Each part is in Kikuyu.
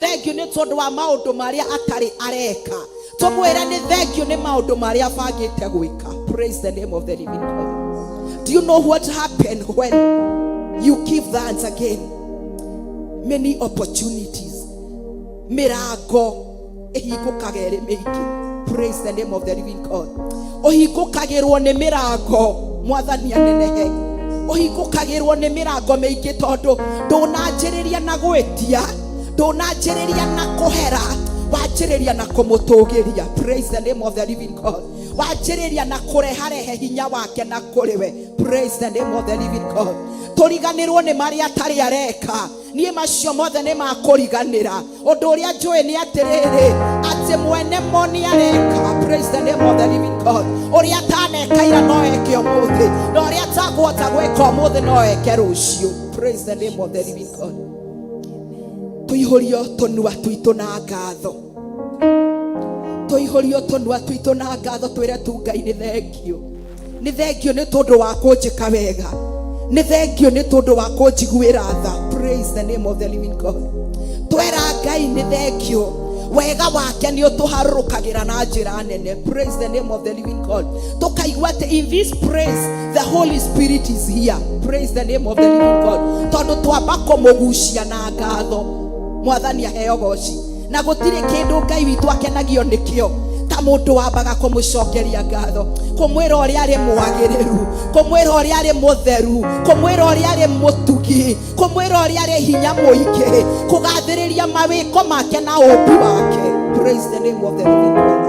Thengiũ nĩ tondũ wa maũndũ marĩa atarĩ areka, tũmwĩre nĩ thengiũ nĩ maũndũ marĩa abangĩte gwĩka. Praise the name of the living God. Do you know what happened when you give thanks again? Many opportunities, mĩrango ĩhingũkaga ĩrĩ mĩingĩ. Praise the name of the living God. Ũhingũkagĩrwo nĩ mĩrango, Mwathani anenehe. Ũhingũkagĩrwo nĩ mĩrango mĩingĩ tondũ ndũnanjĩrĩria na gwĩtia, ndũnanjĩrĩria na kũhera, wanjĩrĩria na kũmũtũgĩria. Praise the name of the living God. Wanjĩrĩria na kũreharehe hinya wake na kũrĩ we. Praise the name of the living God. Tũriganĩrwo nĩ marĩa atarĩ areka. Niĩ macio mothe nĩ makũriganĩra. Ũndũ ũrĩa njũĩ nĩ atĩrĩrĩ, atĩ mwene mo nĩ areka. Praise the name of the living God. Ũrĩa ataneka ira no eke ũmũthĩ, na ũrĩa atakũhota gwĩka ũmũthĩ no eke rũciũ. Praise the name of the living God. Tũihũrio tũnua twitũ na ngatho, tũihũrio tũnua twitũ na ngatho, twĩre tu Ngai nĩ thengiũ, nĩ thengiũ nĩ tondũ wa kũnjĩka wega, nĩ thengiũ nĩ tondũ wa kũnjiguĩra tha. Praise the name of the living God. Twera Ngai nĩ thengiũ, wega wake nĩ ũtũharũrũkagĩra na njĩra nene. Praise the name of the living God. Tũkaigua atĩ in this place the Holy Spirit is here. Praise the name of the living God. Tondũ twamba kũmũgucia na ngatho. Mwathani aheo goci. Na gũtirĩ kĩndũ Ngai witũ akenagio nĩkĩo ta mũndũ wambaga kũmũcokeria ngatho, kũmwĩra ũrĩa arĩ mwagĩrĩru, kũmwĩra ũrĩa arĩ mũtheru, kũmwĩra ũrĩa arĩ mũtugi, kũmwĩra ũrĩa arĩ hinya mũingĩ, kũgathĩrĩria mawĩko make na ũmbi wake. Praise the name of the living God.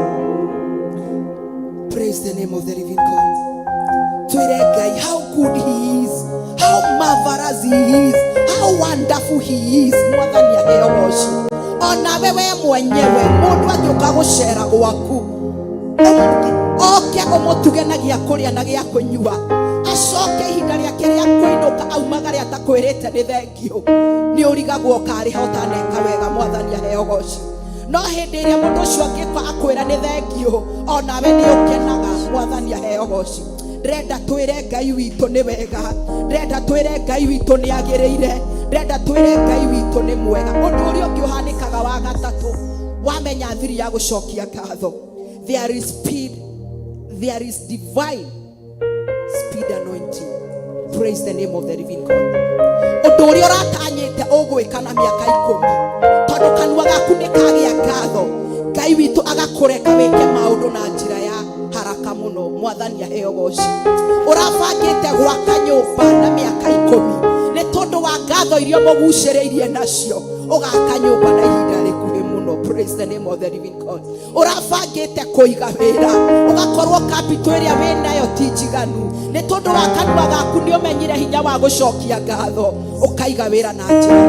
Praise the name of the living God. Twĩre Ngai how good he is, how marvelous he is, how wonderful he is. Mwathani aheo goci. Onawe we mwenyewe, mũndũ angĩũka gũcera gwaku, oke ũmũtuge na gĩa kũrĩa na gĩa kũnyua, acoke ihinda rĩake rĩa kũinũka aumagare atakwĩrĩte nĩ thengiũ, nĩ ũrigagwo ũkarĩha ũtaneka wega. Mwathani aheo goci. No hĩndĩ ĩrĩa mũndũ ũcio angĩka akwĩra nĩ thengiũ, onawe nĩ ũkenaga. Mwathani aheo goci. Ndĩrenda twĩre Ngai witũ nĩ wega, ndĩrenda twĩre Ngai witũ nĩ agĩrĩire, ndĩrenda twĩre Ngai witũ nĩ mwega. Ũndũ ũrĩa ũngĩ ũhanĩkaga wa gatatũ wamenya thiri ya gũcokia ngatho, there is speed, there is divine speed anointing. Praise the name of the living God. Ũndũ ũrĩa ũratanyĩte ũgwĩka na mĩaka 10, tondũ kanua gaku nĩ kagĩa ngatho, Ngai witũ agakũreka wĩke maũndũ na njĩra ya haraka mũno. Mwathani aheo goci. Ũrabangĩte gwaka nyũmba na mĩaka 10, nĩ tondũ wa ngatho iria mũgucĩrĩirie nacio, ũgaka nyũmba na ihinda rĩkuhĩ mũno. Praise the name of the living God. Ũrabangĩte kũiga wĩra, ũgakorwo capital ĩrĩa wĩ nayo ti njiganu, nĩ tondũ wa kanua gaku nĩ ũmenyire hinya wa gũcokia ngatho, ũkaiga wĩra na njĩra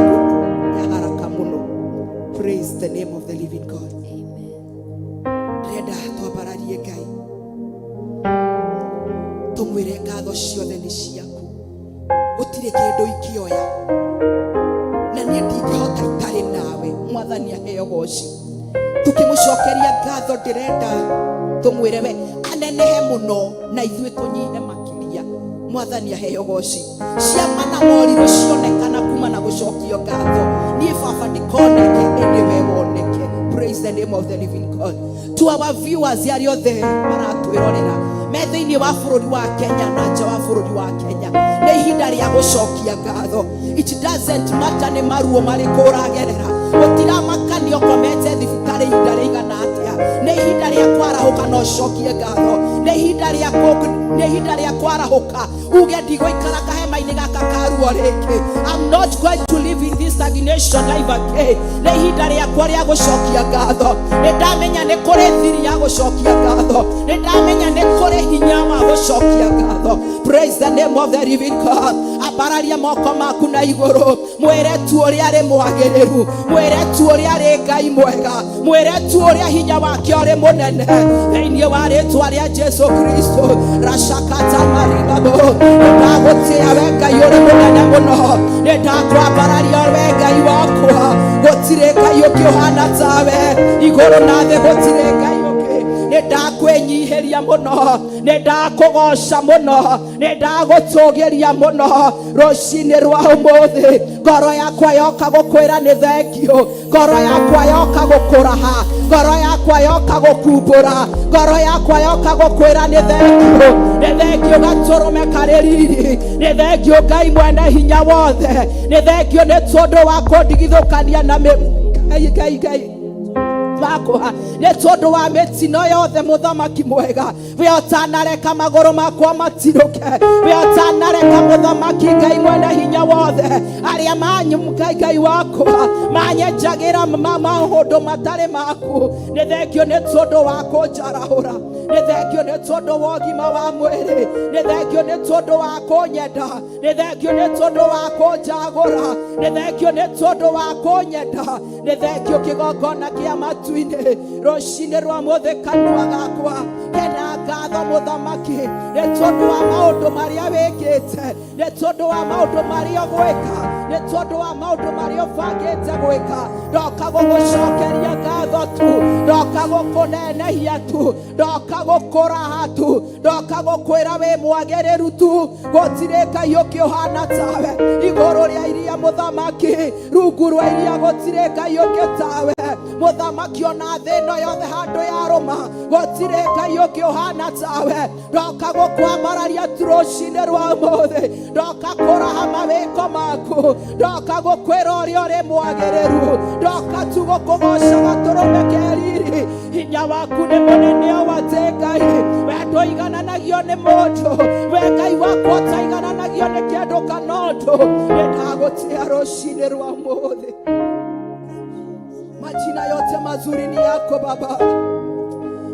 ya haraka mũno. Praise the name of the living God. Ndĩrenda twambararie Ngai, tũmwĩre ngatho ciothe nĩ ciaku, gũtirĩ kĩndũ ingĩoya na niĩ ndingĩhota itarĩ nawe. Mwathani aheo goci. Tukĩmũcokeria ngatho, ndĩrenda tũmwĩre we anenehe mũno na ithuĩ tũnyihe makĩria. Mwathani aheo goci. Ciama na morirũ cionekana kuma na gũcokio ngatho. Niĩ baba ndikoneke, ĩndĩ we woneke. Praise the name of the living God. To our viewers, arĩa othe maratwĩrorera me thĩinĩ wa bũrũri wa Kenya na nja wa bũrũri wa Kenya, nĩ ihinda rĩa gũcokia ngatho. It doesn't matter nĩ maruo marĩkũ ũragerera, gũtiramakania ũkomete thibitarĩ ihinda rĩigana atĩa, nĩ ihinda rĩa kwarahũka na ũcokie ngatho. Nĩ ihinda rĩa kwarahũka uge, "Ndigũikara kahema-inĩ gaka ka ruo rĩngĩ. I'm not going to live in this stagnation life again." Nĩ ihinda rĩakwa rĩa gũcokia ngatho. Nĩ ndamenya nĩ kũrĩ thiri ya gũcokia ngatho, nĩ ndamenya nĩ kũrĩ hinya wa gũcokia ngatho. Praise the name of the living God. Ambararia moko maku na igũrũ, mwĩre tu ũrĩa arĩ mwagĩrĩru, mwĩre tu ũrĩa arĩ Ngai mwega, mwĩre tu ũrĩa hinya wake ũrĩ mũnene, thĩinĩ wa rĩtwa rĩa Jesu Kristo. Rashakata maribabo. Ndagũtĩa we Ngai ũrĩ mũnene mũno, nĩ ndakwambararia we Ngai wakwa. Gũtirĩ Ngai ũngĩ ũhana tawe igũrũ na thĩ, gũtirĩ Ngai ũngĩ. Nĩ ndakwĩnyihĩria mũno, nĩ ndakũgoca mũno, nĩ ndagũtũgĩria mũno rũcinĩ rwa ũmũthĩ. Ngoro yakwa yoka gũkwĩra nĩ thengio, ngoro yakwa yoka gũkũraha, ngoro yakwa yoka gũkumbũra, ngoro yakwa yoka gũkwĩra nĩ thengio, nĩ thengio gatũrũme karĩ riri, nĩ thengio Ngai mwene hinya wothe, nĩ thengio nĩ tondũ wa kũndigithũkania na mĩ Ngai Ngai Ngai makwa, nĩ tondũ wa mĩtino yothe. Mũthamaki mwega, we ũtanareka magũrũ makwa matirũke, we ũtanareka, mũthamaki Ngai mwene hinya wothe, arĩa manyu Ngai Ngai wakwa manyenjagĩra maũndũ matarĩ maku. Nĩ thengio nĩ tondũ wa kũnjarahũra, nĩ thengio nĩ tondũ wa ũgima wa mwĩrĩ, nĩ thengio nĩ tondũ wa kũnyenda, nĩ thengio nĩ tondũ wa kũnjagũra, nĩ thengio nĩ tondũ wa kũnyenda, nĩ thengio kĩgongona kĩa matu-inĩ rũcinĩ rwa mũthĩ. Kanua gakwa kena ngatho, mũthamaki, nĩ tondũ wa maũndũ marĩa wĩkĩte, nĩ tondũ wa maũndũ marĩa ũgwĩka, nĩ tondũ wa maũndũ marĩa ũbangĩte gwĩka. Ndoka gũgũcokeria ngatho tu, ndoka gũkũnenehia tu, ndoka gũkũraha tu, ndoka gũkwĩra wĩ mwagĩrĩru tu. Gũtirĩ Ngai ũngĩ ũhana tawe igũrũ rĩa iria, mũthamaki, rungu rwa iria gũtirĩ Ngai ũngĩ tawe, mũthamaki, ona thĩ ĩno yothe handũ yarũma gũtirĩ Ngai ũngĩ ũhana tawe. Ndoka gũkwambararia tu rũcinĩ rwa ũmũthĩ, ndoka kũraha mawĩko maku, ndoka gũkwĩra ũrĩa ũrĩ mwagĩrĩru, ndoka tu gũkũgoca gatũrũme ke riri. Hinya waku nĩ mũnene o atĩ Ngai, we ndũigananagio nĩ mũndũ, we Ngai wakwa ũtaigananagio nĩ kĩndũ kana ũndũ. Nĩ ndagũtĩa rũcinĩ rwa ũmũthĩ. Majina yote mazuri ni yako Baba,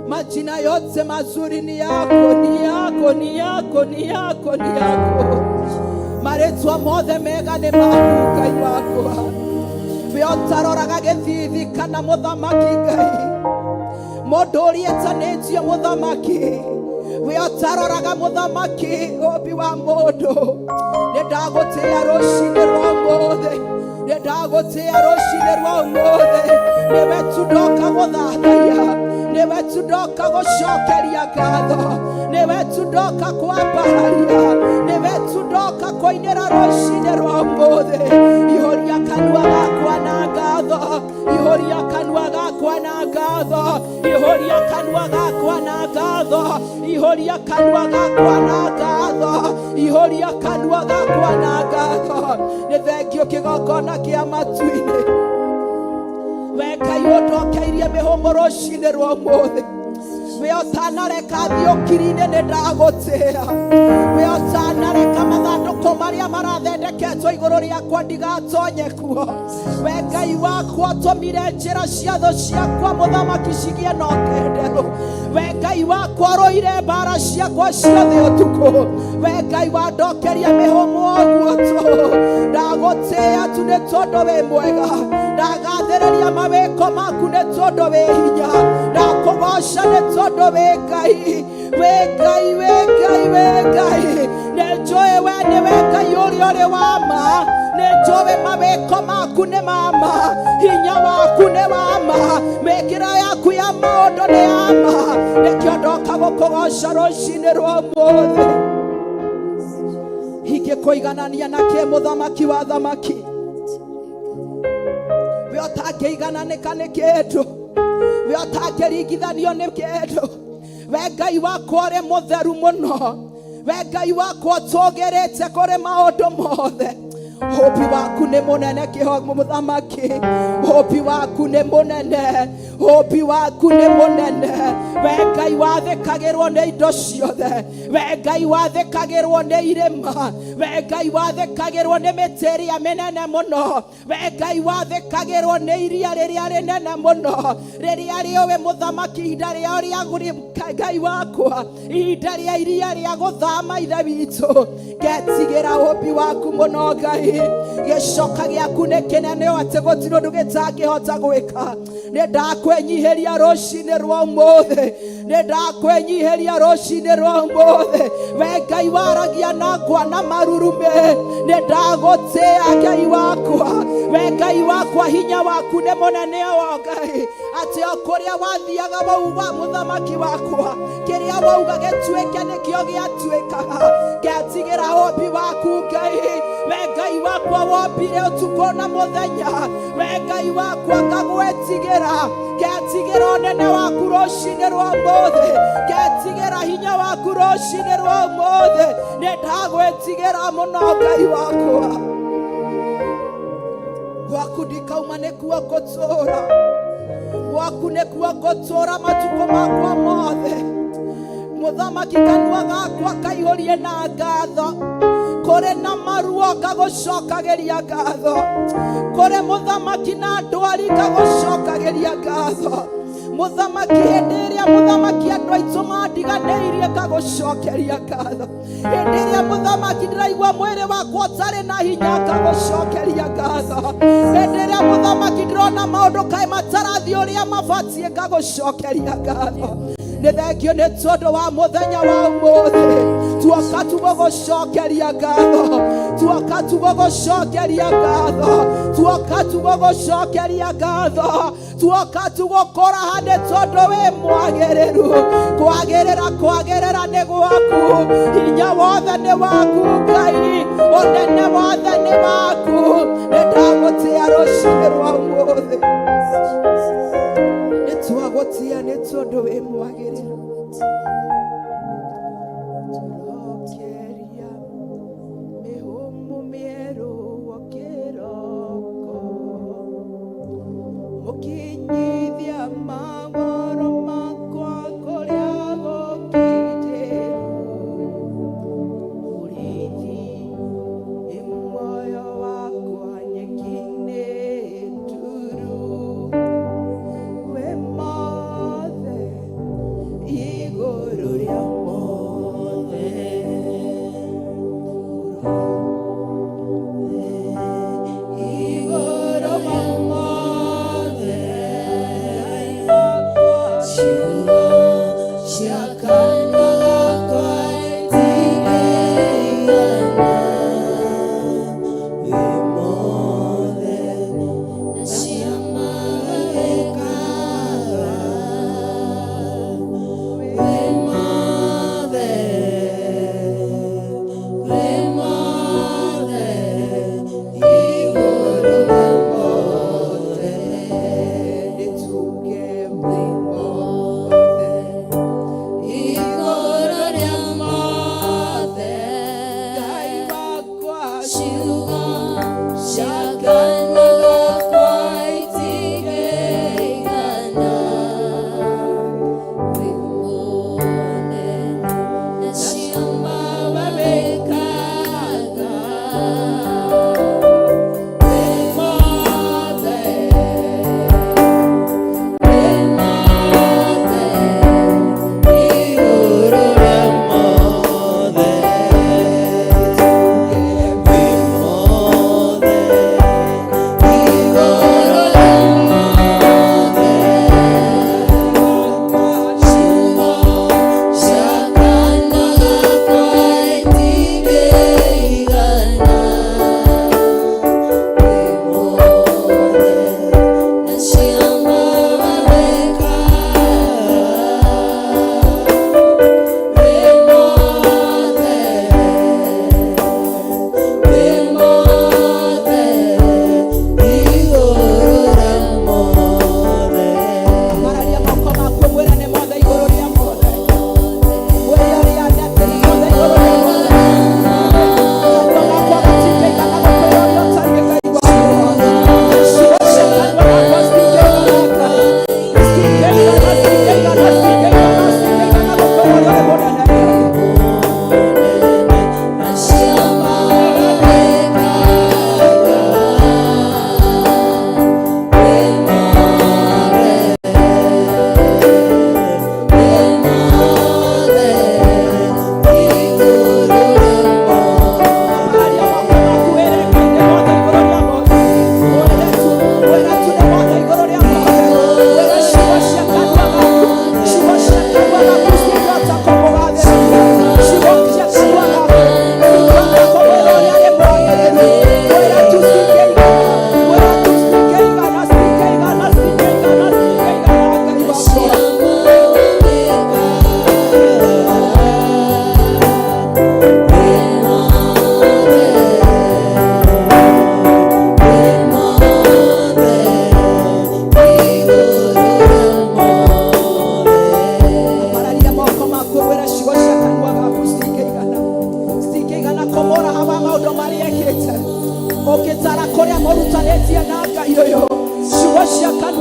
majina yote mazuri ni yako, ni yako, ni yako, ni yako, ni yako. Marĩtwa mothe mega nĩ maku, Ngai wakwa, we ũtaroraga gĩthithi kana, mũthamaki Ngai, mũndũ ũrĩa etanĩtio mũthamaki, we ũtaroraga, mũthamaki, ũmbi wa mũndũ. Nĩ ndagũtĩa rũcinĩ rwa ũmũthĩ, nĩ ndagũtĩa rũcinĩ rwa ũmũthĩ. Nĩwe tu ndoka gũthathaiya, nĩwe tu ndoka gũcokeria ngatho, nĩwe tu ndoka kwambararia, nĩwe tu ndoka kũinĩra rũcinĩ rwa ũmũthĩ. Ihũria kanua gakwa na ngatho, ihũria kanua gakwa na ngatho, ihũria kanua gakwa na ngatho, ihũria kanua gakwa na ngatho, ihũria kanua gakwa na ngatho. Nĩ thengio kĩgongona kĩa matu-inĩ, we Ngai ũndokeirie mĩhũmũ rũcinĩ rwa ũmũthĩ, we ũtanareka thiĩ ũkiri-inĩ, nĩ ndagũtĩa, we ũtanareka mathandũkũ marĩa marathondeketwo igũrũ rĩakwa ndigatonye kuo, we Ngai wakwa ũtũmire njĩra cia thũ ciakwa, mũthamaki, cigĩe na ũkenderũ, we Ngai wakwa rũire mbara ciakwa ciothe ũtukũ, we Ngai wandokeria mĩhũmũ ũguo tu, ndagũtĩĩa tu nĩ tondũ wĩ mwega, ndagathĩrĩria mawĩko maku nĩ tondũ wĩ hinya, ndakũgoca nĩ tondũ wĩ Ngai, wĩ Ngai, wĩ Ngai, wĩ Ngai. Nĩ njũĩ we nĩwe Ngai ũrĩa ũrĩ wa ma, nĩ njũĩ mawĩko maku nĩ ma ma, hinya waku nĩ wa ma, mĩkĩra yaku ya maũndũ nĩ ya ma. Nĩkĩo ndoka gũkũgoca rũcinĩ rwa ũmũthĩ. Ingĩkũiganania na kĩ, mũthamaki wa thamaki, we ũtangĩigananĩka nĩ kĩndũ, we ũtangĩringithanio nĩ kĩndũ, we Ngai wakwa ũrĩ mũtheru mũno, we Ngai wakwa ũtũgĩrĩte kũrĩ maũndũ mothe. Ũmbi waku nĩ mũnene kĩho, mũthamaki, ũmbi waku nĩ mũnene, ũmbi waku nĩ mũnene. We Ngai wathĩkagĩrwo nĩ indo ciothe, we Ngai wathĩkagĩrwo nĩ irĩma, we Ngai wathĩkagĩrwo nĩ mĩtĩ ĩrĩa mĩnene mũno, we Ngai wathĩkagĩrwo nĩ iria rĩrĩa rĩnene mũno, rĩrĩa rĩũĩ, mũthamaki, ihinda rĩao rĩa Ngai wakwa, ihinda rĩa iria rĩa gũthama. Ithe witũ, ngetigĩra ũmbi waku mũno, Ngai. Gĩcoka gĩaku nĩ kĩnene o atĩ gũtirĩ ũndũ gĩtangĩhota gwĩka. Nĩ ndakũ Ndakwenyihĩria rũcinĩ rwa ũmũthĩ, nĩ ndakwenyihĩria rũcinĩ rwa ũmũthĩ. We Ngai waragia nakwa na marurume, nĩ ndagũtĩa Ngai wakwa. We Ngai wakwa, hinya waku nĩ mũnene o Ngai, atĩ o kũrĩa wathiaga wauga mũthamaki wakwa, kĩrĩa wauga gĩtuĩke nĩkĩo gĩatuĩkaga. Ngetigĩra ũmbi waku Ngai. We Ngai wakwa wombire ũtukũ na mũthenya. We Ngai wakwa, ngagwetigĩra, ngetigĩra ũnene waku rũcinĩ rwa ũmũthĩ, ngetigĩra hinya waku rũcinĩ rwa ũmũthĩ. Nĩ ndagwĩtigĩra mũno Ngai wakwa. Gwaku ndikauma, nĩkuo ngũtũũra, gwaku nĩkuo ngũtũũra matukũ makwa mothe. Mũthamaki, kanua gakwa kaihũrie na ngatho. Kũrĩ na maruo, ngagũcokagĩria ngatho. Kũrĩ mũthamaki na ndwari, ngagũcokagĩria ngatho. Mũthamaki, hĩndĩ ĩrĩa mũthamaki andũ aitũ mandiganĩirie, ngagũcokeria ngatho. Hĩndĩ ĩrĩa mũthamaki ndĩraigua mwĩrĩ wakwa ũtarĩ na hinya, ngagũcokeria ngatho. Hĩndĩ ĩrĩa mũthamaki ndĩrona maũndũ kaĩ matarathiĩ ũrĩa mabatiĩ, ngagũcokeria ngatho. Nĩ thengio nĩ tondũ wa mũthenya wa ũmũthĩ. Tuoka tugũgũcokeria ngatho, tuoka tugũgũcokeria ngatho, tuoka tugũgũcokeria ngatho, tuoka tugũkũraha nĩ tondũ wĩ mwagĩrĩru. Kwagĩrĩra, kwagĩrĩra nĩ gwaku, hinya wothe nĩ waku Ngai, ũnene wothe nĩ waku. Nĩ ndagũtĩa rũcinĩ rwa ũmũthĩ, nĩ twagũtĩa nĩ tondũ wĩ mwagĩrĩru. Tũrokeria mĩhũmũ mĩerũ o kĩroko, mũkinyithia magũrũ makwa kũrĩa gũkindĩru. Mũrĩithi nĩ muoyo wakwa nyeki-inĩ nduru, wĩ mothe igũrũ rĩa mothe. Igũrũ rĩa mothe, Ngai.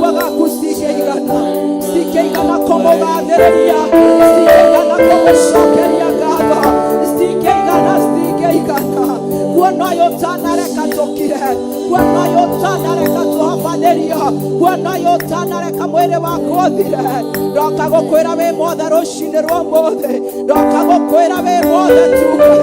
Kanua gaku cingĩigana, cingĩigana kũmũgathĩrĩria, cingĩigana kũmũcokeria ngatho, cingĩigana, cingĩigana. Kuona ũyũ ũtanareka tũkire, kuona ũyũ ũtanareka tũhobanĩrio, kuona ũyũ ũtanareka mwĩrĩ waku ũthire. Ndoka gũkwĩra wĩ mothe rũcinĩ rwa ũmũthĩ, ndoka gũkwĩra wĩ mothe tu Ngai,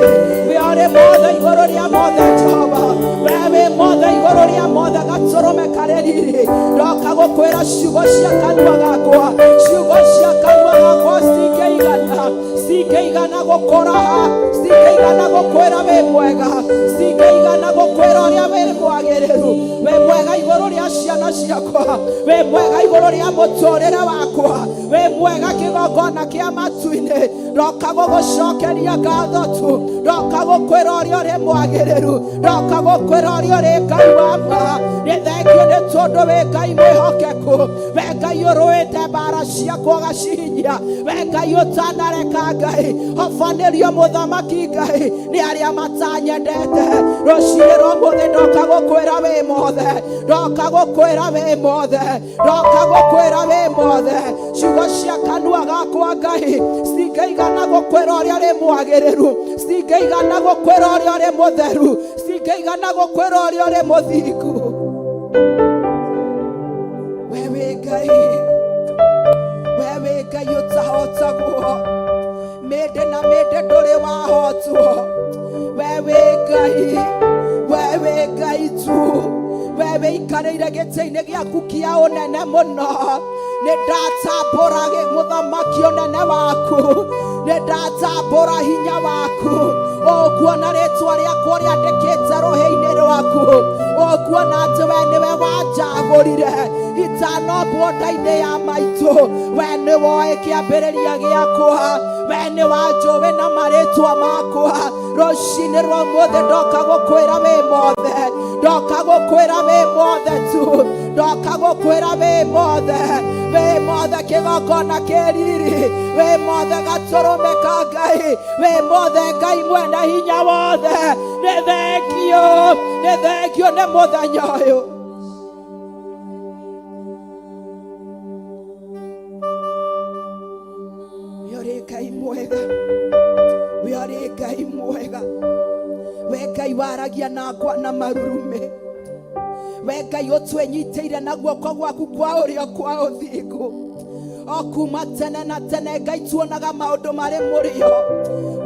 wĩ ũrĩ mothe igũrũ rĩa mothe Jehova, we wĩ mothe igũrũ rĩa mothe gatũrũme karĩ riri. Ndoka gũkwĩra ciugo cia kanua gakwa, ciugo cia kanua gakwa cingĩigana, cingĩigana gũkũraha, cingĩigana gũkwĩra wĩ mwega, cingĩigana gũkwĩra ũrĩa wĩ mwagĩrĩru, wĩ mwega igũrũ rĩa ciana ciakwa, wĩ mwega igũrũ rĩa mũtũrĩre wakwa, wĩ mwega kĩgongona kĩa matu-inĩ. Ndoka gũgũcokeria ngatho tu, ndoka gũkwĩra ũrĩa ũrĩ mwagĩrĩru, ndoka gũkwĩra ũrĩa ũrĩ Ngai wa ma. Nĩ thengio nĩ tondũ wĩ Ngai mwĩhokeku, we Ngai ũrũĩte mbara ciakwa ũgacihinyia, we Ngai ũtanareka Ngai hobanĩrio mũthamaki Ngai nĩ arĩa matanyendete. Rũcinĩ rwa ũmũthĩ ndoka gũkwĩra wĩ mothe, ndoka gũkwĩra wĩ mothe, ndoka gũkwĩra wĩ mothe. Ciugo cia kanua gakwa Ngai cingĩigana gũkwĩra ũrĩa ũrĩ mwagĩrĩru, cingĩigana gũkwĩra ũrĩa ũrĩ mũtheru, cingĩigana gũkwĩra ũrĩa ũrĩ mũthingu. We wĩ Ngai, we wĩ Ngai ũtahotagwo, mĩndĩ na mĩndĩ ndũrĩ wahotwo. We wĩ Ngai, we wĩ Ngai tu, we wĩikarĩire gĩtĩ-inĩ gĩaku kĩa ũnene mũno. Nĩ ndatambũra mũthamaki ũnene waku, nĩ ndatambũra hinya waku. Ũkuona rĩtwa rĩakwa rĩandĩkĩte rũhĩ-inĩ rwaku, ũkuona atĩ we nĩwe wanjagũrire itanombwo nda-inĩ ya maitũ. We nĩ woĩ kĩambĩrĩria gĩakwa, we nĩ wanjũĩ na marĩtwa makwa. Rũcinĩ rwa ũmũthĩ ndoka gũkwĩra wĩ mothe, ndoka gũkwĩra wĩ mothe tu, ndoka gũkwĩra wĩ mothe, wĩ mothe kĩgongona kĩ riri, wĩ mothe gatũrũme ka Ngai, wĩ mothe Ngai mwene hinya wothe. Nĩ thengio, nĩ thengio nĩ mũthenya ũyũ. We ũrĩ Ngai mwega, we ũrĩ Ngai mwega, we Ngai waragia nakwa na marurume, we Ngai ũtwĩnyitĩire na guoko gwaku kwa ũrĩo kwa ũthingu o kuma tene na tene. Ngai tuonaga maũndũ marĩ mũrĩo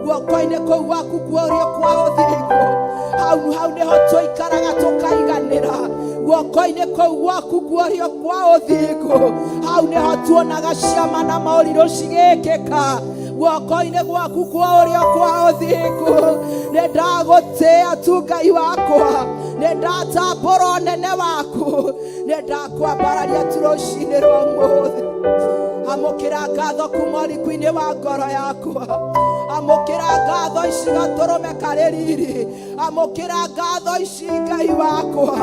guoko-inĩ kũu gwaku kwa ũrĩo kwa ũthingu, hau hau nĩho tũikaraga tũkaiganĩra. Guoko-inĩ kũu gwaku kwa ũrĩo kwa ũthingu, hau nĩho tuonaga ciama na morirũ cigĩkĩka. Guoko-inĩ gwaku kwa ũrĩo kwa ũthingu, nĩ ndagũtĩĩa tu Ngai wakwa, nĩ ndatambũra ũnene waku, nĩ ndakwambararia tu rũcinĩ rwa ũmũthĩ. Amũkĩra ngatho kuma ũriku-inĩ wa ngoro yakwa, amũkĩra ngatho ici gatũrũme karĩ riri, amũkĩra ngatho ici Ngai wakwa,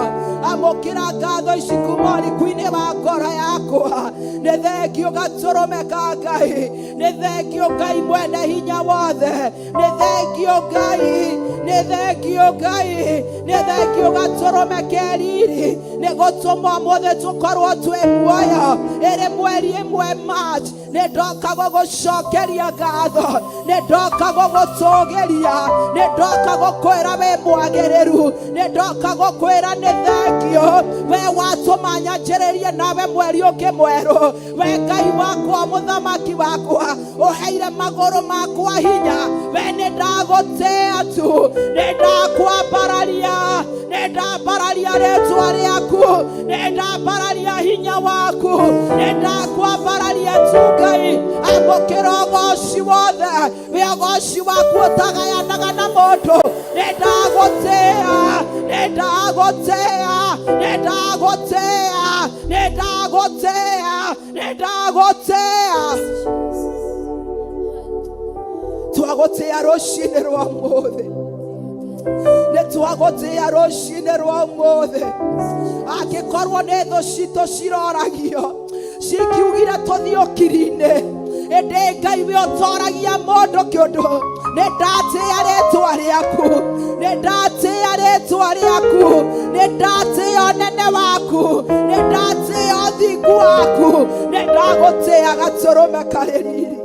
amũkĩra ngatho ici kuma ũriku-inĩ wa ngoro yakwa. Nĩ thengio gatũrũme ka Ngai, nĩ thengio Ngai mwene hinya wothe, nĩ thengio Ngai, nĩ thengio Ngai, nĩ thengio gatũrũme ke riri, nĩ gũtũma ũmũthĩ tũkorwo twĩ muoyo. Ĩrĩ mweri ĩmwe March, nĩ ndoka gũgũcokeria ngatho, nĩ ndoka gũgũtũgĩria, nĩ ndoka gũkwĩra wĩ mwagĩrĩru, nĩ ndoka gũkwĩra nĩ thengio we watũma nyanjĩrĩrie nawe mweri ũngĩ mwerũ. We Ngai wakwa, mũthamaki wakwa, ũheire magũrũ makwa hinya. We nĩ ndagũtĩĩa tu, nĩ ndakwambararia, nĩ ndambararia rĩtwa rĩaku, nĩ ndambararia hinya waku, nĩ ndakwambararia tu Ngai. Amũkĩra ũgoci wothe, wĩ ũgoci waku ũtagayanaga na mũndũ. Nĩ ndagũtĩĩa, nĩ ndagũtĩĩa, nĩ ndagũtĩĩa, nĩ ndagũtĩĩa, nĩ ndagũtĩĩa. Twagũtĩĩa rũcinĩ rwa ũmũthĩ, nĩ twagũtĩĩa rũcinĩ rwa ũmũthĩ. Angĩkorwo nĩ thũ citũ ciroragio cikiugire tũthiĩ ũkiri-inĩ, ĩndĩ Ngai we ũtoragia mũndũ kĩũndũ, nĩ ndatĩĩa rĩtwa rĩaku, nĩ ndatĩĩa rĩtwa rĩaku, nĩ ndatĩĩa ũnene waku, nĩ ndatĩĩa ũthingu Waku nĩ ndagũtĩa gatũrũme karĩ riri.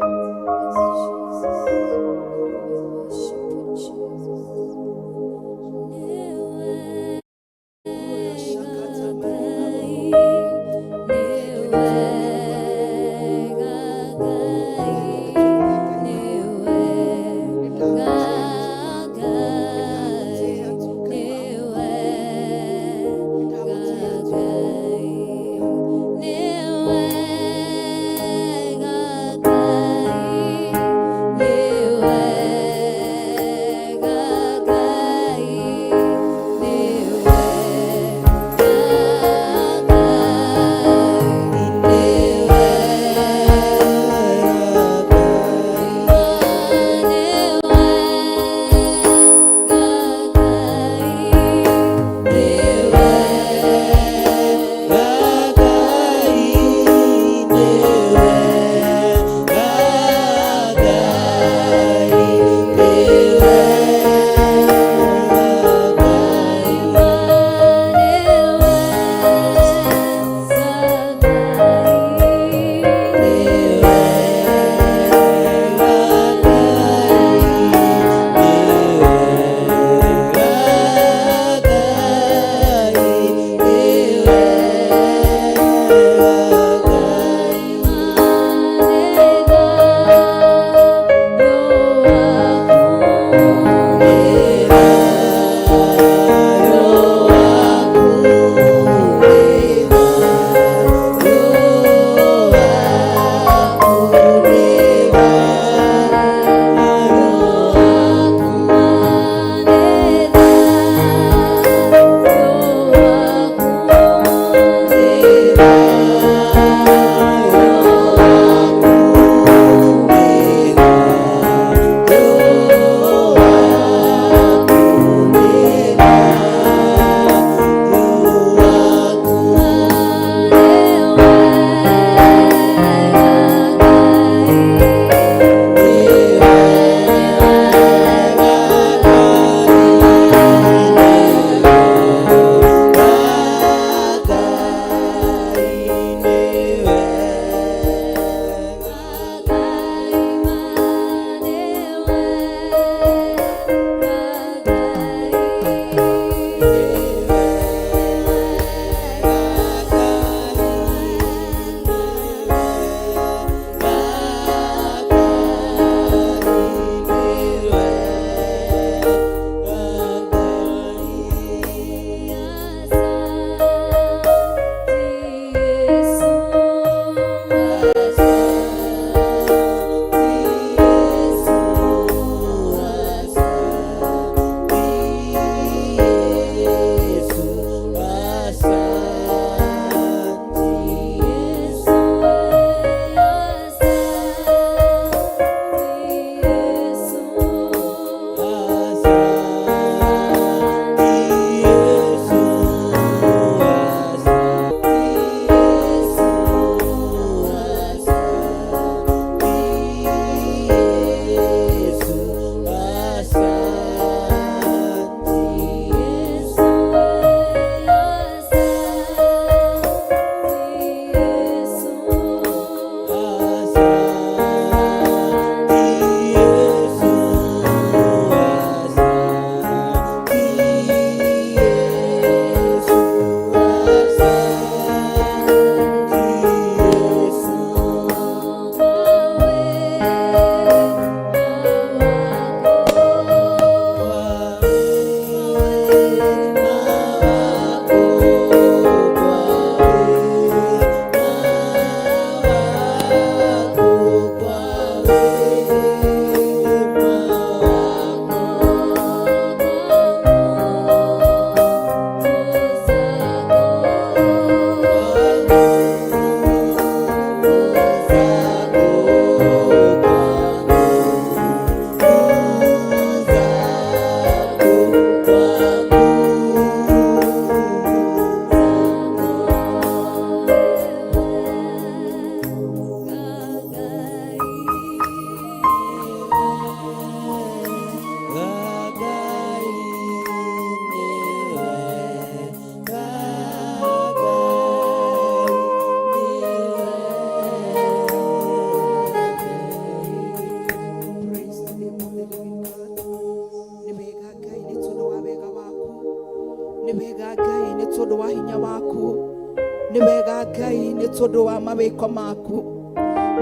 Nĩ tondũ wa mawĩko maku.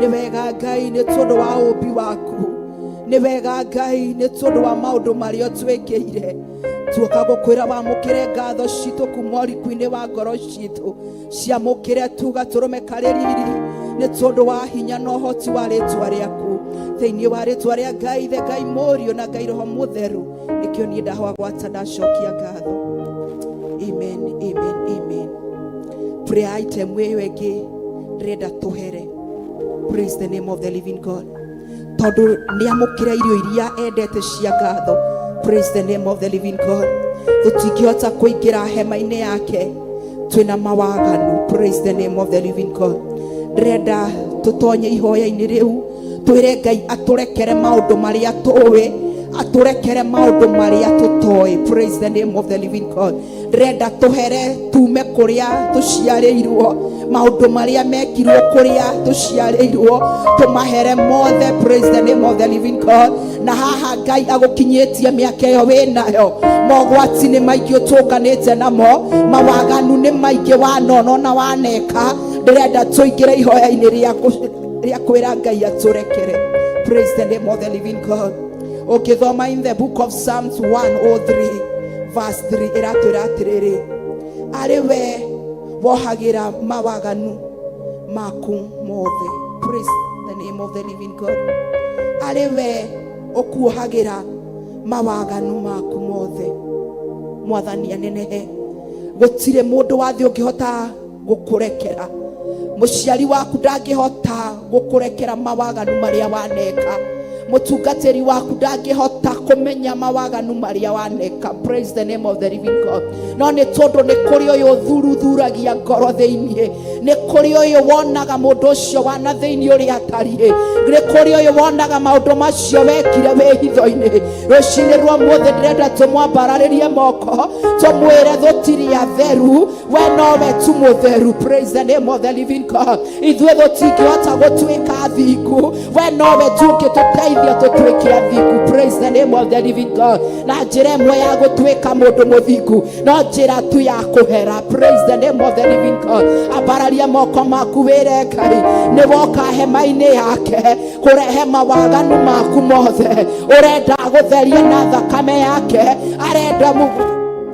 Nĩ wega Ngai nĩ tondũ wa ũmbi waku. Nĩ wega Ngai nĩ tondũ wa maũndũ marĩa ũtwĩkĩire. Tuoka gũkwĩra wamũkĩre ngatho citũ kuma ũriku-inĩ wa ngoro citũ. Ciamũkĩre tuga tũrũme karĩ riri nĩ tondũ wa hinya na ũhoti wa rĩtwa rĩaku. Thĩinĩ wa rĩtwa rĩa Ngai Ithe, Ngai Mũriũ na Ngai Roho Mũtheru, nĩkĩo niĩ ndahoa gwata ndacokia ngatho. Amen, amen, amen. Prayer item ĩyo ĩngĩ ndĩrenda tũhere. Praise the name of the living God. Tondũ nĩ amũkĩra irio iria endete cia ngatho. Praise the name of the living God. Tũtingĩhota kũingĩra hema-inĩ yake twĩna mawaganu. Praise the name of the living God. Ndĩrenda tũtonye ihoya-inĩ rĩu twĩre Ngai atũrekere maũndũ marĩa tũĩ, atũrekere maũndũ marĩa tũtoĩ. Praise the name of the living God. Ndĩrenda tũhere tume kũrĩa tũciarĩirwo, maũndũ marĩa mekirwo kũrĩa tũciarĩirwo tũmahere mothe. Praise the name of the living God. Na haha Ngai agũkinyĩtie mĩaka ĩyo wĩnayo, mogwati nĩ maingĩ ũtũnganĩte namo, mawaganu nĩ maingĩ wanono na waneka. Ndĩrenda tũingĩre ihoya-inĩ rĩa kwĩra Ngai atũrekere. Praise the name of the living God. Ũngĩthoma in the book of Psalms 103 verse 3 ĩratwĩra atĩrĩrĩ, arĩ we wohagĩra mawaganu maku mothe. Praise the name of the living God. Arĩ we ũkuohagĩra mawaganu maku mothe. Mwathani anenehe. Gũtirĩ mũndũ wa thĩ ũngĩhota gũkũrekera. Mũciari waku ndangĩhota gũkũrekera mawaganu marĩa waneka. Mũtungatĩri waku ndangĩhota kũmenya mawaganu marĩa waneka. Praise the name of the living God. No nĩ tondũ nĩ kũrĩ ũyũ ũthuruthuragia ngoro thĩinĩ, nĩ kũrĩ ũyũ wonaga mũndũ ũcio wana thĩinĩ ũrĩa atariĩ, nĩ kũrĩ ũyũ wonaga maũndũ macio wekire wĩ hitho-inĩ. Rũcinĩ rwa ũmũthĩ ndĩrenda tũmwambararĩrie moko, tũmwĩre tũtirĩ atheru, we nowe tu mũtheru. Praise the name of the living God. Ithuĩ tũtingĩhota gũtuĩka athingu, we nowe tu ũngĩtũteithia tũtuĩke athingu. Praise the name of the living God. Na njĩra ĩmwe ya gũtuĩka mũndũ mũthingu no njĩra tu ya kũhera. Praise the name of the living God. Ambararia moko maku wĩre Ngai nĩ woka hema-inĩ yake kũrehe mawaganu maku mothe. Ũrenda gũtheria na thakame yake, arenda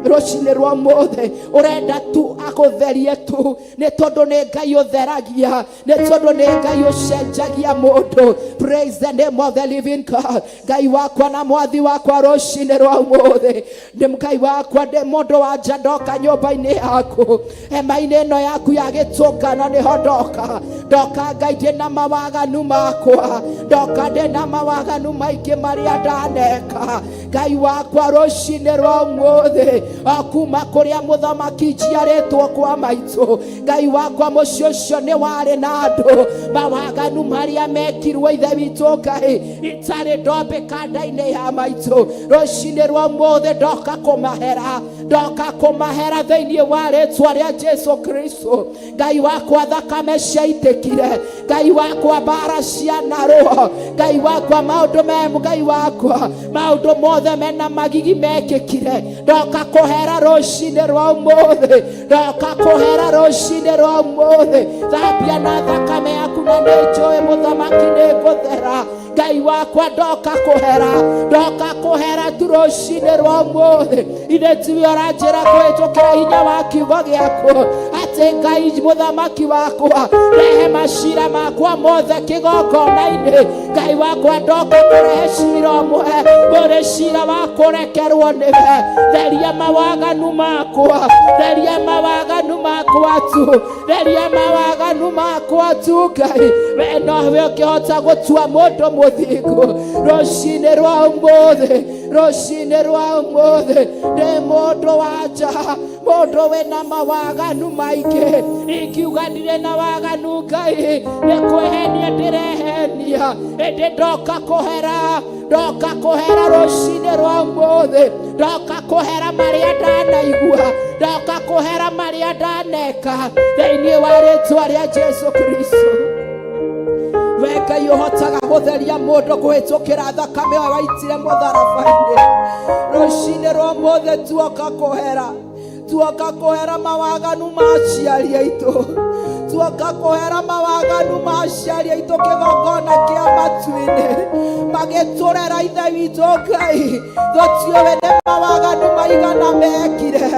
rũcinĩ rwa ũmũthĩ ũrenda tu agũtherie tu, nĩ tondũ nĩ Ngai ũtheragia, nĩ tondũ nĩ Ngai ũcenjagia mũndũ. Praise the name of the living God. Ngai wakwa na mwathi wakwa rũcinĩ rwa ũmũthĩ, nĩ Ngai wakwa ndĩ mũndũ wa nja ndoka nyũmba-inĩ yaku, hema-inĩ ĩno yaku ya gĩtũngano nĩho ndoka. Ndoka Ngai ndĩ na mawaganu makwa, ndoka ndĩ na mawaganu maingĩ marĩa ndaneka. Ngai wakwa rũcinĩ rwa ũmũthĩ, o kuma kũrĩa mũthamaki njiarĩtwo kwa maitũ, Ngai wakwa mũciĩ ũcio nĩ warĩ na andũ mawaganu marĩa mekirwo ithe witũ Ngai itarĩ ndombĩka nda-inĩ ya maitũ. Rũcinĩ rwa ũmũthĩ ndoka kũmahera, ndoka kũmahera thĩinĩ wa rĩtwa rĩa Jesu Kristo. Ngai wakwa thakame ciaitĩkire, Ngai wakwa mbara cianarũo, Ngai wakwa maũndũ me, Ngai wakwa maũndũ mothe mena magigi mekĩkire. Ndoka kũhera rũcinĩ rwa ũmũthĩ, ndoka kũhera rũcinĩ rwa ũmũthĩ. Thambia na thakame yaku na nĩ njũĩ mũthamaki nĩ ngũthera. Ngai wakwa ndoka kũhera, ndoka kũhera tu rũcinĩ rwa ũmũthĩ. Ithe tiwe ũranjĩra kũhĩtũkĩra hinya wa kiugo gĩaku atĩ Ngai mũthamaki wakwa rehe macira makwa mothe kĩgongona-inĩ. Ngai wakwa ndoka kũrehe cira ũmwe, ũrĩ cira wa kũrekerwo nĩwe. Theria mawaganu makwa, theria mawaganu makwa tu, theria mawaganu makwa tu Ngai. We nowe ũngĩhota gũtua mũndũ mũthingu rũcinĩ rwa ũmũthĩ, rũcinĩ rwa ũmũthĩ. Ndĩ mũndũ wa nja, mũndũ wĩna mawaganu maingĩ, ingiuga ndirĩ na waganu Ngai nĩ kwĩhenia ndĩrehenia, ĩndĩ ndoka kũhera, ndoka kũhera rũcinĩ rwa ũmũthĩ, ndoka kũhera marĩa ndanaigua, ndoka kũhera marĩa ndaneka thĩinĩ wa rĩtwa rĩa Jesu Kristo. We Ngai ũhotaga gũtheria mũndũ kũhĩtũkĩra thakame ĩyo waitire mũtharaba-inĩ, rũcinĩ rwa ũmũthĩ tuoka kũhera, tuoka kũhera mawaganu ma aciari aitũ, Tuoka kũhera mawaganu ma aciari aitũ kĩgongona kĩa matu-inĩ magĩtũrera Ithe witũ Ngai. Tũtiũĩ nĩ mawaganu maigana mekire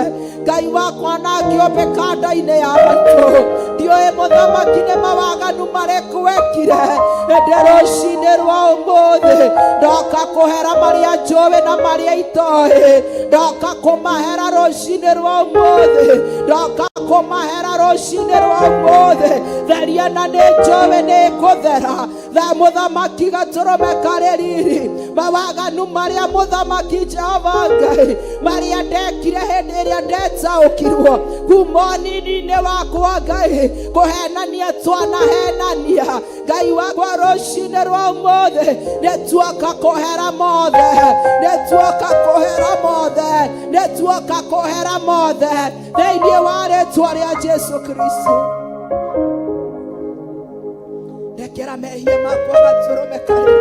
Ngai wakwa na ngĩũmbĩka nda-inĩ ya maitũ. Ndiũĩ mũthamaki nĩ mawaganu marĩkũ wekire, ĩndĩ rũcinĩ rwa ũmũthĩ ndoka kũhera marĩa njũĩ na marĩa itoĩ. Ndoka kũmahera rũcinĩ rwa ũmũthĩ, ndoka kũmahera rũcinĩ rwa ũmũthĩ. Theria na nĩ njũĩ nĩ kũthera tha mũthamaki gatũrũme karĩ riri. Mawaganu marĩa mũthamaki Jehova Ngai marĩa ndekire hĩndĩ ĩrĩa ndetaũkirwo kuma ũnini-inĩ wakwa Ngai, kũhenania twanahenania Ngai wakwa rũcinĩ rwa ũmũthĩ nĩ tuoka kũhera mothe, nĩ tuoka kũhera mothe, nĩ tuoka kũhera mothe thĩinĩ wa rĩtwa rĩa Jesu Kristo. Rekera mehia makwa gatũrũme karĩ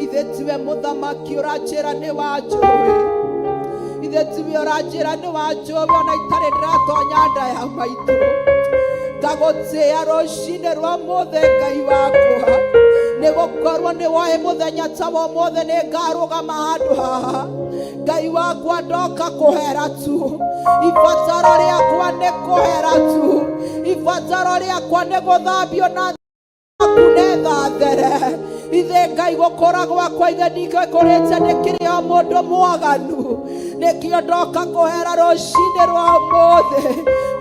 ithe tiwe mũthamaki ũranjĩra nĩ wanjũĩ, ithe tiwe ũranjĩra nĩ wanjũĩ ona itarĩ ndĩratonya nda ya maitũ. Ngagũtĩĩa rũcinĩ rwa mũthĩ Ngai wakwa, nĩ gũkorwo nĩ woĩ mũthenya ta wa ũmũthĩ nĩ ngarũgama handũ haha. Ngai wakwa ndoka kũhera tu, ibataro rĩakwa nĩ kũhera tu, ibataro rĩakwa nĩ gũthambio na aku nethathere. Ithe Ngai gũkũra gwakwa ithe ndingĩkũrĩte ndĩkĩrĩ o mũndũ mwaganu, nĩkĩo ndoka kũhera rũcinĩ rwa ũmũthĩ.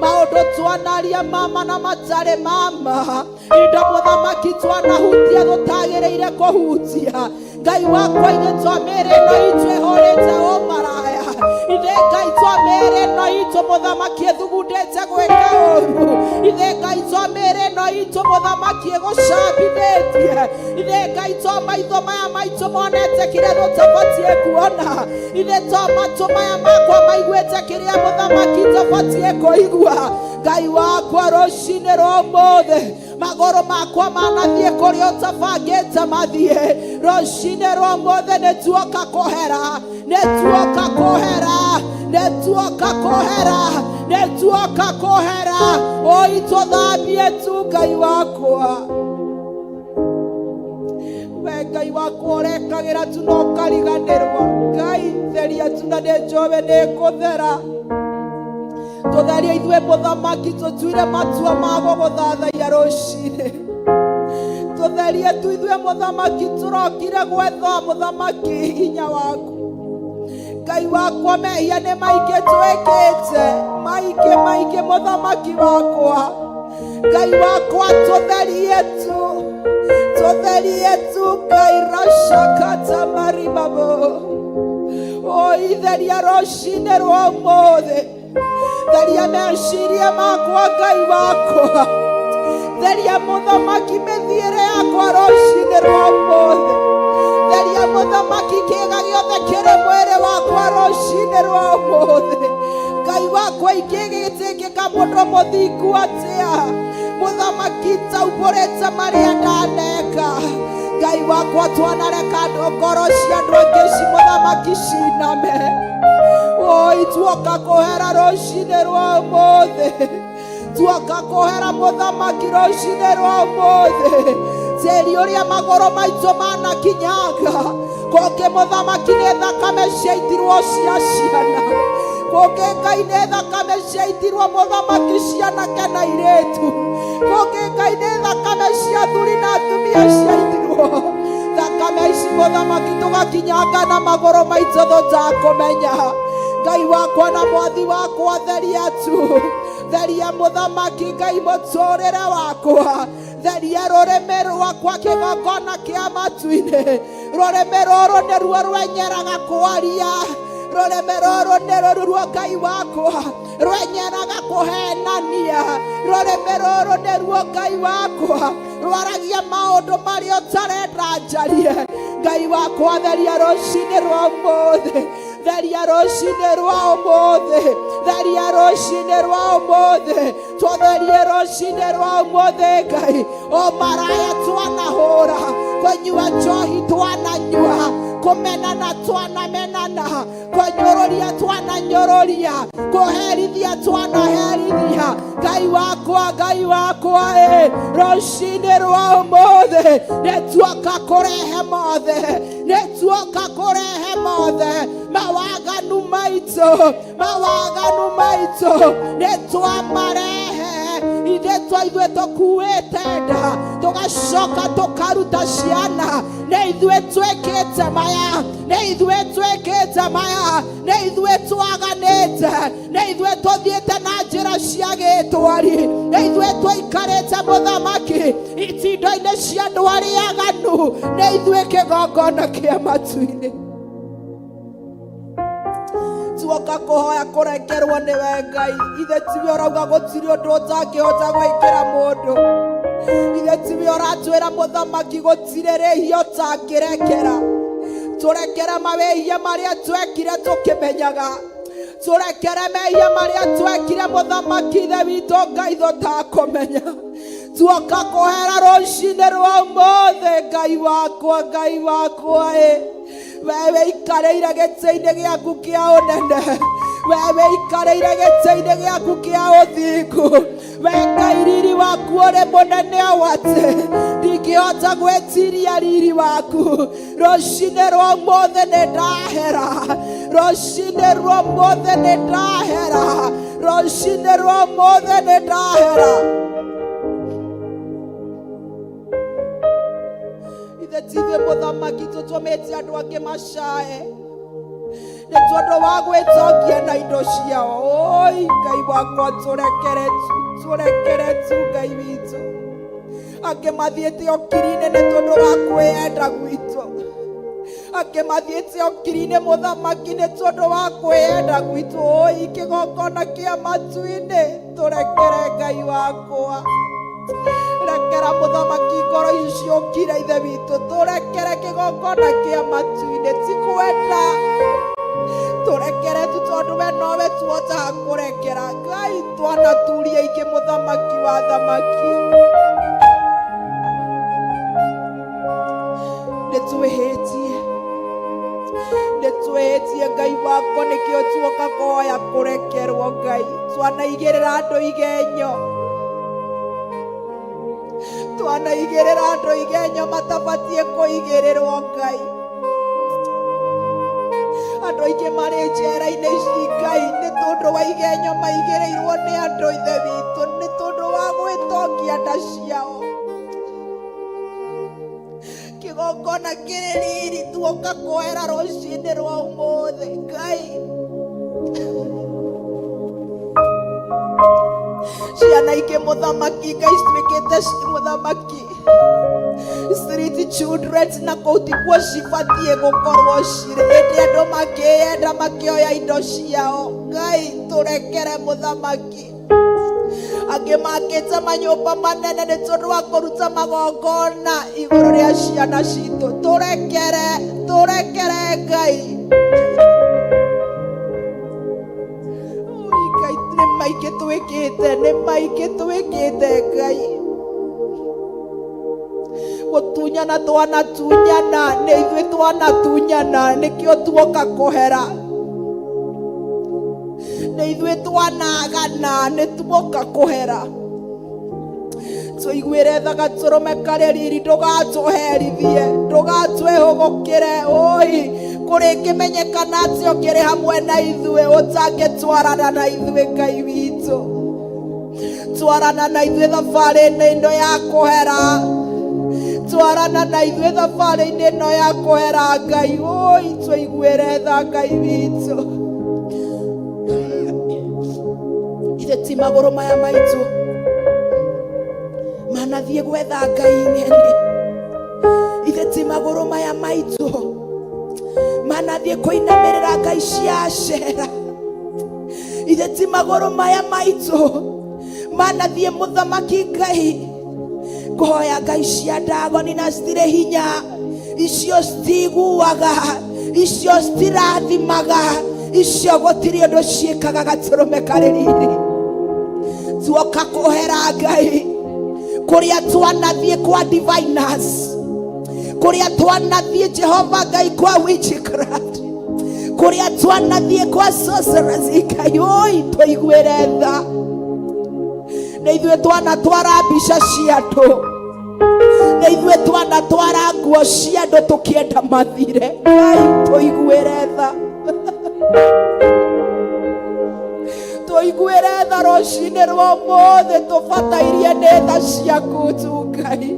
Maũndũ twanaria mama na matarĩ mama, indo mũthamaki twanahutia tũtagĩrĩire kũhutia. Ngai wakwa ithe twa mĩĩrĩ ĩno itũ ĩhũrĩte ũmaraya, ithe Ngai twa mĩĩrĩ ĩno itũ mũthamaki ĩthugundĩte gwĩka ũru, ithe Ngai twa mĩĩrĩ ĩno itũ mũthamaki ĩgũcambithĩtie, ithe Ngai twa maitho maya maitũ monete kĩrĩa tũtabatiĩ kuona, ithe twa matũ maya makwa maiguĩte kĩrĩa mũthamaki tũbatiĩ kũigua. Ngai wakwa rũcinĩ rwa ũmũthĩ magũrũ makwa manathiĩ kũrĩa ũtabangĩte mathiĩ. Rũcinĩ rwa ũmũthĩ nĩ tuoka kũhera, nĩ tuoka kũhera, nĩ tuoka kũhera, nĩ tuoka kũhera. Oi tũthambie tu Ngai wakwa. We Ngai wakwa ũrekagĩra tu na ũkariganĩrwo. Ngai theria tu na nĩ njũĩ nĩ kũthera. Tũtherie ithuĩ mũthamaki, tũtuire matua ma gũgũthathaiya rũcinĩ. Tũtherie tu ithuĩ mũthamaki, tũrokire gwetha mũthamaki hinya waku. Ngai wakwa mehia nĩ maingĩ twĩkĩte, maingĩ maingĩ mũthamaki wakwa. Ngai wakwa tũtherie tu, tũtherie tu Ngai racakata maribabo. Oi theria rũcinĩ rwa ũmũthĩ, theria meciria makwa Ngai wakwa, theria mũthamaki mĩthiĩre yakwa rũcinĩ rwa ũmũthĩ, theria mũthamaki kĩga gĩothe kĩrĩ mwĩrĩ wakwa rũcinĩ rwa ũmũthĩ. Ngai wakwa ingĩgĩtĩkĩka mũndũ mũthingu atĩa, mũthamaki taubũrĩte marĩa ndaneka. Ngai wakwa twanareka andũ ngoro cia andũ angĩ ci mũthamaki ciname. Oi tuoka kũhera rũcinĩ rwa ũmũthĩ, tuoka kũhera mũthamaki rũcinĩ rwa ũmũthĩ. Tĩri ũrĩa magũrũ maitũ manakinyanga, kũngĩ mũthamaki nĩ thakame ciaitirwo cia ciana, kũngĩ Ngai nĩ thakame ciaitirwo mũthamaki cianake na airĩtu, kũngĩ Ngai nĩ thakame cia athuri na atumia ciaitirwo. Thakame ici mũthamaki tũgakinyanga na magũrũ maitũ tũtakũmenya. Ngai wakwa na mwathi wakwa theria tu, theria mũthamaki Ngai mũtũrĩre wakwa, theria rũrĩmĩ rwakwa kĩgongona kĩa matu-inĩ. Rũrĩmĩ rũrũ nĩruo rwenyeraga kwaria, rũrĩmĩ rũrũ nĩruo Ngai wakwa rwenyeraga kũhenania, rũrĩmĩ rũrũ nĩruo Ngai wakwa rwaragia maũndũ marĩa ũtarenda njarie. Ngai wakwa theria rũcinĩ rwa ũmũthĩ, theria rũcinĩ rwa ũmũthĩ, theria rũcinĩ rwa ũmũthĩ, tũtherie rũcinĩ rwa ũmũthĩ Ngai. O maraya twanahũra Kũnyua njohi twananyua, kũmenana twanamenana, kũnyũrũria twananyũrũria, kũherithia twanaherithia. Ngai wakwa, Ngai wakwa, ĩ rũcinĩ rwa ũmũthĩ nĩ tuoka kũrehe mothe, nĩ tuoka kũrehe mothe mawaganu maitũ, mawaganu maitũ nĩ twamarehe. Ithuĩ twa ithuĩ tũkuĩte nda tũgacoka tũkaruta ciana, nĩ ithuĩ twĩkĩte maya, nĩ ithuĩ twĩkĩte maya, nĩ ithuĩ twaganĩte, nĩ ithuĩ tũthiĩte na njĩra cia gĩtwari, nĩ ithuĩ tũikarĩte mũthamaki itindo-inĩ cia andũ arĩa aganu, nĩ ithuĩ kĩgongona kĩa matu-inĩ. Tuoka kũhoya kũrekerwo nĩwe Ngai. Ithe tiwe ũrauga gũtirĩ ũndũ ũtangĩhota gwĩkĩra mũndũ. Ithe tiwe ũratwĩra mũthamaki gũtirĩ rĩhia ũtangĩrekera. Tũrekere mawĩhia marĩa twekire tũkĩmenyaga, tũrekere mehia marĩa twekire mũthamaki ithe witũ Ngai tũtakũmenya. Tuoka kũhera rũcinĩ rwa ũmũthĩ Ngai wakwa, Ngai wakwa, ĩ we wĩikarĩire gĩtĩ-inĩ gĩaku kĩa ũnene, we wĩikarĩire gĩtĩ-inĩ gĩaku kĩa ũthingu, we Ngai riri waku ũrĩ mũnene ũũ atĩ ndingĩhota gwĩtiria riri waku. Rũcinĩ rwa ũmũthĩ nĩ ndahera, rũcinĩ rwa ũmũthĩ nĩ ndahera, rũcinĩ rwa ũmũthĩ nĩ ndahera. Ithe ti ithuĩ mũthamaki tũtũmĩte andũ angĩ macae nĩ tondũ wa gwĩtongia na indo ciao. Oi Ngai wakwa, tũrekere tu, tũrekere tu Ngai witũ. Angĩ mathiĩte ũkiri-inĩ nĩ tondũ wa kwĩyenda gwitũ, angĩ mathiĩte ũkiri-inĩ mũthamaki nĩ tondũ wa kwĩyenda gwitũ. Oi kĩgongona kĩa matu-inĩ, tũrekere Ngai wakwa. Rekera mũthamaki ngoro ici ciũkire ithe witũ, tũrekere kĩgongona kĩa matu-inĩ, ti kwenda tũrekere tu tondũ we nowe tuhotaga kũrekera. Ngai twanaturia ingĩ mũthamaki wa thamaki, nĩ twĩhĩtie, nĩ twĩhĩtie Ngai wakwa, nĩkĩo tuoka kũhoya kũrekerwo Ngai. Twanaigĩrĩra andũ igenyo, twanaigĩrĩra andũ igenyo matabatiĩ kũigĩrĩrwo Ngai. Andũ aingĩ marĩ njera-inĩ ici Ngai nĩ tondũ wa igenyo maigĩrĩirwo nĩ andũ ithe witũ, nĩ tondũ wa gwĩtongia nda ciao. Kĩgongona kĩrĩ riri tuoka kuoera rũcinĩ rwa ũmũthĩ Ngai. Ciana ingĩ mũthamaki Ngai cituĩkĩte mũthamaki street children, na kũu tikuo cibatiĩ gũkorwo cirĩ, ĩndĩ andũ makĩyenda makĩoya indo ciao. Ngai tũrekere mũthamaki. Angĩ makĩte manyũmba manene nĩ tondũ wa kũruta magongona igũrũ rĩa ciana citũ. Tũrekere, tũrekere Ngai. Ui, Ngai nĩ maingĩ twĩkĩte, nĩ maingĩ twĩkĩte Ngai. Gũtunyana twanatunyana, nĩ ithuĩ twanatunyana, nĩkĩo tuoka kũhera. Nĩ ithuĩ twanagana, nĩ tuoka kũhera. Tũiguĩre tha gatũrũme karĩ riri, ndũgatũherithie, ndũgatwĩhũgũkĩre. Oi kũrĩkĩmenyekana atĩ ũkĩrĩ hamwe na ithuĩ, ũtangĩtwarana na ithuĩ Ngai witũ. Twarana na ithuĩ thabarĩ-inĩ ĩno ya kũhera, twarana na ithuĩ thabarĩ-inĩ ĩno ya kũhera Ngai. Oi tũiguĩre tha Ngai witũ. Ithe ti magũrũ maya maitũ manathiĩ gwetha Ngai ng'eni, ithe ti magũrũ maya maitũ manathiĩ kũinamĩrĩra Ngai cia Ashera, ithe ti magũrũ maya maitũ manathiĩ mũthamaki Ngai kũhoya Ngai cia Ndagoni na citirĩ hinya, icio citiguaga, icio citirathimaga, icio gũtirĩ ũndũ ciĩkaga gatũrũme karĩ riri. Tuoka kũhera Ngai kũrĩa twanathiĩ kwa diviners, Kũrĩa twanathiĩ Jehova Ngai kwa witchcraft, kũrĩa twanathiĩ kwa sorcerers, Ngai oi tũiguĩre tha. Nĩ ithuĩ twanatwara mbica cia andũ, nĩ ithuĩ twanatwara nguo cia andũ tũkĩenda mathire. Ngai tũiguĩre tha, tũiguĩre tha rũcinĩ rwa ũmũthĩ. Tũbatairie nĩ tha ciaku tu Ngai.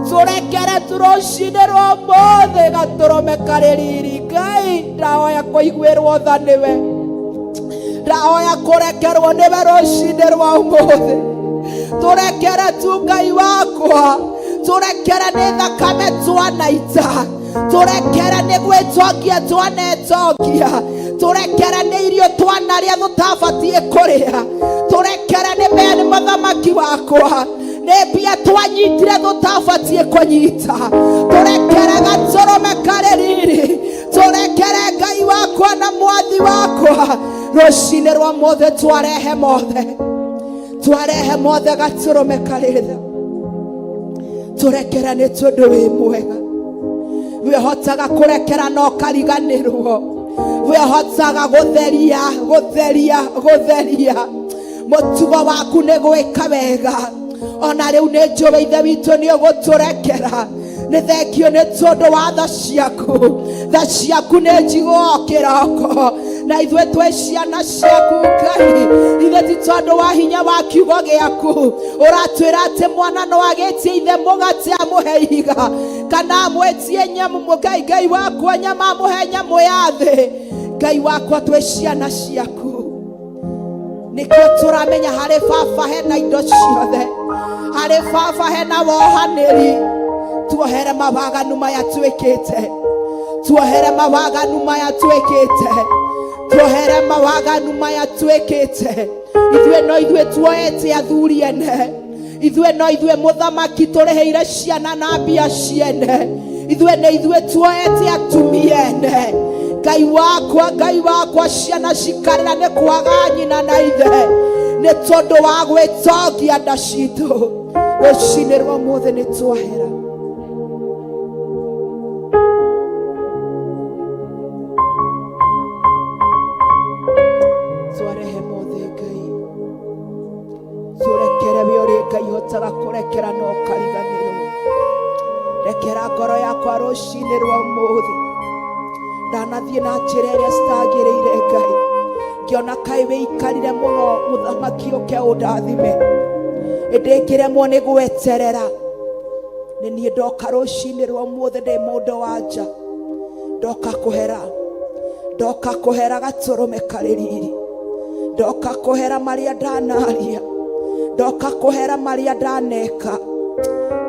Tũrekere tu rũcinĩ rwa ũmũthĩ, gatũrũme karĩ riri. Ngai, ndahoya kũiguĩrwo tha nĩwe, ndahoya kũrekerwo nĩwe rũcinĩ rwa ũmũthĩ. Tũrekere tu Ngai wakwa, tũrekere nĩ thakame twanaita, tũrekere nĩ gwĩtongia twanetongia, tũrekere nĩ irio twanarĩa tũtabatiĩ kũrĩa, tũrekere nĩ meni mũthamaki wakwa, nĩ mbia twanyitire tũtabatiĩ kũnyita. Tũrekere gatũrũme karĩ riri, tũrekere Ngai wakwa na mwathi wakwa. Rũcinĩ rwa mothe twarehe mothe, twarehe mothe gatũrũme karĩ tha. Tũrekere nĩ tondũ wĩ mwega, wĩhotaga kũrekera na ũkariganĩrwo, wĩhotaga gũtheria, gũtheria, gũtheria. Mũtugo waku nĩ gwĩka wega. Ona rĩu nĩ njũĩ Ithe witũ nĩ ũgũtũrekera. Nĩ thengio nĩ tondũ wa tha ciaku. Tha ciaku nĩ njigũ o kĩroko, na ithuĩ twĩ ciana ciaku Ngai. Ithe ti tondũ wa hinya wa kiugo gĩaku ũratwĩra atĩ mwana no agĩtie ithe mũgate amũhe ihiga, kana amwĩtie nyamũ, Ngai, Ngai wakwa, nyama amũhe nyamũ ya thĩ. Ngai wakwa, twĩ ciana ciaku, nĩkĩo tũramenya harĩ baba hena indo ciothe, harĩ baba hena wohanĩri. Tuohere mawaganu maya twĩkĩte, tuohere mawaganu maya twĩkĩte, tuohere mawaganu maya twĩkĩte. Ithuĩ no ithuĩ tuoete athuri ene, ithuĩ no ithuĩ mũthamaki tũrĩhĩire ciana na mbia ciene, ithuĩ nĩ ithuĩ tuoete atumia ene. Ngai wakwa, Ngai wakwa, ciana cikarĩra nĩ kwaga nyina na ithe nĩ tondũ wa gwĩtongia nda citũ. Rũcinĩ rwa ũmũthĩ nĩ twahera. Twarehe mothe Ngai, tũrekere. We ũrĩ Ngai hotaga kũrekera na ũkariganĩrwo. Rekera ngoro yakwa rũcinĩ rwa ũmũthĩ. Ndanathiĩ na njĩra ĩrĩa citagĩrĩire Ngai, ngĩona kaĩ wĩikarire mũno mũthamaki ũke ũndathime, ĩndĩ ngĩremwo nĩ gweterera. Nĩ niĩ ndoka rũcinĩ rwa ũmũthĩ ndĩ mũndũ wa nja, ndoka kũhera, ndoka kũhera gatũrũme karĩ riri, ndoka kũhera marĩa ndanaria, ndoka kũhera marĩa ndaneka.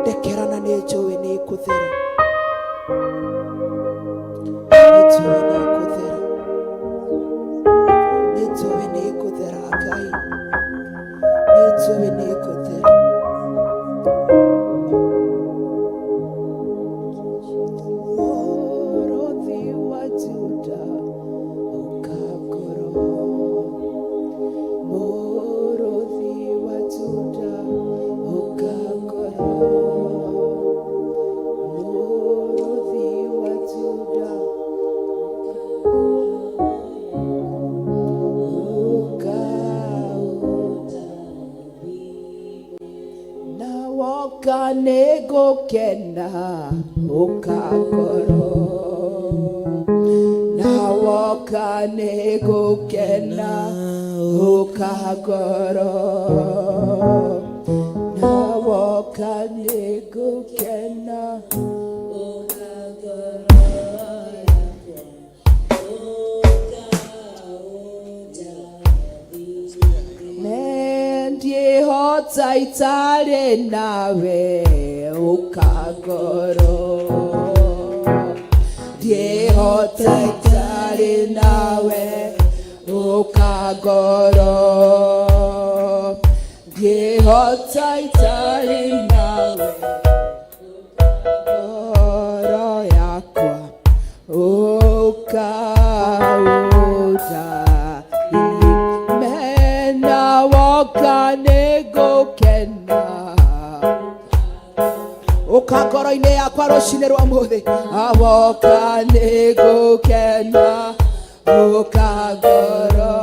Ndekera na nĩ njũĩ nĩ ngũthera, nĩ njũĩ nĩ ngũthera, nĩ njũĩ nĩ ngũthera. Ngai, nĩ njũĩ nĩ ngũthera. Mũrũthi wa Juda ũkangorwo, Mũrũthi wa Juda ũkangorwo, Mũrũthi wa Juda ũkauta na woka nĩ ngũkena ũkangorwo, na woka nĩ ngũkena ũkangorwo, na woka nĩ ngũkena. Ndiĩhota itarĩ nawe ũkangorwo, ndiĩhota itarĩ nawe ũkangorwo, ndiĩhota itarĩ nawe ngoro yakwa ũkaũnda mena woka nĩ ngũkena. Ũka ngoro-inĩ yakwa rũcinĩ rwa mũthĩ. Awoka nĩ ngũkena, ũka ngoro.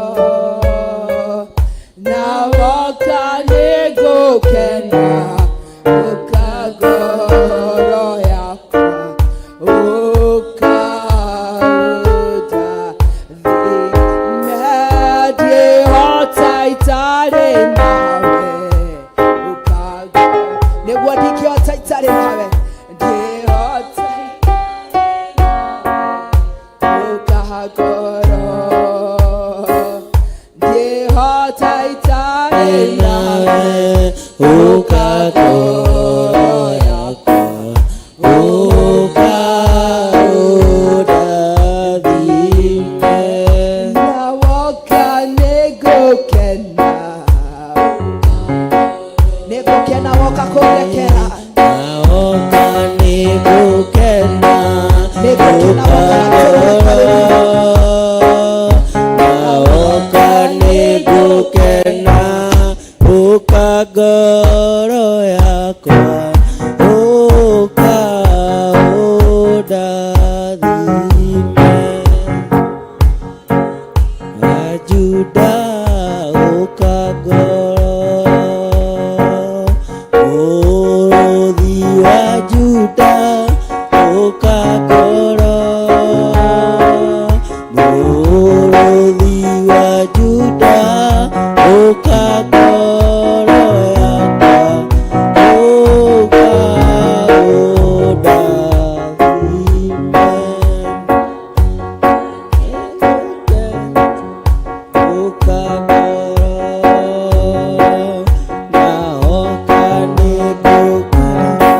Na woka nĩ ngũkena, ũka ngoro yakwa. Ũka ũndathime, ndingĩhota itarĩ nawe. Ũka ngoro. Nĩguo ndingĩhota itarĩ nawe. Ndingĩhota ũka ngoro. Ndingĩhota itarĩ nawe. Ũka ngoro yakwa, ũka ũndathime. Na woka nĩngũkena. Nĩngũkena woka kũndekera. Na woka nĩngũkena, Nĩngũkena ũka woka ngoro. Na woka nĩngũkena, ũka ngoro yakwa, ũka ũndathime. Wa Juda ũka ngoro, mũrũthi wa Juda ũka ngoro, mũrũthi wa Juda ũka ngoro yakwa, ũka ũndathime. Ũka ngoro, na woka nĩngũkena,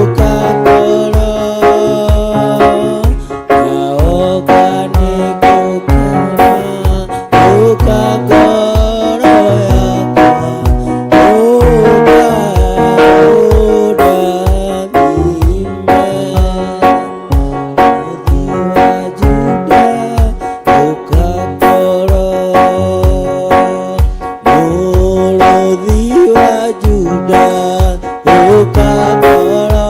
ũka ngoro, na woka nĩngũkena, ũka ngoro yakwa, ũka ũndathime. Mũrũthi wa Juda ũka ngoro, mũrũthi wa Juda ũka ngoro,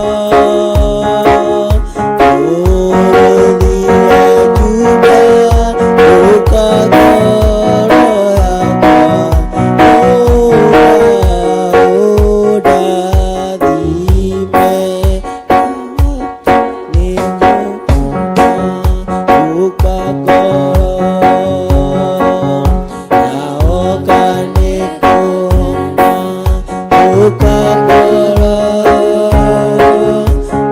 mũrũthi wa Juda ũka ngoro yakwa, ũka ũndathime. Ũka ngoro, na woka nĩngũkena, ũka ngoro,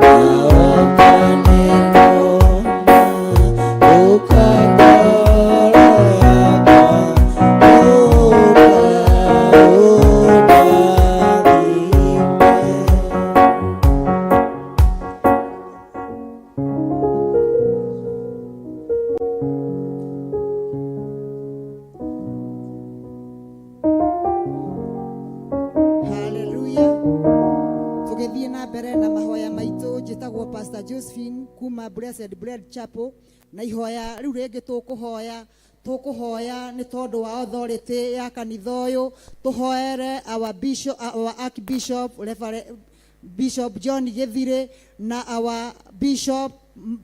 na woka nĩngũkena, ũka ngoro yakwa, ũka ũndathime. Haleluya. Tũgĩthiĩ na mbere na mahoya maitũ, njĩtagwo Pastor Josephine kuma Blessed Bread Chapel, na ihoya rĩu rĩngĩ tũkũhoya, tũkũhoya nĩ tondũ wa authority ya kanitha ũyũ. Tũhoere our bishop, our archbishop Reverend Bishop John Githire, na our Bishop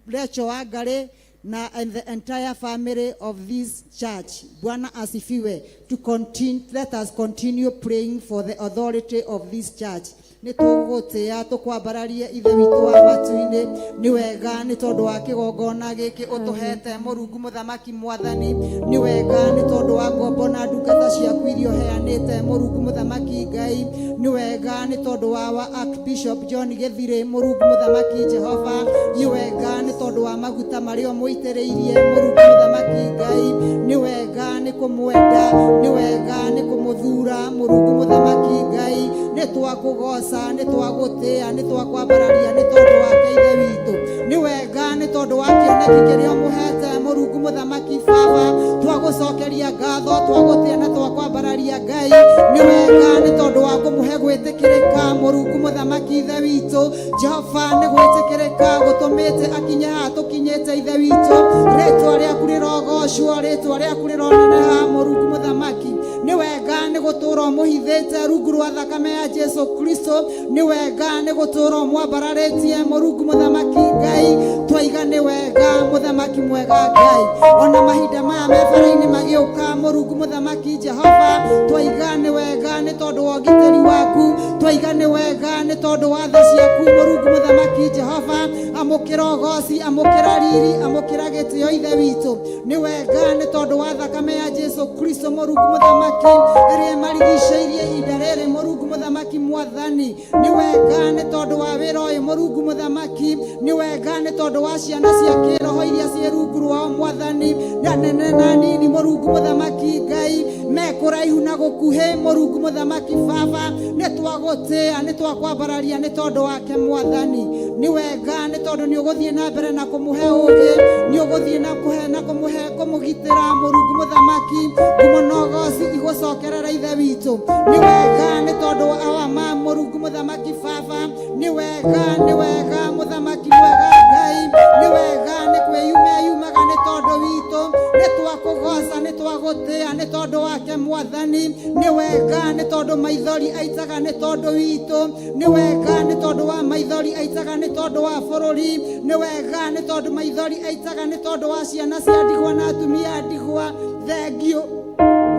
Rachel Wangari, na and the entire family of this church. Bwana asifiwe. To continue, let us continue praying for the authority of this church. Nĩ tũgũtĩa tũkwambararie Ithe witũ wa matu-inĩ. Nĩ wega nĩ tondũ wa kĩgongona gĩkĩ ũtũhete, Mũrungu Mũthamaki Mwathani. Nĩ wega nĩ tondũ wa ngombo na ndungata ciaku iria ũheanĩte, Mũrungu Mũthamaki Ngai. Nĩ wega nĩ tondũ wa Archbishop John Githire, Mũrungu Mũthamaki Jehova. Nĩ wega nĩ tondũ wa maguta marĩa ũmũitĩrĩirie, Mũrungu Mũthamaki Ngai. Nĩ wega nĩ kũmwenda, nĩ wega nĩ kũmũthura, Mũrungu Mũthamaki Ngai. Nĩ twakũgoca, nĩ twagũtĩa, nĩ twakwambararia nĩ tondũ wake, Ithe witũ. Nĩ wega nĩ tondũ wa kĩoneki kĩrĩa ũmũhete, Mũrungu Mũthamaki Baba. Twagũcokeria ngatho, twagũtĩa na twakwambararia, Ngai. Nĩ wega nĩ tondũ wa kũmũhe gwĩtĩkĩrĩka, Mũrungu Mũthamaki Ithe witũ Jehova. Nĩ gwĩtĩkĩrĩka gũtũmĩte akinye haha tũkinyĩte, Ithe witũ. Rĩtwa rĩaku rĩrogocwo, rĩtwa rĩaku rĩroneneha, Mũrungu Mũthamaki. Nĩ wega nĩ gũtũũra ũmũhithĩte rungu rwa thakame ya Jesu Kristo. Nĩ wega nĩ gũtũũra ũmwambararĩtie mũrungu mũthamaki Ngai. Twaiga nĩ wega mũthamaki mwega Ngai. Ona mahinda maya me bara-inĩ magĩũka mũrungu mũthamaki Jehova, twaiga nĩ wega nĩ tondũ wa ũgitĩri waku. Twaiga nĩ wega nĩ tondũ wa tha ciaku mũrungu mũthamaki Jehova. Amũkĩra ũgoci, amũkĩra riri, amũkĩra gĩtĩo Ithe witũ. Nĩ wega nĩ tondũ wa thakame ya Jesu Kristo mũrungu mũthamaki ĩrĩa ĩmarigicĩirie ihinda rĩrĩ mũrungu mũthamaki mwathani. Nĩ wega nĩ tondũ wa wĩra ũyũ mũrungu mũthamaki. Nĩ wega nĩ tondũ wa ciana cia kĩroho iria ciĩ rungu rwao mwathani, na nene na nini mũrungu mũthamaki Ngai, me kũraihu na gũkuhĩ mũrungu mũthamaki Baba. Nĩ twagũtĩa, nĩ twakwambararia nĩ tondũ wake mwathani. Nĩ wega nĩ tondũ nĩ ũgũthiĩ na mbere na kũmũhe ũũgĩ, nĩ ũgũthiĩ na kũhe na kũmũhe kũmũgitĩra mũrungu mũthamaki. Ngumo na ũgoci igũcokerera Ithe witũ. Nĩ wega nĩ tondũ wa ma mũrungu mũthamaki Baba. Nĩ wega, nĩ wega mũthamaki mwega Ngai. Nĩ wega nĩ kwĩyuma yumaga nĩ tondũ witũ. Nĩ twakũgoca, nĩ twagũtĩa nĩ tondũ wake mwathani. Nĩ wega nĩ tondũ maithori aitaga nĩ tondũ witũ. Nĩ wega nĩ tondũ wa maithori aitaga nĩ tondũ wa bũrũri. Nĩ wega nĩ tondũ maithori aitaga nĩ tondũ wa ciana cia ndigwa na atumia a ndigwa. Thengiũ,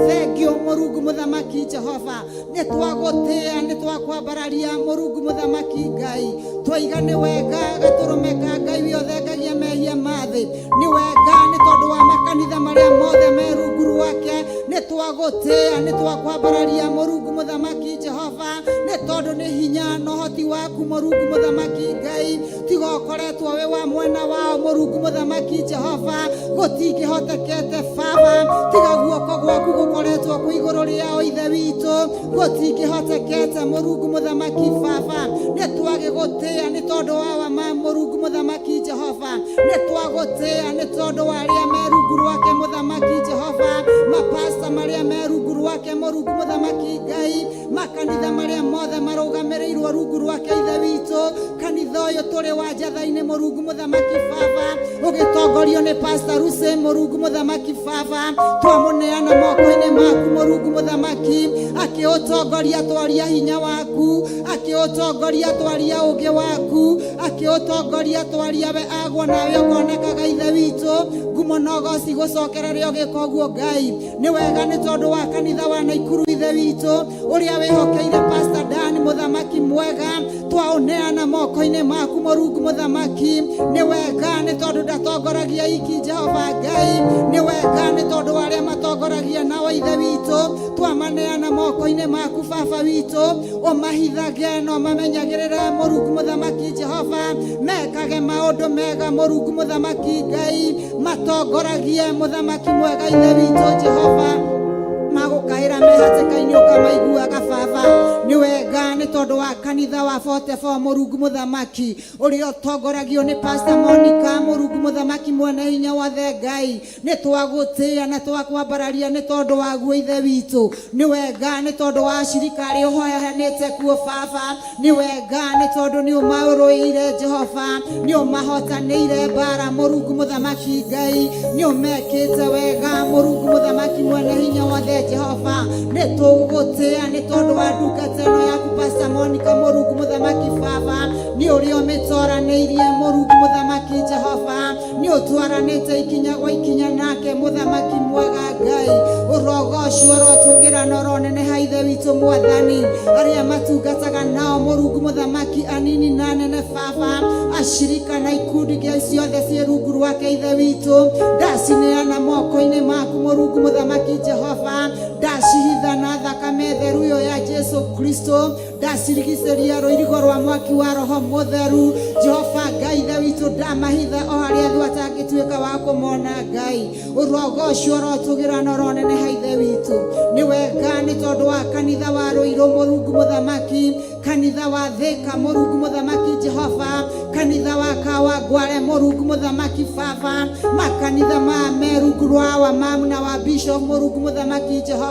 thengio mũrungu mũthamaki Jehova. Nĩ twagũtĩa, nĩ twakwambararia mũrungu mũthamaki Ngai. Twaiga nĩ wega gatũrũme ka Ngai wĩothengagia mehia ma thĩ. Nĩ wega nĩ tondũ wa makanitha marĩa mothe me rungu rwake. Nĩ twagũtĩa, nĩ twakwambararia mũrungu mũthamaki Jehova, nĩ tondũ nĩ hinya na ũhoti waku mũrungu mũthamaki Ngai. Tiga ũkoretwo wĩ wa mwena wao mũrungu mũthamaki Jehova, gũtingĩhotekete Baba. Tiga guoko gwaku gũkoretwo kwĩ igũrũ rĩao Ithe witũ, gũtingĩhotekete mũrungu mũthamaki Baba. Nĩ twagĩgũtĩa nĩ tondũ wa wama mũrungu mũthamaki Jehova. Nĩ twagũtĩa nĩ tondũ wa arĩa me rungu rwake mũthamaki Jehova, mapasta marĩa me rungu rwake mũrungu mũthamaki Ngai, makanitha marĩa mothe marũgamĩrĩirwo rungu rwake Ithe witũ. Kanitha ũyũ tũrĩ wa njatha-inĩ mũrungu mũthamaki Baba, ũgĩtongorio nĩ Pastor Ruse mũrungu mũthamaki Baba. Twamũneana moko-inĩ maku mũrungu mũthamaki, akĩũtongoria twaria hinya waku, akĩũtongoria twaria ũũgĩ waku, akĩũtongoria twaria we agwo nawe ũkonekaga Ithe witũ. Ngumo na ũgoci gũcokerere ũgĩka ũguo Ngai. Nĩ wega nĩ tondũ wa kanitha wa Naikuru Ithe witũ, ũrĩa wĩhokeire Pastor Dan mũthamaki mwega. Twaũneana moko-inĩ maku mũrungu mũthamaki. Nĩ wega nĩ tondũ ndatongoragia iki Jehova Ngai. Nĩ wega nĩ tondũ wa arĩa matongoragia nao Ithe witũ. Twamaneana moko-inĩ maku Baba witũ, ũmahithage na ũmamenyagĩrĩre mũrungu mũthamaki Jehova. Mekage maũndũ mega mũrungu mũthamaki Ngai, matongoragie mũthamaki mwega Ithe witũ Jehova. Magũkaĩra me hatĩka-inĩ ũkamaiguaga Baba. Nĩ wega nĩ tondũ wa kanitha wa 44 mũrungu mũthamaki, ũrĩa ũtongoragio nĩ Pastor Monica mũrungu mũthamaki mwene hinya wothe Ngai. Nĩ twagũtĩa na twakwambararia nĩ tondũ waguo Ithe witũ. Nĩ wega nĩ tondũ wa acirika arĩa ũhoyanĩte kuo Baba. Nĩ wega nĩ tondũ nĩ ũmaũrũĩire Jehova, nĩ ũmahotanĩire mbara mũrungu mũthamaki Ngai, nĩ ũmekĩte wega mũrungu mũthamaki mwene hinya wothe Jehova. Nĩ tũgũgũtĩa nĩ tondũ wa ndungata ĩno yaku Pastor Monica mũrungu mũthamaki Baba, nĩ ũrĩa ũmĩtoranĩirie mũrungu mũthamaki Jehova, nĩ ũtwaranĩte ikinya gwa ikinya nake mũthamaki mwega Ngai. Ũrogocwo, ũrotũgĩra na ũroneneha Ithe witũ mwathani. Arĩa matungataga nao mũrungu mũthamaki anini na anene Baba, acirika na ikundi ciothe ciĩ rungu rwake Ithe witũ, ndacineana moko-inĩ maku mũrungu mũthamaki Jehova. Ndacihitha na thakame theru ĩyo ya Jesu Kristo, ndacirigicĩria rũirigo rwa mwaki wa Roho Mũtheru Jehova Ngai Ithe witũ. Ndamahitha o harĩa thũ atangĩtuĩka wa kũmona Ngai. Ũrogocwo, ũrotũgĩra na ũroneneha Ithe witũ. Nĩ wega nĩ tondũ wa kanitha wa Rũirũ mũrungu mũthamaki, kanitha wa Thika mũrungu mũthamaki Jehova, kanitha wa Kawangware mũrungu mũthamaki Baba, makanitha ma me rungu rwa wa mamu na wa bishop mũrungu mũthamaki Jehova.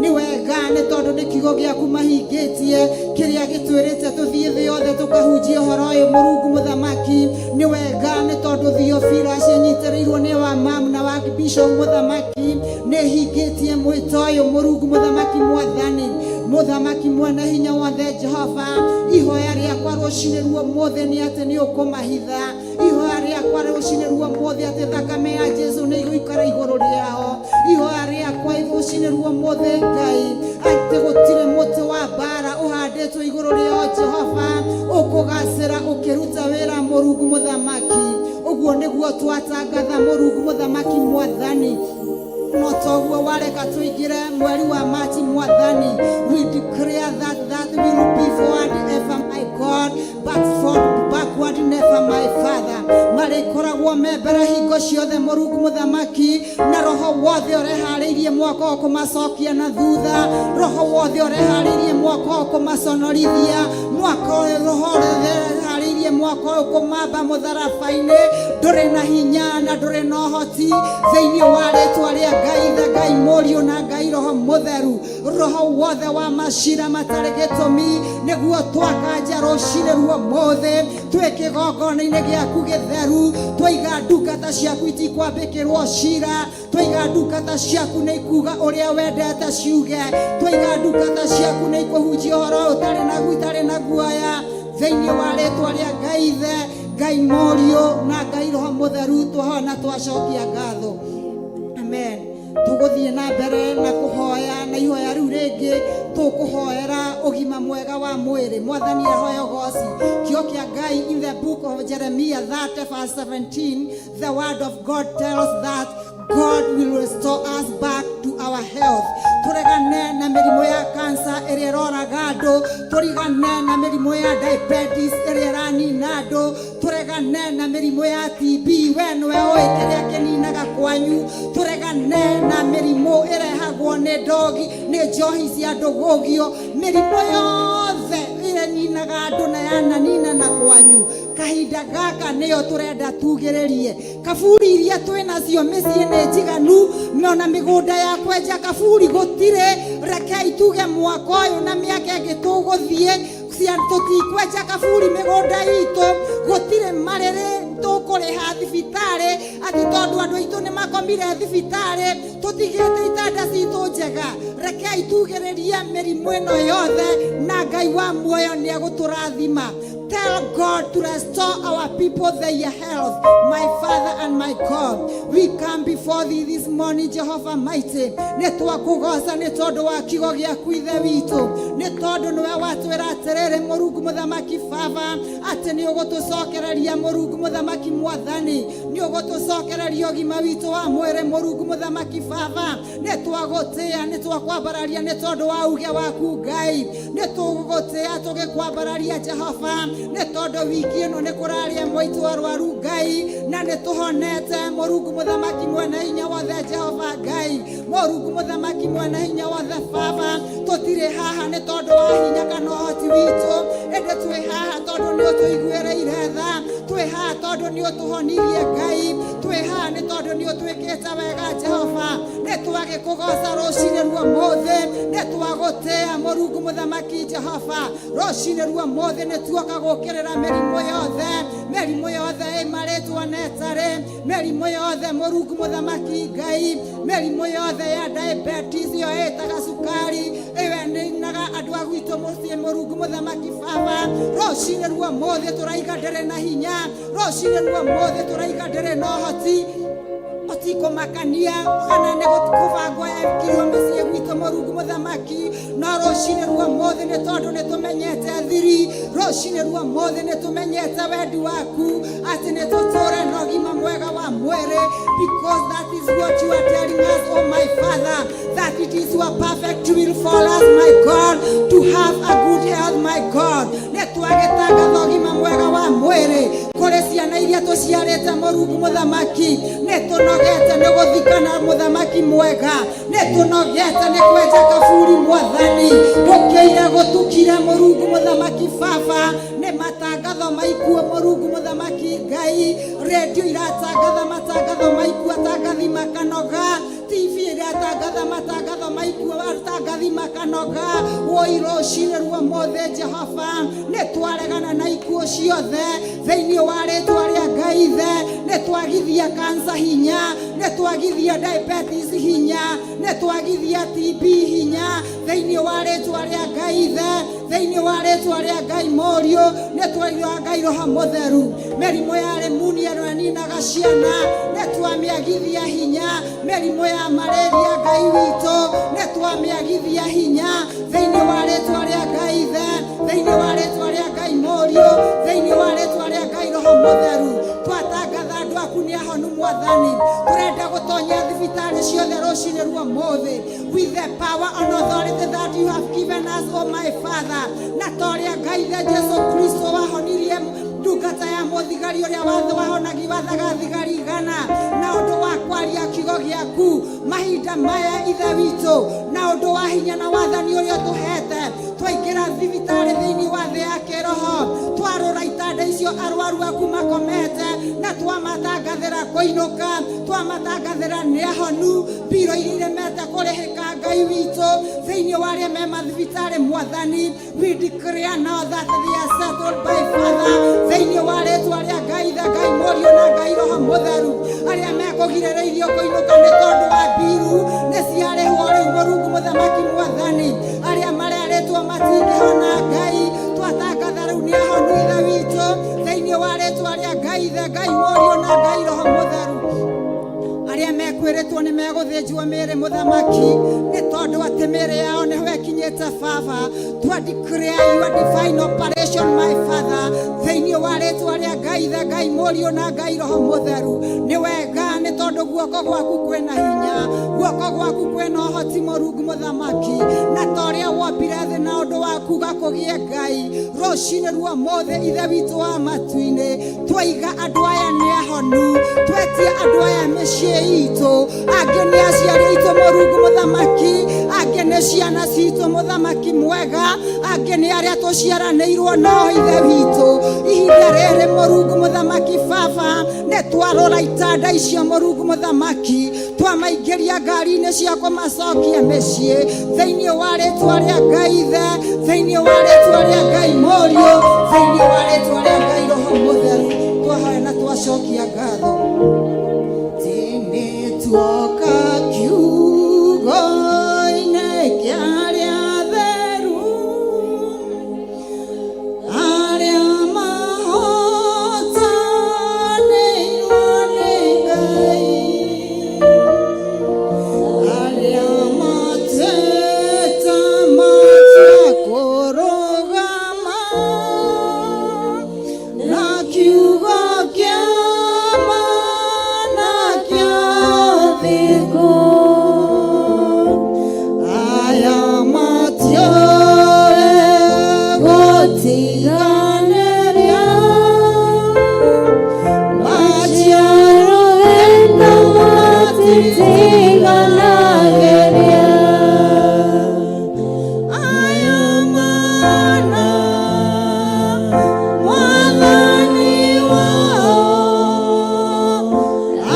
Nĩ wega nĩ tondũ nĩ kiugo gĩaku mahingĩtie kĩrĩa gĩtwĩrĩte tũthiĩ thĩ yothe tũkahunjie ũhoro ũyũ mũrungu mũthamaki. Nĩ wega nĩ tondũ Theophilus ciĩnyitĩrĩirwo nĩ wa mamu na wa bishop mũthamaki. Nĩ hingĩtie mwĩto ũyũ Mũrungu Mũthamaki Mwathani, Mũthamaki mwene hinya wothe Jehova. Ihoya rĩakwa rũcinĩ ruo mũthĩ nĩ atĩ nĩ ũkũmahitha. Ihoya rĩakwa rũcinĩ ruo mũthĩ atĩ thakame ya Jesu nĩ ĩgũikara igũrũ rĩao. Ihoya rĩakwa rũcinĩ ruo mũthĩ Ngai atĩ gũtirĩ mũtĩ wa mbara ũhandĩtwo igũrũ rĩao Jehova ũkũgacĩra ũkĩruta wĩra Mũrungu Mũthamaki. Ũguo nĩguo twatangatha Mũrungu Mũthamaki Mwathani. No toguo wareka tũingĩre mweri wa Machi Mwathani, we declare that that will be forward ever, my God, but for backward never, my Father. Marĩkoragwo me mbere hingo ciothe Mũrungu Mũthamaki, na roho wothe ũreharĩirie mwaka ũyũ kũmacokia na thutha, roho wothe ũreharĩirie mwaka ũyũ kũmaconorithia, mwaka ũyũ roho ũreharĩirie mwaka ũyũ kũmamba mũtharaba-inĩ, ndũrĩ na hinya na ndũrĩ na ũhoti thĩinĩ wa rĩtwa rĩa Ngai Ithe, Ngai Mũriũ na Ngai Roho Mũtheru. Roho wothe wa macira matarĩ gĩtũmi nĩguo twakanja rũcinĩ ruo mũthĩ twĩ kĩgongona-inĩ gĩaku gĩtheru, twaiga ndungata ciaku itikwambĩkĩrwo cira, twaiga ndungata ciaku nĩ ikuga ũrĩa wendete ciuge, twaiga ndungata ciaku nĩ ikũhunjia ũhoro ũtarĩ na itarĩ na guoya thĩinĩ wa rĩtwa rĩa Ngai Ithe, Ngai Mũriũ na Ngai Roho Mũtheru. Twahoya na twacokia ngatho, amen. Tũgũthiĩ na mbere na kũhoya na ihoya rĩu rĩngĩ tũkũhoera ũgima mwega wa mwĩrĩ. Mwathani ahoya ũgoci kĩo kĩa Ngai. In the book of Jeremiah 30 verse 17, the word of God tells that God will restore us back to our health. Tũregane na mĩrimũ ya cancer ĩrĩa ĩroraga andũ, tũrigane na mĩrimũ ya diabetes ĩrĩa ĩranina andũ, tũregane na mĩrimũ ya TB, we nĩwe ũĩ kĩrĩa kĩninaga kwanyu, tũregane na mĩrimũ ĩrehagwo nĩ ndogi, nĩ njohi cia ndũgũgio, mĩrimũ yothe ĩrĩa andũ na yananina na kwanyu. Kahinda gaka nĩyo tũrenda tugĩrĩrie kaburi iria twĩ nacio mĩciĩ nĩ njiganu, ona mĩgũnda ya kwenja kaburi gũtirĩ. Rekei tuge mwaka ũyũ na mĩaka ĩngĩ tũgũthiĩ tũtikwenja kaburi mĩgũnda itũ, gũtirĩ marĩrĩ tũkũrĩha thibitarĩ atĩ tondũ andũ aitũ nĩ makomire thibitarĩ tũtigĩte itanda citũ njega. Rekei tugĩrĩrie mĩrimũ ĩno yothe na Ngai wa muoyo nĩ egũtũrathima. Tell God to restore our people their health. My Father and my God, we come before thee this morning, Jehovah mighty. Nĩ twakũgoca nĩ tondũ wa kiugo gĩaku Ithe witũ, nĩ tondũ nĩwe watwĩra atĩrĩrĩ Mũrungu Mũthamaki Baba atĩ nĩ ũgũtũcokereria Mũrungu Mũthamaki Mwathani, nĩ ũgũtũcokereria ũgima witũ wa mwĩrĩ Mũrungu Mũthamaki Baba. Nĩ twagũtĩa, nĩ twakwambararia nĩ tondũ wa uge waku Ngai, nĩ tũgũgũtĩa tũgĩkwambararia Jehova, nĩ tondũ wiki ĩno nĩ kũrarĩa mwaitũ arwaru Ngai na nĩ tũhonete Mũrungu Mũthamaki mwene hinya wothe Jehova Ngai, Mũrungu Mũthamaki mwene hinya wothe Baba. Tũtirĩ haha nĩ tondũ wa hinya kana ũhoti witũ, ĩndĩ twĩ haha tondũ nĩ ũtũiguĩrĩire tha, twĩ haha tondũ nĩ ũtũhonirie Ngai, twĩ haha nĩ tondũ nĩ ũtwĩkĩte wega Jehova. Nĩ twagĩkũgoca rũcinĩ ruo mũthĩ, nĩ twagũtĩa Mũrungu Mũthamaki Jehova. Rũcinĩ ruo mũthĩ nĩ tuoka gũkĩrĩra mĩrimũ yothe, mĩrimũ yothe ĩ marĩtwa na ĩtarĩ mĩrimũ yothe Mũrungu Mũthamaki Ngai, mĩrimũ yothe ya diabetes ĩyo ĩtaga cukari ĩyo ĩninaga andũ a gwitũ mũciĩ Mũrungu Mũthamaki Baba. Rũcinĩ ruo mũthĩ tũraiga ndĩrĩ na hinya, rũcinĩ ruo mũthĩ tũraiga ndĩrĩ na ũhoti, gũtikũmakania kana nĩ kũbangwo ekirwo mĩciĩ gwitũ Mũrungu Mũthamaki, no rũcinĩ ruo mũthĩ nĩ tondũ nĩ tũmenyete thiri, rũcinĩ ruo mũthĩ nĩ tũmenyete wendi waku atĩ nĩ tũtũre na ũgima mwega wa mwĩrĩ, because that is what you are telling us, oh my Father, that it is your perfect will for us, my God, to have a good health, my God. Nĩ twagĩtangatha ũgima mwega wa mwĩrĩ kũrĩ ciana iria tũciarĩte Mũrungu Mũthamaki. Nĩ tũnogete nĩ gũthikana Mũthamaki mwega, nĩ tũnogete nĩ kwenja kaburi Mwathani, gũkĩire gũtukire Mũrungu Mũthamaki Baba, nĩ matangatho maikuo Mũrungu Mũthamaki Ngai, redio iratangatha matangatho maikuo, atangathi makanoga. TV ĩratangatha matangatho maikuo atangathi makanoga. Woi, rũcinĩ rwa ũmũthĩ Jehova, nĩ twaregana na ikuũ ciothe thĩinĩ wa rĩtwa rĩa Ngai Ithe. Nĩ twagithia kansa hinya, nĩ twagithia diabetes hinya, nĩ twagithia TB hinya thĩinĩ wa rĩtwa rĩa Ngai Ithe, thĩinĩ wa rĩtwa rĩa Ngai Mũriũ, nĩ twaigua Ngai Roho Mũtheru. Mĩrimũ ya pneumonia ĩno ĩninaga ciana, nĩ twamĩagithia hinya. Mĩrimũ ya malaria, Ngai witũ, nĩ twamĩagithia hinya thĩinĩ wa rĩtwa rĩa Ngai Ithe, thĩinĩ wa rĩtwa rĩa Ngai Mũriũ, thĩinĩ wa rĩtwa rĩa Ngai Roho Mũtheru. Twatangatha andũ aku nĩ ahonu. Mwathani, tũrenda gũtonya thibitarĩ ciothe rũcinĩ rwa ũmũthĩ with the power and authority that you have given us, oh my Father. Na torĩa Ngai the Jesu Kristo wahonirie ndungata ya mũthigari ũrĩa watho wahonagi wathaga thigari 100 na ũndũ wa kwaria kiugo gĩaku, mahinda maya, Ithe witũ, na ũndũ wa hinya na wathani ũrĩa ũtũhete, twaingĩra thibitarĩ thĩinĩ wa thĩ ya kĩroho, twarora itanda icio arwaru aku makomete, na twamatangathĩra kũinũka, twamatangathĩra nĩ ahonu. Mbiro iria iremete kũrĩhĩka, Ngai witũ, thĩinĩ wa arĩa me mathibitarĩ, Mwathani, we declare now that they are settled by Father, thĩinĩ wa rĩtwa rĩa Ngai Ithe, Ngai Mũriũ na Ngai Roho Mũtheru. Arĩa mekũgirĩrĩirio kũinũka nĩ tondũ wa mbiru, nĩ ciarĩhwo rĩu, Mũrungu Mũthamaki Mwathani. Arĩa marerĩtwo matingĩhona, Ngai, twatangatha rĩu nĩ ahonu, Ithe witũ, thĩinĩ wa rĩtwa rĩa Ngai Ithe, Ngai Mũriũ na Ngai Roho Mũtheru. Arĩa mekwĩrĩtwo nĩ megũthĩnjwo mĩĩrĩ, Mũthamaki, nĩ tondũ atĩ mĩĩrĩ yao nĩho ĩkinyĩte, Baba, twa declare your divine operation, my Father, thĩinĩ wa rĩtwa rĩa Ngai Ithe, Ngai Mũriũ na Ngai Roho Mũtheru. Nĩ wega, nĩ tondũ guoko gwaku kwĩna hinya, guoko gwaku kwĩna ũhoti, Mũrungu Mũthamaki. Na ta ũrĩa wombire thĩ na ũndũ wa kuga kũgĩe, Ngai, rũcinĩ rwa ũmũthĩ, Ithe witũ wa matu-inĩ, twaiga andũ aya nĩ ahonu. Twetia andũ aya mĩciĩ itũ, angĩ nĩ aciari aitũ, Mũrungu Mũthamaki, angĩ nĩ ciana citũ, Mũthamaki mwega, angĩ nĩ arĩa tũciaranĩirwo nao, Ithe witũ. Ihinda rĩrĩ, Mũrungu Mũthamaki Baba, nĩ twarora itanda icio, Mũrungu Mũthamaki, twamaingĩria ngari-inĩ cia kũmacokia mĩciĩ thĩinĩ wa rĩtwa rĩa Ngai Ithe, thĩinĩ wa rĩtwa rĩa Ngai Mũriũ, thĩinĩ wa rĩtwa rĩa Ngai Roho Mũtheru. Twahoya na twacokia ngatho. Tini tuoka kiugo-inĩ kĩa arĩa atheru, arĩa mahotanĩirwo nĩ Ngai, arĩa mateta matua kũrũgama na kiugo kĩa ma na kĩa ũthingu. Aya matioĩ gũtiganĩria, Maciaro matitiganagĩria. Aya mana Mwathani wao,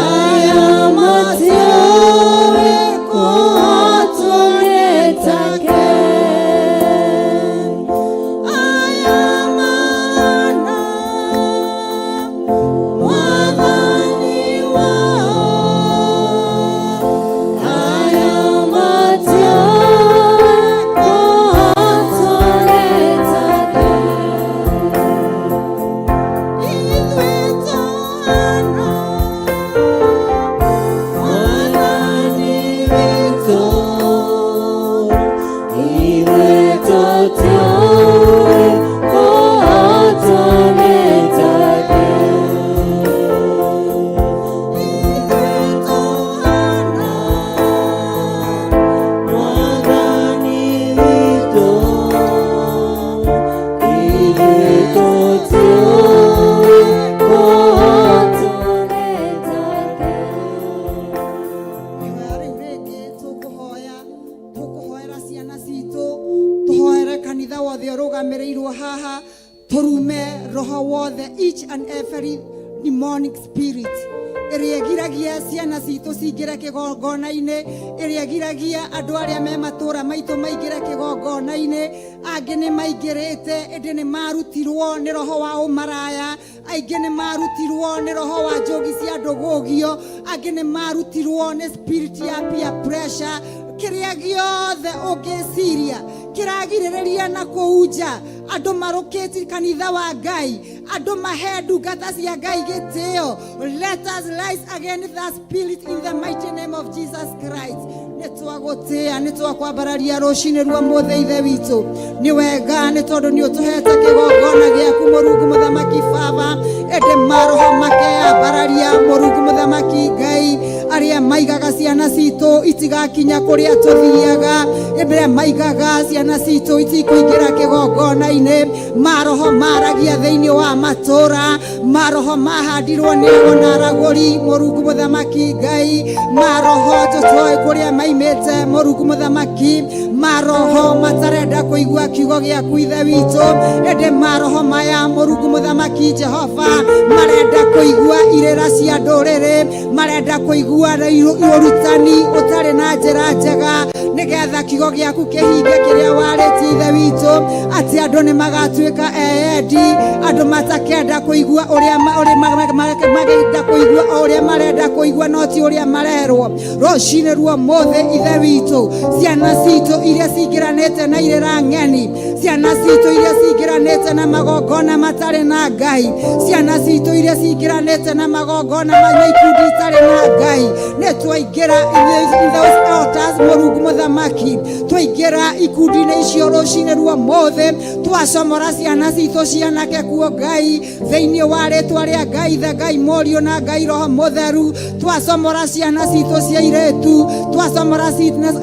aya matioĩ Kũhotwo nĩ take. Aya mana Mwathani wao, Aya matioĩ kũhotwo nĩ take. Ithuĩ tũhana Mwathani witũ, ithuĩ tũtiũĩ kũhotwo nĩ take. Ithuĩ tũhana Mwathani witũ, ithuĩ tũtiũĩ kũhotwo nĩ take. Ihoya rĩu rĩngĩ tũkũhoya, tũkũhoera ciana citũ, tũhoere kanitha wothe ũrũgamĩrĩirwo haha, tũrume roho wothe, each and every Demonic spirit ĩrĩa ĩgiragia ciana citũ cingĩre kĩgongona-inĩ, ĩrĩa ĩgiragia andũ arĩa me matũũra maitũ maingĩre kĩgongona-inĩ. Angĩ nĩ maingĩrĩte ĩndĩ nĩ marutirwo nĩ roho wa ũmaraya, aingĩ nĩ marutirwo nĩ roho wa njogi cia ndũgũgio, angĩ nĩ marutirwo nĩ spirit ya peer pressure. Kĩrĩa gĩothe ũngĩciria kĩragirĩrĩria na kũu nja andũ marũkĩti kanitha wa Ngai, andũ mahe ndungata cia Ngai gĩtĩo. Let us rise against that spirit in the mighty name of Jesus Christ. Nĩ twagũtĩa, nĩ twakwambararia rũcinĩ rwa mũthĩ. Ithe witũ, nĩ wega nĩ tondũ nĩ ũtũhete kĩgongona gĩaku, Mũrungu Mũthamaki Baba. Ĩndĩ maroho makeyambararia, Mũrungu Mũthamaki Ngai, arĩa maigaga ciana citũ itigakinya kũrĩa tũthiaga, ĩrĩa maigaga ciana citũ itikũingĩra kĩgongona-inĩ. Maroho maragia thĩinĩ wa matũra, maroho mahandirwo nĩ ago na aragũri, Mũrungu Mũthamaki Ngai, maroho tũtoĩ kũrĩa maimĩte, Mũrungu Mũthamaki, maroho matarenda kũigua kiugo gĩaku, Ithe witũ. Ĩndĩ maroho maya, Mũrungu Mũthamaki Jehova, marenda kũigua irĩra cia ndũrĩrĩ, marenda kũigua ũrutani ũtarĩ na njĩra njega, nĩgetha kiugo gĩaku kĩhinge kĩrĩa warĩtie, Ithe witũ, atĩ andũ nĩ magatuĩka eyendi, andũ matakenda kũigua ũrĩa magenda kũigua o ũrĩa marenda kũigua, no ti ũrĩa marerwo. Rũcinĩ ruo mũthĩ, Ithe witũ, ciana citũ iria cingĩranĩte na irĩra ng'eni, ciana citũ iria cingĩranĩte na magongona matarĩ na Ngai, ciana citũ iria cingĩranĩte na magongona na ikundi itarĩ na Ngai, nĩ twaingĩra in those altars, Mũrungu Mũthamaki, twaingĩra ikundi-inĩ icio rũcinĩ ruo mũthĩ, twacomora ciana citũ cianake kuo, Ngai, thĩinĩ wa rĩtwa rĩa Ngai the Ngai Mũriũ na Ngai Roho Mũtheru. Twacomora ciana citũ cia irĩtu, twacomora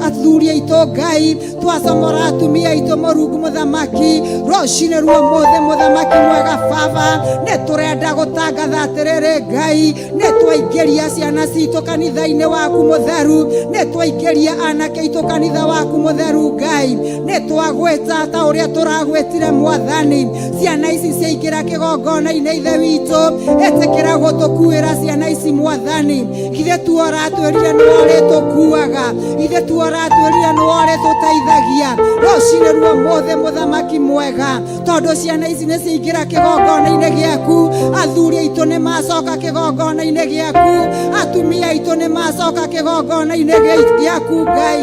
athuri aitũ, Ngai, twacomora atumia aitũ, Mũrungu Mũthamaki, rũcinĩ ruo mũthĩ, Mũthamaki mwega Baba, nĩ tũrenda gũtangatha atĩrĩrĩ, Ngai, nĩ twaingĩria ciana citũ kanitha-inĩ waku mũtheru, nĩ twaingĩria anake aitũ kanitha waku mũtheru. Ngai, nĩ twagwĩta ta ũrĩa tũragwĩtire, Mwathani. Ciana ici ciaingĩra kĩgongona-inĩ, Ithe witũ, ĩtĩkĩra gũtũkuĩra ciana ici, Mwathani. Ithe tuo ũratwĩrire nĩ ũrĩtũkuaga, ithe tuo ũratwĩrire nĩ ũrĩtũteithagia. Rũcinĩ ruo mũthĩ, Mũthamaki mwega, tondũ ciana ici nĩ ciaingĩra kĩgongona-inĩ gĩaku, athuri aitũ nĩ macoka kĩgongona-inĩ gĩaku, atumia aitũ nĩ macoka kĩgongona-inĩ gĩaku, Ngai,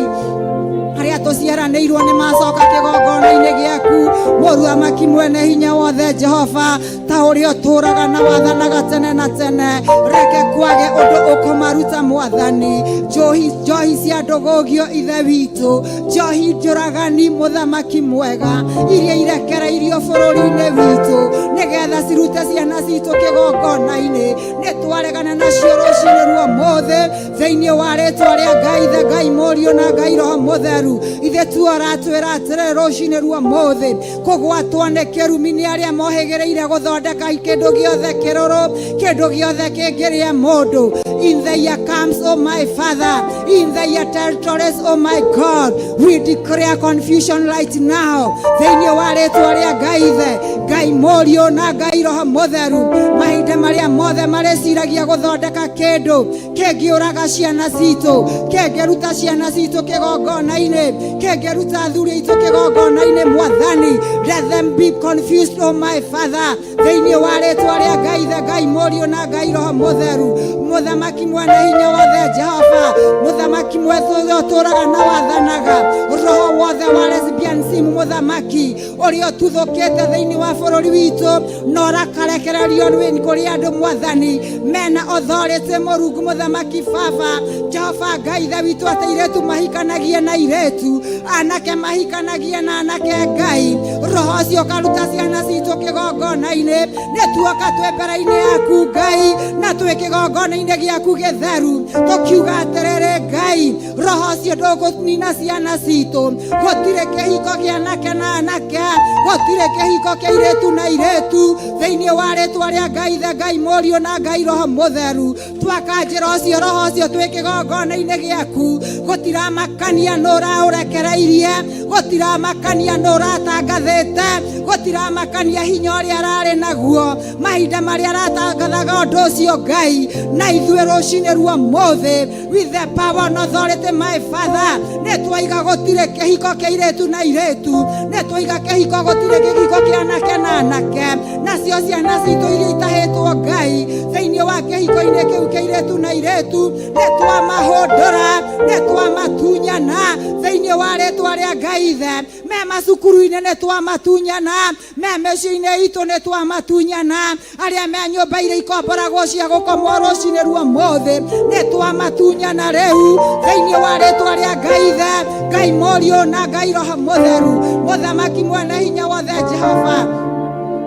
arĩa tũciaranĩirwo nĩ macoka kĩgongona-inĩ gĩaku. Mũthamaki mwene hinya wothe Jehova, ta ũrĩa ũtũũraga na wathanaga tene na tene, reke kwage ũndũ ũkũmaruta, Mwathani. Njohi, njohi cia ndũgũgio, Ithe witũ, njohi njũragani, Mũthamaki mwega, iria irekereirio bũrũri-inĩ witũ nĩgetha cirute ciana citũ kĩgongona-inĩ, nĩ twaregana nacio rũcinĩ ruo mũthĩ thĩinĩ wa rĩtwa rĩa Ngai the Ngai Mũriũ na Ngai Roho Mũtheru. Ithe tuo aratwĩra atĩrĩ rũcinĩ ruo mũthĩ, kũgwatwo nĩ kĩrumi nĩ arĩa mohĩgĩrĩire gũthondeka kĩndũ gĩothe kĩrũrũ, kĩndũ gĩothe kĩngĩrĩa mũndũ. In the year comes, oh my Father, in the year territories, oh my God, we declare confusion right now thĩinĩ wa rĩtwa rĩa Ngai Ithe, Ngai Mũriũ na Ngai Roho Mũtheru. Mahinda marĩa mothe marĩciragia gũthondeka kĩndũ kĩngĩũraga ciana citũ, kĩngĩruta ciana citũ kĩgongona-inĩ, kĩngĩruta athuri aitũ kĩgongona-inĩ, Mwathani, let them be confused, oh my Father, thĩinĩ wa rĩtwa rĩa Ngai Ithe, Ngai Mũriũ na Ngai Roho Mũtheru. Mũthamaki mwene hinya wothe Jehova, Mũthamaki mwetũ ũtũũraga na wathanaga, roho wothe wa lesbianism, Mũthamaki, ũrĩa ũtuthũkĩte thĩinĩ wa bũrũri witũ na ũrakarekererio nĩ kũrĩ andũ, Mwathani, mena authority, Mũrungu Mũthamaki Baba Jehova Ngai Ithe witũ, atĩ airĩtu mahikanagie na airĩtu, anake mahikanagie na anake. Ngai, roho ũcio ũkaruta ciana citũ kĩgongona-inĩ, nĩ tuoka twĩ mbere-inĩ yaku, Ngai, na twĩ kĩgongona-inĩ gĩaku gĩtheru, tũkiuga atĩrĩrĩ, Ngai, roho ũcio ndũgũnina ciana citũ. Gũtirĩ kĩhiko. Kĩhiko kĩa anake na anake, gũtirĩ kĩhiko kĩa airĩtu na airĩtu, thĩinĩ wa rĩtwa rĩa Ngai Ithe, Ngai Mũriũ na Ngai Roho Mũtheru. Twakanjĩra ũcio roho ũcio twĩ kĩgongona-inĩ gĩaku, gũtiramakania nũ ũraũrekereirie, gũtiramakania nũ ũratangathĩte, gũtiramakania hinya ũrĩa ararĩ naguo mahinda marĩa aratangathaga ũndũ ũcio Ngai. Na ithuĩ rũcinĩ rwa mũthĩ, with the power and authority, my Father, nĩ twaiga gũtirĩ kĩhiko kĩa airĩtu na airĩtu, nĩ twaiga kĩhiko gũtirĩ kĩhiko kĩa anake na anake, nacio ciana citũ iria itahĩtwo Ngai thĩinĩ wa kĩhiko-inĩ kĩu kĩa airĩtu na airĩtu, nĩ twamahũndũra, nĩ twamatunyana thĩinĩ wa rĩtwa rĩa Ngai Ithe. Me macukuru-inĩ nĩ twamatunyana, me mĩciĩ-inĩ itũ nĩ twamatunyana, arĩa me nyũmba iria ikomboragwo cia gũkomwo rũcinĩ rwa mũthĩ nĩ twamatunyana rĩu thĩinĩ wa rĩtwa rĩa Ngai Ithe, Ngai Mũriũ na Ngai Roho Mũtheru. Mũthamaki mwene hinya wothe Jehova,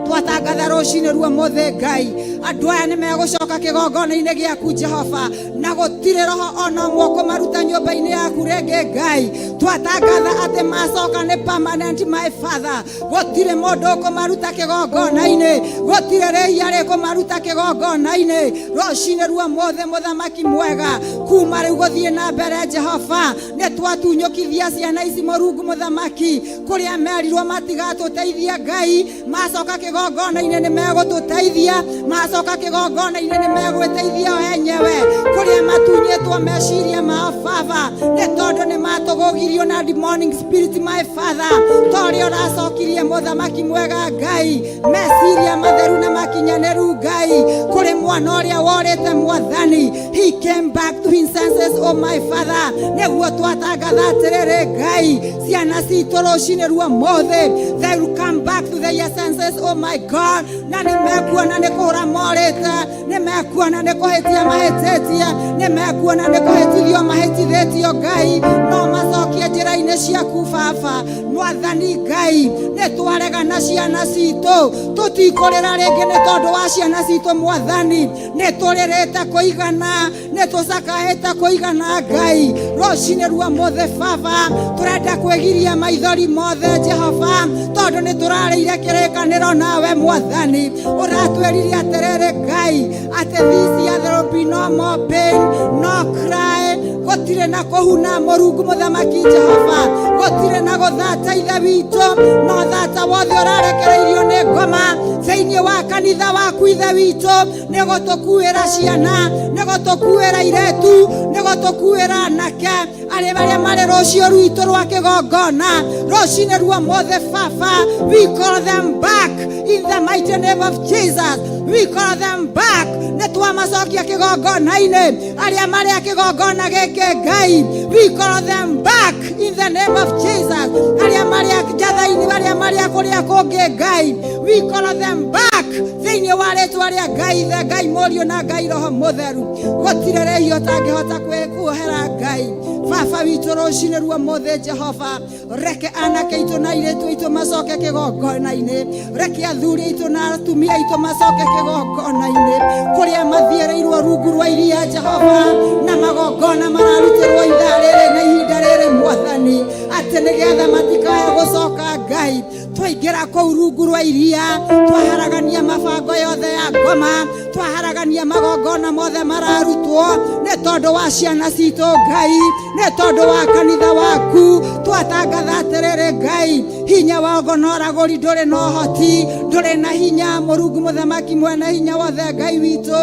twatangatha rũcinĩ rwa mũthĩ Ngai, andũ aya nĩ megũcoka kĩgongona-inĩ gĩaku Jehova, na gũtirĩ roho ona ũmwe ũkũmaruta nyũmba-inĩ yaku rĩngĩ Ngai. Twatangatha atĩ macoka nĩ permanent, my Father, gũtirĩ mũndũ ũkũmaruta kĩgongona-inĩ, gũtirĩ rĩhia rĩkũmaruta kĩgongona-inĩ rũcinĩ rwa mũthĩ. Mũthamaki mwega, kuma rĩu gũthiĩ na mbere Jehova, nĩ twatunyũkithia ciana ici Mũrungu mũthamaki, kũrĩa merirwo matigatũteithia Ngai, macoka kĩgongona-inĩ nĩ megũtũteithia, macoka kĩgongona-inĩ nĩ megwĩteithia o enyewe. Kũrĩa matunyĩtwo meciria mao Baba, nĩ tondũ nĩ matũgũgirio na demonic spirit, my Father, ta ũrĩa ũracokirie mũthamaki mwega Ngai meciria matheru na makinyanĩru Ngai, kũrĩ mwana ũrĩa worĩte Mwathani, he came back to his senses, oh my Father. Nĩguo twatangatha atĩrĩrĩ Ngai, ciana citũ rũcinĩ rwa mũthĩ, they will come back to their senses, oh my God, na nĩ mekuona nĩ kũhũra morĩte, nĩ mekuona nĩ kũhĩtia mahĩtĩtie, nĩ mekuona nĩ kũhĩtithio mahĩtithĩtio Ngai, no macokie njĩra-inĩ ciaku Baba. Mwathani Ngai, nĩ twarega na ciana citũ, tũtikũrĩra rĩngĩ nĩ tondũ wa ciana citũ Mwathani, nĩ tũrĩrĩte kũigana, nĩ tũcakaĩte kũigana Ngai. Rũcinĩ rwa mũthĩ Baba, tũrenda kwĩgiria maithori mothe Jehova, tondũ nĩ tũrarĩire kĩrĩkanĩro nawe Mwathani. Ũratwĩrire atĩrĩrĩ Ngai, atĩ this year there will be no more pain, no cry, gũtirĩ na kũhuna Mũrungu mũthamaki Jehova, gũtirĩ na gũthata Ithe witũ, no thata wothe ũrarekereirio nĩ ngoma thĩinĩ wa kanitha waku Ithe witũ, nĩ gũtũkuĩra ciana, nĩ gũtũkuĩra iretu, nĩ gũtũkuĩra anake arĩa marĩa marĩ rũciũ rwitũ rwa kĩgongona. Rũcinĩ rwa mothe Baba, we call them back in the mighty name of Jesus. We call them back. Nĩ twamacokia kĩgongona-inĩ, arĩa marĩ a kĩgongona gĩkĩ Ngai, we call them back in the name of Jesus. Arĩa marĩ a njatha-inĩ, arĩa marĩ a kũrĩa kũngĩ Ngai, we call them back thĩinĩ wa rĩtwa rĩa Ngai Ithe, Ngai Mũriũ na Ngai Roho Mũtheru. Gũtirĩ rĩhia ũtangĩhota kuohera Ngai. Baba witũ, rũcinĩ rwa mũthĩ Jehova, reke anake aitũ na airĩtu aitũ macoke kĩgongona-inĩ, reke athuri aitũ na atumia aitũ macoke kĩgongona-inĩ kũrĩa mathiĩrĩirwo rungu rwa iria Jehova, na magongona mararutĩrwo ithaa rĩrĩ na ihinda rĩrĩ Mwathani, atĩ nĩgetha matikae gũcoka Ngai. Twaingĩra kũu rungu rwa iria, twaharagania mabango yothe ya ngoma, twaharagania magongona mothe mararutwo nĩ tondũ wa ciana citũ Ngai, nĩ tondũ wa kanitha waku. Twatangatha atĩrĩrĩ Ngai, hinya wa ngono ũragũri ndũrĩ na ũhoti, ndũrĩ na hinya Mũrungu mũthamaki mwene hinya wothe Ngai witũ,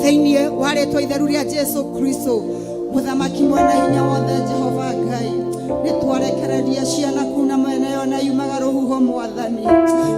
thĩinĩ wa rĩtwa itheru rĩa Jesu Kristo. Mũthamaki mwene hinya wothe Jehova Ngai, nĩ twarekereria ciana kuna mwena yona yumaga rũhuho Mwathani,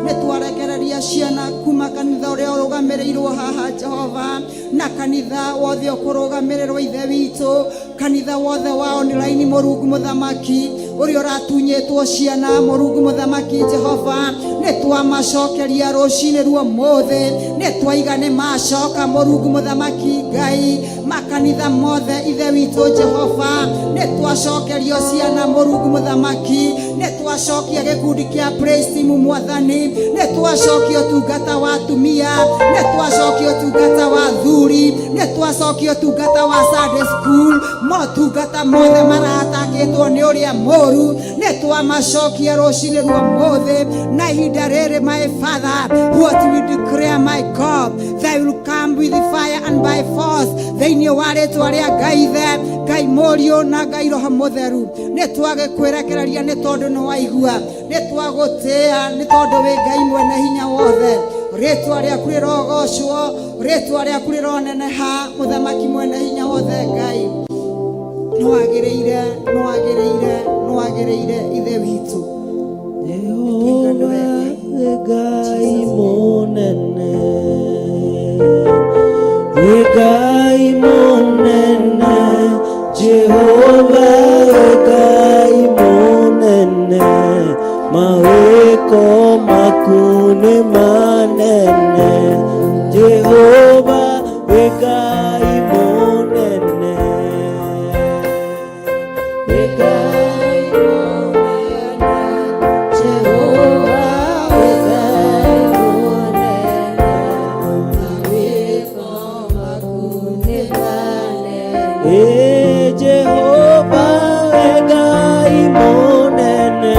nĩ twarekereria ciana kuma kanitha ũrĩa ũrũgamĩrĩirwo haha Jehova, na kanitha wothe ũkũrũgamĩrĩrwo Ithe witũ, kanitha wothe wa online Mũrungu mũthamaki, ũrĩa ũratunyĩtwo ciana Mũrungu mũthamaki Jehova, nĩ twamacokeria rũcinĩ rwa mũthĩ, nĩ twaiga nĩ macoka Mũrungu mũthamaki Ngai. Makanitha mothe Ithe witũ Jehova, nĩ twacokerio ciana Mũrungu Mũthamaki, nĩ twacokia gĩkundi kĩa praise team Mwathani, nĩ twacokia ũtungata wa atumia, nĩ twacokia ũtungata wa athuri, nĩ twacokia ũtungata wa Sunday school, motungata mothe maratakĩtwo nĩ ũrĩa mũru, nĩ twamacokia rũcinĩ rwa ũmũthĩ na ihinda rĩrĩ. My Father, what we declare, my God, they will come with fire and by force, thĩinĩ wa rĩtwa rĩa Ngai Ithe, Ngai Mũriũ na Ngai Roho Mũtheru. Nĩ twagĩkwĩrekereria nĩ tondũ nĩ waigua, nĩ twagũtĩĩa nĩ tondũ wĩ Ngai mwene hinya wothe. Rĩtwa rĩaku rĩrogocwo, rĩtwa rĩaku rĩroneneha, Mũthamaki mwene hinya wothe. Ngai nĩwagĩrĩire, nĩwagĩrĩire, nĩwagĩrĩire, Ithe witũ. Jehova nĩ Ngai mũnene, nĩ Ngai mũnene, Jehova nĩ Ngai mũnene, mawĩko maku nĩ manene, Jehova nĩ Ngai mũnene, nĩ Ngai mũnene, Jehova nĩ Ngai mũnene, mawĩko maku nĩ manene. Ĩ Jehova nĩ Ngai mũnene,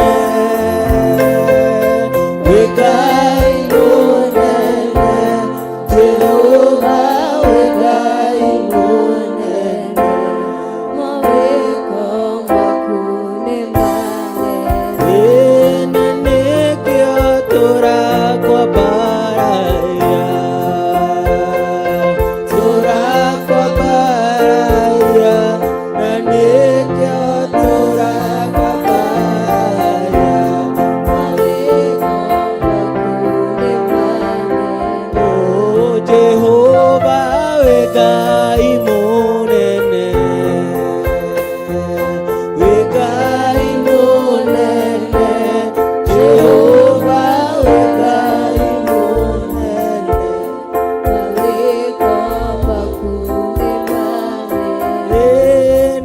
nĩ Ngai mũnene, Jehova nĩ Ngai mũnene, mawĩko maku nĩ manene. Ĩ na nĩkĩo tũrakwambararia, tũrakwambararia, na nĩkĩo tũrakwambararia, mawĩko maku nĩ manene. Oh, Jehova wĩ Ngai mũnene, wĩ Ngai mũnene, Jehova wĩ Ngai mũnene, mawĩko maku nĩ manene. Ĩ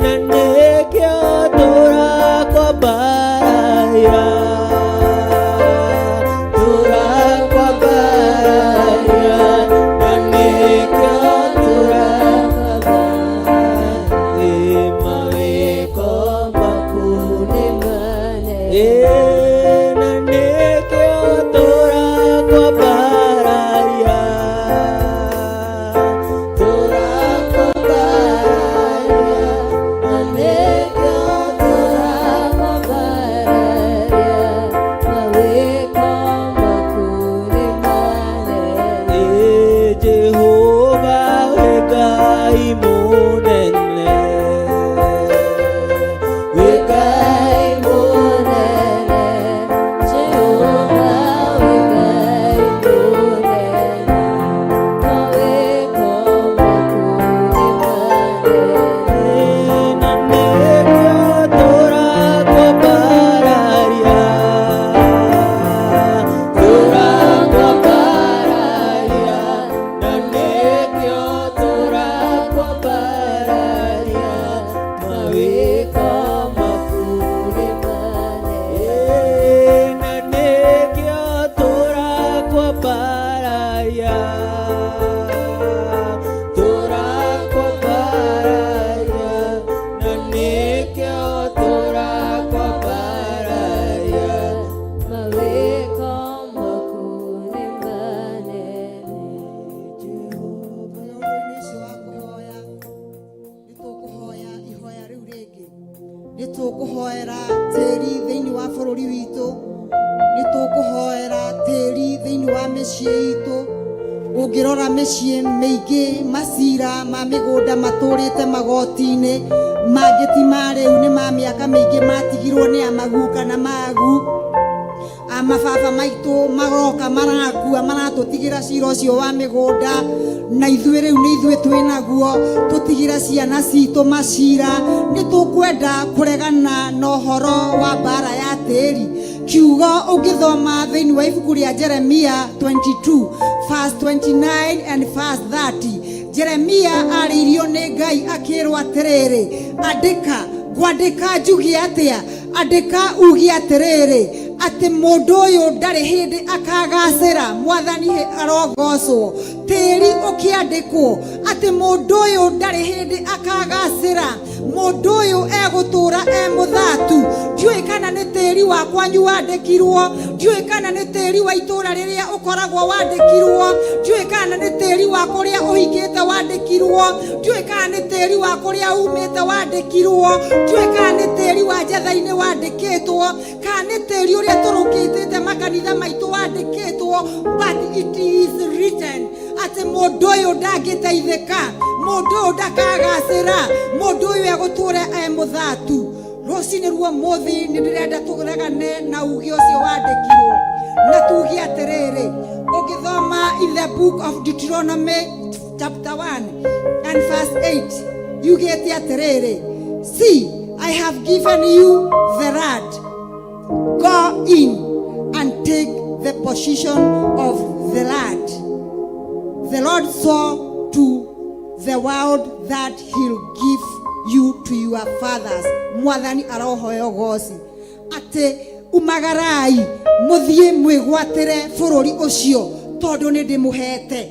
na nĩkĩo tũrakwambararia, tũrakwambararia, na nĩkĩo tũrakwambararia, mawĩko maku nĩ manene. Ĩ na nĩkĩo tũrakwambararia, tũrakwambararia, na nĩkĩo tũrakwambararia, mawĩko maku nĩ manene. Ĩ Jehova wĩ Ngai mũnene, wĩ Ngai mũnene, Jehova wĩ Ngai mũnene, mawĩko maku nĩ manene. Na nĩkĩo tũrakwambararia, tũrakwambararia, na nĩkĩo tũrakwambararia, mawĩko maku nĩ manene. Na nĩkĩo tũrakwambararia, tũrakwambararia, na nĩkĩo tũrakwambararia, mawĩko maku nĩ manene. Tũrĩ ũndũ-inĩ ũcio wa kũhoya, nĩ tũkũhoya ihoya rĩu rĩngĩ. Nĩ tũkũhoera tĩri thĩinĩ wa bũrũri witũ, nĩ tũkũhoera tĩri thĩinĩ wa mĩciĩ itũ. Ũngĩrora mĩciĩ mĩingĩ, macira ma mĩgũnda matũrĩte magoti-inĩ, mangĩ ti ma rĩu, nĩ ma mĩaka mĩingĩ matigirwo nĩ amaguka na magu mababa maitũ, maroka marakua maratũtigĩra cira ũcio wa mĩgũnda, na ithuĩ rĩu nĩ ithuĩ twĩ naguo tũtigĩre ciana citũ macira. Nĩ tũkwenda kũregana na ũhoro wa mbara ya tĩri. Kiugo ũngĩthoma thĩinĩ wa ibuku rĩa Jeremia 22 verse 29 and verse 30. Jeremia arĩirio nĩ Ngai akĩrwo atĩrĩrĩ, andĩka, ngwandĩka njuge atĩa? Andĩka uge atĩrĩrĩ, atĩ mũndũ ũyũ ndarĩ hĩndĩ akagacĩra. Mwathani arogocwo. Tĩri ũkĩandĩkwo atĩ mũndũ ũyũ ndarĩ hĩndĩ akagacĩra, mũndũ ũyũ egũtũra e mũthatu. Ndiũĩ kana nĩ tĩri wa kwanyu wandĩkirwo, ndiũĩ kana nĩ tĩri wa itũra rĩrĩa ũkoragwo wandĩkirwo, ndiũĩ kana nĩ tĩri wa kũrĩa ũhikĩte wandĩkirwo, ndiũĩ kana nĩ tĩri wa kũrĩa umĩte wandĩkirwo, ndiũĩ kana nĩ tĩri wa njatha-inĩ wandĩkĩtwo, kana nĩ tĩri ũrĩa tũrũkĩtĩte makanitha maitũ wandĩkĩtwo, but it is written atĩ mũndũ ũyũ ndangĩteithĩka, mũndũ ũyũ ndakagacĩra, mũndũ ũyũ egũtũra e mũthatu. Rũcinĩ ruo mũthĩ nĩ ndĩrenda tũregane na uge ũcio wandĩkirwo, na tuge atĩrĩrĩ, ũngĩthoma in the book of Deuteronomy chapter 1 and verse 8, yugĩte atĩrĩrĩ, "See, I have given you the land. Go in and take the position of the land. The Lord saw to the world that he'll give you to your fathers." Mwathani arohoyo goci. Atĩ umagarai mũthiĩ mwĩgwatĩre bũrũri ũcio tondũ nĩ ndĩmũhete.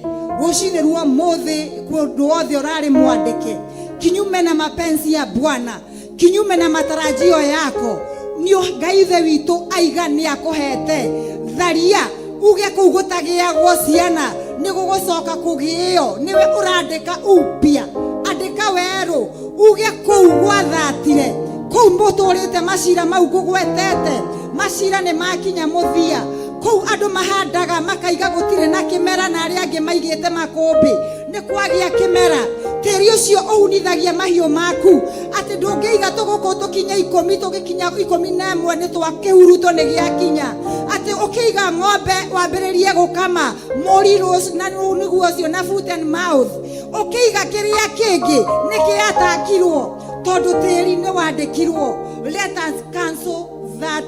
Rũcinĩ rwa mũthĩ kũndũ wothe ũrarĩ mwandĩke kinyume na mapenzi ya Bwana, kinyume na matarajio yako, nĩ Ngai ithe witũ aiga nĩ akũhete. Tharia uge kũu gũtagĩagwo ciana nĩ gũgũcoka kũgĩo, nĩwe ũrandĩka upya, andĩka werũ, uge kũu gwathatire, kũu mũtũrĩte macira mau ngũgwetete, macira nĩ makinya mũthia. Kũu andũ mahandaga makaiga gũtirĩ na kĩmera, na arĩa angĩ maigĩte makũmbĩ, nĩ kwagĩa kĩmera. Tĩri ũcio ũhunithagia mahiũ maku atĩ ndũngĩiga tũgũkũ tũkinye 10, tũgĩkinya 11 nĩ twa kĩhuruto nĩ gĩakinya. Atĩ ũkĩiga ng'ombe wambĩrĩrie gũkama mũri na nĩguo ũcio na foot and mouth, ũkĩiga kĩrĩa kĩngĩ nĩ kĩatakirwo tondũ tĩri nĩ wandĩkirwo. Let us cancel that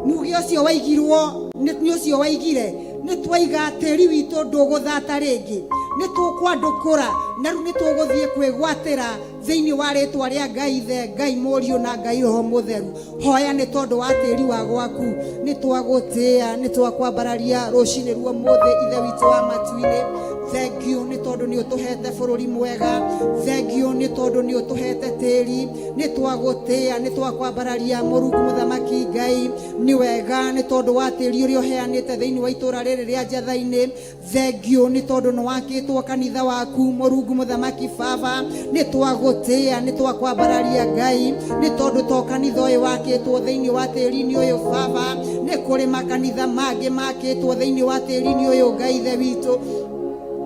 muge ũcio waigirwo nĩ ũcio waigire. Nĩ twaiga tĩri witũ ndũgũthata rĩngĩ, nĩ tũkwandũkũra na rĩu nĩ tũgũthiĩ kwĩgwatĩra thĩinĩ wa rĩtwa rĩa Ngai Ithe, Ngai Mũriũ na Ngai Roho Mũtheru. Hoya nĩ tondũ wa tĩri wa gwaku. Nĩ twagũtĩĩa, nĩ twakwambararia rũcinĩ ruo mũthĩ. Ithe witũ wa matu-inĩ, thank you nĩ tondũ nĩ ũtũhete bũrũri mwega. Thank you nĩ tondũ nĩ ũtũhete tĩri. Nĩ twagũtĩĩa, nĩ twakwambararia, Mũrungu Mũthamaki Ngai. Nĩ wega nĩ tondũ wa tĩri ũrĩa ũheanĩte thĩinĩ wa itũra rĩrĩ rĩa Njatha-inĩ. Thank you nĩ tondũ nĩ wakĩtwo kanitha waku, Mũrungu Mũthamaki Baba. Nĩ twagũtĩĩa, nĩ twakwambararia, Ngai, nĩ tondũ to kanitha ũyũ wakĩtwo thĩinĩ wa tĩri-inĩ ũyũ, Baba. Nĩ kũrĩ makanitha mangĩ makĩtwo thĩinĩ wa tĩri-inĩ ũyũ. Ngai Ithe witũ,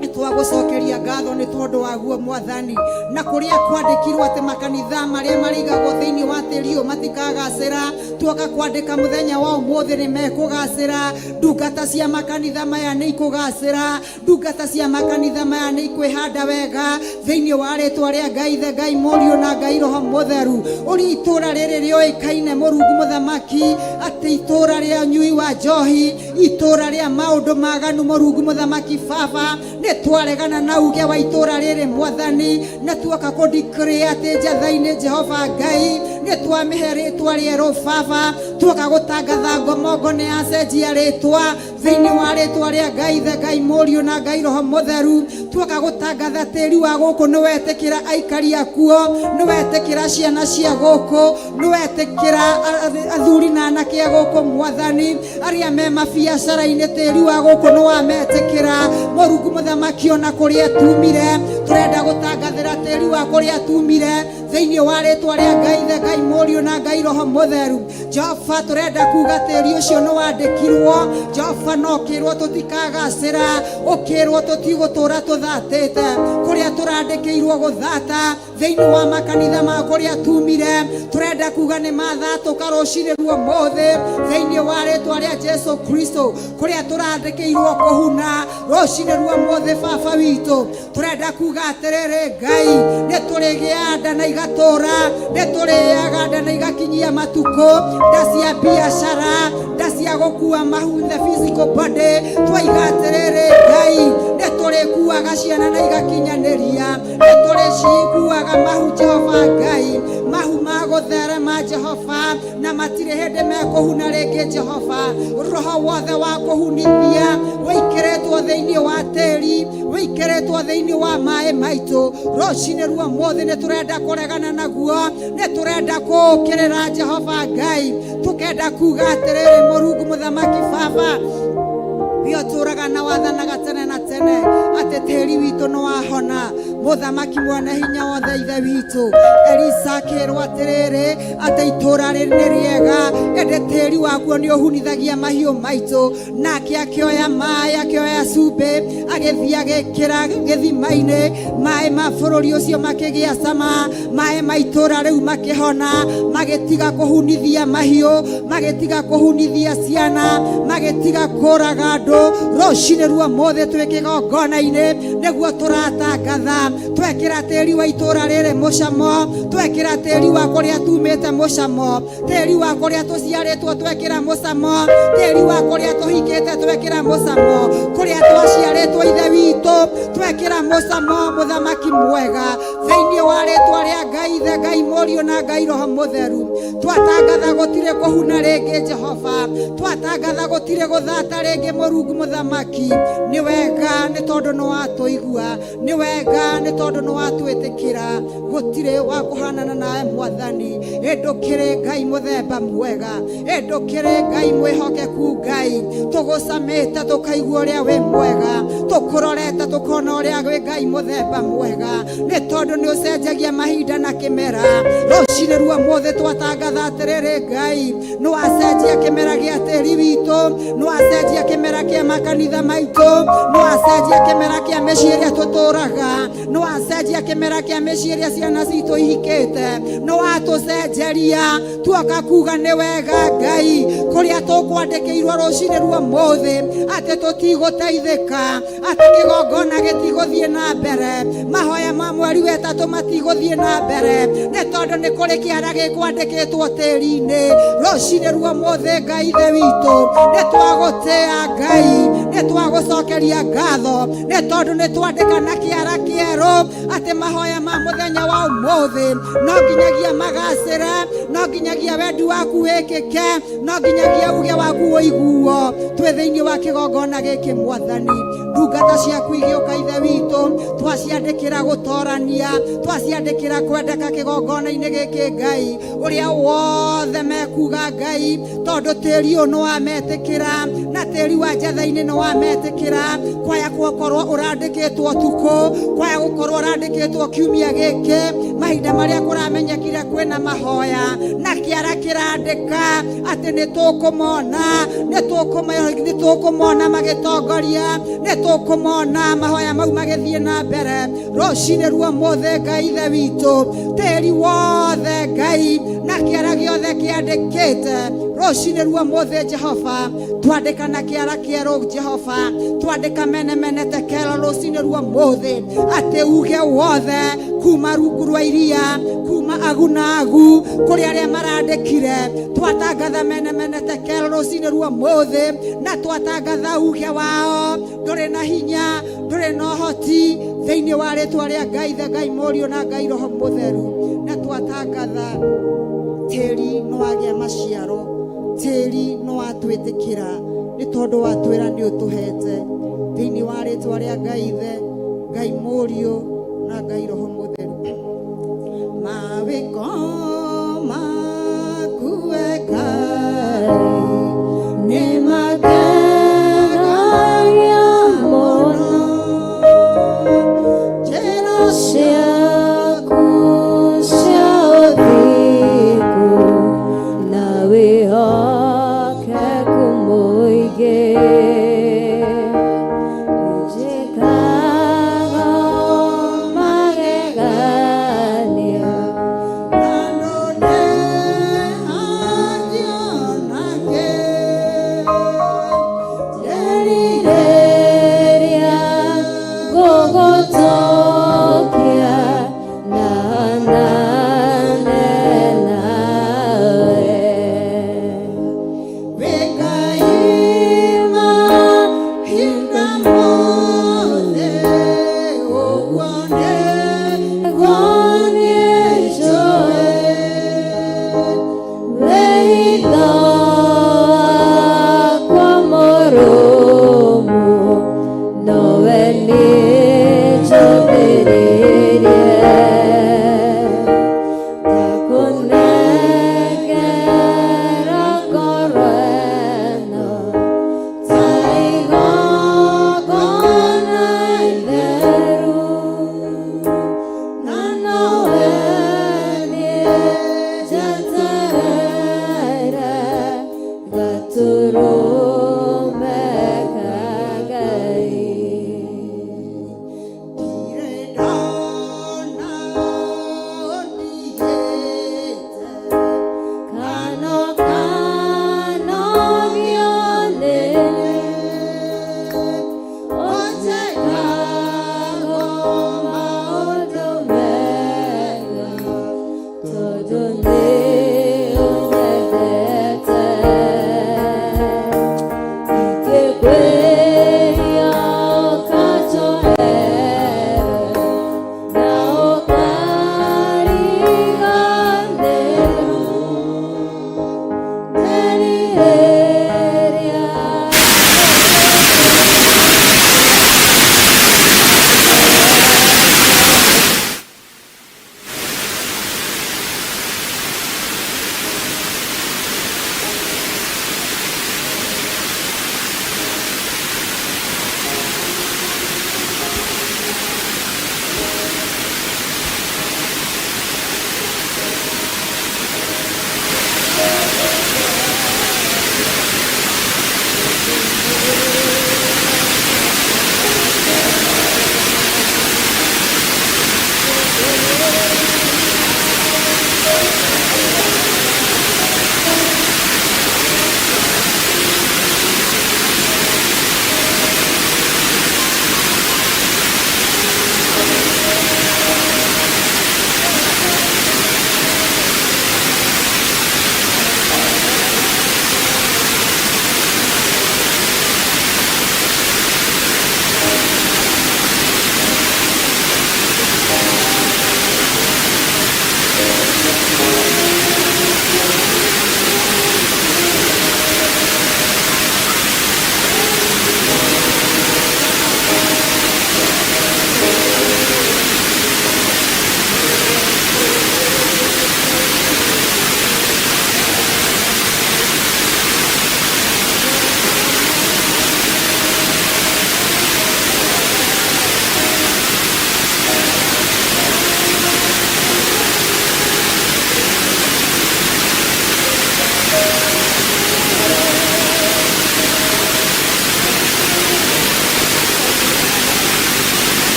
nĩ twagũcokeria ngatho nĩ tondũ waguo, Mwathani. Na kũrĩa kwandĩkirwo atĩ makanitha marĩa marĩigagwo thĩinĩ wa tĩri ũyũ matikagacĩra, tuoka kwandĩka mũthenya wa ũmũthĩ nĩ mekũgacĩra. Ndungata cia makanitha maya nĩ ikũgacĩra, ndungata cia makanitha maya nĩ ikwĩhanda wega thĩinĩ wa rĩtwa rĩa Ngai Ithe, Ngai Mũriũ na Ngai Roho Mũtheru. Ũrĩa itũra rĩrĩ rĩũĩkaine, Mũrungu Mũthamaki, atĩ itũra rĩa ũnyui wa njohi, itũra rĩa maũndũ maganu, Mũrungu Mũthamaki Baba, nĩ twaregana na uge wa itũra rĩrĩ, Mwathani, na tuoka kũdeclare atĩ Njatha-inĩ, Jehova Ngai, nĩ twamĩhe rĩtwa rĩerũ. Baba, tuoka gũtangatha ngomongo nĩ yacenjia rĩtwa thĩinĩ wa rĩtwa rĩa Ngai Ithe, Ngai Mũriũ na Ngai Roho Mũtheru. Tuoka gũtangatha tĩri wa gũkũ nĩ wetĩkĩra aikari akuo, nĩ wetĩkĩra ciana cia gũkũ, nĩ wetĩkĩra athuri na anake a gũkũ, Mwathani, arĩa me mabiacara-inĩ. Tĩri wa gũkũ nĩ wametĩkĩra, Mũrungu Mũthamaki. Ona kũrĩa tumire, tũrenda gũtangathĩra tĩri wa kũrĩa tumire thĩinĩ wa rĩtwa rĩa Ngai Ithe, Ngai Mũriũ na Ngai Roho Mũtheru. Jehova, tũrenda kuga tĩri ũcio nĩ wandĩkirwo, Jehova, no ũkĩrwo tũtikagacĩra, ũkĩrwo tũtigũtũra tũthatĩte kũrĩa tũrandĩkĩirwo gũthata thĩinĩ wa makanitha ma kũrĩa tumire. Tũrenda kuga nĩ mathatũka rũcinĩ ruo mũthĩ thĩinĩ wa rĩtwa rĩa Jesu Kristo. Kũrĩa tũrandĩkĩirwo kũhuna rũcinĩ ruo mũthĩ, Baba witũ, tũrenda kuga atĩrĩrĩ, Ngai, nĩ tũrĩgĩa nda na igatũra, nĩ tũrĩaga nda na igakinyia matukũ, nda cia biacara, nda cia gũkua mahu, the physical body. Twaiga atĩrĩrĩ, Ngai, nĩ tũrĩkuaga ciana na igakinyia ũgakinyanĩria. Nĩ tũrĩciguaga mahu Jehova Ngai, mahu ma gũtherema Jehova, na matirĩ hĩndĩ mekũhuna rĩngĩ Jehova. Roho wothe wa kũhunithia wĩikĩrĩtwo thĩinĩ wa tĩri, wĩikĩrĩtwo thĩinĩ wa maĩ maitũ, rũcinĩ rwa ũmũthĩ nĩ tũrenda kũregana naguo, nĩ tũrenda kũũkĩrĩra Jehova Ngai, tũkenda kuga atĩrĩrĩ, Mũrungu mũthamaki baba we ũtũraga na wathanaga tene na tene, atĩ tĩri witũ nĩ wahona. Mũthamaki mwene hinya wothe ithe witũ, Elisa akĩrwo atĩrĩrĩ, atĩ itũra rĩrĩ nĩ rĩega, ĩndĩ tĩri wakuo nĩ ũhunithagia mahiũ maitũ. Nake akĩoya maĩ, akĩoya cumbĩ, agĩthiĩ agĩkĩra gĩthima-inĩ, maĩ ma bũrũri ũcio makĩgĩa cama, maĩ ma itũra rĩu makĩhona, magĩtiga kũhunithia mahiũ, magĩtiga kũhunithia ciana, magĩtiga kũraga andũ. Rũcinĩ rwa ũmũthĩ twĩ kĩgongona-inĩ nĩguo tũratangatha, twekĩra tĩri wa itũra rĩrĩ mũcamo, twekĩra tĩri wa kũrĩa tumĩte mũcamo, tĩri wa kũrĩa tũciarĩtwo twekĩra mũcamo, tĩri wa kũrĩa tũhikĩte twekĩra mũcamo, kũrĩa twaciarĩtwo ithe witũ twekĩra mũcamo. Mũthamaki mwega, thĩinĩ wa rĩtwa rĩa Ngai Ithe, Ngai Mũriũ na Ngai Roho Mũtheru, twatangatha gũtirĩ kũhuna rĩngĩ Jehova, twatangatha gũtirĩ gũthata rĩngĩ. Mũrungu mũthamaki, nĩ wega nĩ tondũ nĩ watũigua, nĩ wega nĩ tondũ nĩ watwĩtĩkĩra. Gũtirĩ wa kũhanana nawe Mwathani, ĩndũkĩrĩ Ngai mũthemba mwega, ĩndũkĩrĩ Ngai mwĩhokeku. Ngai tũgũcamĩte tũkaigua ũrĩa wĩ mwega, tũkũrorete tũkona ũrĩa wĩ Ngai mũthemba mwega, nĩ tondũ nĩ ũcenjagia mahinda na kĩmera. Rũcinĩ rwa ũmũthĩ twatangatha atĩrĩrĩ, Ngai nĩ wacenjia kĩmera gĩa tĩri witũ, nĩ wacenjia kĩmera kĩa makanitha maitũ, nĩ wacenjia kĩmera kĩa mĩciĩ ĩrĩa tũtũraga, nĩ wacenjia kĩmera kĩa mĩciĩ ĩrĩa ciana citũ ihikĩte, nĩ watũcenjeria. Tuoka kuga nĩ wega Ngai, kũrĩa tũkwandĩkĩirwo rũcinĩ rwa ũmũthĩ atĩ tũtigũteithĩka, atĩ kĩgongona gĩtigũthiĩ na mbere, mahoya ma mweri wetatũ matigũthiĩ na mbere, nĩ tondũ nĩ kũrĩ kĩara gĩkwandĩkĩtwo tĩri-inĩ. Rũcinĩ rwa ũmũthĩ Ngai ithe witũ, nĩ twagũtĩa Ngai, nĩ twagũcokeria ngatho, nĩ tondũ nĩ twandĩka na kĩara kĩerũ atĩ mahoya ma mũthenya wa ũmũthĩ no nginyagia magacĩre, no nginyagia wendi waku wĩkĩke, no nginyagia uge waku ũiguo. Twĩ thĩinĩ wa kĩgongona gĩkĩ Mwathani, ndungata ciaku igĩũka ithe witũ, twaciandĩkĩra gũtorania, twaciandĩkĩra kwendeka kĩgongona-inĩ gĩkĩ Ngai, ũrĩa wothe mekuga Ngai, tondũ tĩri ũyũ nĩ wametĩkĩra na tĩri wa njatha-inĩ nĩ wametĩkĩra. Kwaya gũkorwo ũrandĩkĩtwo ũtukũ, kwaya gũkorwo ũrandĩkĩtwo kiumia gĩkĩ, mahinda marĩa kũramenyekire kwĩna mahoya na kĩara kĩrandĩka atĩ nĩ tũkũmona, nĩ tũkũmona magĩtongoria, nĩ tũkũmona mahoya mau magĩthiĩ na mbere. Rũcinĩ rwa ũmũthĩ Ngai ithe witũ, tĩri wothe Ngai na kĩara gĩothe kĩandĩkĩte rũcinĩ rwa ũmũthĩ Jehova, twandĩka na kĩara kĩerũ Jehova, twandĩka mene mene tekelo rũcinĩ rwa ũmũthĩ atĩ uge wothe kuma rungu rwa iria, kuma agu na agu kũrĩ arĩa marandĩkire, twatangatha mene mene tekelo rũcinĩ rwa ũmũthĩ, na twatangatha uge wao ndũrĩ na hinya, ndũrĩ na ũhoti, thĩinĩ wa rĩtwa rĩa Ngai Ithe, Ngai Mũriũ na Ngai Roho Mũtheru. Na twatangatha tĩri nĩ wagĩa maciaro, tĩri nĩ watwĩtĩkĩra, nĩ tondũ watwĩra nĩ ũtũhete, thĩinĩ wa rĩtwa rĩa Ngai Ithe, Ngai Mũriũ na Ngai Roho Mũtheru. Mawĩko maku we Ngai nĩ Nĩmagegagia mũno, njĩra ciaku cia ũthingu na wĩhokeku mũingĩ. Ũnjĩkaga magegania na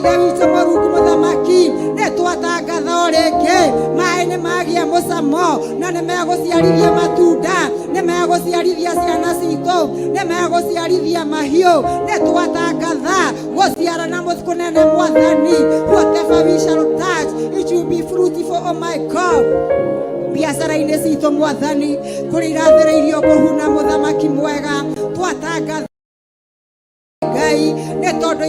Ithe witũ Mũrungu mũthamaki, nĩ twatangatha o rĩngĩ maĩ nĩ magĩa mũcamo na nĩ megũciarithia matunda, nĩ megũciarithia ciana citũ, nĩ megũciarithia mahiũ. Nĩ twatangatha gũciarana kũnene Mwathani. Whatever we shall touch, it will be fruitful, oh my God. Biacara-inĩ citũ Mwathani, kũrĩa irathĩrĩirio kũhuna mũthamaki mwega, twatangatha Ngai nĩ tondũ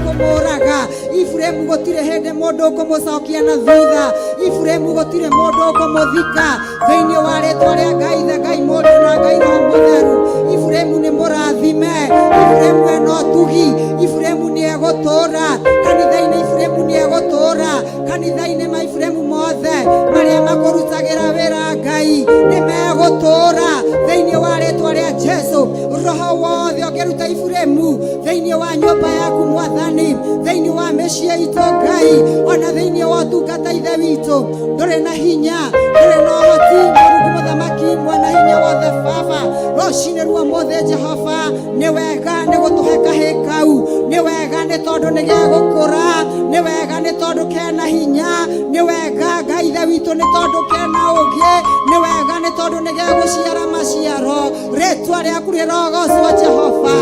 kũmũraga Iburahĩmu gũtirĩ hĩndĩ mũndũ ũkũmũcokia na thutha. Iburahĩmu gũtirĩ mũndũ ũkũmũthika thĩinĩ wa rĩtwa rĩa Ngai Ithe, Ngai Mũriũ na Ngai Roho Mũtheru. Iburahĩmu nĩ mũrathime, Iburahĩmu ena ũtugi, Iburahĩmu nĩ egũtũũra kanitha-inĩ, Iburahĩmu nĩ egũtũũra kanitha-inĩ. Ma Iburahĩmu mothe marĩa makũrutagĩra wĩra Ngai nĩ megũtũũra thĩinĩ wa rĩtwa rĩa Jesu. Roho wothe ũngĩruta Iburahĩmu thĩinĩ wa nyũmba yaku Mwathani, thĩinĩ wa mĩciĩ itũ Ngai, ona thĩinĩ wa ũtungata Ithe witũ, ndũrĩ na hinya, ndũrĩ na ũhoti. Mũrungu mũthamaki mwana hinya wothe Baba, rũcinĩ rwa mũthĩ Jehova, nĩ wega nĩ gũtũhe kahĩ kau, nĩ wega nĩ tondũ nĩ gegũkũra, nĩ wega nĩ tondũ kena hinya, nĩ wega Ngai Ithe witũ nĩ tondũ kena ũũgĩ, nĩ wega nĩ tondũ nĩ gegũciara maciaro. Rĩtwa rĩaku rĩrogocwo Jehova.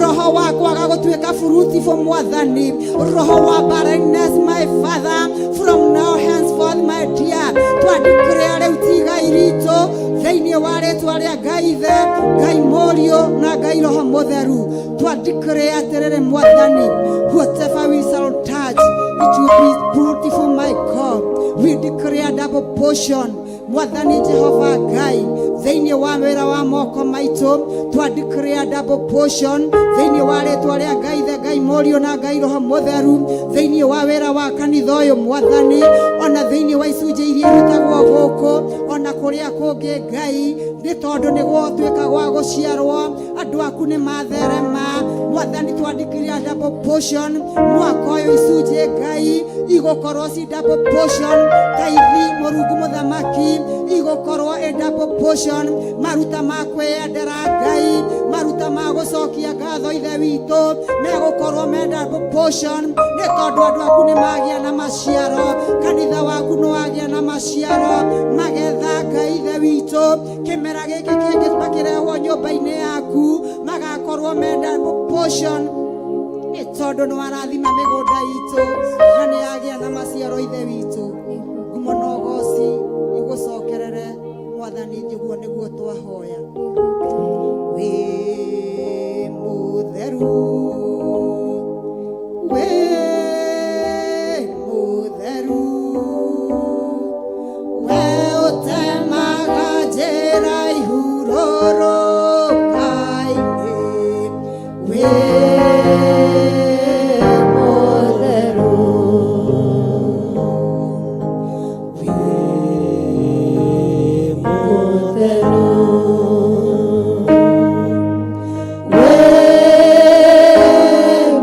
Roho wa kwaga gũtuĩka fruitful Mwathani, roho wa barrenness, my Father, from now henceforth, my dear, twandĩkĩrĩa rĩu ti igai ritũ thĩinĩ wa rĩtwa rĩa Ngai Ithe, Ngai Mũriũ na Ngai Roho Mũtheru. Twandĩkĩrĩa atĩrĩrĩ Mwathani, whatever we shall touch, it will be beautiful, my God. We declare double portion Mwathani Jehova Ngai thĩinĩ wa wĩra wa moko maitũ. Twandĩkĩrĩa double portion thĩinĩ wa rĩtwa rĩa Ngai Ithe, Ngai Mũriũ na Ngai Roho Mũtheru, thĩinĩ wa wĩra wa kanitha ũyũ Mwathani, ona thĩinĩ wa icunjĩ iria irutagwo gũkũ ona kũrĩa kũngĩ Ngai, nĩ tondũ nĩ gũtuĩka gwa gũciarwo andũ aku nĩ matherema Mwathani. Twandĩkĩrĩa double portion mwaka ũyũ, icunjĩ Ngai igũkorwo ci double portion, taithi Mũrungu mũthamaki igũkorwo ĩ double portion, maruta ma kwĩyendera Ngai, maruta ma gũcokia ngatho Ithe witũ megũkorwo me double portion, nĩ tondũ andũ aku nĩ magĩa na maciaro, kanitha waku nĩ wagĩa na maciaro magetha. Ngai Ithe witũ, kĩmera gĩkĩ kĩngĩ makĩrehwo nyũmba-inĩ yaku magakorwo me double portion, nĩ tondũ nĩ warathima mĩgũnda itũ na nĩ yagĩa na maciaro. Ithe witũ, ngumo na ũgoci igũcokerere Mwathani. Nĩguo nĩguo twahoya. Wĩ mũtheru, wĩ mũtheru, we ũtemaga njĩra ihurũrũka-inĩ, wĩ mũtheru, wĩ mũtheru, wĩ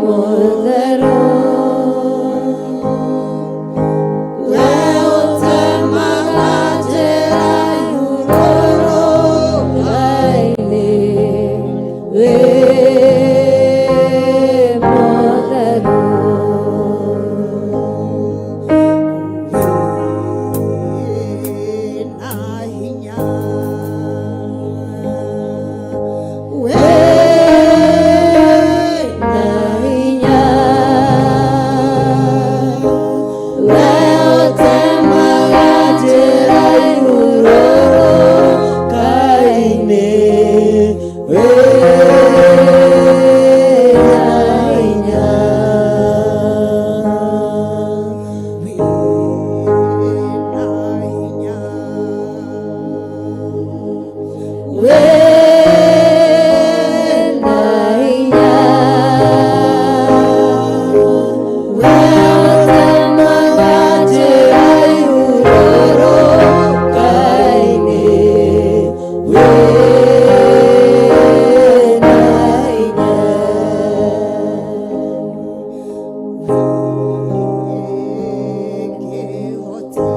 mũtheru, we ũtemaga njĩra ihurũrũka-inĩ, wĩ mũtheru, wĩ na hinya, wĩ na hinya, we ũtemaga njĩra ihurũrũka-inĩ, wĩ na hinya, wĩ na hinya, wĩ na hinya, we ũtemaga njĩra ihurũrũka-inĩ, wĩ na hinya. Wĩ kĩhoti.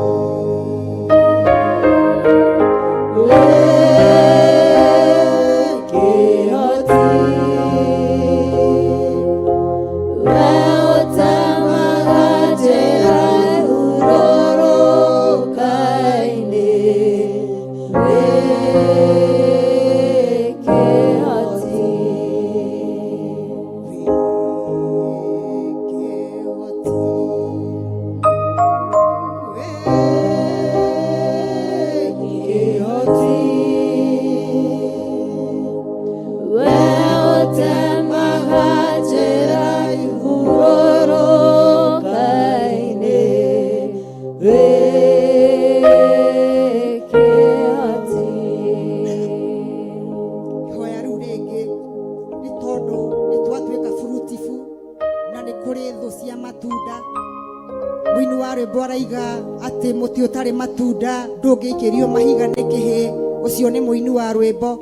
Ũtarĩ matunda ndũngĩikĩrio mahiga nĩ kĩhĩ. Ũcio nĩ mũini wa rwĩmbo.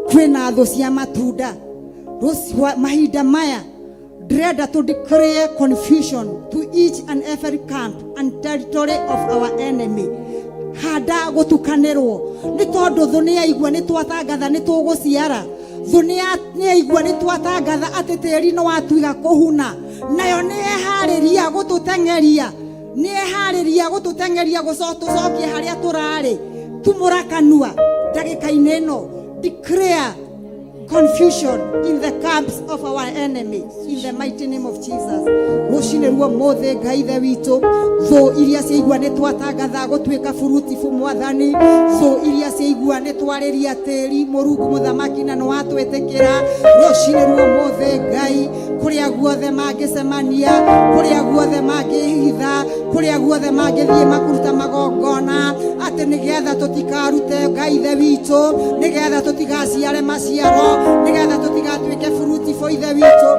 Kwĩna thũ cia matunda. Mahinda maya ndĩrenda to declare confusion to each and every camp and territory of our enemy. Handa gũtukanĩrwo, nĩ tondũ thũ nĩ yaigua nĩ twatangatha nĩ tũgũciara. Thũ nĩ yaigua nĩ twatangatha atĩ tĩri nĩ watuiga kũhuna, nayo nĩ yeharĩria gũtũteng'eria, nĩ yeharĩria gũtũteng'eria tũcokie harĩa tũrarĩ. Tumũra kanua ndagĩka-inĩ ĩno, declare confusion in the camps of our enemy in the mighty name of Jesus. Rũcinĩ ruo mũthĩ, Ngai Ithe witũ, thũ iria ciaigua nĩ twatangatha gũtuĩka fruitful, Mwathani, thũ iria ciaigua nĩ twarĩria tĩri, Mũrungu Mũthamaki, na nĩ watwĩtĩkĩra, rũcinĩ ruo mũthĩ, Ngai, kũrĩa guothe mangĩcemania, kũrĩa guothe mangĩhitha, kũrĩa guothe mangĩthiĩ makuruta magongona atĩ nĩgetha tũtikarute, Ngai Ithe witũ, nĩgetha tũtigaciare maciaro, nĩgetha tũtigatuĩke fruitful, Ithe witũ,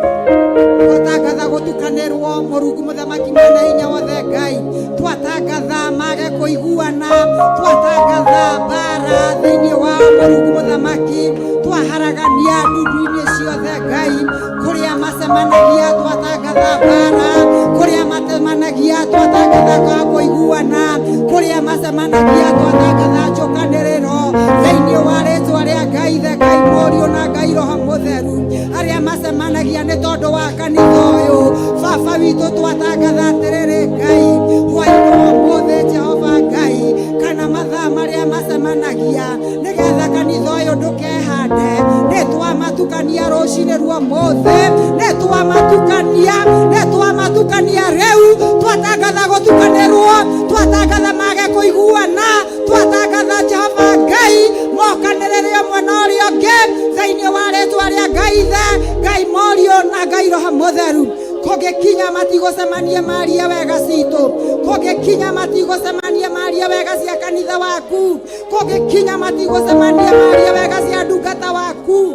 twatangatha gũtukanĩrwo. Mũrungu Mũthamaki mwene hinya wothe, Ngai, twatangatha mage kũiguana, twatangatha mbara thĩinĩ wa Mũrungu Mũthamaki, twaharagania ndundu-inĩ ciothe, Ngai, kũrĩa macemanagia twatangatha mbara, kũrĩa macemanagia twatangatha kwaga kũiguana, kũrĩa macemanagia twatangatha njũkanĩrĩro thĩinĩ wa rĩtwa rĩa Ngai Ithe, Ngai Mũriũ na Ngai Roho Mũtheru. Arĩa macemanagia nĩ tondũ wa kanitha ũyũ, Baba witũ, twatangatha atĩrĩrĩ, Ngai, hwaĩ-inĩ wa ũmũthĩ, Jehova Ngai, kana mathaa marĩa macemanagia nĩgetha kanitha ũyũ ndũkehande, nĩ twamatukania rũcinĩ rwa ũmũthĩ, nĩ twamatukania, nĩ twamatukania rĩu. Twatangatha gũtukanĩrwo, twatangatha mage kũiguana, twatangatha, Jehova Ngai, mokanĩrĩre ũmwe na ũrĩa ũngĩ thĩinĩ wa rĩtwa rĩa Ngai Ithe, Ngai Mũriũ na Ngai Roho Mũtheru. Kũngĩkinya matigũcemanie marie wega citũ, kũngĩkinya matigũcemanie marie wega cia kanitha waku, kũngĩkinya matigũcemanie marie wega cia ndungata waku,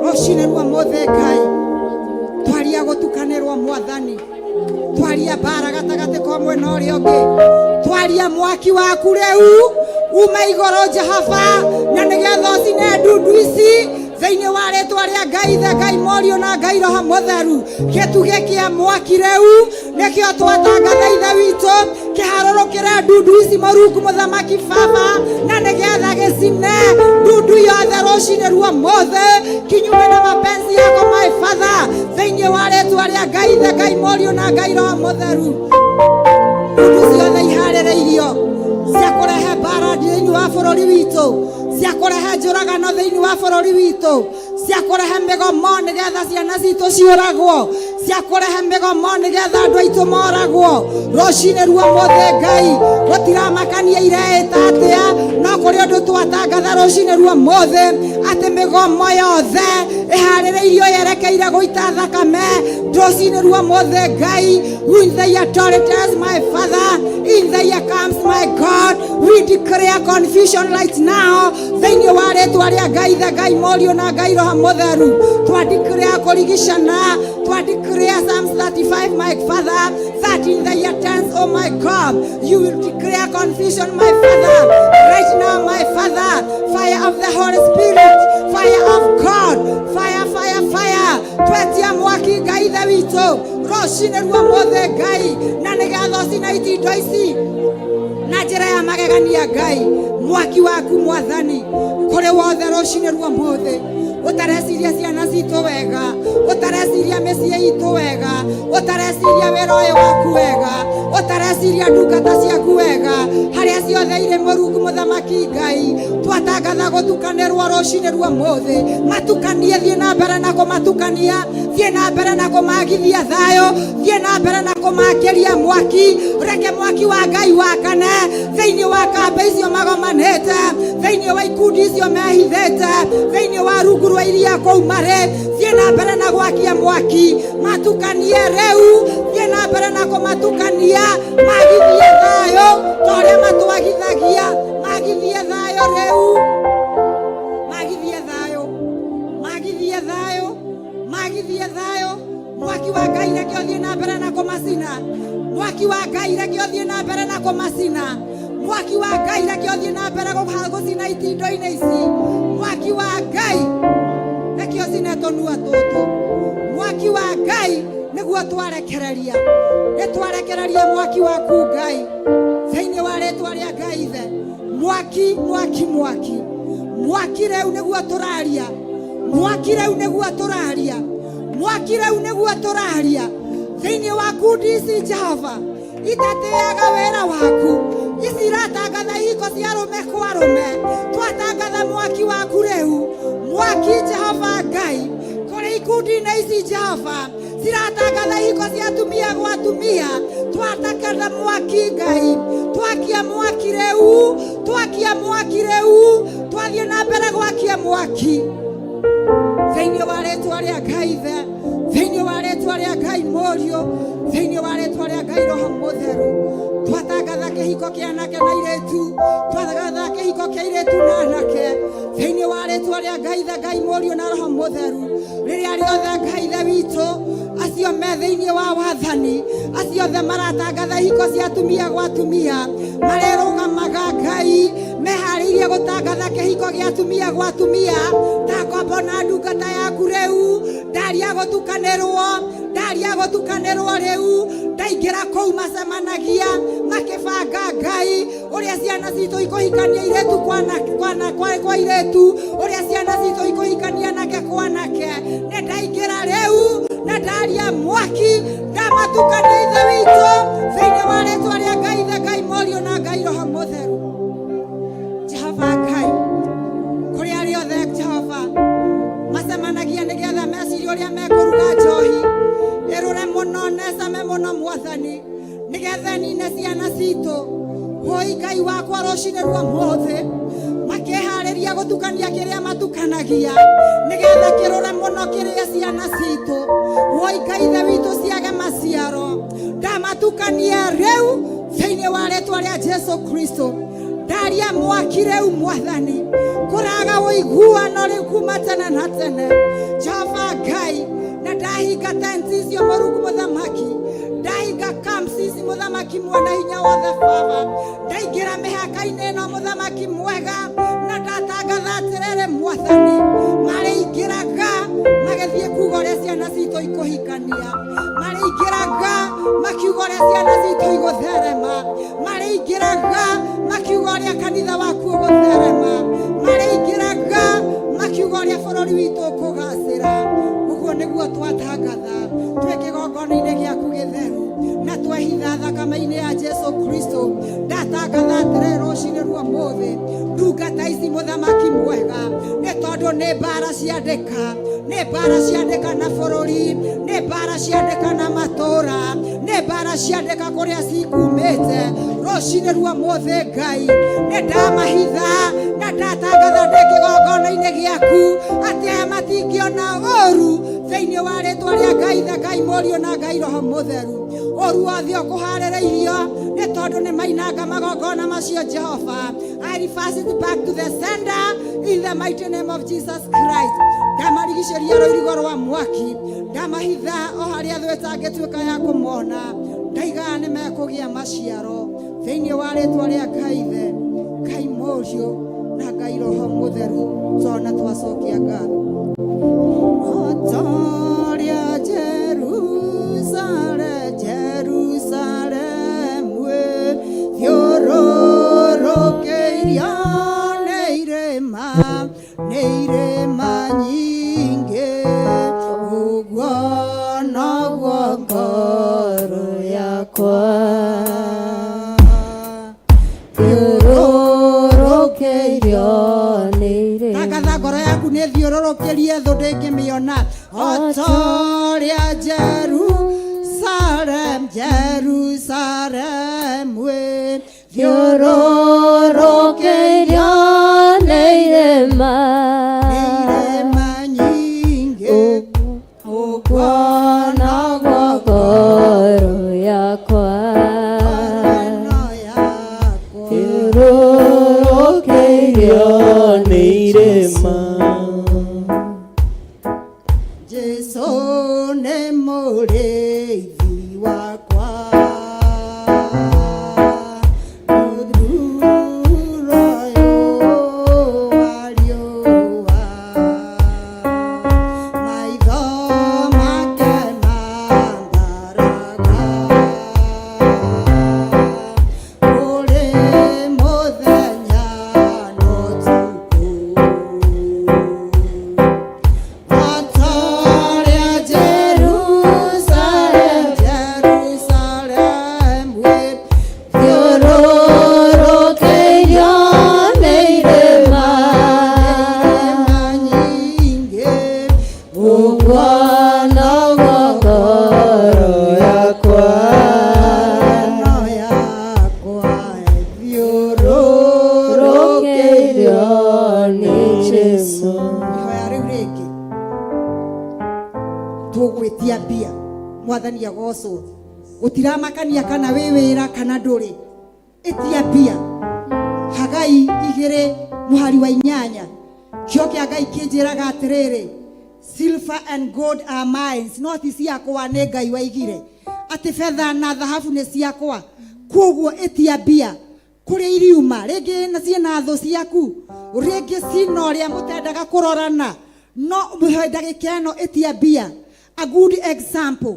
rũcinĩ rwa mũthĩ, Ngai, twaria gũtukanĩrwo. Mwathani, twaria mbara gatagatĩ ka ũmwe na ũrĩa ũngĩ, twaria mwaki waku rĩu uma igũrũ, Jehova, na nĩgetha ũcine ndundu ici thĩinĩ wa rĩtwa rĩa Ngai Ithe, Ngai Mũriũ na Ngai Roho Mũtheru. Gĩtugĩ kĩa mwaki rĩu nĩkĩo twatangatha, Ithe witũ, kĩharũrũkĩre ndundu ici, Mũrungu Mũthamaki Baba, na nĩgetha gĩcine ndundu yothe rũcinĩ ruo mũthĩ kinyume na mapenzi yako, my Father, thĩinĩ wa rĩtwa rĩa Ngai Ithe, Ngai Mũriũ na Ngai Roho Mũtheru. Ndundu ciothe iharĩrĩirio cia kũrehe mbara thĩinĩ wa bũrũri witũ, cia kũrehe njũragano thĩinĩ wa bũrũri witũ, cia kũrehe mĩgomo nĩgetha ciana citũ ciũragwo, cia kũrehe mĩgomo nĩgetha andũ aitũ moragwo, rũcinĩ ruo mũthĩ, Ngai, gũtiramakania ireĩta atĩa, no kũrĩ ũndũ twatangatha rũcinĩ ruo mũthĩ atĩ mĩgomo yothe ĩharĩrĩirio yerekeire gũita thakame rũcinĩ ruo mũthĩ, Ngai, in the authorities, my Father, in the comes, my God, we declare confusion right now thĩinĩ wa rĩtwa rĩa Ngai Ithe, Ngai Mũriũ na Ngai Roho Mũtheru. Twa declare kũrigicana, twa declare Psalms 35, my Father, that in the year 10, oh my God, you will declare confusion, my Father, right now, my Father. Fire of the Holy Spirit, fire of God, fire, fire, fire. Twetia mwaki, Ngai Ithe witũ, rũcinĩ ruo mũthĩ, Ngai, na nĩgetha ũcine itindo ici na njĩra ya magegania. Ngai, mwaki waku, Mwathani, kũrĩ wothe rũcinĩ ruo mũthĩ ũtareciria ciana citũ wega, ũtareciria mĩciĩ itũ wega, ũtareciria wĩra ũyũ waku wega, ũtareciria ndungata ciaku wega, harĩa ciothe irĩ, Mũrungu Mũthamaki Ngai, twatangatha gũtukanĩrwo rũcinĩ ruo mũthĩ. Matukanie, thiĩ na mbere na kũmatukania, thiĩ na mbere na kũmagithia thayũ, thiĩ na mbere na kũmakĩria mwaki. Reke mwaki wa Ngai wakane thĩinĩ wa kambĩ icio magomanĩte, thĩinĩ wa ikundi icio mehithĩte, thĩinĩ wa rungu rwa iria kũu marĩ. Thiĩ na mbere na gwakia mwaki, matukanie rĩu, thiĩ na mbere na kũmatukania, magithie thayũ ta ũrĩa matwagithagia. Magithie thayũ rĩu, magithie thayũ, magithie thayũ, magithie thayũ. Mwaki wa Ngai, reke ũthiĩ na mbere na kũmacina. Mwaki wa Ngai reke ũthiĩ na mbere na kũmacina. Mwaki wa Ngai reke ũthiĩ na mbere gũcina itindo-inĩ ici. Mwaki wa Ngai reke ũcine tũnua tũtũ. Mwaki wa Ngai nĩguo twarekereria, nĩ twarekereria mwaki waku Ngai thĩinĩ wa rĩtwa rĩa Ngai Ithe. Mwaki, mwaki, mwaki, mwaki rĩu nĩguo tũraria. Mwaki rĩu nĩguo tũraria. Mwaki rĩu nĩguo tũraria thĩinĩ wa kundi ici Jehova itatĩaga wĩra waku, ici iratangatha ihiko cia arũme kwa arũme. Twatangatha mwaki waku rĩu, mwaki Jehova Ngai kũrĩ ikundi-inĩ ici Jehova ciratangatha ihiko cia atumia gwa atumia. Twatangatha mwaki Ngai, twakia mwaki rĩu, twakia mwaki rĩu, twathiĩ na mbere gwakia mwaki thĩinĩ wa rĩtwa rĩa Ngai Ithe, thĩinĩ wa rĩtwa rĩa Ngai Mũriũ, thĩinĩ wa rĩtwa rĩa Ngai Roho Mũtheru. Twatangatha kĩhiko kĩa anake na airĩtu, twatangatha kĩhiko kĩa airĩtu na anake thĩinĩ wa rĩtwa rĩa Ngai Ithe, Ngai Mũriũ na Roho Mũtheru. Rĩrĩa rĩothe Ngai Ithe witũ acio me thĩinĩ wa wathani, acio othe maratangatha ihiko cia atumia gwa atumia, marerũgamaga Ngai meharĩirie gũtangatha kĩhiko gĩa atumia gwa atumia, ta ngombo na ndungata yaku rĩu ndaria gũtukanĩrwo, ndaria gũtukanĩrwo rĩu. Ndaingĩra kũu macemanagia makĩbanga Ngai ũrĩa ciana citũ ikũhikania airĩtu kwa airĩtu, ũrĩa ciana citũ ikũhikania anake kwa anake. Nĩ ndaingĩra rĩu na ndaria mwaki, ndamatukania Ithe witũ thĩinĩ wa rĩtwa rĩa Ngai Ithe, Ngai Mũriũ na Ngai Roho Mũtheru. Jehova Ngai, kũrĩa rĩothe Jehova macemanagia nĩgetha mecirie ũrĩa mekũruga njohi ĩrũre mũno na ĩcame mũno Mwathani, nĩgetha nine ciana citũ. Hoi Ngai wakwa, rũcinĩ rwa mũthĩ makĩharĩria gũtukania kĩrĩa matukanagia nĩgetha kĩrũre mũno kĩrĩa ciana citũ. Hoi Ngai Ithe witũ, ciage maciaro. Ndamatukania rĩu thĩinĩ wa rĩtwa rĩa Jesu Kristo. Ndaria mwaki rĩu Mwathani, kũraga ũiguano rĩu kuma tene na tene Jehova Ngai, na ndahinga tenti icio Mũrungu mũthamaki, ndahinga camps ici mũthamaki mwana hinya wothe Baba, ndaingĩra mĩhaka-inĩ ĩno mũthamaki mwega, na ndatangatha atĩrĩrĩ Mwathani, marĩingĩraga magĩthiĩ kuga ũrĩa ciana citũ ikũhikania, marĩingĩraga makiuga ũrĩa ciana citũ igũtherema, marĩingĩraga makiuga ũrĩa kanitha waku ũgũtherema, marĩingĩraga makiuga ũrĩa bũrũri witũ ũkũgacĩra. Ũguo nĩguo twatangatha twĩ kĩgongona-inĩ gĩaku gĩtheru na twehitha thakame-inĩ ya Jesu Kristo. Ndatangatha atĩrĩrĩ rũcinĩ rwa mũthĩ, ndungata ici mũthamaki mwega, nĩ tondũ nĩ mbara ciandĩka, nĩ mbara ciandĩka na bũrũri, nĩ mbara ciandĩka na matũũra, nĩ mbara ciandĩka kũrĩa cikumĩte. Rũcinĩ rwa mũthĩ Ngai, nĩ ndamahitha na ndatangatha ndĩ kĩgongona-inĩ gĩaku atĩ aya matingĩona ũru thĩinĩ wa rĩtwa rĩa Ngai Ithe, Ngai Mũriũ na Ngai Roho Mũtheru. Ũru wothe ũkũharĩrĩirio nĩ tondũ nĩ mainanga magongona macio Jehova, I reverse it back to the sender in the mighty name of Jesus Christ. Ndamarigicĩria rũirigo rwa mwaki, ndamahitha o harĩa thũ ĩtangĩtuĩka ya kũmona. Ndaigaga nĩ mekũgĩa maciaro thĩinĩ wa rĩtwa rĩa Ngai Ithe, Ngai Mũriũ na Ngai Roho Mũtheru. Tona twacokia ngatho. Otoria Jerusalem, Jerusalem, thiũrũrũkĩirio nĩ irĩma, nĩ irĩma nyingĩ, ũguo noguo ngoro yakwa thiũrũrũkĩirio nĩ irĩma. Tangatha ngoro yaku nĩ thiũrũrũkĩrie, thũ ndĩngĩmĩona. Otoria Jerusalem, Jerusalem, thiũrũrũkĩirio nĩ irĩma, nĩ irĩma nyingĩ, ũguo noguo ngoro yakwa ĩno yakwa thiũrũrũkĩirio nĩ irĩma. Jesu nĩ mũrĩithi wakwa. Mbia Mwathani agocwo. Gũtiramakania kana wĩ wĩra kana ndũrĩ, ĩtia mbia. Hagai 2:8, kĩo kĩa Ngai kĩnjĩraga atĩrĩrĩ, "Silver and gold are mine," no ti ciakwa, nĩ Ngai waigire atĩ betha na thahabu nĩ ciakwa. Koguo ĩtia mbia kũrĩa iriuma, rĩngĩ na ciĩna thũ ciaku, rĩngĩ cina ũrĩa mũtendaga kũrorana, no ndagĩka ĩno ĩtia mbia. A good example,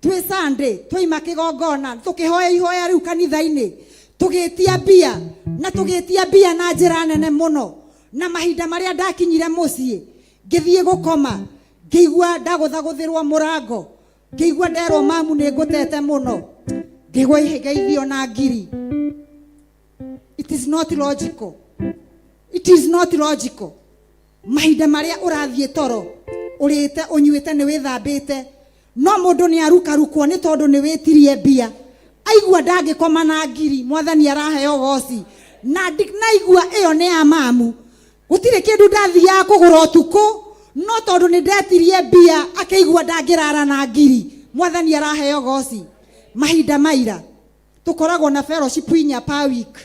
twĩ Sunday twaima kĩgongona, tũkĩhoya ihoya rĩu kanitha-inĩ, tũgĩtia mbia na tũgĩtia mbia na njĩra nene mũno. Na mahinda marĩa ndakinyire mũciĩ ngĩthiĩ gũkoma, ngĩigua ndagũthagũthĩrwo mũrango, ngĩigua nderwo, "Mamu, nĩ ngũtete mũno." Ngĩigua ngeithio na ngiri. It is not logical, it is not logical. Mahinda marĩa ũrathiĩ toro ũrĩte, ũnyuĩte, nĩ wĩthambĩte, no mũndũ nĩ arukarukwo nĩ tondũ nĩ wĩtirie mbia, aigua ndangĩkoma na ngiri. Mwathani araheo goci. Na naigua ĩyo nĩ ya mamu, gũtirĩ kĩndũ ndathiaga kũgũra ũtukũ, no tondũ nĩ ndetirie mbia akĩigua ndangĩrara na ngiri. Mwathani araheo goci. Mahinda maira tũkoragwo na fellowship inya per week.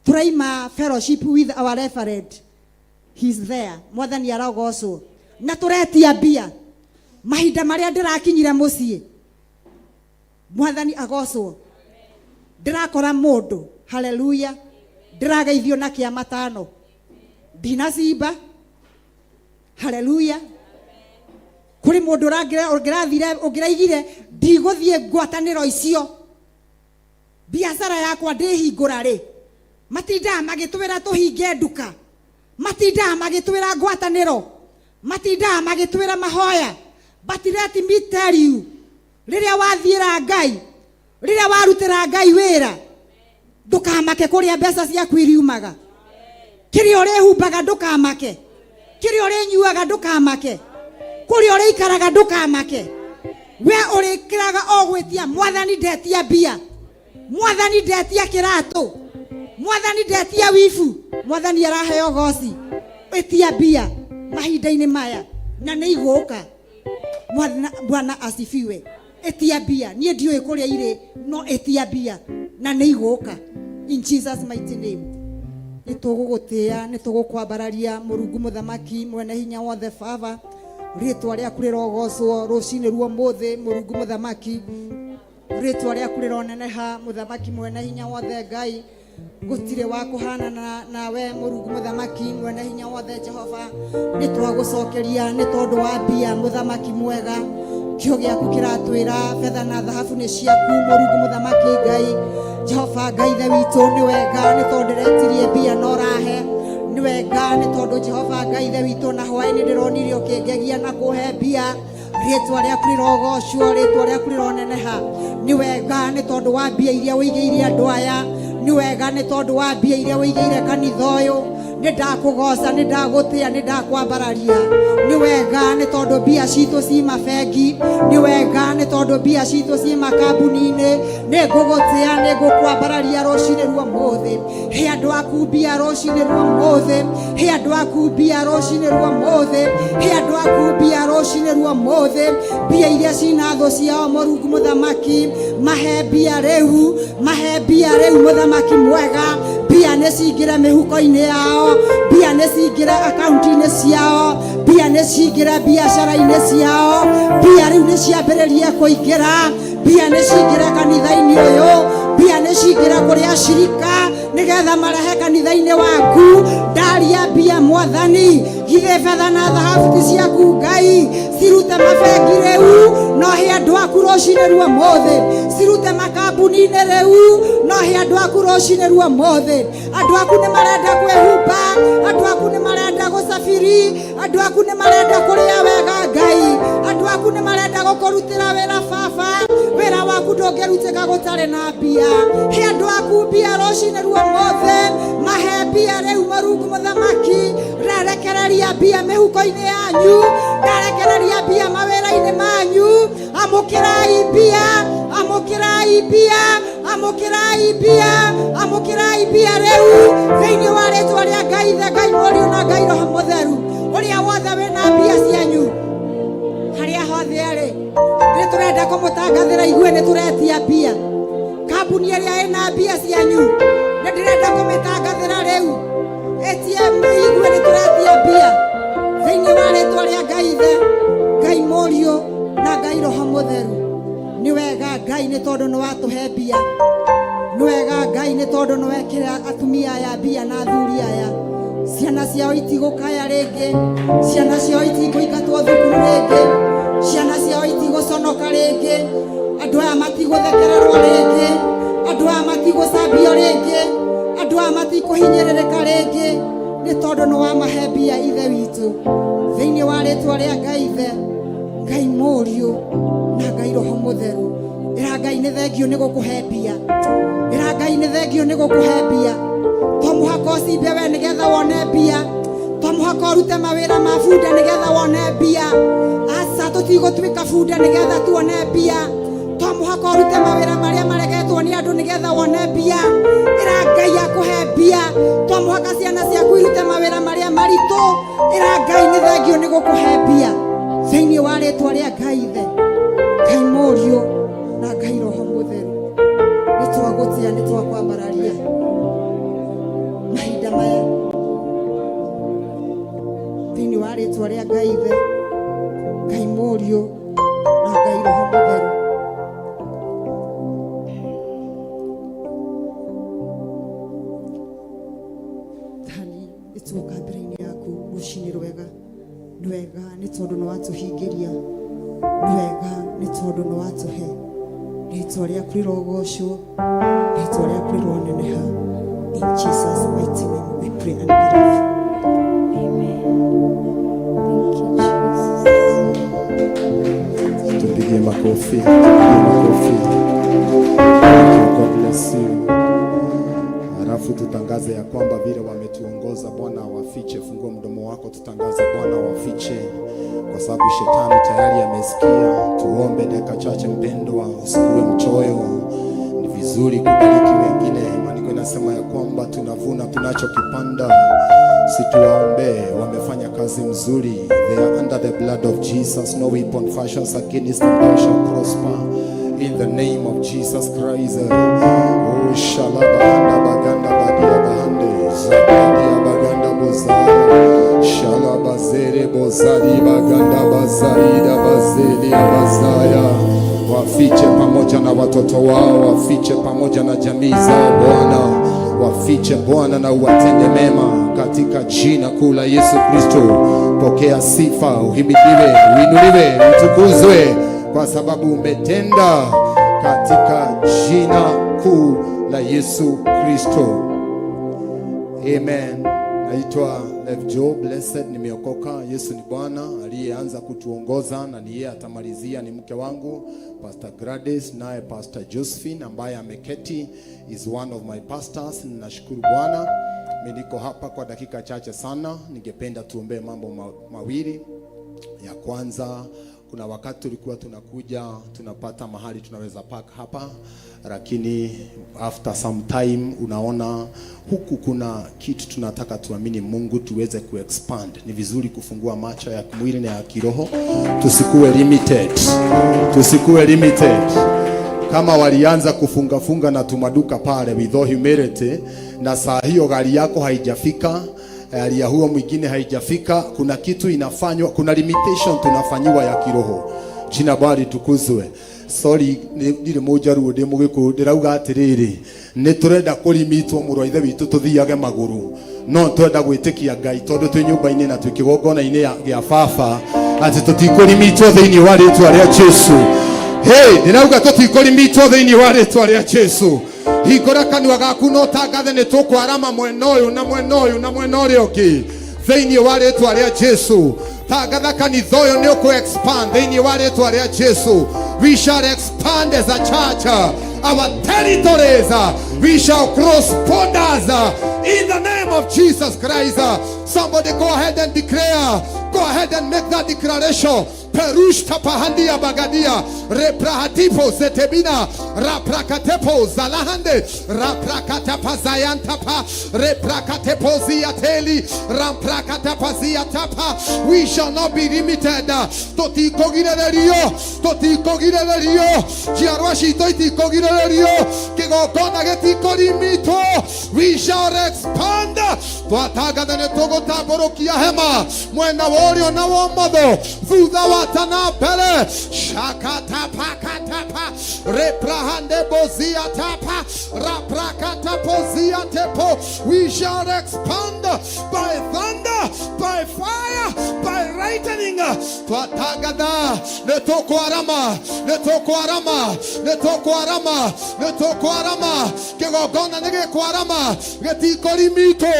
Tũraima fellowship with our reverend, he's there, Mwathani arogocwo, na tũretia mbia. Mahinda marĩa ndĩrakinyire mũciĩ, Mwathani agocwo, ndĩrakora mũndũ, haleluya, ndĩrageithio na kĩa matano, ndinacimba. Haleluya. Kũrĩ mũndũ ũngĩrathire, ũngĩraigire ndigũthiĩ ngwatanĩro icio, biacara yakwa ndĩhingũra rĩ, matindaga magĩtwĩra tũhinge nduka, matindaga magĩtwĩra ngwatanĩro, matindaga magĩtwĩra mahoya. But let me tell you, rĩrĩa wathiĩra Ngai, rĩrĩa warutĩra Ngai wĩra, ndũkamake kũrĩa mbeca ciaku iriumaga. Kĩrĩa ũrĩhumbaga ndũkamake, kĩrĩa ũrĩnyuaga ndũkamake, kũrĩa ũrĩikaraga ndũkamake. We ũrĩkĩraga o gwĩtia, "Mwathani, ndetia mbia. Mwathani, ndetia kĩratũ. Mwathani, ndetia wibu." Mwathani araheo goci. Ĩtia mbia mahinda-inĩ maya na nĩ igũka. Bwana asifiwe. Ĩtia mbia. Niĩ ndiũĩ kũrĩa irĩ, no ĩtia mbia na nĩ igũka, in Jesus mighty name. Nĩ tũgũgũtĩĩa, nĩ tũgũkwambararia, Mũrungu Mũthamaki mwene hinya wothe. Baba, rĩtwa rĩaku rĩrogocwo rũcinĩ ruo mũthĩ. Mũrungu Mũthamaki, rĩtwa rĩaku rĩroneneha. Mũthamaki mwene hinya wothe, Ngai, gũtirĩ wa kũhanana nawe. Mũrungu Mũthamaki mwene hinya wothe, Jehova, nĩ twagũcokeria nĩ tondũ wa mbia. Mũthamaki mwega, kĩo gĩaku kĩratwĩra betha na thahabu nĩ ciaku. Mũrungu Mũthamaki, Ngai, Jehova, Ngai Ithe witũ, nĩ wega nĩ tondũ ndĩretirie mbia na ũrahe. Nĩ wega nĩ tondũ, Jehova Ngai Ithe witũ, na hwaĩ-inĩ ndĩronire ũkĩngegia na kũhe mbia. Rĩtwa rĩaku rĩrogocwo, rĩtwa rĩaku rĩroneneha. Nĩ wega nĩ tondũ wa mbia iria ũigĩire andũ aya. Nĩ wega nĩ tondũ wa mbia iria ũigĩire kanitha ũyũ. Nĩ ndakũgoca, nĩ ndagũtĩa, nĩ ndakwambararia. Nĩ wega nĩ tondũ mbia citũ ci mabengi. Nĩ wega nĩ tondũ mbia citũ ci makambuni-inĩ. Nĩ ngũgũtĩa, nĩ ngũkwambararia rũcinĩ ruo mũthĩ. He andũ aku mbia rũcinĩ ruo mũthĩ. He andũ aku mbia rũcinĩ ruo mũthĩ. He andũ aku mbia rũcinĩ ruo mũthĩ. Mbia iria cina thũ ciao, Mũrungu Mũthamaki, mahe mbia rĩu, mahe mbia rĩu. Mũthamaki mwega, mbia nĩ cingĩre mĩhuko-inĩ yao, mbia nĩ cingĩre akaunti-inĩ ciao, mbia nĩ cingĩre biacara-inĩ ciao. Mbia rĩu nĩ ciambĩrĩrie kũingĩra. Mbia nĩ cingĩre kanitha-inĩ ũyũ, mbia nĩ cingĩre kũrĩ acirika nĩgetha marehe kanitha-inĩ waku. Ndaria mbia, Mwathani, githĩ betha na thahabu ti ciaku? Ngai, cirute mabengi rĩu, no he andũ aku rũcinĩ ruo mũthĩ. Cirute makambuni-inĩ rĩu, no he andũ aku rũcinĩ ruo mũthĩ. Andũ aku nĩ marenda kwĩhumba, andũ aku nĩ marenda gũcabiri, andũ aku nĩ marenda kũrĩa wega. Ngai, andũ aku nĩ marenda gũkũrutĩra wĩra. Baba, wĩra waku ndũngĩrutĩka gũtarĩ na mbia. He andũ aku mbia rũcinĩ ruo mũthĩ. Mahe mbia rĩu. Mũrungu Mũthamaki, rerekereria mbia mĩhuko-inĩ yanyu, rerekereria mbia mawĩra-inĩ manyu. Amũkĩrai mbia, amũkĩrai mbia, amũkĩrai mbia, amũkĩrai mbia rĩu, thĩinĩ wa rĩtwa rĩa Ngai Ithe, Ngai Mũriũ na Ngai Roho Mũtheru. Ũrĩa wothe wĩna mbia cianyu, harĩa hothe arĩ, nĩ Kambuni ĩrĩa ĩna mbia cianyu nĩ ndĩrenda kũmĩtangathĩra rĩu. Ĩtie mũigue nĩ tũretia mbia thĩinĩ wa rĩtwa rĩa Ngai Ithe, Ngai Mũriũ na Ngai Roho Mũtheru. Nĩ wega Ngai nĩ tondũ nĩ watũhe mbia. Nĩ wega Ngai nĩ tondũ nĩ wekĩra atumia aya mbia na athuri aya. Ciana ciao itigũkaya rĩngĩ, ciana ciao itikũingatwo thukuru rĩngĩ, ciana ciao itigũconoka rĩngĩ, andũ aya matigũthekererwo rĩngĩ, andũ aya matigũcambio rĩngĩ, andũ aya matikũhinyĩrĩrĩka rĩngĩ, nĩ tondũ nĩ wamahe mbia Ithe witũ. Thĩinĩ wa rĩtwa rĩa Ngai Ithe, Ngai Mũriũ na Ngai Roho Mũtheru. Ĩra Ngai nĩ thengio nĩ gũkũhe mbia. Ĩra Ngai nĩ thengio nĩ gũkũhe mbia. To mũhaka ũcimbe we nĩgetha wone mbia. To mũhaka ũrute mawĩra ma bunda nĩgetha wone mbia. Aca, tũtigũtuĩka bunda nĩgetha tuone mbia. To mũhaka ũrute mawĩra marĩa maregetwo nĩ andũ nĩgetha wone mbia. Ĩra Ngai akũhe mbia. To mũhaka ciana ciaku irute mawĩra marĩa maritũ. Ĩra Ngai nĩ thengio nĩ gũkũhe mbia. Thĩinĩ wa rĩtwa rĩa Ngai Ithe, Ngai Mũriũ na Ngai Roho Mũtheru. Nĩ twagũtĩa, nĩ twakwambararia mahinda maya thĩinĩ wa rĩtwa rĩa Ngai Ithe, Ngai Mũriũ na Ngai Roho Mũtheru. Thani nĩtuoka mbere-inĩ yaku rũcinĩ rwega. Nĩ wega nĩ tondũ nĩ watũhingĩria, nĩ wega nĩ tondũ nĩ watũhe. Rĩtwa rĩaku rĩrogocwo, rĩtwa rĩaku rĩroneneha. In Jesus mighty name we pray and believe. Amen. Thank you, Jesus. Tupigie makofi, tupigie makofi. Thank you, God bless you. Halafu tutangaze ya kwamba vile wametuongoza, Bwana awafiche. Fungua mdomo wako, tutangaze Bwana awafiche, kwa sababu shetani tayari amesikia. Tuombe dakika chache, mpendwa, usikuwe mchoyo. Ni vizuri kubariki wengine. Maandiko inasema ya kwamba tunavuna tunachokipanda. Situwaombee, wamefanya kazi mzuri. They are under the blood of Jesus. No weapon fashions against them, they shall prosper. In the name of Jesus Christ. Oh, shalabahanda baganda badia bahande. Zabadia baganda bozaya. Shalabazere bozari baganda bazaida bazeli bazaya. Wafiche pamoja na watoto wao, wafiche pamoja na jamii zao Bwana, wafiche Bwana na uwatende mema katika jina kuu la Yesu Kristo. Pokea sifa, uhimidiwe, uinuliwe, utukuzwe kwa sababu umetenda katika jina kuu la Yesu Kristo. Amen. Naitwa Lev Joe Blessed, nimeokoka. Yesu ni Bwana aliyeanza kutuongoza na ni yeye atamalizia. Ni mke wangu Pastor Gladys, naye Pastor Josephine ambaye ameketi is one of my pastors. Ninashukuru Bwana. Mimi niko hapa kwa dakika chache sana, ningependa tuombee mambo mawili. Ya kwanza, kuna wakati tulikuwa tunakuja tunapata mahali tunaweza park hapa, lakini after some time unaona huku kuna kitu tunataka tuamini Mungu tuweze kuexpand. Ni vizuri kufungua macho ya kimwili na ya kiroho, tusikuwe limited, tusikuwe limited kama walianza kufungafunga na tumaduka pale with all humility, na saa hiyo gari yako haijafika, gari ya huo mwingine haijafika, kuna kitu inafanywa, kuna limitation tunafanyiwa ya kiroho. Jina Bwana litukuzwe. Sorry, ndirĩ mũnjaruo, ndĩ mũgĩkũyũ, ndĩrauga atĩrĩrĩ, nĩ tũrenda kũrimitwo mũrũ wa ithe witũ tũthiage magũrũ, no twenda gwĩtĩkia Ngai tondũ twĩ nyũmba-inĩ na twĩ kĩgongona-inĩ gĩa baba atĩ tũtikũrimitwo thĩinĩ wa rĩtwa rĩa Jesu. Hey, ndĩrauga tũtikũrimitwo thĩinĩ wa rĩtwa rĩa Jesu. Hingũra kanua gaku na ũtangathe nĩ tũkwarama mwena ũyũ na mwena ũyũ na mwena ũrĩa ũngĩ thĩinĩ wa rĩtwa rĩa Jesu. Tangatha kanitha ũyũ nĩ ũkũ expand thĩinĩ wa rĩtwa rĩa Jesu. We shall expand as a church, our territories, we shall cross borders in the name of Jesus Christ. Somebody go ahead and declare, go ahead and make that declaration. Perush tapahandia bagadia reprahatipo zetebina raprakatepo zalahande raprakatapazayantapa reprakatepoziateli ramprakatapaziatapa. We shall not be limited. Totikogirererio totikogirererio njiarwa citũ itikogirererio kĩgongona gĩtikũrimitwo. We shall expand. Twatangatha nĩ tũgũtambũrũkia hema mwena wa ũrĩo na wa ũmotho, thutha wa tana mbere. Shakatapakatapa reprahandeboziatapa raprakatapoziatepo. We shall expand by thunder, by fire, by lightning. Twatangatha nĩ tũkwarama, nĩ tũkwarama, nĩ tũkwarama, nĩ tũkwarama. Kĩgongona nĩ gĩkwarama, gĩtikũrimitwo,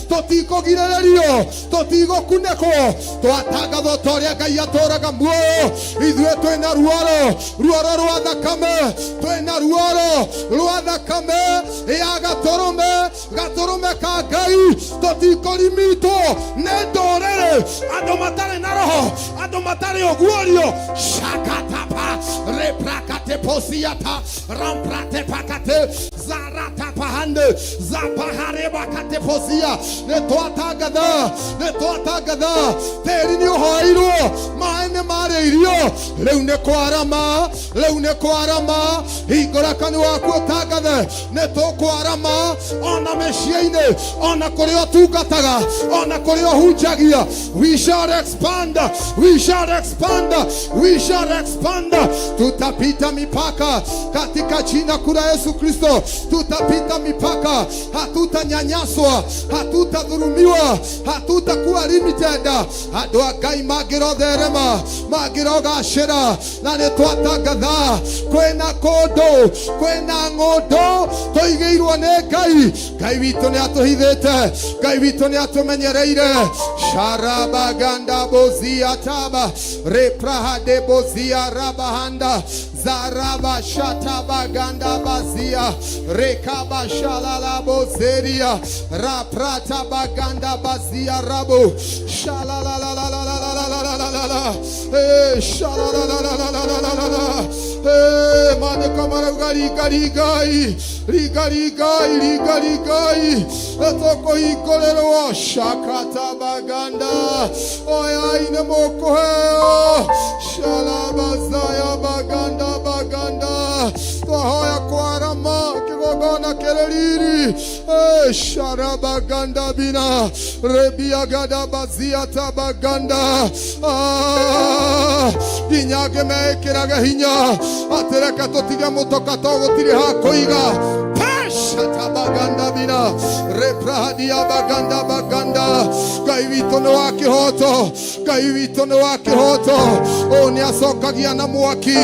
tũtikũgirĩrĩrio, tũtigũkunĩkwo. Twatangathwo ta ũrĩa Ngai atũraga muoyo. Ithuĩ twĩna ruoro, ruoro rwa thakame, twĩna ruoro rwa thakame ya gatũrũme, gatũrũme ka Ngai. Tũtikũrimitwo nĩ ndũrĩrĩ, andũ matarĩ na roho, andũ matarĩ ũguũrio. Shakatapa reprakateposiata rampratepakate zaratapahande zapaharebakateposia. Nĩ twatangatha, nĩ twatangatha, tĩri nĩ ũhoeirwo, maĩ nĩ marĩirio, rĩu nĩ kwarama, rĩu nĩ kwarama. Hingũra kanua waku ũtangathe, nĩ tũkwarama ona mĩciĩ-inĩ, ona kũrĩa ũtungataga, ona kũrĩa ũhunjagia. We shall expand, we shall expand, we shall expand. Tutapita mipaka katika jina kuu la Yesu Kristo. Tutapita mipaka, hatutanyanyaswa, hatutadhulumiwa, hatutakuwa limited. Andũ a Ngai mangĩrotherema, mangĩrogacĩra, na nĩ twatangatha kwĩna kũndũ, kwĩna ng'ũndũ tũigĩirwo nĩ Ngai. Ngai witũ nĩ atũhithĩte, Ngai witũ nĩ atũmenyereire. Sharabaganda bozia taba reprahade bozia rabahanda zaraba shatabaganda bazia rekaba shalala bozeria raprata baganda bazia rabo shalala eh shalala eh maandĩko marauga ringarigai, ringarigai, ringarigai, nĩtũkũhingũrĩrwo. Shakatabaganda, oyai nĩ mũkũheo. Shalabazaya baganda baganda, twahoya kwarama kĩgongona kĩrĩ riri. Eh, sharabaganda bina rebiagada bazia tabaganda. Ah, nginya ngĩmekĩraga hinya atĩ reke tũtige mũtoka to gũtirĩ ha kũiga. Peshatabaganda bina reprahadia baganda baganda. Ngai witũ nĩ wa kĩhoto, Ngai witũ nĩ wa kĩhoto. Ũyũ nĩ acokagia na mwaki,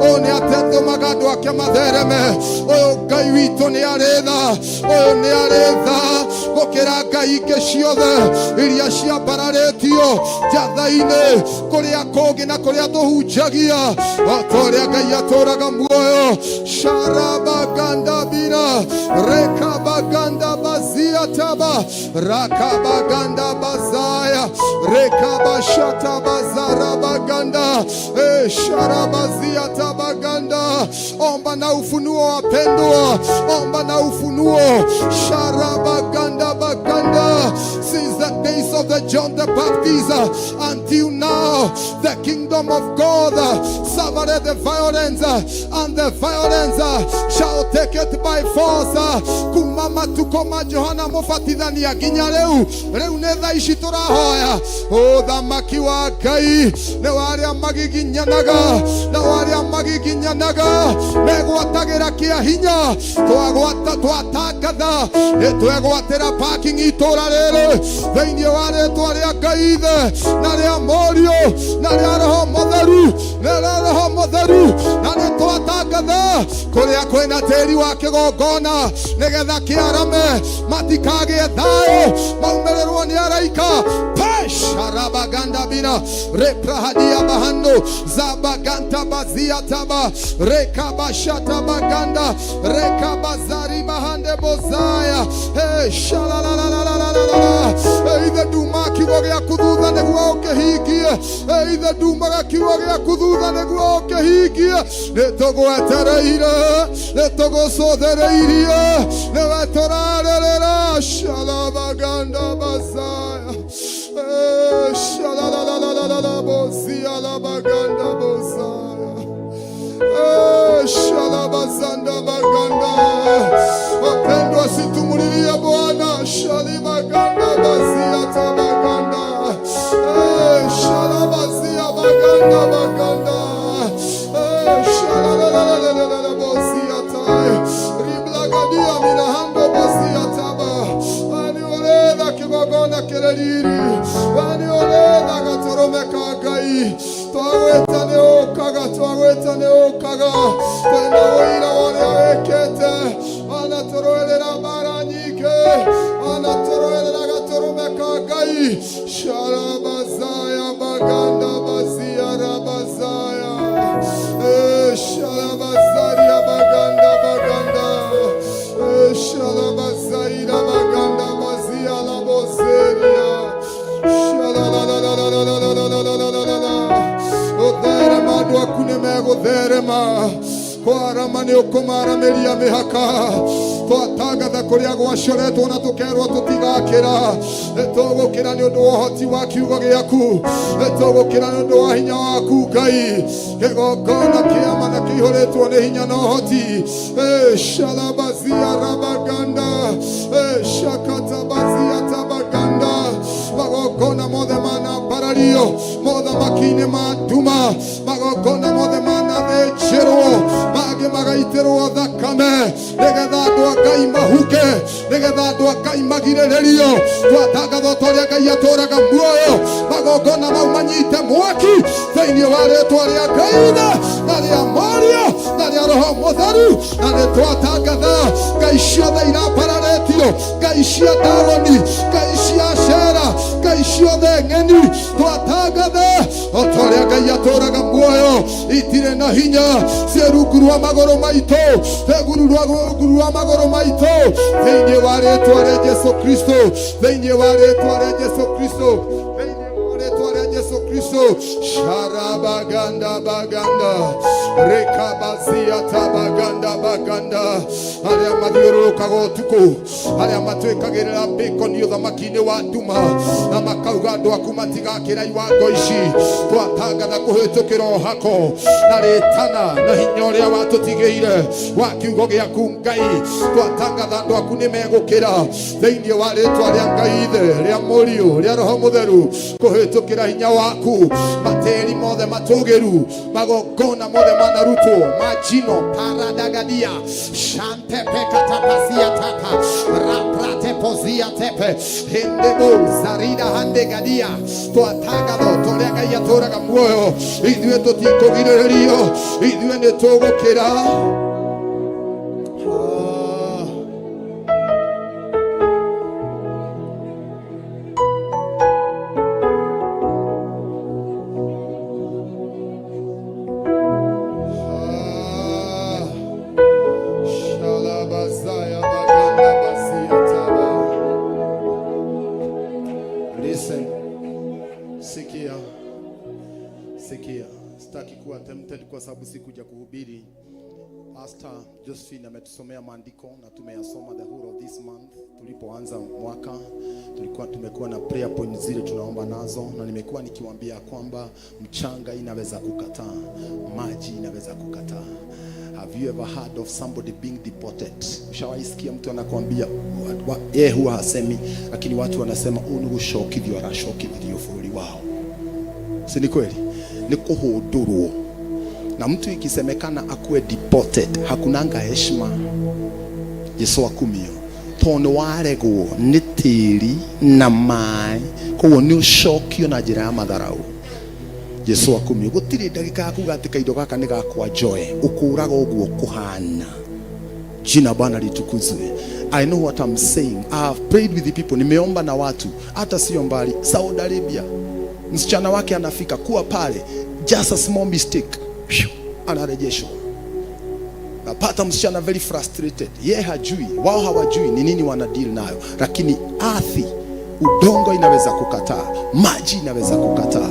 ũyũ nĩ atetũmaga andũ ake mathereme. Ũyũ Ngai witũ nĩ arĩ tha, ũyũ nĩ arĩ tha gũkĩra ngai ingĩ ciothe iria ciambararĩtio njatha-inĩ kũrĩa kũngĩ na kũrĩa tũhunjagia. O ta ũrĩa Ngai atũraga muoyo. Sharabaganda bina rekabaganda bazia taba rakabaganda bazaya rekabashata bazarabaganda e sharabazia tabaganda. Omba na ufunuo wapendwa, omba na ufunuo. Sharabaganda baganda. Since the days of the John the Baptist until now, the kingdom of God suffered the violence, and the violence shall take it by force. Kuma matuko ma Johana Mũbatithania nginya rĩu, rĩu nĩ thaa ici tũrahoya ũthamaki wa Ngai nĩ wa arĩa magiginyanaga, na wa arĩa magiginyanaga megwatagĩra kĩa hinya. Twagwata, twatangatha nĩ twegwatĩra parking itũra rĩrĩ thĩinĩ wa rĩtwa rĩa Ngai Ithe na rĩa Mũriũ na rĩa Roho Mũtheru, na rĩa Roho Mũtheru. Na nĩ twatangatha kũrĩa kwĩna tĩri wa kĩgongona nĩgetha kĩarame, matikagĩe thayũ, maumĩrĩrwo nĩ araika. Pesharabaganda bina reprahadia bahando zabaganta bazia taba rekabashata baganda rekabazari bahande bozaya. Hey, shalalalalalalalala. Ithe nduma kiugo gĩaku thutha nĩguo ũkĩhingie. Ithe ndumaga kiugo gĩaku thutha nĩguo ũkĩhingie. Nĩ tũgwetereire, nĩ tũgũcũthĩrĩirie, nĩwe tũrarĩrĩra. Shalabaganda basaya. Shalalalalala bozia labaganda bozaya. Shalabazanda baganda. Wapendwa, situmulilie Bwana. Shalibaganda bazia tabaganda. Shalabazia baganda baganda. Shalalalalala bozia tai. Riblagadia minahando bozia taba. Anioretha kĩgongona kĩrĩ riri. Aniũretha gatũrũme ka Ngai. Twagwĩta nĩ ũkaga, twagwĩta nĩ ũkaga. Twĩna ũira wa ũrĩa wĩkĩte. Wanatũrũĩrĩra mbara nyingĩ. Wanatũrũĩrĩra gatũrũme ka Ngai. Sharabazaya baganda bazia rabazaya. Sharabazaria baganda baganda. Sharabazaira baganda bazia labozeria. Shalalalalalalalalalalala. Gũtherema andũ aku nĩ megũtherema, kwarama nĩ ũkũmaramĩria mĩhaka. Twatangatha kũrĩa gwacoretwo na tũkerwo tũtigakĩra, nĩ tũgũkĩra nĩ ũndũ wa ũhoti wa kiugo gĩaku, nĩ tũgũkĩra nĩ ũndũ wa hinya waku Ngai. Kĩgongona kĩama na kĩihũrĩtwo nĩ hinya na ũhoti. Shalabazia rabaganda. Shakatabazia tabaganda. Magongona mothe manambarario mothamaki-inĩ ma nduma, magongona mothe manathĩnjĩrwo, mangĩ magaitĩrwo thakame nĩgetha andũ a Ngai mahuke, nĩgetha andũ a Ngai magirĩrĩrio. Twatangatha ta ũrĩa Ngai atũraga muoyo, magongona mau manyite mwaki thĩinĩ wa rĩtwa rĩa Ngai Ithe na rĩa Mũriũ na rĩa Roho Mũtheru. Na nĩ twatangatha ngai ciothe irambararĩtio, ngai cia Dagoni, ngai cia Shera, ngai ciothe ng'eni, twatangatha o ta ũrĩa Ngai atũraga muoyo, itirĩ na hinya, ciĩ rungu rwa magũrũ maitũ, ciĩ rungu rwa magũrũ maitũ thĩinĩ wa rĩtwa rĩa Jesu Kristo, thĩinĩ wa rĩtwa rĩa Jesu Kristo, thĩinĩ wa rĩtwa rĩa Jesu Kristo. Sharabaganda baganda rekabazia tabaganda baganda. Arĩa mathiũrũrũkaga ũtukũ, arĩa matwĩkagĩrĩra bacon ũthamaki-inĩ wa nduma na makauga andũ aku matigakĩra iwango ici, twatangatha kũhĩtũkĩra ũhako na rĩtana na hinya ũrĩa watũtigĩire wa kiugo gĩaku Ngai. Twatangatha andũ aku nĩ megũkĩra thĩinĩ wa rĩtwa rĩa Ngai Ithe, rĩa Mũriũ, rĩa Roho Mũtheru, kũhĩtũkĩra hinya waku. Matĩri mothe matũgĩru, magongona mothe manarutwo majino paradagadia shantepekatapasia tapa raprateposia tepe hindebo zarida handegadia. Twatangatho torĩa Ngai atũraga muoyo, ithuĩ tũtikũgirĩrĩrio, ithuĩ nĩ tũgũkĩra. Ah. Ah. Shalabazaya baganda basia taba. Listen, sikia, sikia. Sitaki kuwa tempted kwa sababu sikuja kuhubiri. Pastor Josephine ametusomea maandiko na tumeyasoma the whole of this month. Tulipoanza mwaka tulikuwa tumekuwa na prayer point zile tunaomba nazo, na nimekuwa nikiwaambia kwamba mchanga inaweza kukataa, maji inaweza kukataa. Have you ever heard of somebody being deported? Ushawahi sikia mtu anakuambia, yeye huwa hasemi, lakini watu wanasema huu ni gucokithio aracokithirio bũrũri wao. Si ni kweli? Ni kuhundurwo. Na mtu ikisemekana akuwe deported, hakunanga heshima. Jesu akumio tondũ nĩ waregwo nĩ tĩri na maĩ, koguo nĩ ũcokio na njĩra ya matharau. Jesu akumio. Gũtirĩ ndagĩka ya kuga atĩ kaindo gaka nĩ gakwa njoe, ũkũraga ũguo kũhana. Jina Bwana litukuzwe. I know what I'm saying. I have prayed with the people. Nimeomba na watu hata sio mbali, Saudi Arabia. Msichana wake anafika kuwa pale, just a small mistake, phew, anarejeshwa. Napata msichana very frustrated, ye hajui, wao hawajui ni nini wana deal nayo, lakini ardhi Udongo inaweza kukataa, maji inaweza kukataa.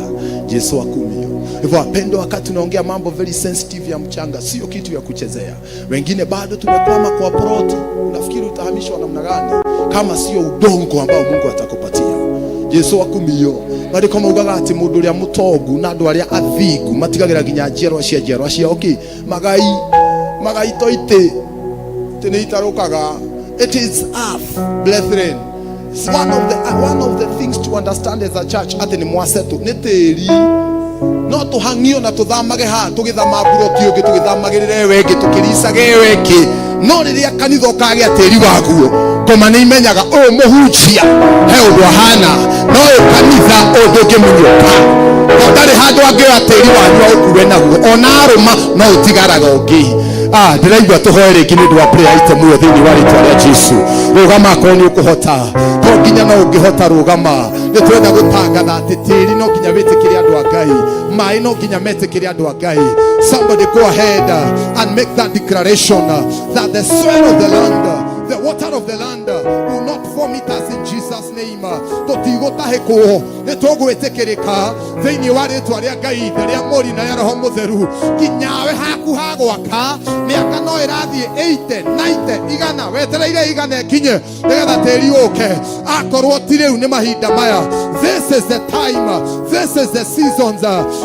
Yesu akumio. Hivyo wapendwa, wakati tunaongea mambo very sensitive ya mchanga, sio kitu ya kuchezea. Wengine bado tumekwama kwa ploti. Unafikiri utahamishwa namna gani kama sio udongo ambao Mungu atakupatia? Jesu akumio. Mariko maugaga ati mundu uria mutongu na andu aria athingu matigagira nginya njiarwa cia njiarwa ciao ki magai magai to iti iti ni itarukaga. It is earth, brethren. It's one of the things to understand as a church ati ni mwasetu ni tĩri no tũhang'io na tũthamage haha tũgĩthama mburoti ũngĩ tũgĩthamagĩrĩra ĩyo ĩngĩ tũkĩricaga ĩyo ĩngĩ, no rĩrĩa kanitha ũkagĩa tĩri waguo, ngoma nĩ imenyaga ũyũ mũhunjia he ũndũ ahana, no ũyũ kanitha ũyũ ndũngĩmunyũka to ndarĩ handũ angĩoya tĩri wanyu aũkue naguo, ona arũma no ũtigaraga ũngĩ. Ah, ndĩraigua tũhoe rĩngĩ nĩ ũndũ wa prayer item ĩyo thĩinĩ wa rĩtwa rĩa Jesu. Rũgama akorwo nĩ ũkũhota, to nginya no ũngĩhota, rũgama. Nĩ twenda gũtangatha atĩ tĩri no nginya wĩtĩkĩre andũ a Ngai, maĩ no nginya metĩkĩre andũ a Ngai. Somebody go ahead and make that declaration that the soil of the land, the water of the land will not vomit us in Jesus' name. Tũtigũtahĩkwo, nĩ tũgwĩtĩkĩrĩka thĩinĩ wa rĩtwa rĩa Ngai Ithe, rĩa Mũri na rĩa Roho Mũtheru. Nginyawe haku ha gwaka mĩaka no ĩrathiĩ 80, 90, igana, wetereire igana ĩkinye nĩgetha tĩri ũke. Akorwo ti rĩu, nĩ mahinda maya. This is the time, this is the seasons.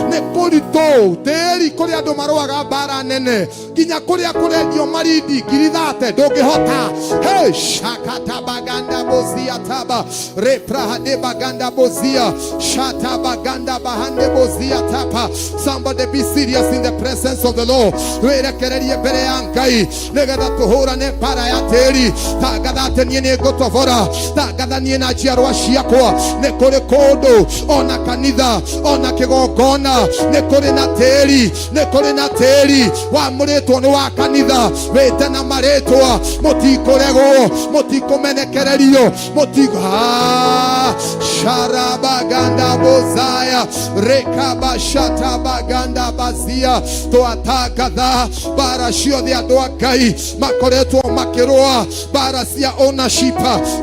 Nĩ kũritũ tĩri kũrĩ andũ marũaga mbara nene, nginya kũrĩa kũrendio marindi 30,000 ndũngĩhota. Hey, shakatabaganda bozia taba reprahade baganda bozia shatabaganda bahande bozia tapa. Somebody be serious in the presence of the Lord. Wĩrekererie mbere ya Ngai nĩgetha tũhũrane mbara ya tĩri. Tangatha atĩ niĩ nĩ ngũtobora, tangatha niĩ na njiarwa ciakwa nĩ kũrĩ kũndũ, ona kanitha, ona kĩgongona, nĩ kũrĩ na tĩri, nĩ kũrĩ na tĩri wamũrĩtwo nĩ wa kanitha, wĩte na marĩtwa, mũtikũregwo, mũtikũmenekererio, mũtigo. Ah, sharabaganda bozaya rekabashatabaganda bazia. Twatangatha bara ciothe andũ a Ngai makoretwo makĩrũa, bara cia ownership,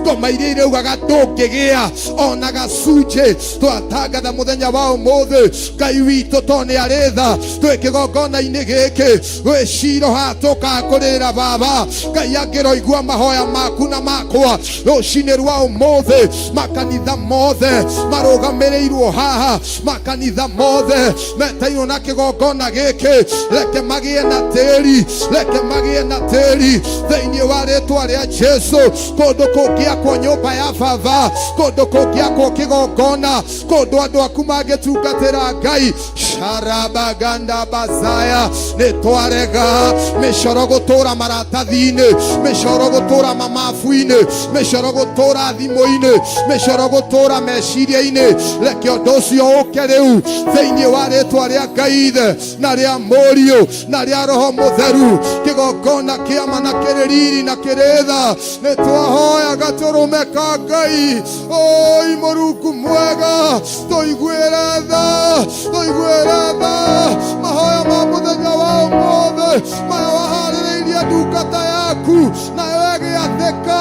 ngoma iria iraugaga ndũngĩgĩa ona gacunjĩ. Twatangatha mũthenya wa ũmũthĩ, Ngai witũ to nĩ arĩ tha, twĩ kĩgongona-inĩ gĩkĩ gwĩ ciro haha tũkakũrĩra baba Ngai angĩroigua mahoya maku na makwa rũcinĩ rwa ũmũthĩ. Makanitha mothe marũgamĩrĩirwo haha, makanitha mothe metairwo na kĩgongona gĩkĩ, reke magĩe na tĩri, reke magĩe na tĩri thĩinĩ wa rĩtwa rĩa Jesu. Kũndũ kũngĩakwo nyũmba ya baba, kũndũ kũngĩakwo kĩgongona, kũndũ andũ aku mangĩtungatĩra Ngai, sharabaganda bazaya, nĩ twarega mĩcoro gũtũra maratathi-inĩ, mĩcoro gũtũra mamabu-inĩ, mĩcoro gũtũra thimũ-inĩ, mĩcoro gũtũra meciria-inĩ. Reke ũndũ ũcio ũke rĩu thĩinĩ wa rĩtwa rĩa Ngai Ithe na rĩa Mũriũ na rĩa Roho Mũtheru. Kĩgongona kĩama na kĩrĩ riri na kĩrĩ tha, nĩ twahoya gatũrũme ka Ngai. Oi Mũrungu mwega, tũiguĩre tha, tũiguĩre tha. Mahoya ma mũthenya wa ũmũthĩ maya waharĩrĩirie ndungata yaku nayo ĩgĩathĩka,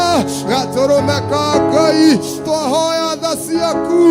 gatũrũme ka Ngai, twahoya tha ciaku,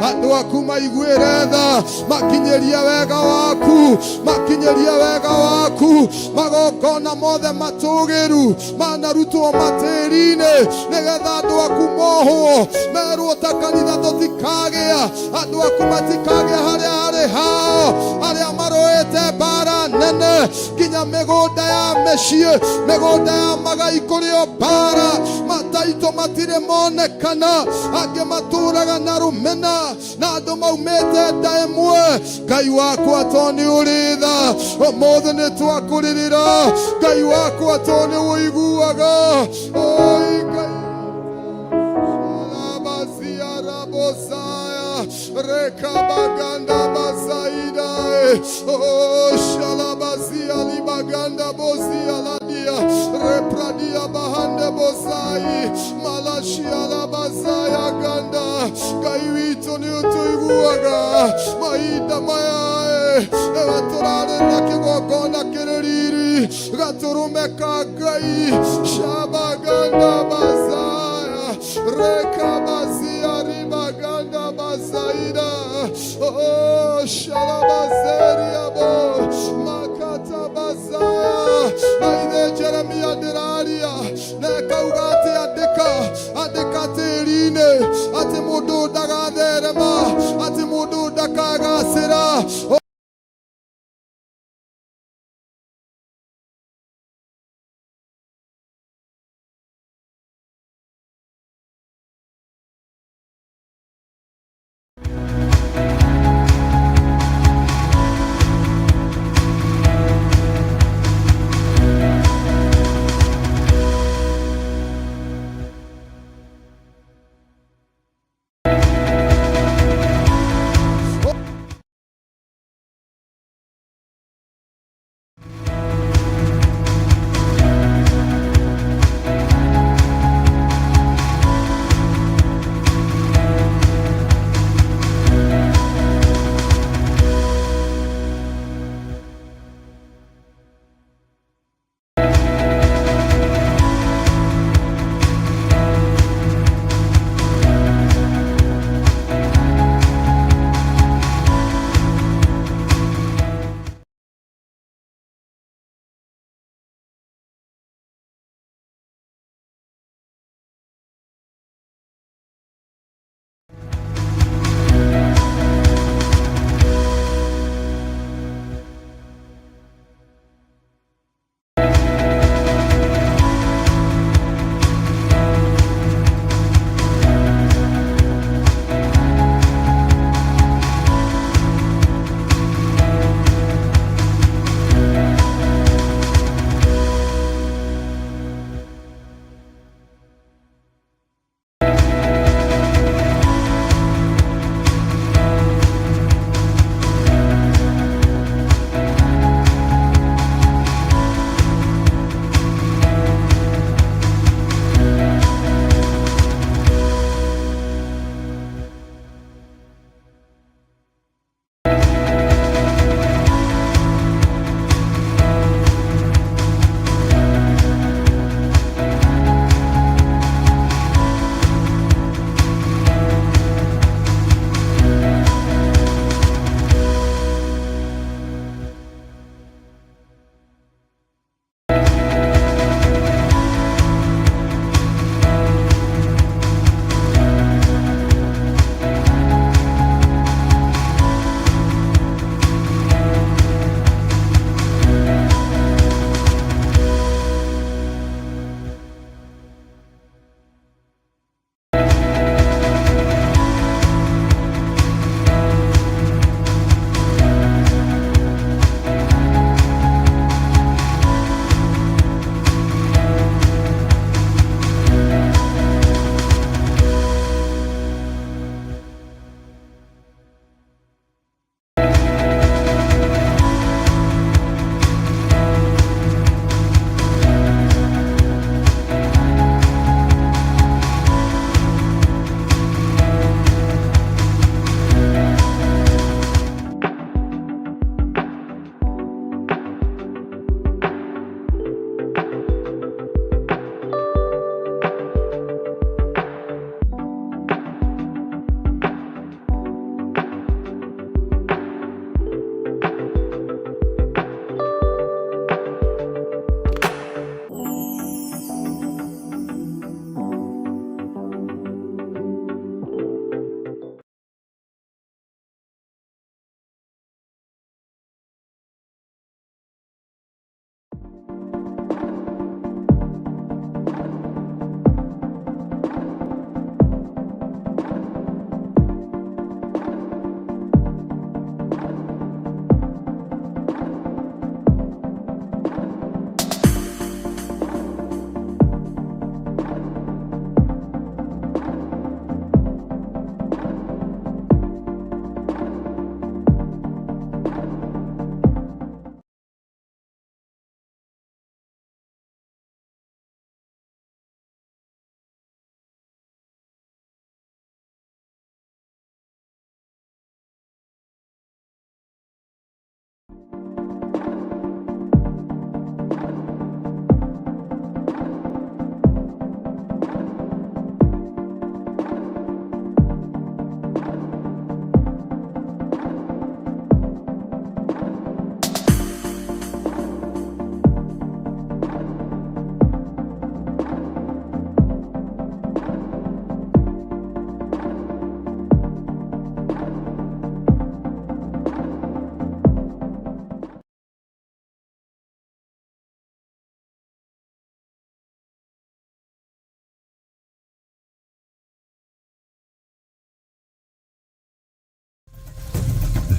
andũ aku maiguĩre tha, makinyĩrie wega waku, makinyĩrie wega waku. Magongona mothe matũgĩru manarutwo matĩri-inĩ nĩgetha andũ aku mohwo merwo ta kanitha tũtikagĩa, andũ aku matikagĩa harĩa harĩ hao, arĩa marũĩte mbara nene nginya mĩgũnda ya mĩciĩ, mĩgũnda ya magai, kũrĩ o mbara, mataito matirĩ monekana, angĩ matũraga na rũmena na andũ maumĩte nda ĩmwe. Ngai wakwa, to nĩ ũrĩ tha, ũmũthĩ nĩ twakũrĩrĩra. Ngai wakwa, to nĩ ũiguaga. Oi Ngai. Alabazia rabosaya rekabaganda bazaida. Oh, shalabazia libaganda bozia ladia repradia bahande bozai malashia labazaya ganda. Ngai witũ, nĩ ũtũiguaga mahinda maya ewe tũrarĩrĩra kĩgongona kĩrĩ riri, gatũrũme ka Ngai, shabaganda bazaya rekabazia. Saida. Oh, Shalabazeriabo. Makata Bazaya. Na ithe Jeremia ndĩraria na akauga atĩ andĩka andĩka tĩri-inĩ atĩ mũndũ ndagatherema atĩ mũndũ ndakagacĩra.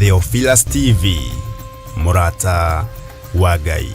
Theophilus TV, mũrata wa Ngai.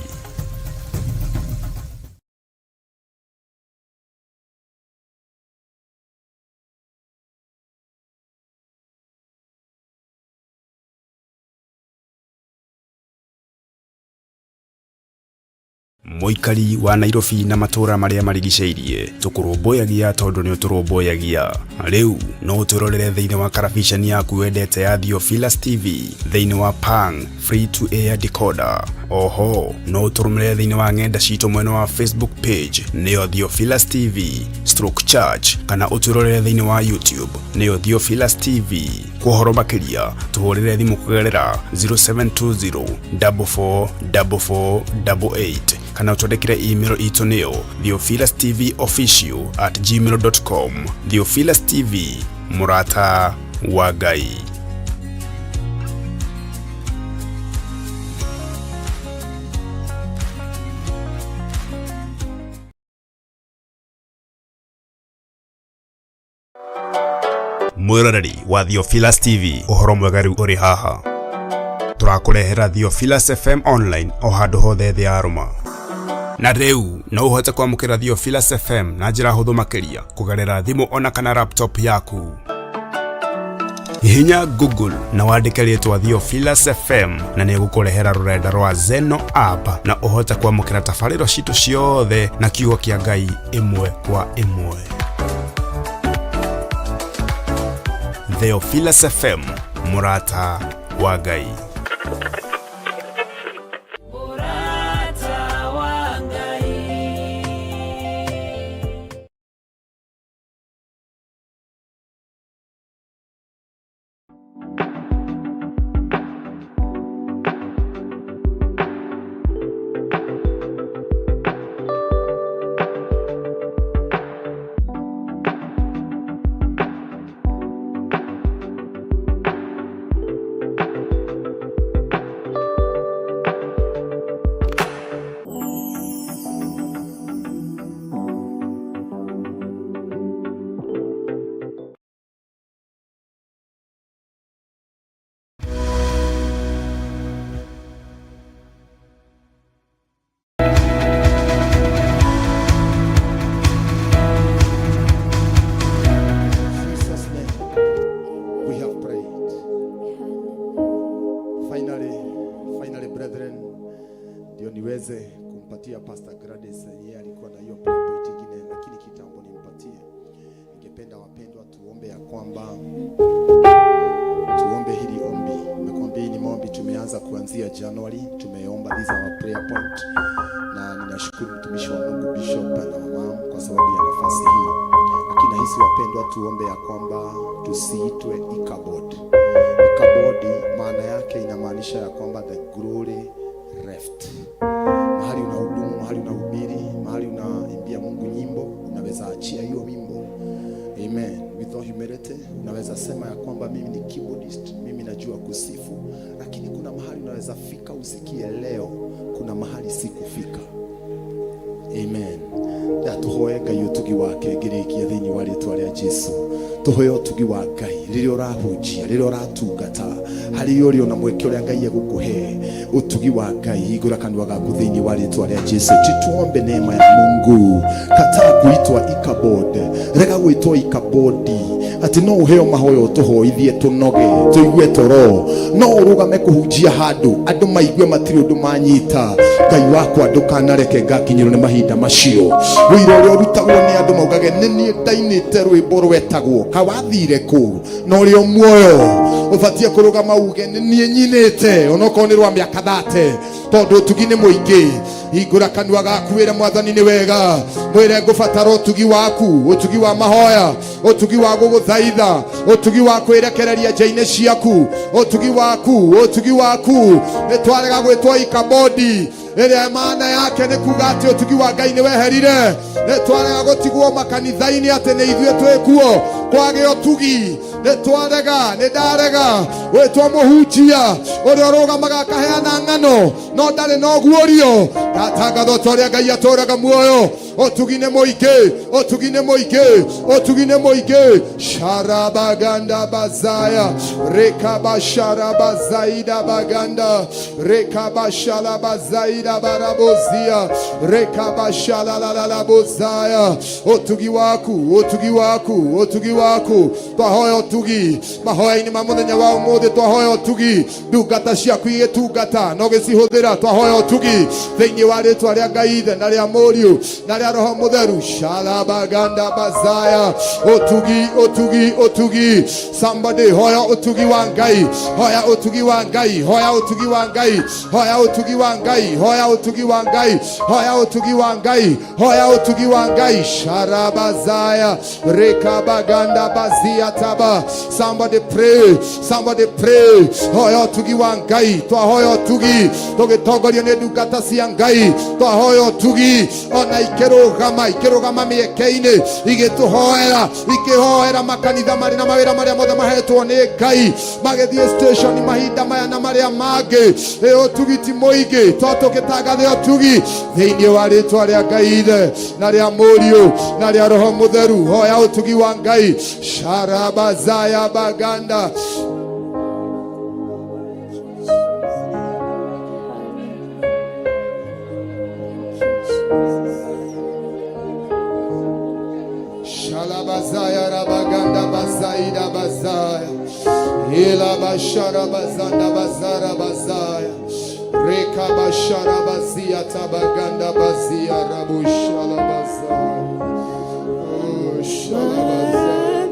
Mũikari wa Nairobi na matũũra marĩa marigicĩirie, tũkũrũmbũyagia tondũ nĩ ũtũrũmbũyagia. Rĩu no ũtwĩrorere thĩinĩ wa karabiceni yaku wendete ya Theophilus TV thĩinĩ wa Pang Free to Air Decoder. Oho no ũtũrũmĩrĩre thĩinĩ wa ng'enda citũ mwena wa Facebook page nĩyo Theophilus TV stroke church, kana ũtwĩrorere thĩinĩ wa YouTube nĩyo Theophilus TV. Kwa ũhoro makĩria tũhũrĩre thimũ kũgerera 0720 44 44 88 kana ũtwandĩkĩre email itũ nĩyo theophilustvofficial@gmail.com. Theophilus TV, mũrata wa Ngai. Mwĩroreri wa Theophilus TV, ũhoro mwega rĩu ũrĩ haha. Tũrakũrehera Theophilus FM online o handũ hothe thĩ ya rũma. Na rĩu no ũhote kwamũkĩra Theophilus FM na njĩra hũthũ makĩria kũgerera thimũ ona kana laptop yaku. Hihinya Google na wandĩke rĩtwa Theophilus FM na nĩ ĩgũkũrehera rũrenda rwa Zeno app na ũhote kwamũkĩra tabarĩro citũ ciothe na kiugo kĩa Ngai ĩmwe kwa ĩmwe. Theophilus FM, mũrata wa Ngai. Mũrata wa Ngai. Jesus' name, we have prayed. Finally, finally brethren, ndio niweze kumpatia Pastor Gladys, yeye alikuwa na hiyo prayer point ingine, lakini kitambo nimpatie. Ningependa wapendwa, tuombe ya kwamba tuombe hili ombi. Nimekuambia hii ni maombi tumeanza kuanzia January, tumeomba, these are our prayer point, na ninashukuru mtumishi wa Mungu Bishop na mama kwa sababu ya nafasi hii. Lakini nahisi wapendwa, tuombe ya kwamba tusiitwe Ichabod. Ichabod maana yake inamaanisha ya kwamba the glory left. Mahali unahudumu, mahali unahubiri, mahali unaimbia Mungu nyimbo, unaweza achia hiyo wimbo. Amen. With all humility, unaweza sema ya kwamba mimi ni keyboardist, mimi najua kusifu, lakini kuna mahali unaweza fika usikie leo, kuna mahali sikufika. Amen. Ndatuhoe Ngai ũtugi wake ngĩrĩkia thĩinĩ wa rĩtwa rĩa Jesu. Tũhoe ũtugi wa Ngai rĩrĩa ũrahunjia, rĩrĩa ũratungata, harĩ ũrĩa ona mweke ũrĩa Ngai egũkũhe ũtugi wa Ngai, hingũra kanua gaku thĩinĩ wa rĩtwa rĩa Jesu. Tuombe neema ya Mungu. Kataa kuitwa Ichabod, rega gwĩtwo Ikabodi, atĩ no ũheo mahoya ũtũhoithie tũnoge tũigue toro, no ũrũgame kũhunjia handũ andũ maigue matirĩ ũndũ manyita. Ngai wakwa ndũkanareke ngakinyĩrwo nĩ mahinda macio. Wĩira ũrĩa ũrutagwo nĩ andũ maugage nĩ niĩ ndainĩte rwĩmbo rwetagwo kawathire kũ, na ũrĩa muoyo ũbatiĩ kũrũgama uge nĩ niĩ nyinĩte onokorwo nĩ rwa mĩaka 30, tondũ ũtugi nĩ mũingĩ. Hingũra kanua gaku wĩre Mwathani nĩ wega, mwĩre ngũbatara ũtugi waku, ũtugi wa mahoya, ũtugi wa gũgũthaitha, ũtugi wa kwĩrekereria nja-inĩ ciaku, ũtugi waku, ũtugi waku. Nĩ twarega gwĩtwo Ikabodi, ĩrĩa maana yake nĩ kuga atĩ ũtugi wa Ngai nĩ weherire. Nĩ twarega gũtigwo makanitha-inĩ atĩ nĩ ithuĩ twĩ kuo kwage ũtugi. Nĩ twarega, nĩ ndarega gwĩtwo mũhunjia ũrĩa ũrũgamaga akaheana ng'ano no ndarĩ na ũguũrio. Ndatangatha ta ũrĩa Ngai atũraga muoyo. Ũtugi nĩ mũingĩ, ũtugi nĩ mũingĩ, ũtugi nĩ mũingĩ. Sharabaganda bazaya rekabasharabazaida baganda rekabashalabazaida barabozia rekabashalalalabozaya. Ũtugi waku, ũtugi waku, ũtugi waku. Twahoya ũtugi mahoya-inĩ ma mũthenya wa ũmũthĩ, twahoya ũtugi ndungata ciaku igĩtungata no gĩcihũthĩra. Twahoya ũtugi thĩinĩ wa rĩtwa rĩa Ngai Ithe na rĩa Mũriũ na rĩa Roho Mũtheru. Shalabaganda bazaya. Ũtugi, ũtugi, ũtugi. Somebody hoya ũtugi wa Ngai, hoya ũtugi wa Ngai, hoya ũtugi wa Ngai, hoya ũtugi wa Ngai, hoya ũtugi wa Ngai, hoya ũtugi wa Ngai, hoya ũtugi wa Ngai. Sharabazaya rekabaganda bazia taba. Somebody pray, somebody pray. Hoya ũtugi wa Ngai. Twahoya ũtugi tũgĩtongorio nĩ ndungata cia Ngai. Twahoya ũtugi ona ikĩrũgama, ikĩrũgama mĩeke-inĩ, igĩtũhoera, ikĩhoera makanitha marĩ na mawĩra marĩa mothe mahetwo nĩ Ngai, magĩthiĩ station mahinda maya na marĩa mangĩ. Ĩ ũtugi ti mũingĩ, to tũgĩtangathe ũtugi thĩinĩ wa rĩtwa rĩa Ngai Ithe na rĩa Mũriũ na rĩa Roho Mũtheru. Hoya ũtugi wa Ngai. Sharabazaya baganda. Shalabazaya rabaganda bazaida bazaya. Ila bashara bazanda bazara bazaya. Reka bashara bazia tabaganda bazia rabu shalabazaya. Oh, shalabazaya.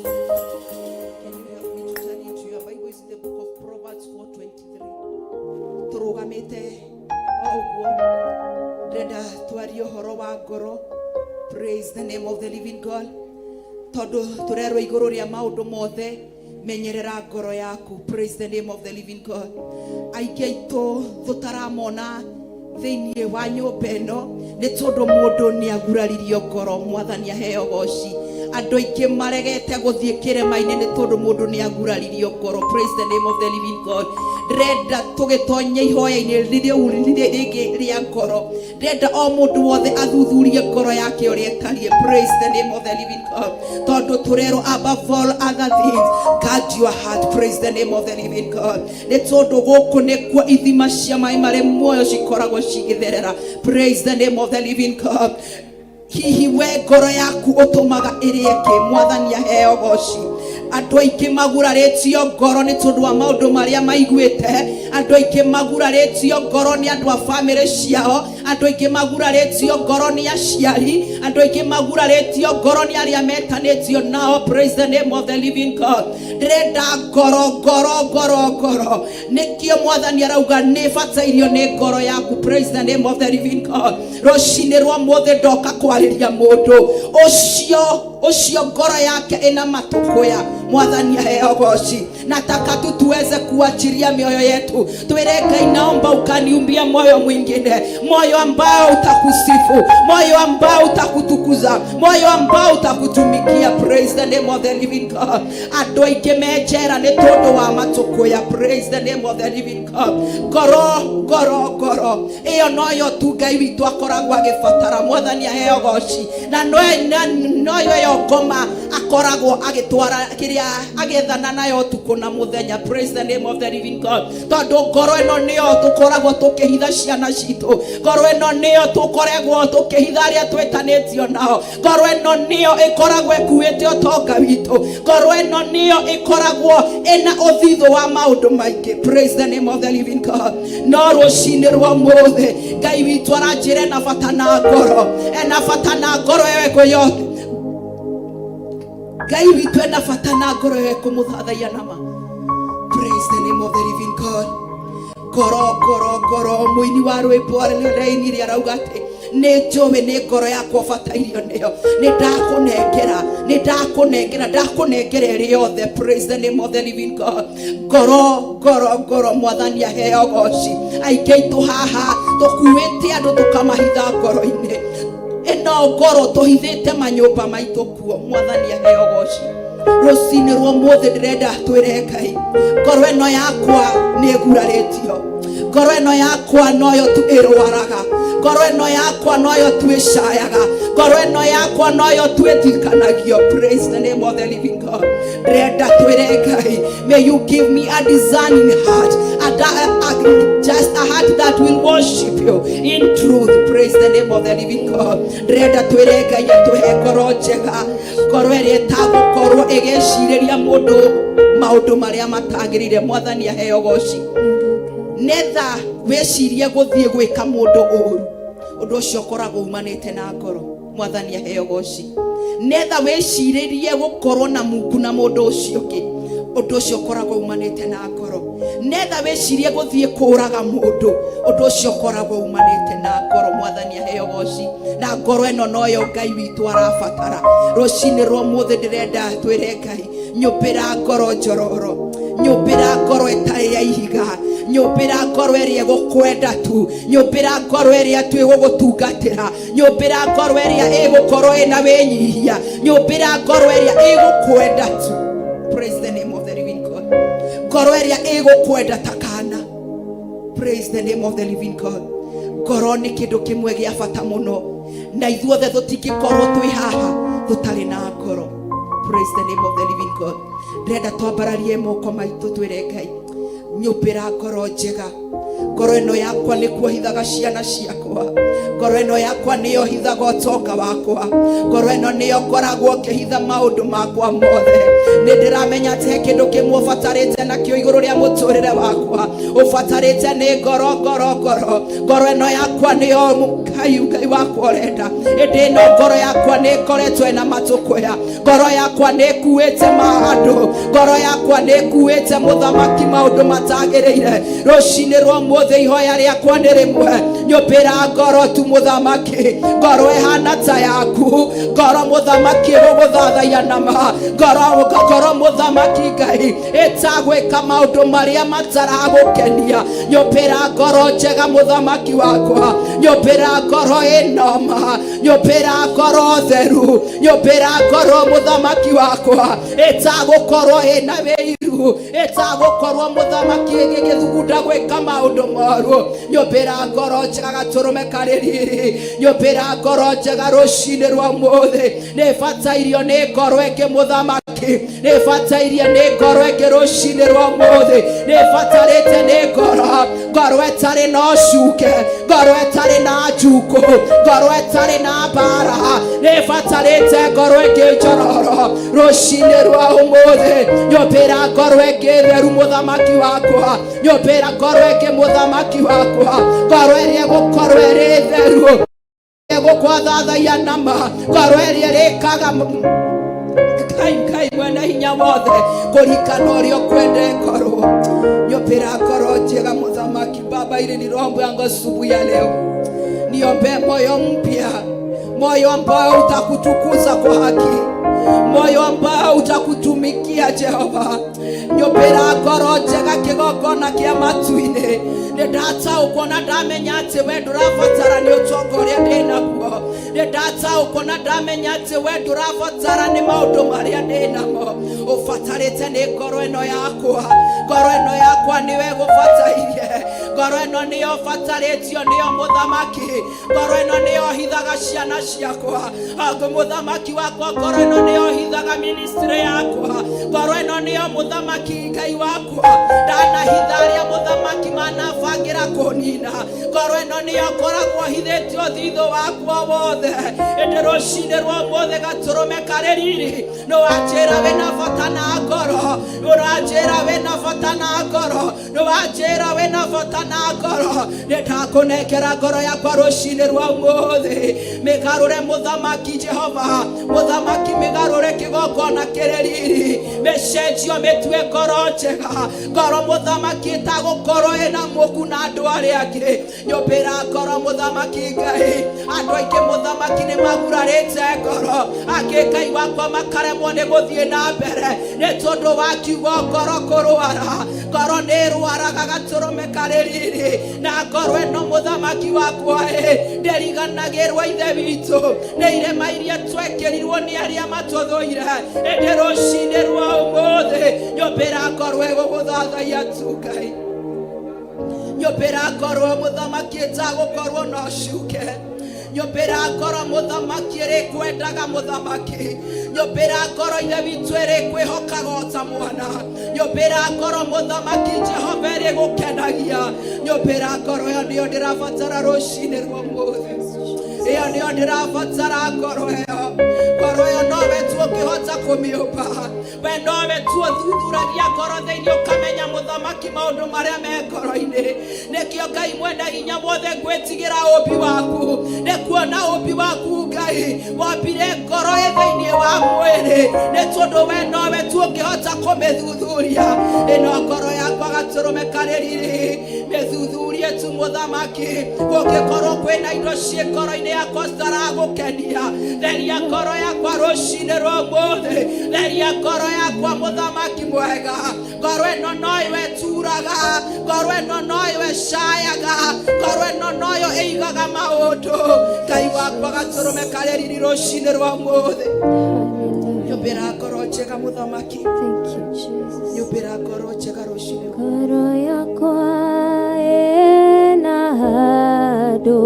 Can you help me to turn into your Bible? It's the book of Proverbs 4:23. Tũrũgamĩte o ũguo, ndĩrenda twarie ũhoro wa ngoro. Praise the name of the living God. Tondũ tũrerwo igũrũ rĩa maũndũ mothe, menyerera ngoro yaku. Praise the name of the living God. Aingĩ aitũ tũtaramona thĩinĩ wa nyũmba ĩno nĩ tondũ mũndũ nĩ aguraririo ngoro. Mwathani aheo goci. Andũ aingĩ maregete gũthiĩ kĩrĩma-inĩ nĩ tondũ mũndũ nĩ aguraririo ngoro. Praise the name of the living God. Ndĩrenda tũgĩtonye ihoya-inĩ rĩu rĩngĩ rĩa ngoro, ndĩrenda o mũndũ wothe athuthurie ngoro yake ũrĩa ĩtariĩ. Praise the name of the living God. Tondũ tũrerwo, above all other things, guard your heart. Praise the name of the living God. Nĩ tondũ gũkũ nĩkuo ithima cia maĩ marĩ muoyo cikoragwo cigĩtherera. Praise the name of the living God. Hihi we ngoro yaku ũtũmaga ĩrĩe kĩ? Mwathani aheo goci. Andũ aingĩ magurarĩtio ngoro nĩ tondũ wa maũndũ marĩa maiguĩte. Andũ aingĩ magurarĩtio ngoro nĩ andũ a bamĩrĩ ciao. Andũ aingĩ magurarĩtio ngoro nĩ aciari. Andũ aingĩ magurarĩtio ngoro nĩ arĩa metanĩtio nao. Praise the name of the living God. Ndĩrenda ngoro, ngoro, ngoro, ngoro. Nĩkĩo Mwathani arauga nĩ batairio nĩ ngoro yaku. Praise the name of the living God. Rũcinĩ rwa mũthĩ ndoka kwarĩria mũndũ ũcio ũcio ngoro yake ĩna matũkũya. Mwathani aheo goci. Nataka tu tuweze kuachilia mioyo yetu, twĩre Ngai, naomba ukaniumbia moyo mwingine, moyo ambao utakusifu, moyo ambao utakutukuza, moyo ambao utakutumikia. Praise the name of the living God. Andũ aingĩ me njera nĩ tondũ wa matũkũya. Praise the name of the living God. Ngoro, ngoro, ngoro ĩyo noyo tu Ngai witũ akoragwo agĩbatara. Mwathani aheo goci. Na noyo ĩyo ngoma akoragwo agĩtwara kĩrĩa agĩethana nayo ũtukũ na mũthenya. Praise the name of the living God. Tondũ ngoro ĩno nĩyo tũkoragwo tũkĩhitha ciana citũ, ngoro ĩno nĩyo tũkoragwo tũkĩhitha arĩa twĩtanĩtio nao, ngoro ĩno nĩyo ĩkoragwo ĩkuĩte ũtonga witũ, ngoro ĩno nĩyo ĩkoragwo ĩna ũthithũ wa maũndũ maingĩ. Praise the name of the living God. No rũcinĩ rwa mũthĩ Ngai witũ aranjĩra ena bata na ngoro, ena bata na ngoro ĩyo ĩkũyo. Ngai witũ ena bata na ngoro ĩyo ĩkũmũthathaia nama. Praise the name of the living God. Ngoro, ngoro, ngoro. Mũini wa rwĩmbo rainire arauga atĩ nĩ njũĩ nĩ ngoro yakwa ũbatairio nĩyo, nĩ ndakũnengera, nĩ ndakũnengera, ndakũnengera ĩrĩ yothe. Praise the name of the living God. Ngoro, ngoro, ngoro. Mwathani aheo goci. Aingĩ aitũ haha tũkuĩte andũ tũkamahitha ngoro-inĩ ĩno, ngoro tũhithĩte manyũmba maitũ kuo. Mwathani aheo goci. Rũcinĩ rwa ũmũthĩ ndĩrenda twĩre Ngai, ngoro ĩno yakwa nĩ ĩgurarĩtio, ngoro ĩno yakwa noyo tu ĩrwaraga, ngoro ĩno yakwa noyo tu ĩcayaga, ngoro ĩno yakwa noyo tu ĩtikanagio. Praise the name of the living God. Ndĩrenda twĩre Ngai, may you give me a discerning heart, just a heart that will worship you in truth. Praise the name of the living God. Ndĩrenda twĩre Ngai atũhe ngoro njega, ngoro ĩrĩa ĩtagũkorwo ĩgĩcirĩria mũndũ maũndũ marĩa matagĩrĩire. Mwathani aheo goci. Netha wĩcirie gũthiĩ gwĩka mũndũ ũru, ũndũ ũcio ũkoragwo umanĩte na ngoro. Mwathani aheo goci. Netha wĩcirĩrie gũkorwo na muku na mũndũ ũcio ũngĩ, ũndũ ũcio ũkoragwo umanĩte na ngoro. Netha wĩcirie gũthiĩ kũraga mũndũ, ũndũ ũcio ũkoragwo umanĩte na ngoro. Mwathani aheo goci. Na ngoro ĩno noyo Ngai witũ arabatara. Rũcinĩ rwa ũmũthĩ ndĩrenda twĩre Ngai, nyũmbĩra ngoro njororo, nyũmbĩra ngoro ĩtarĩ ya ihiga, nyũmbĩra ngoro ĩrĩa ĩgũkwenda tu, nyũmbĩra ngoro ĩrĩa tu ĩgũgũtungatĩra, nyũmbĩra ngoro ĩrĩa ĩgũkorwo ĩna wĩnyihia, nyũmbĩra ngoro ĩrĩa ĩgũkwenda tu. Praise the name of the living God. Ngoro ĩrĩa ĩgũkwenda ta kana. Praise the name of the living God. Ngoro nĩ kĩndũ kĩmwe gĩa bata mũno, na ithuothe tũtingĩkorwo twĩ haha tũtarĩ na ngoro. Praise the name of the living God. Ndĩrenda twambararie moko maitũ twĩre Ngai, nyũmbĩra ngoro njega. Ngoro ĩno yakwa nĩ kuohithaga ciana ciakwa, ngoro ĩno yakwa nĩyo hithaga ũtonga wakwa, ngoro ĩno nĩyo ngoragwo ngĩhitha maũndũ makwa mothe. Nĩ ndĩramenya atĩ he kĩndũ kĩmwe ũbatarĩte nakĩo igũrũ rĩa mũtũrĩre wakwa, ũbatarĩte nĩ ngoro, ngoro, ngoro. Ngoro ĩno yakwa nĩyo Ngai, Ngai wakwa ũrenda. Ĩndĩ ĩno ngoro yakwa nĩ ĩkoretwo ĩna matũkũya, ngoro yakwa nĩ ĩkuĩte maandũ, ngoro yakwa nĩ ĩkuĩte mũthamaki maũndũ matagĩrĩire. Rũcinĩ rwa ũmũthĩ ihoya rĩakwa nĩ rĩmwe, nyũmbĩra ngoro tu mũthamaki, ngoro ĩhana ta yaku, ngoro mũthamaki ĩgũgũthathaiya nama, ngoro, ngoro mũthamaki Ngai ĩtagwĩka maũndũ marĩa mataragũkenia. Nyũmbĩra ngoro njega mũthamaki wakwa, nyũmbĩra ngoro ĩnoma. Nyũmbĩra ngoro theru, nyũmbĩra ngoro mũthamaki wakwa ĩtagũkorwo ĩna wĩiru, ĩtagũkorwo mũthamaki ĩgĩgĩthugunda gwĩka maũndũ moru. Nyũmbĩra ngoro njega gatũrũme karĩ riri, nyũmbĩra ngoro njega rũcinĩ rwa ũmũthĩ. Nĩ batairio nĩ ngoro ĩngĩ mũthamaki, nĩ batairie nĩ ngoro ĩngĩ rũcinĩ rwa ũmũthĩ, nĩ batarĩte nĩ ngoro, ngoro ĩtarĩ na ũcuke, ngoro ĩtarĩ na njukũ, ngoro ĩtarĩ na mbara, nĩ batarĩte ngoro ĩngĩ njororo rũcinĩ rwa ũmũthĩ. Nyũmbĩra ngoro ĩngĩ theru mũthamaki wakwa, nyũmbĩra ngoro ĩngĩ mũthamaki wakwa, ngoro ĩrĩa ĩgũkorwo ĩrĩ theru, ĩgũkwathathaia nama, ngoro ĩrĩa ĩrĩkaga Ngai Ngai mwene hinya wothe kũrikana ũrĩa ũkwenda ĩkorwo. Nyũmbĩra ngoro njega mũthamaki. Baba, ili ni roho yangu asubuhi ya leo, niombe moyo mpya, moyo ambao utakutukuza kwa haki, moyo ambao utakutumikia Jehova. Nyũmbĩra ngoro njega kĩgongona kĩa matu-inĩ. Nĩ ndataũkwo na ndamenya atĩ we ndũrabatara nĩ ũtonga ũrĩa ndĩ naguo. Nĩ ndataũkwo na ndamenya atĩ we ndũrabatara nĩ maũndũ marĩa ndĩ namo, ũbatarĩte nĩ ngoro ĩno yakwa. Ngoro ĩno yakwa nĩwe ĩgũbatairie, ngoro ĩno nĩyo ũbatarĩtio nĩyo mũthamaki, ngoro ĩno nĩyo hithaga ciana ciakwa, angũ mũthamaki wakwa, ngoro ĩno nĩyo hithaga ministry yakwa, ngoro ĩno nĩyo mũthamaki Ngai wakwa ndanahitha arĩa mũthamaki manabangĩra kũnina, ngoro ĩno nĩyo ngoragwo hithĩtio thitho wakwa wothe. Ĩndĩ rũcinĩ rwa ũmũthĩ gatũrũme karĩ riri, nĩwanjĩra wĩna bata na ngoro, nĩũranjĩra wĩna bata na ngoro, nĩwanjĩra wĩna bata na ngoro. Nĩ ndakũnengera ngoro yakwa rũcinĩ rwa ũmũthĩ, mĩgarũre mũthamaki Jehova, mũthamaki mĩgarũre kĩgongona kĩrĩ riri, mĩcenjio mĩtue ngoro njega, ngoro mũthamaki ĩtagũkorwo ĩna mũku na andũ arĩa angĩ. Nyũmbĩra ngoro mũthamaki Ngai. Andũ aingĩ mũthamaki nĩ magurarĩte ngoro, angĩ Ngai wakwa makaremwo nĩ gũthiĩ na mbere nĩ tondũ wa kiugo ngoro kũrwara. Ngoro nĩ ĩrwaraga gatũrũme karĩ riri, na ngoro ĩno mũthamaki wakwa ĩ ndĩriganagĩrwo ithe witũ nĩ irema iria twekĩrirwo nĩ arĩa matũthũire. Ĩndĩ rũcinĩ rwa ũmũthĩ nyũmbĩra ngoro ĩgũgũthathaiya tu Ngai, nyũmbĩra ngoro mũthamaki ĩtagũkorwo na ũcuke, nyũmbĩra ngoro mũthamaki ĩrĩkwendaga mũthamaki, nyũmbĩra ngoro ithe witũ ĩrĩkwĩhokaga o ta mwana, nyũmbĩra ngoro mũthamaki Jehova ĩrĩgũkenagia. Nyũmbĩra ngoro ĩyo nĩyo ndĩrabatara rũcinĩ rwa ũmũthĩ, ĩyo nĩyo ndĩrabatara, ngoro ĩyo, ngoro ĩyo nowe tu ũngĩhota kũmĩũmba, we nowe tu ũthuthuragia ngoro thĩinĩ ũkamenya mũthamaki maũndũ marĩa me ngoro-inĩ. Nĩkĩo Ngai mwene hinya wothe ngwĩtigĩra ũmbi waku, nĩ kuona ũmbi waku Ngai wombire ngoro ĩ thĩinĩ wa mwĩrĩ, nĩ tondũ we nowe tu ũngĩhota kũmĩthuthuria. Ĩno ngoro yakwa gatũrũme karĩ riri, mĩthuthurie tu mũthamaki. Kũngĩkorwo kwĩna indo ciĩ ngoro-inĩ yakwa citaragũkenia, theria ngoro yakwa rũcinĩ rwa ũmũthĩ, theria ngoro yakwa mũthamaki mwega. Ngoro ĩno noyo ĩturaga, ngoro ĩno noyo ĩcayaga, ngoro ĩno noyo ĩigaga maũndũ. Ngai wakwa gatũrũme karĩ riri rũcinĩ rwa ũmũthĩ, Hallelujah. nyũmbĩra ngoro njega mũthamaki. Thank you, Jesus. Nyũmbĩra ngoro njega rũcinĩ. Ngoro yakwa ĩna handũ,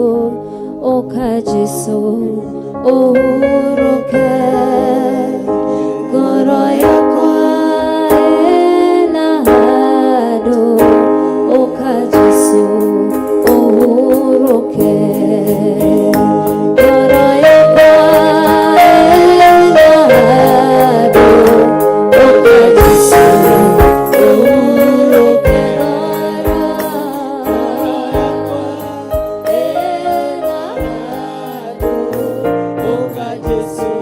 ũka Jesũ ũhurũke. Ngoro yakwa ĩna handũ, ũka Jesũ ũhurũke. Ngoro yakwa ĩna handũ, ũka Jesũ ũhurũke. Ngoro yakwa ĩna handũ, ũka Jesũ.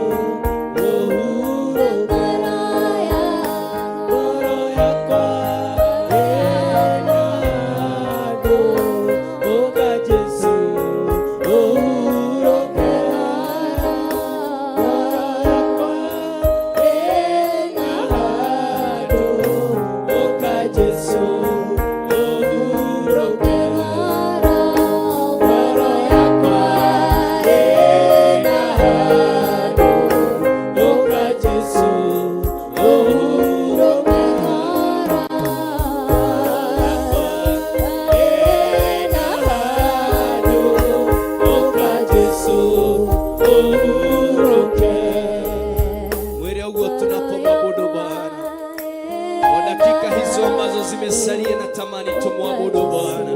zimesalia, natamani tumwabudu Bwana.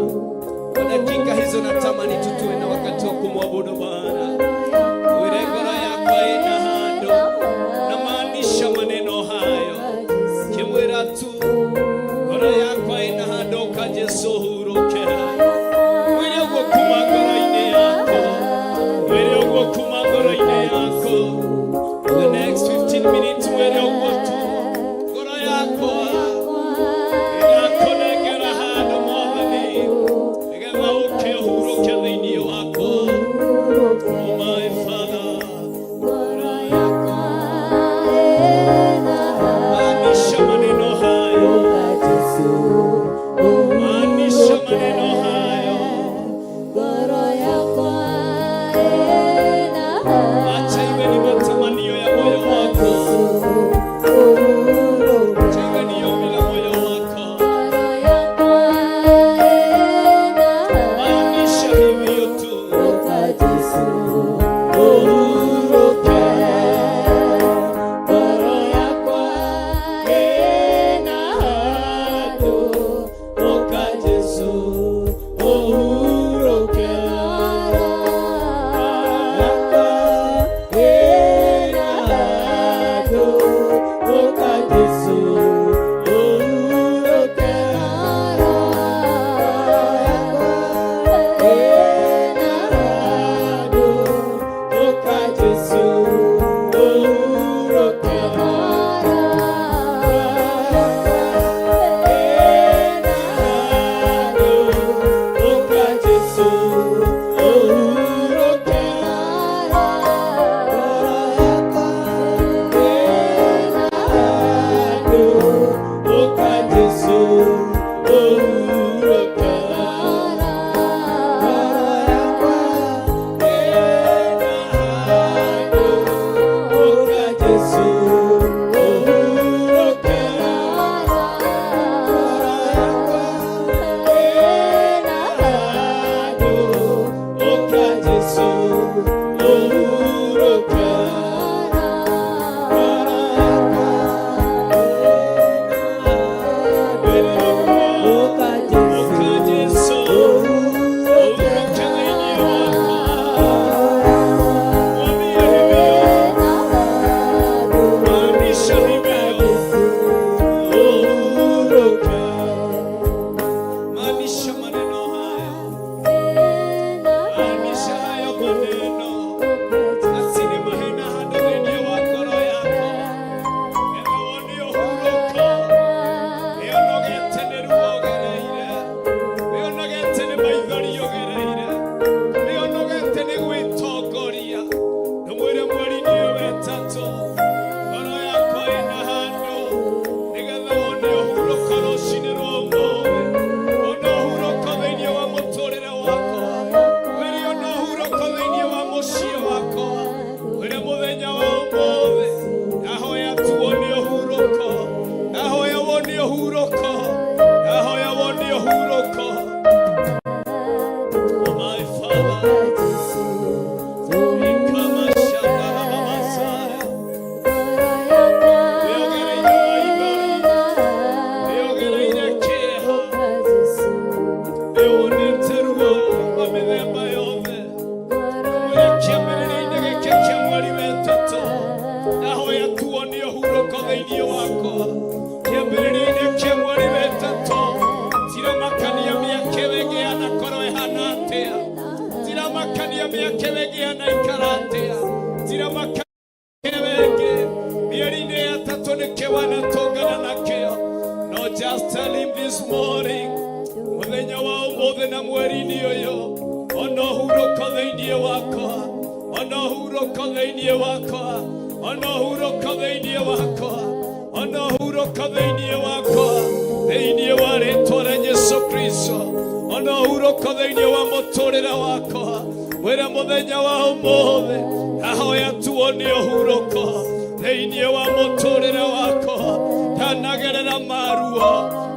Kwa dakika hizo natamani tutuwe na wakati wa kumwabudu Bwana. Mwire ngoro yakwa ina handũ, namaanisha maneno hayo, kimwira tu ngoro yakwa ina handũ, ũka Jesũ hurũke. Mwĩre ũguo kuma ngoro-inĩ yako, mwĩre ũguo kuma ngoro-inĩ yako. The next 15 minutes mwĩre ũguo tu, ngoro yakwa ĩrakũnengera handũ Mwathani, nĩgetha ũke ũhurũke thĩinĩ wakwa. Oh my Father, maanisha maneno hayo, maanisha maneno hayo. Acha iwe ni matamanio ya moyo wako, acha iwe ni ombi la moyo wako. Maanisha hivyo tu, uhuruke. Ngoro yakwa ĩna handũ, ũka Jesũ ũhurũke. Yakwa ĩna handũ, ũka Jesũ ũhurũke. Ĩna handũ, ũka Jesũ ũhurũke. Ĩna handũ, ũka Jesũ ũhurũke. Ĩna handũ, ũka Jesũ ũhurũke. Ĩna handũ, ũka Jesũ ũhurũke. Ĩna handũ, ũka Jesũ ũhurũke. Ũka Jesũ ũhurũke thĩinĩ wakwa. Mwambie hivyo, maanisha hivyo, uhuruke. Maanisha maneno hayo, maanisha hayo maneno. Atĩ nĩ hena handũ thĩinĩ wa ngoro yakwa, getha wone ũhurũko. Wĩonogete nĩ ruo ũgereire, wĩonogete nĩ maithori ũgereire, wĩonogete nĩ gwĩtongoria. Ndũmwĩre mweri-inĩ ũyũ wetatũ, ngoro yakwa ĩna handũ, nĩgetha wone ũhurũko rũcinĩ rwa ũmũthĩ. Ona ũhurũko thĩinĩ wa mũtũrĩre wakwa, mwĩre ona ũhurũko thĩinĩ wa mũciĩ wakwa. Mwĩre mũthenya wa ũmũthĩ, ndahoya tu wone ũhurũko, ndahoya wone ũhurũko, ndahoya wone ũhurũko. Oh my Father, ikamashandara mamasaya. Wĩongereire maithori, wĩongereire kĩeha, wĩonete ruo rwa mĩthemba yothe. Mwĩre kĩambĩrĩria-inĩ gĩkĩ kĩa mweri wetatũ, ndahoya tu wone ũhurũko thĩinĩ wakwa. Kĩambĩrĩria-inĩ kĩa mweri wetatũ, tiramakania mĩaka ĩyo ĩngĩ yanakorwo ĩhana atĩa, tiramakania mĩaka ĩyo ĩngĩ yanaikara atĩa, tiramakania ĩyo ĩngĩ mĩeri-inĩ ĩtatũ nĩkĩ wanatũngana nakĩo. No, just tell him this morning, mũthenya wa ũmũthĩ na mweri-inĩ ũyũ, ona ũhurũko thĩinĩ wakwa, ona ũhurũko thĩinĩ wakwa, ona ũhurũko thĩinĩ wakwa, ona ũhurũko thĩinĩ wakwa, thĩinĩ wa rĩtwa rĩa Jesũ Kristo, ona ũhurũko thĩinĩ wa mũtũrĩre wakwa. Mwĩre mũthenya wa ũmũthĩ, ndahoya tuone ũhurũko thĩinĩ wa mũtũrĩre wakwa. Ndanagerera maruo,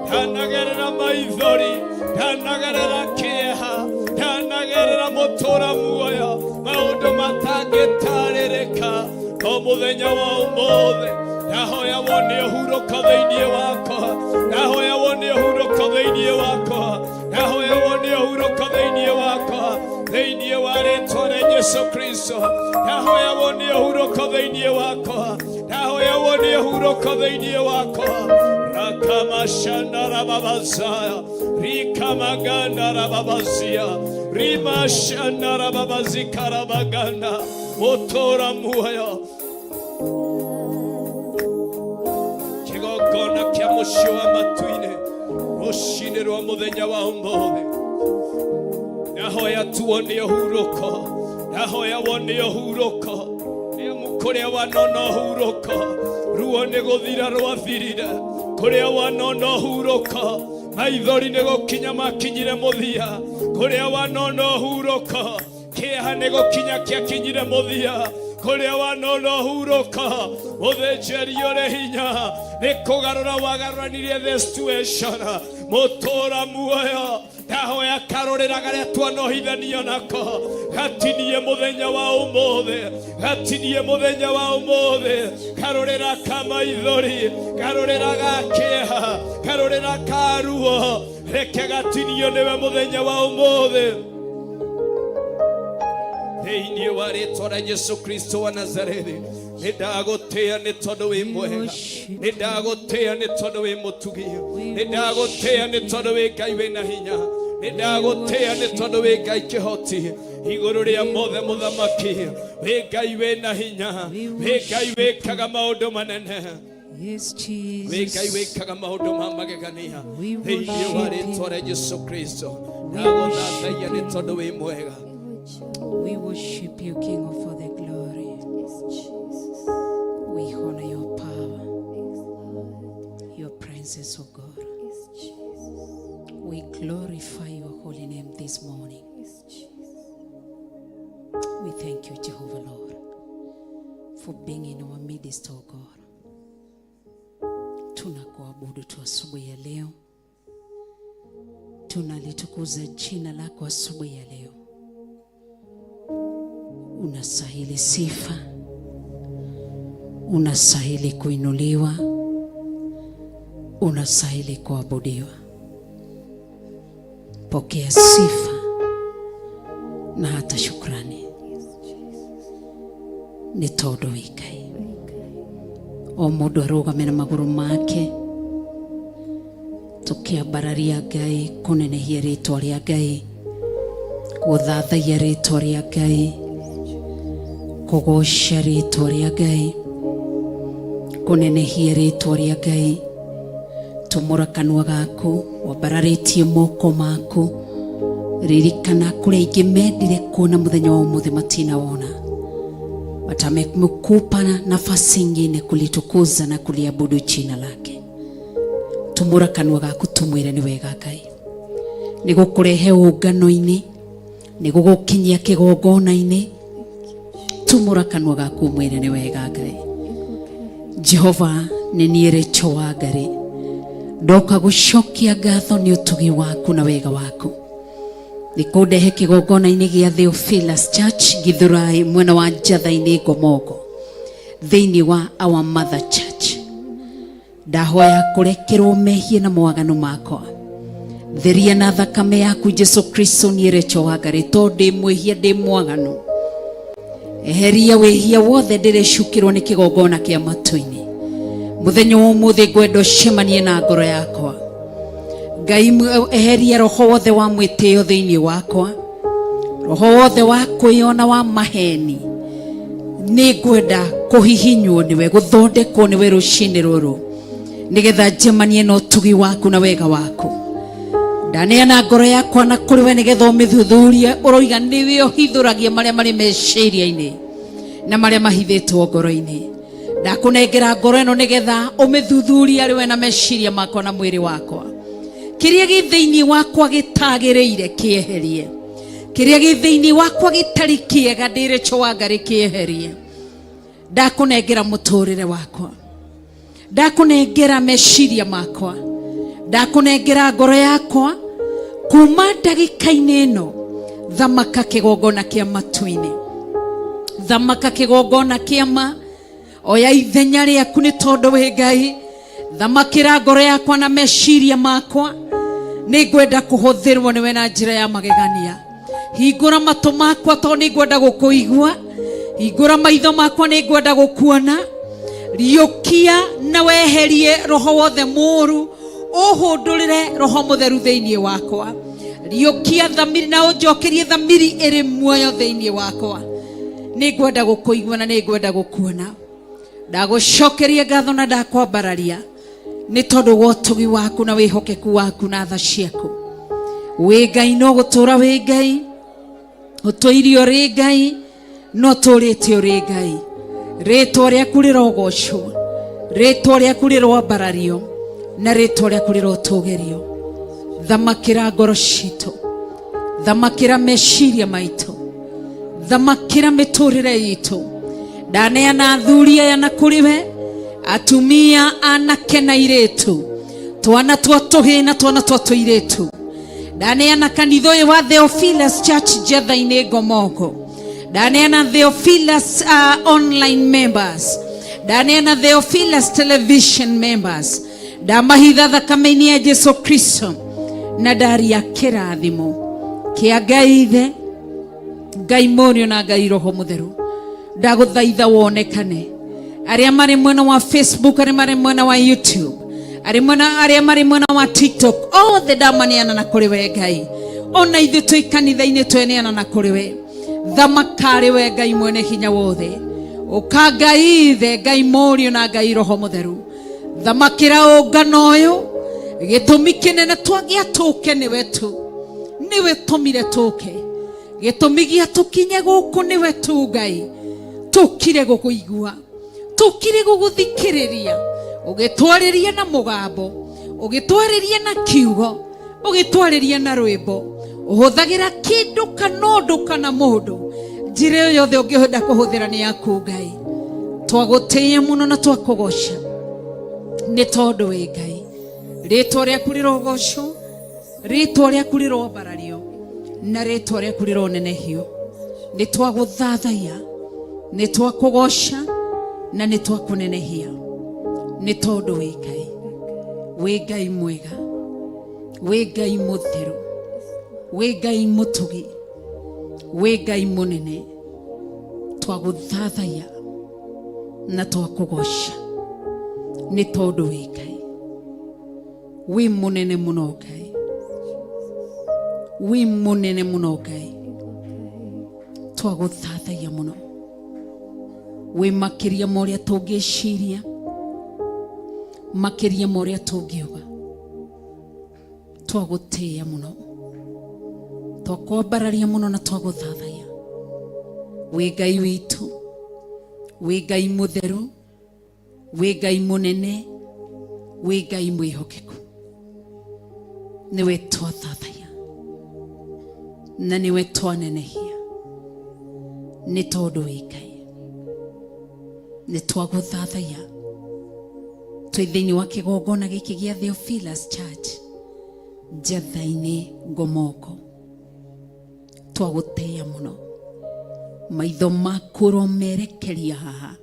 ndanagerera maithori, ndanagerera kĩeha, ndanagerera mũtũra muoyo, maũndũ matangĩtarĩrĩka. No mũthenya wa ũmũthĩ, ndahoya wone ũhurũko thĩinĩ wakwa, ndahoya wone ũhurũko. wa rĩtwa rĩa Jesu Kristo, ndahoya wone ũhurũko thĩinĩ wakwa, ndahoya wone ũhurũko thĩinĩ wakwa. Rakamashandarababazaya rikamaganda-rababazia rimashandarababazikarabaganda mũtũra muoyo kĩgongona kĩa mũciĩ wa matu-inĩ rũcinĩ rwa mũthenya wa ũmũthĩ. Ndahoya tuone ũhurũko, ndahoya wone ũhurũko, nĩamu kũrĩa wanona ũhurũko ruo nĩ gũthira rwathirire, kũrĩa wanona ũhurũko maithori nĩ gũkinya makinyire mũthia, kũrĩa wanona ũhurũko kĩeha nĩ gũkinya kĩakinyire mũthia, kũrĩa wanona ũhurũko mũthĩnjĩri ũrĩ hinya nĩ kũgarũra wagarũranirie the situation. Mũtũra muoyo, ndahoya karũrĩra karĩa twanohithanio nako gatinie mũthenya wa ũmũthĩ, gatinie mũthenya wa ũmũthĩ, karũrĩra ka maithori, karũrĩra ga kĩeha, karũrĩra ka ruo, reke gatinio nĩwe mũthenya wa ũmũthĩ thĩinĩ wa rĩtwa rĩa Jesu Kristo wa Nazarethi. Nĩ ndagũtĩĩa nĩ tondũ wĩ mwega, nĩ ndagũtĩĩa nĩ tondũ wĩ mũtugi, nĩ ndagũtĩĩa nĩ tondũ wĩ Ngai wĩna hinya, nĩ ndagũtĩĩa nĩ tondũ wĩ Ngai kĩhoti igũrũ rĩa mothe mũthamaki, wĩ Ngai wĩna hinya, wĩ Ngai wĩkaga maũndũ manene. Yes, Wĩ Ngai Jesus. wĩkaga maũndũ ma magegania We thĩinĩ wa worship rĩtwa you. rĩa Jesu Kristo. We Ndagũthathaiya worship nĩ you. tondũ wĩ mwega. We worship you, King of all the glory. We honor your power, your presence, O God. We glorify your holy name this morning. We thank you, Jehovah Lord, for being in our midst, O God. Tunakuabudu tu asubuhi ya leo, tunalitukuza jina lako asubuhi ya leo. Unastahili sifa, unastahili kuinuliwa, unastahili kuabudiwa. Pokea sifa na hata shukrani nĩ tondũ wĩ Ngai. O mũndũ arũgame na magũrũ make, tũkĩambararia Ngai, kũnenehia rĩtwa rĩa Ngai, gũthathaiya rĩtwa rĩa Ngai, kũgoca rĩtwa rĩa Ngai, kũnenehia rĩtwa rĩa Ngai. Tumũra kanua gaku wambararĩtie moko maku, ririkana kũrĩa aingĩ mendire kuona mũthenya wa ũmũthĩ matinawona, but amekupa nafasi ingine kulitukuza na kuliabudu jina lake. Tumũra kanua gaku tumwĩre nĩ wega Ngai nĩ gũkũrehe ũngano-inĩ, nĩ gũgũkinyia kĩgongona-inĩ. Tumũra kanua gaku ũmwĩre nĩ wega Ngai. Jehova, nĩ niĩ Rachel wa Ngarĩ, ndoka gũcokia ngatho nĩ ũtugi waku na wega waku nĩ kũndehe kĩgongona-inĩ gĩa Theophilus Church Githurai, mwena wa Njatha-inĩ Ngomongo, thĩinĩ wa Our Mother Church. Ndahoya kũrekerwo mehia na mawaganu makwa, theria na thakame yaku Jesu Kristo. Niĩ Rachel wa Ngarĩ, tondũ ndĩ mwĩhia, ndĩ mwaganu, eheria wĩhia wothe ndĩrecukĩrwo nĩ kĩgongona kĩa matu-inĩ. Mũthenya wa ũmũthĩ ngwenda ũcemanie na ngoro yakwa Ngai. Eheria roho wothe wa mwĩtĩo thĩinĩ wakwa, roho wothe wa kwĩyona wa maheni. Nĩ ngwenda kũhihinywo nĩwe, gũthondekwo nĩwe rũcinĩ rũrũ, nĩgetha njemanie na ũtugi waku na wega waku. Ndaneana ngoro yakwa na kũrĩ we nĩgetha ũmĩthuthurie. Ũroiga nĩwe ũhithũragia marĩa marĩ meciria-inĩ na marĩa mahithĩtwo ngoro-inĩ. Ndakũnengera ngoro ĩno nĩgetha ũmĩthuthurie arĩ we na meciria makwa na mwĩrĩ wakwa. Kĩrĩa gĩ thĩinĩ wakwa gĩtagĩrĩire kĩeherie, kĩrĩa gĩ thĩinĩ wakwa gĩtarĩ kĩega ndĩrĩcho wa Ngarĩ kĩeherie. Ndakũnengera mũtũrĩre wakwa, ndakũnengera meciria makwa, ndakũnengera ngoro yakwa. Kuma ndagĩka-inĩ ĩno, thamaka kĩgongona kĩa matu-inĩ, thamaka kĩgongona kĩa ma, oya ithenya rĩaku nĩ tondũ wĩ Ngai. Thamakĩra ngoro yakwa na meciria makwa. Nĩ ngwenda kũhũthĩrwo nĩwe na njĩra ya magegania. Hingũra matũ makwa tondũ nĩ ngwenda gũkũigua. Hingũra maitho makwa nĩ ngwenda gũkuona. Riũkia na weherie roho wothe mũũru, ũhũndũrĩre roho mũtheru thĩinĩ wakwa. Riũkia thamiri na ũnjokerie thamiri ĩrĩ muoyo thĩinĩ wakwa. Nĩ ngwenda gũkũigua na nĩ ngwenda gũkuona. Ndagũcokeria ngatho na ndakwambararia nĩ tondũ wa ũtugi waku na wĩhokeku waku na tha ciaku. Wĩ Ngai no gũtũra wĩ Ngai, ũtũire ũrĩ Ngai no tũrĩte ũrĩ Ngai. Rĩtwa rĩaku rĩrogocwo, rĩtwa rĩaku rĩroambarario, na rĩtwa rĩaku rĩrotũgĩrio. Thamakĩra ngoro citũ, thamakĩra meciria maitũ, thamakĩra mĩtũrĩre itũ. Ndaneana athuri aya na kũrĩ we, atumia anake na airĩtu, twana twa tũhĩĩ na twana twa tũirĩtu. Ndaneana kanitha ũyũ wa Theophilus Church Njetha-inĩ Ngomongo. Ndaneana Theophilus online members. Ndaneana Theophilus television members. Ndamahitha thakame-inĩ ya Jesu Kristo na ndaria kĩrathimo kĩa Ngai Ithe, Ngai Mũriũ na Ngai Roho Mũtheru. Ndagũthaitha wonekane arĩa marĩ mwena wa Facebook, arĩa marĩ mwena wa YouTube, arĩa marĩ mwena wa TikTok, othe ndamaneana na kũrĩ we Ngai. Ona ithuĩ twĩ kanitha-inĩ tweneana na kũrĩ we. Thamaka we Ngai mwene hinya wothe. Ũka Ngai Ithe, Ngai Mũriũ na Ngai Roho Mũtheru. Thamakĩra ũngano ũyũ. Gĩtũmi kĩnene twagĩa tũke nĩwe tu, nĩwe tũmire tũke. Gĩtũmi gĩa tũkinye gũkũ nĩwe tu Ngai. Tũkire gũkũigua, tũkire gũgũthikĩrĩria, ũgĩtwarĩria na mũgambo, ũgĩtwarĩria na kiugo, ũgĩtwarĩria na rwĩmbo. Ũhũthagĩra kĩndũ kana ũndũ kana mũndũ, njĩra ĩyo yothe ũngĩhenda kũhũthĩra nĩ yaku Ngai. Twagũtĩĩa mũno na twakũgoca nĩ tondũ wĩ Ngai. Rĩtwa rĩaku rĩrogocwo, rĩtwa rĩaku rĩroambarario, na rĩtwa rĩaku rĩronenehio. Nĩ twagũthathaiya, nĩ twakũgoca na nĩ twakũnenehia nĩ tondũ wĩ Ngai. Wĩ Ngai mwega, wĩ Ngai mũtheru, wĩ Ngai mũtugi, wĩ Ngai mũnene. Twagũthathaiya na twakũgoca nĩ tondũ wĩ Ngai. Wĩ mũnene mũno Ngai, wĩ mũnene mũno Ngai. Twagũthathaiya mũno, wĩ makĩria ma ũrĩa tũngĩciria, makĩria ma ũrĩa tũngiuga. Twagũtĩĩa mũno, twakwambararia mũno na twagũthathaiya. Wĩ Ngai witũ, wĩ Ngai mũtheru, wĩ Ngai mũnene, wĩ Ngai mwĩhokeku. Nĩwe twathathaiya na nĩwe twanenehia nĩ tondũ wĩ Ngai. Nĩ twagũthathaiya twĩ thĩinĩ wa kĩgongona gĩkĩ gĩa Theophilus Church Njetha-inĩ Ngomoko. Twagũtĩĩa mũno, maitho maku ũromerekeria haha,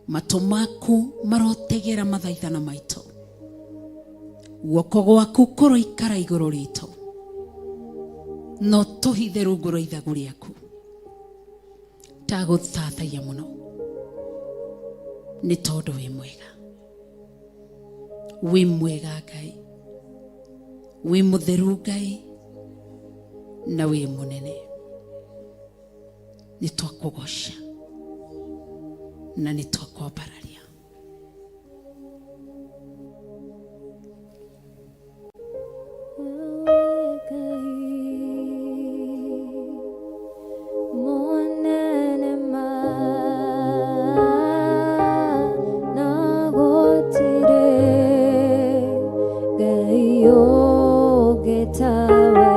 matũ maku marotegera mathaithana maitũ, guoko gwaku kũroikara igũrũ ritũ, no tũhithe rungu rwa ithagu rĩaku. Ndagũthathaiya mũno nĩ tondũ wĩ mwega, wĩ mwega Ngai, wĩ mũtheru Ngai, na wĩ mũnene. Nĩ twakũgoca na nĩ twakwambararia. Monene ma na gũtirĩ Ngai ũngĩ tawe.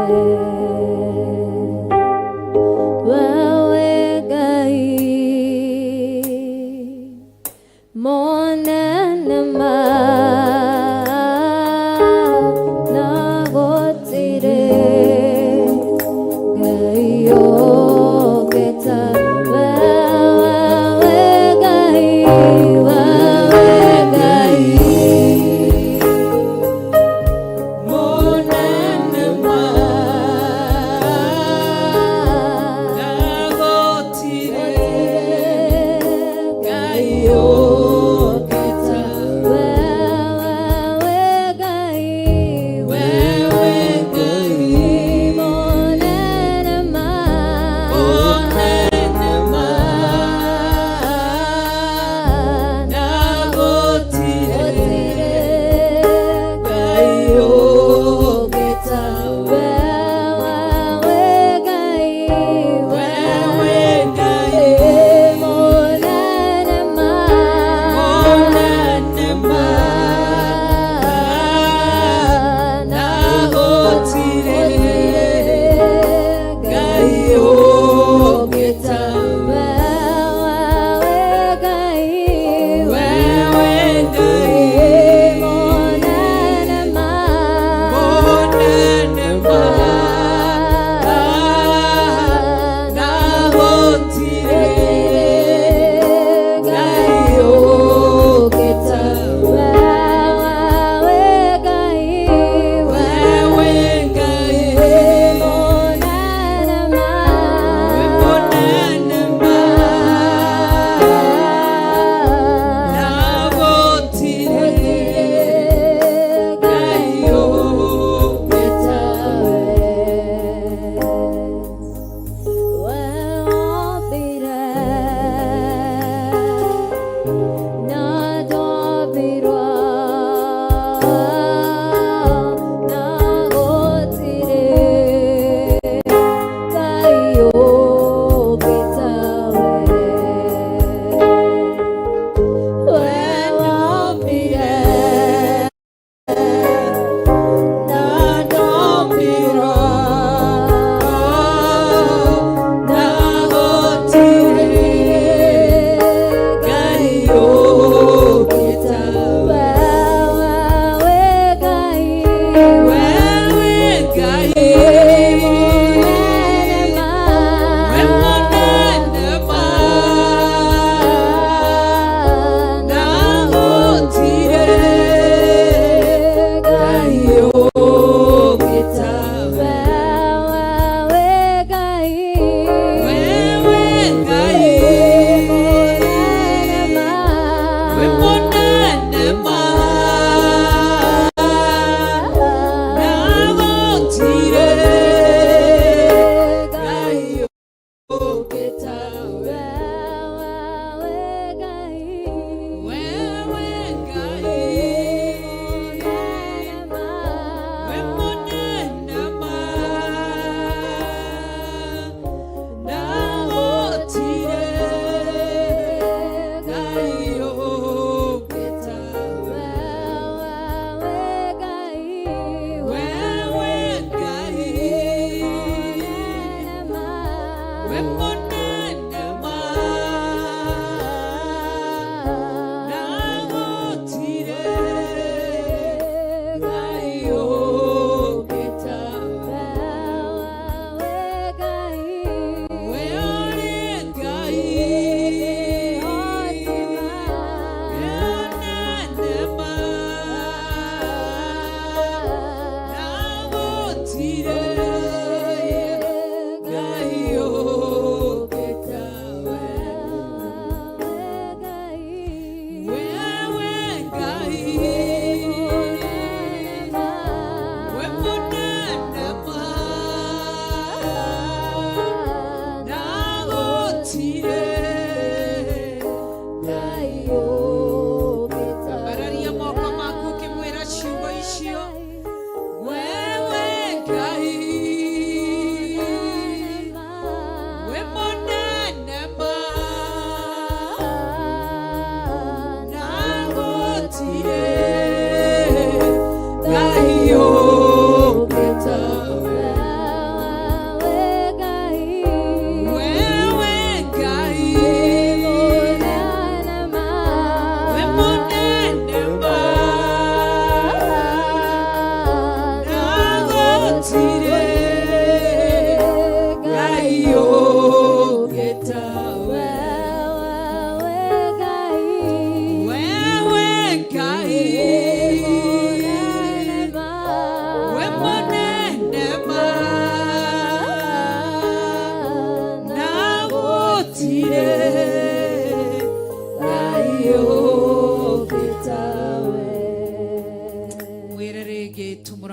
Wewe Ngai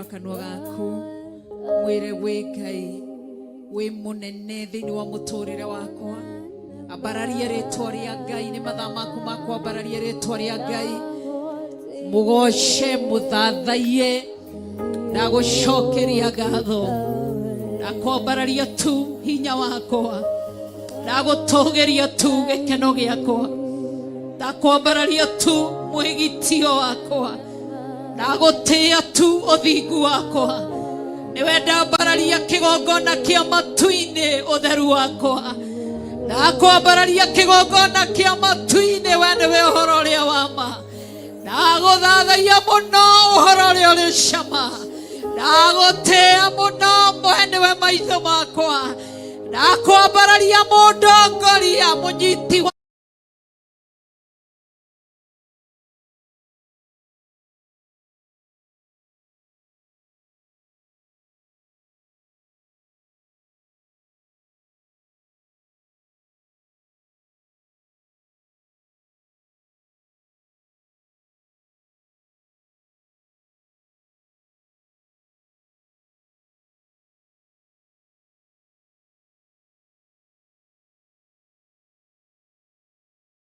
Tumũra kanua gaku mwĩre wĩ Ngai wĩ mũnene thĩinĩ wa mũtũrĩre wakwa. Ambararia rĩtwa rĩa Ngai, nĩ mathaa maku ma kwambararia rĩtwa rĩa Ngai. Mũgoce, mũthathaiye, ndagũcokeria ngatho, ndakwambararia tu hinya wakwa, ndagũtũgĩria tu gĩkeno gĩakwa, ndakwambararia tu mwĩgitio wakwa, ndagũtĩĩa tu ũthingu wakwa. Nĩwe ndambararia kĩgongona kĩa matu-inĩ, ũtheru wakwa, ndakwambararia kĩgongona kĩa matu-inĩ. We nĩwe ũhoro ũrĩa wa ma. Ndagũthathaiya mũno ũhoro ũrĩa ũrĩ cama, ndagũtĩĩa mũno, we nĩwe maitho makwa, ndakwambararia mũndongoria mũnyiti wa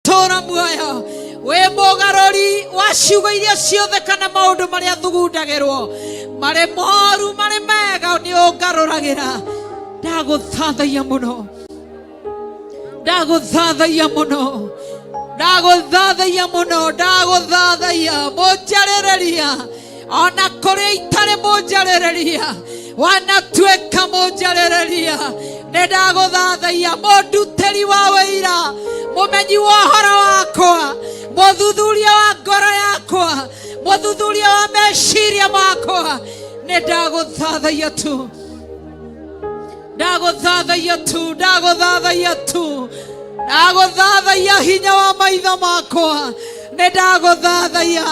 tũra muoyo. Wĩ mũgarũri wa ciugo iria ciothe kana maũndũ marĩa thugundagĩrwo, marĩ moru marĩ mega, nĩ ũngarũragĩra. Ndagũthathaiya mũno, ndagũthathaiya mũno, ndagũthathaiya mũno, ndagũthathaiya mũnjarĩrĩria ona kũrĩa itarĩ, mũnjarĩrĩria wanatuĩka mũnjarĩrĩria. Nĩ ndagũthathaiya mũndutĩri wa wĩira, mũmenyi wa ũhoro wakwa, mũthuthuria wa ngoro yakwa, mũthuthuria wa meciria makwa. Nĩ ndagũthathaiya tu, ndagũthathaiya tu, ndagũthathaiya tu, ndagũthathaiya hinya wa maitho makwa. Nĩ ndagũthathaiya,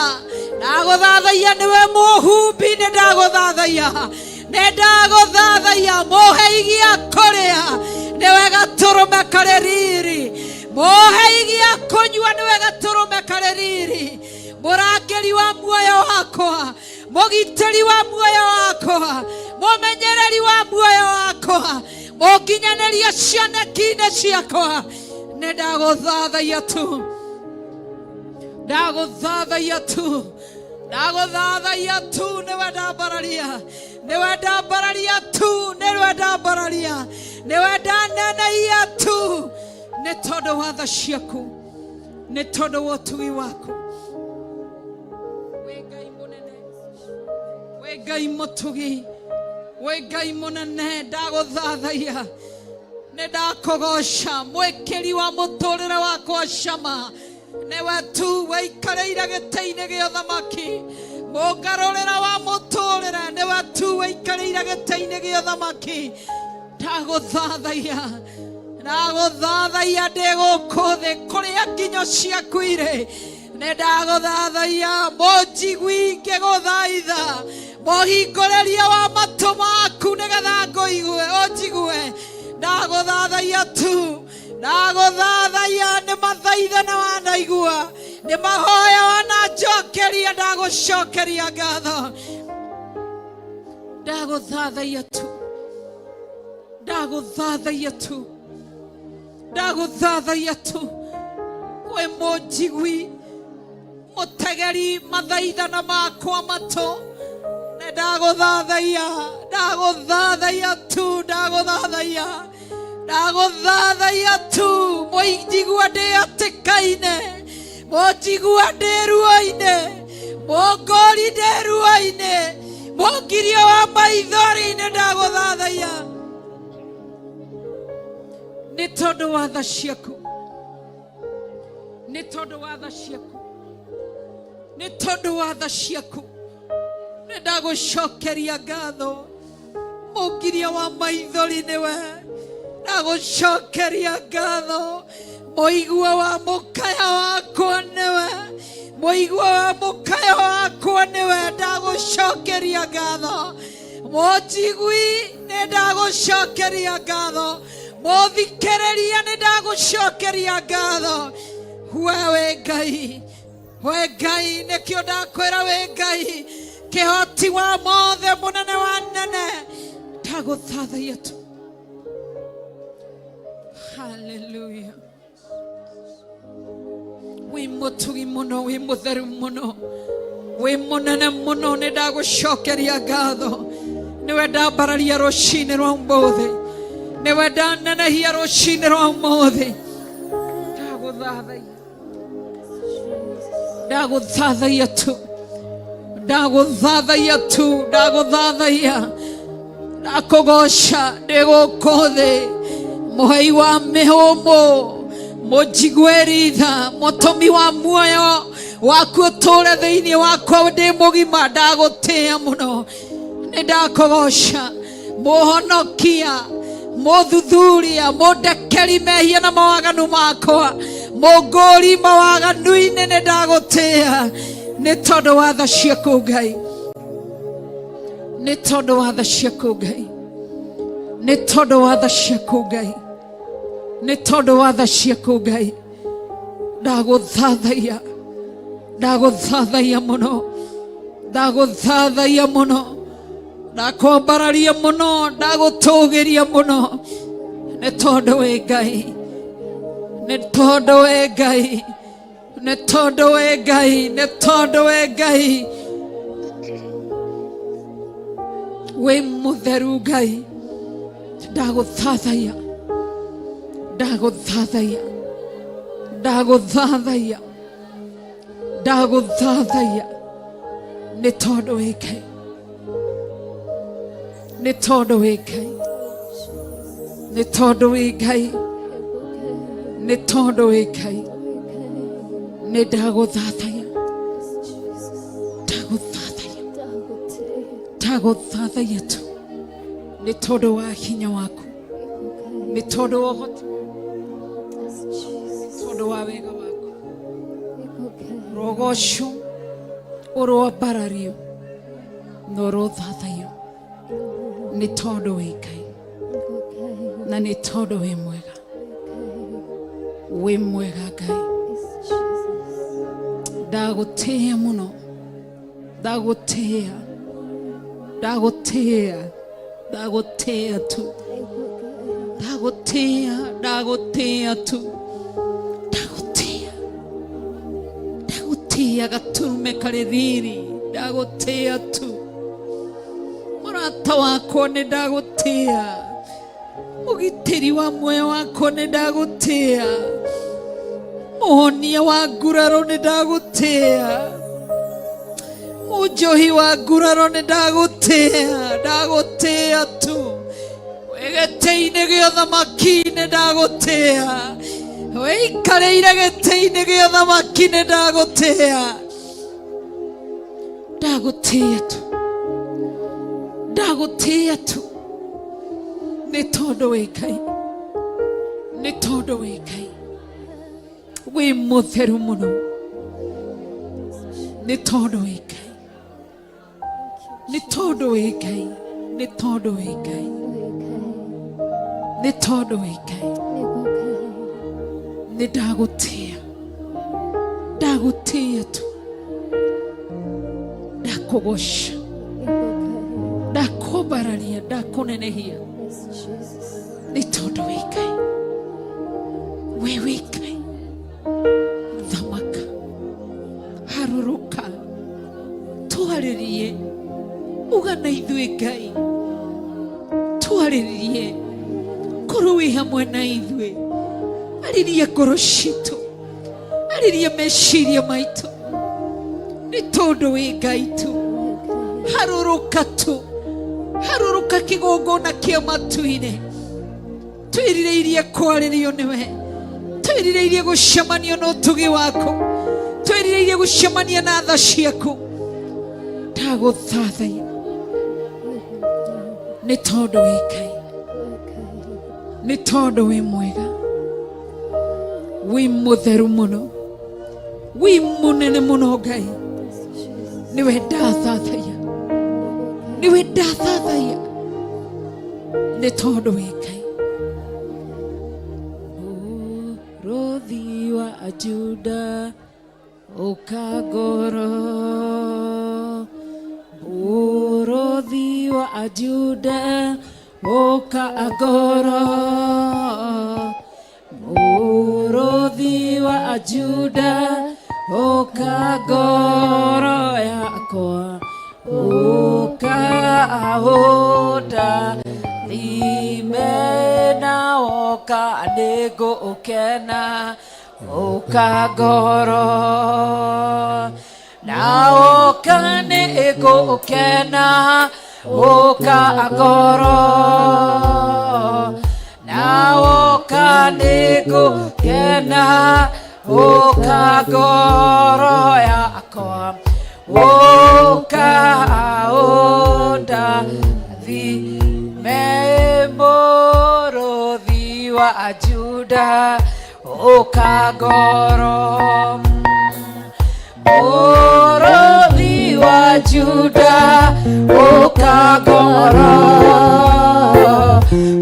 ndagũthathaiya, nĩwe mũhumbi. Nĩ ndagũthathaiya, nĩ ndagũthathaiya, mũheigia kũrĩa, nĩwe gatũrũme karĩ riri, mũheigia kũnyua, nĩwe gatũrũme karĩ riri, mũrangĩri wa muoyo wakwa, mũgitĩri wa muoyo wakwa, mũmenyereri wa muoyo wakwa, mũnginyanĩria cioneki-inĩ ciakwa. Nĩ ndagũthathaiya tu, ndagũthathaiya tu, ndagũthathaiya tu. Nĩwe ndambararia, nĩwe ndambararia tu, nĩwe ndambararia, nĩwe ndaneneia tu, nĩ tondũ wa tha ciaku, nĩ tondũ wa ũtugi waku. Wĩ Ngai mũnene, wĩ Ngai mũtugi, wĩ Ngai mũnene. Ndagũthathaiya, nĩ ndakũgoca, mwĩkĩri wa mũtũrĩre wakwa cama. Nĩwe tu wĩikarĩire gĩtĩ-inĩ gĩa ũthamaki, mũngarũrĩra wa mũtũrĩre. Nĩwe tu wĩikarĩire gĩtĩ-inĩ gĩa ũthamaki. Ndagũthathaiya, ndagũthathaiya ndĩ gũkũ thĩ kũrĩa nginyo ciaku irĩ. Nĩ ndagũthathaiya, mũnjigui ngĩgũthaitha, mũhingũrĩria wa matũ maku nĩgetha ngũigue, ũnjigue. Ndagũthathaiya tu, ndagũthathaiya. Nĩ mathaitha na wanaigua, nĩ mahoya wananjokeria. Ndagũcokeria ngatho. Ndagũthathaiya tu, ndagũthathaiya tu, ndagũthathaiya tu. Wĩ mũnjigui, mũtegeri mathaithana makwa matũ. Nĩ ndagũthathaiya, ndagũthathaiya tu, ndagũthathaiya, ndagũthathaiya tu. Mũnjigua ndĩ atĩka-inĩ, mũnjigua ndĩ ruo-inĩ, mũngori ndĩ ruo-inĩ, mũngirio wa maithori-inĩ. Ndagũthathaiya nĩ tondũ wa tha ciaku, nĩ tondũ wa tha ciaku, nĩ tondũ wa tha ciaku. Nĩ ndagũcokeria ngatho, mũngiria wa maithori nĩwe. Ndagũcokeria ngatho, mũigua wa mũkaya wakwa nĩwe, mũigua wa mũkaya wakwa nĩwe. Ndagũcokeria ngatho, mũnjigui. Nĩ ndagũcokeria ngatho, mũthikĩrĩria. Nĩ ndagũcokeria ngatho. We wĩ Ngai, we Ngai, nĩkĩo ndakwĩra wĩ Ngai. Kĩhoti wa mothe, mũnene wa nene, ndagũthathaiya tu. Haleluya. Wĩ mũtugi mũno, wĩ mũtheru mũno, wĩ mũnene mũno. Nĩ ndagũcokeria ngatho. Nĩwe ndambararia rũcinĩ rwa ũmũthĩ, nĩwe ndanenehia rũcinĩ rwa ũmũthĩ. Ndagũthathaiya, ndagũthathaiya tu, ndagũthathaiya tu, ndagũthathaiya, ndakũgoca ndĩ gũkũ thĩ. Mũhei wa mĩhũmũ, mũnjiguĩri tha, mũtũmi wa muoyo waku ũtũũre thĩinĩ wakwa ndĩ mũgima, ndagũtĩĩa mũno, nĩ ndakũgoca. Mũhonokia, mũthuthuria, mũndekeri mehia na mawaganu makwa, mũngũri mawaganu-inĩ, nĩ ndagũtĩĩa nĩ tondũ wa tha ciaku Ngai, nĩ tondũ wa tha ciaku Ngai, nĩ tondũ wa tha ciaku Ngai, nĩ tondũ wa tha ciaku Ngai. Ndagũthathaiya, ndagũthathaiya mũno, ndagũthathaiya mũno, ndakwambararia mũno, ndagũtũgĩria mũno, nĩ tondũ wĩ Ngai, nĩ tondũ wĩ Ngai, nĩ tondũ wĩ Ngai, nĩ tondũ wĩ Ngai. Wĩ mũtheru Ngai, ndagũthathaiya, ndagũthathaiya, ndagũthathaiya, ndagũthathaiya, nĩ tondũ wĩ Ngai, nĩ tondũ wĩ Ngai, nĩ tondũ wĩ Ngai, nĩ tondũ wĩ Ngai. Nĩ ndagũthathaiya, ndagũthathaiya, ndagũthathaiya tu, nĩ tondũ wa hinya waku, nĩ tondũ wa ũhoti, nĩ tondũ wa wega waku. Rũgocwo, ũrwambarario na ũrothathaiyo, nĩ tondũ wĩ Ngai na nĩ tondũ wĩ mwega, wĩ mwega Ngai. Ndagũtĩĩa mũno, ndagũtĩĩa, ndagũtĩĩa, ndagũtĩĩa tu, ndagũtĩĩa, ndagũtĩĩa tu, ndagũtĩĩa, ndagũtĩĩa gaturume karĩ riri, ndagũtĩĩa tu. Mũrata wakwa, nĩ ndagũtĩĩa. Mũgitĩri wa muoyo wakwa, nĩ ndagũtĩĩa. Mũhonia wa nguraro, nĩ ndagũtĩĩa. Mũnjohi wa nguraro, nĩ ndagũtĩĩa, ndagũtĩĩa tu. Wĩ gĩtĩ-inĩ gĩa ũthamaki, nĩ ndagũtĩĩa. Wĩikarĩire gĩtĩ-inĩ gĩa ũthamaki, nĩ ndagũtĩĩa, ndagũtĩĩa tu, ndagũtĩĩa tu, nĩ tondũ wĩ Ngai, nĩ tondũ wĩ Ngai, wĩ mũtheru mũno, nĩ tondũ wĩ Ngai, nĩ tondũ wĩ Ngai, nĩ tondũ wĩ Ngai, nĩ tondũ wĩ Ngai. Nĩ ndagũtĩĩa, ndagũtĩĩa tu, ndakũgoca, ndakwambararia, ndakũnenehia, nĩ tondũ wĩ Ngai, we wĩ Ngai. Thamaka, harũrũka, twarĩrie, uga na ithuĩ Ngai, twarĩrie, korwo wĩ hamwe na ithuĩ. Arĩria ngoro citũ, arĩria meciria maitũ, nĩ tondũ wĩ Ngai tu. Harũrũka tu, harũrũka kĩgongona kĩa matu-inĩ. Twĩrirĩirie kwarĩrio nĩwe, twĩrirĩirie gũcemania na ũtugi waku, twĩrirĩirie gũcemania na tha ciaku. Ndagũthathaiya nĩ tondũ wĩ Ngai, nĩ tondũ wĩ mwega, wĩ mũtheru mũno, wĩ mũnene mũno Ngai. Nĩwe ndathathaiya, nĩwe ndathathaiya, nĩ tondũ wĩ Ngai. Mũrũthi wa Juda, ũka ngoro. Juda ũka ngoro, mũrũthi wa Juda ũka ngoro yakwa, ũka ũndathime na woka nĩngũkena, ũka ngoro na woka nĩngũkena, ũka ngoro na woka nĩngũkena, ũka ngoro yakwa, ũka ũndathime mũrũthi wa Juda ũka ngoro, mũrũthi wa Juda ũka ngoro,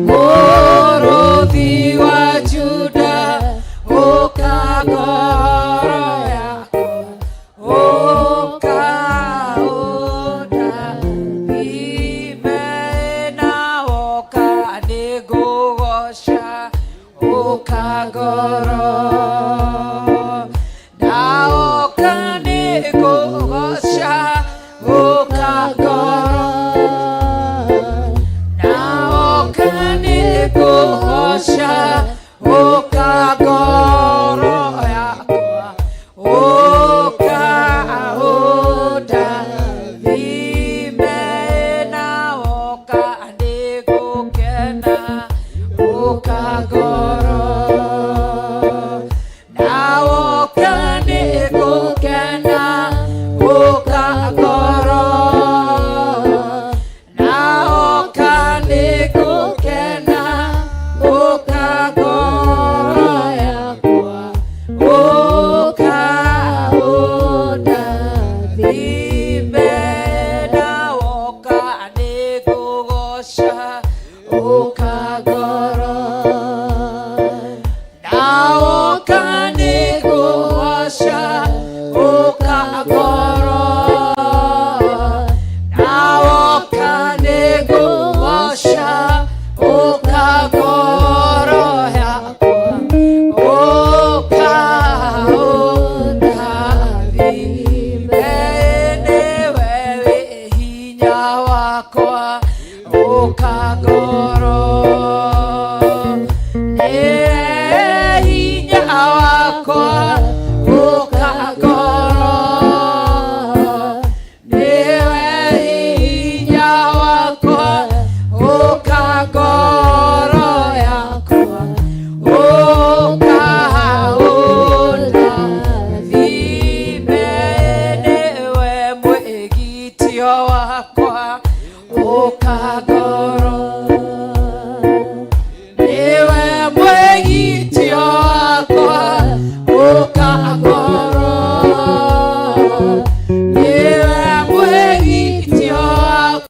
mũrũthi wa Juda ũka ngoro yakwa, ũka ũndathime na woka nĩngũgoca, ũka ngoro na woka nĩngũgoca, ũka ngoro na woka nĩngũgoca, ũka ngoro yakwa, ũka ũndathime na woka nĩngũkena, ũka ngoro na woka nĩngũkena, ũka ngoro na woka nĩngũkena, ũka ngoro yakwa, ũka ũndathime na woka nĩngũgoca, ũka ngoro na woka nĩngũgoca, ũka ngoro na woka nĩngũgoca, ũka ngoro yakwa, ũka ũndathime nĩwe wĩ hinya wakwa, ũka ngoro nĩwe hinya wakwa, ũka ngoro nĩwe hinya wakwa, ũka ngoro yakwa, ũka ũndathime nĩwe mwĩgitio wakwa, ũka ngoro nĩwe mwĩgitio wakwa, ũka ngoro nĩwe mwĩgitio wakwa.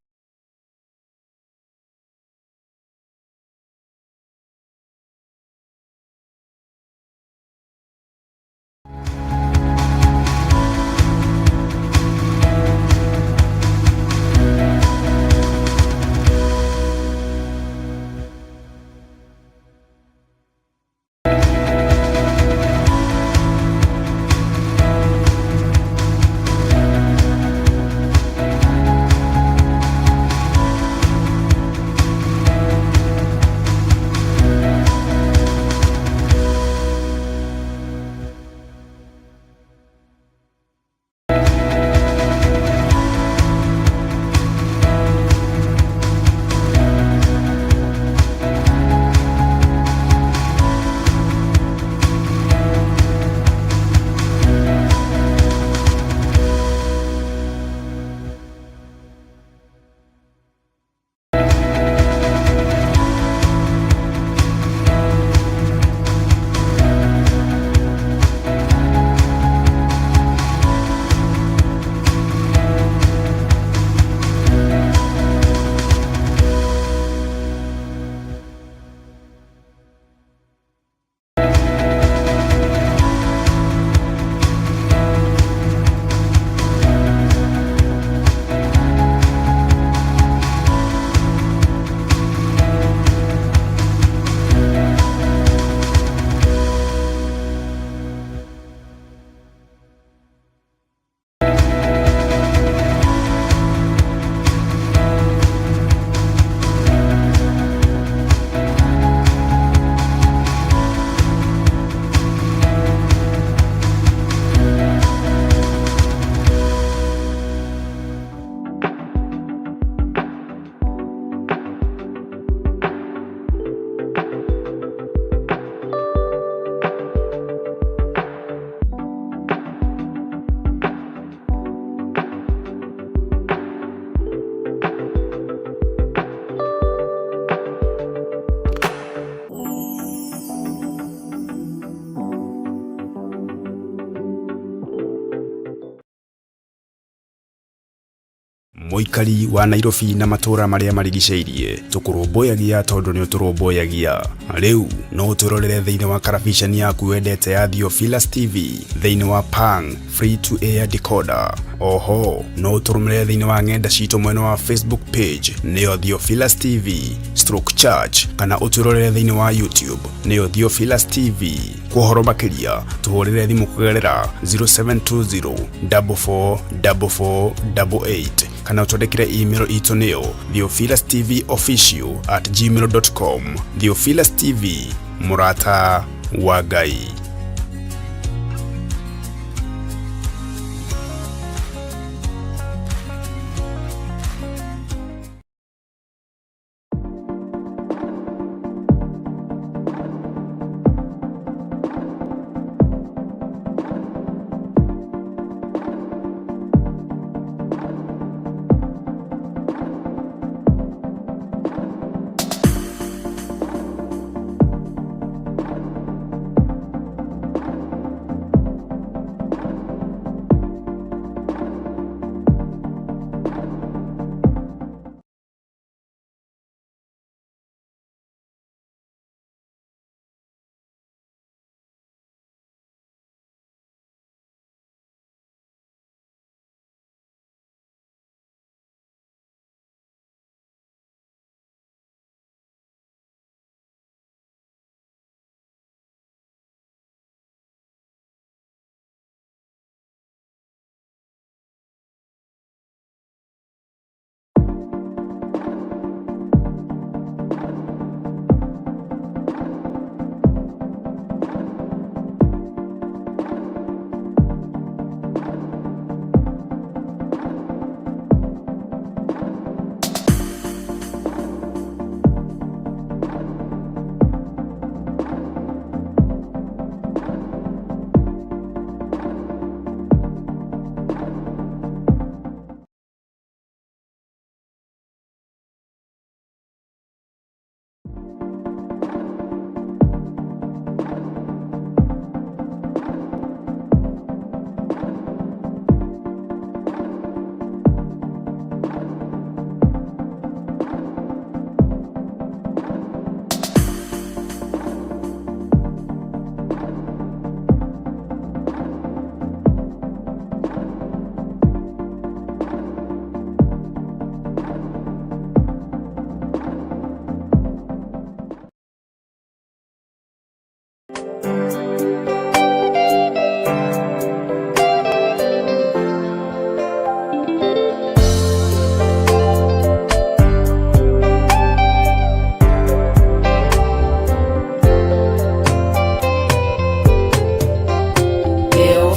Mũikari wa Nairobi na matũũra marĩa marigicĩirie, tũkũrũmbũyagia tondũ nĩ ũtũrũmbũyagia. Rĩu no ũtwĩrorere thĩinĩ wa karabiceni yaku wendete ya Theophilus TV thĩinĩ wa Pang free to air decoder. Oho no ũtũrũmĩrĩre thĩinĩ wa ng'enda citũ mwena wa Facebook page nĩyo Theophilus TV stroke church, kana ũtwĩrorere thĩinĩ wa YouTube nĩyo Theophilus TV. Kwa ũhoro makĩria tũhũrĩre thimũ kũgerera 0720 44 44 88 kana ũtwandĩkĩre email itũ nĩyo theophilustvofficial@gmail.com. Theophilus TV, mũrata wa Ngai.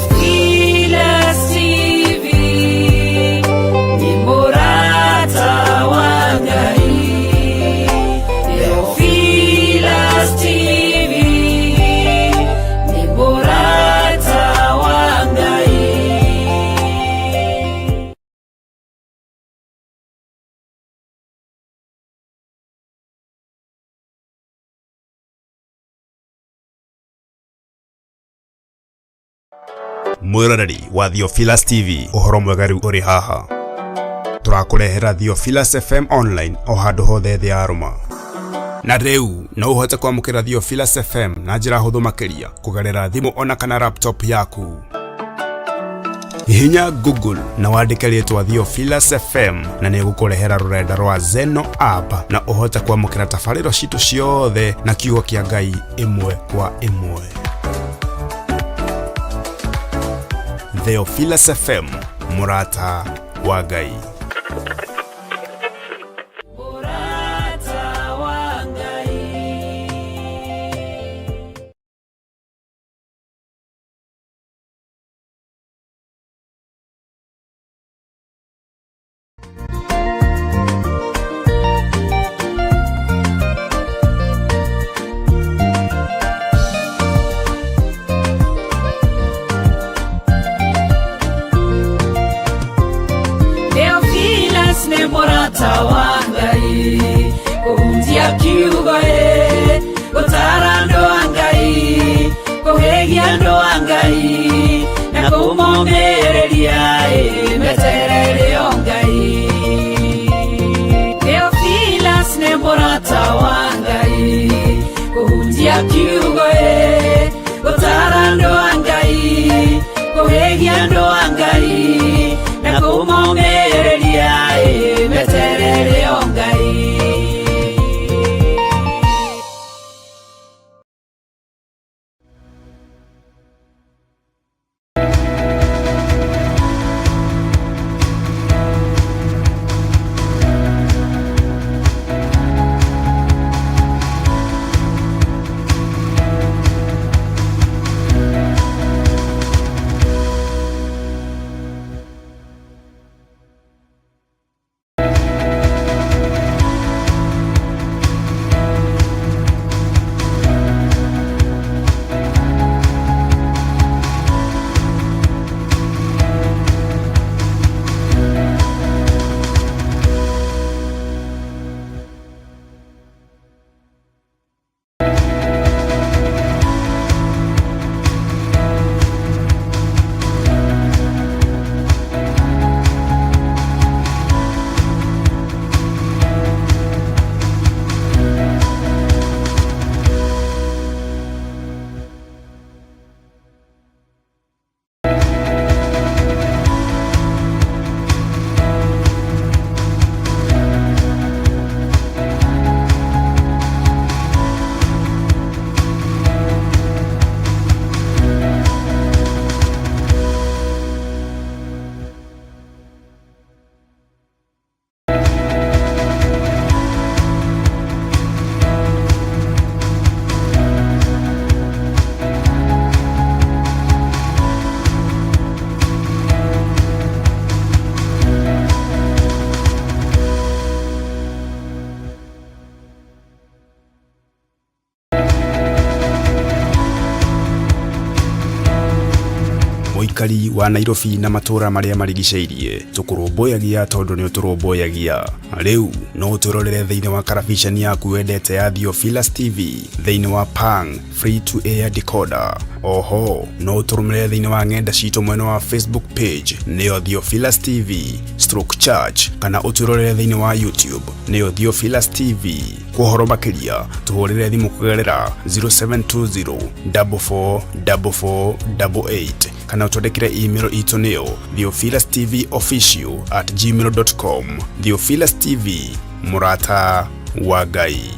Theophilus TV ni murata wa Ngai. Theophilus TV ni murata wa Ngai. Mwĩroreri wa Theophilus TV, ũhoro mwega rĩu ũrĩ haha. Tũrakũrehera Theophilus FM online o handũ hothe thĩ ya rũma. Na rĩu no ũhote kwamũkĩra Theophilus FM na njĩra hũthũ makĩria kũgerera thimũ ona kana laptop yaku. Hihinya Google na wandĩke rĩtwa Theophilus FM na nĩ ĩgũkũrehera rũrenda rwa Zeno app na ũhote kwamũkĩra tabarĩro citũ ciothe na kiugo kĩa Ngai ĩmwe kwa ĩmwe. Theophilus FM, mũrata wa Ngai. Murata wa Ngai. Theophilus nĩ mũrata wa Ngai, kũhunjia kiugo ĩ, gũtara andũ a Ngai, kũhĩgia andũ a Ngai, na kũmomĩrĩria ĩ, metereire o Ngai. Kiugo ĩ, gũtara andũ a Ngai, kũhĩgia andũ a Ngai, na kũmomĩrĩria ĩ, meterere o Ngai. Mũikari wa Nairobi na matũũra marĩa marigicĩirie, tũkũrũmbũyagia tondũ nĩ ũtũrũmbũyagia. Rĩu no ũtwĩrorere thĩinĩ wa karabiceni yaku wendete ya Theophilus TV thĩinĩ wa Pang free to air decoder. Oho no ũtũrũmĩrĩre thĩinĩ wa ng'enda citũ mwena wa Facebook page nĩyo Theophilus TV stroke church, kana ũtwĩrorere thĩinĩ wa YouTube nĩyo Theophilus TV. Kwa ũhoro makĩria tũhũrĩre thimũ kũgerera 0720 44 44 88 kana ũtwandĩkĩre email itũ nĩyo theophilustvofficial@gmail.com. Theophilus TV, mũrata wa Ngai.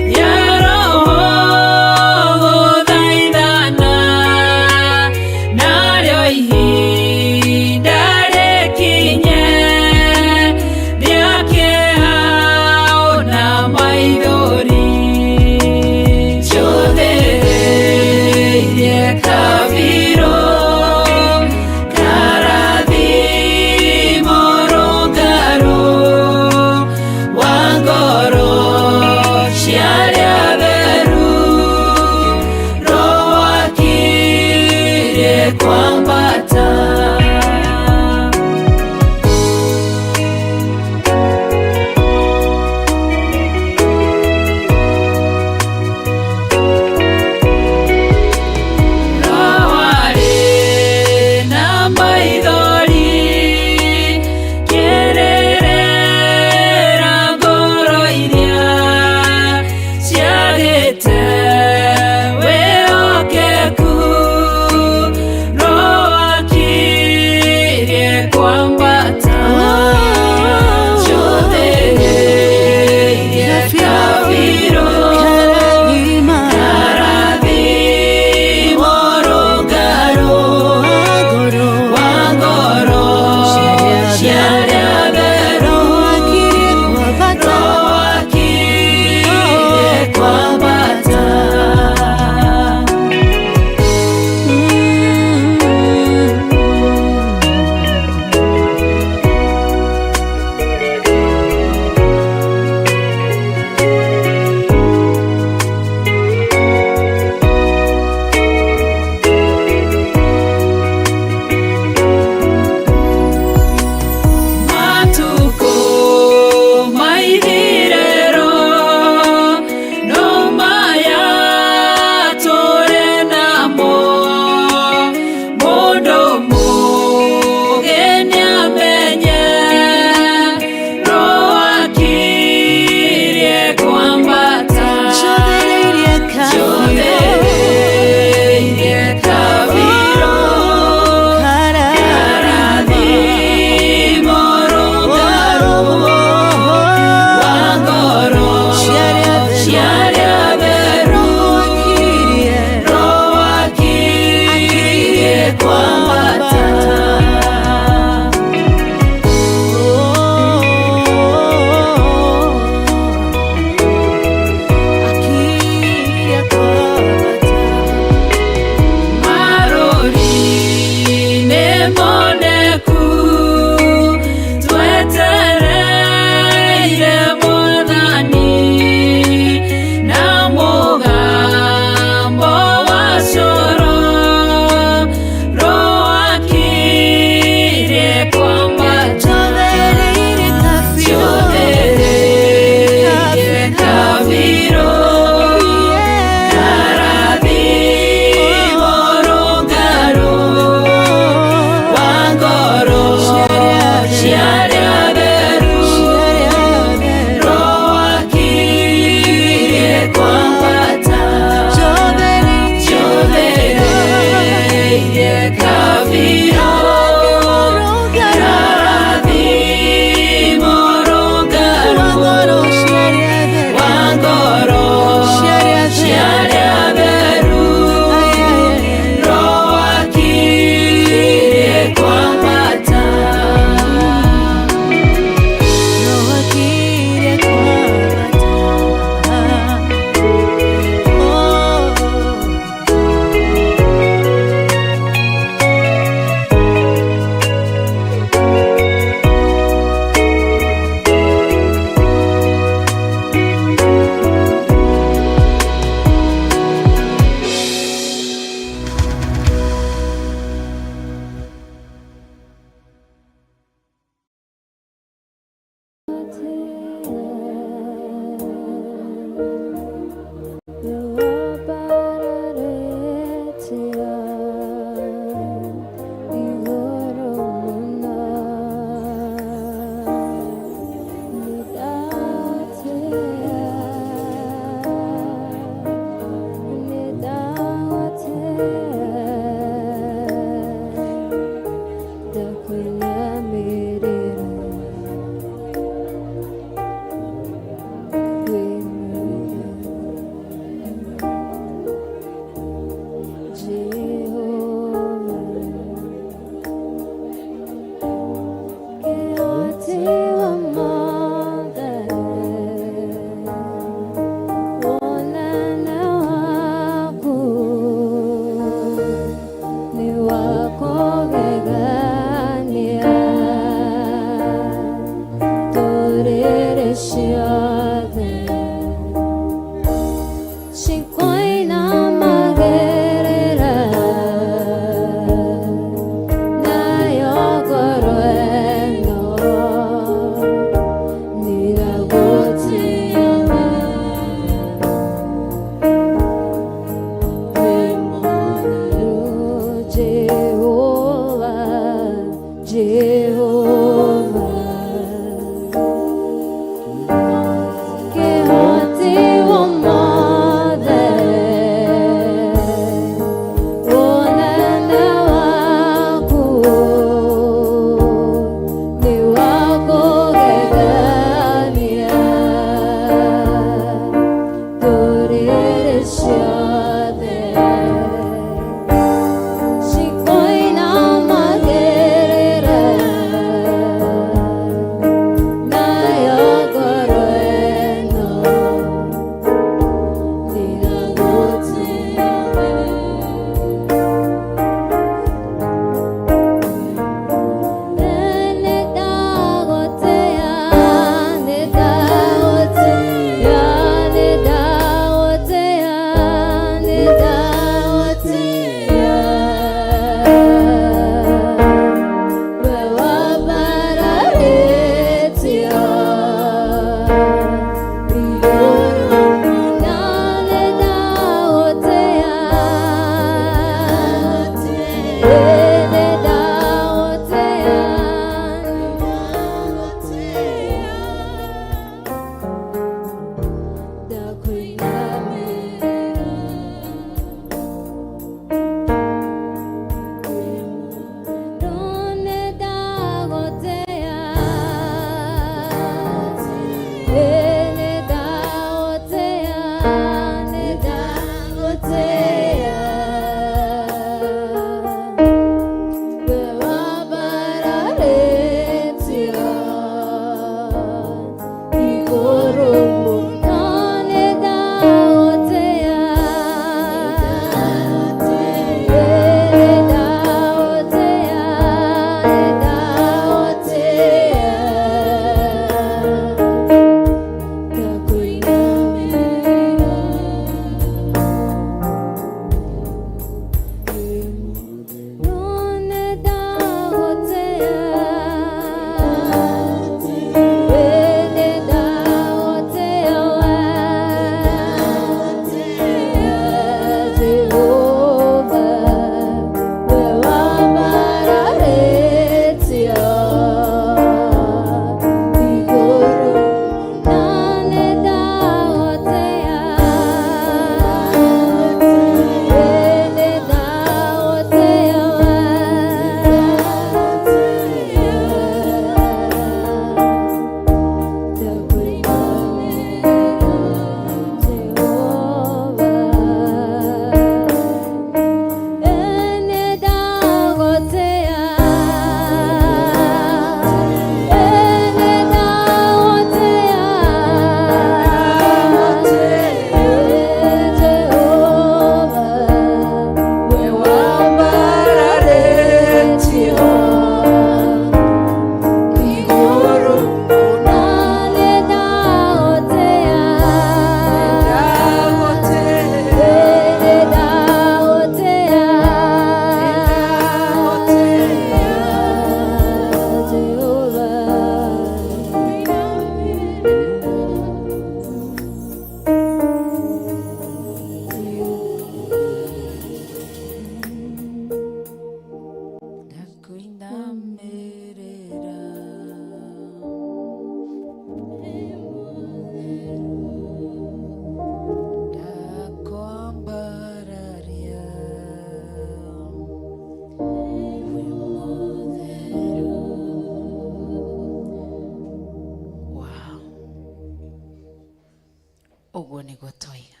Nĩguo twoiga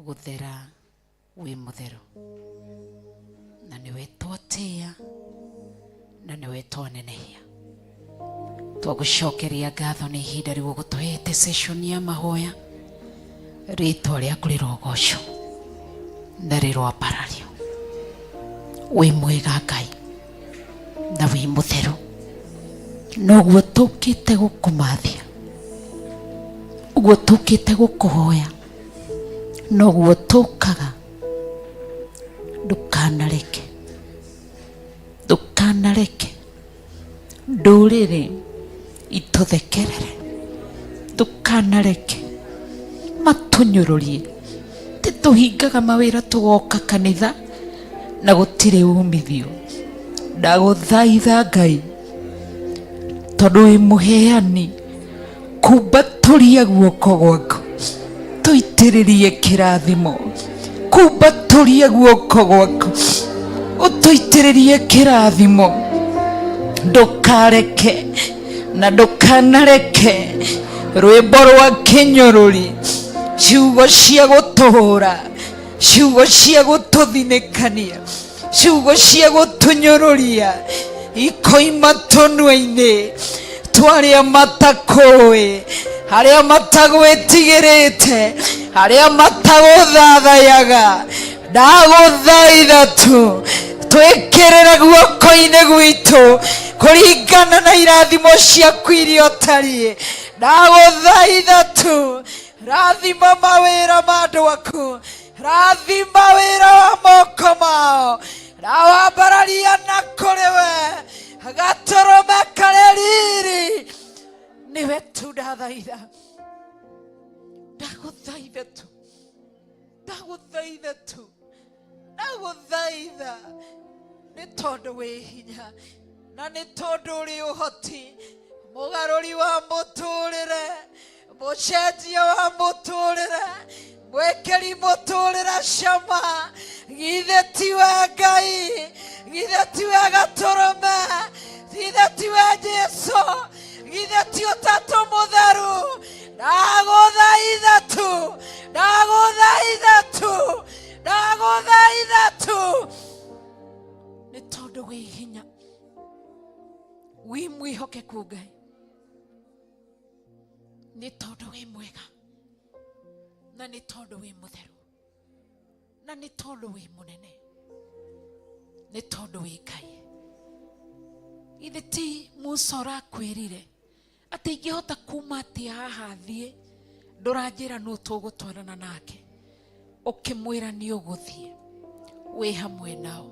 gũthera wĩ mũtheru, na nĩwe twatĩa na nĩwe twanenehia. Twagũcokeria ngatho nĩ ihinda rĩu ũgũtũhete session ya mahoya. Rĩtwa rĩaku rĩrogocwo na rĩroambarario. Wĩ mwega Ngai na wĩ mũtheru, noguo tũkĩte gũkũmathia, ũguo tũkĩte gũkũhoya, noguo tũkaga. Ndũkanareke, ndũkanareke ndũrĩrĩ itũthekerere, ndũkanareke matũnyũrũrie. Tũhingaga mawĩra tũgoka kanitha na gũtirĩ umithio. Ndagũthaitha Ngai, tondũ wĩ mũheani, kumbatũria guoko gwaku tũitĩrĩrie kĩrathimo. Kumbatũria guoko gwaku ũtũitĩrĩrie kĩrathimo. Ndũkareke na ndũkanareke rwĩmbo rwa kĩnyũrũri, ciugo cia gũtũhũra, ciugo cia gũtũthinĩkania, ciugo cia gũtũnyũrũria ikoima tũnua-inĩ twarĩa matakũĩ, arĩa matagwĩtigĩrĩte, arĩa matagũthathayaga. Ndagũthaitha tu twĩkĩrĩre guoko-inĩ gwitũ kũringana na irathimo ciaku iria ũtariĩ. Ndagũthaitha tu rathima mawĩra ma andũ aku, rathima wĩra wa moko mao, ndawambararia na kũrĩ we gatũrũme karĩ riri. Nĩwe tu ndathaitha, ndagũthaitha tu, ndagũthaitha tu, ndagũthaitha, nĩ tondũ wĩ hinya na nĩ tondũ ũrĩ ũhoti, mũgarũri wa mũtũrĩre, mũcenjia wa mũtũrĩre, mwĩkĩri mũtũrĩre cama. Githĩ tiwe Ngai? Githĩ tiwe gatũrũme? Githĩ tiwe Jesu? Githĩ ti Ũtatũ Mũtheru? Ndagũthaitha tu, ndagũthaitha tu, ndagũthaitha tu, nĩ tondũ wĩ hinya, wĩ mwĩhokeku Ngai, nĩ tondũ wĩ mwega na nĩ tondũ wĩ mũtheru na nĩ tondũ wĩ mũnene, nĩ tondũ wĩ Ngai. Githĩ ti Musa ũrakwĩrire atĩ ingĩhota kuma atĩa haha thiĩ? Ndũranjĩra nũ tũgũtwarana nake. Ũkĩmwĩra nĩ ũgũthiĩ wĩ hamwe nao,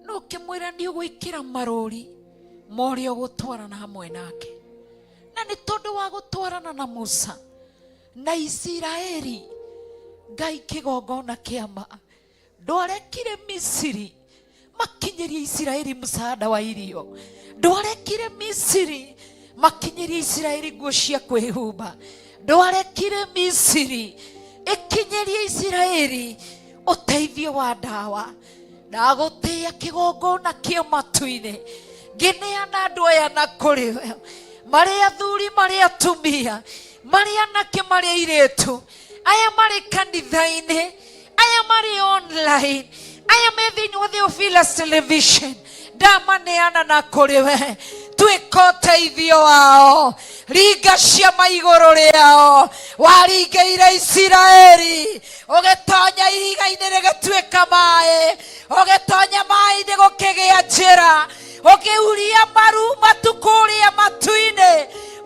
no ũkĩmwĩra nĩ ũgwĩkĩra marũri ma ũrĩa ũgũtwarana hamwe nake. Na nĩ tondũ wa gũtwarana na Musa na Isiraeli, Ngai kĩgongona kĩama ndwarekire Misiri makinyĩrie Isiraeli msaada wa irio, ndwarekire Misiri makinyĩrie Isiraeli nguo cia kwĩhumba, ndwarekire Misiri ĩkinyĩrie Isiraeli ũteithio wa ndawa. Ndagũtĩĩa kĩgongona kĩa matu-inĩ, ngĩneana andũ aya na kũrĩ we, marĩ athuri, marĩ atumia, marĩ anake, marĩ airĩtu, aya marĩ kanitha-inĩ, aya marĩ online, aya me thĩinĩ wa Theophilus Television. Ndamaneana na kũrĩ we, tuĩka ũteithio wao, ringa ciama igũrũ rĩao. Waringĩire Isiraeli, ũgĩtonya ihiga-inĩ rĩgĩtuĩka maĩ, ũgĩtonya maĩ-inĩ gũkĩgĩa njĩra, ũkĩhuria maru matu kũrĩa matu-inĩ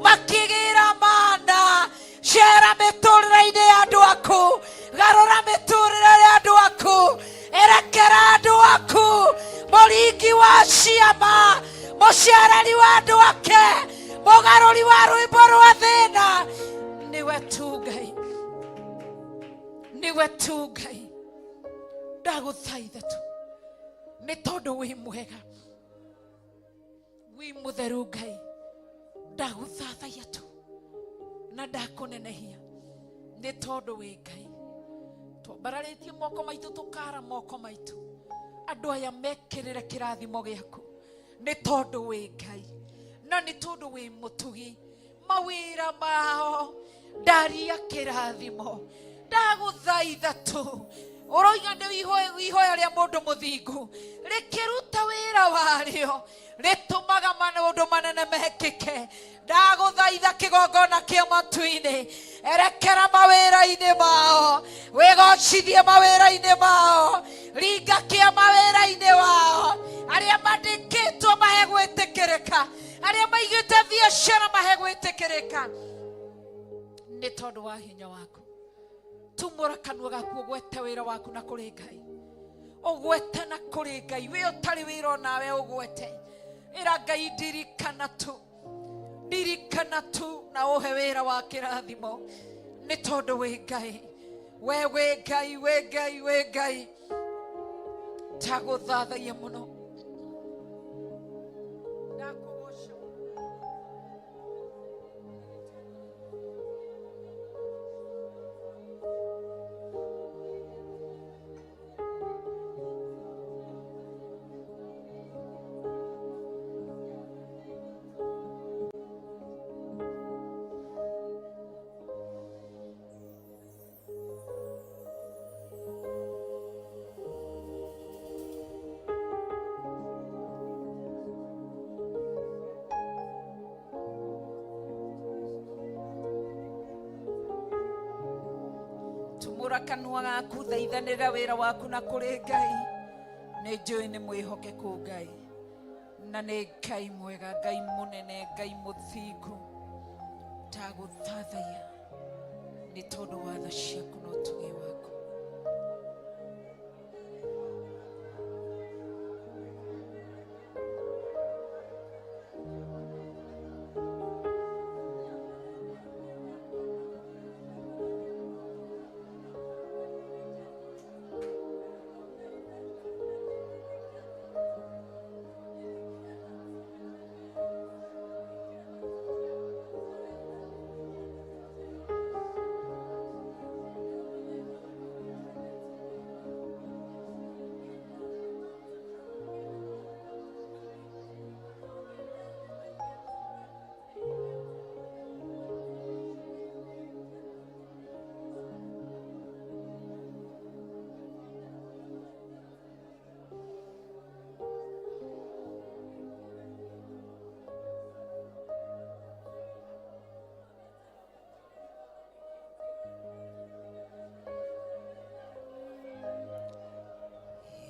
makĩgĩra mana. Cera mĩtũrĩre-inĩ ya andũ aku, garũra mĩtũrĩre ya andũ aku, erekera andũ aku, mũringi wa ciama, mũciarari wa andũ ake, mũgarũri wa rwĩmbo rwa thĩna. Nĩwe tu Ngai, nĩwe tu Ngai. Ndagũthaitha tu nĩ tondũ wĩ mwega, wĩ mũtheru Ngai. Ndagũthathaiya tu na ndakũnenehia nĩ tondũ wĩ Ngai. Twambararĩtie moko maitũ, tũkara moko maitũ, andũ aya mekĩrĩre kĩrathimo gĩaku, nĩ tondũ wĩ Ngai na nĩ tondũ wĩ mũtugi. Mawĩra mao ndaria kĩrathimo, ndagũthaitha tu ũroiga nĩ ihoya rĩa mũndũ mũthingu rĩkĩruta wĩra warĩo rĩtũmaga maũndũ manene mekĩke. Ndagũthaitha kĩgongona kĩa matu-inĩ, erekera mawĩra-inĩ mao, wĩgocithie mawĩra-inĩ mao, ringa kĩa mawĩra-inĩ wao, arĩa mandĩkĩtwo mahe gwĩtĩkĩrĩka, arĩa maigĩte biacara mahe gwĩtĩkĩrĩka, nĩ tondũ wa hinya waku. Tumũra kanua gaku ũgwete wĩra waku na kũrĩ Ngai, ũgwete na kũrĩ Ngai, wĩ ũtarĩ wĩra onawe ũgwete, ĩra Ngai ndirikana tu, ndirikana tu na ũhe wĩra wa kĩrathimo, nĩ tondũ wĩ Ngai, we wĩ Ngai, wĩ Ngai, wĩ Ngai. Ndagũthathaiya mũno, ndakũgoca. Tumũra kanua gaku, thaithanĩra wĩra waku na kũrĩ Ngai. Nĩ njũĩ nĩ mwĩhokeku Ngai, na nĩ Ngai mwega, Ngai mũnene, Ngai mũthingu. Ndagũthathaiya nĩ tondũ wa tha ciaku na ũtugi waku.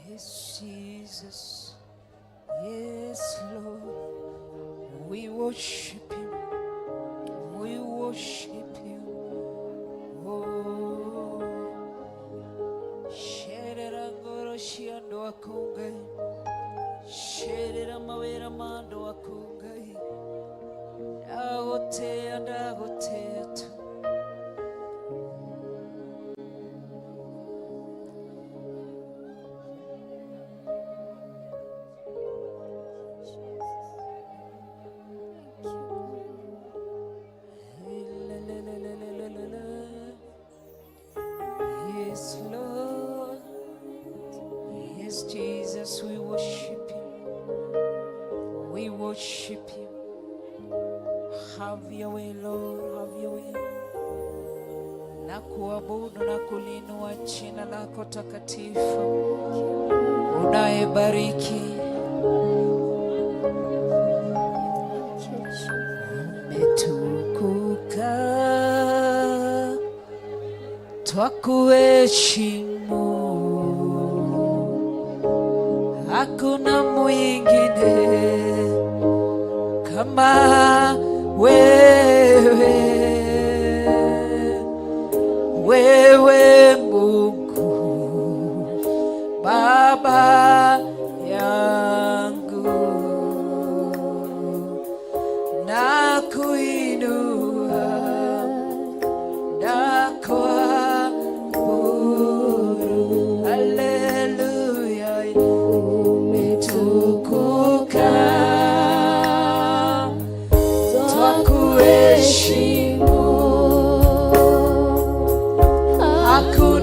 Yes, Jesus. Yes, Lord. We worship you. We worship you. Oh. Sherera ngoro cia andũ aku Ngai. Sherera mawĩra ma andũ aku Ngai. Ndagũtĩĩa, ndagũtĩĩa tu. Yes, Lord. Yes, Jesus, we worship you. We worship you. Have your way, Lord, have your way. Na kuabudu na kulinua jina lako takatifu, unayebariki. Umetukuka, twakuheshimu, hakuna mwingine kama wewe, wewe Mungu Baba yangu, na kuinua na kuabudu. Haleluya, umetukuka, twakuheshimu, hakuna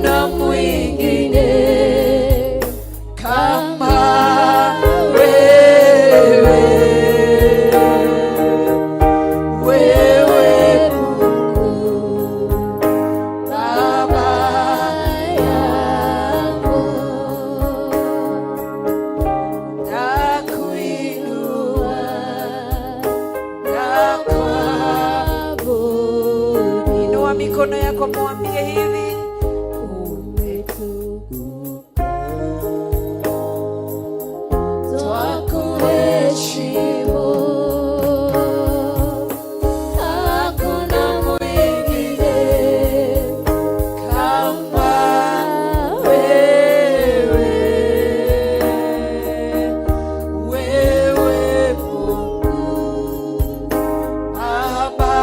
mikono yako mwambie hivi, Twakuheshimu, hakuna mwingine kama wewe. Wewe Mungu Baba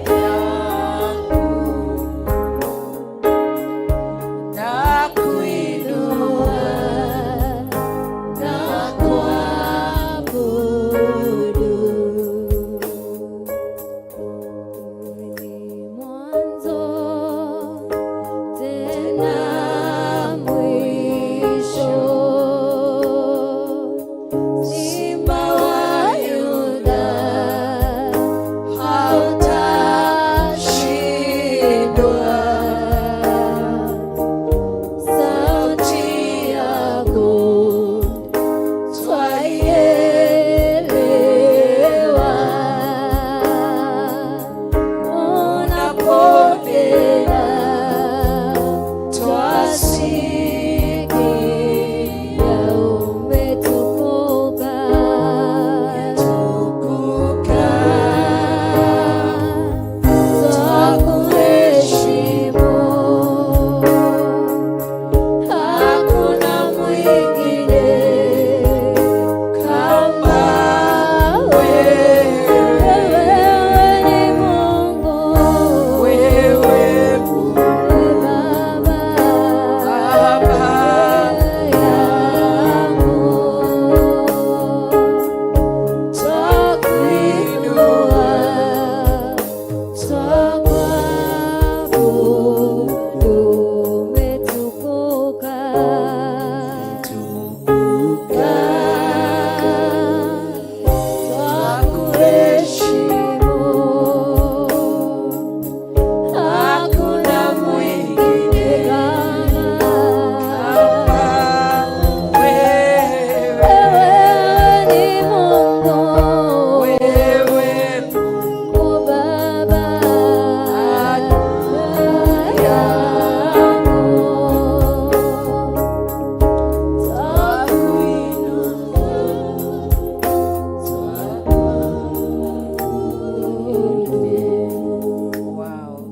yangu, nakuinua Na kuabudu. Ni mwanzo tena mwisho, Simba wa Yuda hautashindwa. Sauti yako twaielewa, unaponena twasikia, umetukuka, twakuheshimu, hakuna mwingine kama wewe. Wewe ni Mungu, wewe Mungu Baba Baba yangu, twakuinua, twakuabudu, umetukuka. Twakuheshimu, hakuna mwingine kama wewe, wewe. Ni Mungu, wewe Mungu Baba yangu, Wow,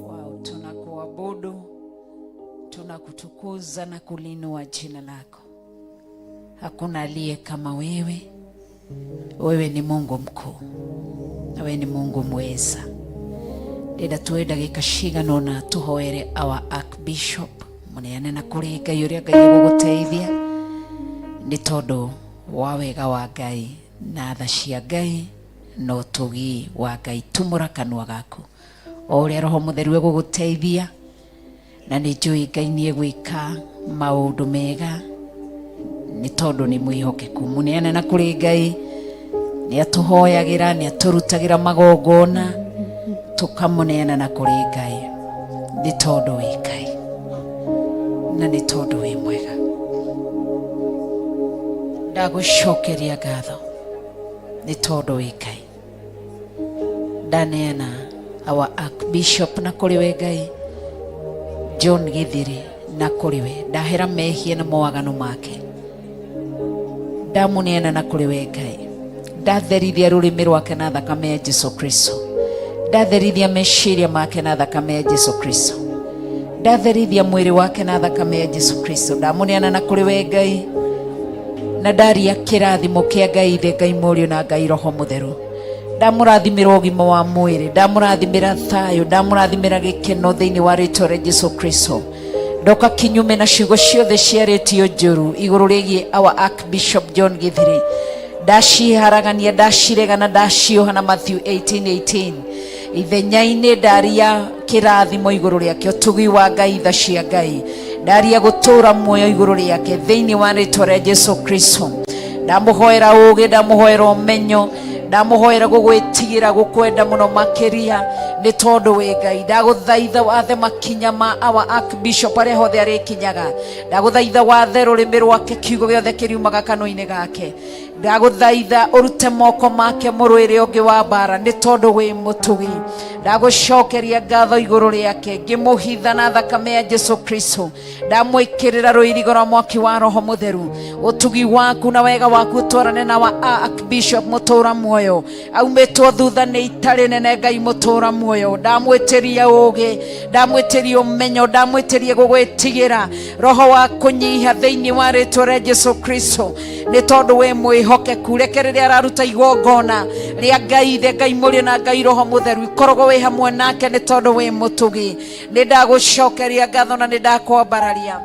wow, tunakuabudu, tunakutukuza na kulinua jina lako. Hakuna aliye kama wewe. Wewe ni Mungu mkuu, na wewe ni Mungu mweza. Ndĩrenda tuoe ndagĩka cigana ũna tũhoere our archbishop mũneane na kũrĩ Ngai ũrĩa Ngai egũgũteithia nĩ tondũ wa wega wa Ngai na tha cia Ngai na ũtugi wa Ngai. Tumũra kanua gaku o ũrĩa Roho Mũtheru egũgũteithia, na nĩ njũĩ Ngai nĩ egwĩka maũndũ mega nĩ tondũ nĩ mwĩhokeku. Mũneane na kũrĩ Ngai, nĩ atũhoyagĩra, nĩ atũrutagĩra magongona, tũkamũneana na kũrĩ Ngai nĩ tondũ wĩ Ngai na nĩ tondũ wĩ mwega. Ndagũcokeria ngatho nĩ tondũ wĩ Ngai. Ndaneana our archbishop na kũrĩ we Ngai, John Githiri na kũrĩ we, ndahera mehia na mawaganu make, ndamũneana na kũrĩ we Ngai, ndatherithia rũrĩmĩ rwake na thakame ya Jesu Kristo, ndatherithia meciria make na thakame ya Jesu Kristo, ndatherithia mwĩrĩ wake na thakame ya Jesu Kristo, ndamũneana na kũrĩ we Ngai, na ndaria kĩrathimo kĩa Ngai Ithe, Ngai Mũriũ na Ngai Roho Mũtheru. Ndamũrathimĩra ũgima wa mwĩrĩ, ndamũrathimĩra thayũ, ndamũrathimĩra gĩkeno thĩinĩ wa rĩtwa rĩa Jesu Kristo. Ndoka kinyume na ciugo ciothe ciarĩtio njũru igũrũ rĩgiĩ our Archbishop John Githiri, ndaciharagania, ndaciregana, ndacioha na Matthew 18:18. Ithenya-inĩ ndaria kĩrathimo igũrũ rĩake, ũtugi wa Ngai, tha cia Ngai, ndaria gũtũũra muoyo igũrũ rĩake thĩinĩ wa rĩtwa rĩa Jesu Kristo. Ndamũhoera ũũgĩ, ndamũhoera ũmenyo, ndamũhoera gũgwĩtigĩra, gũkwenda mũno makĩria. Nĩ tondũ wĩ Ngai. Ndagũthaitha wathe makinya ma our archbishop arĩa hothe arĩkinyaga. Ndagũthaitha wathe rũrĩmĩ rwake, kiugo gĩothe kĩriumaga kanua-inĩ gake. Ndagũthaitha ũrute moko make mũrũĩre ũngĩ wa mbara, nĩ tondũ wĩ mũtugi. Ndagũcokeria ngatho igũrũ rĩake, ngĩmũhitha na thakame ya Jesu Kristo. Ndamwĩkĩrĩra rũirigo rwa mwaki wa Roho Mũtheru. Ũtugi waku na wega waku ũtwarane na wa archbishop mũtũra muoyo, aumĩtwo thutha nĩ ita rĩnene. Ngai mũtũra muoyo, ndamwĩtĩria ũgĩ, ndamwĩtĩria ũmenyo, ndamwĩtĩria gũgwĩtigĩra, roho wa kũnyiha thĩinĩ wa rĩtwa rĩa Jesu Kristo, nĩ tondũ wĩ mwĩhokeku. Reke rĩrĩa araruta igongona rĩa Ngai Ithe, Ngai Mũriũ na Ngai Roho Mũtheru, ikoragwo wĩ hamwe nake, nĩ tondũ wĩ mũtugi. Nĩ ndagũcokeria ngatho na nĩ ndakwambararia,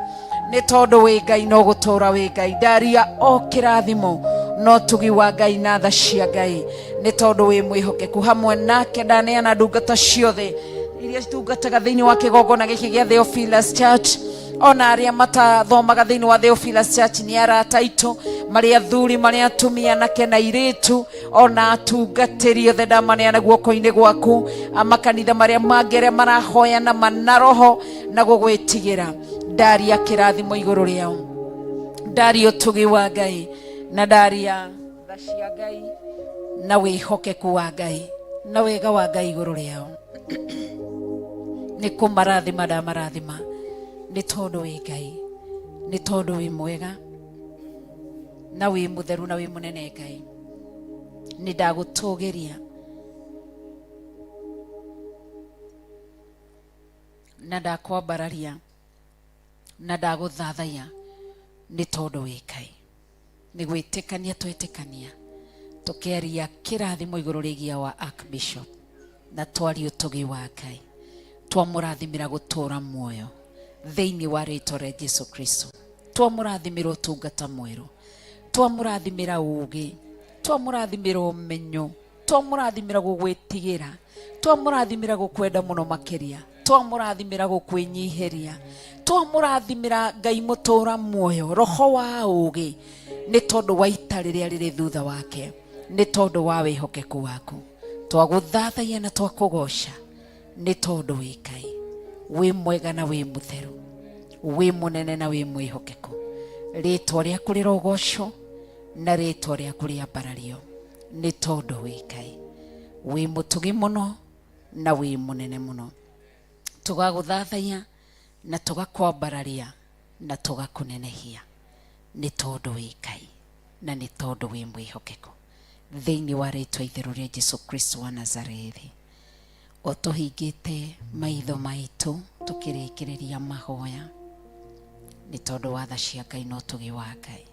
nĩ tondũ wĩ Ngai no gũtũra wĩ Ngai. Ndaria o kĩrathimo no tugi wa Ngai na tha cia Ngai, nĩ tondũ wĩ mwĩhokeku hamwe nake. Ndaneana ndungata ciothe iria citungataga thĩinĩ wa kĩgongona gĩkĩ gĩa Theophilus Church, ona arĩa matathomaga thĩinĩ wa Theophilus Church, nĩ arata aitũ, marĩ athuri, marĩ atumia, anake na airĩtu, ona atungatĩri othe, ndamaneana guoko-inĩ gwaku. Makanitha marĩa mangĩ arĩa marahoya na mana roho na gũgwĩtigĩra, ndaria kĩrathimo igũrũ rĩao, ndaria ũtugi wa Ngai na ndaria tha cia Ngai na wĩhokeku wa Ngai na wega wa Ngai igũrũ rĩao. Nĩ kũmarathima ndamarathima, nĩ tondũ wĩ Ngai, nĩ tondũ wĩ mwega na wĩ mũtheru na wĩ mũnene. Ngai, nĩ ndagũtũgĩria na ndakwambararia na ndagũthathaiya, nĩ tondũ wĩ Ngai. Nĩ gwĩtĩkania twetĩkania, tũkĩaria kĩrathimo igũrũ rĩgiĩ wa archbishop na twaria ũtugi wa Ngai, twamũrathimĩra gũtũra muoyo thĩinĩ wa rĩtwa rĩa Jesu Kristo, twamũrathimĩra ũtungata mwerũ, twamũrathimĩra ũgĩ, twamũrathimĩra ũmenyo, twamũrathimĩra gũgwĩtigĩra, twamũrathimĩra gũkwenda mũno makĩria, twamũrathimĩra gũkwĩnyihĩria, twamũrathimĩra Ngai mũtũra muoyo roho wa ũgĩ, nĩ tondũ wa ita rĩrĩa rĩrĩ thutha wake, nĩ tondũ wa wĩhokeku waku. Twagũthathaiya na twakũgoca, nĩ tondũ wĩ Ngai wĩ mwega na wĩ mũtheru, wĩ mũnene na wĩ mwĩhokeku. Rĩtwa rĩaku rĩrogocwo na rĩtwa rĩaku rĩambarario, nĩ tondũ wĩ Ngai wĩ mũtugi mũno na wĩ mũnene mũno. Tũgagũthathaiya na tũgakwambararia na tũgakũnenehia, nĩ tondũ wĩ Ngai na nĩ tondũ wĩ mwĩhokeku, thĩinĩ wa rĩtwa itheru rĩa Jesu Kristo wa Nazarethi. O tũhingĩte maitho maitũ tũkĩrĩkĩrĩria mahoya, nĩ tondũ wa tha cia Ngai na ũtugi wa Ngai,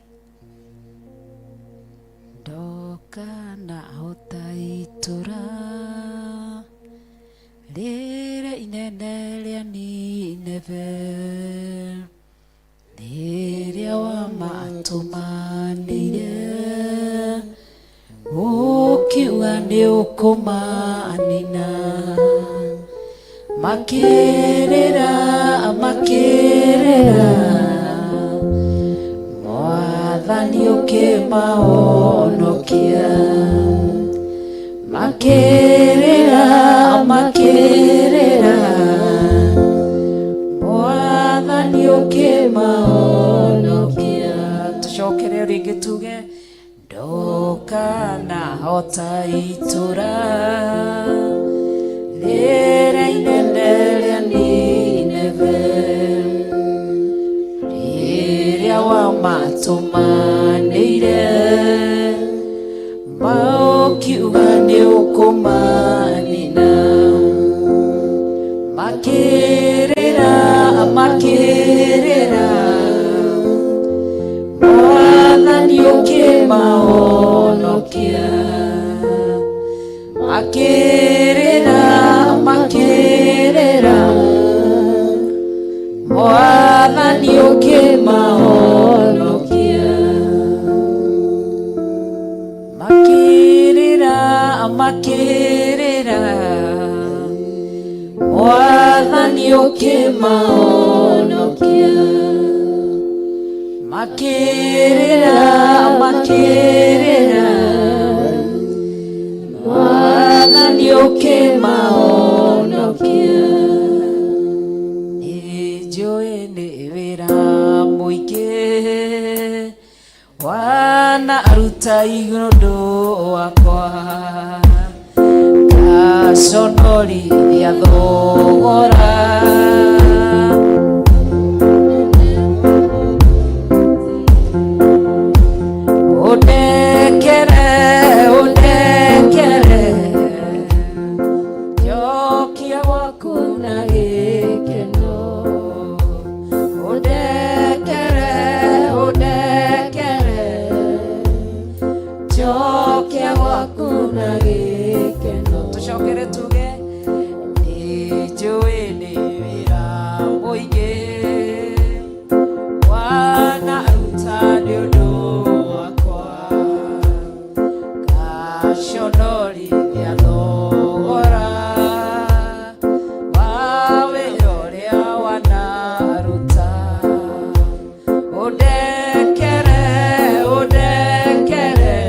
ndoka na hota itũra rĩrĩa inene rĩa Nineve, rĩrĩa wamatũmanĩire ũkiuga nĩ ũkũmanina, makĩrĩra, makĩrĩra, Mwathani ũkĩmahonokia, makĩrĩra, makĩrĩra, Mwathani ũkĩmahonokia. Tũcokere rĩngĩ tuge, ndokanahota itũra rĩrĩa inene rĩa Nineve, rĩrĩa wamatũmanĩire maũkiuga nĩ ũkũmanina, makĩrĩra, makĩrĩra, Mwathani ũkĩmahonokia, makĩrĩra, makĩrĩra, Mwathani ũkĩmahonokia, makĩrĩra, makĩrĩra, Mwathani ũkĩmahonokia, makĩrĩra, makĩrĩra, Mwathani ũkĩmahonokia. Wanaruta ũndũ wakwa ngaconorithia thogora. Ũndekere, ũndekere, njokia gwaku na gĩkeno. Ũndekere, ũndekere, njokia gwaku na gĩkeno. Tũcokere tuge nĩnjũĩ nĩ wĩra mũingĩ wanaruta nĩ ũndũ wakwa ngaconorithia thogora wa wĩra ũrĩa wanaruta. Ũndekere, ũndekere,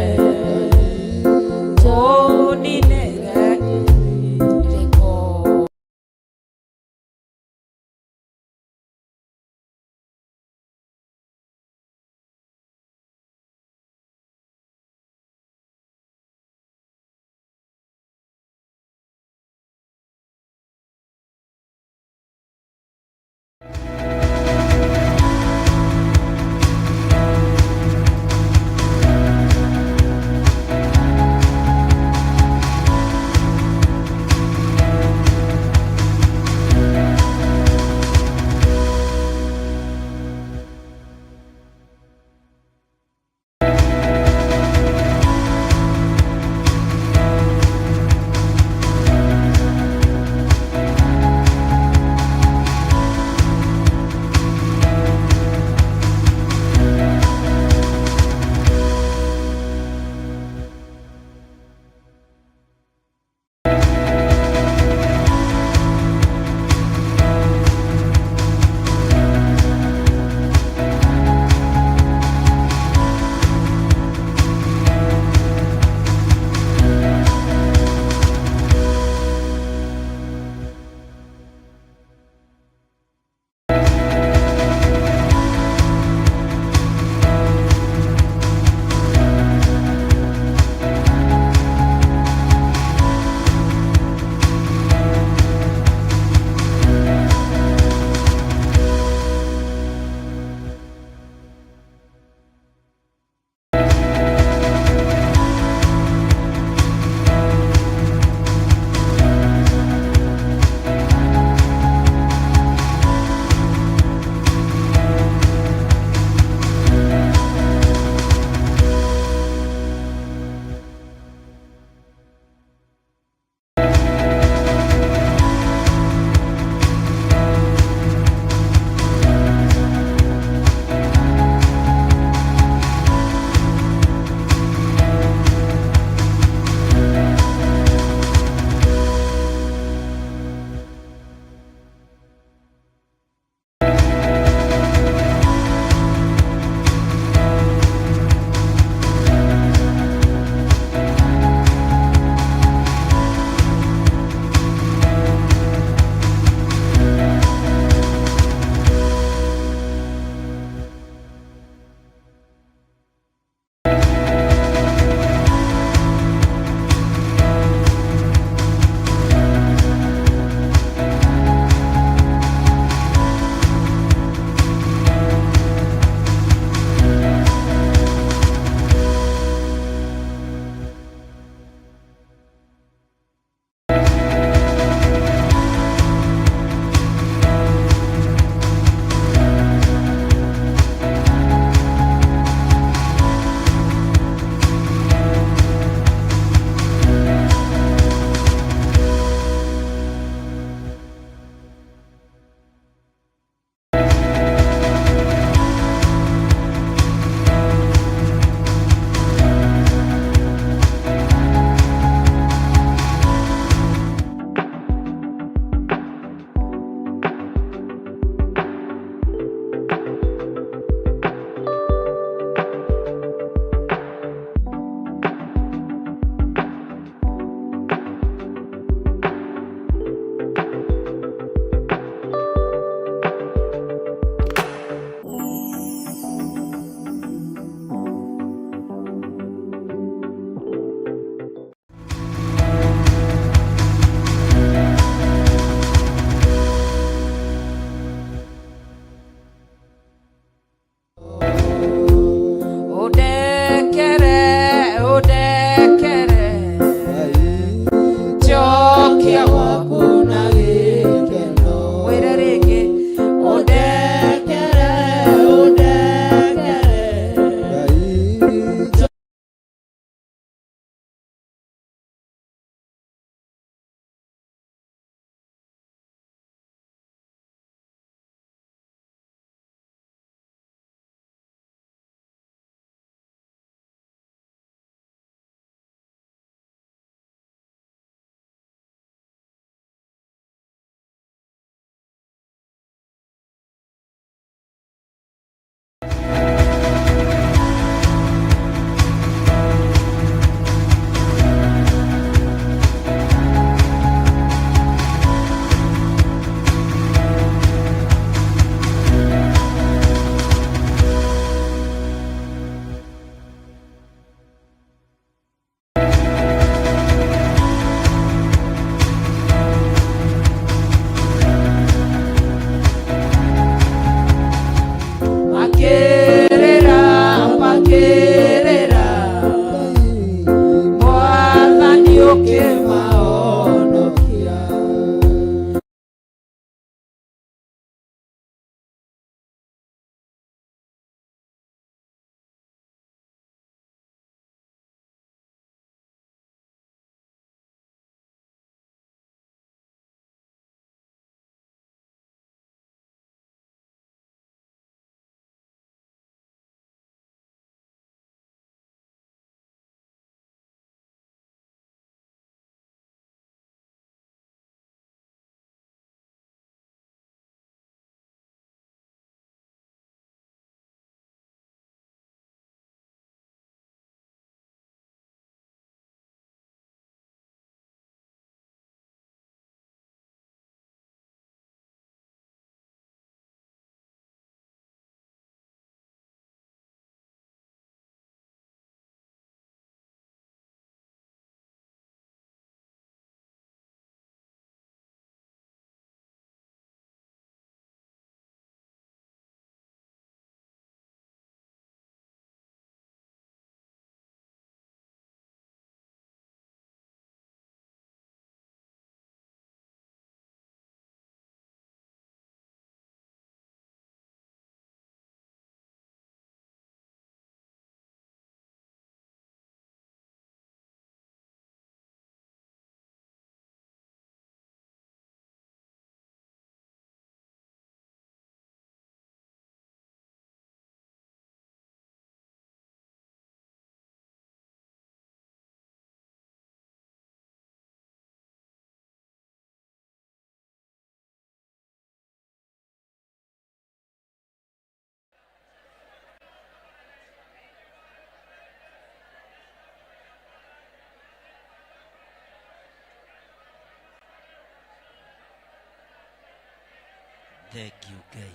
Thengiũ Ngai.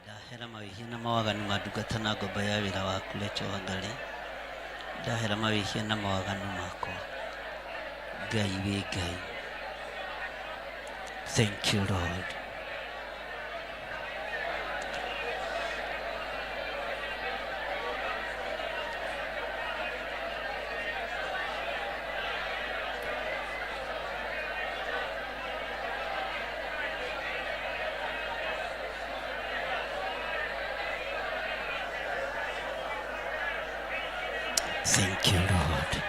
Ndahera mawĩhia na mawaganu ma ndungata na ngombo ya wĩra waku Rachel Wangari. Ndahera mawĩhia na mawaganu makwa. Ngai wĩ Ngai. Thank you Lord. Thank you, Lord.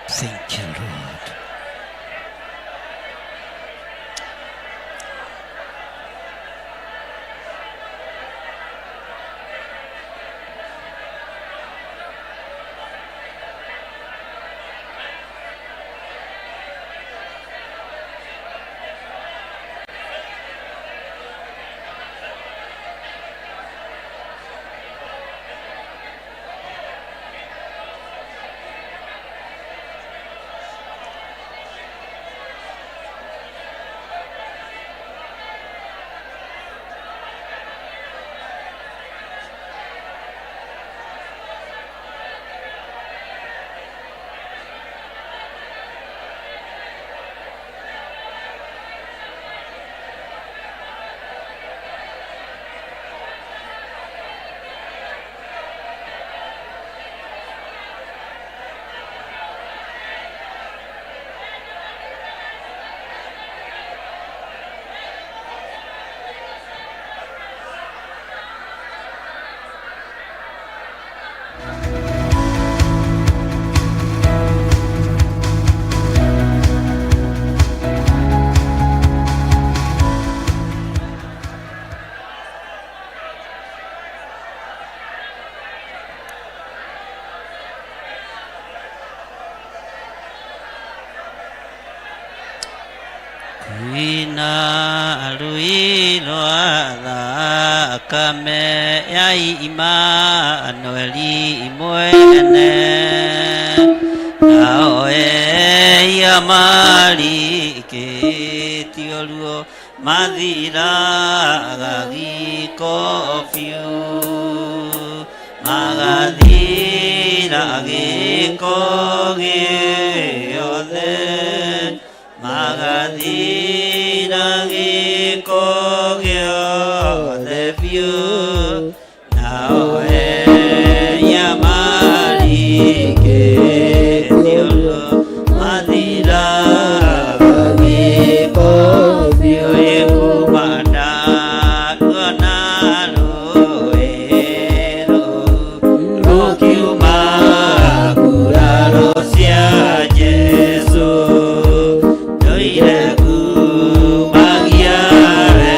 Thank you, Lord. Kwĩna rũĩ rwa thakame ya Imanueli mwene, nao ehia marikĩtio ruo mathiraga gĩko biũ, magathira gĩko gĩothe, magathira gĩko gĩothe biũ, nao ehia marikĩtio ruo mathiraga gĩko biũ. Kuma ndaruona rũĩ rũu rũkiuma nguraro cia Jesũ, ndoire kumagia wendo.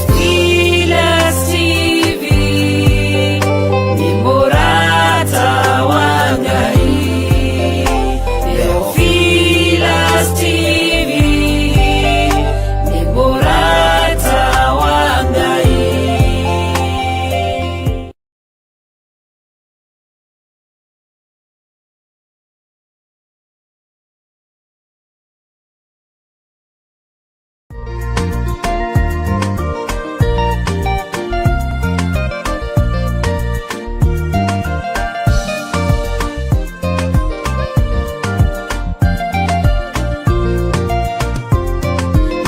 Theophilus TV ni murata wa Ngai. Theophilus TV ni murata wa Ngai.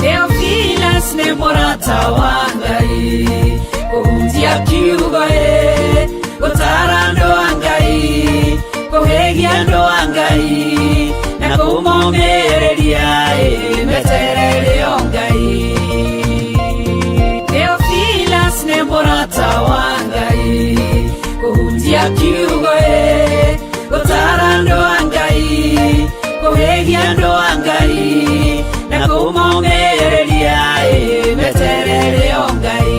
Theophilus nĩ mũrata wa Ngai, kũhunjia kiugo ĩ, gũtaara andũ a Ngai, kũhĩgia andũ a Ngai, na kũmomĩrĩria ĩ, meterere o Ngai. Theophilus nĩ mũrata wa Ngai, kũhunjia kiugo ĩ, gũtaara andũ a Ngai, kũhĩgia andũ a Ngai, na kũmomĩrĩria ĩ, meterere o Ngai.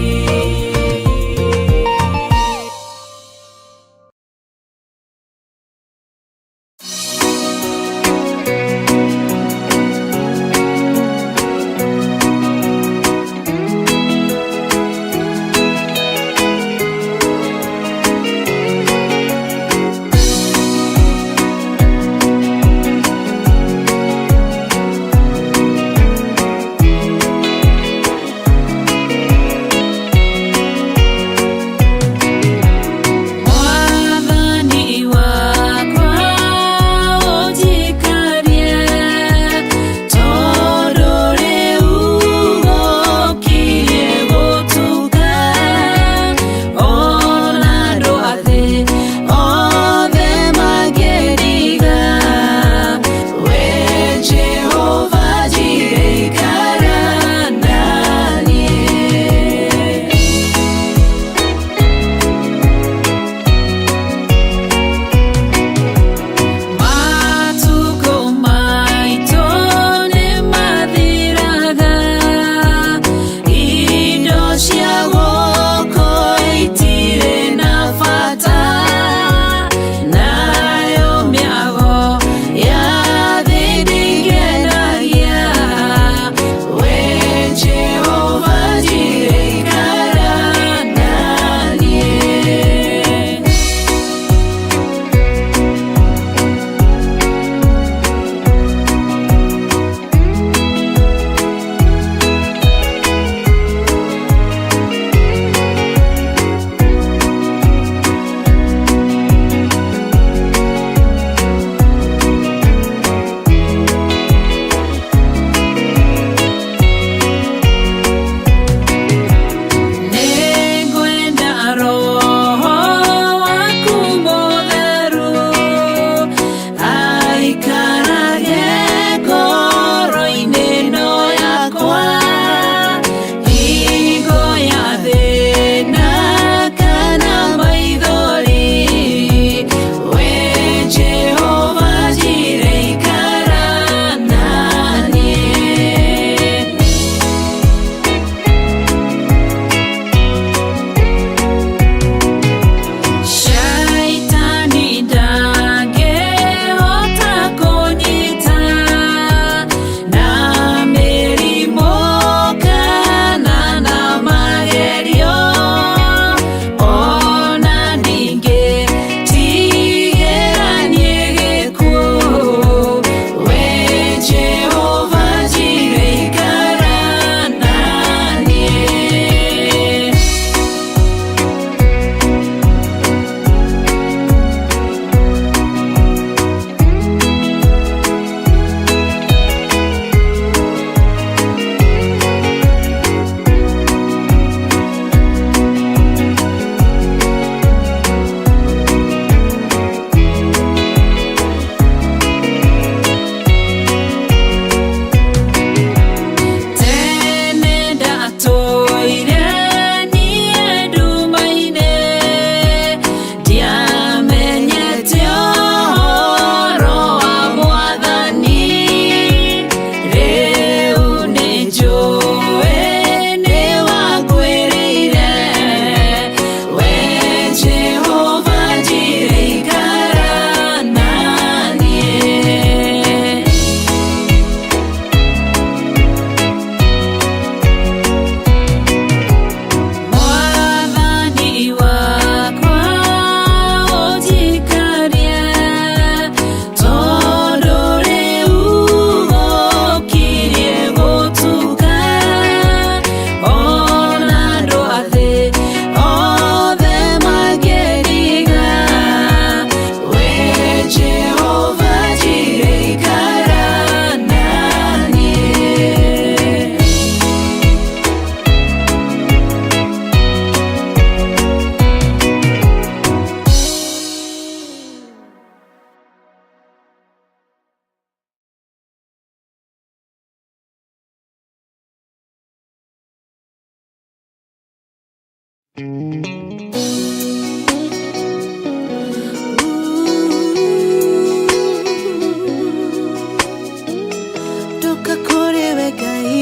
Ndoka kũrĩ we Ngai.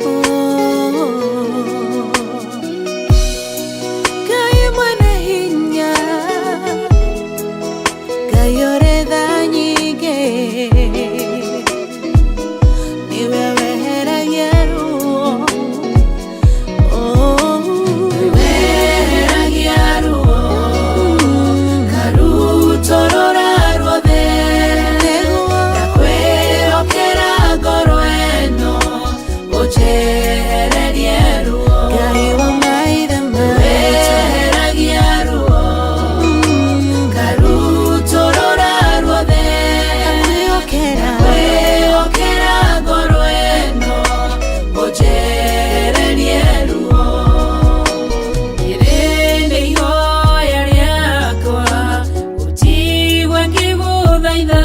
Oh. Ngai mwene hinya, Ngai ũrĩ tha nyingĩ, nĩwe weheragia ruo. Oh. Weheragia ruo, karutorora ruothe, ndakwĩhokera ngoro ĩno, ũnjehererie ruo. Ngai wa maithe maitũ. Weheragia ruo, karutorora ruothe, ndakwĩhokera ngoro ĩno, ũnjehererie ruo. Rĩrĩ nĩ ihoya rĩakwa, ũnjigue ngĩgũthaitha,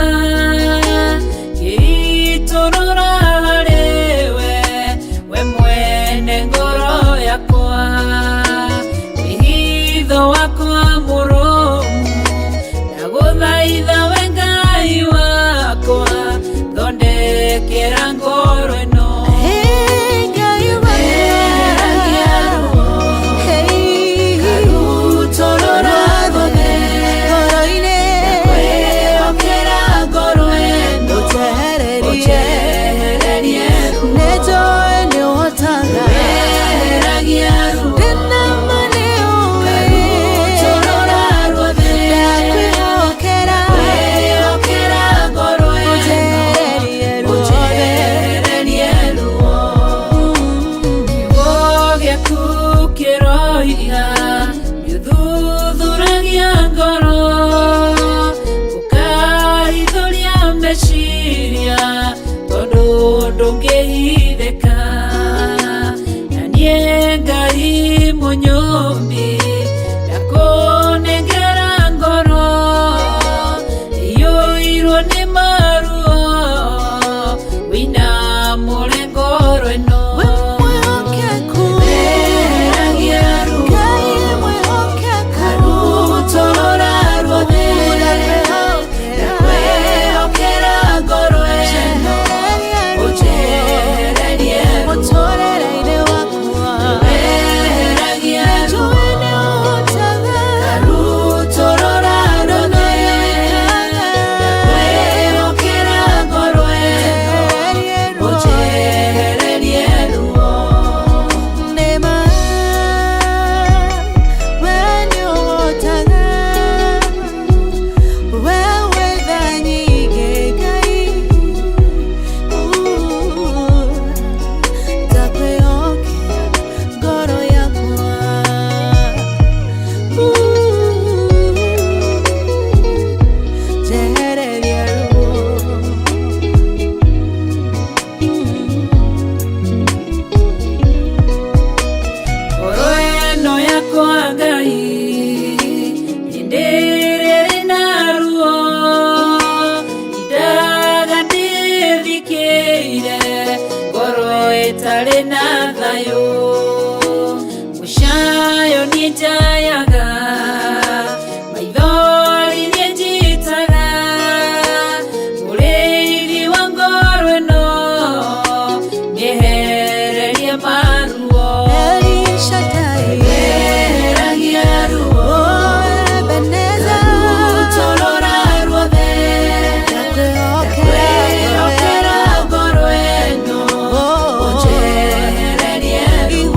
ngĩitũrũra harĩwe, we mwene ngoro yakwa. Wĩhitho wakwa mũrũmu, ndagũthaitha we Ngai wakwa, thondekera ngoro ĩno. Ngai Weheragia ruo, karutorora ruothe, ndakwĩhokera ngoro ĩno, ũnjehererie ruo. Nĩnjũĩ nĩũhotaga. Weheragia ruo, Ndĩna ma nĩũĩ. karutorora ruothe, Ndakwĩhokera. ndakwĩhokera ngoro ĩno, Ũnjehererie ruothe. ũnjehererie ruo. Kiugo gĩaku kĩroiga nĩũthuthuragia ngoro, ũkahithũria meciria, tondũ ndũngĩhithĩka. Na niĩ Ngai mũnyũmbi, ndakũnengera ngoro iyũirwo nĩ maruo, wĩinamũre ngoro ĩno. We mwĩhokeku. Weheragia ruo, Ngai mwĩhokeku. karutorora ruothe, ndakwĩhokera ngoro ĩno, ũnjehererie ruo. Mũtũũrĩre-inĩ wakwa. Weheragia ruo, Nĩnjũĩ nĩũhotaga. karutorora ruothe, ndakwĩhokera ngoro ĩno, ũnjehererie ruo. Nĩma, we nĩũhotaga. We wĩ tha nyingĩ, Ngai. Ndakwĩhokera ngoro yakwa. Njehereria ruo. Ngoro ĩno yakwa Ngai, hĩndĩ ĩrĩa ĩrĩ na ruo, indaga ndĩthikĩire, ngoro ĩtarĩ na thayũ. Mũcayo niĩ njayaga, maithori niĩ njitaga, mũrĩithi wa ngoro ĩno, nĩehererie maruo. El Shaddai. Weheragia ruo, Oh, Ebenezer. karutorora ruothe, Ndakwĩhokera ndakwĩhokera ngoro ĩno, Oh. ũnjehererie ruo.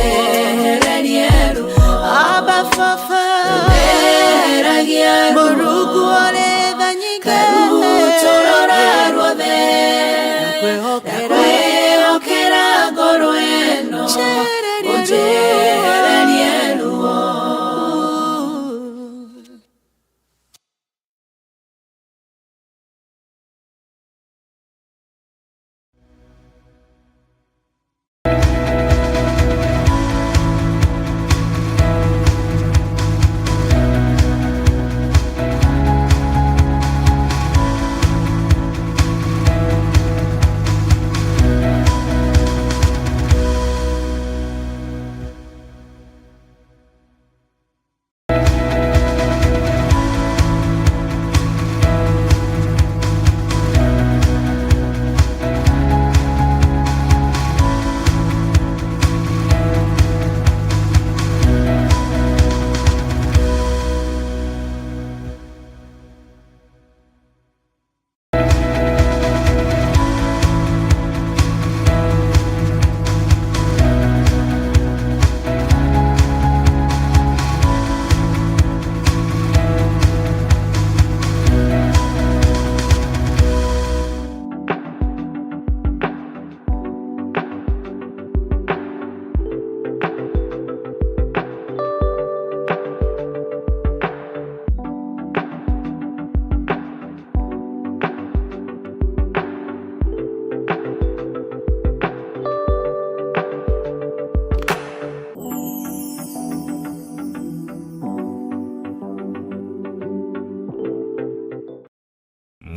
Njehererie ruo. Aba Baba, Theragia ruo. Mũrungu ũrĩ tha nyingĩ. Ngarutũrũra ruothe. Ndakwĩhokera. Ndakwĩhokera ngoro ĩno. Njehererie Ũnjehererie ruo.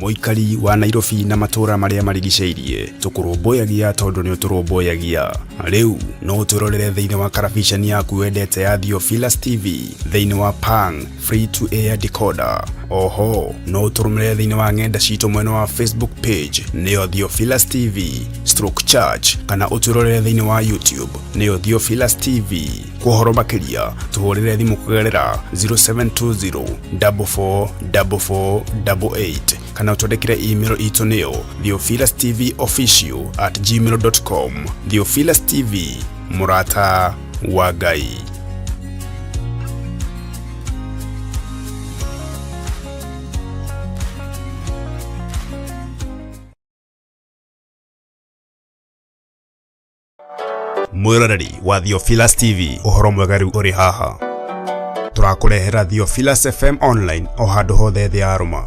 Mũikari wa Nairobi na matũũra marĩa marigicĩirie, tũkũrũmbũyagia tondũ nĩ ũtũrũmbũyagia. Rĩu no ũtwĩrorere thĩinĩ wa karabiceni yaku wendete ya Theophilus TV thĩinĩ wa Pang Free to Air Decoder. Oho no ũtũrũmĩrĩre thĩinĩ wa ng'enda citũ mwena wa Facebook page nĩyo Theophilus TV stroke church, kana ũtwĩrorere thĩinĩ wa YouTube nĩyo Theophilus TV. Kwa ũhoro makĩria tũhũrĩre thimũ kũgerera 0720 44 44 88 kana ũtwandĩkĩre email itũ nĩyo theophilustvofficial@gmail.com. Theophilus TV, mũrata wa Ngai. Mwĩroreri wa Theophilus TV, ũhoro mwega rĩu ũrĩ haha. Tũrakũrehera Theophilus FM online o handũ hothe thĩ ya rũma.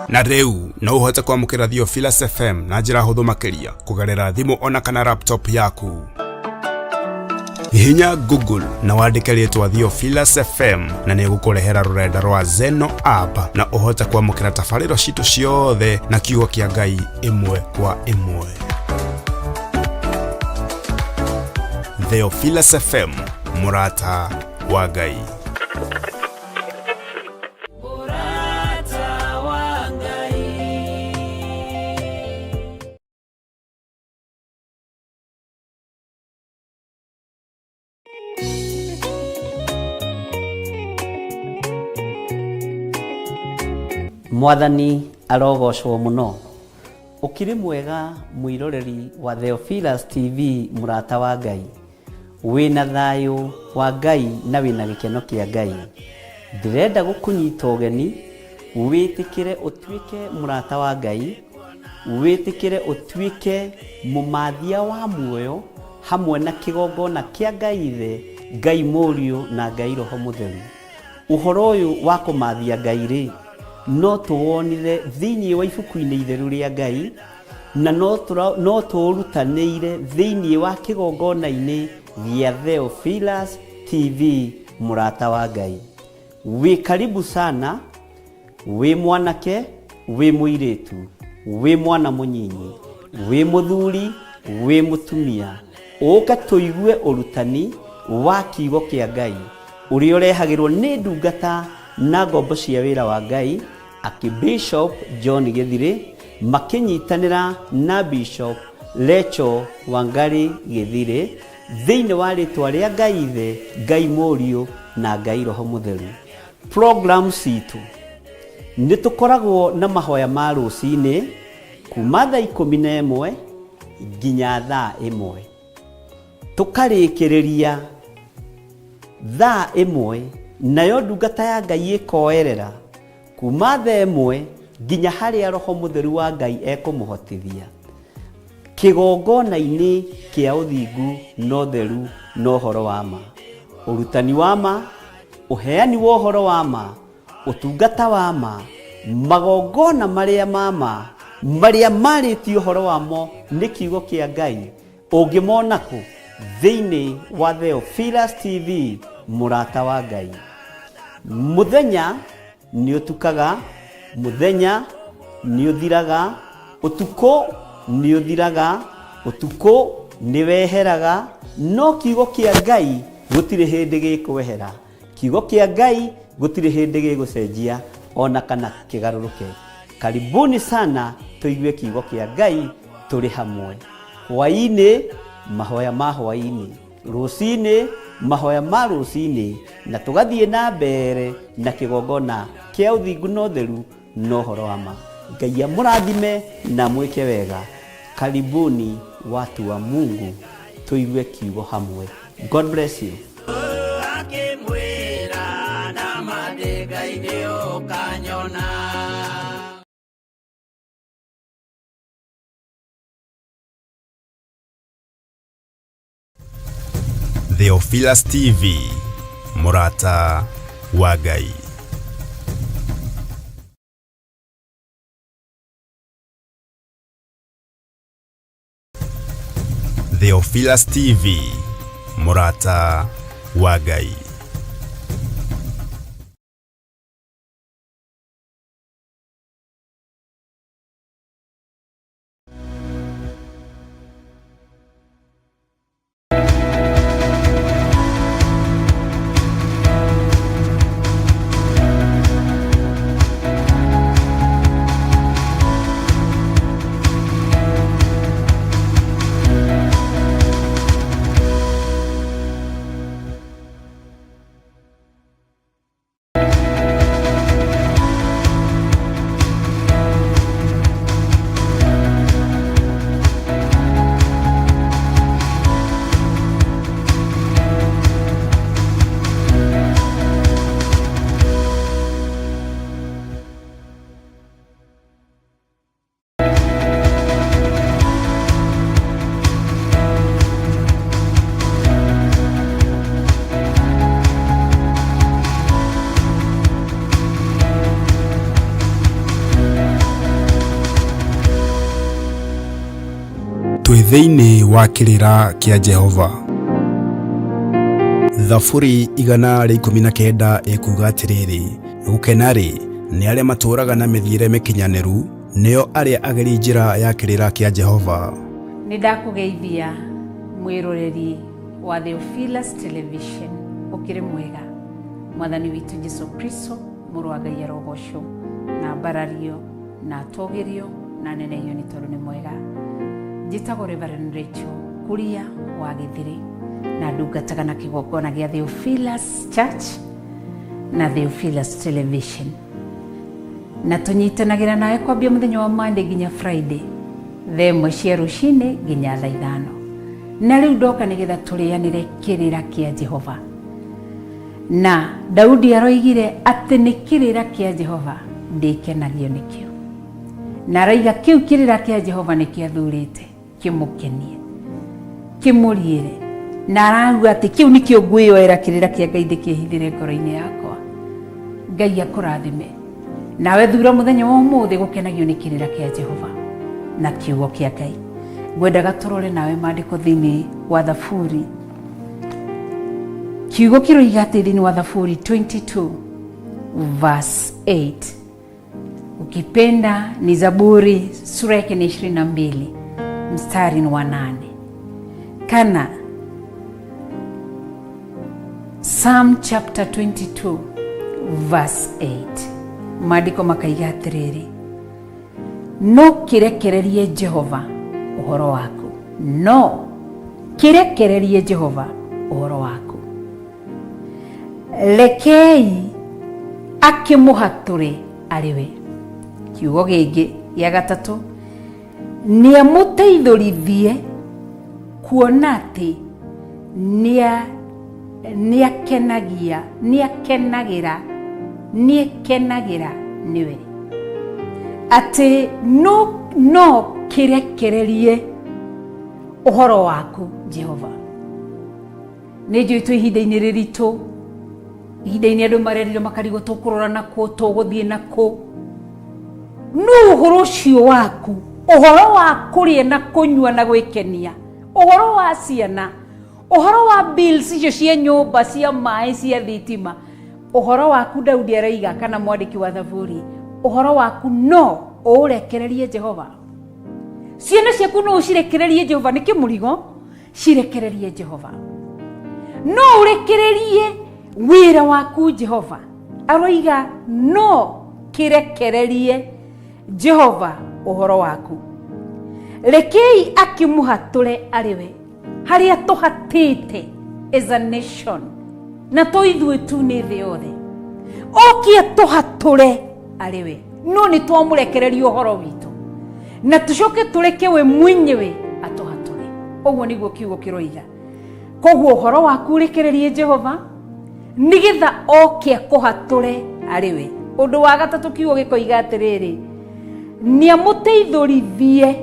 Na rĩu no ũhote kwamũkĩra Theophilus FM na njĩra hũthũ makĩria kũgerera thimũ ona kana laptop yaku. Hihinya Google na wandĩke rĩtwa Theophilus FM na nĩ ĩgũkũrehera rũrenda rwa Zeno app na ũhote kwamũkĩra tabarĩro citũ ciothe na kiugo kĩa Ngai ĩmwe kwa ĩmwe. Theophilus FM, mũrata wa Ngai. Mũrata wa Ngai. Mwathani arogocwo mũno. Ũkĩrĩ mwega mwĩroreri wa Theophilus TV, mũrata wa Ngai. Wĩna thayũ wa Ngai na wĩna gĩkeno kĩa Ngai. Ndĩrenda gũkũnyita ũgeni wĩtĩkĩre ũtuĩke mũrata wa Ngai, wĩtĩkĩre ũtuĩke mũmathia wa muoyo hamwe na kĩgongona kĩa Ngai Ithe, Ngai Mũriũ na Ngai Roho Mũtheru. Ũhoro ũyũ wa kũmathia Ngai rĩ, no tũwonire thĩinĩ wa ibuku-inĩ itheru rĩa Ngai, na no tũũrutanĩire thĩinĩ wa kĩgongona-inĩ gĩa Theophilus TV, mũrata wa Ngai. Wĩ karibu sana, wĩ mwanake, wĩ mũirĩtu, wĩ mwana mũnyinyi, wĩ mũthuri, wĩ mũtumia, ũke tũigue ũrutani wa kiugo kĩa Ngai ũrĩa ũrehagĩrwo nĩ ndungata na ngombo cia wĩra wa Ngai, Archbishop John Gĩthirĩ makĩnyitanĩra na Bishop Rachel Wangari Gĩthirĩ thĩinĩ wa rĩtwa rĩa Ngai Ithe, Ngai Mũriũ na Ngai Roho Mũtheru. Program citũ nĩ tũkoragwo na mahoya ma rũcinĩ kuma thaa 11 nginya thaa 1. Tũkarĩkĩrĩria thaa 1, nayo ndungata ya Ngai ĩkoerera kuma thaa 1 nginya harĩa Roho Mũtheru wa Ngai ekũmũhotithia. Kĩgongona-inĩ kĩa ũthingu na ũtheru na ũhoro wa ma, ũrutani wa ma, ũheani wa ũhoro wa ma, ũtungata wa ma, magongona marĩa ma ma, marĩa marĩtie ũhoro wamo nĩ kiugo kĩa Ngai, ũngĩmona kũ? Thĩinĩ wa Theophilus TV, mũrata wa Ngai. Mũthenya nĩ ũtukaga, mũthenya nĩ ũthiraga, ũtukũ nĩ ũthiraga, ũtukũ nĩ weheraga, no kiugo kĩa Ngai gũtirĩ hĩndĩ gĩkwehera. Kiugo kĩa Ngai gũtirĩ hĩndĩ gĩgũcenjia ona kana kĩgarũrũke. Karibuni sana tũigue kiugo kĩa Ngai tũrĩ hamwe. Hwaĩ-inĩ mahoya ma hwaĩ-inĩ, rũcinĩ mahoya ma rũcinĩ, na tũgathiĩ na mbere na kĩgongona kĩa ũthingu na ũtheru na ũhoro wa ma. Ngai amũrathime na mwĩke wega. Karibuni watu wa Mungu, tũigue kiugo hamwe. God bless you. Akĩmwĩra na mandĩ Ngai nĩ ũkanyona. Theophilus TV, mũrata wa Ngai. Theophilus TV, mũrata wa Ngai. Twĩ thĩinĩ wa kĩrĩra kĩa Jehova. Thaburi 119 ĩkuuga atĩrĩrĩ, gũkena-rĩ, nĩ arĩa matũũraga na mĩthiĩre mĩkinyanĩru, nĩo arĩa ageri njĩra ya kĩrĩra kĩa Jehova. Nĩ ndakũgeithia mwĩroreri wa Theophilus Television, ũkĩrĩ mwega. Mwathani witũ Jesu Kristo mũrũ wa Ngai arogocwo na ambarario na atũgĩrio na nenehio nĩ tondũ nĩ mwega. Njĩtagwo Reverend Rachel Kuria wa Gĩthĩrĩ na ndungataga na kĩgongona gĩa Theophilus Church na Theophilus Television, na tũnyitanagĩra nawe kwambia mũthenya wa Monday nginya Friday thaa 1 cia rũcinĩ nginya thaa 5. Na rĩu ndoka nĩgetha tũrĩanĩre kĩrĩra kĩa Jehova. Na Daudi aroigire atĩ nĩ kĩrĩra kĩa Jehova ndĩkenagio nĩkĩo, na araiga kĩu kĩrĩra kĩa Jehova nĩkĩo athurĩte kĩmũkenie kĩmũriĩre, na arauga atĩ kĩu nĩkĩo ngwĩyoera kĩrĩra kĩa Ngai ndĩkĩhithĩre ngoro-inĩ yakwa. Ngai akũrathime. Nawe thura mũthenya wa ũmũthĩ gũkenagio nĩ kĩrĩra kĩa Jehova na kiugo kĩa Ngai. Ngwendaga tũrore nawe maandĩko thĩinĩ wa Thaburi. Kiugo kĩroiga atĩ thĩinĩ wa Thaburi 22 verse 8, ukipenda ni Zaburi sura yake ni 22 mstari ni wa 8, kana Psalm chapter 22 verse 8, maandĩko makaiga atĩrĩrĩ, no kĩrekererie Jehova ũhoro waku, no kĩrekererie Jehova ũhoro waku, rekei akĩmũhatũre arĩ we. Kiugo gĩngĩ gĩa gatatũ, nĩamũteithũrithie kuona atĩ Nĩakenagia, nĩakenagĩra, nĩekenagĩra nĩwe, atĩ no kĩrekererie ũhoro waku Jehova. Nĩ njũĩ twĩ ihinda-inĩ rĩritũ, ihinda-inĩ andũ marerire makarigwo tũkũrora nakũ, tũgũthiĩ nakũ. No ũhoro ũcio waku, ũhoro wa kũrĩa na kũnyua na gwĩkenia, ũhoro wa ciana, ũhoro wa bills icio cia nyũmba, cia maĩ, cia thitima, ũhoro waku Daudi araiga, kana mwandĩki wa Thaburi, ũhoro waku no ũũrekererie Jehova. Ciana ciaku no ũcirekererie Jehova, nĩ kĩmũrigo, cirekererie Jehova. No ũrekererie wĩra waku Jehova, aroiga no kĩrekererie Jehova ũhoro waku. Rekei akĩmũhatũre arĩ we, harĩa tũhatĩte as a nation, na to ithuĩ tu, nĩ thĩ yothe. Okie tũhatũre arĩ we, no nĩ twamũrekereria ũhoro witũ, na tũcoke tũreke we mwenyewe atũhatũre. Ũguo nĩguo kiugo kĩroiga. Koguo ũhoro waku ũrekererie Jehova, nĩgetha oke akũhatũre arĩ we. Ũndũ wa gatatũ kiugo gĩkoiga atĩrĩrĩ, nĩamũteithũrithie,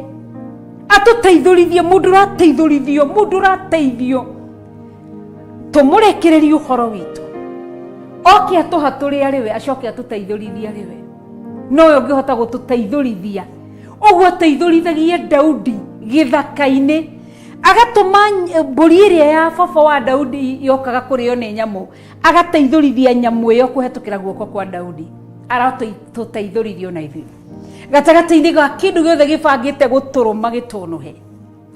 atũteithũrithie. Mũndũ ũrateithũrithio, mũndũ ũrateithio, tũmũrekererie ũhoro witũ, oke atũhatũre arĩ we, acoke atũteithũrithie arĩ we. Nowe ũngĩhota gũtũteithũrithia ũguo ateithũrithagia Daudi gĩthaka-inĩ, agatũma mbũri ĩrĩa ya baba wa Daudi yokaga kũrĩo nĩ nyamũ, agateithũrithia nyamũ ĩyo kũhetũkĩra guoko kwa Daudi. Aratũteithũrithio na ithuĩ gatagatĩ-inĩ ga kĩndũ gĩothe gĩbangĩte gũtũrũma gĩtũnũhe.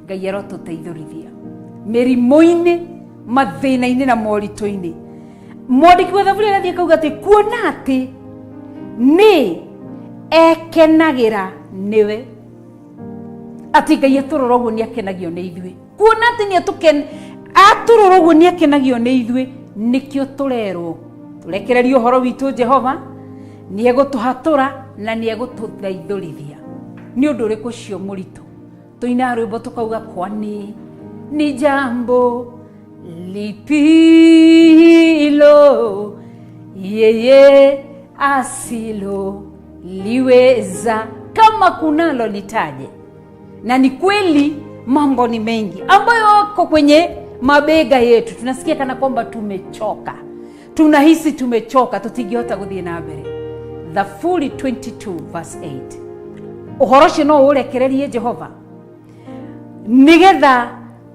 Ngai arotũteithũrithia mĩrimũ-inĩ, mathĩna-inĩ na moritũ-inĩ. Mwandĩki wa Thaburi agathiĩ akauga atĩ kuona atĩ nĩ ekenagĩra nĩwe, atĩ Ngai atũrora ũguo nĩ akenagio nĩ ithuĩ. Kuona atĩ nĩ atũrora ũguo nĩ akenagio nĩ ithuĩ, nĩkĩo tũrerwo tũrekererie ũhoro witũ Jehova, nĩ egũtũhatũra na nĩ egũtũteithũrithia. Nĩ ũndũ ũrĩkũ ũcio mũritũ? Tũinaga rwĩmbo tũkauga, kwani ni jambo lipi hilo yeye asilo liweza, kama kunalo litaje. Na ni kweli mambo ni mengi ambayo yako kwenye mabega yetu, tunasikia kana kwamba tumechoka, tunahisi tumechoka, tutingĩhota gũthiĩ na mbere. Thaburi 22 verse 8, ũhoro ũcio no ũrekererie Jehova, nĩgetha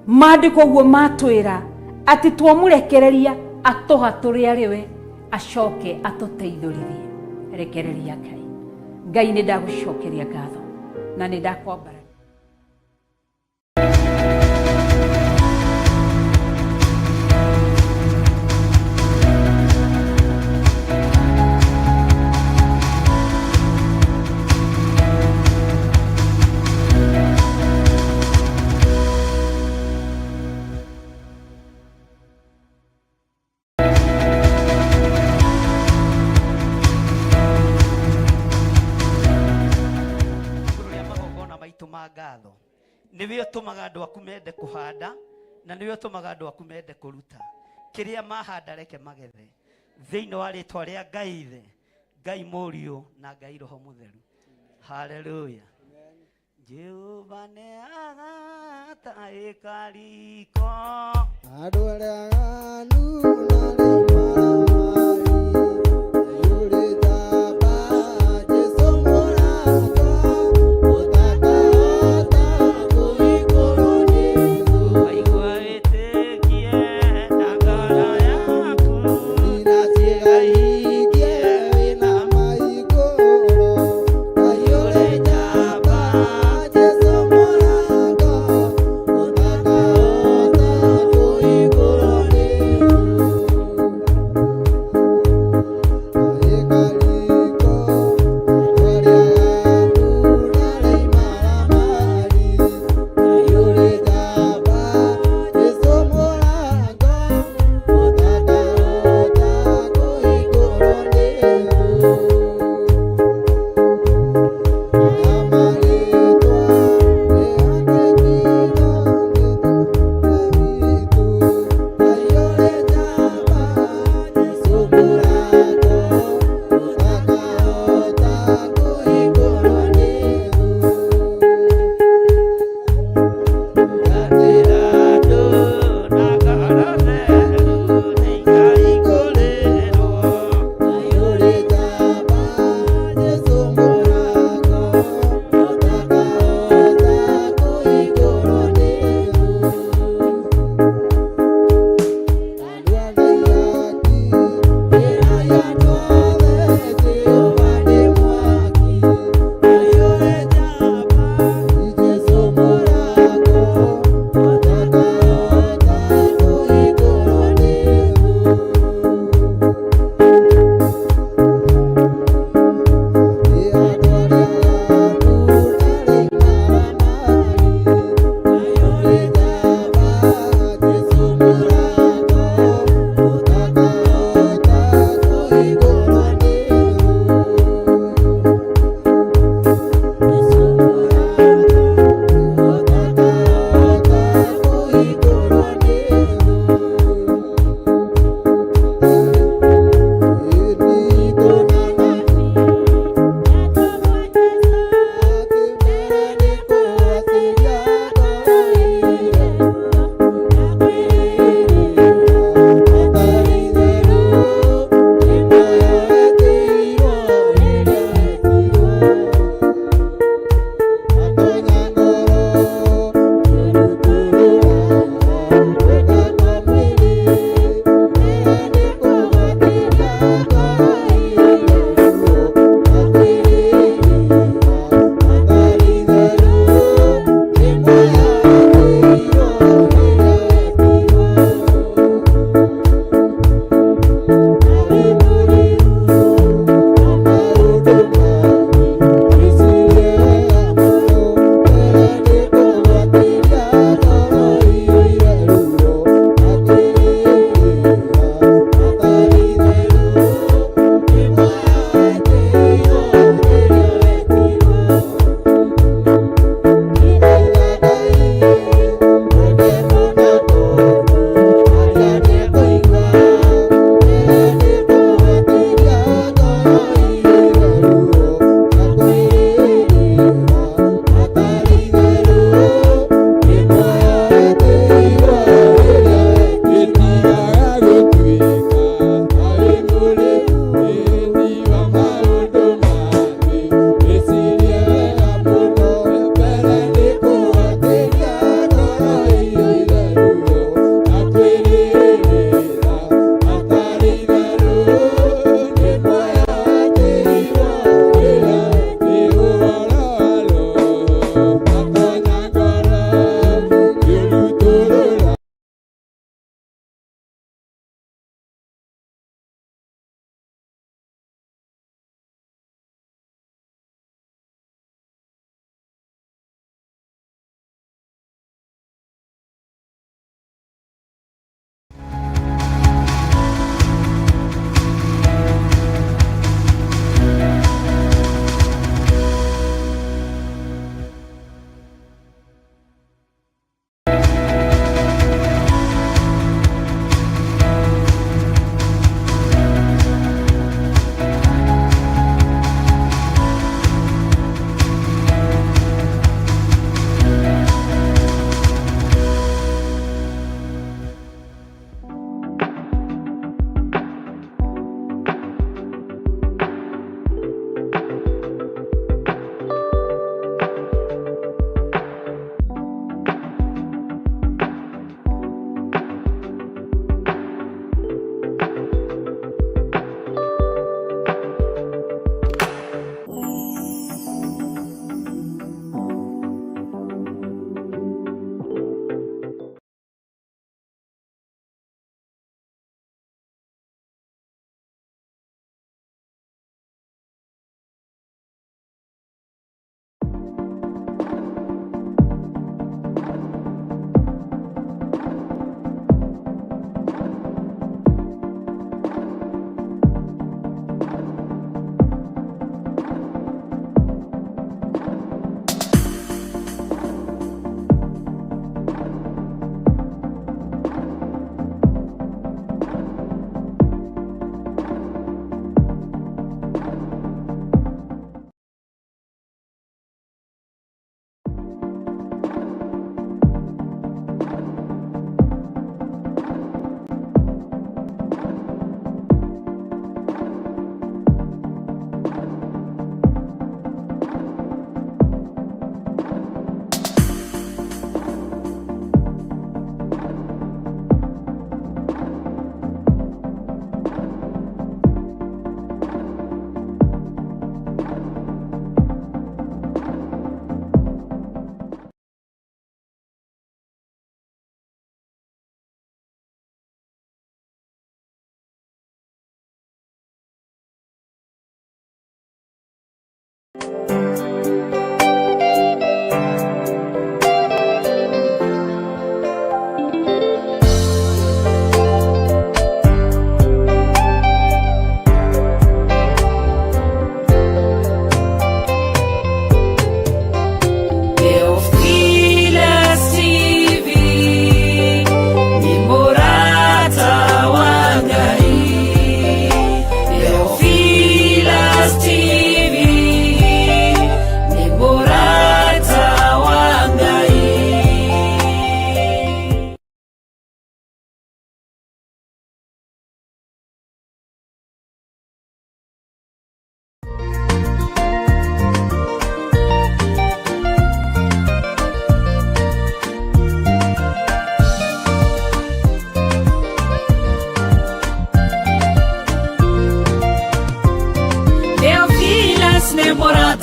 maandĩko ũguo matwĩra atĩ twamũrekereria atũhatũre arĩ we, acoke atũteithũrithie. Rekereria Ngai. Ngai, nĩ ndagũcokeria ngatho na nĩ ndakwambara. Igũrũ rĩa magongona maitũ ma ngatho, nĩwe ũtũmaga andũ aku mende kũhanda, na nĩwe ũtũmaga andũ aku mende kũruta kĩrĩa mahanda, reke magethe thĩinĩ wa rĩtwa rĩa Ngai Ithe, Ngai Mũriũ na Ngai Roho Mũtheru. Haleluya. Jehova nĩ agataĩka riko. Andũ arĩa aganu na rĩmaramari, ũrĩ njamba, Jesũ mũrata, ũtakahota kũhingũrwo nĩ thũ. Waigua wĩtĩkie na ngoro yaku, na ciĩga ingĩ wĩna maigũrũ, Ngai ũrĩ njamba, Jesũ mũrata, ũtakahota kũhingũrwo nĩ thũ.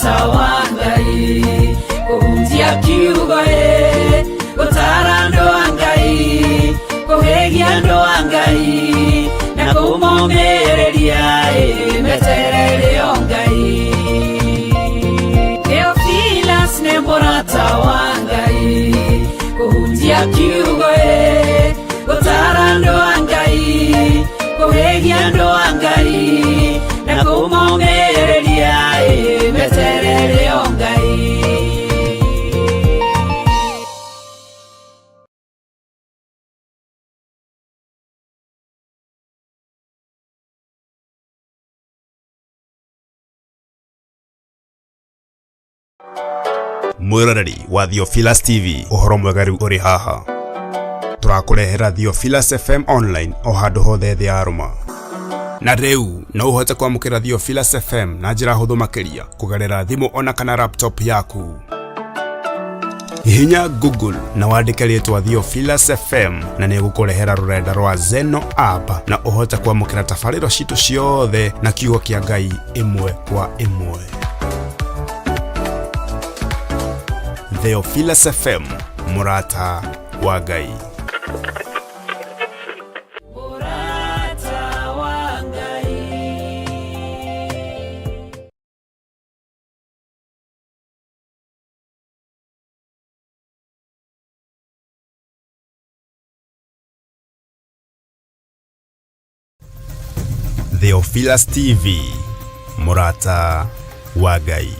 Mũrata wa Ngai, kũhunjia kiugo ĩ, gũtara andũ a Ngai, kũhĩgia andũ a Ngai, na kũmomĩrĩria ĩ, meterere o Ngai. Theophilus nĩ mũrata wa Ngai, kũhunjia kiugo ĩ, gũtara andũ a Ngai, kũhĩgia andũ a Ngai, na kũmomĩrĩria ĩ, meterere o Ngai. Mwĩroreri wa Theophilus TV, ũhoro mwega rĩu ũrĩ haha. Tũrakũrehera Theophilus FM online o handũ hothe thĩ yarũma. Na rĩu no ũhote kwamũkĩra Theophilus FM na njĩra hũthũ makĩria kũgerera thimũ ona kana laptop yaku. Hihinya Google na wandĩke rĩtwa Theophilus FM na nĩ ĩgũkũrehera rũrenda rwa Zeno app na ũhote kwamũkĩra tabarĩro citũ ciothe na kiugo kĩa Ngai ĩmwe kwa ĩmwe. Theophilus FM, mũrata wa Ngai. Mũrata wa Ngai. Theophilus TV, mũrata wa Ngai.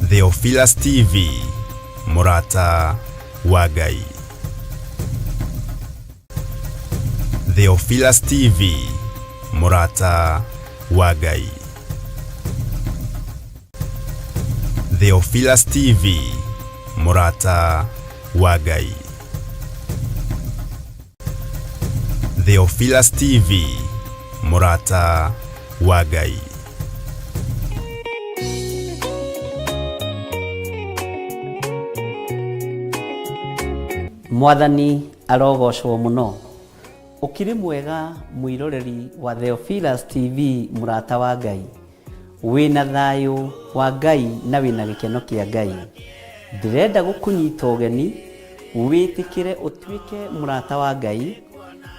Theophilus TV, mũrata wa Ngai. Theophilus TV, mũrata wa Ngai. Theophilus TV, mũrata wa Ngai. Theophilus TV, mũrata wa Ngai. Mwathani arogocwo mũno. Ũkĩrĩ mwega mwĩroreri wa Theophilus TV, mũrata wa Ngai. Wĩna thayũ wa Ngai na wĩna gĩkeno kĩa Ngai. Ndĩrenda gũkũnyita ũgeni wĩtĩkĩre ũtuĩke mũrata wa Ngai,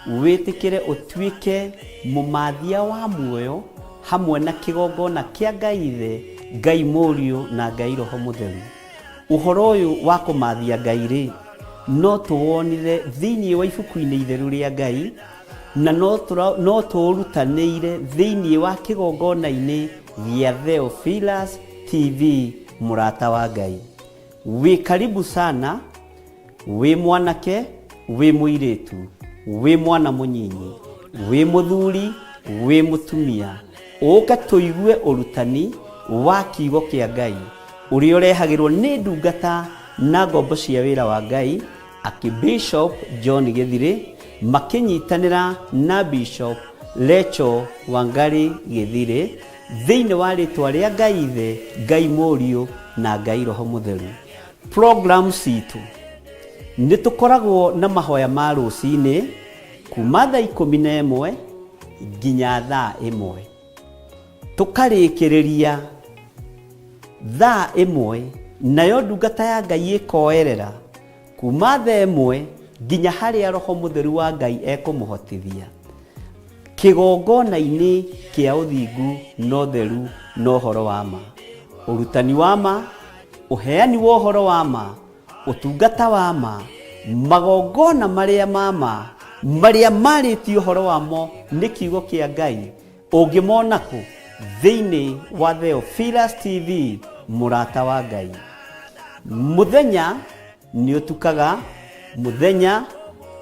wĩtĩkĩre ũtuĩke mũmathia wa muoyo hamwe na kĩgongona kĩa Ngai Ithe, Ngai Mũriũ na Ngai Roho Mũtheru. Ũhoro ũyũ wa kũmathia Ngai rĩ, no tũwonire thĩinĩ wa ibuku-inĩ itheru rĩa Ngai, na no tũũrutanĩire thĩinĩ wa kĩgongona-inĩ gĩa Theophilus TV, mũrata wa Ngai. Wĩ karibu sana, wĩ mwanake, wĩ mũirĩtu, wĩ mwana mũnyinyi, wĩ mũthuri, wĩ mũtumia, ũke tũigue ũrutani wa kiugo kĩa Ngai ũrĩa ũrehagĩrwo nĩ ndungata na ngombo cia wĩra wa Ngai, Akĩbishop John Gĩthirĩ makĩnyitanĩra na Bishop Rachel Wangari Gĩthirĩ thĩinĩ wa rĩtwa rĩa Ngai Ithe, Ngai Mũriũ na Ngai Roho Mũtheru. Program citũ nĩ tũkoragwo na mahoya ma rũcinĩ kuma thaa 11 nginya thaa 1, tũkarĩkĩrĩria thaa 1, nayo ndungata ya Ngai ĩkoerera kuma thaa 1 nginya harĩa Roho Mũtheru wa Ngai ekũmũhotithia kĩgongona-inĩ kĩa ũthingu na ũtheru na ũhoro wa ma, ũrutani wa ma, ũheani wa ũhoro wa ma, ũtungata wa ma, magongona marĩa ma ma, marĩa marĩtie ũhoro wamo nĩ kiugo kĩa Ngai, ũngĩmona kũ? Thĩinĩ wa Theophilus TV, mũrata wa Ngai. Mũthenya nĩ ũtukaga, mũthenya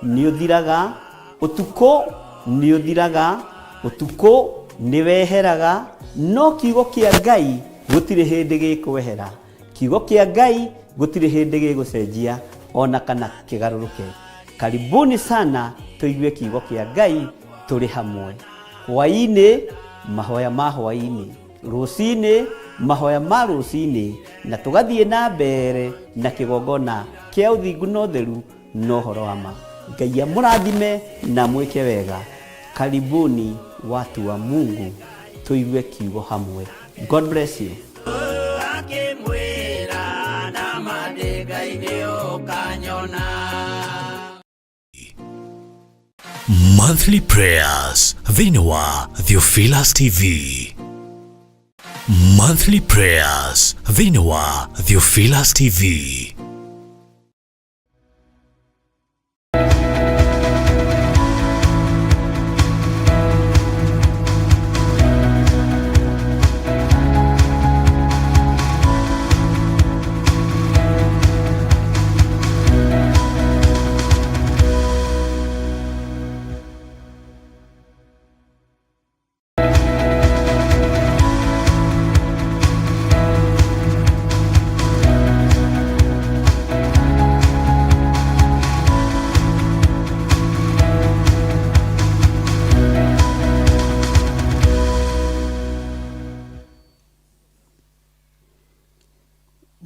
nĩ ũthiraga, ũtukũ nĩ ũthiraga, ũtukũ nĩ weheraga, no kiugo kĩa Ngai gũtirĩ hĩndĩ gĩkwehera. Kiugo kĩa Ngai gũtirĩ hĩndĩ gĩgũcenjia ona kana kĩgarũrũke. Karibuni sana tũigue kiugo kĩa Ngai tũrĩ hamwe. Hwaĩ-inĩ mahoya ma hwaĩ-inĩ, rũcinĩ mahoya ma rũcinĩ, na tũgathiĩ na mbere na kĩgongona kĩa ũthingu na ũtheru na ũhoro wa ma. Ngai amũrathime na mwĩke wega. Karibuni watu wa Mungu, tuigue kiugo hamwe. God bless you. Akĩmwĩra na mandĩ Ngai nĩ ũkanyona. Monthly Prayers thĩinĩ wa Theophilus TV. Monthly Prayers thĩinĩ wa Theophilus TV.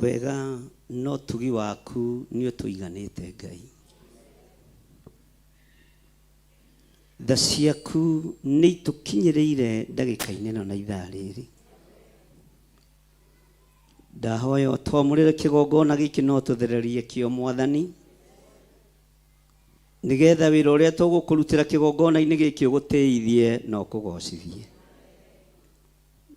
Wega no tugi waku nĩ ũtũiganĩte Ngai. Tha ciaku nĩ itũkinyĩrĩire ndagĩka-inĩ ĩno na ithaa rĩrĩ. Ndahoya ũtwamũrĩre kĩgongona gĩkĩ no tũthererie kĩo Mwathani, nĩgetha wĩra ũrĩa tũgũkũrutĩra kĩgongona-inĩ gĩkĩ ũgũtĩithie na ũkũgocithie.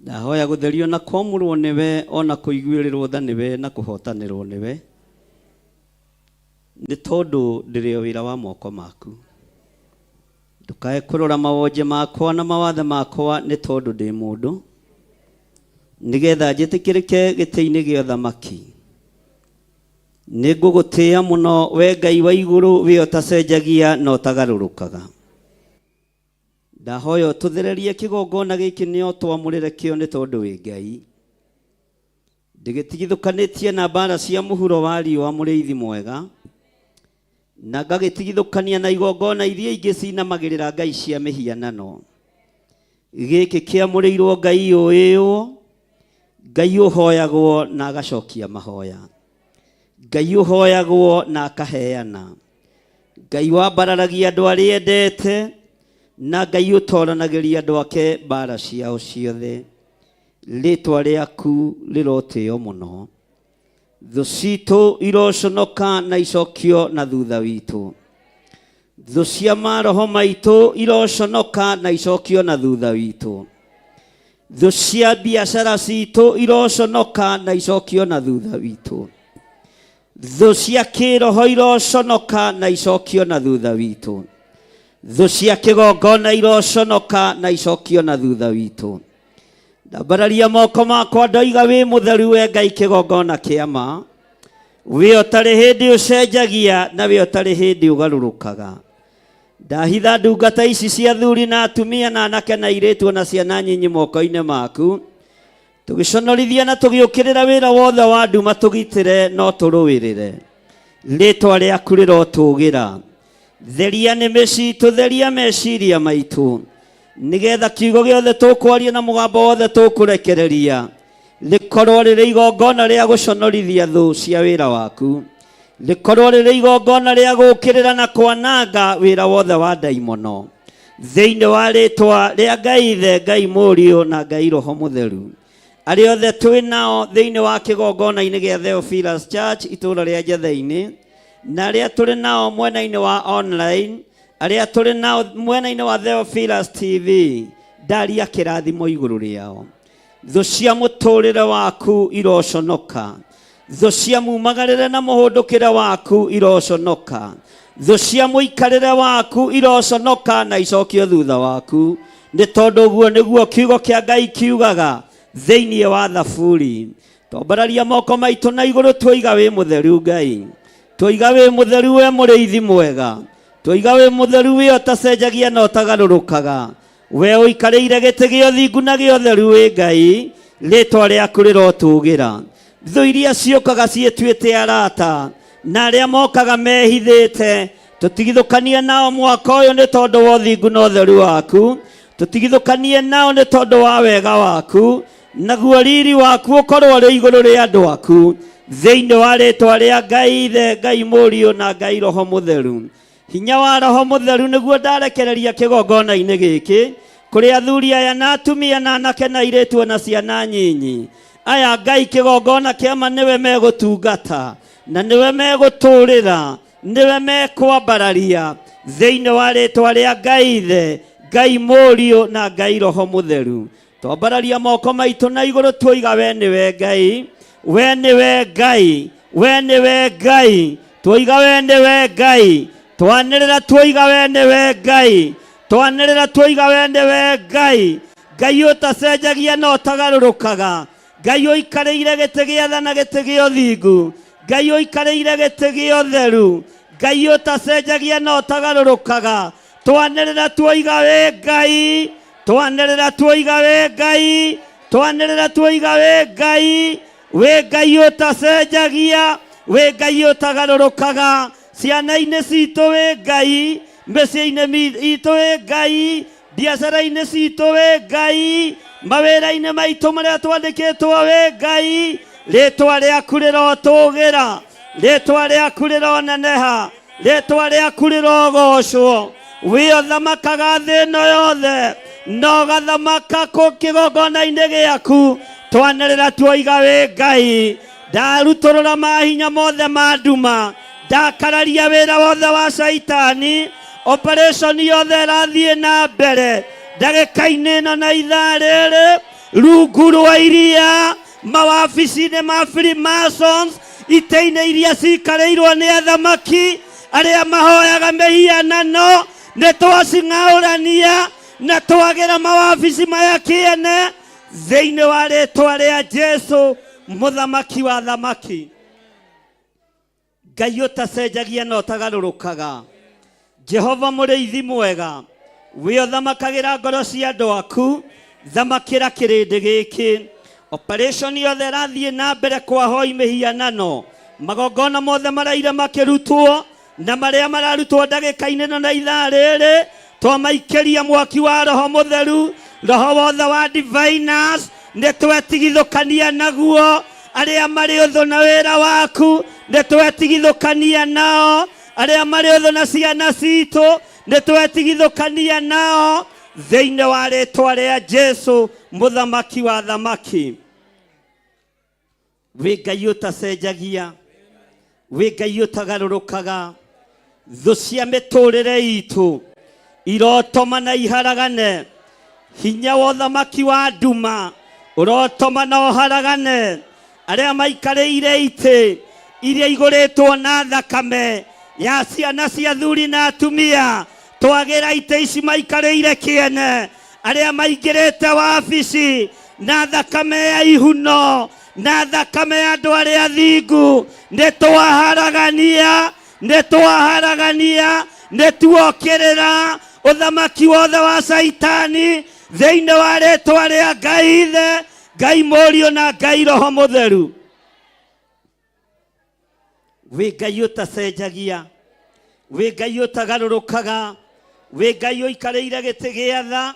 Ndahoya gũtherio na kwamũrwo nĩwe, ona kũiguĩrĩrwo tha nĩwe na kũhotanĩrwo nĩwe, nĩ tondũ ndĩrĩ o wĩra wa moko maku. Ndũkae kũrora mawonje makwa na mawathe makwa, nĩ tondũ ndĩ mũndũ, nĩgetha njĩtĩkĩrĩke gĩtĩ-inĩ gĩa ũthamaki. Nĩ ngũgũtĩĩa mũno we Ngai wa igũrũ, we ũtacenjagia na ũtagarũrũkaga. Ndahoya ũtũthererie kĩgongona gĩkĩ nĩ ũtwamũrĩre kĩo, nĩ tondũ wĩ Ngai. Ndĩgĩtigithũkanĩtie na mbara cia mũhuro wa riũa, mũrĩithi mwega, na ngagĩtigithũkania na igongona iria ingĩ cinamagĩrĩra ngai cia mĩhianano. Gĩkĩ kĩamũrĩirwo Ngai ũĩĩwo, Ngai ũhoyagwo na agacokia mahoya, Ngai ũhoyagwo na akaheana, Ngai wambararagia andũ arĩa endete, na Ngai ũtoranagĩria andũ ake mbara ciao ciothe. Rĩtwa rĩaku rĩrotĩo mũno. Thũ citũ iroconoka na icokio na thutha witũ. Thũ cia maroho maitũ iroconoka na icokio na thutha witũ. Thũ cia biacara citũ iroconoka na icokio na thutha witũ. Thũ cia kĩroho iroconoka na icokio na thutha witũ. Thũ cia kĩgongona iroconoka na icokio na thutha witũ. Ndambararia moko makwa ndoiga wĩ mũtheru we Ngai kĩgongona kĩa ma, wĩ ũtarĩ hĩndĩ ũcenjagia na wĩ ũtarĩ hĩndĩ ũgarũrũkaga. Ndahitha ndungata ici cia athuri na atumia na anake na airĩtu na ciana nyinyi moko-inĩ maku, tũgĩconorithia na tũgĩũkĩrĩra wĩra wothe wa nduma, tũgitĩre no tũrũĩrĩre. Rĩtwa rĩaku rĩrotũgĩra. Theria nĩmĩ citũ, theria meciria maitũ, nĩgetha kiugo gĩothe tũkwaria na mũgambo wothe tũkũrekereria rĩkorwo rĩrĩ igongona rĩa gũconorithia thũ cia wĩra waku, rĩkorwo rĩrĩ igongona rĩa gũũkĩrĩra na kwananga wĩra wothe wa ndaimono, thĩinĩ wa rĩtwa rĩa Ngai Ithe, Ngai Mũriũ na Ngai Roho Mũtheru. Arĩa othe twĩ nao thĩinĩ wa kĩgongona-inĩ gĩa Theophilus Church itũũra rĩa Njatheinĩ, na arĩa tũrĩ nao mwena-inĩ wa online, arĩa tũrĩ nao mwena-inĩ wa Theophilus TV, ndaria kĩrathimo igũrũ rĩao. Thũ cia mũtũrĩre waku iroconoka, thũ cia mumagarĩre na mũhũndũkĩre waku iroconoka, thũ cia mũikarĩre waku iroconoka na icokio thutha waku, nĩ tondũ ũguo nĩguo kiugo kĩa Ngai kiugaga thĩinĩ wa Thaburi. Twambararia moko maitũ na igũrũ, twoiga wĩ mũtheru Ngai, twoiga wĩ mũtheru we mũrĩithi mwega, twoiga wĩ mũtheru we ũtacenjagia na ũtagarũrũkaga, we ũikarĩire gĩtĩ gĩa ũthingu na gĩa ũtheru wĩ Ngai, rĩtwa rĩaku rĩrotũgĩra. Thũ iria ciũkaga ciĩtuĩte arata na arĩa mokaga mehithĩte, tũtigithũkanie nao mwaka ũyũ nĩ tondũ wa ũthingu na ũtheru waku, tũtigithũkanie nao nĩ tondũ wa wega waku, naguo riri waku ũkorwo ũrĩ igũrũ rĩa andũ aku, thĩinĩ wa rĩtwa rĩa Ngai Ithe, Ngai Mũriũ na Ngai Roho Mũtheru. Hinya wa Roho Mũtheru nĩguo ndarekereria kĩgongona-inĩ gĩkĩ kũrĩ athuri aya na atumia na anake na airĩtu na ciana nyinyi. Aya Ngai, kĩgongona kĩa ma nĩwe megũtungata na nĩwe megũtũrĩra, nĩwe mekwambararia thĩinĩ wa rĩtwa rĩa Ngai Ithe, Ngai Mũriũ na Ngai Roho Mũtheru. Twambararia moko maitũ na igũrũ tuoiga we nĩwe Ngai, we nĩwe Ngai, we nĩwe Ngai, tuoiga we nĩwe Ngai, twanĩrĩra tuoiga we nĩwe Ngai, twanĩrĩra tuoiga we nĩwe Ngai. Ngai ũtacenjagia na ũtagarũrũkaga, Ngai ũikarĩire gĩtĩ gĩa tha na gĩtĩ gĩa ũthingu, Ngai ũikarĩire gĩtĩ gĩa ũtheru, Ngai ũtacenjagia na ũtagarũrũkaga. Twanĩrĩra tuoiga wĩ Ngai, twanĩrĩra tuoiga wĩ Ngai, twanĩrĩra tuoiga wĩ Ngai, wĩ Ngai ũtacenjagia, wĩ Ngai ũtagarũrũkaga. Ciana-inĩ citũ wĩ Ngai, mĩciĩ-inĩ itũ wĩ Ngai, biacara-inĩ citũ wĩ Ngai, mawĩra-inĩ maitũ marĩa twandĩkĩtwo wĩ Ngai. Rĩtwa rĩaku rĩrotũgĩra, rĩtwa rĩaku rĩroneneha, rĩtwa rĩaku rĩrogocwo. Wĩ ũthamakaga thĩ ĩno yothe na ũgathamaka kũ kĩgongona-inĩ gĩaku. Twanĩrĩra tuoiga wĩ Ngai. Ndarutũrũra mahinya mothe ma nduma, ndakararia wĩra wothe wa caitani. Operation yothe ĩrathiĩ na mbere ndagĩka-inĩ ĩno na ithaa rĩrĩ, rungu rwa iria, mawabici-inĩ ma Freemasons, itĩ-inĩ iria cikarĩirwo nĩ athamaki arĩa mahoyaga mĩhianano. Nĩ twacing'aũrania na twagĩra mawabici maya kĩene thĩinĩ wa rĩtwa rĩa Jesu mũthamaki wa thamaki. Ngai ũtacenjagia na ũtagarũrũkaga, Jehova mũrĩithi mwega, wĩ ũthamakagĩra ngoro cia andũ aku, thamakĩra kĩrĩndĩ gĩkĩ. Operation yothe ĩrathiĩ na mbere kwa hoi mĩhianano, magongona mothe maraire makĩrutwo na marĩa mararutwo ndagĩka-inĩ ĩno na ithaa rĩrĩ, twamaikĩria mwaki wa Roho Mũtheru. Roho wothe wa diviners nĩ twetigithũkania naguo. Arĩa marĩ ũthũ na wĩra waku nĩ twetigithũkania nao. Arĩa marĩ ũthũ na ciana citũ nĩ twetigithũkania nao thĩinĩ wa rĩtwa rĩa Jesu mũthamaki wa thamaki. Wĩ Ngai ũtacenjagia, wĩ Ngai ũtagarũrũkaga. Thũ cia mĩtũrĩre itũ irotoma na iharagane. Hinya wa ũthamaki wa nduma ũrotoma na ũharagane. Arĩa maikarĩire itĩ iria igũrĩtwo na thakame ya ciana cia athuri na atumia, twagĩra itĩ ici maikarĩire kĩene. Arĩa maingĩrĩte wabici na thakame ya ihuno na thakame ya andũ arĩa athingu, nĩ twaharagania, nĩ twaharagania, nĩ tuokĩrĩra ũthamaki wothe wa caitani thĩinĩ wa rĩtwa rĩa Ngai Ithe, Ngai Mũriũ na Ngai Roho Mũtheru. Wĩ Ngai ũtacenjagia, wĩ Ngai ũtagarũrũkaga, wĩ Ngai ũikarĩire gĩtĩ gĩa tha,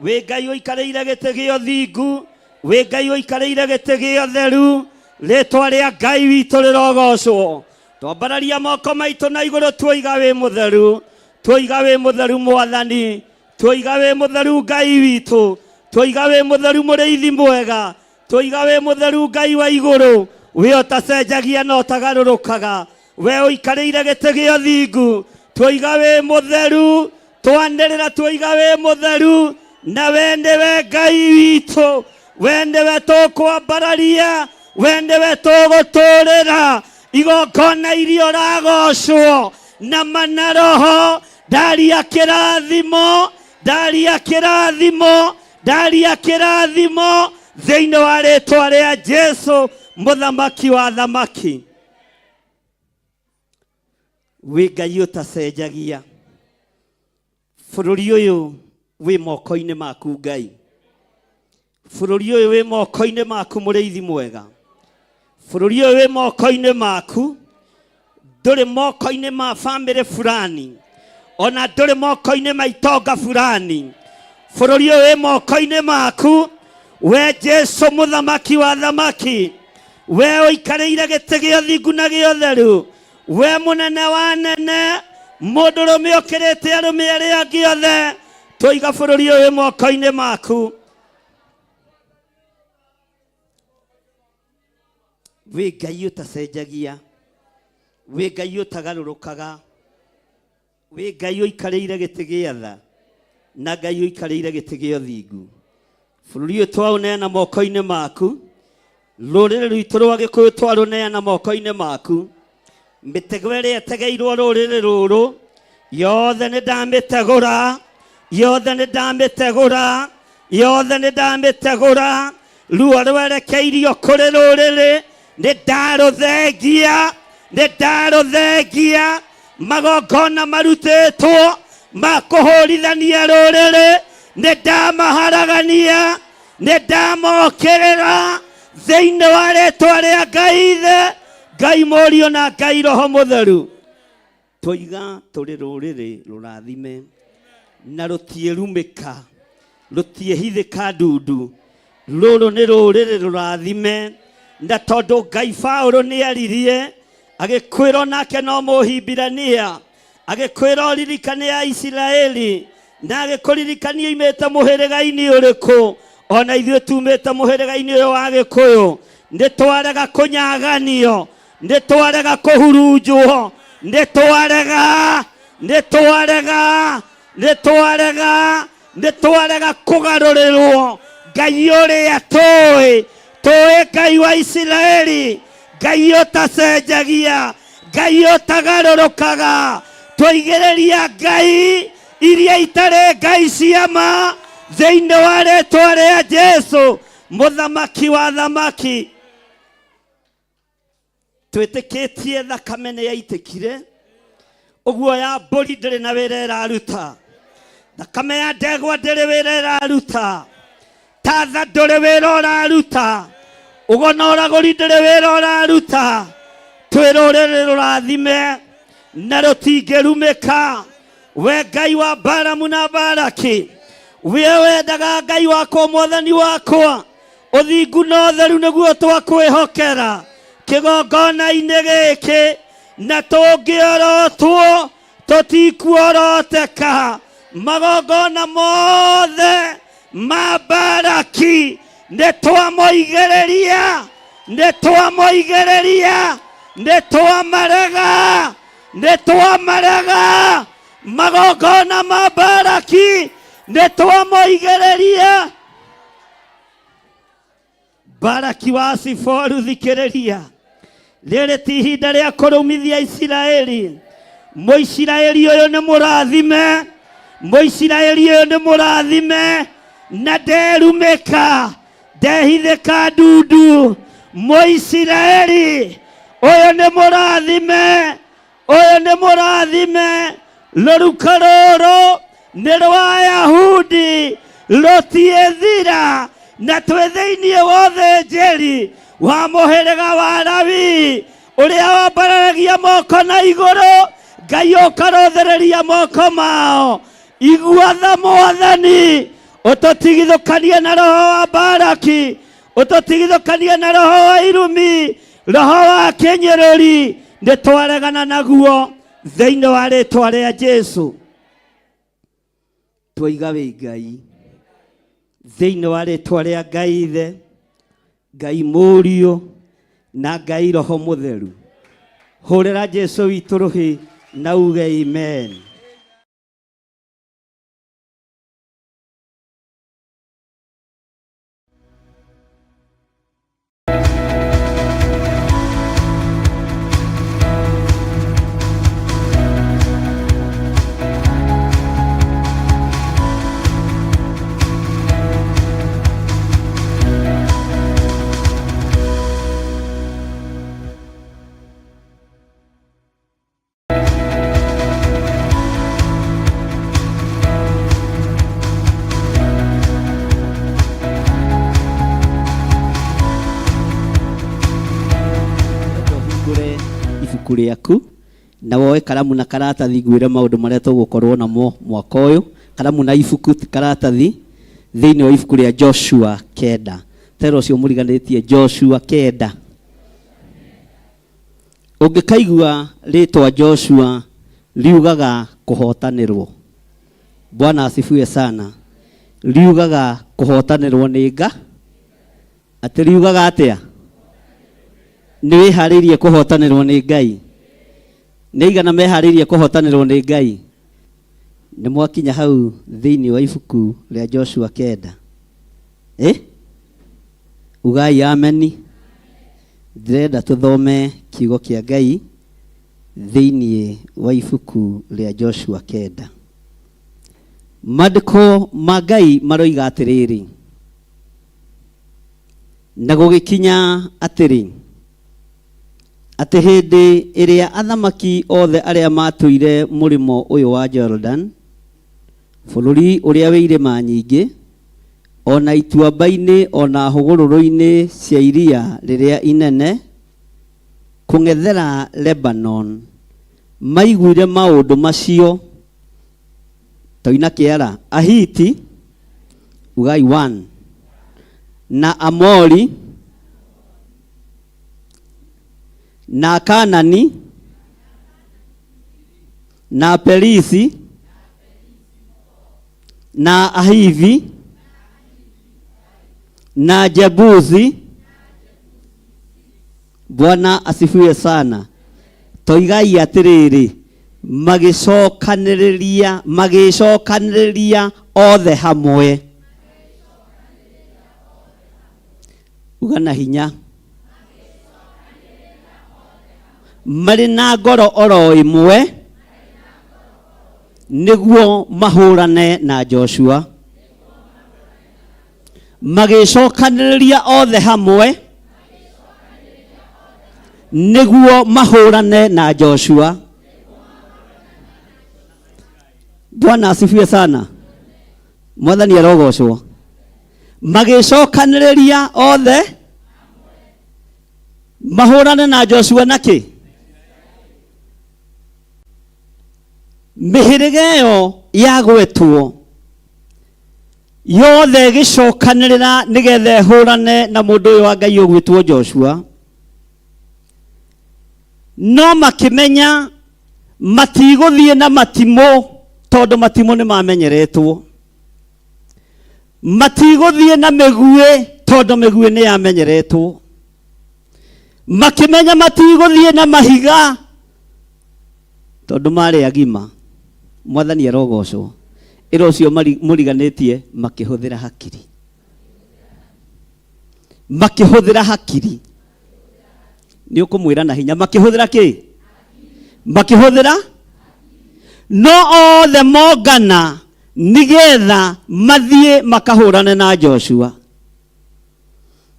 wĩ Ngai ũikarĩire gĩtĩ gĩa ũthingu, wĩ Ngai ũikarĩire gĩtĩ gĩa ũtheru. Rĩtwa rĩa Ngai witũ rĩrogocwo. Twambararia moko maitũ na igũrũ tuoiga wĩ mũtheru, tuoiga wĩ mũtheru Mwathani, tuoiga wĩ mũtheru Ngai witũ, tuoiga wĩ mũtheru mũrĩithi mwega, tuoiga wĩ mũtheru Ngai wa igũrũ, wĩ ũtacenjagia na ũtagarũrũkaga, we ũikarĩire gĩtĩ gĩa ũthingu, tuoiga wĩ mũtheru. Twanĩrĩra tuoiga wĩ mũtheru, na we nĩwe Ngai witũ, we nĩwe tũkwambararia, we nĩwe tũgũtũrĩra igongona iria ũragocwo na mana roho. Ndaria kĩrathimo, ndaria kĩrathimo, ndaria kĩrathimo thĩinĩ wa rĩtwa rĩa Jesu mũthamaki wa thamaki. Wĩ Ngai ũtacenjagia. Bũrũri ũyũ wĩ moko-inĩ maku Ngai, bũrũri ũyũ wĩ moko-inĩ maku mũrĩithi mwega, bũrũri ũyũ wĩ moko-inĩ maku, ndũrĩ moko-inĩ ma bamĩrĩ fulani, ona ndũrĩ moko-inĩ ma itonga fulani. Bũrũri ũyũ wĩ moko-inĩ maku we Jesu mũthamaki wa thamaki, we ũikarĩire gĩtĩ gĩa ũthingu na gĩa ũtheru, we mũnene wa nene, Mũndũrũme ũkĩrĩte arũme arĩa angĩ othe, twaiga bũrũri ũyũ moko-inĩ maku. Wĩ Ngai ũtacenjagia, wĩ Ngai ũtagarũrũkaga, wĩ Ngai ũikarĩire gĩtĩ gĩa tha na Ngai ũikarĩire gĩtĩ gĩa ũthingu. Bũrũri ũyũ twaũneana moko-inĩ maku, rũrĩrĩ rwitũ rwa Gĩkũyũ twarũneana moko-inĩ maku. Mĩtego ĩrĩa ĩtegeirwo rũrĩrĩ rũrũ yothe nĩ ndamĩtegũra, yothe nĩ ndamĩtegũra, yothe nĩ ndamĩtegũra. Ruo rwerekeirio kũrĩ rũrĩrĩ nĩ ndarũthengia, nĩ ndarũthengia. Magongona marutĩtwo ma kũhũrithania rũrĩrĩ nĩ ndamaharagania, nĩ ndamokĩrĩra thĩinĩ wa rĩtwa rĩa Ngai Ithe, Ngai Mũriũ na Ngai Roho Mũtheru. Twoiga tũrĩ rũrĩrĩ rũrathime na rũtiĩrumĩka, rũtiĩhithĩka ndundu. Rũrũ nĩ rũrĩrĩ rũrathime, na tondũ Ngai Paũlũ nĩ aririe agĩkwĩrwo nake no Mũhibirania, agĩkwĩra ũririkane ya Isiraeli, na agĩkũririkania oimĩte mũhĩrĩga-inĩ ũrĩkũ. Ona ithuĩ tumĩte mũhĩrĩga-inĩ ũyũ wa Gĩkũyũ, nĩ twarega kũnyaganio, nĩ twarega kũhurunjwo, nĩ twarega, nĩ twarega, nĩ twarega, nĩ twarega kũgarũrĩrwo. Ngai ũrĩa tũĩ, tũĩ Ngai wa Isiraeli, Ngai ũtacenjagia, Ngai ũtagarũrũkaga. Twaigĩrĩria Ngai iria itarĩ Ngai cia ma thĩinĩ wa rĩtwa rĩa Jesu, mũthamaki wa thamaki. Twĩtĩkĩtie thakame nĩ yaitĩkire, ũguo ya mbũri ndĩrĩ na wĩra ĩraruta, thakame ya ndegwa ndĩrĩ wĩra ĩraruta, tatha ndũrĩ wĩra ũraruta, ũgo na ũragũri ndũrĩ wĩra ũraruta. Twĩ rũrĩrĩ rũrathime na rũtingĩrumĩka. We Ngai wa Balamu na Balaki, we wendaga Ngai wakwa, mwathani wakwa, ũthingu na ũtheru nĩguo twakwĩhokera kĩgongona-inĩ gĩkĩ, na tũngĩorotwo tũtikuoroteka. Magongona mothe ma Balaki nĩ twamoigĩrĩria, nĩ twamoigĩrĩria, nĩ twamarega, nĩ twamarega. Magongona ma Balaki nĩ twamoigĩrĩria. Balaki wa Siforu, thikĩrĩria, rĩrĩ ti ihinda rĩa kũrũmithia Isiraeli. Mũisiraeli ũyũ nĩ mũrathime, Mũisiraeli ũyũ nĩ mũrathime, na nderumĩka, ndehithĩka ndundu. Mũisiraeli ũyũ nĩ mũrathime, ũyũ nĩ mũrathime. Rũruka rũrũ nĩ rwa Ayahudi, rũtiĩthira, na twĩ thĩinĩ wa ũthĩnjĩri wa mũhĩrĩga wa Lawi, ũrĩa wambararagia moko na igũrũ, Ngai ũkarũthĩrĩria moko mao. Igua tha Mwathani, ũtũtigithũkanie na roho wa Balaki, ũtũtigithũkanie na roho wa irumi, roho wa kĩnyũrũri, nĩ twaregana naguo thĩinĩ wa rĩtwa rĩa Jesu. Twaiga wĩ Ngai thĩinĩ wa rĩtwa rĩa Ngai Ithe, Ngai Mũriũ na Ngai Roho Mũtheru. Hũrĩra Jesu witũ rũhĩ na uge amen. Ũhingũre ibuku rĩaku na woe karamu na karatathi ngwĩre maũndũ marĩa tũgũkorwo namo mwaka ũyũ. Karamu na ibuku ti karatathi, thĩinĩ wa ibuku rĩa Joshua 9. Tera ũcio mũriganĩtie Joshua 9. Ũngĩkaigua rĩtwa Joshua Riugaga kũhotanĩrwo. Bwana asifiwe sana. Riugaga kũhotanĩrwo nĩ nga. Atĩ riugaga atĩa? Nĩ wĩharĩirie kũhotanĩrwo nĩ Ngai? Nĩ aigana meharĩirie kũhotanĩrwo nĩ Ngai? Nĩ mwakinya hau thĩinĩ wa ibuku rĩa Joshua 9. Eh? Ugai ameni. Ndĩrenda tũthome kiugo kĩa Ngai thĩinĩ wa ibuku rĩa Joshua 9. Maandĩko ma Ngai maroiga atĩrĩrĩ, na gũgĩkinya atĩrĩ, atĩ hĩndĩ ĩrĩa athamaki othe arĩa maatũire mũrĩmo ũyũ wa Jordan, bũrũri ũrĩa wĩ irĩma nyingĩ, o na ituamba-inĩ o na hũgũrũrũ-inĩ cia iria rĩrĩa inene, kũng'ethera Lebanon, maiguire maũndũ macio, toina kĩara, Ahiti, ugai one, na Amori, na Kanani, na Perisi, na Ahivi, na Jebusi. Bwana asifiwe sana. Toigai atĩrĩrĩ, magĩcokanĩrĩria, magĩcokanĩrĩria othe hamwe. Uga na hinya. Marĩ na ngoro oro ĩmwe nĩguo mahũrane na Joshua. Magĩcokanĩrĩria othe hamwe nĩguo mahũrane na Joshua. Bwana asifiwe sana. Mwathani arogocwo. Magĩcokanĩrĩria othe mahũrane na Joshua nakĩ? Mĩhĩrĩga ĩyo yagwetwo yothe ĩgĩcokanĩrĩra nĩgetha ĩhũrane na mũndũ ũyũ wa Ngai ũgwĩtwo Joshua. No makĩmenya matigũthiĩ na matimũ tondũ matimũ nĩ mamenyeretwo. Matigũthiĩ na mĩguĩ tondũ mĩguĩ nĩ yamenyeretwo. Makĩmenya matigũthiĩ na mahiga tondũ marĩ agima. Mwathani arogocwo. Ĩra ũcio mũriganĩtie makĩhũthĩra hakiri. Makĩhũthĩra hakiri. Nĩ ũkũmwĩra na hinya makĩhũthĩra kĩ? Makĩhũthĩra no othe mongana nĩgetha mathiĩ makahũrane na Joshua.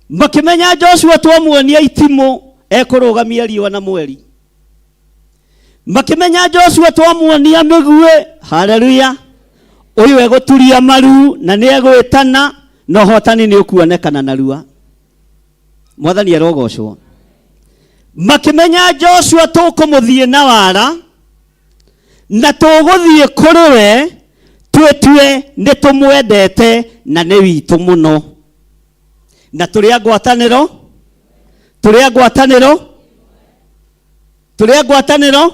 Makĩmenya Joshua twamuonia itimũ ekũrũgamia riũa na mweri. Makĩmenya Joshua twamuonia mĩguĩ, haleluya, ũyũ egũturia maru na nĩ egwĩtana na ũhotani nĩ ũkuonekana narua. Mwathani arogocwo. Makĩmenya Joshua tũkũmũthiĩ na wara na tũgũthiĩ kũrĩ we twĩtue nĩ tũmwendete na nĩ witũ mũno. Na tũrĩ a ngwatanĩro, tũrĩ a ngwatanĩro, tũrĩ a ngwatanĩro.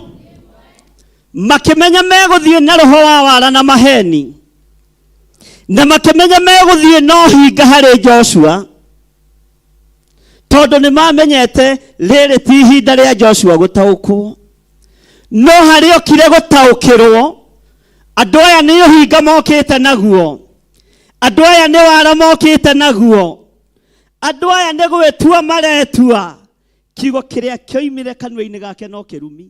Makĩmenya megũthiĩ na roho wa wara na maheni, na makĩmenya megũthiĩ na ũhinga harĩ Joshua, tondũ nĩ mamenyete rĩrĩ ti ihinda rĩa Joshua gũtaũkwo. No harĩa okire gũtaũkĩrwo, andũ aya nĩ ũhinga mokĩte naguo, andũ aya nĩ wara mokĩte naguo, andũ aya nĩ gwĩtua maretua. Kiugo kĩrĩa kĩoimire kanua-inĩ gake no kĩrumi.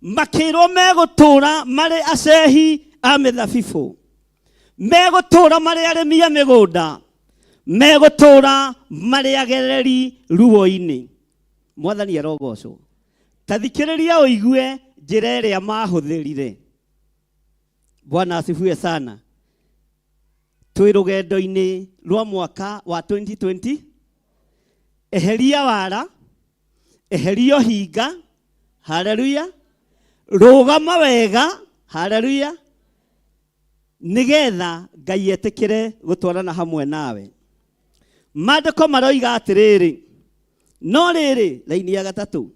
Makĩrwo megũtũũra marĩ acehi a mĩthabibũ, megũtũũra marĩ arĩmi a mĩgũnda, megũtũũra marĩ agereri ruo-inĩ. Mwathani arogocwo. Ta thikĩrĩria ũigue njĩra ĩrĩa mahũthĩrire. Bwana asifiwe sana. Twĩ rũgendo-inĩ rwa mwaka wa 2020. Eheria wara, eheria ũhinga, haleluya, rũgama wega, haleluya, nĩgetha Ngai etĩkĩre gũtwarana hamwe nawe. Maandĩko maroiga atĩrĩrĩ, no rĩrĩ, raini ya gatatũ,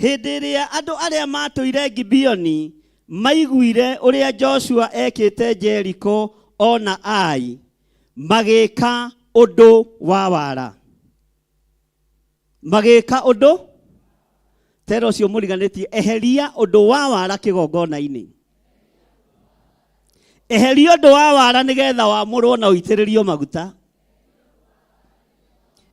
Hĩndĩ ĩrĩa andũ arĩa maatũire Gibeoni maiguire ũrĩa Joshua ekĩte Jeriko o na Ai, magĩka ũndũ wa wara. Magĩka ũndũ tera ũcio mũriganĩtie, eheria ũndũ wa wara kĩgongona-inĩ. Eheria ũndũ wa wara nĩgetha wamũrwo na ũitĩrĩrio maguta.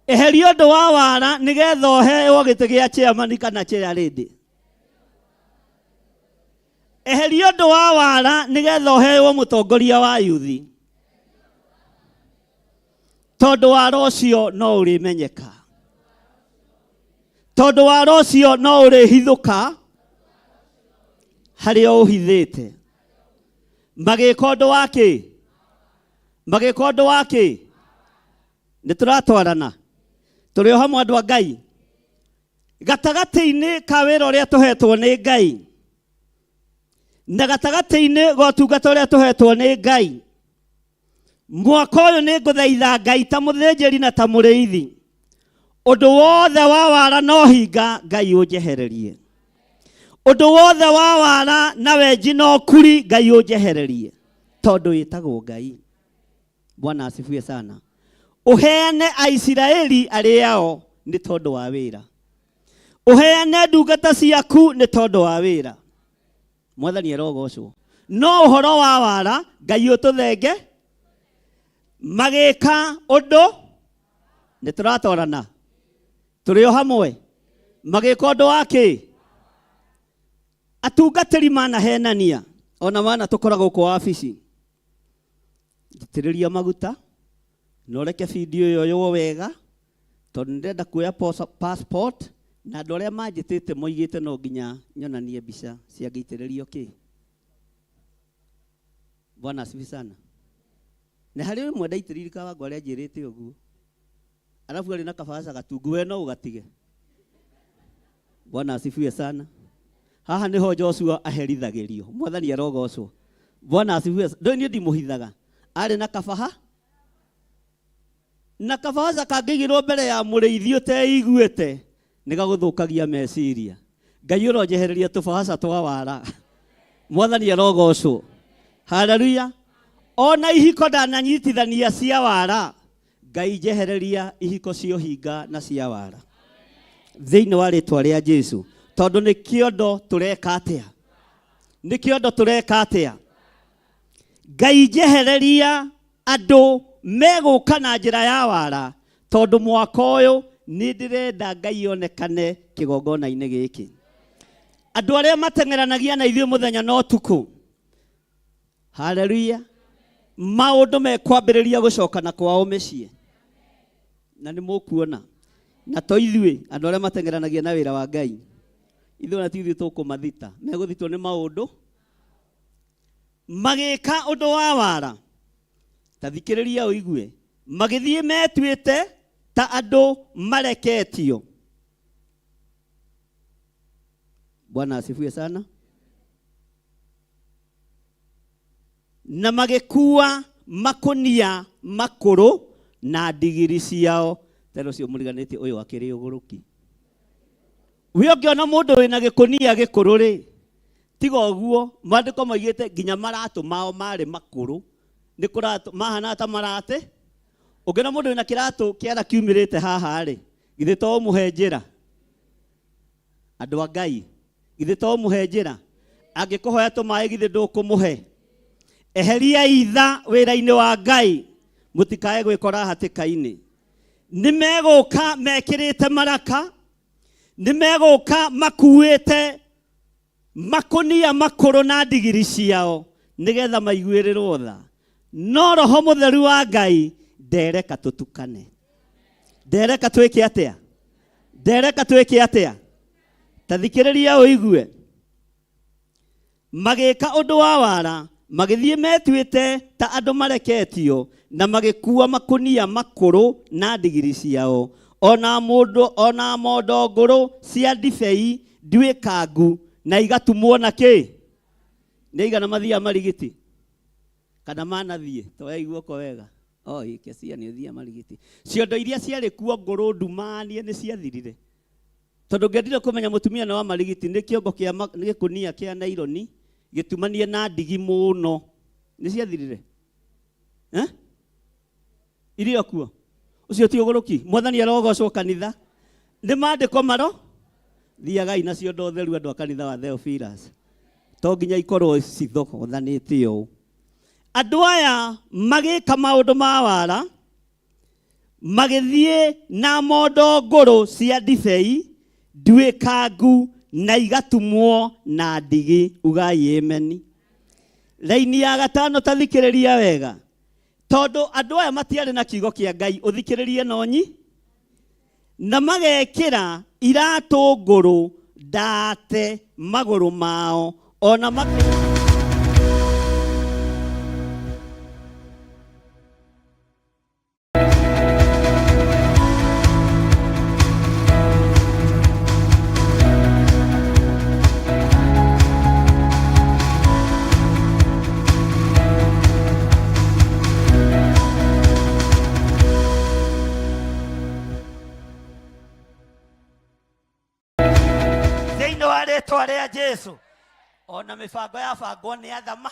Eheria ũndũ wa wara nĩgetha ũheo gĩtĩ gĩa chairman kana chair lady. Eheria ũndũ wa wara nĩgetha ũheo mũtongoria wa yuthi, tondũ wara ũcio no ũrĩmenyeka, tondũ wara ũcio no ũrĩhithũka harĩa ũhithĩte. Magĩka ũndũ wa kĩ? Magĩka ũndũ wa kĩ? Nĩ tũratwarana, tũrĩ o hamwe andũ a Ngai, gatagatĩ-inĩ ka wĩra ũrĩa tũhetwo nĩ Ngai na gatagatĩ-inĩ ga ũtungata ũrĩa tũhetwo nĩ Ngai. Mwaka ũyũ nĩ ngũthaitha Ngai ta mũthĩnjĩri na ta mũrĩithi, ũndũ wothe wa wara no hinga Ngai ũnjehererie, ũndũ wothe wa wara na wenji no kuri Ngai ũnjehererie, tondũ wĩtagwo Ngai. Bwana asifiwe sana. Ũheane Aisiraeli arĩa ao nĩ tondũ wa wĩra, ũheane ndungata ciaku nĩ tondũ wa wĩra. Mwathani arogocwo. No ũhoro wa wara Ngai ũtũthenge. Magĩka ũndũ, nĩ tũratwarana, tũrĩ o hamwe. Magĩka ũndũ wa kĩ? Atungatĩri manahenania ona mana tũkora gũkũ wabici. Njitĩrĩria maguta na ũreke bindiũ ĩyo yoywo wega, tondũ nĩndĩrenda kuoya passport, na andũ arĩa manjĩtĩte moigĩte no nginya nyonanie mbica cia ngĩitĩrĩrio kĩ. Bwana asifiwe sana. Na harĩ ũmwe ndaitĩrĩirie kawango arĩa anjĩrĩte ũguo, alafu arĩ na kabaca gatungu, we no ũgatige. Bwana asifiwe sana. Haha niho Joshua aherithagĩrio. Mwathani arogocwo. Bwana asifiwe. Ndũĩ niĩ ndimũhithaga. Arĩ na kabaha na kabahaca kangĩigĩrwo mbere ya mũrĩithi ũteiguĩte nĩ gagũthũkagia meciria. Ngai ũronjehereria tũbahaca twa wara. Mwathani arogocwo. Haleluya. Ona ihiko ndananyitithania cia wara, Ngai njehereria ihiko cia ũhinga na cia wara thĩinĩ wa rĩtwa rĩa Jesu, tondũ nĩ kĩondo tũreka atĩa? Nĩ kĩondo tũreka atĩa? Ngai njehereria andũ megũka na njĩra ya wara, tondũ mwaka ũyũ nĩ ndĩrenda Ngai onekane kĩgongona-inĩ gĩkĩ. Andũ arĩa mateng'eranagia na ithuĩ mũthenya na ũtukũ, haleluya, maũndũ mekwambĩrĩria gũcokana kwao mĩciĩ, na nĩ mũkuona. Na to ithuĩ andũ arĩa mateng'eranagia na wĩra wa Ngai, ithuĩ ona ti ithuĩ tũkũmathita, megũthitwo nĩ maũndũ. Magĩka ũndũ wa wara, ta thikĩrĩria ũigue, magĩthiĩ metuĩte ta andũ mareketio. Bwana asifiwe sana. Na magĩkua makũnia makũrũ na ndigiri ciao. Tena ũcio mũriganĩtie ũyũ akĩrĩ ũgũrũki. We ũngĩona mũndũ wĩna gĩkũnia gĩkũrũ rĩ, tiga ũguo, maandĩko maugĩte nginya maratũ mao marĩ makũrũ. Nĩ kũratũ, mahanaga ta maratĩ. Ũngĩona mũndũ wĩna kĩratũ kĩara kiumĩrĩte haha rĩ, githĩ to ũmũhe njĩra? Andũ a Ngai, githĩ to ũmũhe njĩra? Angĩkũhoya tũmaĩ githĩ ndũkũmũhe? Eheria itha wĩra-inĩ wa Ngai, mũtikae gwĩkora hatĩka-inĩ. Nĩ megũka mekĩrĩte maraka, nĩ megũka makuĩte makũnia makũrũ na ndigiri ciao nĩgetha maiguĩrĩrwo tha. No Roho Mũtheru wa Ngai ndereka tũtukane. Ndereka twĩke atĩa? Ndereka twĩke atĩa? Ta thikĩrĩria ũigue. Magĩka ũndũ wa wara, magĩthiĩ metuĩte ta andũ mareketio, na magĩkuua makũnia makũrũ na ndigiri ciao, o na mũndũ, o na mondo ngũrũ cia ndibei nduĩkangu, na igatumwo na kĩ? Nĩ aigana mathiaga marigiti? Kana manathiĩ? Toyai guoko wega. Oi, Kesia nĩ ũthiaga marigiti. Ciondo iria ciarĩ kuo ngũrũ ndumanie nĩ ciathirire. Tondũ ngĩendire kũmenya mũtumia nĩ wa marigiti nĩ kĩongo kĩa nĩ gĩkũnia kĩa naironi gĩtumanie na ndigi mũno. Nĩ ciathirire? Eh? Irĩ o kuo? Ũcio ti ũgũrũki? Mwathani arogocwo kanitha. Nĩ maandĩko maro? Thiagai na ciondo theru andũ a kanitha wa Theophilus. To nginya ikorwo cithogothanĩte ũũ. Andũ aya magĩka maũndũ ma wara, magĩthiĩ na mondo ngũrũ cia ndibei nduĩkangu na igatumwo na ndigi. Ugai ameni. Raini ya gatano ta thikĩrĩria wega, tondũ andũ aya matiarĩ na kiugo kĩa Ngai, ũthikĩrĩrie nonyi, na magekĩra iratũ ngũrũ ndate magũrũ mao ona thĩinĩ wa rĩtwa rĩa Jesu ona mĩbango yabangwo nĩ athama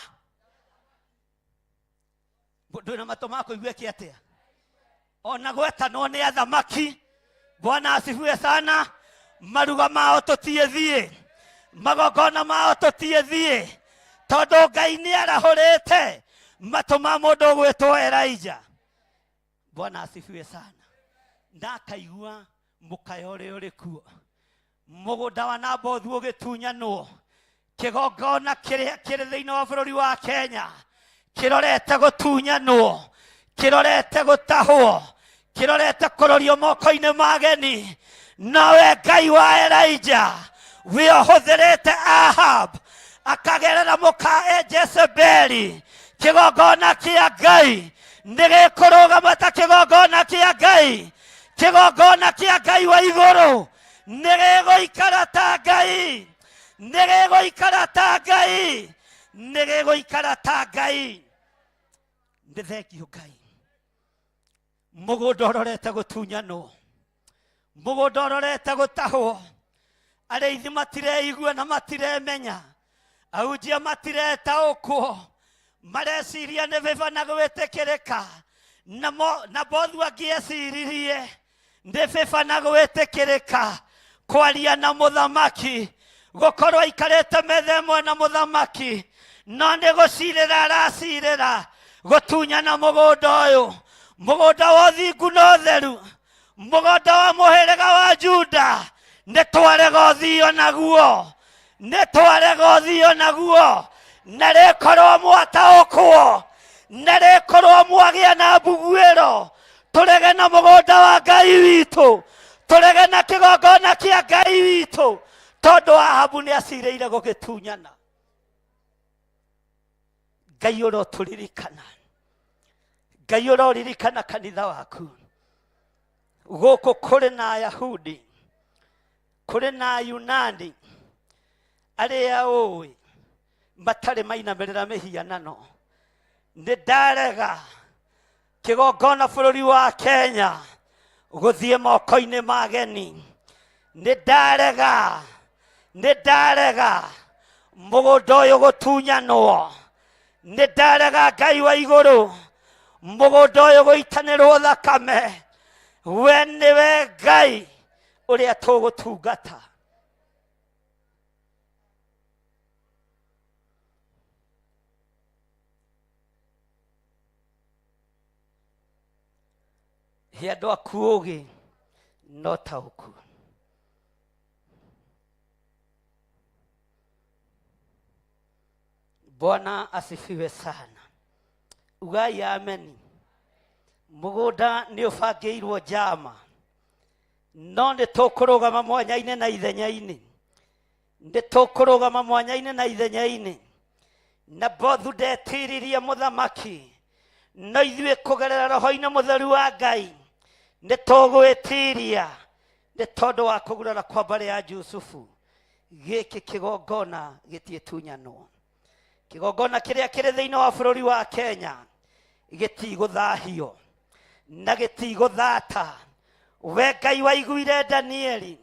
ndwĩ na matũ ma kũigua ĩkĩ atĩa ona gwetanwo nĩ athamaki. Bwana asifiwe sana. Maruga mao tũtiĩthiĩ, magongona mao tũtiĩthiĩ, tondũ Ngai nĩ arahũrĩte matũ ma mũndũ ũgwĩtwo Elijah. Bwana asifiwe sana. Ndakaigua mũkayo ũrĩa ũrĩ kuo, mũgũnda wa Nabothu ũgĩtunyanwo, kĩgongona kĩrĩa kĩrĩ thĩinĩ wa bũrũri wa Kenya kĩrorete gũtunyanwo, kĩrorete gũtahwo, kĩrorete kũrorio moko-inĩ ma ageni. Nowe Ngai wa Elijah we ũhũthĩrĩte Ahab akagerera mũka e Jezebeli, kĩgongona kĩa Ngai nĩ gĩkũrũgama ta kĩgongona kĩa Ngai, kĩgongona kĩa Ngai wa igũrũ nĩ gĩgũikara ta Ngai, nĩ gĩgũikara ta Ngai, nĩ gĩgũikara ta Ngai. Nĩ thengio Ngai. Mũgũnda ũrorete gũtunyanwo, mũgũnda ũrorete gũtahwo, arĩithi matireigua na matiremenya, ahunjia matiretaũkwo, mareciria nĩ bĩba na gwĩtĩkĩrĩka, na bothu angĩeciririe nĩ bĩba na gwĩtĩkĩrĩka kwaria na mũthamaki, gũkorwo aikarĩte metha ĩmwe na mũthamaki, no nĩ gũcirĩra aracirĩra gũtunyana mũgũnda ũyũ, mũgũnda wa ũthingu na ũtheru, mũgũnda wa mũhĩrĩga wa Juda. Nĩ twarega ũthio naguo, nĩ twarega ũthio naguo, na rĩkorwo mwataũkwo, na rĩkorwo mwagĩa na mbuguĩro, tũrege na mũgũnda wa Ngai witũ, tũrege na kĩgongona kĩa Ngai witũ, tondũ Ahabu nĩ acirĩire gũgĩtunyana. Ngai ũrotũririkana, Ngai ũroririkana kanitha waku. Gũkũ kũrĩ na Ayahudi, kũrĩ na Ayunani arĩa ũĩ matarĩ mainamĩrĩra mĩhianano. Nĩ ndarega kĩgongona bũrũri wa Kenya gũthiĩ moko-inĩ ma ageni. Nĩ ndarega, nĩ ndarega mũgũnda ũyũ gũtunyanwo. Nĩ ndarega Ngai wa igũrũ mũgũnda ũyũ gũitanĩrwo thakame. We nĩwe Ngai ũrĩa tũgũtungata. He andũ aku ũũgĩ na ũtaũku. Bwana asifiwe sana. Ugai ameni. Mũgũnda nĩ ũbangĩirwo njama, no nĩ tũkũrũgama mwanya-inĩ na ithenya-inĩ, nĩ tũkũrũgama mwanya-inĩ na ithenya-inĩ. Na Bothu ndetiririe mũthamaki, no ithuĩ kũgerera roho-inĩ mũtheru wa Ngai nĩ tũgwĩtiria, nĩ tondũ wa kũgurara kwa mbarĩ ya Jusufu. Gĩkĩ kĩgongona gĩtiĩtunyanwo. Kĩgongona kĩrĩa kĩrĩ thĩinĩ wa bũrũri wa Kenya gĩtigũthahio na gĩtigũthata. We Ngai waiguire Danieli,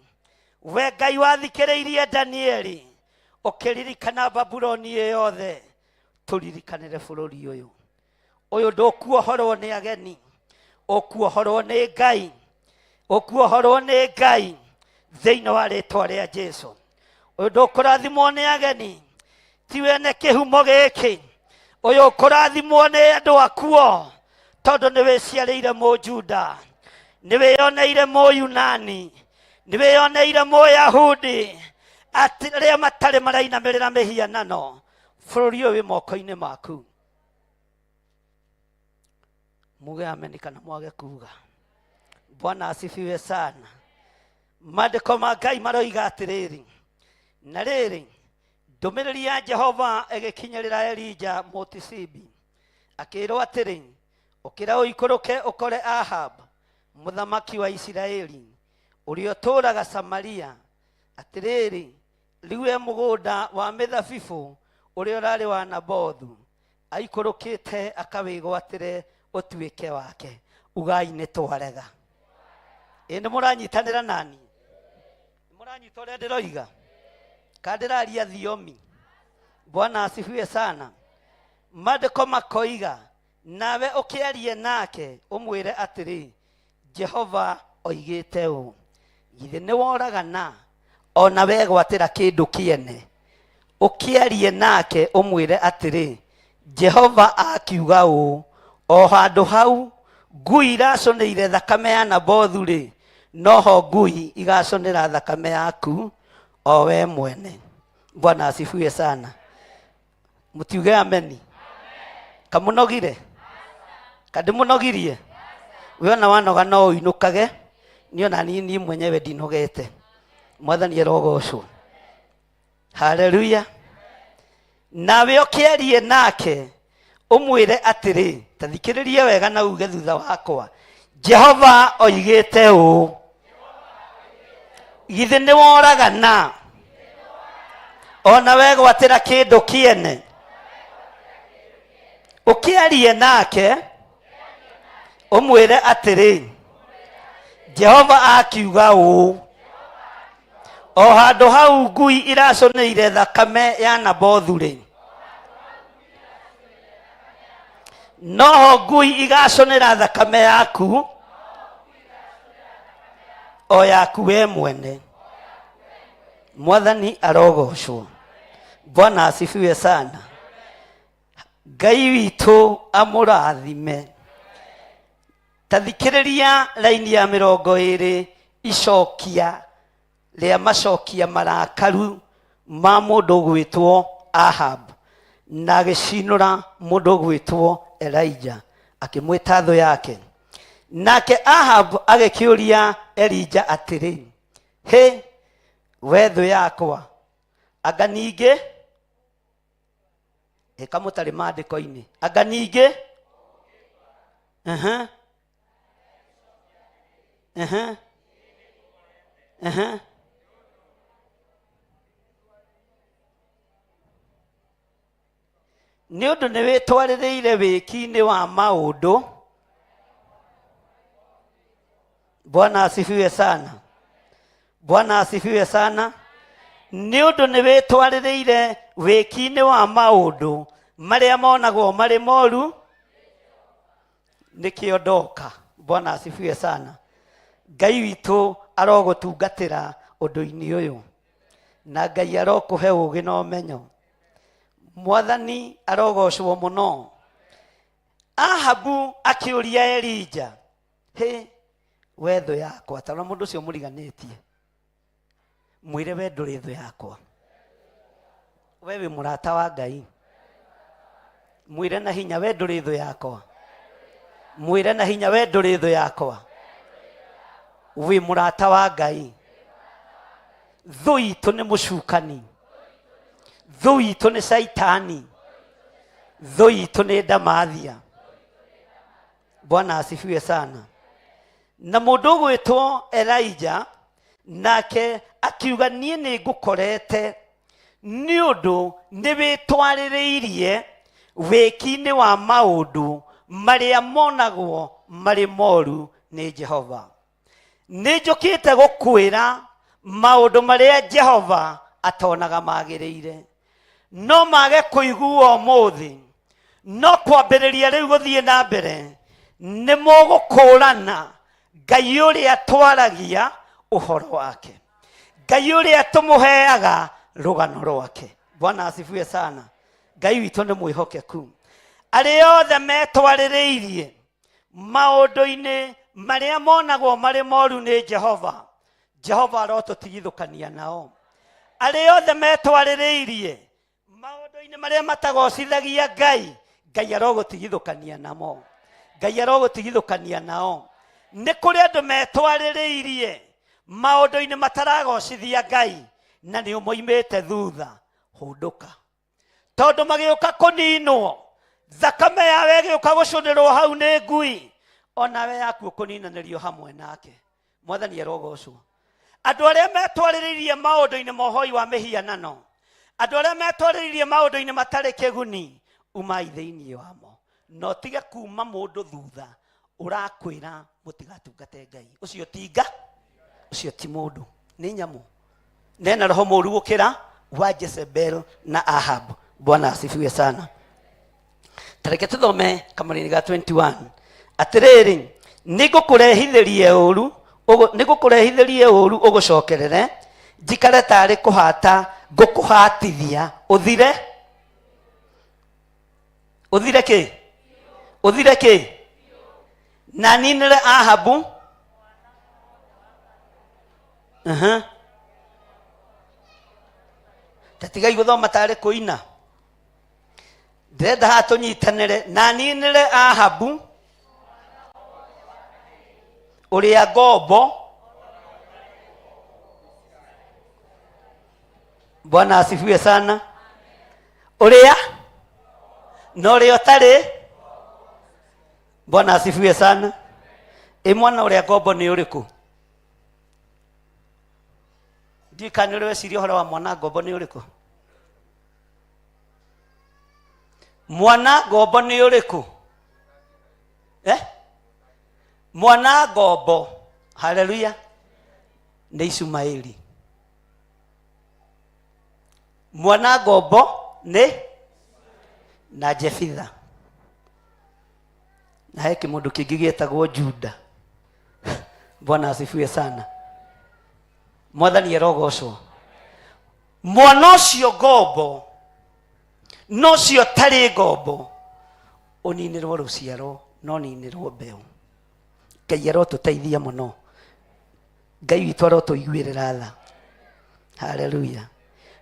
We Ngai wathikĩrĩirie Danieli ũkĩririkana Babuloni ĩ yothe, tũririkanĩre bũrũri ũyũ. Ũyũ ndũkuohorwo nĩ ageni, ũkuohorwo nĩ Ngai, ũkuohorwo nĩ Ngai thĩinĩ wa rĩtwa rĩa Jesu. Ũyũ ndũkũrathimwo nĩ ageni, ti wene kĩhumo gĩkĩ. Ũyũ ũkũrathimwo nĩ andũ akuo, tondũ nĩ wĩciarĩire Mũjuda, nĩ wĩyoneire Mũyunani, nĩ wĩyoneire Mũyahudi, atĩ arĩa matarĩ marainamĩrĩra mĩhianano. Bũrũri ũyũ wĩ moko-inĩ maku. Muge ameni kana mwage kuga. Bwana asifiwe sana. Maandĩko ma Ngai maroiga atĩrĩrĩ, na rĩrĩ, ndũmĩrĩri ya Jehova ĩgĩkinyĩrĩra Elija Mũtisibi, akĩĩrwo atĩrĩ, ũkĩra ũikũrũke ũkore Ahab mũthamaki wa Isiraeli ũrĩa ũtũũraga Samaria. Atĩrĩrĩ, rĩu e mũgũnda wa mĩthabibũ ũrĩa ũrarĩ wa Nabothu, aikũrũkĩte akawĩgwatĩre ũtuĩke wake. Ugai nĩ twarega. Ĩ nĩ mũranyitanĩra nani? Nĩ mũranyita ũrĩa ndĩroiga? Kana ndĩraria thiomi? Bwana asifiwe sana. Maandĩko makoiga, nawe ũkĩarie nake ũmwĩre atĩrĩ, Jehova oigĩte ũũ, githĩ nĩ woragana ona wegwatĩra kĩndũ kĩene? Ũkĩarie nake ũmwĩre atĩrĩ, Jehova akiuga ũũ, o handũ hau ngui iracũnĩire thakame ya Nabothu rĩ, noho ngui igacũnĩra thakame yaku o we mwene. Bwana asifiwe sana. Mũtiuge ameni. Kamũnogire? Kandĩmũnogirie? We ona wanoga no ũinũkage, niĩ ona niĩ niĩ mwenyewe ndinogete. Mwathani arogocwo. Haleluya. Nawe ũkĩarie nake ũmwĩre atĩrĩ, ta thikĩrĩria wega na uge thutha wakwa, Jehova oigĩte ũũ, githĩ nĩ woragana ona wegwatĩra kĩndũ kĩene? Ũkĩarie nake ũmwĩre atĩrĩ, Jehova akiuga ũũ, o handũ hau ngui iracũnĩire thakame ya Nabothu rĩ, noho ngui igacũnĩra thakame yaku o yaku we mwene. Mwathani arogocwo. Bwana asifiwe sana. Ngai witũ amũrathime. Ta thikĩrĩria raini ya mĩrongo ĩrĩ, icokia rĩa macokia marakaru ma mũndũ ũgwĩtwo Ahab, na agĩcinũra mũndũ ũgwĩtwo Elijah, akĩmwĩta thũ yake. Nake Ahab agĩkĩũria Elijah atĩrĩ, hĩ, we thũ yakwa, anga ningĩ ĩka mũtarĩ maandĩko-inĩ, anga ningĩ Aha. Aha. Aha. Nĩ ũndũ nĩ wĩtwarĩrĩire wĩki-inĩ wa maũndũ. Bwana asifiwe sana. Bwana asifiwe sana. Nĩ ũndũ nĩ wĩtwarĩrĩire wĩki-inĩ wa maũndũ marĩa monagwo marĩ moru, nĩkĩo ndoka. Bwana asifiwe sana. Ngai witũ arogũtungatĩra ũndũ-inĩ ũyũ, na Ngai arokũhe ũũgĩ na ũmenyo. Mwathani arogocwo mũno. Ahabu akĩũria Elija, hĩ, we thũ yakwa, ta rora mũndũ ũcio mũriganĩtie, mwĩre we ndũrĩ thũ yakwa, we wĩ mũrata wa Ngai. Mwĩre na hinya, we ndũrĩ thũ yakwa. Mwĩre na hinya, we ndũrĩ thũ yakwa, wĩ mũrata wa Ngai. Thũ itũ nĩ mũcukani, thũ itũ nĩ Caitani, thũ itũ nĩ ndamathia. Bwana asifiwe sana. Na mũndũ ũgwĩtwo Elijah nake akiuga, niĩ nĩ ngũkorete nĩ ũndũ nĩ wĩtwarĩrĩirie wĩki-inĩ wa maũndũ marĩa monagwo marĩ moru nĩ Jehova. Nĩ njũkĩte gũkwĩra Maũndũ marĩa Jehova atonaga magĩrĩire no mage kũiguo ũmũthĩ, no kwambĩrĩria rĩu gũthiĩ na mbere nĩ mũgũkũrana Ngai ũrĩa twaragia ũhoro wake, Ngai ũrĩa tũmũheaga rũgano rwake. Bwana asifiwe sana. Ngai witũ nĩ mwĩhokeku. Arĩa othe metwarĩrĩirie maũndũ-inĩ marĩa monagwo marĩ moru nĩ Jehova, Jehova arotũtigithũkania nao. Arĩa othe metwarĩrĩirie maũndũ-inĩ marĩa matagocithagia Ngai, Ngai arogũtigithũkania namo. Ngai arogũtigithũkania nao. Nĩ kũrĩ andũ metwarĩrĩirie maũndũ-inĩ mataragocithia Ngai na nĩ ũmoimĩte thutha. Hũndũka, tondũ magĩũka kũninwo, thakame yawe ĩgĩũka gũcũnĩrwo hau nĩ ngui, onawe yaku ũkũninanĩrio hamwe nake. Mwathani arogocwo. Andũ arĩa metwarĩrĩirie maũndũ-inĩ ma ũhoi wa mĩhianano, andũ arĩa metwarĩrĩirie maũndũ-inĩ matarĩ kĩguni, umai thĩinĩ wamo, na ũtige kuma mũndũ thutha ũrakwĩra mũtigatungate Ngai. Ũcio ti nga, ũcio ti mũndũ, nĩ nyamũ nena roho mũru gũkĩra wa Jezebel na Ahab. Bwana asifiwe sana. Tareke tuthome kamũrini ga 21. Atĩrĩrĩ, nĩngũkũrehithĩrie ũru, nĩngũkũrehithĩrie ũru ũgũcokerere, njikare tarĩ kũhata ngũkũhatithia ũthire. Ũthire kĩ? Ũthire kĩ? Na ninĩre Ahabu. Aha. Tatigai gũthoma tarĩ kũina. Ndĩrenda haha tũnyitanĩre. Na ninĩre Ahabu ũrĩa ngombo. Bwana asifiwe sana. Ũrĩa na ũrĩa ũtarĩ. Bwana asifiwe sana. Ĩ mwana ũrĩa ngombo nĩ ũrĩkũ? Ndiũĩ kana nĩ ũrĩ weciria ũhoro wa mwana ngombo nĩ ũrĩkũ. Mwana ngombo nĩ ũrĩkũ? Eh? Mwana ngombo, haleluya, nĩ Ishumaeli. Mwana ngombo nĩ na Jefitha. Na he kĩmũndũ kĩngĩ gĩetagwo Juda. Bwana asifiwe sana. Mwathani arogocwo. Mwana ũcio ngombo no ũcio ũtarĩ ngombo ũninĩrwo rũciaro no ninĩrwo mbeũ. Ngai arotũteithia mũno. Ngai witũ arotũiguĩrĩra tha. Haleluya.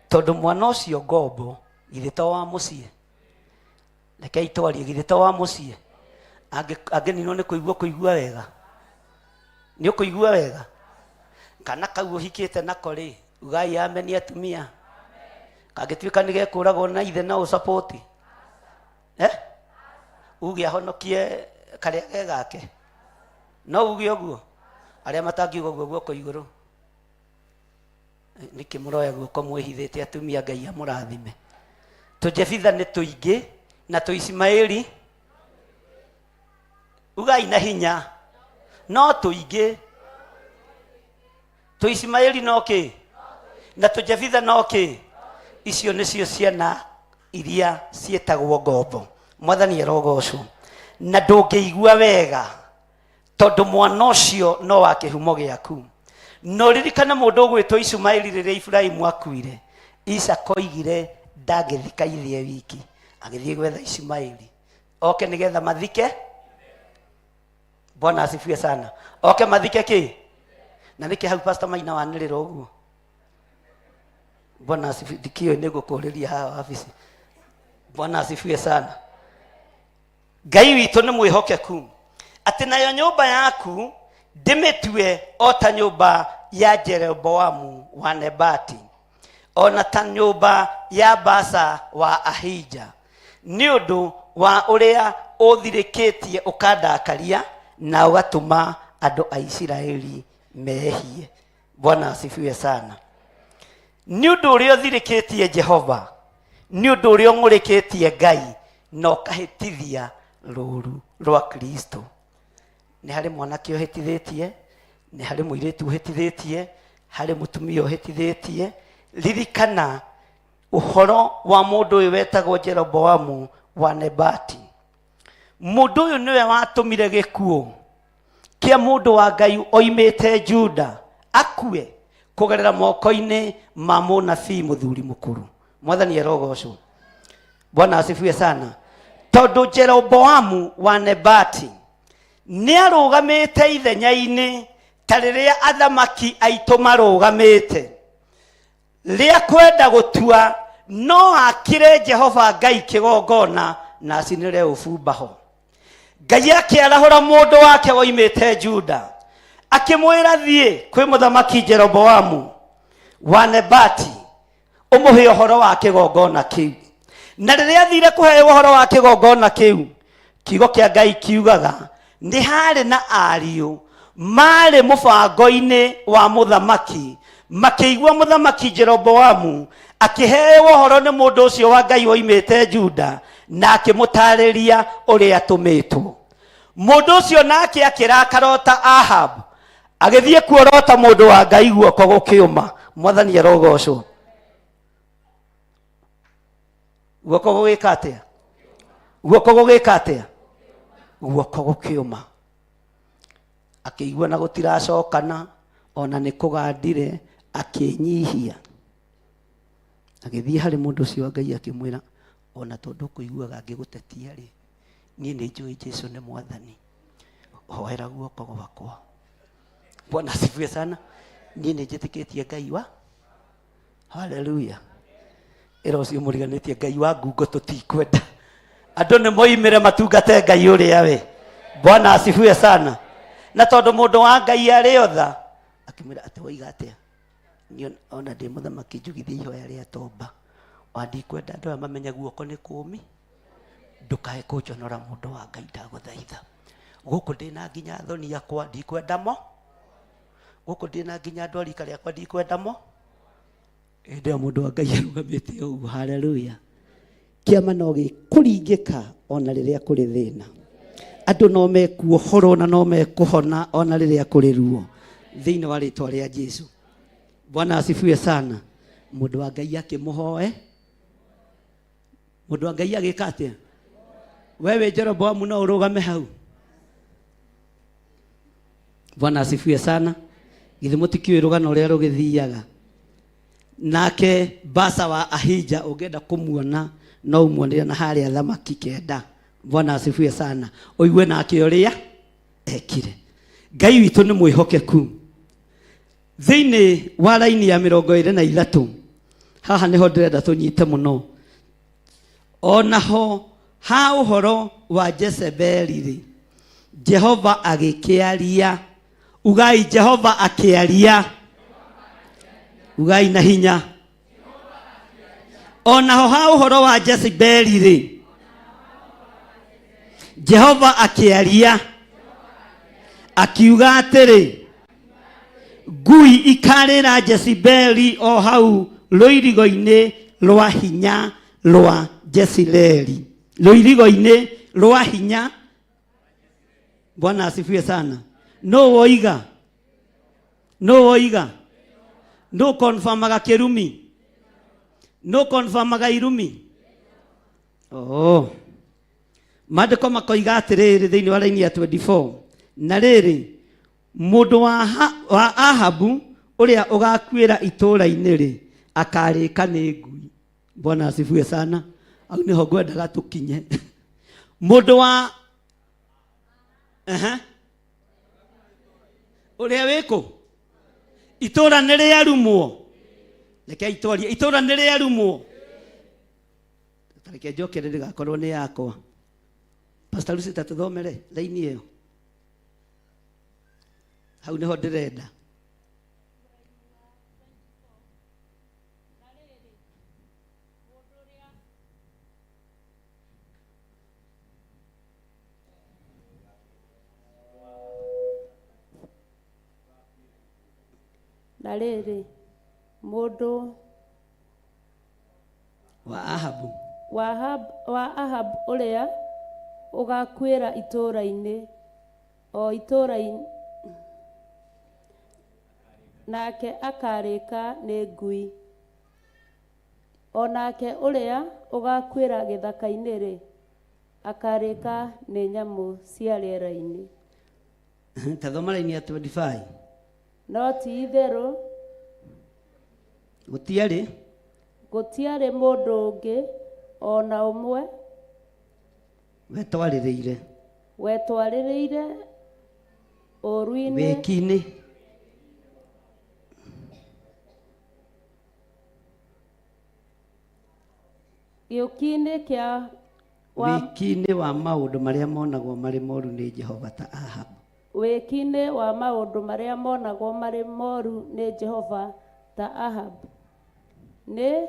Tondũ mwana ũcio ngombo githĩ to wa mũciĩ? Rekei twarie, githĩ to wa mũciĩ? Angĩninwo nĩ kũigua kũigua wega. Nĩ ũkũigua wega? Kana kau ũhikĩte nako rĩ, ugai ameni atumia. Kangĩtuĩka nĩ gekũragwo na ithe no ũsapoti. Eh? Uge ahonokie karĩa ge gake. No uge ũguo? Arĩa matangiuga ũguo guoko igũrũ. Nĩkĩ mũroya guoko mwĩhithĩte atumia? Ngai amũrathime. Tũjebitha nĩ tũingĩ na tũisimaeli. Ugai na hinya. No tũingĩ. Tũisimaeli no kĩ? Na tũjebitha no kĩ? Icio nĩcio ciana iria ciĩtagwo ngombo. Mwathani arogocwo. Na ndũngĩigua wega tondũ mwana ũcio no wa kĩhumo gĩaku. No ririkana mũndũ ũgwĩtwo Ishumaeli rĩrĩa Iburahĩmu akuire, Isaka oigire ndangĩthika ithe wiki, agĩthiĩ gwetha Ishumaeli oke nĩgetha mathike. Bwana asifiwe sana. Oke mathike kĩ? Na nĩkĩ hau Pastor Maina wanĩrĩra ũguo? Bwana asifiwe. Ndikĩũĩ nĩ ngũkũrĩria haha wabici. Bwana asifiwe sana. Ngai witũ nĩ mwĩhokeku atĩ nayo nyũmba yaku ndĩmĩtue o ta nyũmba ya Jeroboamu wa Nebati, o na ta nyũmba ya Baasa wa Ahija, nĩ ũndũ wa ũrĩa ũthirĩkĩtie ũkandakaria na ũgatũma andũ a Isiraeli mehie. Bwana asifiwe sana. Nĩ ũndũ ũrĩa ũthirĩkĩtie Jehova, nĩ ũndũ ũrĩa ũng'ũrĩkĩtie Ngai na ũkahĩtithia rũũru rwa Kristo. Nĩ harĩ mwanake ũhĩtithĩtie, nĩ harĩ mũirĩtu ũhĩtithĩtie, Harĩ mũtumia ũhĩtithĩtie, ririkana ũhoro wa mũndũ ũyũ wetagwo Jeroboamu wa Nebati. Mũndũ ũyũ nĩwe watũmire gĩkuũ kĩa mũndũ wa Ngai oimĩte Juda akue kũgerera moko-inĩ ma mũnabii mũthuri mũkũrũ. Mwathani arogocwo. Bwana asifiwe sana. Tondũ Jeroboamu wa Nebati nĩ arũgamĩte ithenya-inĩ ta rĩrĩa athamaki aitũ marũgamĩte rĩa kwenda gũtua no akire Jehova Ngai kĩgongona na acinĩre ũbumba ho. Ngai akĩarahũra mũndũ wake woimĩte Juda akĩmwĩra, thiĩ kwĩ mũthamaki Jeroboamu wa Nebati ũmũhe ũhoro wa kĩgongona kĩu. Na rĩrĩa athire kũheo ũhoro wa kĩgongona kĩu, kiugo kĩa Ngai kiugaga nĩ harĩ na ariũ marĩ mũbango-inĩ wa mũthamaki, makĩigua mũthamaki Jeroboamu akĩheo ũhoro nĩ mũndũ ũcio wa Ngai woimĩte Juda, na akĩmũtarĩria ũrĩa atũmĩtwo. Mũndũ ũcio nake akĩrakara o ta Ahab, agĩthiĩ kuorota mũndũ wa Ngai guoko gũkĩũma. Mwathani arogocwo. Guoko gũgĩka atĩa? Guoko gũgĩka atĩa? Guoko gũkĩũma. Akĩigua na gũtiracokana, ona nĩ kũgandire, akĩnyihia. Agĩthiĩ harĩ mũndũ ũcio wa Ngai akĩmwĩra, ona tondũ ũkũiguaga ngĩgũtetia rĩ, niĩ nĩ njũĩ Jesu nĩ Mwathani, hoera guoko gwakwa. Bwana asifiwe sana. Niĩ nĩ njĩtĩkĩtie Ngai wa haleluya. Ĩra ũcio mũriganĩtie Ngai wa ngungo tũtikwenda. Andũ nĩ moimĩre matungate Ngai ũrĩa we. Bwana asifiwe sana. Na tondũ mũndũ wa Ngai arĩ otha, akĩmwĩra atĩ woiga atĩa? Niĩ ona ndĩ mũthamaki njugithie ihoya rĩa tomba. Wa ndikwenda andũ aya mamenye guoko nĩ kũmi. Ndũkae kũnjonora mũndũ wa Ngai ndagũthaitha. Gũkũ ndĩna nginya thoni yakwa ndikwenda mo. Gũkũ ndĩna nginya andũ a rika rĩakwa ndikwenda mo. Hĩndĩ ĩyo mũndũ wa Ngai arũgamĩte ũguo, haleluya. Kĩama no gĩkũringĩka ona rĩrĩa kũrĩ thĩna. Andũ no mekuohorwo na no mekũhona ona rĩrĩa kũrĩ ruo. Thĩinĩ wa rĩtwa rĩa Jesu. Bwana asifiwe sana. Mũndũ wa Ngai akĩmũhoe. Mũndũ wa Ngai agĩka atĩa? We wĩ Jeroboamu no ũrũgame hau. Bwana asifiwe sana. Githĩ mũtikĩũĩ rũgano ũrĩa rũgĩthiaga? Nake Basa wa Ahija ũngĩenda kũmuona no umuonere na harĩa thamaki kenda. Bwana asifiwe sana. Ũigue nake ũrĩa ekire. Ngai witũ nĩ mwĩhokeku. Thĩinĩ wa raini ya 23 haha nĩho ndĩrenda tũnyite mũno. Onaho ha ũhoro wa Jezebeli rĩ, Jehova agĩkĩaria. Ugai Jehova akĩaria. Ugai na hinya. Onaho ha ũhoro wa Jezebeli rĩ, Jehova akĩaria akiuga atĩrĩ, ngui ikarĩra Jezebeli o hau rũirigo-inĩ rwa hinya rwa Jezreeli. Rũirigo-inĩ rwa hinya. Bwana asifiwe sana. No woiga? No woiga? No confirmaga kĩrumi? No confirmaga irumi? Oh. Maandĩko makoiga atĩrĩrĩ thĩinĩ wa raini ya 24, na rĩrĩ, mũndũ wa Ahabu ũrĩa ũgakuĩra itũũra-inĩ rĩ, akarĩka nĩ ngui. Bwana asifiwe sana. Au nĩho ngwendaga tũkinye. Mũndũ wa Aha. Ũrĩa wĩkũ? Itũũra nĩ rĩarumwo. Reke itwarie, itũũra nĩ rĩarumwo. Reke njokere ndĩgakorwo nĩ yakwa. Pastor Lucy tatuthomere raini ĩyo. Hau nĩho ndĩrenda. Na rĩrĩ, mũndũ wa Ahabu wa Ahabu ũrĩa ũgaakuĩra itũũra-inĩ, o itũũra-inĩ. Nake akarĩka nĩ ngui. O nake ũrĩa ũgakuĩra gĩthaka-inĩ-rĩ, akarĩka nĩ nyamũ cia rĩera-inĩ. Ta thoma raini ya 25. No ti-itherũ Gũtiarĩ gũtiarĩ mũndũ ũngĩ o na ũmwe wetwarĩrĩire wetwarĩrĩire ũũru-inĩ wĩki-inĩ gĩũki-inĩ kĩa wa wĩki-inĩ wa maũndũ marĩa monagwo marĩ moru nĩ Jehova ta Ahabu. Wĩki-inĩ wa maũndũ marĩa monagwo marĩ moru nĩ Jehova ta Ahabu. Nĩ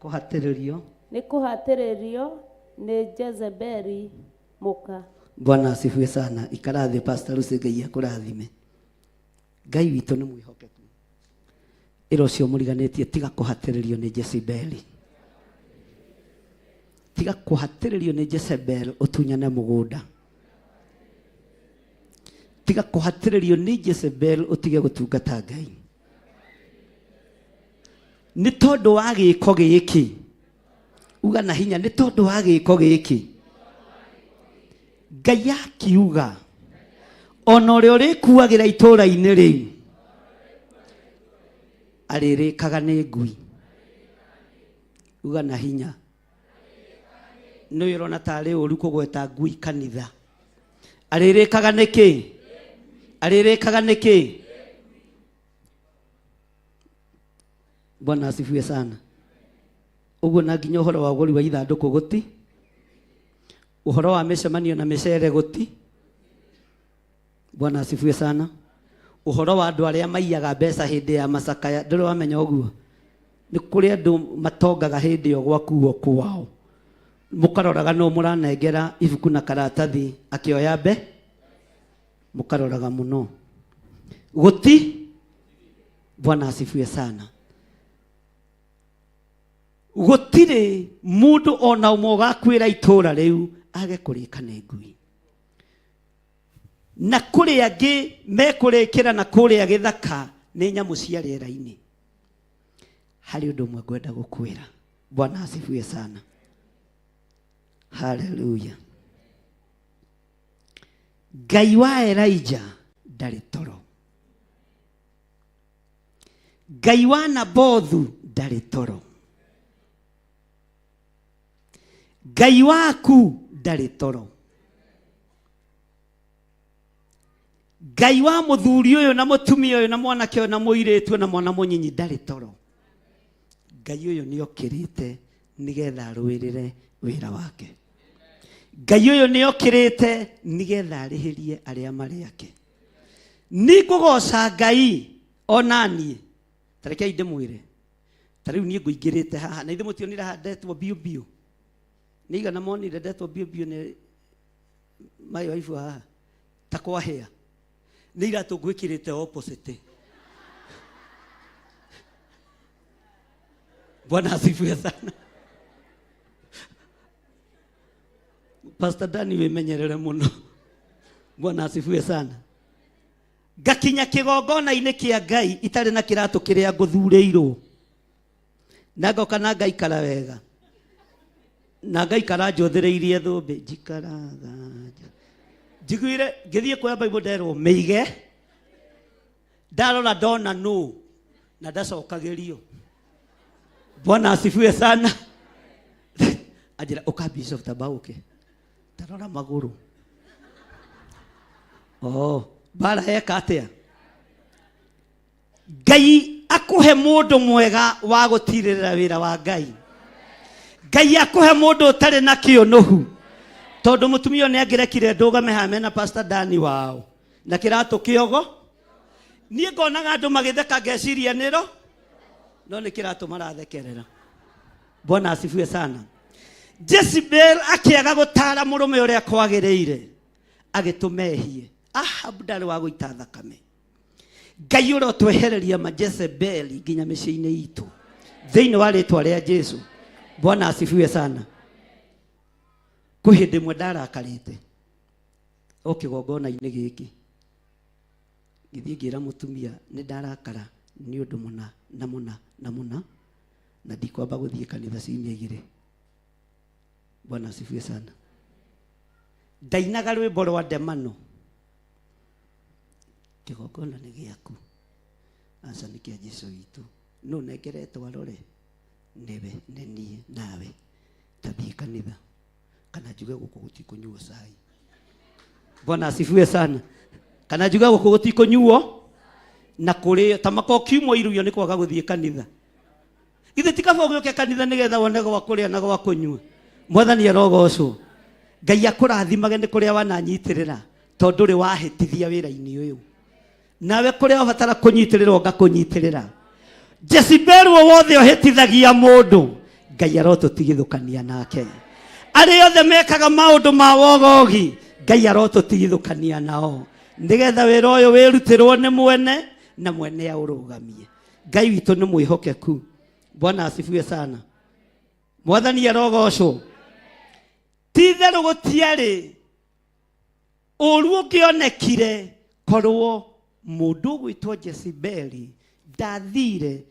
Kũhatĩrĩrio. Nĩ kũhatĩrĩrio nĩ Jezebeli mũka. Bwana asifiwe sana. Ikara thĩ Pastor Lucy, Ngai akũrathime. Ngai witũ nĩ mwĩhokeku. Ĩra ũcio mũriganĩtie tiga kũhatĩrĩrio nĩ Jezebeli. Tiga kũhatĩrĩrio nĩ Jezebel ũtunyane mũgũnda. Tiga kũhatĩrĩrio nĩ Jezebel ũtige gũtungata Ngai. Nĩ tondũ wa gĩko gĩkĩ. Uga na hinya nĩ tondũ wa gĩko gĩkĩ. Ngai akiuga ona ũrĩa ũrĩkuagĩra itũũra-inĩ rĩu arĩrĩkaga nĩ ngui. Uga na hinya. Nĩ ũrona tarĩ ũru kũgweta ngui kanitha. Arĩrĩkaga nĩ kĩ? Arĩrĩkaga nĩ kĩ? Bwana asifiwe sana. Ũguo na nginya ũhoro wa ũgũri wa ithandũkũ gũti, ũhoro wa mĩcemanio na mĩcere gũti. Bwana asifiwe sana. Ũhoro wa andũ arĩa maiyaga mbeca hĩndĩ ya macakaya, ndũrĩ wamenya ũguo? Nĩ kũrĩ andũ matongaga hĩndĩ ĩyo gwakuo kwao. Mũkaroraga nũ mũranengera ibuku na karatathi akĩoya mbe, mũkaroraga mũno. Gũti. Bwana asifiwe sana. Gũtirĩ mũndũ ona ũmwe ũgakuĩra itũũra rĩu age kũrĩka nĩ ngui. Na kũrĩ angĩ mekũrĩkĩra na kũrĩa gĩthaka nĩ nyamũ cia rĩera-inĩ. Harĩ ũndũ ũmwe ngwenda gũkwĩra. Bwana asifiwe sana. Haleluya. Ngai wa Elijah ndarĩ toro. Ngai wa Nabothu ndarĩ toro. Ngai waku ndarĩ toro. Ngai wa mũthuri ũyũ na mũtumia ũyũ na mwanake ũyũ na mũirĩtu na mwana mũnyinyi ndarĩ toro. Ngai ũyũ nĩ okĩrĩte nĩgetha arũĩrĩre wĩra wake. Ngai ũyũ nĩ okĩrĩte nĩgetha arĩhĩrie arĩa marĩ ake. Nĩ ngũgoca Ngai ona niĩ. Ta rekei ndĩmwĩre. Ta rĩu niĩ ngũingĩrĩte haha na ithuĩ mũtionire haha ndetwo biũ biũ. Nĩ igana monire ndetwo biũ biũ nĩ my wife haha ta kwahĩa. Nĩ iratũ ngwĩkĩrĩte opposite. Bwana asifiwe sana. Pastor Dani wĩmenyerere mũno. Bwana asifiwe sana. Ngakinya kĩgongona-inĩ kĩa Ngai itarĩ na kĩratũ kĩrĩa ngũthurĩirwo. Na ngoka na ngaikara wega. Na ngaikara njũthĩrĩirie thũmbĩ. Njikaraga. Njiguire ngĩthiĩ kuoya Bible nderwo mĩige. Ndarora ndona nũ na ndacokagĩrio. Bwana asifiwe sana. Anjĩra ũka Bishop Tabauke. Tarora magũrũ. Oh, mbara yeka atĩa? Ngai akũhe mũndũ mwega wa gũtirĩrĩra wĩra wa Ngai. Ngai akũhe mũndũ ũtarĩ na kĩũnũhu. Tondũ mũtumia ũyũ nĩ angĩrekire ndũgame haha mena Pastor Dani wao na kĩratũ kĩogo. Niĩ ngonaga andũ magĩtheka ngeciria nĩro, no nĩ kĩratũ marathekerera. Bwana asifiwe sana. Jezebel akĩaga gũtaara mũrũme ũrĩa kwagĩrĩire, agĩtũma ehie. Ahab ndarĩ wa gũita thakame. Ngai ũrotwehereria majezebeli nginya mĩciĩ-inĩ itũ thĩinĩ wa rĩtwa rĩa Jesu. Bwana asifiwe sana. Kwĩ hĩndĩ ĩmwe ndarakarĩte o kĩgongona-inĩ gĩkĩ. Ngĩthiĩ ngĩra mũtumia nĩ ndarakara nĩ ũndũ mũna na mũna na mũna na ndikwamba gũthiĩ kanitha ciumia igĩrĩ. Bwana asifiwe sana. Ndainaga rwĩmbo rwa ndemano. Kĩgongona nĩ gĩaku. Aca nĩ kĩa Jesũ witũ. Nũ nengeretwo arore? Nĩwe, nĩ niĩ nawe. Tathiĩ kanitha kana njuge gũkũ gũtikũnyuo cai. Bwana asifiwe sana. Kana njuge gũkũ gũtikũnyuo na kũrĩo ta mako kiumwo iruio nĩ kwaga gũthiĩ kanitha. Githĩ ti kaba ũgĩũke kanitha nĩgetha wone gwa kũrĩa na gwa kũnyua. Mwathani arogocwo. Ngai akũrathimage nĩ kũrĩa wananyitĩrĩra tondũ ndũrĩ wahĩtithia wĩra-inĩ ũyũ. Nawe kũrĩa wabatara kũnyitĩrĩrwo ngakũnyitĩrĩra. Jezebel o wothe ũhĩtithagia mũndũ Ngai arotũtigithũkania nake. Arĩa othe mekaga maũndũ ma wogogi Ngai arotũtigithũkania nao nĩgetha wĩra ũyũ wĩrutĩrwo nĩ mwene na mwene aũrũgamie. Ngai witũ nĩ mwĩhokeku. Bwana asifiwe sana. Mwathani arogocwo. Ti itherũ gũtiarĩ ũru ũngĩonekire korwo mũndũ ũgwĩtwo Jezebeli ndathire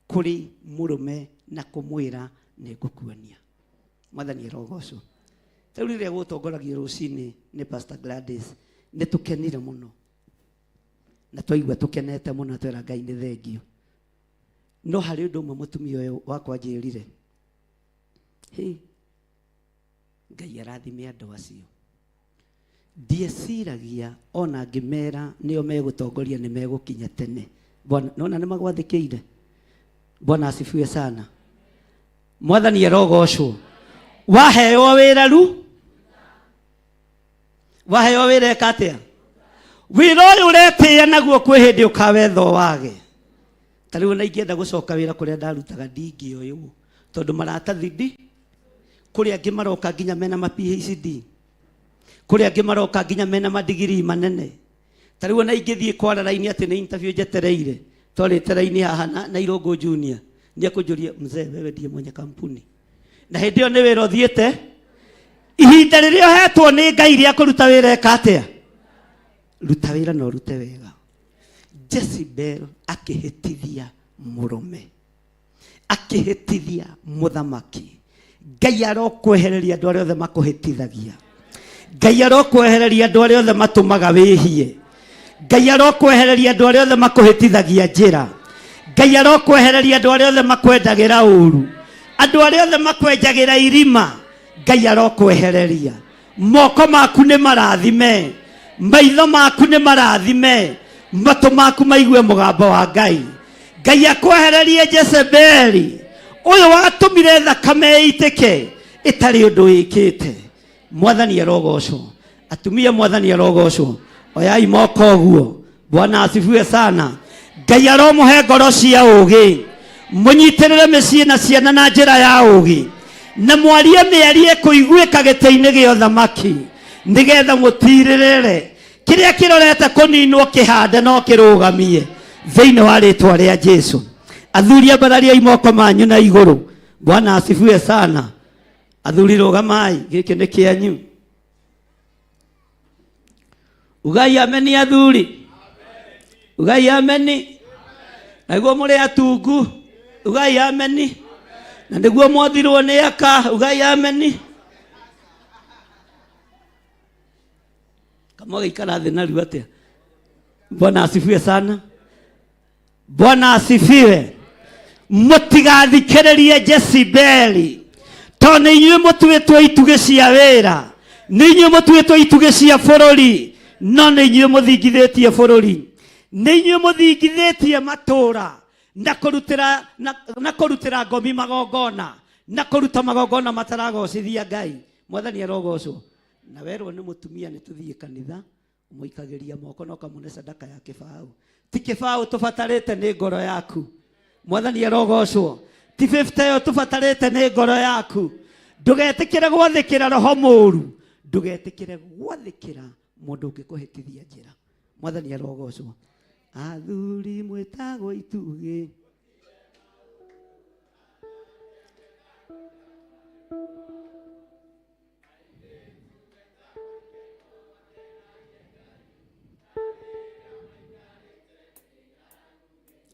kũrĩ mũrũme na kũmwĩra nĩ ngũkuonia. Mwathani arogocwo. Rĩu rĩrĩa gũtongoragio rũcinĩ nĩ Pastor Gladys nĩ tũkenire mũno na twaigua tũkenete mũno twera Ngai nĩ thengio. No harĩ ũndũ ũmwe mũtumia ũyũ wakwa anjĩrire, hĩ, Ngai arathime andũ acio. Ndieciragia ona ngĩmera nĩo megũtongoria nĩ megũkinya tene. Bwana, nona nĩ magwathĩkĩire. Bwana asifiwe sana. Mwathani arogocwo. Waheo wĩra ru waheo wĩra ĩka atĩa? Wĩra ũyũ ũretĩĩa naguo kwĩ hĩndĩ ũkawetha wage. Ta rĩu ona ingĩenda gũcoka wĩra kũrĩa ndarutaga ndingĩoywo tondũ maratathi ndi kũrĩa angĩ maroka nginya mena ma PhD, kũrĩa angĩ maroka nginya mena madigiri manene. Ta rĩu ona ingĩthiĩ kwara raini atĩ nĩ interview njetereire, twarĩte raini haha na Irũngũ Junior nĩ ekũnjũria mzee, wewe ndiye mwenye kampuni? Na hĩndĩ ĩyo nĩ wĩra ũthiĩte. Ihinda rĩrĩa ũhetwo nĩ Ngai rĩa kũruta wĩra ĩka atĩa? Ruta wĩra na ũrute wega. Jezebel akĩhĩtithia mũrũme, akĩhĩtithia mũthamaki. Ngai arokwehereria andũ arĩa othe makũhĩtithagia. Ngai arokwehereria andũ arĩa othe matũmaga wĩhie. Ngai arokwehereria andũ arĩa othe makũhĩtithagia njĩra. Ngai arokwehereria andũ arĩa othe makwendagĩra ũru, andũ arĩa othe makwenjagĩra irima. Ngai arokwehereria. Moko maku nĩ marathime, maitho maku nĩ marathime, matũ maku maigue mũgambo wa Ngai. Ngai akwehererie Jezebeli ũyũ watũmire thakame ĩitĩke ĩtarĩ ũndũ ĩkĩte. Mwathani arogocwo. Atumia, mwathani arogocwo. Oyai moko ũguo. Bwana asifiwe sana. Ngai aromũhe ngoro cia ũgĩ, mũnyitĩrĩre mĩciĩ na ciana na njĩra ya ũgĩ, na mwarie mĩario ĩkũiguĩka gĩtĩ-inĩ gĩa ũthamaki, nĩgetha mũtirĩrĩre kĩrĩa kĩrorete kũninwo kĩhande no kĩrũgamie thĩinĩ wa rĩtwa rĩa Jesu. Athuri, ambarariai moko manyu na igũrũ. Bwana asifiwe sana. Athuri, rũgamai, gĩkĩ nĩ kĩanyu. Ugai ameni athuri. Ugai ameni. Naguo mũrĩ atungu. Ugai ameni. Na nĩguo mwathirwo nĩ aka. Ugai ameni. Kama gĩikara thĩ narua atĩa? Bwana asifiwe sana. Bwana asifiwe. Mũtigathikĩrĩrie Jezebeli tondũ nĩ inyuĩ mũtuĩtwo itugĩ cia wĩra, nĩ inyuĩ mũtuĩtwo itugĩ cia bũrũri, no nĩ inyuĩ mũthingithĩtie bũrũri, nĩ inyuĩ mũthingithĩtie matũũra na kũrutĩra na kũrutĩra ngomi magongona na kũruta magongona mataragocithia Ngai. Mwathani arogocwo. Na werwo nĩ mũtumia nĩ tũthiĩ kanitha, mũikagĩria moko na ũkamũne sadaka ya kĩbaũ. Ti kĩbaũ tũbatarĩte, nĩ ngoro yaku. Mwathani arogocwo. Ti 50 ĩyo tũbatarĩte, nĩ ngoro yaku. Ndũgetĩkĩre gwathĩkĩra roho mũru, ndũgetĩkĩre gwathĩkĩra mũndũ ũngĩkũhĩtithia njĩra. Mwathani arogocwo. Athuri mwĩtagwo itugĩ.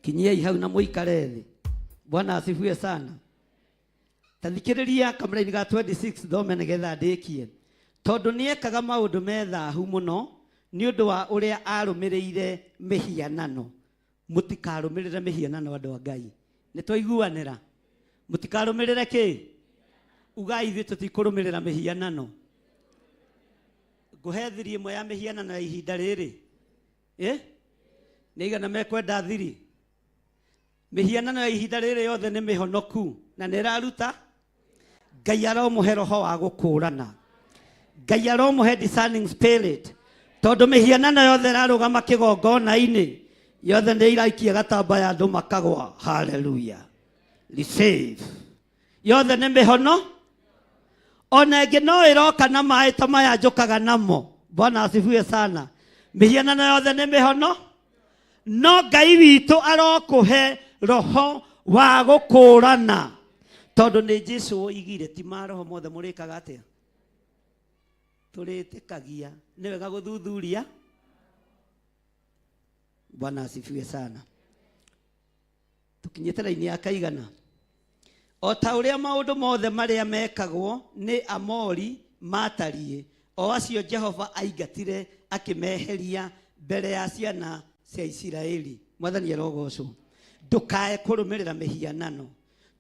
Kinyiai hau na mũikare thĩ. Bwana asifiwe sana. Ta thikĩrĩria kamũraini ga 26 thome nĩgetha ndĩkie. Tondũ nĩekaga maũndũ me thahu mũno nĩ ũndũ wa ũrĩa arũmĩrĩire mĩhianano. Mũtikarũmĩrĩre mĩhianano andũ a Ngai. Nĩ twaiguanĩra? Mũtikarũmĩrĩre kĩ? Ugai ithuĩ tũtikũrũmĩrĩra mĩhianano. Ngũhe thiri ĩmwe ya mĩhianano ya ihinda rĩrĩ. Eh? Nĩ igana mekwenda thiri? Mĩhianano ya ihinda rĩrĩ yothe nĩ mĩhonoku na nĩ ĩraruta. Ngai aromũhe roho wa gũkũrana. Ngai aromũhe discerning spirit. Tondũ mĩhianano yothe ĩrarũgama kĩgongona-inĩ yothe nĩ iraikia gatambaya andũ makagwa. Hallelujah. Receive. Yothe nĩ mĩhono. Ona ĩngĩ no ĩroka na maĩ ta maya njũkaga namo. Bwana asifiwe sana. Mĩhianano yothe nĩ mĩhono. No Ngai witũ arokũhe roho wa gũkũrana. Tondũ nĩ Jesu oigire ti maroho mothe mũrĩkaga atĩa? Tũrĩtĩkagia. Nĩ wega gũthuthuria. Bwana asifiwe sana. Tũkinyĩte raini ya kaigana. O ta ũrĩa maũndũ mothe marĩa mekagwo nĩ Amori matariĩ, o acio Jehova aingatire akĩmeheria mbere ya ciana cia Isiraeli. Mwathani arogocwo. Ndũkae kũrũmĩrĩra mĩhianano,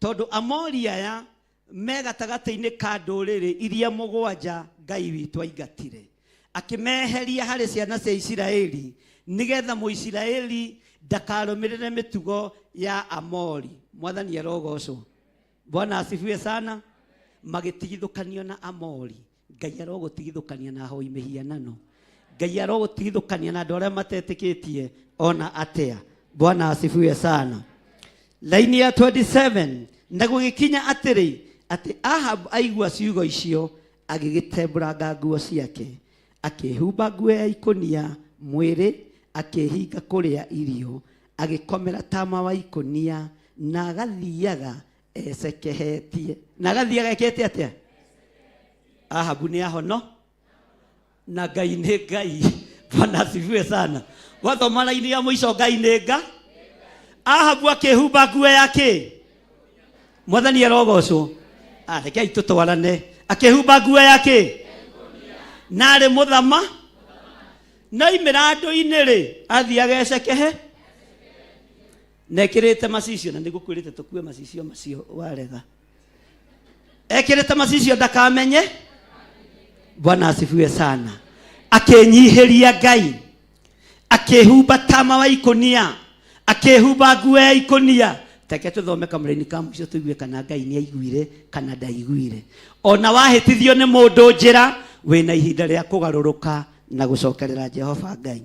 tondũ Amori aya me gatagatĩ-inĩ ka ndũrĩrĩ iria mũgwanja Ngai witũ aingatire akĩmeheria harĩ ciana cia Isiraeli, nĩgetha Mũisiraeli ndakarũmĩrĩre mĩtugo ya Amori. Mwathani arogocwo. Bwana asifiwe sana. Magĩtigithũkanio na Amori. Ngai arogũtigithũkania na ahoi mĩhianano. Ngai arogũtigithũkania na andũ arĩa matetĩkĩtie ona atĩa. Bwana asifiwe sana. Laini ya 27, na gũgĩkinya atĩrĩ, atĩ Ahab aigua ciugo icio, agĩgĩtembũranga nguo ciake, akĩĩhumba nguo ya ikũnia mwĩrĩ, akĩĩhinga kũrĩa irio, agĩkomera tama wa ikũnia, na agathiaga ecekehetie. Na agathiaga ekĩte atĩa? Ahabu nĩ ahono na Ngai nĩ Ngai. Bwana asifiwe sana. Wathoma raini ya mũico, Ngai nĩ nga. Ahabu akĩhumba nguo ya kĩ? Mwathani arogocwo. Rekei tũtwarane. Akĩhumba nguo ya kĩ? Na arĩ mũthama. No imĩra andũ-inĩ rĩ, athiaga ecekehe na ekĩrĩte macicio, na nĩngũkwĩrĩte tũkue macicio macio warega. Ekĩrĩte macicio ndakamenye. Bwana asifiwe sana. Akĩnyihĩria Ngai, akĩhumba tama wa ikũnia, akĩhumba nguo ya ikũnia. Reke tũthome kamũraini ka mũico tũigue kana Ngai nĩ aiguire kana ndaiguire. Ona wahĩtithio nĩ mũndũ njĩra, wĩna ihinda rĩa kũgarũrũka na gũcokerera Jehova Ngai.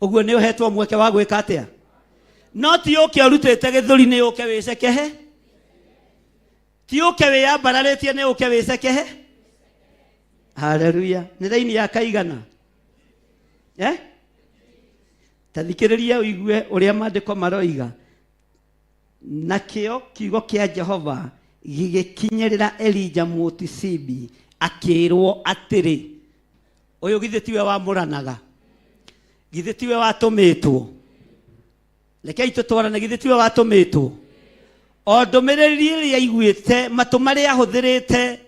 Ũguo nĩ ũhetwo mweke wa gwĩka atĩa? No ti ũke ũrutĩte gĩthũri nĩ ũke wĩcekehe, ti ũke wĩyambararĩtie nĩ ũke wĩcekehe. Haleluya. Nĩ raini ya kaigana? Ta thikĩrĩria ũigue ũrĩa maandĩko maroiga. Nakĩo kiugo kĩa Jehova gĩgĩkinyĩrĩra Elija Mũtisibi, akĩĩrwo atĩrĩ, ũyũ githĩ tiwe wamũranaga? Githĩ tiwe watũmĩtwo? Rekei tũtwarane, githĩ tiwe watũmĩtwo? O ndũmĩrĩri ĩrĩa aiguĩte, matũ marĩa ahũthĩrĩte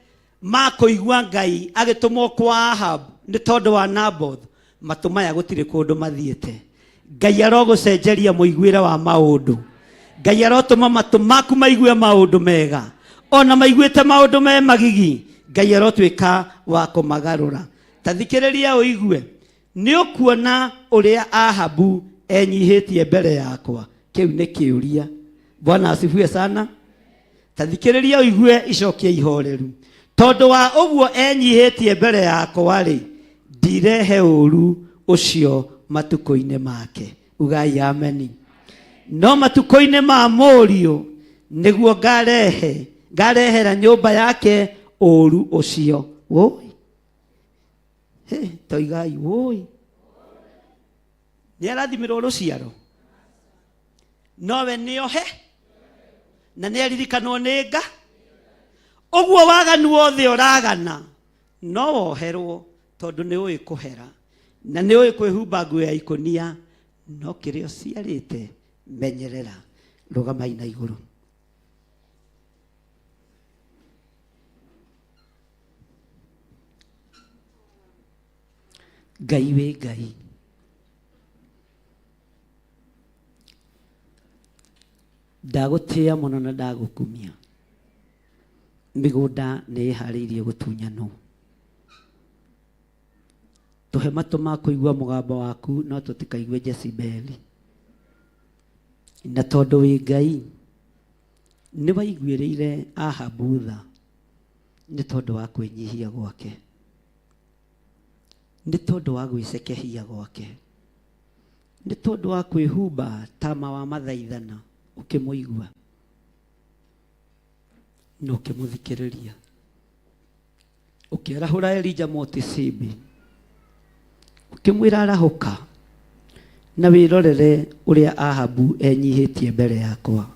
ma kũigua Ngai agĩtũmwo kwa Ahab nĩ tondũ wa Naboth, matũ maya gũtirĩ kũndũ mathiĩte. Ngai arogũcenjeria mũiguĩre wa maũndũ. Ngai arotũma matũ maku maigue maũndũ mega, ona maiguĩte maũndũ me magigi, Ngai arotuĩka wa kũmagarũra. Ta thikĩrĩria ũigue, nĩ ũkuona ũrĩa Ahabu enyihĩtie mbere yakwa? Kĩu nĩ kĩũria. Bwana asifiwe sana. Ta thikĩrĩria ũigue icokia ihoreru. Tondũ wa ũguo enyihĩtie mbere yakwa-rĩ, ndirehe ũũru ũcio matukũ-inĩ make. Ugai ameni. No matukũ-inĩ ma mũriũ nĩguo ngarehera nyũmba yake ũũru ũcio. Wũi. Hĩ, toigai wũi. Nĩ arathimirwo rũciaro. Nowe nĩohe na nĩaririkanwo nĩ nga. Ũguo waganu wothe ũragana no woherwo, tondũ nĩ ũĩ kũhera na nĩ ũĩ kwĩhumba nguo ya ikũnia, no kĩrĩa ũciarĩte Menyerera. Rũgamai na igũrũ. Ngai wĩ Ngai. Ndagũtĩĩa mũno na ndagũkumia. Mĩgũnda nĩ ĩharĩirie gũtunyanwo. Tũhe matũ ma kũigua mũgambo waku no tũtikaigue Jezebeli. Na tondũ wĩ Ngai, nĩ waiguĩrĩire Ahabu tha nĩ tondũ wa kwĩnyihia gwake, nĩ tondũ wa gwĩcekehia gwake, nĩ tondũ wa kwĩhumba tama wa mathaithana, ũkĩmũigua na ũkĩmũthikĩrĩria. Ũkĩarahũra Elija Mũtisibi, ũkĩmwĩra arahũka na wĩrorere ũrĩa Ahabu enyihĩtie mbere yakwa.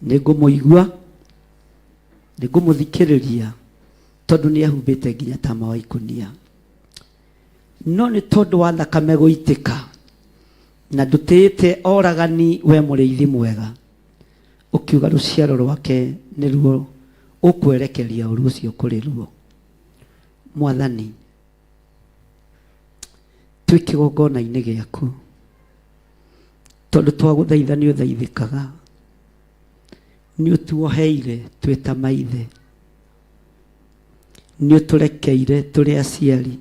Nĩngũmũigua, nĩngũmũthikĩrĩria, tondũ nĩehumbĩte nginya tama wa ikũnia. No nĩ tondũ wa thakame gũitĩka, na ndũtĩĩte oragani we mũrĩithi mwega, ũkiuga rũciaro rwake nĩruo ũkwerekeria ũru ũcio kũrĩ ruo. Mwathani, twĩ kĩgongona-inĩ gĩaku, tondũ twagũthaitha nĩ ũthaithĩkaga, nĩ ũtuoheire twĩ ta maithe, nĩ ũtũrekeire tũrĩ aciari,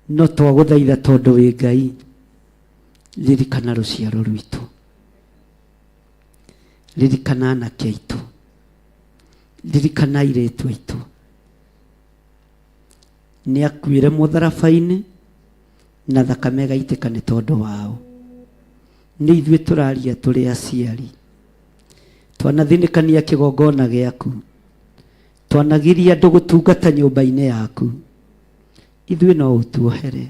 no twagũthaitha tondũ wĩ Ngai, ririkana rũciaro rwitũ, ririkana anake aitũ, ririkana airĩtu aitũ. Nĩ akuire mũtharaba-inĩ na thakame ĩgaitĩka nĩ tondũ wao. Nĩ ithuĩ tũraria tũrĩ aciari, twanathinĩkania kĩgongona gĩaku, twanagiria andũ gũtungata nyũmba-inĩ yaku. Ithuĩ no ũtuohere,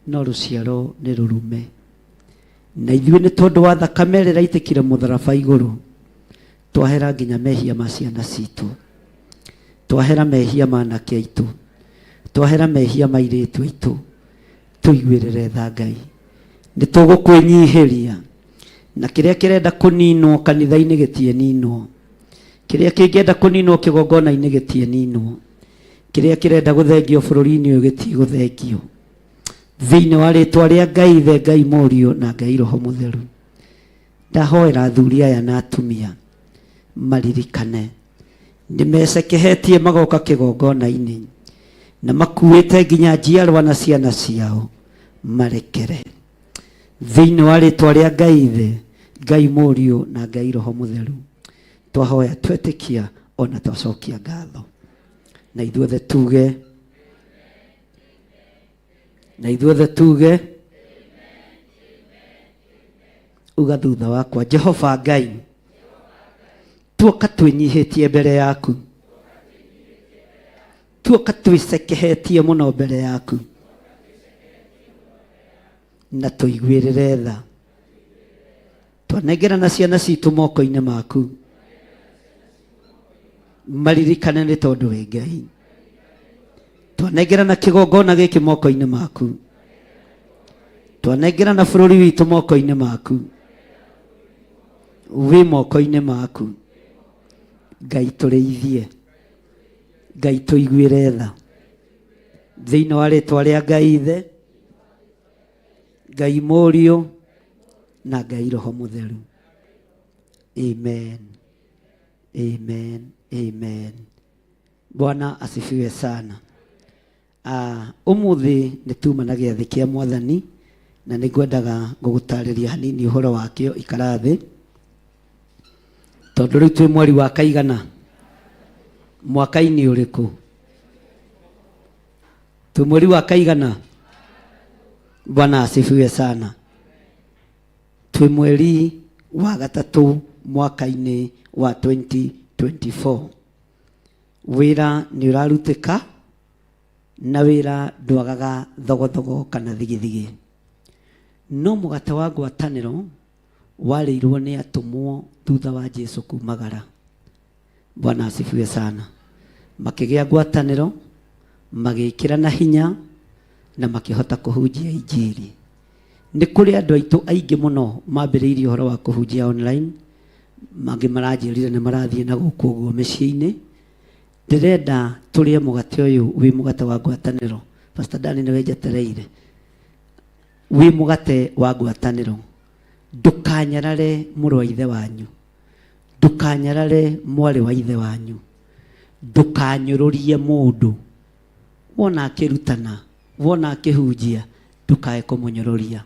no rũciaro nĩ rũrume. Na ithuĩ nĩ tondũ wa thakame ĩrĩa ĩraitĩkire mũtharaba igũrũ, twahera nginya mehia ma ciana citũ, twahera mehia ma anake aitũ, twahera mehia ma airĩtu aitũ. Tũiguĩrĩre tha Ngai, nĩ tũgũkwĩnyihĩria, na kĩrĩa kĩrenda kũninwo kanitha-inĩ gĩtieninwo, kĩrĩa kĩngĩenda kũninwo kĩgongona-inĩ gĩtieninwo, kĩrĩa kĩrenda gũthengio bũrũri-inĩ ũyũ gĩtigũthengio. Thĩinĩ wa rĩtwa rĩa Ngai Ithe, Ngai Mũriũ na Ngai Roho Mũtheru, ndahoera athuri aya na atumia maririkane nĩ mecekehetie magoka kĩgongona-inĩ na makuĩte nginya njiarwa na ciana ciao, marekere thĩinĩ wa rĩtwa rĩa Ngai Ithe, Ngai Mũriũ na Ngai Roho Mũtheru. Twahoya twetĩkia ona twacokia ngatho, na ithuothe tuge, na ithuothe tuge, uga thutha wakwa, Jehova Ngai, tuoka twĩnyihĩtie mbere yaku, tuoka twĩcekehetie mũno mbere yaku, na tũiguĩrĩre tha. Twanengerana ciana citũ moko-inĩ maku, maririkane nĩ tondũ wĩ Ngai. Twanengerana kĩgongona gĩkĩ moko-inĩ maku, twanengerana bũrũri witũ moko-inĩ maku, wĩ moko-inĩ maku. Ngai tũrĩithie, Ngai tũiguĩre tha, thĩinĩ wa rĩtwa rĩa Ngai Ithe, Ngai Mũriũ na Ngai Roho Mũtheru. Amen. Amen. Amen. Bwana asifiwe sana. Ũmũthĩ nĩ tuma na gĩathĩ kĩa Mwathani, na nĩ ngwendaga gũgũtarĩria hanini ũhoro wakĩo. Ikara thĩ, tondũ rĩu twĩ mweri wa kaigana, mwaka-inĩ ũrĩkũ? Twĩ mweri wa kaigana? Bwana asifiwe sana. Twĩ mweri wa gatatũ mwaka-inĩ wa 2024. Wĩra nĩ ũrarutĩka, na wĩra ndwagaga thogothogo kana thigithigi. No mũgate wa ngwatanĩro warĩirwo nĩ atũmwo thutha wa Jesu kumagara. Bwana asifiwe sana. Makĩgĩa ngwatanĩro, magĩkĩrana hinya na makĩhota kũhunjia injiri. Nĩ kũrĩ andũ aitũ aingĩ mũno mambĩrĩirie ũhoro wa kũhunjia online, mangĩ maranjĩrire nĩ marathiĩ na gũkũ ũguo mĩciĩ-inĩ. Ndĩrenda tũrĩe mũgate ũyũ wĩ mũgate wa ngwatanĩro. Pastor Dani nĩwe njetereire. Wĩ mũgate wa ngwatanĩro. Ndũkanyarare mũrũ wa ithe wanyu. Ndũkanyarare mwarĩ wa ithe wanyu. Ndũkanyũrũrie mũndũ. Wona akĩrutana, wona akĩhunjia, ndũkae kũmũnyũrũria.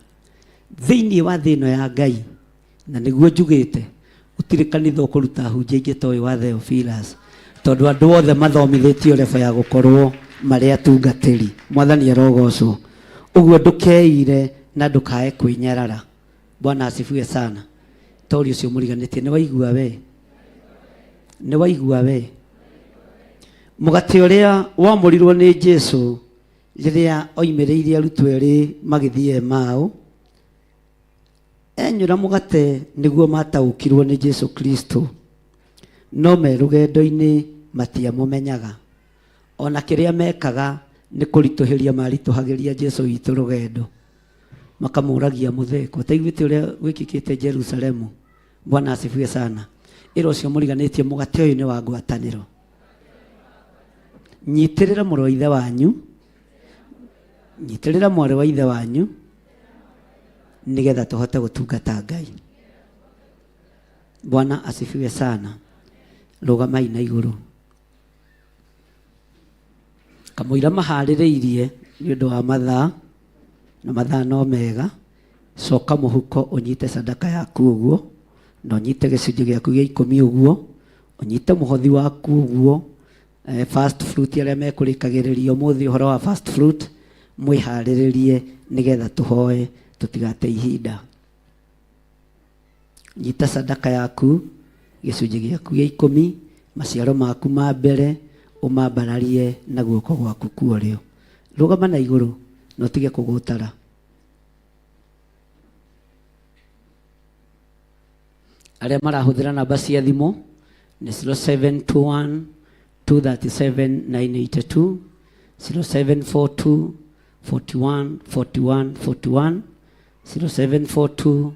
Thĩinĩ wa thĩ ĩno ya Ngai, na nĩguo njugĩte, gũtirĩ kanitha ũkũruta ahunjia aingĩ ta ũyũ wa Theophilus, tondũ andũ othe mathomithĩtio level ya gũkorwo marĩ atungatĩri. Mwathani arogocwo. Ũguo ndũkeire na ndũkae kwĩnyarara. Bwana asifiwe sana. Tori ũcio mũriganĩtie, nĩ waigua we? Nĩ waigua we? Mũgate ũrĩa wamũrirwo nĩ Jesu rĩrĩa oimĩrĩire arutwo erĩ magĩthiĩ Emau, enyũra mũgate nĩguo mataũkirwo nĩ Jesu Kristo, no me rũgendo-inĩ matiamũmenyaga. Ona kĩrĩa mekaga nĩ kũritũhĩria maritũhagĩria Jesu witũ rũgendo, makamũragia mũthee, ko ũtaiguĩte ũrĩa gwĩkĩkĩte Jerusalemu? Bwana asifiwe sana. Ĩra ũcio mũriganĩtie mũgate ũyũ nĩ wa ngwatanĩro. Nyitĩrĩra mũrũ wa ithe wanyu, nyitĩrĩra mwarĩ wa ithe wanyu, nĩgetha tũhote gũtungata Ngai. Bwana asifiwe sana. Rũgamai na igũrũ. Kamũira maharĩrĩirie nĩ ũndũ wa mathaa, na mathaa no mega, coka mũhuko ũnyite sadaka yaku ũguo, na ũnyite gĩcunjĩ gĩaku gĩa ikũmi ũguo, ũnyite mũhothi waku ũguo, first fruit arĩa mekũrĩkagĩrĩria ũmũthĩ ũhoro wa first fruit, mwĩharĩrĩrie nĩgetha tũhoe tũtigate ihinda. Nyita sadaka yaku, gĩcunjĩ gĩaku gĩa ikũmi, maciaro maku ma mbere, ũmambararie na guoko gwaku kwa ũrĩo. Rũgama na igũrũ na ũtige kũgũtara. Arĩa marahũthĩra namba cia thimũ nĩ 0721 237 982, 0742 41 41 41, 0742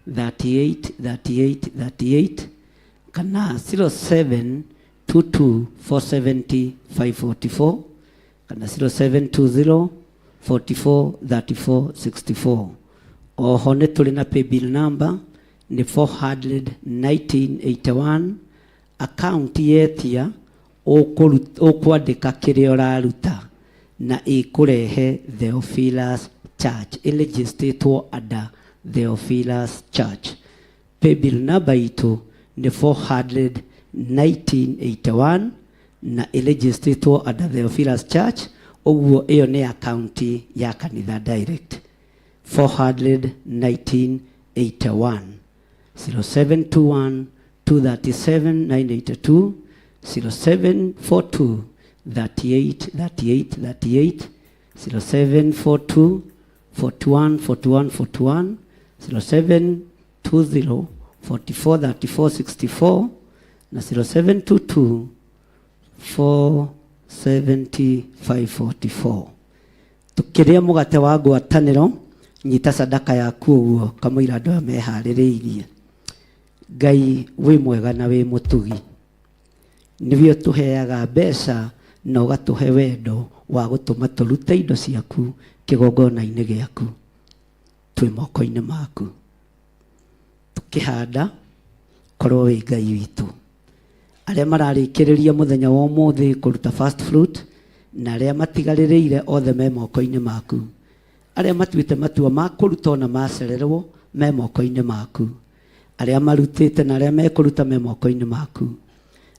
38 38 38 kana 0722 470 544 kana 0720 44 34 64. Oho nĩ tũrĩ na paybill number nĩ 41981, account yetia ũkwandĩka kĩrĩa ũraruta na ĩkũrehe Theophilus Church, ĩregistatwo under Theophilus Church. Paybill number itũ nĩ 41981 na ĩregistatwo under Theophilus Church, ũguo ĩyo nĩ account ya kanitha direct. 41981 0721 237 982, 0742 38 38 38, 0742 41 41 41, 0720 44 34 64 na 0722 470 544. Tukĩrĩa mũgate wa ngwatanĩro, nyita sadaka yaku ũguo kamũira andũ aya meharĩrĩirie. Ngai wĩ mwega na wĩ mũtugi, nĩwe ũtũheaga mbeca na ũgatũhe wendo wa gũtũma tũrute indo ciaku kĩgongona-inĩ gĩaku. Twĩ moko-inĩ maku, tũkĩhanda, korwo wĩ Ngai witũ. Arĩa mararĩkĩrĩria mũthenya wa ũmũthĩ kũruta first fruit na arĩa matigarĩrĩire othe me moko-inĩ maku. Arĩa matuĩte matua ma kũruta ona macererwo me moko-inĩ maku. Arĩa marutĩte na arĩa mekũruta me moko-inĩ maku.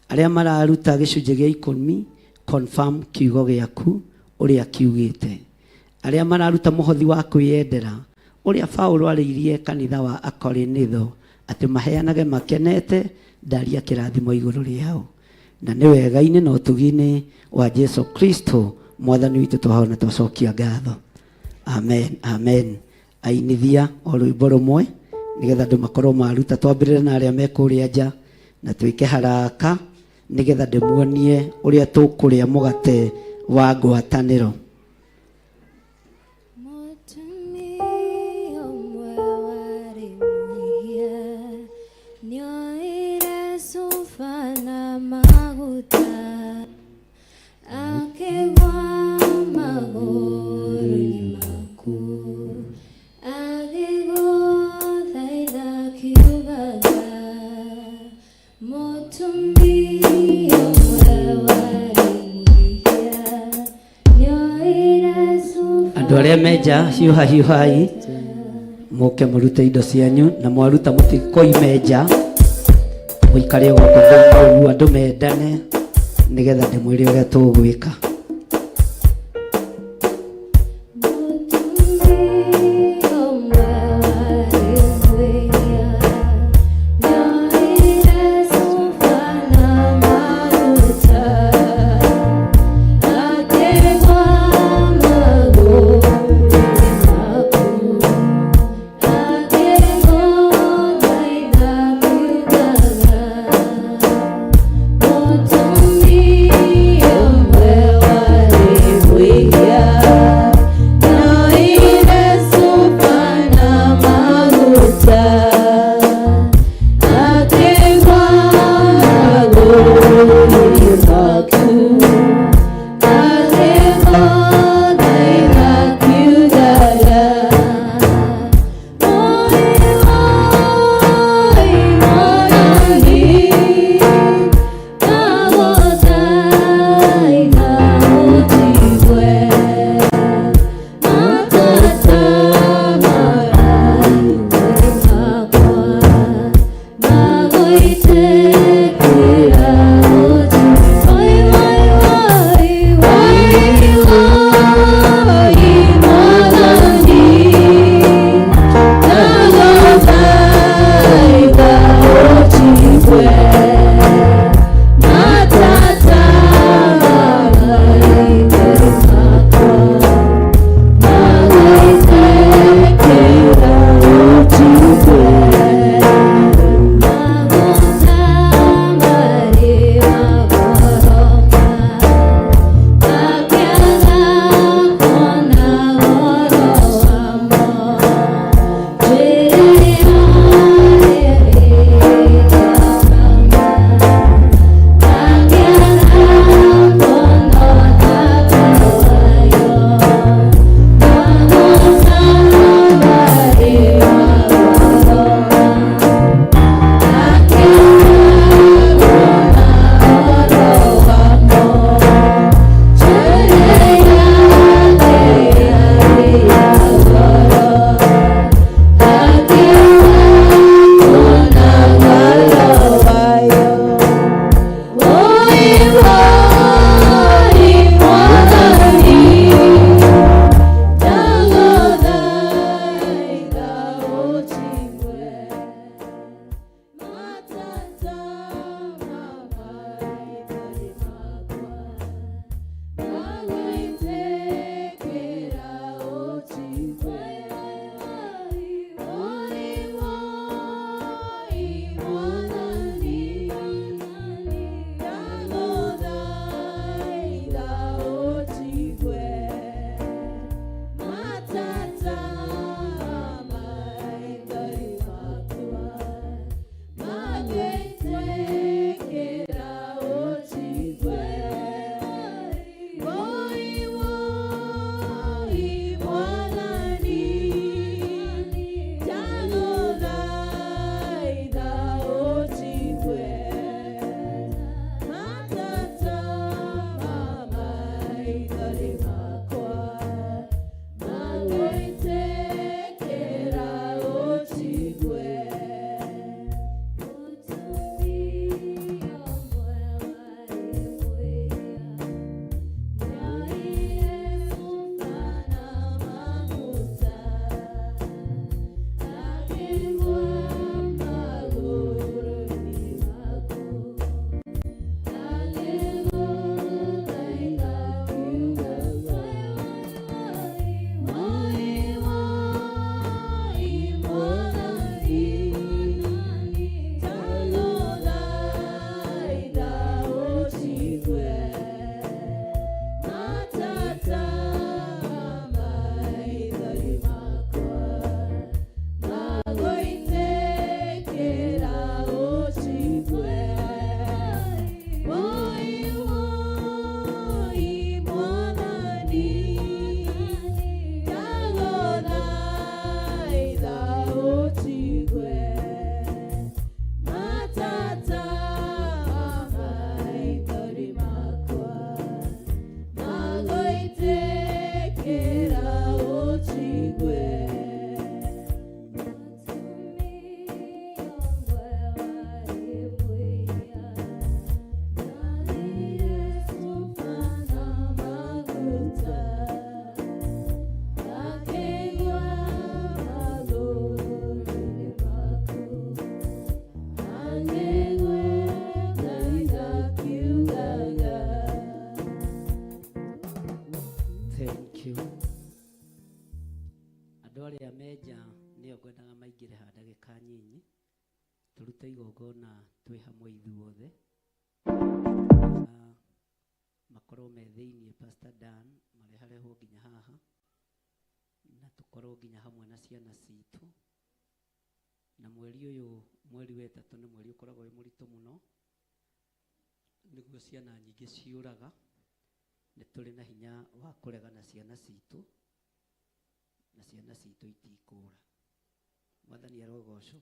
Arĩa mararuta gĩcunjĩ gĩa ikũmi, confirm kiugo gĩaku ũrĩa kiugĩte. Arĩa mararuta mũhothi wa kwĩyendera, ũrĩa Paulo arĩirie kanitha wa Akorinitho atĩ maheanage makenete, ndaria kĩrathimo igũrũ rĩao. Na nĩ wega-inĩ na ũtugi-inĩ wa Jesu Kristo mwathani witũ twahona twacokia ngatho. Amen, amen. Ainithia o rwĩmbo rũmwe nĩgetha andũ makorwo maruta. Twambĩrĩre na arĩa me kũrĩa nja na twĩke haraka nĩgetha ndĩmuonie ũrĩa tũkũrĩa mũgate wa ngwatanĩro. Nyoire cuba na maguta akĩgwa magũrũ-inĩ maku agĩgũthaitha akiugaga mũtumia ũmwe warĩ mwĩhia nyoire cuba Andũ arĩa menja hiũha hiũhai mũke mũrute indo cianyu na mwaruta mũtikoime nja mũikare gũkũ thĩinĩ ũguo andũ mendane nĩgetha ndĩmwĩre ũrĩa tũgwĩka. Tũrute igongona twĩ hamwe ithuothe. Makorwo me thĩiniĩ Pastor Dan mareharehwo nginya haha, na tũkorwo nginya hamwe na ciana citũ. Na mweri ũyũ, mweri wa ĩtatũ, nĩ mweri ũkoragwo wĩ mũritũ mũno, nĩguo ciana nyingĩ ciũraga. Nĩ tũrĩ na hinya wa kũrega na ciana citũ, na ciana citũ itikũra. Mwathani arogocwo.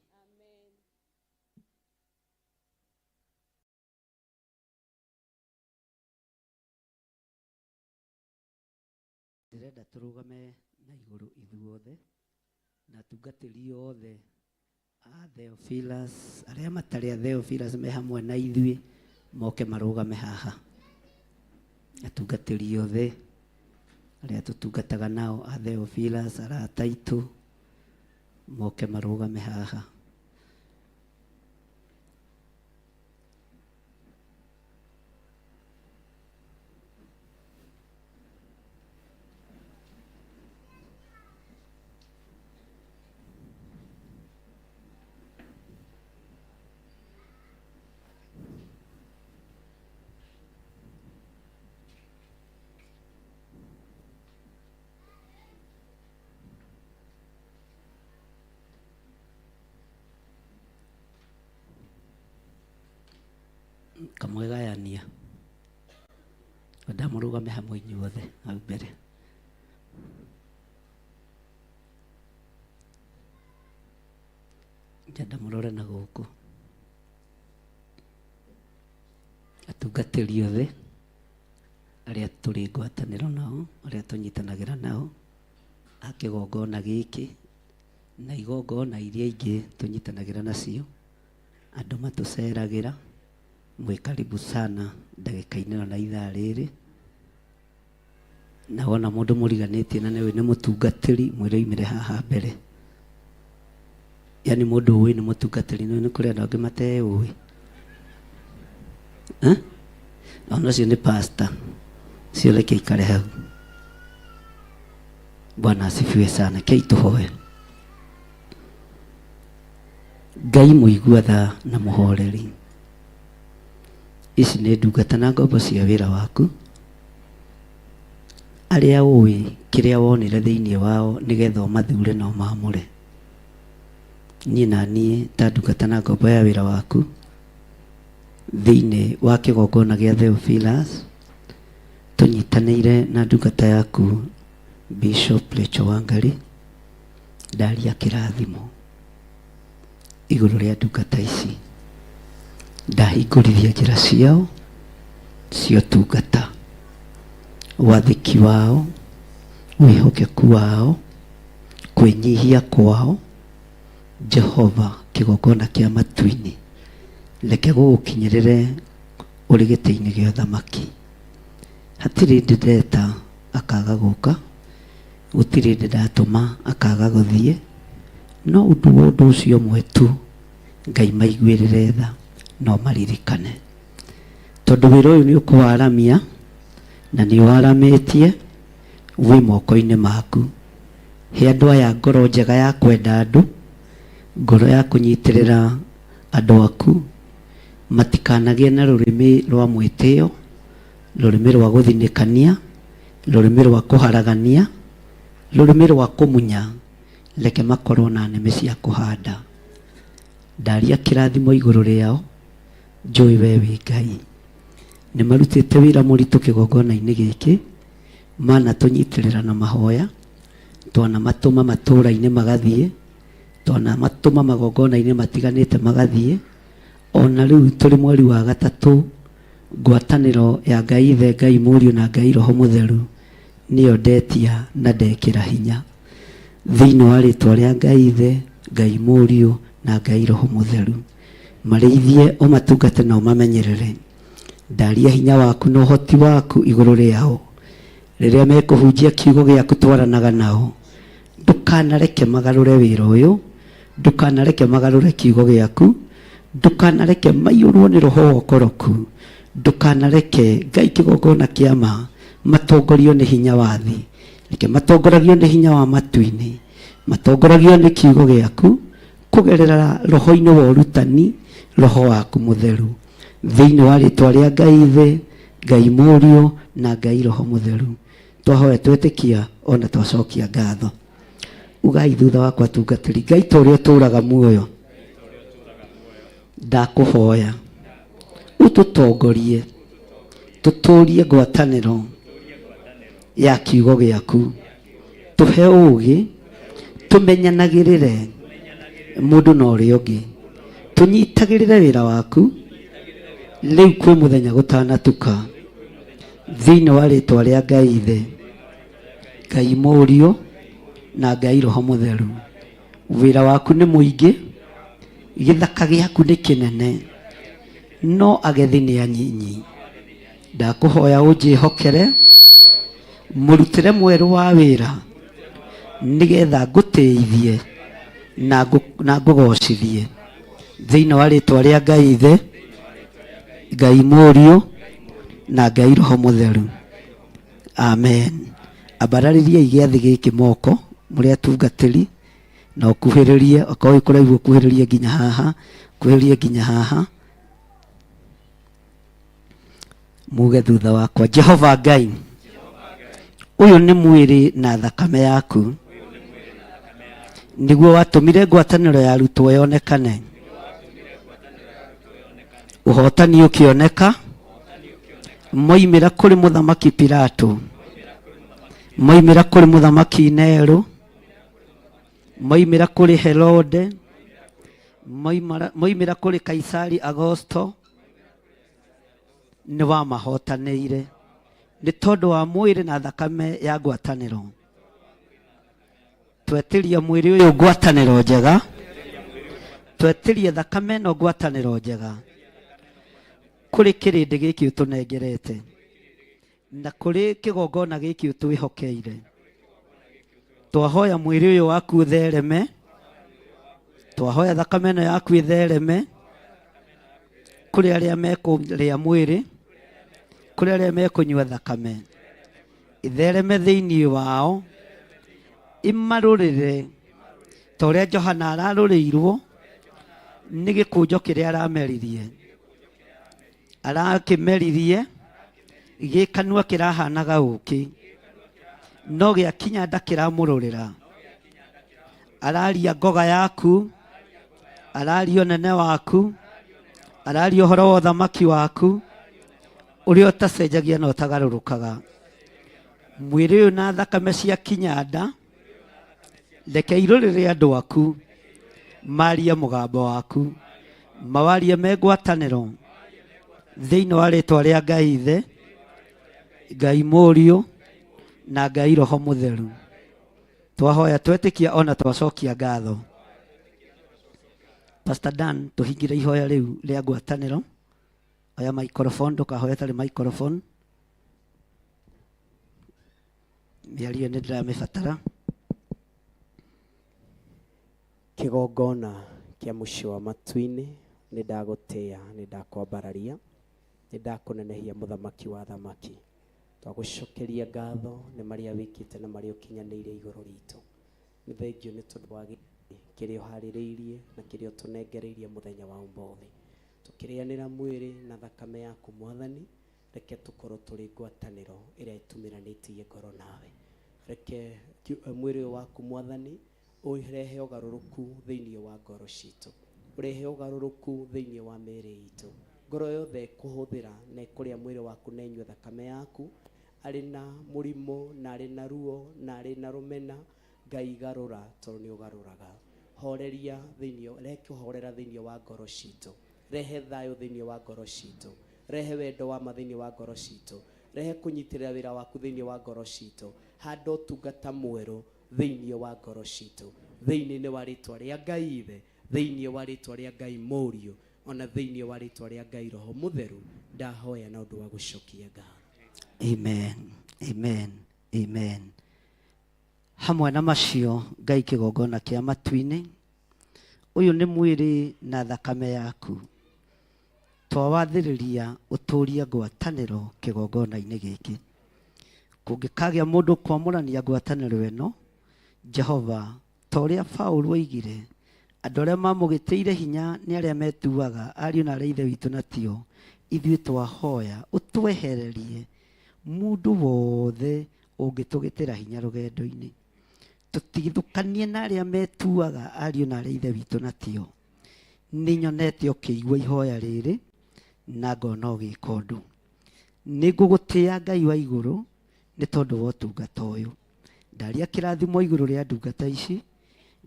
Ndĩrenda tũrũgame na igũrũ ithuothe, na atungatĩri othe a Theophilus, arĩa matarĩ a Theophilus me hamwe na ithuĩ, moke marũgame haha. Atungatĩri othe arĩa tũtungataga nao a Theophilus, arata aitũ, moke marũgame haha. Kamwegayania ndamũrũgame hamwe inyuothe hau mbere. Ndenda mũrore na gũkũ atungatĩri othe arĩa tũrĩ ngwatanĩro nao, arĩa tũnyitanagĩra nao a kĩgongona gĩkĩ na igongona iria ingĩ tũnyitanagĩra nacio, andũ matũceragĩra, mwĩ karibu sana ndagĩka-inĩ ĩno na ithaa rĩrĩ. Na wona mũndũ mũriganĩtie na nĩũĩ nĩ mũtungatĩri, mwĩre oimĩre haha mbere. Yani mũndũ ũĩ nĩ mũtungatĩri, nĩũĩ nĩ kũrĩ andũ angĩ mateũĩ. Eh? Ona ũcio nĩ pastor. Ũcio reke aikare hau. Bwana asifiwe sana. Kei tũhoe. Ngai mũigua tha na mũhoreri. Ici nĩ ndungata na ngombo cia wĩra waku, arĩa ũĩ kĩrĩa wonire thĩinĩ wao nĩgetha ũmathure na ũmaamũre. Niĩ na niĩ ta ndungata na ngombo ya wĩra waku thĩinĩ wa kĩgongona gĩa Theophilus, tũnyitanĩire na ndungata yaku Bishop Rachel Wangari, ndaria kĩrathimo igũrũ rĩa ndungata ici. Ndahingũrithia njĩra ciao cia ũtungata, wathĩki wao, wĩhokeku wao, kwĩnyihia kwao. Jehova, kĩgongona kĩa matu-inĩ, reke gũgũkinyĩrĩre ũrĩ gĩtĩ-inĩ gĩa ũthamaki. Hatirĩ hĩndĩ ndeta akaga gũka, gũtirĩ hĩndĩ ndatũma akaga gũthiĩ, no ũndũ wa ũndũ ũcio ũmwe tu, Ngai maiguĩrĩre tha no maririkane. Tondũ wĩra ũyũ nĩ ũkũwaramia na nĩ ũwaramĩtie, wĩ moko-inĩ maku. He andũ aya ngoro njega ya kwenda andũ, ngoro ya kũnyitĩrĩra andũ aku, matikanagĩe na rũrĩmĩ rwa mwĩtĩo, rũrĩmĩ rwa gũthinĩkania, rũrĩmĩ rwa kũharagania, rũrĩmĩ rwa kũmunya, reke makorwo na nĩmĩ cia kũhanda. Ndaria kĩrathimo igũrũ rĩao, njũĩ we wĩ Ngai. Nĩ marutĩte wĩra mũritũ kĩgongona-inĩ gĩkĩ, manatũnyitĩrĩra na mahoya, twanamatũma matũũra-inĩ magathiĩ, twanamatũma magongona-inĩ matiganĩte magathiĩ. Ona rĩu tũrĩ mweri wa gatatũ, ngwatanĩro ya Ngai Ithe, Ngai Mũriũ na Ngai Roho Mũtheru nĩyo ndetia na ndekĩra hinya. Thĩinĩ wa rĩtwa rĩa Ngai Ithe, Ngai Mũriũ na Ngai Roho Mũtheru. Marĩithie, ũmatungate na ũmamenyerere. Ndaria hinya waku na ũhoti waku igũrũ rĩao. Rĩrĩa mekũhunjia kiugo gĩaku twaranaga nao. Ndũkanareke magarũre wĩra ũyũ, ndũkanareke magarũre kiugo gĩaku, ndũkanareke maiyũrwo nĩ roho wa ũkoroku, ndũkanareke Ngai kĩgongona kĩa ma matongorio nĩ hinya wa thĩ, reke matongoragio nĩ hinya wa matu-inĩ, matongoragio nĩ kiugo gĩaku kũgerera roho-inĩ wa ũrutani. Roho waku Mũtheru. Thĩinĩ wa rĩtwa rĩa Ngai Ithe, Ngai Mũriũ, na Ngai Roho Mũtheru. Twahoya twetĩkia ona twacokia ngatho. Ugai thutha wakwa tungatĩri, Ngai ta ũrĩa ũtũraga muoyo, ndakũhoya ũtũtongorie tũtũrie ngwatanĩro ya kiugo gĩaku, tũhe ũũgĩ tũmenyanagĩrĩre mũndũ na ũrĩa ũngĩ, tũnyitagĩrĩre wĩra waku rĩu kwĩ mũthenya gũtanatuka, thĩinĩ wa rĩtwa rĩa Ngai Ithe, Ngai Mũriũ na Ngai Roho Mũtheru. Wĩra waku nĩ mũingĩ, gĩthaka gĩaku nĩ kĩnene, no agethi nĩ anyinyi. Ndakũhoya ũnjĩhokere mũrutĩre mwerũ wa wĩra, nĩgetha ngũtĩithie na ngũgocithie. Thĩinĩ wa rĩtwa rĩa Ngai Ithe, Ngai Mũriũ na Ngai Roho Mũtheru. Amen. Ambararĩriai gĩathĩ gĩkĩ moko mũrĩ atungatĩri na ũkuhĩrĩrie, okorwo wĩ kũraihu ũkuhĩrĩrie nginya haha, ũkuhĩrĩrie nginya haha. Muge thutha wakwa, Jehova Ngai, ũyũ nĩ mwĩrĩ na thakame yaku, nĩguo watũmire ngwatanĩro ya arutwo yonekane, ũhotani ũkĩoneka, moimĩra kũrĩ mũthamaki Pilato, moimĩra kũrĩ mũthamaki Nero, moimĩra kũrĩ Herode, moimĩra kũrĩ Kaisari Agosto, nĩ wamahotanĩire nĩ tondũ wa mwĩrĩ na thakame ya ngwatanĩro. Twetĩria mwĩrĩ ũyũ ngwatanĩro njega, twetĩria thakame ĩno ngwatanĩro njega kũrĩ kĩrĩndĩ gĩkĩ ũtũnengerete na kũrĩ kĩgongona gĩkĩ ũtwĩhokeire. Twahoya mwĩrĩ ũyũ waku ũthereme, twahoya thakame ĩno yaku ĩthereme kũrĩ arĩa mekũrĩa mwĩrĩ, kũrĩ arĩa mekũnyua thakame, ĩthereme thĩinĩ wao, ĩmarũrĩre ta ũrĩa Johana ararũrĩirwo nĩ gĩkũnjo kĩrĩa arameririe. Arakĩmeririe gĩ kanua kĩrahanaga ũkĩ, no gĩakinya nda kĩramũrũrĩra. Araria ngoga yaku, araria ũnene waku, araria ũhoro wa ũthamaki waku, ũrĩa ũtacenjagia na ũtagarũrũkaga. Mwĩrĩ ũyũ na thakame cia kinya nda, reke irũrĩre andũ aku, marie mũgambo waku, mawarie me ngwatanĩro, thĩinĩ wa rĩtwa rĩa Ngai Ithe, Ngai Mũriũ na Ngai Roho Mũtheru. Twahoya twetĩkia ona twacokia ngatho. Pastor Dan, tũhingĩre ihoya rĩu rĩa ngwatanĩro. Oya microphone, ndũkahoye ũtarĩ microphone. Mĩario nĩ ndĩramĩbatara. Kĩgongona kĩa mũciĩ wa matu-inĩ, nĩ ndagũtĩa, nĩ ndakwambararia, nĩ ndakũnenehia mũthamaki wa athamaki. Twagũcokeria ngatho nĩ marĩa wĩkĩte na marĩa ũkinyanĩire igũrũ ritũ. Nĩ thengiũ nĩ tondũ wa kĩrĩa ũharĩrĩirie na kĩrĩa ũtũnengereirie mũthenya wa ũmũthĩ. Tũkĩrĩanĩra mwĩrĩ na thakame yaku Mwathani, reke tũkorwo tũrĩ ngwatanĩro ĩrĩa ĩtumĩranĩtie ngoro nawe. Reke mwĩrĩ ũyũ waku Mwathani ũrehe ũgarũrũku thĩinĩ wa ngoro citũ, ũrehe ũgarũrũku thĩinĩ wa mĩĩrĩ itũ. Ngoro yothe ĩkũhũthĩra na ĩkũrĩa mwĩrĩ waku na ĩnyue thakame yaku, arĩ na mũrimũ na arĩ na ruo na arĩ na rũmena, Ngai garũra tondũ nĩ ũgarũraga. Horeria thĩinĩ, rehe kũhorera thĩinĩ wa ngoro citũ. Rehe thayũ thĩinĩ wa ngoro citũ. Rehe wendo wa ma thĩinĩ wa ngoro citũ. Rehe kũnyitĩrĩra wĩra waku thĩinĩ wa ngoro citũ. Handa ũtungata mwerũ thĩinĩ wa ngoro citũ. Thĩinĩ wa rĩtwa rĩa Ngai Ithe, thĩinĩ wa rĩtwa rĩa Ngai Mũriũ, ona thĩinĩ wa rĩtwa rĩa Ngai Roho Mũtheru, ndahoya na ũndũ wa gũcokia ngatho. Amen. Amen. Amen. Hamwe na macio Ngai kĩgongona kĩa matu-inĩ, ũyũ nĩ mwĩrĩ na thakame yaku, twawathĩrĩria ũtũrie ngwatanĩro kĩgongona-inĩ gĩkĩ. Kũngĩkagĩa mũndũ kwamũrania ngwatanĩro ĩno, Jehova, ta ũrĩa Paũlũ oigire, Andũ arĩa mamũgĩtĩire hinya nĩ arĩa metuaga ariũ na arĩa ithe witũ na tio. Ithuĩ twahoya ũtwehererie mũndũ wothe ũngĩtũgĩtĩra hinya rũgendo-inĩ. Tũtigithũkanie na arĩa metuaga ariũ na arĩa ithe witũ na tio. Nĩ nyonete ũkĩigua ihoya rĩrĩ na ngona ũgĩka ũndũ. Nĩ ngũgũtĩa Ngai wa igũrũ nĩ tondũ wa ũtungata ũyũ. Ndaria kĩrathimo igũrũ rĩa ndungata ici,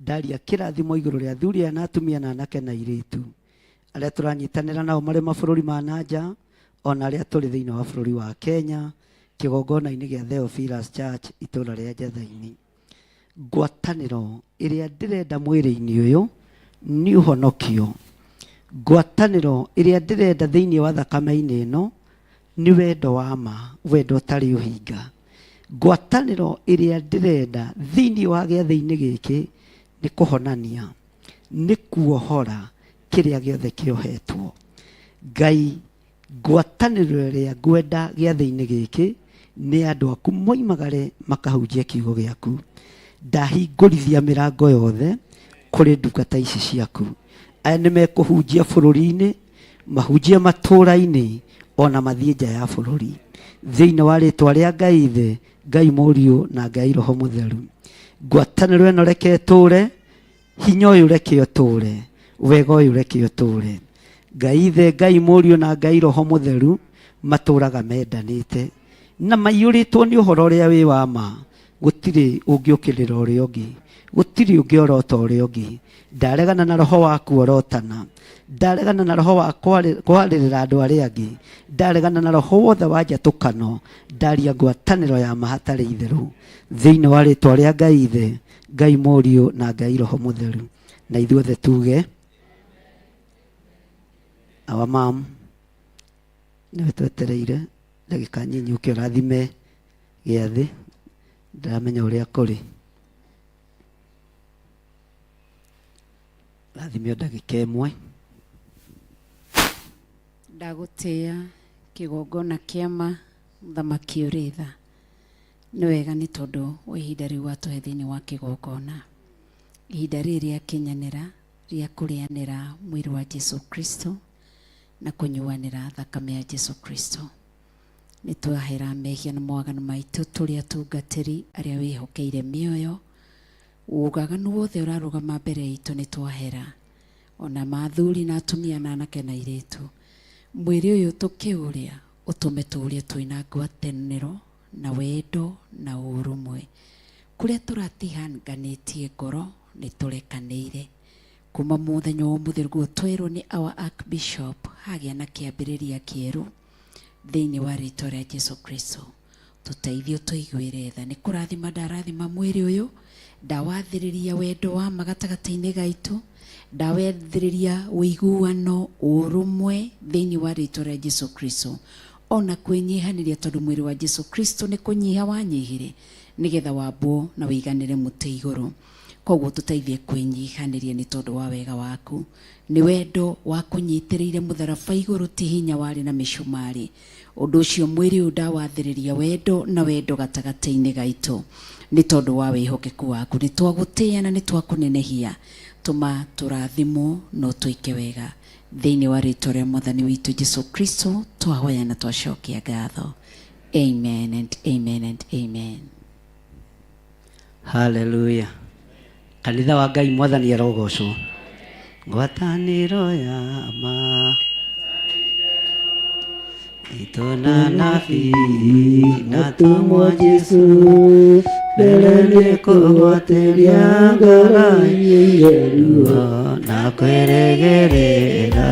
ndaria kĩrathimo igũrũ rĩa athuri aya na atumia na anake na airĩtu arĩa tũranyitanĩra nao marĩ mabũrũri ma na nja ona arĩa tũrĩ thĩinĩ wa bũrũri wa Kenya kĩgongona-inĩ gĩa Theophilus Church itũũra rĩa Njetha-inĩ. Ngwatanĩro ĩrĩa ndĩrenda mwĩrĩ-inĩ ũyũ nĩ ũhonokio. Ngwatanĩro ĩrĩa ndĩrenda thĩinĩ wa thakame-inĩ ĩno nĩ wendo wa ma, wendo ũtarĩ ũhinga. Ngwatanĩro ĩrĩa ndĩrenda thĩinĩ wa gĩathĩ-inĩ gĩkĩ nĩ kũhonania, nĩ kuohora kĩrĩa gĩothe kĩohetwo. Ngai, ngwatanĩro ĩrĩa ngwenda gĩathĩ-inĩ gĩkĩ nĩ andũ aku moimagare makahunjie kiugo gĩaku. Ndahingũrithia mĩrango yothe kũrĩ ndungata ici ciaku. Aya nĩ mekũhunjia bũrũri-inĩ, mahunjie matũũra-inĩ, ona mathiĩ nja ya bũrũri. Thĩinĩ wa rĩtwa rĩa Ngai Ithe, Ngai Mũriũ na Ngai Roho Mũtheru. Ngwatanĩro ĩno reke ĩtũũre, hinya ũyũ reke ũtũũre, wega ũyũ reke ũtũũre. Ngai Ithe, Ngai Mũriũ na Ngai Roho Mũtheru matũũraga mendanĩte na maiyũrĩtwo nĩ ũhoro ũrĩa wĩ wa ma. Gũtirĩ ũngĩũkĩrĩra ũrĩa ũngĩ, gũtirĩ ũngĩorota ũrĩa ũngĩ. Ndaregana na roho wa kuorotana, ndaregana na roho wa kwarĩrĩra andũ arĩa angĩ, ndaregana na roho wothe wa njatũkano, ndaria ngwatanĩro ya ma hatarĩ itherũ. Thĩinĩ wa rĩtwa rĩa Ngai Ithe, Ngai Mũriũ na Ngai Roho Mũtheru. Na ithuothe tuge our mom nĩwe twetereire ndagĩka nyinyi ũke ũrathime gĩathĩ, ndĩramenya ũrĩa kũrĩ. Rathime o ndagĩka ĩmwe. Ndagũtĩĩa kĩgongona kĩa ma, mũthamaki ũrĩ tha. Nĩ wega nĩ tondũ wa ihinda rĩu watũhe thĩinĩ wa kĩgongona. Ihinda rĩrĩ rĩakinyanĩra rĩa kũrĩanĩra mwĩrĩ wa Jesu Kristo na kũnyuanĩra thakame ya Jesu Kristo. Nĩ twahera mehia na mawaganu maitũ tũrĩ atungatĩri arĩa wĩhokeire mĩoyo. Ũgaganu wothe ũrarũgama mbere itũ nĩ twahera. Ona mathuri na atumia na anake na airĩtu. Mwĩrĩ ũyũ tũkĩũrĩa ũtũme tũũrĩe twĩna ngwatanĩro na wendo na ũrũmwe. Kũrĩa tũratihanganĩtie ngoro nĩ tũrekanĩire. Kuma mũthenya wa ũmũthĩ nĩguo twerwo nĩ our Archbishop hagĩa na kĩambĩrĩria kĩerũ thĩinĩ wa rĩtwa rĩa Jesu Kristo. Tũteithie ũtũiguĩre tha. Nĩ kũrathima ndarathima mwĩrĩ ũyũ, ndawathĩrĩria wendo wa ma gatagatĩ-inĩ gaitũ, ndawathĩrĩria ũiguano, ũrũmwe thĩinĩ wa rĩtwa rĩa Jesu Kristo. Ona kwĩnyihanĩria tondũ mwĩrĩ wa Jesu Kristo nĩ kũnyiha wanyihire nĩgetha wambwo na ũiganĩre mũtĩ igũrũ. Koguo tũteithie kwĩnyihanĩria nĩ tondũ wa wega waku. Nĩ wendo wa kũnyitĩrĩire mũtharaba igũrũ ti hinya warĩ na mĩcumarĩ. Ũndũ ũcio mwĩrĩ ũyũ ndawathĩrĩria wendo na wendo gatagatĩ-inĩ gaitũ nĩ tondũ wa wĩhokeku waku. Nĩ twagũtĩĩa na nĩ twakũnenehia. Tũma tũrathimwo na ũtwĩke wega. Thĩinĩ wa rĩtwa rĩa Mwathani witũ Jesu Kristo twahoya na twacokia ngatho. Amen and amen and amen. Haleluya. Kanitha wa Ngai Mwathani arogocwo. Ngwatanĩro ya ma itũ na nabii na atũmwo Jesu mbere nĩ kũgwatĩria ngoro ruo na kwĩrĩgĩrĩra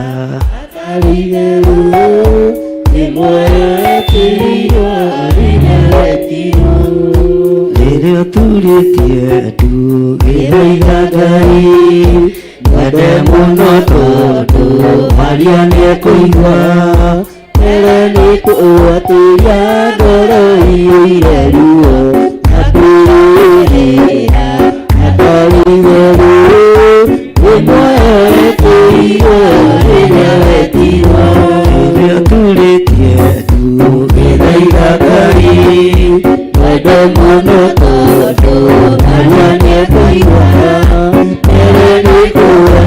rĩrĩa ũturĩtie ndu gĩthaitha Ngai mwende mũno tondũ Maria nĩekũigua mbere nĩ kũgwatĩria ngoro iyũire ruo na kwĩrĩgĩrĩra hatarĩ itherũ nĩmwetĩirwo rĩrĩa wetirwo rĩrĩa ũturĩtie ndu gĩthaitha Ngai mwende mũno tondũ Maria nĩekũigua mbere nĩ kũgwatĩria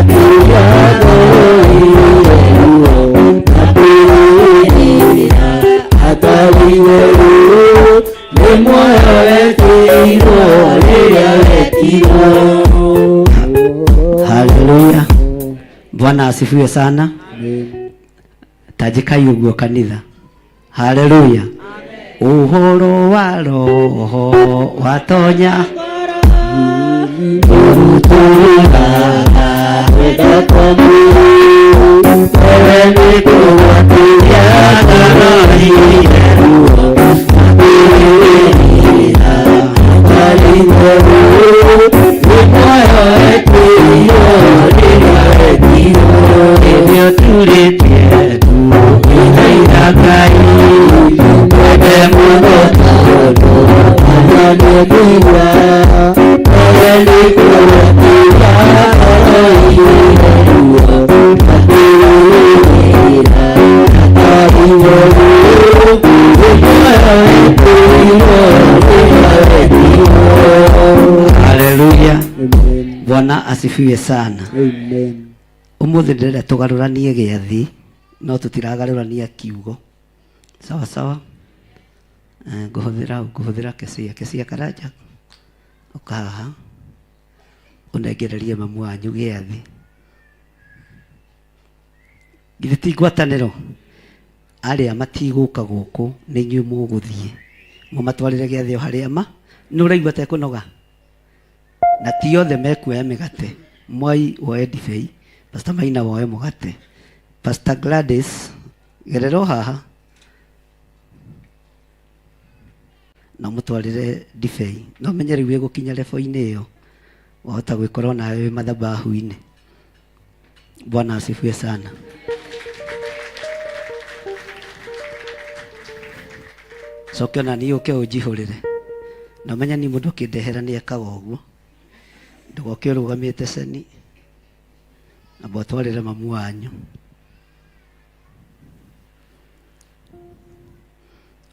Bwana asifiwe sana. Tanjikai ũguo kanitha. Haleluya. Ũhoro wa roho watonya Haleluya. Bwana asifiwe sana. Amen. Umuthi ndĩrenda tũgarũranie gĩathi no tũtiragarũrania kiugo. Sawa sawa. Ngũhũthĩra kecia kecia karanja ũka haha ũnengererie mamu wanyu gĩathi. Githĩ ti ngwatanĩro? Arĩa matigũka gũkũ nĩ inyuĩ mũgũthiĩ mũmatwarĩre gĩathĩ o harĩa ma nĩ ũraigua tekũnoga na ti othe mekuoya mĩgate. Mwai woe ndibei, Pastor Maina woe mũgate, Pastor Gladys gerera o haha na ũmũtwarĩre ndibei. No menye rĩu ĩgũkinya lebo-inĩ ĩyo wahota gwĩkora onawe wĩ mathabahu-inĩ. Bwana asifiwe sana. Coke ona niĩ ũke ũnjihũrĩre. Na ũmenye niĩ mũndũ akĩndehera nĩ ekaga ũguo. Ndũgoke ũrũgamĩte ceni. Amba ũtwarĩre mamu wanyu.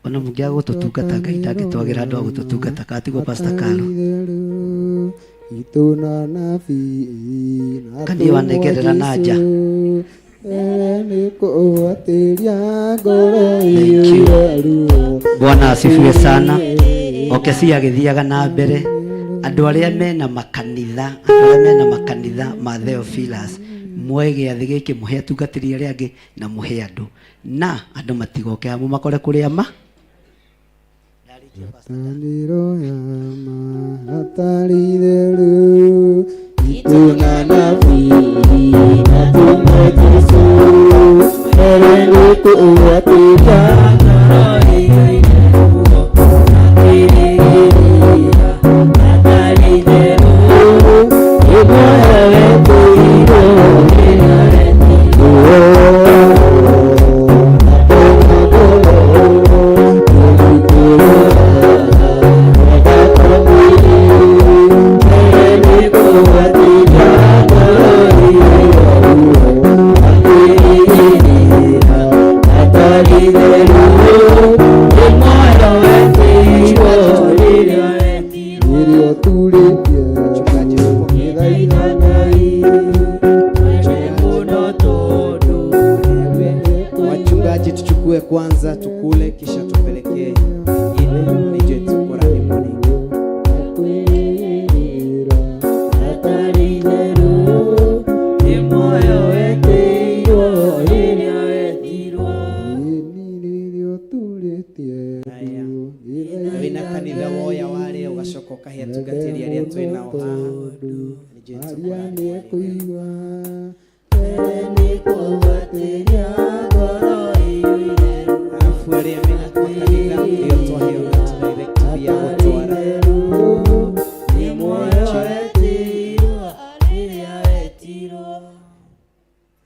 Ona mũngĩaga gũtũtungata Ngai ndangĩtwagĩra andũ a gũtũtungata kana tiguo Pastor Carol? Kaniĩ wanengerera na nja. Thank you. Bwana asifiwe sana. Okesia agĩthiaga na mbere andũ arĩa mena makanitha, andũ arĩa mena makanitha ma Theophilus muoe gĩathĩ gĩkĩ mũhe atungatĩri arĩa angĩ na mũhe andũ na andũ matigoke hamwe makore kũrĩa ma Ngwatanĩro ya ma hatarĩ itheru itũna nabii na tũmwe Jesũ mbere nĩ kũgwatĩria Wachungaji tuchukue kwanza tukule kisha tupelekee ingine nije tukorani mwanike. Wĩna kanitha woya warĩa ũgacoka ũkahe atungatĩri arĩa twĩ nao haha. Nije Arĩa mekũigua Alafu arĩa mena makanitha nĩo twaheo that directive ya gũtwara.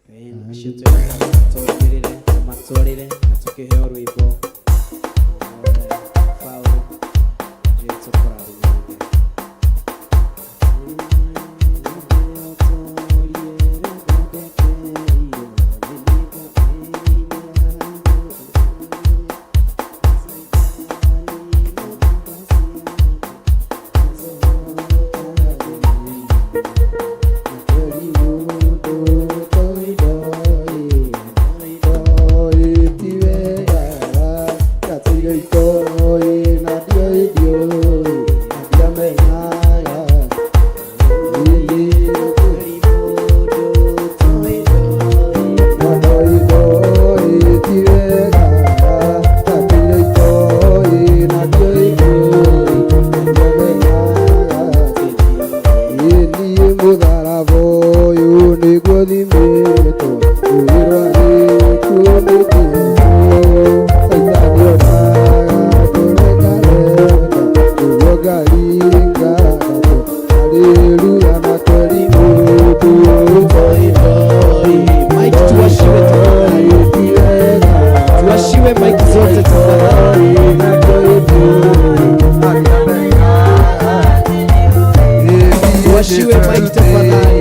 Then acio twĩna matwarĩre matwarĩre na tũkĩheo rwĩmbo Paul Jesu kũrathima. Mike tuwashiwe tafadhali. Tuwashiwe mike zote tafadhali. Tuwashiwe mike tafadhali.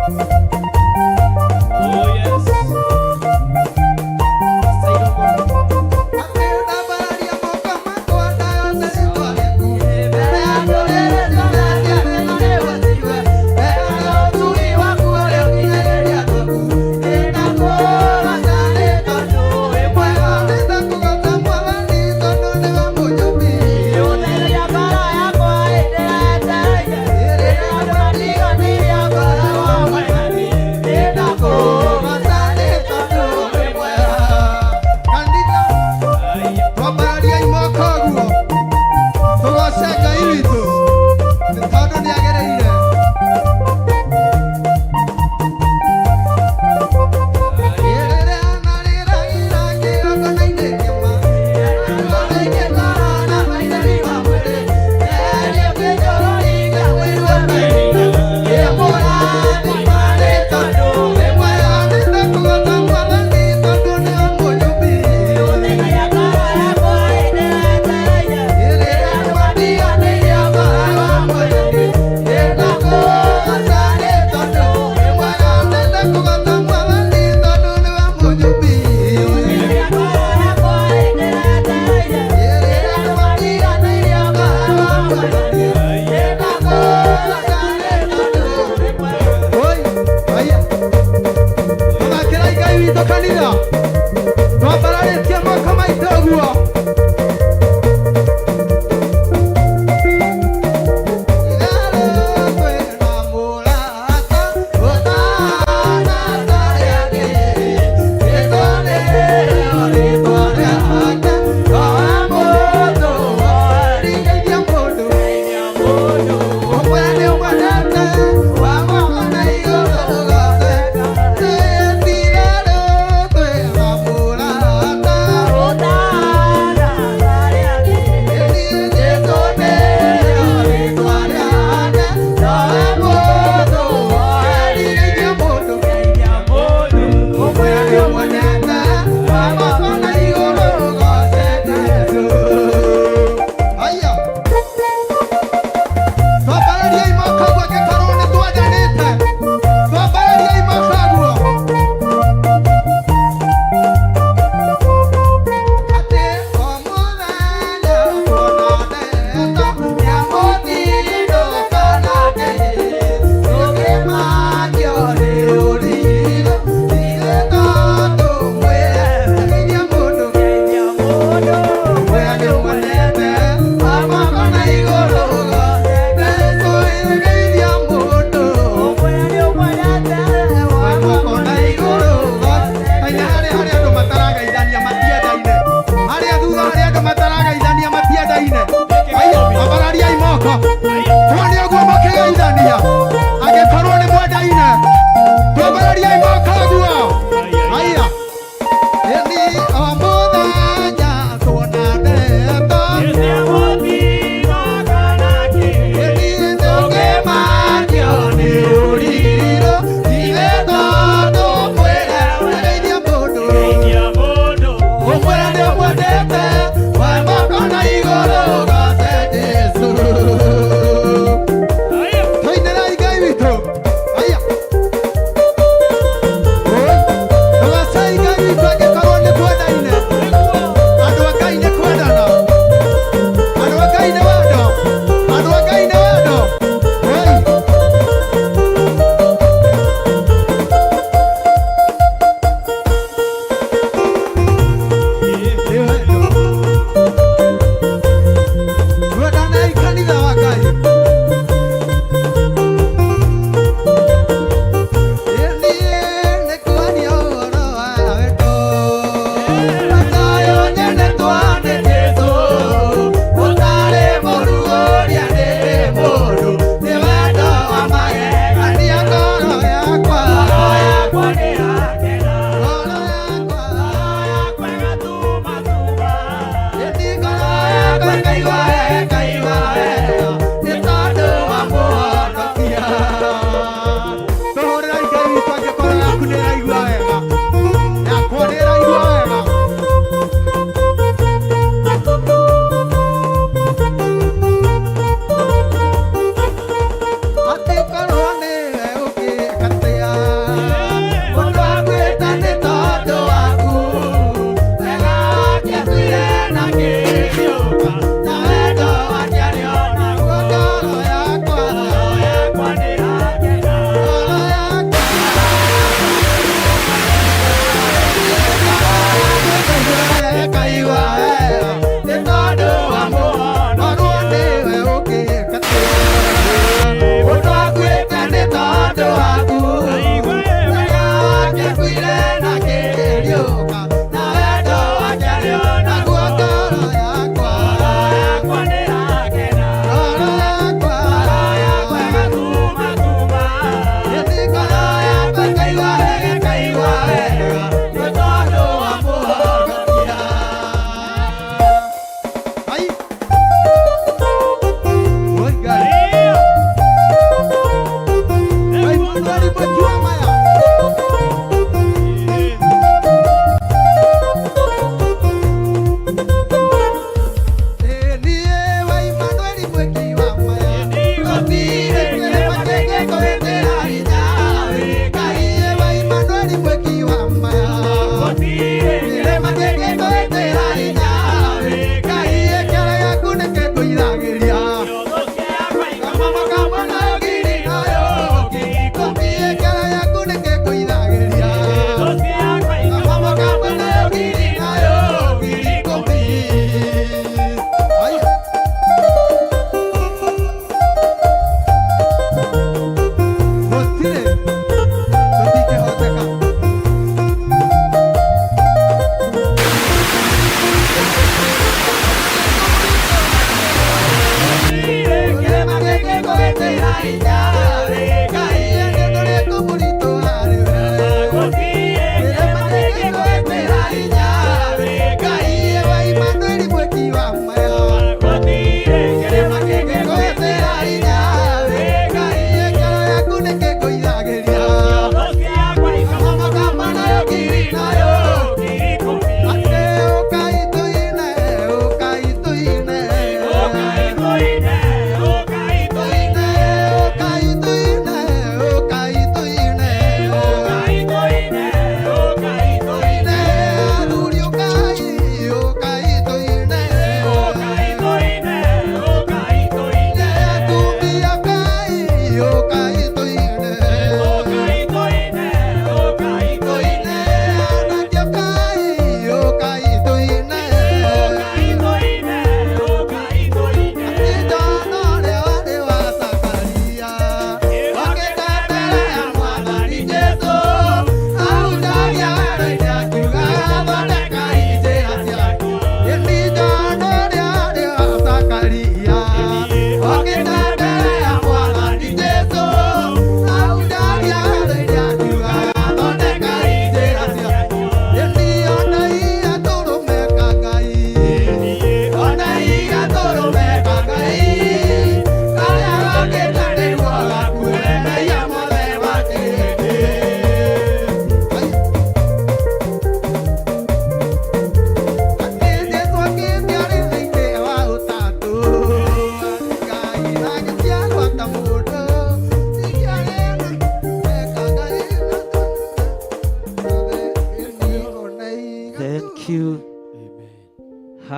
Oh yes.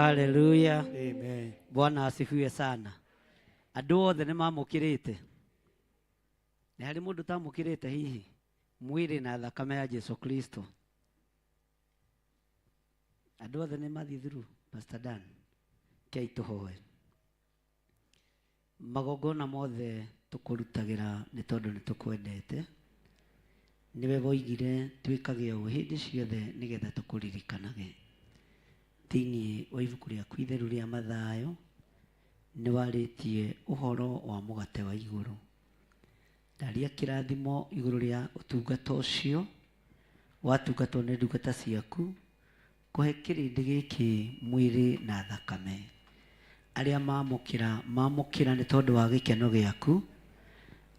Haleluya. Amen. Bwana asifiwe sana. Andũ othe nĩ mamũkĩrĩte. Nĩ harĩ mũndũ ũtamũkĩrĩte hihi mwĩrĩ na thakame ya Jesu Kristo? Andũ othe nĩ mathiĩ through, Pastor Dan. Kei tũhoe. Magongona mothe tũkũrutagĩra nĩ tondũ nĩ tũkwendete. Nĩwe woigire twĩkage ũũ hĩndĩ ciothe nĩgetha tũkũririkanage. Thĩinĩ wa ibuku rĩaku itheru rĩa Mathayo nĩ warĩtie ũhoro wa mũgate wa igũrũ. Ndaria kĩrathimo igũrũ rĩa ũtungata ũcio watungatwo nĩ ndungata ciaku kũhe kĩrĩndĩ gĩkĩ mwĩrĩ na thakame. Arĩa mamũkĩra, mamũkĩra nĩ tondũ wa gĩkeno gĩaku.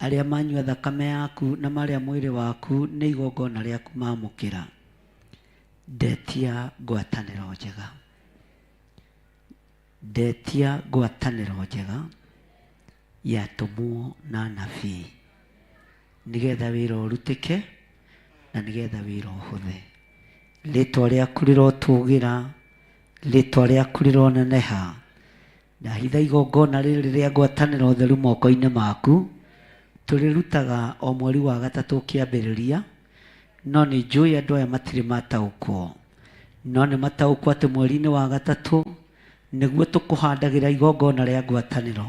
Arĩa manyua thakame yaku na marĩa mwĩrĩ waku nĩ igongona rĩaku mamũkĩra. Ndetia ngwatanĩro njega. Ndetia ngwatanĩro njega ya atũmwo na anabii nĩgetha wĩra ũrutĩke na nĩgetha wĩra ũhũthe. Rĩtwa rĩaku rĩrotũgĩra, rĩtwa rĩaku rĩroneneha. Ndahitha igongona rĩrĩ rĩa ngwatanĩro theru moko-inĩ maku. Tũrĩrutaga o mweri wa gatatũ ũkĩambĩrĩria, no nĩ njũĩ andũ aya matirĩ mataũkwo. No nĩ mataũkwo atĩ mweri-inĩ wa gatatũ nĩguo tũkũhandagĩra igongona rĩa ngwatanĩro.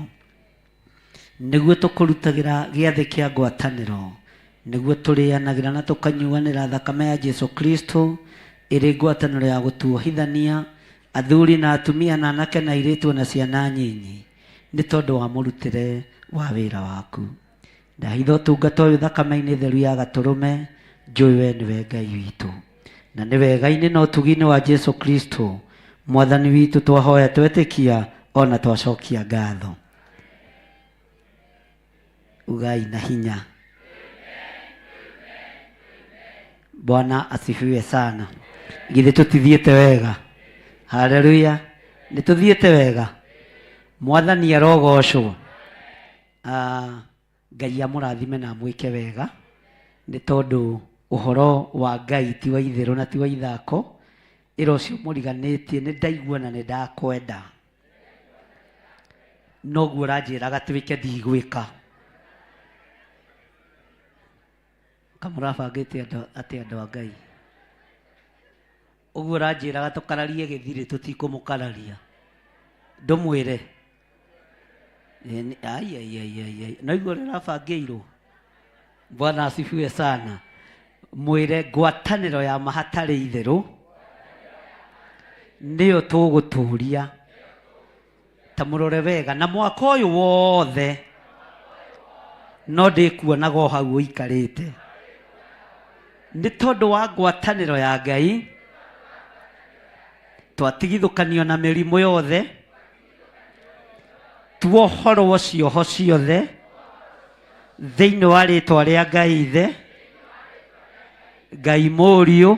Nĩguo tũkũrutagĩra gĩathĩ kĩa ngwatanĩro, nĩguo tũrĩanagĩra na tũkanyuanĩra thakame ya Jesu Kristo ĩrĩ ngwatanĩro ya gũtuohithania, athuri na atumia na anake na airĩtu o na ciana nyinyi, nĩ tondũ wa mũrutĩre wa wĩra waku. Ndahitha ũtungata ũyũ thakame-inĩ theru ya Gatũrũme, njũĩ wee nĩwe Ngai witũ. Na nĩ wega-inĩ na ũtugi-inĩ wa Jesu Kristo, Mwathani witũ, twahoya twetĩkia o na twacokia ngatho. Ugai na hinya. Bwana asifiwe sana. Githĩ tũtithiĩte wega? Haleluya. Nĩ tũthiĩte wega. Mwathani arogocwo. Ah, Ngai amũrathime na amwĩke wega nĩ tondũ ũhoro wa Ngai ti wa itherũ na ti wa ithako. Ĩra ũcio mũriganĩtie nĩ ndaigua na nĩ ndakwenda. Noguo ũranjĩraga twĩke ndigwĩka. Kamũrabangĩte atĩ andũ a Ngai. Ũguo ũranjĩraga tũkararie gĩthirĩ tũtikũmũkararia. Ndũmwĩre. Ai, ai, ai, ai, ai. No igua ũrĩa ũrabangĩirwo. Bwana asifiwe sana. Mwĩre ngwatanĩro ya ma hatarĩ itherũ nĩyo tũgũtũria. Ta mũrore wega na mwaka ũyũ wothe no ndĩkuonaga o hau ũikarĩte nĩ tondũ wa ngwatanĩro ya Ngai twatigithũkanio na mĩrimũ yothe tuohorwo cioho ciothe thĩinĩ wa rĩtwa rĩa Ngai Ithe, Ngai Mũriũ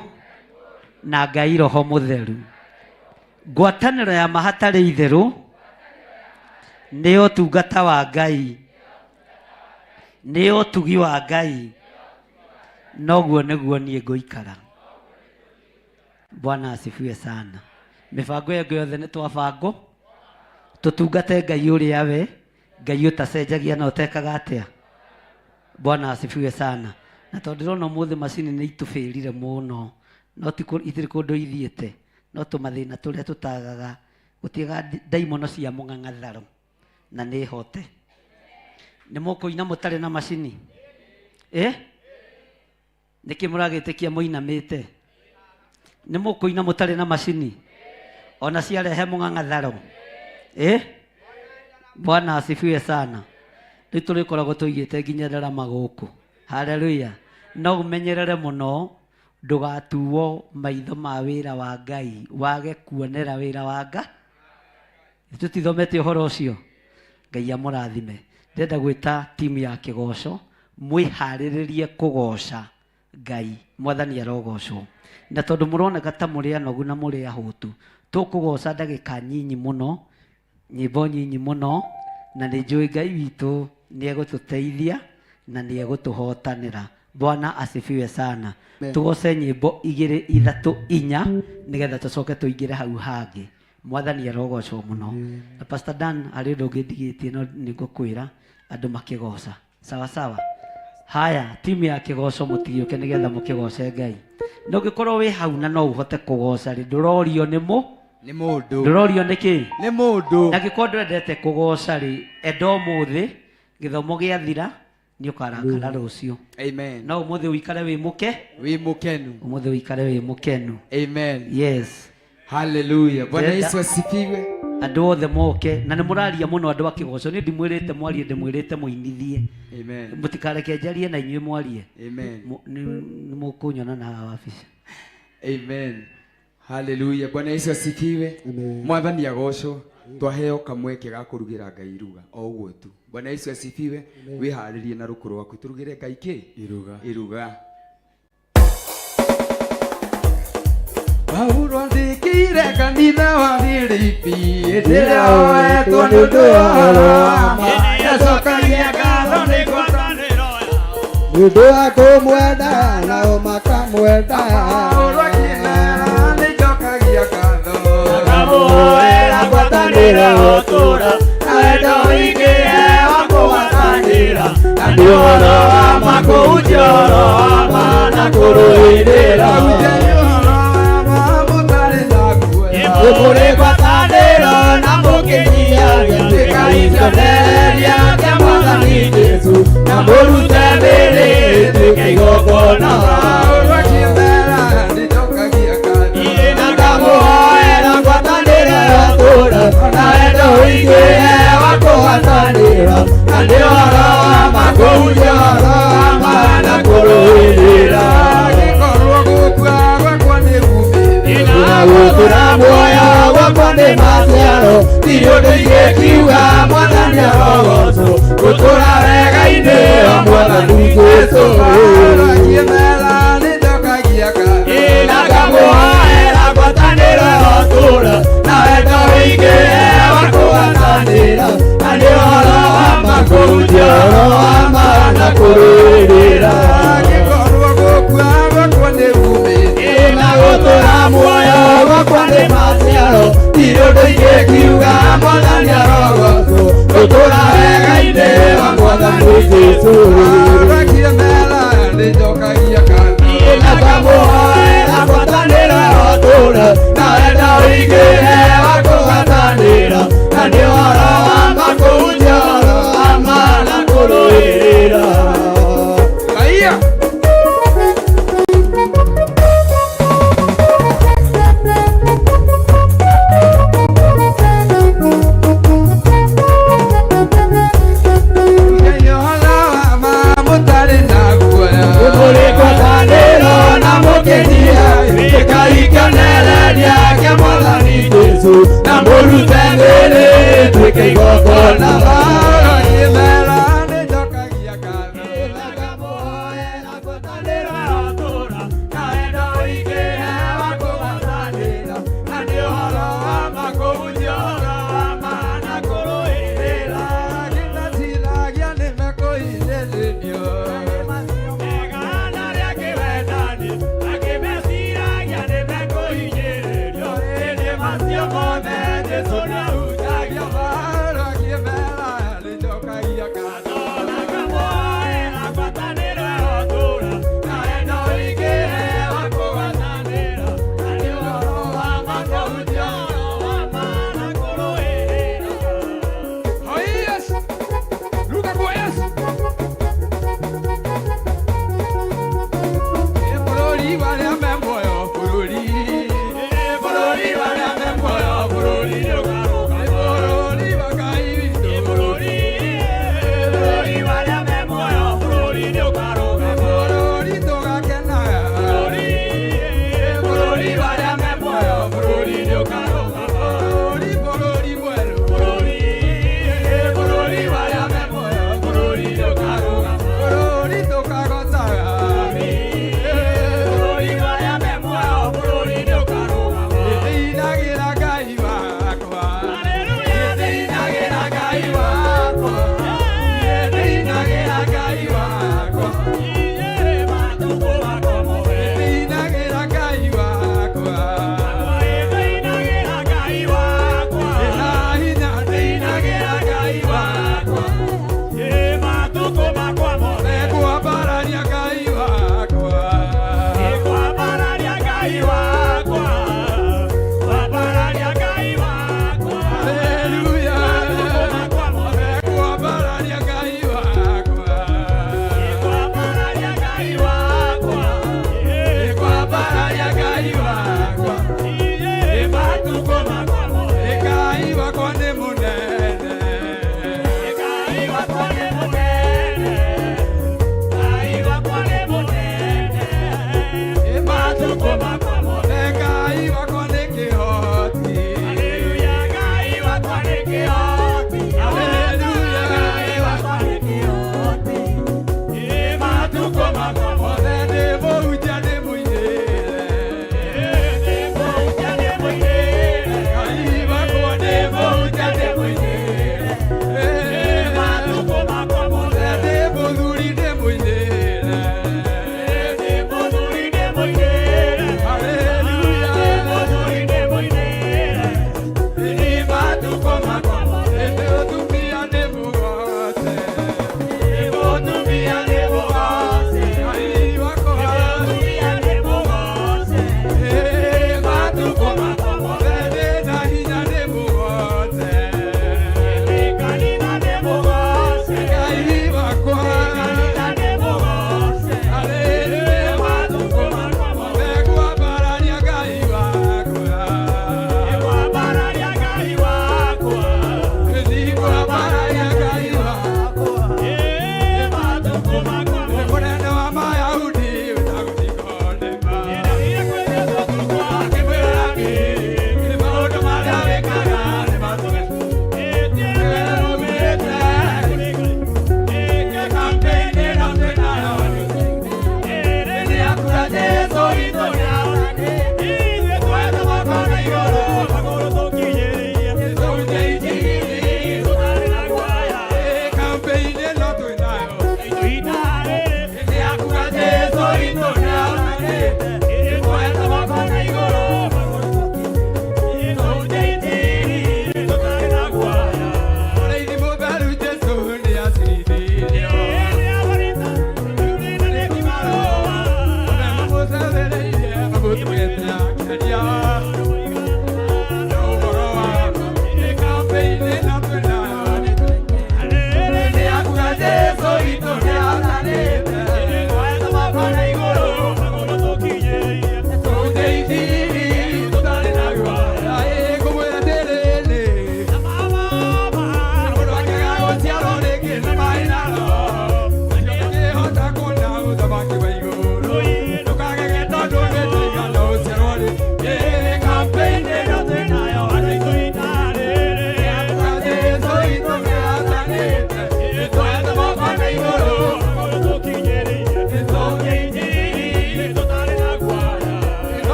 na Ngai Roho Mũtheru. Ngwatanĩro ya ma hatarĩ itherũ nĩ ũtungata wa Ngai, nĩ ũtugi wa Ngai, noguo nĩguo niĩ ngũikara. Bwana asifiwe sana. Mĩbango ĩngĩ yothe nĩ twabangwo tũtungate Ngai ũrĩa we Ngai ũtacenjagia na ũtekaga atĩa. Bwana asifiwe sana. Na tondũ ndĩrona ũmũthĩ macini nĩ itũbĩrire mũno, no ti itirĩ kũndũ ithiĩte, no tũmathĩna tũrĩa tũtagaga, gũtiaga ndaimono cia mũng'ang'atharũ na nĩ hote. Nĩ mũkũina mũtarĩ na macini? Eh? Nĩkĩ mũragĩtĩkia mũinamĩte? Nĩ mũkũina mũtarĩ na macini? Ona ciarehe mũng'ang'atharo? Eh? Bwana asifiwe sana. Rĩu tũrĩkoragwo tũigĩte nginya ndarama gũkũ. Haleluya. No ũmenyerere mũno ndũgatuo maitho ma wĩra wa Ngai wage kuonera wĩra wa Ngai. Tũtithomete ũhoro ũcio? Ngai amũrathime. Ndĩrenda gwĩta timu ya kĩgoco, mwĩharĩrĩrie kũgoca Ngai. Mwathani arogocwo. Na tondũ mũroneka ta mũrĩ anogu na mũrĩ ahũtu, tũkũgoca ndagĩka nyinyi mũno, nyĩmbo nyinyi mũno, na nĩ njũĩ Ngai witũ nĩ egũtũteithia na nĩ egũtũhotanĩra. Bwana asifiwe sana. Tũgoce nyĩmbo igĩrĩ, ithatũ, inya, nĩgetha tũcoke tũingĩre hau hangĩ. Mwathani arogocwo mũno. Na Pastor Dan harĩ ũndũ ũngĩ ndigĩtie no nĩngũkwĩra andũ makĩgoca. Sawa sawa. Haya, timu ya kĩgoco mũtigĩũke nĩgetha mũkĩgoce Ngai. Na ũngĩkorwo wĩ hau na no ũhote kũgoca rĩ, ndũrorio nĩ mũ nĩ mũndũ ndũrorio nĩ kĩ nĩ mũndũ. Na angĩkorwo ndwendete kũgoca rĩ, enda ũmũthĩ gĩthomo gĩathira nĩ ũkarakara rũciũ. Amen. No ũmũthĩ ũikare wĩ mũke wĩ mũkenu. Ũmũthĩ ũikare wĩ mũkenu. Amen. Yes. Hallelujah. Bwana Ndĩrenda Yesu asifiwe. Andũ othe moke na nĩ mũraria mũno andũ a kĩgoco. Niĩ ndimwĩrĩte mwarie, ndĩmwĩrĩte mũinithie. Amen. Mũtikareke njarie na inyuĩ mwarie. Amen. Nĩ mũkũnyona na haha wabici. Amen. Hallelujah. Bwana Yesu asifiwe. Mwathani agocwo. Twaheo kamweke ga kũrugĩra Ngai iruga o ũguo tu. Bwana Yesu asifiwe. Wĩharĩrie na rũkũ rwaku tũrugĩre Ngai kĩ? Iruga. Iruga. Paulo andĩkĩire kanitha wa Filipi hĩndĩ ĩrĩa oetwo nĩ ũndũ wa ũhoro wa ma. Nĩacokagia ngatho nĩ ngwatanĩro Nĩ ũndũ wa kũmwenda nao makamwenda. Paulo akĩmera nĩnjokagia ngatho. Akamũhoera ngwatanĩro ũtũũra na wendo ũingĩ wa kũgwatanĩra na nĩ ũhoro wa ma kũhunjia ũhoro wa ma na kũrũĩrĩra. Mũrĩ ngwatanĩro na mũkĩnyihagia tuĩkai kĩonereria kĩa Mwathani Jesũ na mũrute mĩĩrĩ ĩtuĩke igongona. Paulo akĩmera nĩnjokagia ngatho. Na ngamũhoera ngwatanĩro ya ũtũũra na wendo ũingĩ wa kũgwatanĩra na nĩ ũhoro wa ma kũhunjia ũhoro wa ma na kũrũĩrĩra. Angĩkorwo gũkua gwakwa nĩ uumithio. Na gũtũũra muoyo gwakwa nĩ maciaro ti ũndũ ingĩkiuga Mwathani arogocwo gũtũũra wega-inĩ wa Mwathani Jesũ. Paulo akĩmera nĩnjokagia ngatho. Na ngamũhoera ngwatanĩro ya ũtũũra na wendo ũingĩ wa kũgwatanĩra na nĩ ũhoro wa ma kũhunjia ũhoro wa ma na kũrũĩrĩra. Angĩkorwo gũkua gwakwa nĩ uumithio. Na gũtũũra muoyo gwakwa nĩ maciaro ti ũndũ ingĩkiuga Mwathani arogocwo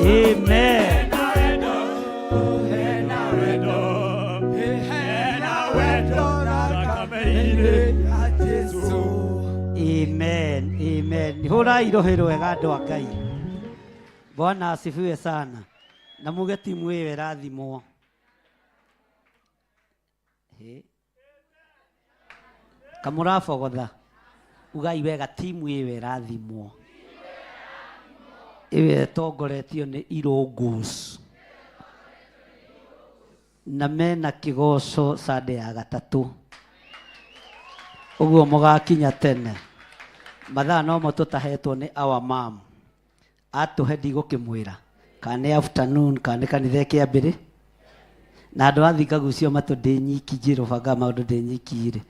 Amen. Amen. Amen. Hũrai rũhĩ rwega andũ a Ngai. Bwana asifiwe sana. Na muge timu ĩyo ĩrathimwo. Hĩ. Kamũrabogotha. Ugai wega timu ĩyo ĩrathimwo. Ĩyo ĩtongoretio nĩ Irũngũs. Na mena kĩgoco Sunday ya gatatũ. Ũguo mũgakinya tene. Mathaa nomo tũtahetwo nĩ our mom. Atũhe ndigũkĩmwĩra kana nĩ afternoon kana nĩ kanitha ĩkĩambĩrĩ. Na andũ a Thinga-Gucio matũ ndĩ nyiki njĩrwo bangaga maũndũ ndĩ nyiki rĩ,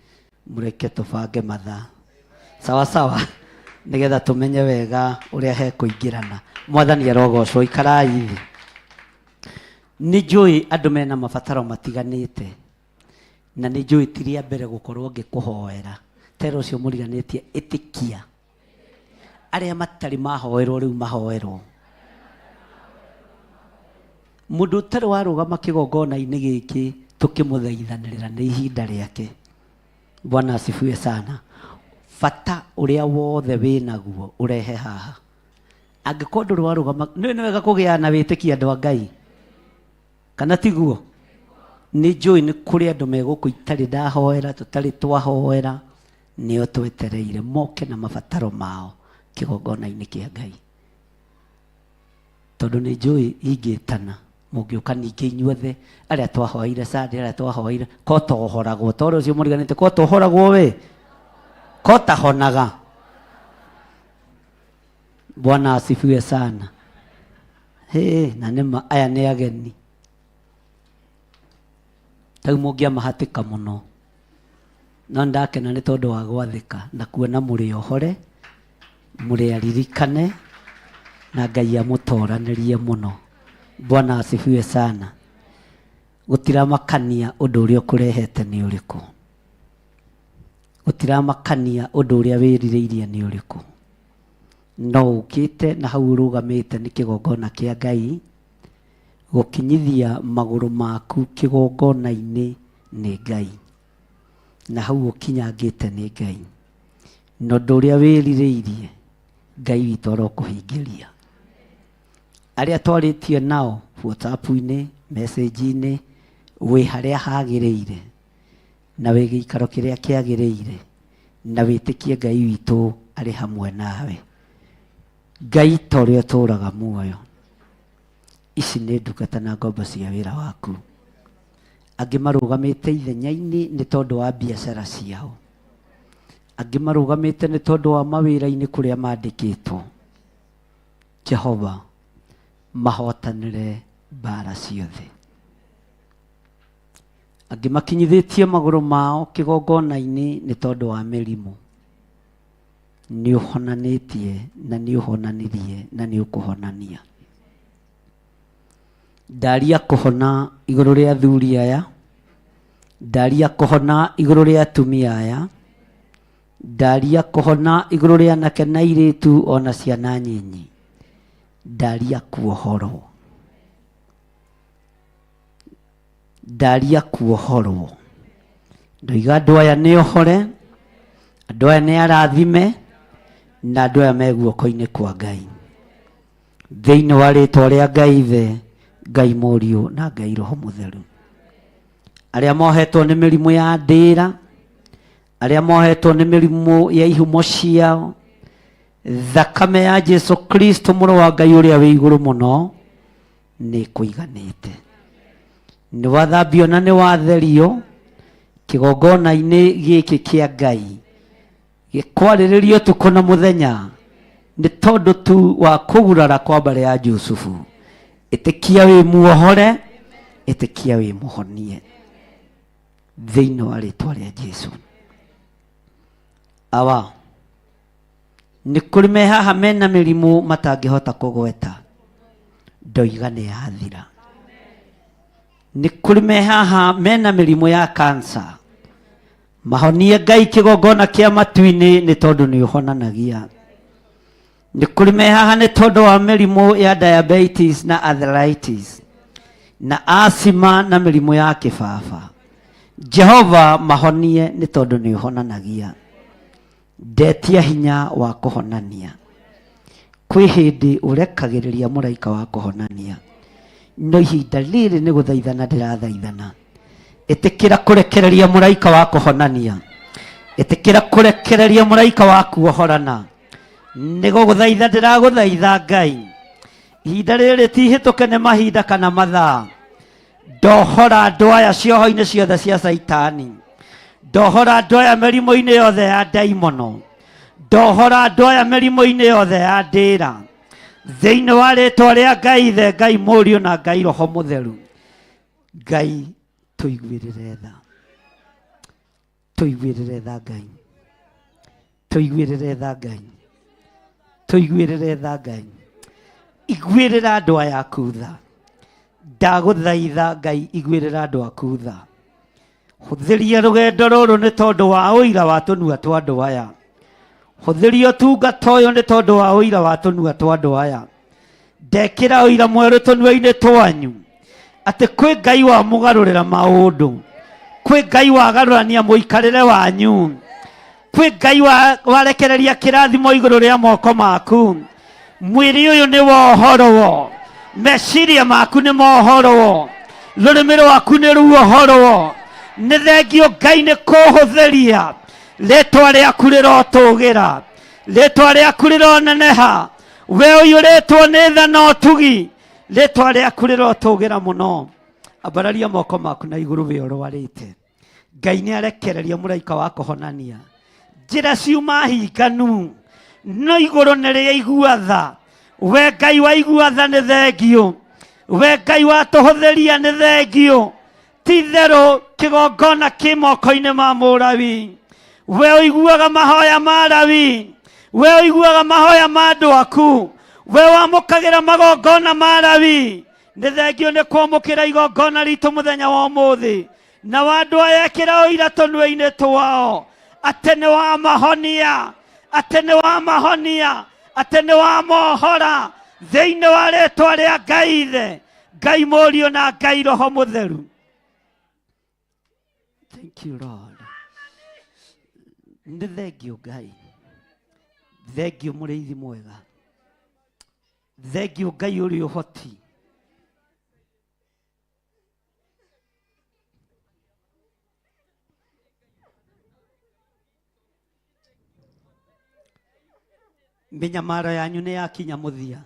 mũreke tũbange mathaa. Sawa sawa nĩgetha tũmenye wega ũrĩa hekũingĩrana. Mwathani arogocwo, ikarai thĩ. Nĩ njũĩ andũ mena mabataro matiganĩte na nĩ njũĩ ti rĩa mbere gũkorwo ngĩkũhoera. Tera ũcio mũriganĩtie ĩtĩkia. Arĩa matarĩ mahoerwo rĩu mahoerwo. Mũndũ ũtarĩ warũgama kĩgongona-inĩ gĩkĩ tũkĩmũthaithanĩrĩra nĩ ihinda rĩake. Bwana asifiwe sana. Bata ũrĩa wothe wĩnaguo ũrehe haha. Angĩkorwo ndũrĩ warũgama, nĩ nĩ wega kũgĩa na wĩtĩkio andũ a Ngai. Kana tiguo? Nĩ njũĩ nĩ kũrĩ andũ me gũkũ itarĩ ndahoera, tũtarĩ twahoera, nĩo twetereire moke na mabataro mao kĩgongona-inĩ kĩa Ngai. Tondũ nĩ njũĩ ingĩtana, mũngĩũka ningĩ inyuothe, arĩa twahoeire Sunday, arĩa twahoeire, ko tohoragwo, tondũ ũcio mũriganĩte, ko tohoragwo we, ko tahonaga. Bwana asifiwe sana. Hĩ, na nĩma aya nĩ ageni. Tau mũngĩamahatĩka mũno. No ndakena nĩ tondũ wa gwathĩka na kuona mũrĩ ohore, mũrĩ aririkane, na Ngai amũtoranĩrie mũno. Bwana asifiwe sana. Gũtiramakania ũndũ ũrĩa ũkũrehete nĩ ũrĩkũ. Gũtiramakania ũndũ ũrĩa wĩrirĩirie nĩ ũrĩkũ. No ũkĩte na hau ũrũgamĩte nĩ kĩgongona kĩa Ngai, gũkinyithia magũrũ maku kĩgongona-inĩ nĩ Ngai. Na hau ũkinyangĩte nĩ Ngai. Na ũndũ ũrĩa wĩrirĩirie, Ngai witũ arokũhingĩria. Arĩa twarĩtie nao WhatsApp-inĩ, message-inĩ, wĩ harĩa hagĩrĩire, na wĩ gĩikaro kĩrĩa kĩagĩrĩire, na wĩtĩkie Ngai witũ arĩ hamwe nawe. Ngai ta ũrĩa ũtũũraga muoyo, ici nĩ ndungata na ngombo cia wĩra waku. Angĩ marũgamĩte ithenya-inĩ nĩ tondũ wa biacara ciao. Angĩ marũgamĩte nĩ tondũ wa mawĩra-inĩ kũrĩa mandĩkĩtwo. Jehova, mahotanĩre mbara ciothe. Angĩ makinyithĩtie magũrũ mao kĩgongona-inĩ nĩ tondũ wa mĩrimũ. Nĩ ũhonanĩtie na nĩ ũhonanirie na nĩ ũkũhonania. Ndaria kũhona igũrũ rĩa athuri aya, ndaria kũhona igũrũ rĩa atumia aya, ndaria kũhona igũrũ rĩa anake na airĩtu ona ciana nyinyi, ndaria kuohorwo. Ndaria kuohorwo. Ndoiga andũ aya nĩ ohore, andũ aya nĩ arathime, na andũ aya me guoko-inĩ kwa Ngai. Thĩinĩ wa rĩtwa rĩa Ngai Ithe, Ngai Mũriũ na Ngai Roho Mũtheru. Arĩa mohetwo nĩ mĩrimũ ya ndĩra, arĩa mohetwo nĩ mĩrimũ ya ihumo ciao, thakame ya Jesu Kristo mũrũ wa Ngai ũrĩa wĩ igũrũ mũno nĩ kũiganĩte. Nĩ wathambio na nĩ watherio kĩgongona-inĩ gĩkĩ kĩa Ngai gĩkwarĩrĩrio ũtukũ na mũthenya nĩ tondũ tu wa kũgurara kwa mbarĩ ya Jusufu. Ĩtĩkia wĩ muohore, ĩtĩkia wĩ mũhonie thĩinĩ wa rĩtwa rĩa Jesu. Awa, nĩ kũrĩ me haha mena mĩrimũ matangĩhota kũgweta, ndoiga nĩ yathira. Nĩ kũrĩ me haha mena mĩrimũ ya kansa, mahonie Ngai kĩgongona kĩa matu-inĩ nĩ tondũ nĩ ũhonanagia. Nĩ kũrĩ me haha nĩ tondũ wa mĩrimũ ya diabetes na arthritis na asima na mĩrimũ ya kĩbaba. Jehova mahonie nĩ tondũ nĩ ũhonanagia. Ndetia hinya wa kũhonania. Kwĩ hĩndĩ ũrekagĩrĩria mũraika wa kũhonania, no ihinda rĩrĩ nĩ gũthaithana ndĩrathaithana. Ĩtĩkĩra kũrekereria mũraika wa kũhonania, ĩtĩkĩra kũrekereria mũraika wa kuohorana. Nĩ gũgũthaitha ndĩragũthaitha Ngai, ihinda rĩrĩ ti ihĩtũke nĩ mahinda kana mathaa. Ndohora andũ aya cioho-inĩ ciothe cia Caitani, ndohora andũ aya mĩrimũ-inĩ yothe ya ndaimono, ndohora andũ aya mĩrimũ-inĩ yothe ya ndĩra, thĩinĩ wa rĩtwa rĩa Ngai Ithe, Ngai Mũriũ na Ngai Roho Mũtheru. Ngai tũiguĩrĩre tha, tũiguĩrĩre tha Ngai, tũiguĩrĩre tha Ngai, tũiguĩrĩre tha Ngai, iguĩrĩra andũ aya aku tha. Ndagũthaitha Ngai, iguĩrĩra andũ aku tha. Hũthĩria rũgendo rũrũ nĩ tondũ wa ũira wa tũnua twa andũ aya. Hũthĩria ũtungata ũyũ nĩ tondũ wa ũira wa tũnua twa andũ aya. Ndekĩra ũira mwerũ tũnua-inĩ twanyu atĩ kwĩ Ngai wamũgarũrĩra maũndũ, kwĩ Ngai wagarũrania mũikarĩre wanyu, kwĩ Ngai warekereria kĩrathimo igũrũ rĩa moko maku. Mwĩrĩ ũyũ nĩ wohorwo, meciria maku nĩ mohorwo, rũrĩmĩ rwaku nĩ ruohorwo. Nĩ thengio Ngai nĩ kũhũthĩria, rĩtwa rĩaku rĩrotũgĩra, rĩtwa rĩaku rĩroneneha. We ũiyũrĩtwo nĩ tha na ũtugi, rĩtwa rĩaku rĩrotũgĩra mũno. Ambararia moko maku na igũrũ we ũrwarĩte. Ngai nĩ arekereria mũraika wa kũhonania. Njĩra ciuma hinganu, no igũrũ nĩ rĩaigua tha. We Ngai waigua tha nĩ thengio, we Ngai watũhũthĩria nĩ thengio. Ti itherũ kĩgongona kĩ moko-inĩ ma Mũlawi. We ũiguaga mahoya ma Lawi, we ũiguaga mahoya ma andũ aku, we wamũkagĩra magongona ma Lawi. Nĩ thengio nĩ kwamũkĩra igongona ritũ mũthenya wa ũmũthĩ, na wa andũ aya ĩkĩra ũira tũnua-inĩ twao atĩ nĩ wamahonia, atĩ nĩ wamahonia, atĩ nĩ wamohora thĩinĩ wa rĩtwa rĩa Ngai Ithe, Ngai Mũriũ na Ngai Roho Mũtheru. Thank you Lord. Nĩ thengio Ngai, thengio mũrĩithi mwega, thengio Ngai ũrĩ ũhoti. Mĩnyamaro yanyu nĩ yakinya mũthia,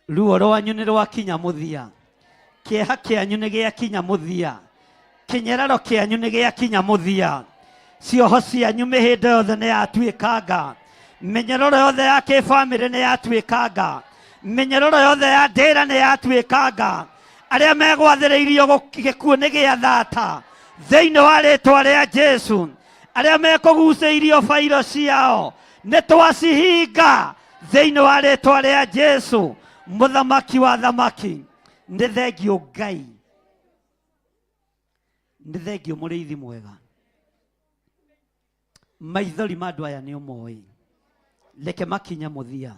ruo rwanyu nĩ rwakinya mũthia, kĩeha kĩanyu nĩ gĩakinya mũthia, kĩnyeraro kĩanyu nĩ gĩakinya mũthia, cioho cianyu mĩhĩndo yothe nĩ yatuĩkanga, mĩnyororo yothe ya kĩbamĩrĩ nĩ yatuĩkanga, mĩnyororo yothe ya ndĩra nĩ yatuĩkanga. Arĩa megwathĩrĩirio gĩkuũ nĩ gĩa thata thĩinĩ wa rĩtwa rĩa Jesu. Arĩa mekũgucĩirio bairo ciao nĩ twacihinga thĩinĩ wa rĩtwa rĩa Jesu, mũthamaki wa thamaki. Nĩ thengio Ngai, nĩ thengio mũrĩithi mwega. Maithori ma andũ aya nĩ ũmoĩ, reke makinye mũthia,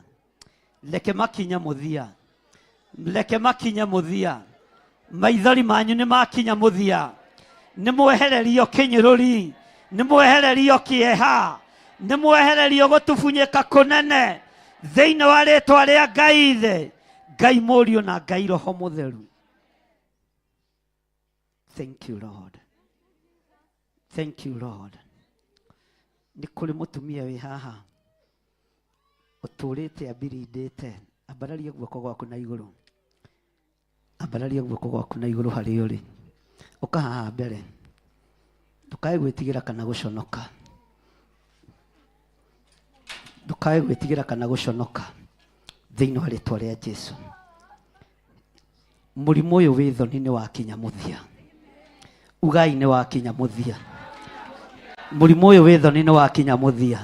reke makinye mũthia, reke makinye mũthia. Maithori manyu nĩ makinya mũthia, nĩ mwehererio kĩnyũrũri, nĩ mwehererio kĩeha, nĩ mwehererio gũtubunyĩka kũnene thĩinĩ wa rĩtwa rĩa Ngai Ithe, Ngai Mũriũ na Ngai Roho Mũtheru. Thank you Lord. Thank you Lord. Nĩ kũrĩ mũtumia wĩ haha ũtũrĩte ambirindĩte, ambararia guoko gwaku na igũrũ, ambararia guoko gwaku na igũrũ harĩa ũrĩ, ũka haha mbere, ndũkae gwĩtigĩra kana gũconoka, ndũkae gwĩtigĩra kana gũconoka thĩinĩ wa rĩtwa rĩa Jesu. Mũrimũ ũyũ wĩ thoni nĩ wakinya mũthia, ugai nĩ wakinya mũthia. Mũrimũ ũyũ wĩ thoni nĩ wakinya mũthia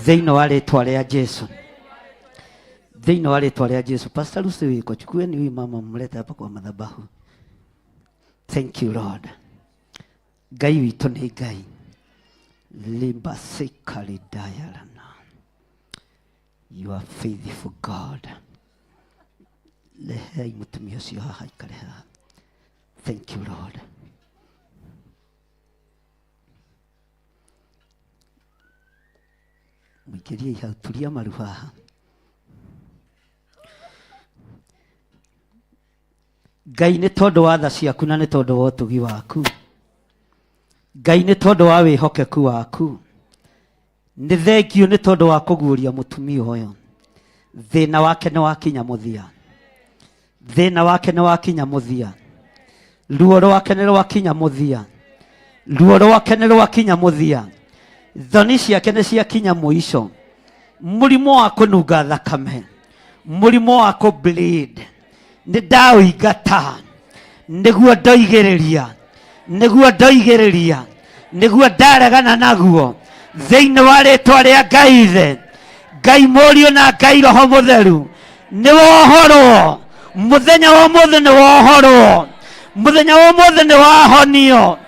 thĩinĩ wa rĩtwa rĩa Jesu, thĩinĩ wa rĩtwa rĩa Jesu. Pastor Lucy wiko, chukueni huyu mama mlete hapa kwa madhabahu. Thank you Lord. Ngai witũ nĩ Ngai. Limba sikaridayarana. You are faithful God. Rehei mũtumia ũcio haha aikare haha. Thank you Lord. Mũingĩriei hau, turia maru haha. Ngai nĩ tondũ wa tha ciaku na nĩ tondũ wa ũtugi waku. Ngai nĩ tondũ wa wĩhokeku waku. Nĩ thengiũ nĩ tondũ wa kũguũria mũtumia ũyũ. Thĩna wake nĩ wakinya mũthia. Thĩna wake nĩ wakinya mũthia. Ruo rwake nĩ rwakinya mũthia. Ruo rwake nĩ rwakinya mũthia. Thoni ciake nĩ ciakinya mũico. Mũrimũ wa kũnunga thakame, mũrimũ wa kũ bleed, nĩ ndaũingata, nĩguo ndoigĩrĩria, nĩguo ndoigĩrĩria, nĩguo ndaregana naguo thĩinĩ wa rĩtwa rĩa Ngai Ithe, Ngai Mũriũ na Ngai Roho Mũtheru. Nĩ wohorwo mũthenya wa ũmũthĩ, nĩ wohorwo mũthenya wa ũmũthĩ, nĩ wahonio.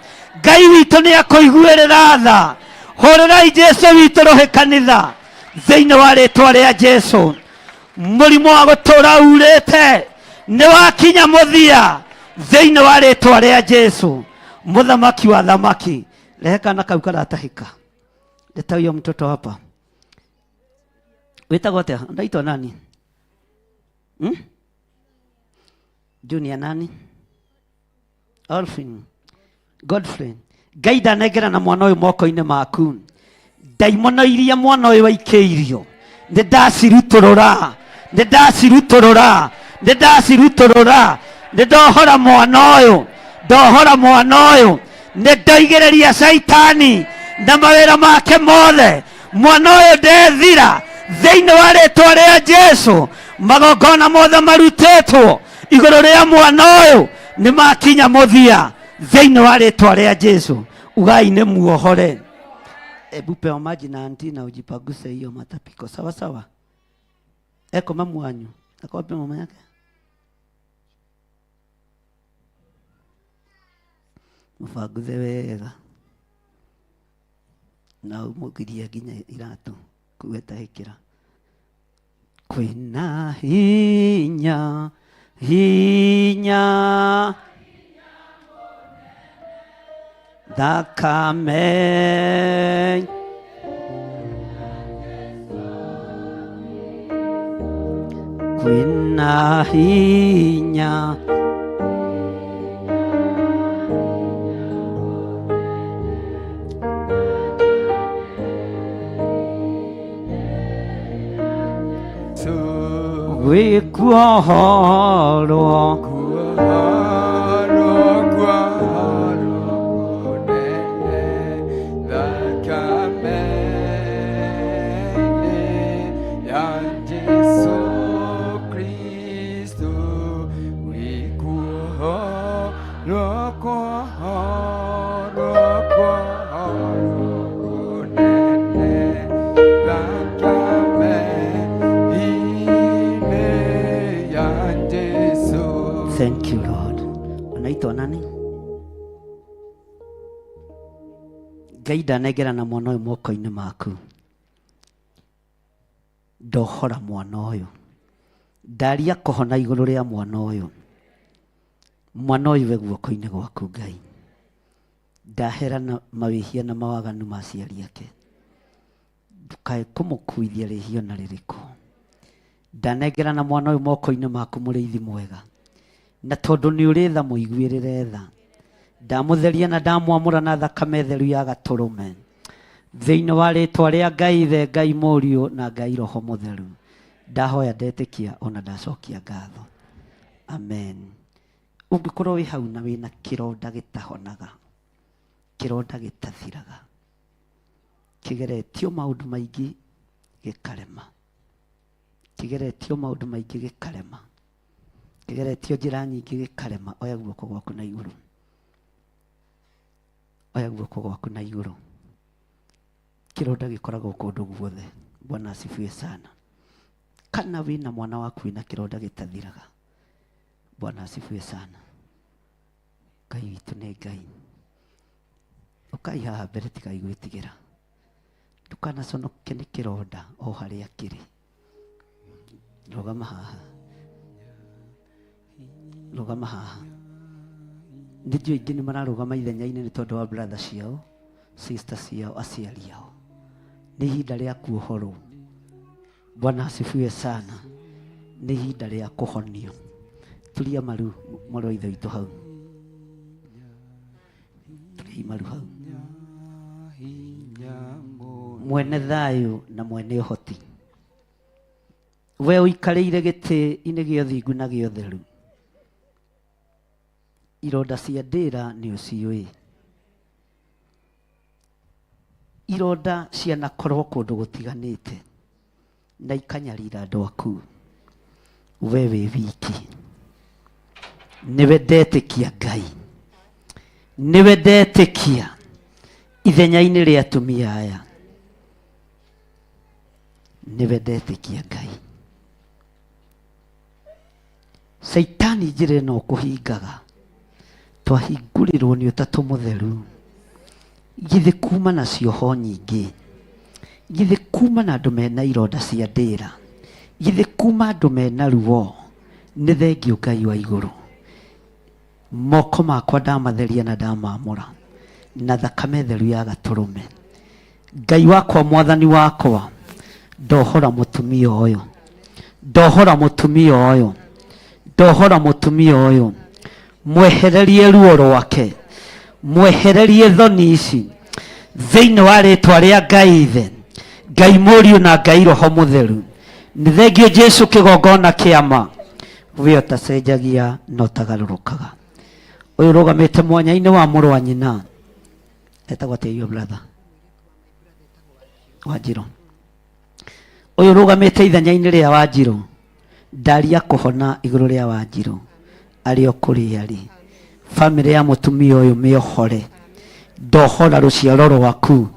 Ngai witũ nĩ akũiguĩrĩra tha. Hũrĩrai Jesu witũ rũhĩ kanitha thĩinĩ wa rĩtwa rĩa Jesu. Mũrimũ wa gũtũra urĩte nĩ wakinya mũthia thĩinĩ wa rĩtwa rĩa Jesu. Mũthamaki wa thamaki, rehe kana kau karatahĩka. Leta huyo mtoto hapa. Wĩtagwo atĩa? Unaitwa nani? Junior nani? Alfin. Godfrey. Ngai ndanengera na mwana ũyũ moko-inĩ maku. Ndaimono iria mwana ũyũ aikĩirio nĩ ndacirutũrũra, nĩ ndacirutũrũra, nĩ ndacirutũrũra. Nĩ ndohora mwana ũyũ, ndohora mwana ũyũ. Nĩ ndoigĩrĩria caitani na mawĩra make mothe. Mwana ũyũ ndethira thĩinĩ wa rĩtwa rĩa Jesu. Magongona mothe marutĩtwo igũrũ rĩa mwana ũyũ nĩ makinya mũthia thĩinĩ wa rĩtwa rĩa Jesu. Ugai nĩ muohore. Ebu pewa maji na anti na ujipaguse hiyo matapiko. Sawa sawa. Eko mamu wanyu. Ako wapi mama yake? Mũbanguthe wega. Na ũmũgirie nginya iratũ kugetahĩkĩra. Kwĩna hinya, hinya thakame kwĩna hinya gwĩkuohorwo Thank you Lord. Unaitwa nani? Ngai ndanengera na mwana ũyũ moko-inĩ maku. Ndohora mwana ũyũ. Ndaria kũhona igũrũ rĩa mwana ũyũ. Mwana ũyũ wĩ guoko-inĩ gwaku Ngai. Ndahera na mawĩhia na mawaganu ma aciari ake. Ndukae kũmũkuithia rĩhia ona rĩrĩkũ. Ndanengera na mwana ũyũ moko-inĩ maku mũrĩithi mwega. Na tondũ nĩ ũrĩ tha mũiguĩrĩre tha. Ndamũtheria na ndamwamũra na thakame theru ya gatũrũme. Thĩinĩ wa rĩtwa rĩa Ngai Ithe, Ngai Mũriũ na Ngai Roho Mũtheru. Ndahoya ndetĩkia ona ndacokia ngatho. Amen. Ũngĩkorwo wĩ hau na wĩna kĩronda gĩtahonaga, kĩronda gĩtathiraga, kĩgeretio maũndũ maingĩ gĩkarema, kĩgeretio maũndũ maingĩ gĩkarema, kĩgeretio njĩra nyingĩ gĩkarema, oya guoko gwaku na igũrũ. Oya guoko gwaku na igũrũ. Kĩronda gĩkoragwo kũndũ guothe. Bwana asifiwe sana. Kana wĩna mwana waku wĩna kĩronda gĩtathiraga. Bwana asifiwe sana. Ngai witũ nĩ Ngai. Ũkai haha mbere tigai gwĩtigĩra. Ndũkanaconoke nĩ kĩronda o harĩa kĩrĩ. Rũgama haha, rũgama haha. Nĩ njũĩ aingĩ nĩ mararũgama ithenya-inĩ nĩ tondũ wa brother ciao, sister ciao, aciari ao. Nĩ ihinda rĩa kuohorwo. Bwana asifiwe sana. Nĩ ihinda rĩa kũhonio. Turia maru mũrũ wa ithe witũ hau. Turiai maru hau. Mwene thayũ na mwene ũhoti, we ũikarĩire gĩtĩ-inĩ gĩa ũthingu na gĩa ũtheru, ironda cia ndĩra nĩ ũciũĩ. Ironda cianakorwo kũndũ gũtiganĩte na ikanyarira andũ aku, we wĩ wiki. Nĩwe ndetĩkia Ngai, nĩwe ndetĩkia ithenya-inĩ rĩa atumia aya, nĩwe ndetĩkia Ngai. Caitani njĩra ĩno ũkũhingaga, twahingũrĩrwo nĩ ũtatũ mũtheru, githĩ kuma na cioho nyingĩ, githĩ kuma na andũ mena ironda cia ndĩra, githĩ kuma andũ mena ruo. Nĩ thengio Ngai wa igũrũ. Moko makwa ndamatheria na ndamamũra na thakame theru ya gatũrũme. Ngai wakwa, mwathani wakwa, ndohora mũtumia ũyũ, ndohora mũtumia ũyũ, ndohora mũtumia ũyũ, mwehererie ruo rwake, mwehererie thoni ici thĩinĩ wa rĩtwa rĩa Ngai Ithe, Ngai Mũriũ na Ngai Roho Mũtheru. Nĩ thengio Jesu kĩgongona kĩama, we ũtacenjagia na ũtagarũrũkaga. Ũyũ ũrũgamĩte mwanya-inĩ wa mũrũ wa nyina etagwo atĩa your brother? Wanjirũ. Ũyũ ũrũgamĩte ithenya-inĩ rĩa Wanjirũ, ndaria kũhona igũrũ rĩa Wanjirũ arĩ o kũrĩa arĩ. Bamĩrĩ ya mũtumia ũyũ mĩohore, ndohora rũciaro rwaku,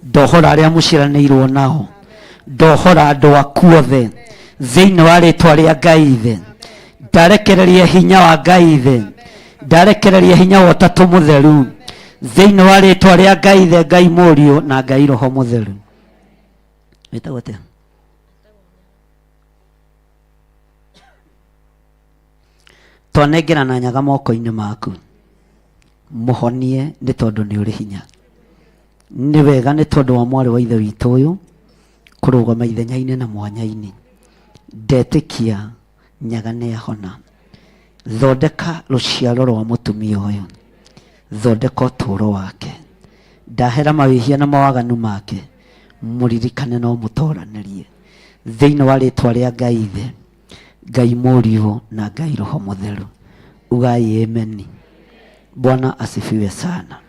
ndohora arĩa mũciaranĩirwo nao, ndohora andũ aku othe thĩinĩ wa rĩtwa rĩa Ngai Ithe. Ndarekereria hinya wa Ngai Ithe, ndarekereria hinya wa Ũtatũ Mũtheru thĩinĩ wa rĩtwa rĩa Ngai Ithe, Ngai Mũriũ na Ngai Roho Mũtheru. Wĩtagwo atĩa? Twanengerana nyaga moko-inĩ maku, mũhonie nĩ tondũ nĩ ũrĩ hinya. Nĩ wega nĩ tondũ wa mwarĩ wa ithe witũ ũyũ kũrũgama ithenya-inĩ na mwanya-inĩ. Ndetĩkia nyaga nĩ ahona. Thondeka rũciaro rwa mũtumia ũyũ, thondeka ũtũũro wake. Ndahera mawĩhia na mawaganu make, mũririkane na ũmũtoranĩrie thĩinĩ wa rĩtwa rĩa Ngai Ithe, Ngai Mũriũ na Ngai Roho Mũtheru. Ugai ameni. Bwana asifiwe sana.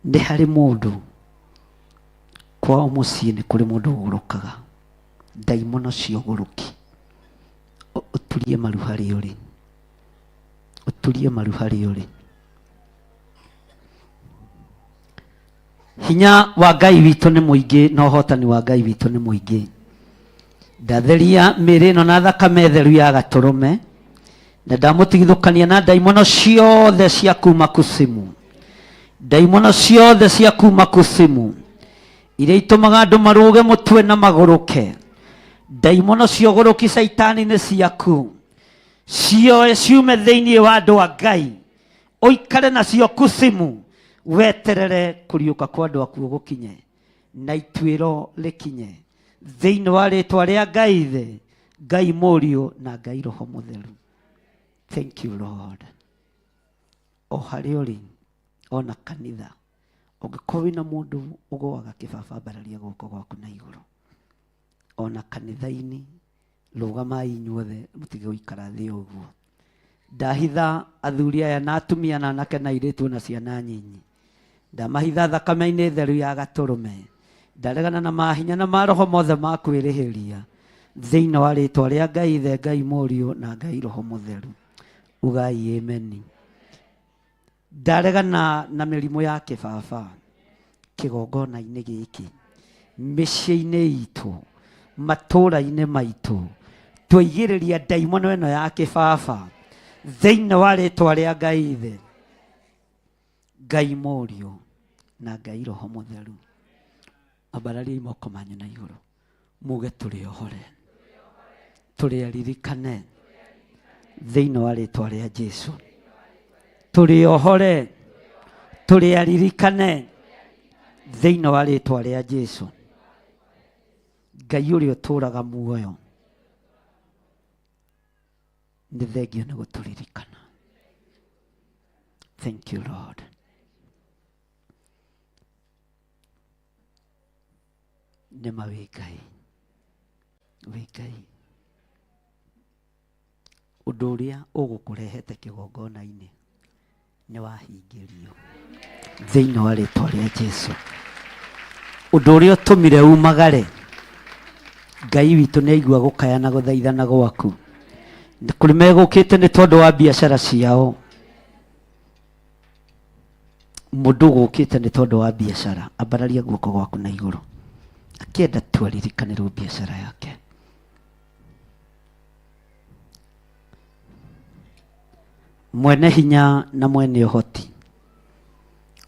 Nĩ harĩ mũndũ kwao mũciĩ, nĩ kũrĩ mũndũ ũgũrũkaga, ndaimono cia ũgũrũki. Ũturie maru harĩa ũrĩ, ũturie maru harĩa ũrĩ. Hinya wa Ngai witũ nĩ mũingĩ na ũhotani wa Ngai witũ nĩ mũingĩ. Ndatheria mĩĩrĩ ĩno na thakame theru ya gatũrũme, na ndamũtigithũkania na ndaimono ciothe cia kuma kusimu, ndaimono ciothe cia kuma kusimu iria itũmaga andũ marũge mũtwe na magũrũke. Ndaimono cia ũgũrũki caitani nĩ ciaku, cioe ciume thĩinĩ wa andũ a Ngai, ũikare nacio kusimu, weterere kũriũka kwa andũ akuo gũkinye na ituĩro rĩkinye thĩinĩ wa rĩtwa rĩa Ngai Ithe, Ngai Mũriũ na Ngai Roho Mũtheru. Thank you Lord. O harĩa ũrĩ, ona kanitha, ũngĩkorwo wĩna mũndũ ũgũaga kĩbaba, ambararia guoko gwaku na igũrũ. Ona kanitha-inĩ, rũgamai inyuothe, mũtige gũikara thĩ ũguo. Ndahitha athuri aya na atumia na anake na airĩtu na ciana nyinyi, ndamahitha thakame-inĩ theru ya gatũrũme. Ndaregana na mahinya na maroho mothe ma kwĩrĩhĩria thĩinĩ wa rĩtwa rĩa Ngai Ithe, Ngai Mũriũ na Ngai Roho Mũtheru. Ugai ameni. Ndaregana na mĩrimũ ya kĩbaba kĩgongona-inĩ gĩkĩ, mĩciĩ-inĩ itũ, matũũra-inĩ maitũ. Twaigĩrĩria ndaimono ĩno ya kĩbaba thĩinĩ wa rĩtwa rĩa Ngai Ithe, Ngai Mũriũ na Ngai Roho Mũtheru. Ambarariai moko manyu na igũrũ. Muge tũrĩ ohore, tũrĩ aririkane thĩinĩ wa rĩtwa rĩa Jesu. Tũrĩ ohore, tũrĩ aririkane thĩinĩ wa rĩtwa rĩa Jesu. Ngai ũrĩa ũtũraga muoyo, nĩ thengio nĩ gũtũririkana. Thank you Lord. Nĩma wĩ Ngai, wĩ Ngai. Ũndũ ũrĩa ũgũkũrehete kĩgongona-inĩ nĩ wahingĩrio thĩinĩ wa rĩtwa rĩa Jesu. Ũndũ ũrĩa ũtũmire umagare, Ngai witũ nĩ aigua gũkaya na gũthaithana gwaku. Nĩ kũrĩ megũkĩte nĩ tondũ wa biacara ciao. Mũndũ ũgũkĩte nĩ tondũ wa biacara, ambararia guoko gwaku na igũrũ. Akĩenda tu aririkanĩrwo biacara yake. Mwene hinya na mwene ũhoti,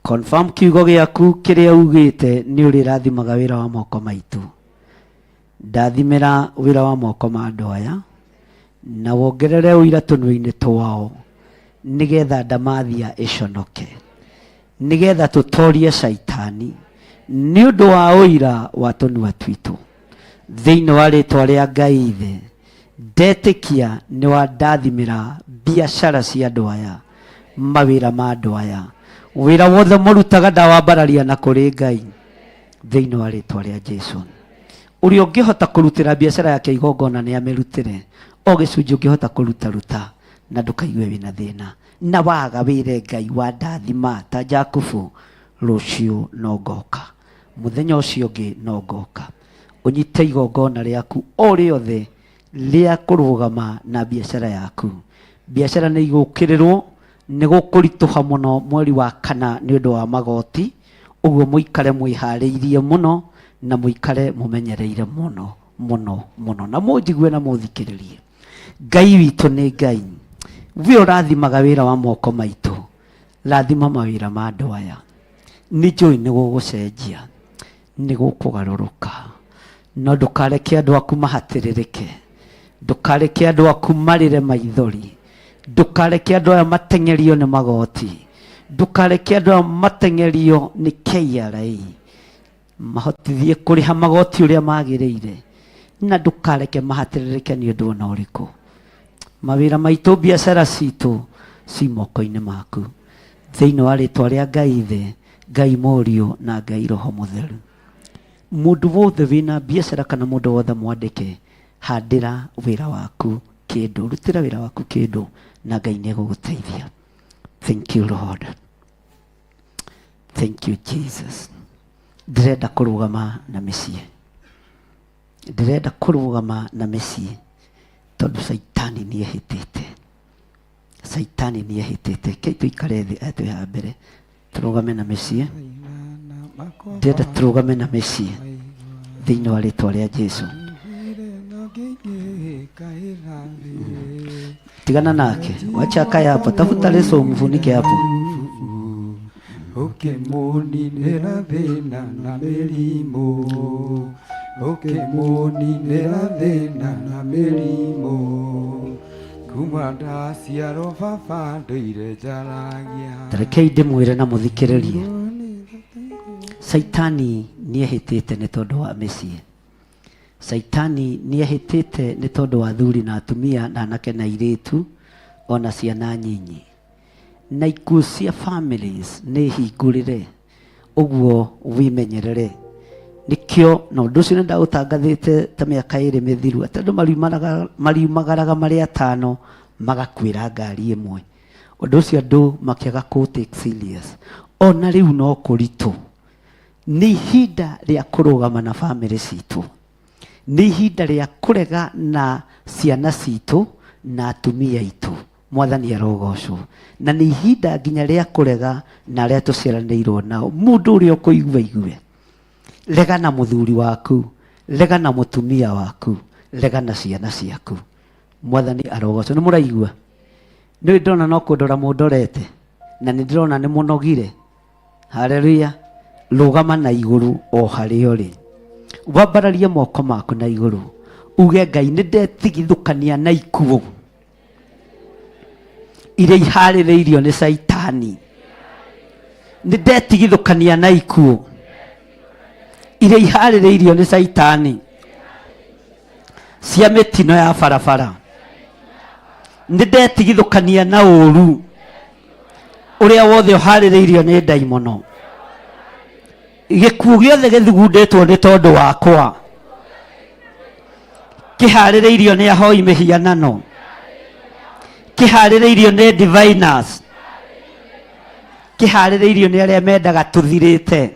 confirm kiugo gĩaku kĩrĩa ugĩte nĩ ũrĩrathimaga wĩra wa moko maitũ. Ndathimĩra wĩra wa moko ma andũ aya na wongerere ũira tũnua-inĩ twao, nĩgetha ndamathia ĩconoke, nĩgetha tũtorie caitani nĩ ũndũ wa ũira wa tũnua twitũ. Thĩinĩ wa rĩtwa rĩa Ngai Ithe, ndetĩkia nĩ wandathimĩra biacara cia andũ aya, mawĩra ma andũ aya, wĩra wothe mũrutaga ndawambararia na kũrĩ Ngai thĩinĩ wa rĩtwa rĩa Jesu. Ũrĩa ũngĩhota kũrutĩra biacara yake igongona nĩ amĩrutĩre, o gĩcunjĩ ũngĩhota kũruta ruta, na ndũkaigue wĩna thĩna. Na waga wĩre Ngai wandathima ta Jakubu, rũciũ no ngoka, mũthenya ũcio ũngĩ no ngoka. Ũnyite igongona rĩaku o rĩothe rĩa kũrũgama na biacara yaku. Biacara nĩ igũkĩrĩrwo, nĩ gũkũritũha mũno mweri wa kana nĩ ũndũ wa magoti, ũguo mũikare mwĩharĩirie mũno na mũikare mũmenyereire mũno mũno mũno, na mũnjigue na mũthikĩrĩrie. Ngai witũ nĩ Ngai, we ũrathimaga wĩra wa moko maitũ, rathima mawĩra ma andũ aya. Nĩ njũĩ nĩ gũgũcenjia, nĩ gũkũgarũrũka, no ndũkareke andũ aku mahatĩrĩrĩke, ndũkareke andũ aku marĩre maithori, ndũkareke andũ aya mateng'erio nĩ magoti, ndũkareke andũ aya mateng'erio nĩ KRA, mahotithie kũrĩha magoti ũrĩa magĩrĩire, na ndũkareke mahatĩrĩrĩke nĩ ũndũ ona ũrĩkũ. Mawĩra maitũ, biacara citũ ci moko-inĩ maku, thĩinĩ wa rĩtwa rĩa Ngai Ithe, Ngai Mũriũ na Ngai Roho Mũtheru. Mũndũ wothe wĩna biacara kana mũndũ wothe mwandĩke, handĩra wĩra waku kĩndũ, rutĩra wĩra waku kĩndũ, na Ngai nĩ egũgũteithia. Thank you Lord. Thank you Jesus. Ndĩrenda kũrũgama na mĩciĩ, ndĩrenda kũrũgama na mĩciĩ tondũ caitani nĩ ehĩtĩte, caitani nĩ ehĩtĩte. Kei tũikare thĩ, aya twĩ haha mbere, tũrũgame na mĩciĩ. Ndĩrenda tũrũgame na mĩciĩ thĩinĩ wa rĩtwa rĩa Jesu. Tigana nake, wacha akae hapo, tafuta leso umfunike hapo. Ũkĩmũninĩra thĩna na mĩrimũ, ũkĩmũninĩra thĩna na mĩrimũ, kuma ndaciarwo baba ndũire njaragia. Tarekei ndĩmwĩre na mũthikĩrĩrie, caitani nĩ ehĩtĩte nĩ tondũ wa mĩciĩ. Caitani nĩ ehĩtĩte nĩ tondũ wa athuri na atumia na anake na airĩtu ona ciana nyinyi. Na ikuũ cia families nĩ hingũrĩre, ũguo wĩmenyerere. Nĩkĩo na ũndũ ũcio nĩ ndaũtangathĩte ta mĩaka ĩrĩ mĩthiru, atĩ andũ mariumagaraga marĩ atano magakuĩra ngari ĩmwe. Ũndũ ũcio andũ makĩaga kũ take serious. Ona rĩu no kũritũ. Nĩ ihinda rĩa kũrũgama na bamĩrĩ citũ. Nĩ ihinda rĩa kũrega na ciana citũ na atumia aitũ. Mwathani arogocwo. Na nĩ ihinda nginya rĩa kũrega na arĩa tũciaranĩirwo nao. Mũndũ ũrĩa ũkũigua igue. Rega na mũthuri waku, rega na mũtumia waku, rega na ciana ciaku. Mwathani arogocwo. Nĩ mũraigua? Nĩ ndĩrona no kũndora mũndorete, na nĩ ndĩrona nĩ mũnogire. Haleluya. Rũgama na igũrũ o harĩa ũrĩ. Wambararie moko maku na igũrũ, uge Ngai nĩ ndetigithũkania na ikuũ iria iharĩrĩirio nĩ Caitani. Nĩ ndetigithũkania na ikuũ iria iharĩrĩirio nĩ Caitani cia mĩtino ya barabara. Nĩ ndetigithũkania na ũũru ũrĩa wothe ũharĩrĩirio nĩ ndaimono. Gĩkuũ gĩothe gĩthugundĩtwo nĩ tondũ wakwa, kĩharĩrĩirio nĩ ahoi mĩhianano, kĩharĩrĩirio nĩ diviners, kĩharĩrĩirio nĩ arĩa mendaga tũthirĩte,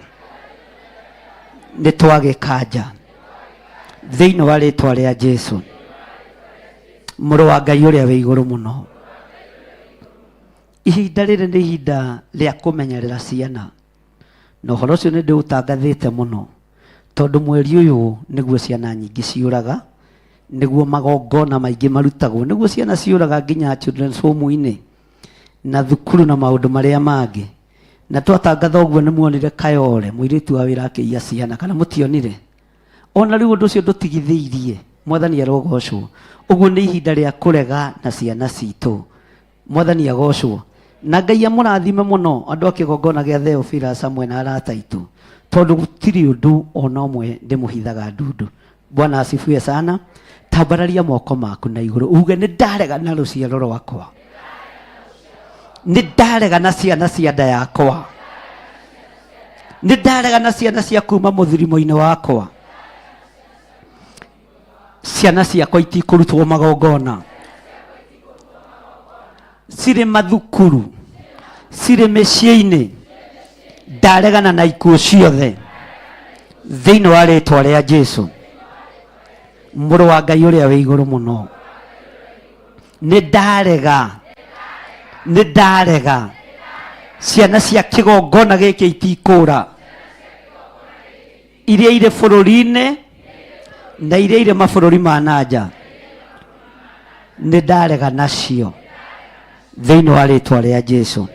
nĩ twagĩkanja thĩinĩ wa rĩtwa rĩa Jesu, mũrũ wa Ngai ũrĩa wĩ igũrũ mũno. Ihinda rĩrĩ nĩ ihinda rĩa kũmenyerera ciana, na ũhoro ũcio nĩ ndĩũtangathĩte mũno, tondũ mweri ũyũ nĩguo ciana nyingĩ ciũraga, nĩguo magongona maingĩ marutagwo, nĩguo ciana ciũraga nginya children's home-inĩ na thukuru na maũndũ marĩa mangĩ. Na twatangatha ũguo nĩ muonire Kayore mũirĩtu wa wĩra akĩiya ciana, kana mũtionire? Ona rĩu ũndũ ũcio ndũtigithĩirie. Mwathani arogocwo. Ũguo nĩ ihinda rĩa kũrega na ciana citũ. Mwathani agocwo. Na Ngai amũrathime mũno andũ a kĩgongona gĩa Theophilus hamwe na arata aitũ, tondũ gũtirĩ ũndũ ona ũmwe ndĩmũhithaga ndundu. Bwana asifiwe sana. Tambararia moko maku na igũrũ uge nĩ ndarega na rũciaro rwakwa, nĩ ndarega na ciana cia nda yakwa, nĩ ndarega na ciana cia kuma mũthirimo-inĩ wakwa. Ciana ciakwa itikũrutwo magongona, cirĩ mathukuru, cirĩ mĩciĩ-inĩ. Ndaregana na ikuũ ciothe thĩinĩ wa rĩtwa rĩa Jesu, mũrũ wa Ngai ũrĩa wĩ igũrũ mũno. Nĩ ndarega, nĩ ndarega. Ciana cia kĩgongona gĩkĩ itikũra, iria irĩ bũrũri-inĩ na iria irĩ mabũrũri ma na nja, nĩ ndarega nacio thĩinĩ wa rĩtwa rĩa Jesu.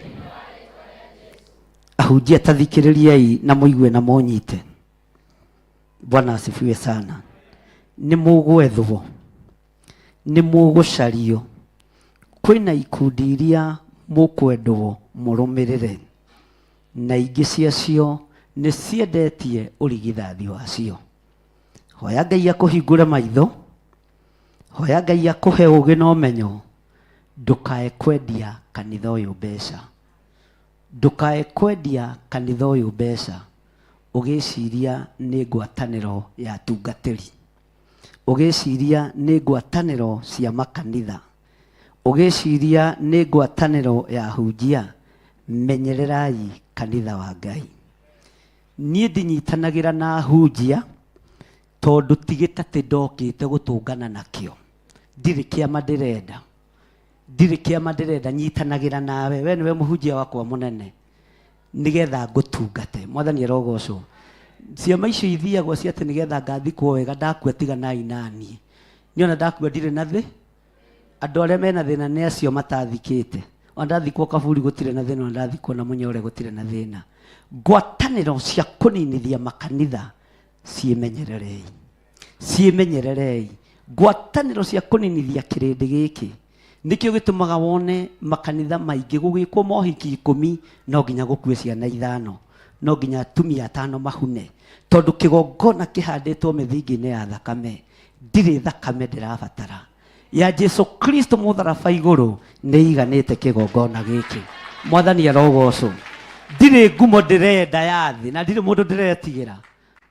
Ahunjia tathikĩrĩriai na mũigue na mũnyite. Bwana asifiwe sana. Nĩ mũgwethwo, nĩ mũgũcario, kwĩna ikundi iria mũkwendwo mũrũmĩrĩre, na ingĩ ciacio nĩ ciendetie ũrigithathi wacio. Hoya Ngai akũhingũre maitho, hoya Ngai akũhe ũgĩ na ũmenyo, ndũkae kwendia kanitha ũyũ mbeca, ndũkae kwendia kanitha ũyũ mbeca ũgĩciria nĩ ngwatanĩro ya atungatĩri, ũgĩciria nĩ ngwatanĩro cia makanitha, ũgĩciria nĩ ngwatanĩro ya ahunjia. Menyererai kanitha wa Ngai. Niĩ ndinyitanagĩra na ahunjia tondũ ti gĩtatĩ ndokĩte gũtũngana nakĩo. Ndirĩ kĩama ndĩrenda, ndirĩ kĩama ndĩrenda, nyitanagĩra nawe, we nĩwe mũhunjia wakwa mũnene, nĩgetha ngũtungate. Mwathani arogocwo. Ciama icio ithiagwo cia atĩ nĩgetha ngathikwo wega ndakua, tiganai naniĩ. Niĩ ona ndakua ndirĩ na thĩ. Andũ arĩa mena thĩna nĩ acio matathikĩte. Ona ndathikwo kaburi gũtirĩ na thĩna, ona ndathikwo na mũnyore gũtirĩ na thĩna. Ngwatanĩro cia kũninithia makanitha ciĩmenyererei, ciĩmenyererei. Ngwatanĩro cia kũninithia kĩrĩndĩ gĩkĩ nĩkĩo gĩtũmaga wone makanitha maingĩ gũgĩkwo mohiki 10, no nginya gũkue ciana 5, no nginya atumia 5 mahune, tondũ kĩgongona kĩhandĩtwo mĩthingi-inĩ ya thakame. Ndirĩ thakame ndĩrabatara ya Jesu Kristo mũtharaba igũrũ nĩ iganĩte kĩgongona gĩkĩ. Mwathani arogocwo. Ndirĩ ngumo ndĩrenda ya thĩ na ndirĩ mũndũ ndĩretigĩra.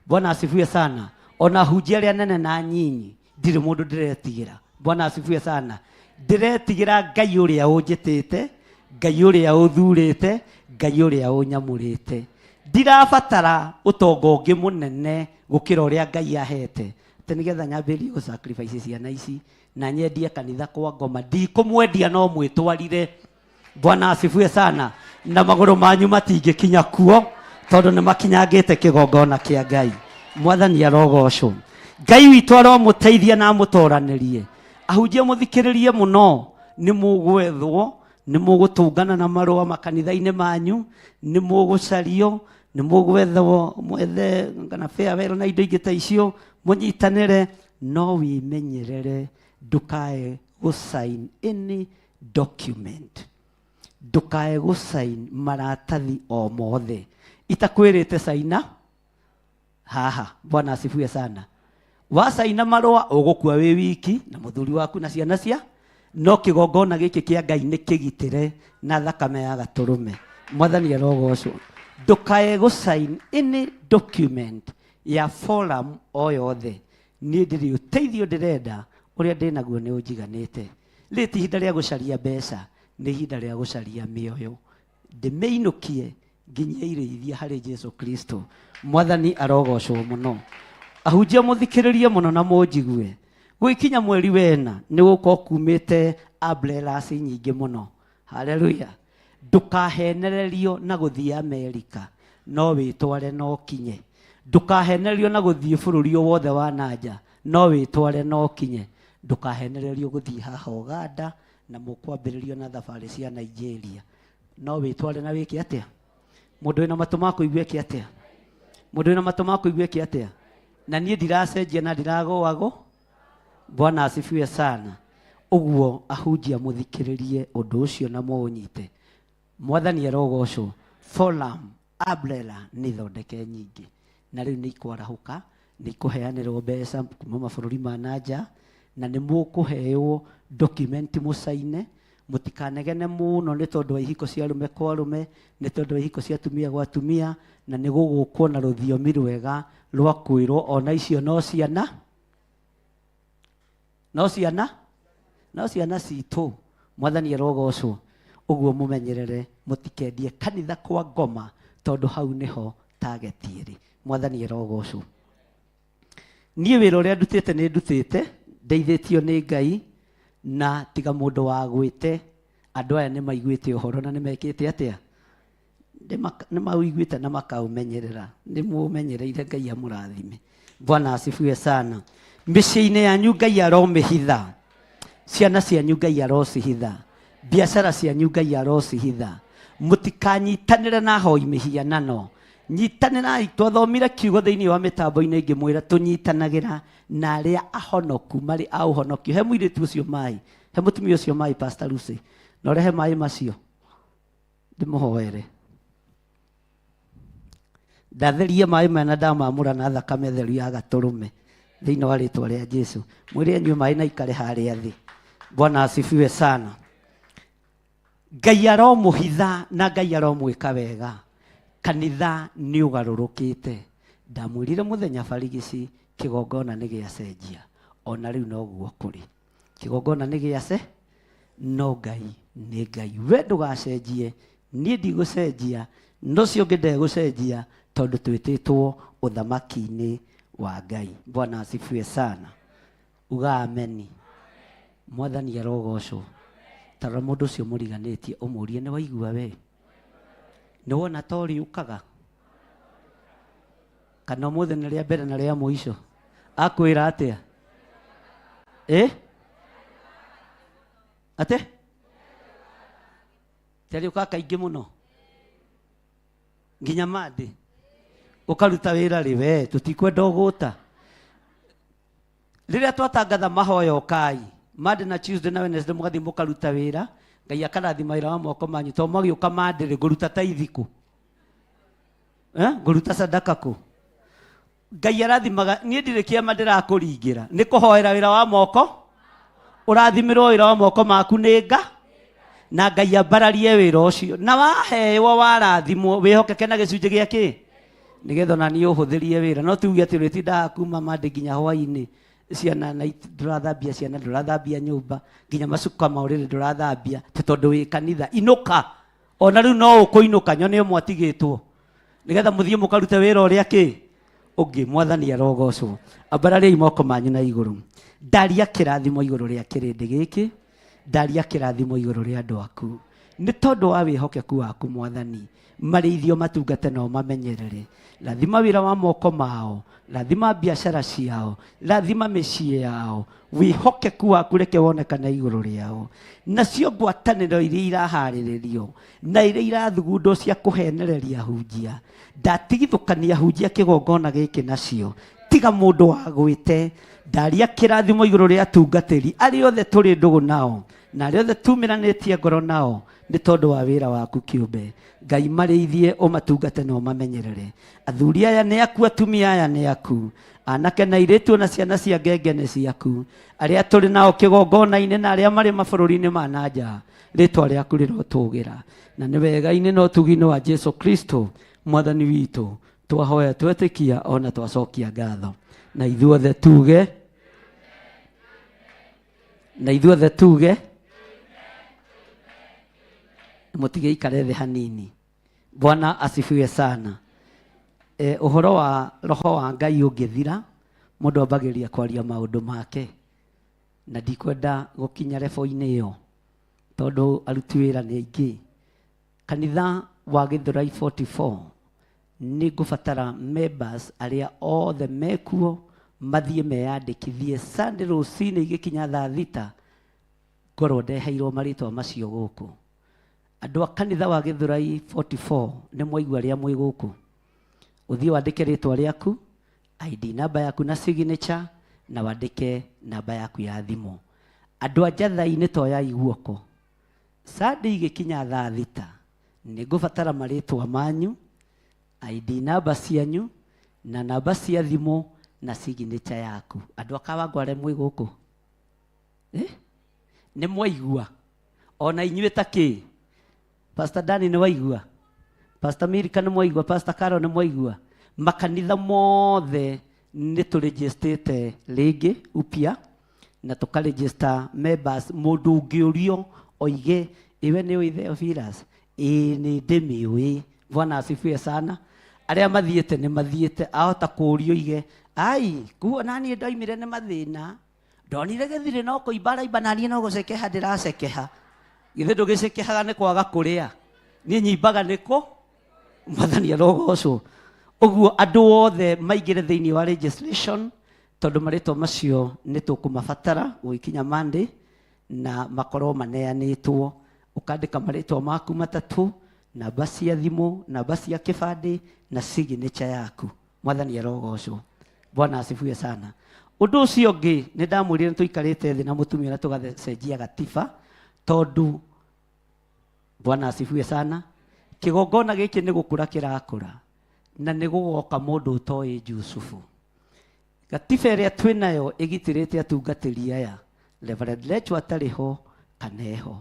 Bwana asifiwe sana. Ona hunjia arĩa nene na nyinyi, ndirĩ mũndũ ndĩretigĩra. Bwana asifiwe sana. Ndĩretigĩra Ngai ũrĩa ũnjĩtĩte, Ngai ũrĩa ũthurĩte, Ngai ũrĩa ũnyamũrĩte. Ndirabatara ũtonga ũngĩ mũnene gũkĩra ũrĩa Ngai ahete, atĩ nĩgetha nyambĩrĩrie gũ sacrifice ciana ici na nyendie kanitha kwa ngoma. Ndikũmwendia no mwĩtwarire. Bwana asifiwe sana. Na magũrũ manyu matingĩkinya kuo tondũ nĩ makinyangĩte kĩgongona kĩa Ngai. Mwathani arogocwo. Ngai witũ aromũteithia na amũtoranĩrie. Ahunjia mũthikĩrĩrie mũno, nĩ mũgwethwo, nĩ mũgũtũngana na marũa makanitha-inĩ manyu, nĩ mũgũcario, Nĩ mũgwethwo mwethe kana farewell na indo ingĩ ta icio mũnyitanĩre, no wĩmenyerere ndũkae gũ sign any document, ndũkae gũ sign maratathi o mothe itakwĩrĩte saina haha. Bwana asifiwe sana. Wacaina marũa ũgũkua wĩ wiki na mũthuri waku na ciana cia no kĩgongona gĩkĩ kĩa Ngai nĩ kĩgitĩre na thakame ya gatũrũme. Mwathani arogocwo. Ndũkae gũ sign any document ya forum o yothe. Niĩ ndirĩ ũteithio ndĩrenda, ũrĩa ndĩnaguo nĩ ũnjiganĩte. Rĩrĩ ti ihinda rĩa gũcaria mbeca, nĩ ihinda rĩa gũcaria mĩoyo, ndĩmĩinũkie nginyie irĩithia harĩ Jesu Kristo. Mwathani arogocwo mũno. Ahunjia mũthikĩrĩrie mũno na mũnjigue. Gũgĩkinya mweri wena nĩ gũkorwo kumĩte umbrellas nyingĩ mũno. Haleluya. Ndũkahenererio na gũthiĩ Amerika, no wĩtware na ũkinye. Ndũkahenererio na gũthiĩ bũrũri o wothe wa nanja, no wĩtware na ũkinye. Ndũkahenererio gũthiĩ haha Ũganda na mũkwambĩrĩrio na thabarĩ cia Nigeria. No wĩtware na wĩke atĩa? Mũndũ wĩna matũ ma kũigua eke atĩa? Mũndũ wĩna matũ ma kũigua eke atĩa? Na niĩ ndiracenjia na ndiragũagwo. Bwana asifiwe sana. Ũguo ahunjia mũthikĩrĩrie ũndũ ũcio na mũũnyite. Mwathani arogocwo. Forum umbrella nĩ thondeke nyingĩ na rĩu nĩ ikwarahũka, nĩ ikũheanĩrwo mbeca kuma mabũrũri ma na nja, na nĩ mũkũheo document mũcaine. Mũtikanegene mũno nĩ tondũ wa ihiko cia arũme kwa arũme, nĩ tondũ wa ihiko cia atumia gwa atumia, na nĩ gũgũkwo na rũthiomi rwega rwa kwĩrwo ona icio no ciana, no ciana, no ciana citũ. Mwathani arogocwo. Ũguo mũmenyerere mũtikendie kanitha kwa ngoma, tondũ hau nĩho target ĩrĩ. Mwathani arogocwo. Niĩ wĩra ũrĩa ndutĩte nĩ ndutĩte ndeithĩtio nĩ Ngai, na tiga mũndũ wa gwĩte, andũ aya nĩ maiguĩte ũhoro na nĩ mekĩte atĩa? Nĩ maũiguĩte na makaũmenyerera. Nĩ mũũmenyereire, Ngai amũrathime. Bwana asifiwe sana. Mĩciĩ-inĩ yanyu Ngai aromĩhitha, ciana cianyu Ngai arocihitha, biacara cianyu Ngai arocihitha. Mũtikanyitanĩre na ahoi mĩhianano. Nyitanĩrai. Twathomire kiugo thĩinĩ wa mĩtambo-inĩ ngĩmwĩra tũnyitanagĩra na arĩa ahonoku marĩ a ũhonokio. He mũirĩtu ũcio maĩ, he mũtumia ũcio maĩ, Pastor Lucy, na ũrehe maĩ macio ndĩmũhoere. Ndatheria maĩ maya na ndamamũra na thakame theru ya gatũrũme thĩinĩ wa rĩtwa rĩa Jesu. Mwĩre anyue maĩ na ikare harĩa thĩ. Bwana asifiwe sana. Ngai aromũhitha na Ngai aromwĩka wega. Kanitha nĩ ũgarũrũkĩte. Ndamwĩrire mũthenya barigici kĩgongona nĩ gĩacenjia. Ona rĩu noguo kũrĩ. Kĩgongona nĩ gĩace, no Ngai nĩ Ngai. We ndũgacenjie, niĩ ndigũcenjia, na ũcio ũngĩ ndegũcenjia, tondũ twĩtĩtwo ũthamaki-inĩ wa Ngai. Bwana asifiwe sana. Uga ameni. Mwathani arogocwo. Tarora mũndũ ũcio mũriganĩtie ũmũrie, nĩ waigua we? Nĩ wona ta ũrĩũkaga? Kana ũmũthĩ nĩ rĩa mbere na rĩa mũico? Akwĩra atĩa? Ĩ? Atĩ? Tarĩũkaga kaingĩ mũno? Nginya Monday? Ũkaruta wĩra rĩ we, tũtikwenda ũgũta. Rĩrĩa twatangatha mahoya ũkai, Monday na Tuesday na Wednesday mũgathiĩ mũkaruta wĩra, Ngai akarathima wĩra wa moko manyu, tondũ mwagĩũka Monday rĩ, ngũruta taithi kũ? Ngũruta sadaka kũ? Ngai arathimaga, niĩ ndirĩ kĩama ndĩrakũringĩra, nĩ kũhoera wĩra wa moko, ũrathimĩrwo wĩra wa moko maku nĩ nga, na Ngai ambararie wĩra ũcio. Na waheo warathimwo, wĩhokeke na gĩcunjĩ gĩa kĩ? Nĩgetha ona niĩ ũhũthĩrie wĩra. No tuge atĩ ũrĩtindaga kuma Monday nginya hwaĩ-inĩ, ciana na ndũrathambia ciana, ndũrathambia nyũmba, nginya macuka ma ũrĩrĩ ndũrathambia, ti tondũ wĩ kanitha. Inũka! Ona rĩu no ũkũinũka, nyone ũmwe atigĩtwo. Nĩgetha mũthiĩ mũkarute wĩra ũrĩa kĩ? Ũngĩ. Mwathani arogocwo. Ambarariai moko manyu na igũrũ. Ndaria kĩrathimo igũrũ rĩa kĩrĩndĩ gĩkĩ, ndaria kĩrathimo igũrũ rĩa andũ aku. Nĩ tondũ wa wĩhokeku waku Mwathani, marĩithio matungate na ũmamenyerere. Rathima wĩra wa moko mao, rathima biacara ciao, rathima mĩciĩ yao. Wĩhokeku waku reke wonekane igũrũ rĩao. Nacio ngwatanĩro iria iraharĩrĩrio na iria irathugundwo cia kũhenereria hunjia, ndatigithũkania hunjia kĩgongona gĩkĩ nacio, tiga mũndũ wagwĩte. Ndaria kĩrathimo igũrũ rĩa atungatĩri arĩa othe tũrĩ ndũgũ nao na arĩa othe tumĩranĩtie ngoro nao nĩ tondũ wa wĩra waku kĩũmbe. Ngai marĩithie, ũmatungate na ũmamenyerere. Athuri aya nĩ aku, atumia aya nĩ aku, anake na airĩtu na ciana cia ngenge nĩ ciaku, arĩa tũrĩ nao kĩgongona-inĩ na arĩa marĩ mabũrũri-inĩ ma na nja, rĩtwa rĩaku rĩrotũgĩra. Na nĩ wega-inĩ na ũtugi-inĩ wa Jesu Kristo Mwathani witũ twahoya, twetĩkia ona twacokia ngatho. Na ithuothe tuge, na ithuothe tuge, mũtige ikare thĩ hanini. Bwana asifiwe sana. Ũhoro wa roho wa Ngai ũngĩthira, mũndũ ambagĩrĩria kwaria maũndũ make, na ndikwenda gũkinya rebo-inĩ ĩyo tondũ aruti wĩra nĩ aingĩ. Kanitha wa Gĩthũrai 44 nĩ ngũbatara members arĩa othe mekuo mathiĩ meyandĩkithie Sunday rũcinĩ igĩkinya thaa 6 ngorwo ndeheirwo marĩtwa macio gũkũ. Andũ a kanitha wa Gĩthũrai 44 nĩ mwaigua arĩa mwĩ gũkũ, ũthiĩ wandĩke rĩtwa rĩaku, ID namba yaku na signature, na wandĩke namba yaku ya thimũ. Andũ a Njathai nĩ toyai guoko. Sunday igĩkinya thaa 6 nĩ ngũbatara marĩtwa manyu, ID namba cianyu, na namba cia thimũ na signature yaku. Andũ a Kawangware mwĩ gũkũ? Nĩ mwaigua? Ona inyuĩ ta kĩ? Pastor Dani nĩ waigua? Pastor Milka nĩ mwaigua? Pastor Carol nĩ mwaigua? Makanitha mothe nĩ tũregistĩte rĩngĩ upya na tũkaregister members. Mũndũ ũngĩũrio oige iwe nĩ ũĩ Theophilus? Ĩĩ nĩ ndĩmĩũĩ. Bwana asifiwe sana. Arĩa mathiĩte nĩ mathiĩte, ahota kũũrio oige ai kuo naniĩ ndoimire nĩ mathĩna, ndonire gĩthirĩ no kũimba araimba naniĩ no gũcekeha ndĩracekeha. Githĩ ndũgĩcekehaga nĩ kwaga kũrĩa? Niĩ nyimbaga nĩ kũ? Mwathani arogocwo. Ũguo andũ othe maingĩre thĩinĩ wa registration tondũ marĩtwa macio nĩ tũkũmabatara gũgĩkinya Monday na makorwo maneanĩtwo. Ũkandĩka marĩtwa maku matatũ, namba cia thimũ, namba cia kĩbandĩ na signature yaku. Mwathani arogocwo. Bwana asifiwe sana. Ũndũ ũcio ũngĩ nĩ ndamwĩrire nĩ tũikarĩte thĩ na mũtumia na tũgacenjia gatiba tondũ Bwana asifiwe sana. Kĩgongona gĩkĩ nĩ gũkũra kĩrakũra na nĩ gũgoka mũndũ ũtoĩ Jusufu. Gatiba ĩrĩa twĩnayo ĩgitĩrĩte atungatĩri aya, Reverend Lecho atarĩ ho kana eho,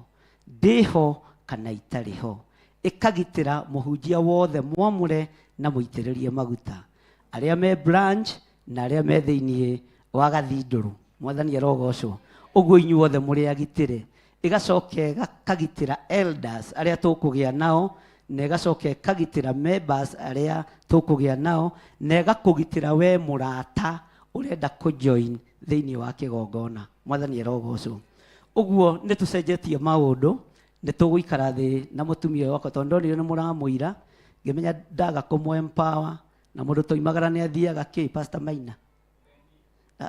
ndĩho kana itarĩ ho, ĩkagitĩra mũhunjia wothe mwamũre na mũitĩrĩrie maguta, arĩa me branch na arĩa me thĩinĩ wa gathindũrũ. Mwathani arogocwo. Ũguo inyuothe mũrĩ agitĩre. Ĩgacoka ĩkagitĩra elders arĩa tũkũgĩa nao, na ĩgacoka ĩkagitĩra members arĩa tũkũgĩa nao, na ĩgakũgitĩra we mũrata ũrenda kũjoin thĩinĩ wa kĩgongona. Mwathani arogocwo. Ũguo nĩ tũcenjetie maũndũ, nĩ tũgũikara thĩ na mũtumia ũyũ wakwa tondũ ndonire nĩ mũramũira, ngĩmenya ndaga kũmũ empower, na mũndũ toimagara nĩ athiaga kĩ, Pastor Maina?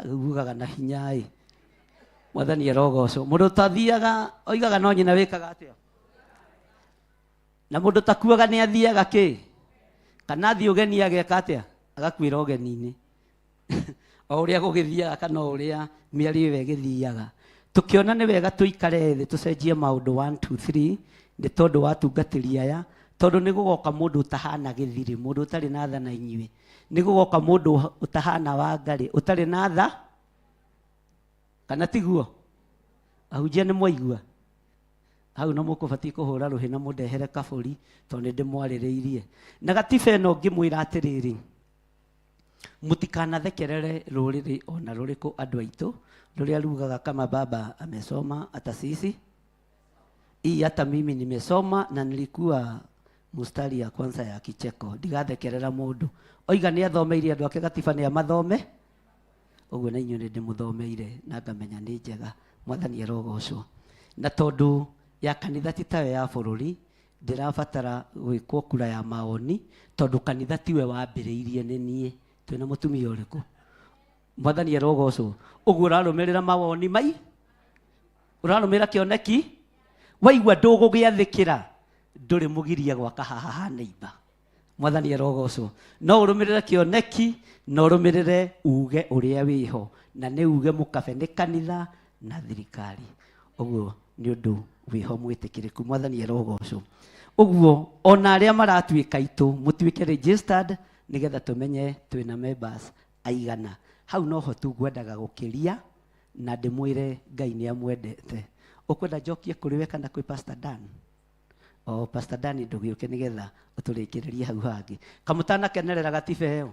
Ugaga na hinya ĩ. Mwathani arogocwo. Mũndũ ũtathiaga oigaga no nyina wĩkaga atĩa? Na mũndũ takuaga nĩ athiaga kĩ? Kana athiĩ ũgeni ageka atĩa? Agakuĩra ũgeni-inĩ. O ũrĩa gũgĩthiaga kana o ũrĩa mĩario ĩyo ĩgĩthiaga. Tũkĩona nĩ wega tũikare thĩ tũcenjie maũndũ 1 2 3 nĩ tondũ wa atungatĩri aya, tondũ nĩ gũgoka mũndũ ũtahana gĩthirĩ, mũndũ ũtarĩ na tha na inyuĩ. Nĩ gũgoka mũndũ ũtahana Wangarĩ, ũtarĩ na tha, kana tiguo? Ahunjia nĩ mwaigua? Hau no mũkũbatiĩ kũhũra rũhĩ na mũndehere kabũri tondũ nĩ ndĩmwarĩrĩirie. Na gatiba ĩno ngĩmwĩra atĩrĩrĩ, mũtikanathekerere rũrĩrĩ ona rũrĩkũ andũ aitũ, rũrĩa rugaga kama baba amesoma hata sisi. Hii hata mimi nimesoma na nilikuwa mstari ya kwanza ya kicheko. Ndigathekerera mũndũ. Oiga nĩ athomeire andũ ake gatiba nĩ amathome. Ũguo na inyuĩ nĩ ndĩmũthomeire na ngamenya nĩ njega. Mwathani arogocwo. Na tondũ Ya kanitha ti tayo ya bũrũri, ndĩrabatara gwĩkwo kura ya maoni tondũ kanitha tiwe wambĩrĩirie, nĩ niĩ. Twĩna mũtumia ũrĩkũ? Mwathani arogocwo. Ũguo ũrarũmĩrĩra mawoni mai, ũrarũmĩrĩra kĩoneki, waigua ndũgũgĩathĩkĩra, ndũrĩ mũgiria gwaka haha ha neighbor. Mwathani arogocwo. No ũrũmĩrĩre kĩoneki na ũrũmĩrĩre uge ũrĩa wĩho, na nĩ uge mũkabe nĩ kanitha na thirikari. Ũguo nĩ ũndũ wĩho mwĩtĩkĩrĩku. Mwathani arogocwo. Ũguo ona arĩa maratuĩka itũ mũtuĩke registered nĩgetha tũmenye twĩna members aigana. Hau noho tu ngwendaga gũkĩria na ndĩmwĩre Ngai nĩ amwendete. Ũkwenda njokie kũrĩ we kana kwĩ Pastor Dan? O Pastor Dan, ndũgĩũke nĩgetha ũtũrĩkĩrĩrie hau hangĩ. Kamũtanakenerera gatiba ĩyo.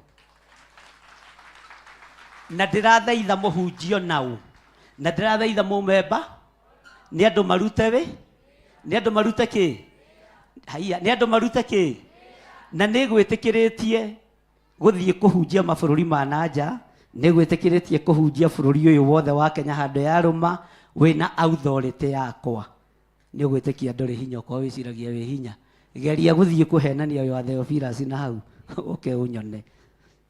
Na ndĩrathaitha mũhunjio naũ, na ndĩrathaitha mũmemba, nĩ andũ marute wĩ, nĩ andũ marute kĩ? Haiya, nĩ andũ marute kĩ? Na nĩ gwĩtĩkĩrĩtie gũthiĩ kũhunjia mabũrũri ma na nja, nĩ gwĩtĩkĩrĩtie kũhunjia bũrũri ũyũ wothe wa Kenya handũ yarũma, wĩna authority yakwa. Nĩ ũgwĩtĩkia ndũrĩ hinya, okorwo wĩciragia wĩ hinya. Geria gũthiĩ kũhenania wĩ wa Theophilus na hau, ũke ũnyone.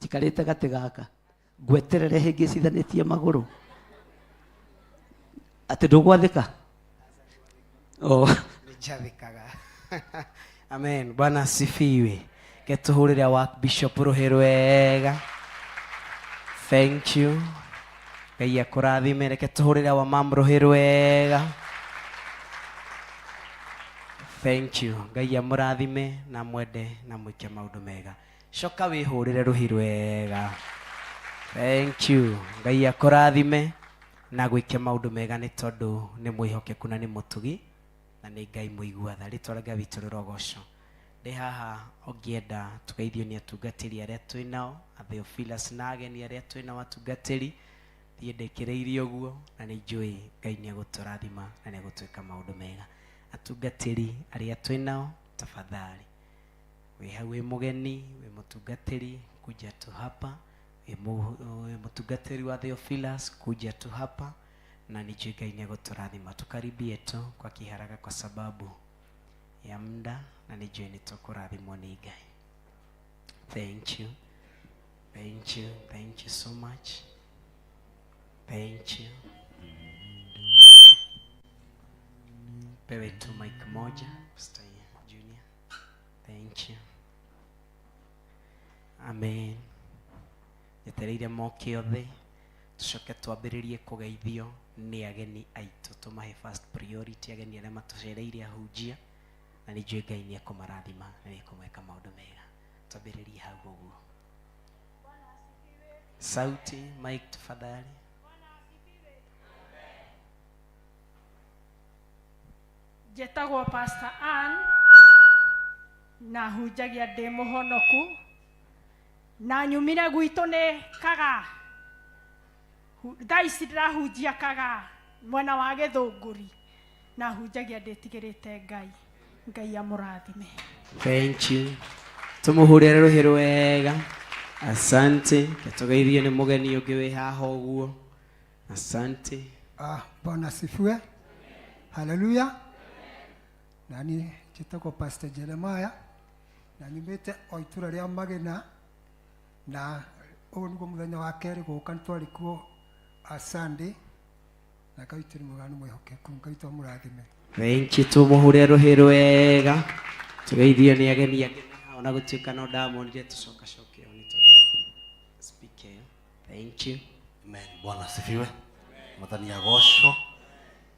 Njikarĩte gatĩ gaka, ngweterere hĩngĩcithanĩtie magũrũ. Atĩ ndũgwathĩka? Oh. Nĩnjathĩkaga. Amen. Bwana asifiwe. Ketuhurire wa Bishop rũhĩ rwega. Thank you. Ngai akũrathime. Reke tũhũrĩre wa mam rũhĩ rwega. Thank you. Ngai amũrathime na mwende na mwĩke maũndũ mega. Coka wĩhũrĩre rũhĩ rwega. Thank you. Ngai akũrathime na gwĩke maũndũ mega nĩ tondũ nĩ mwĩhokeku na nĩ mũtugi na nĩ Ngai mũigua tha. Rĩtwa rĩa Ngai witũ rĩrogocwo. Ndĩ haha ũngĩenda tũgeithio nĩ atungatĩri arĩa twĩ nao, a Theophilus na ageni arĩa twĩ nao atungatĩri. Thiĩ ndĩkĩrĩirie ũguo na nĩ njũĩ Ngai nĩ egũtũrathima na nĩ egũtwĩka maũndũ mega. Atungatĩri arĩa twĩ nao, tafadhali wĩ hau wĩ mũgeni, wĩ mũtungatĩri, kuja tu hapa. Wĩ mũtungatĩri wa Theophilus, kuja tu hapa na nĩ njũĩ Ngai nĩ egũtũrathima. Tukaribie tu kwa kiharaka kwa sababu ya muda na nĩ njũĩ nĩ tũkũrathimwo nĩ Ngai. Thank you. Thank you. Thank you so much. Thank you. Pewe tu mic moja, Pastor Junior. Thank you. Amen. Njetereire moke othe tucoke twambĩrĩrie kũgeithio nĩ ageni aitũ, tũmahe first priority ageni arĩa matũcereire ahunjia, na nĩ njũĩ Ngai nĩ ekũmarathima na nĩ ekũmeka maũndũ mega. Twambĩrĩrie hau ũguo. Sauti mic tafadhali. Njĩtagwo Pastor Ann na hunjagia ndĩ mũhonoku na nyumire gwitũ nĩ Kagaa. Thaa ici ndĩrahunjia Kagaa mwena wa Gĩthũngũri na hunjagia ndĩtigĩrĩte Ngai. Ngai amũrathime. Thank you. Tumuhurĩre rũhĩ rwega. Asante. Tũgeithio nĩ mũgeni ũngĩ wĩ haha ũguo. Asante. Ah, Bwana asifiwe. Haleluya. Na niĩ njĩtagwo Pastor Jeremiah na nyumĩte o itũra rĩa Magena, na ũyũ nĩguo mũthenya wa kerĩ gũka, nĩ twarĩ kuo a Sunday, na Ngai witũ nĩ mwega, nĩ mwĩhokeku. Ngai witũ amũrathime. Thank you. Tumuhurĩre rũhĩ rwega. Tũgeithio nĩ ageni angĩ me haha ona gũtuĩka no ndamonire, tũcokacoke o nĩ tondũ wa speaker ĩyo. Thank you. Amen. Bwana asifiwe. Mwathani agocwo.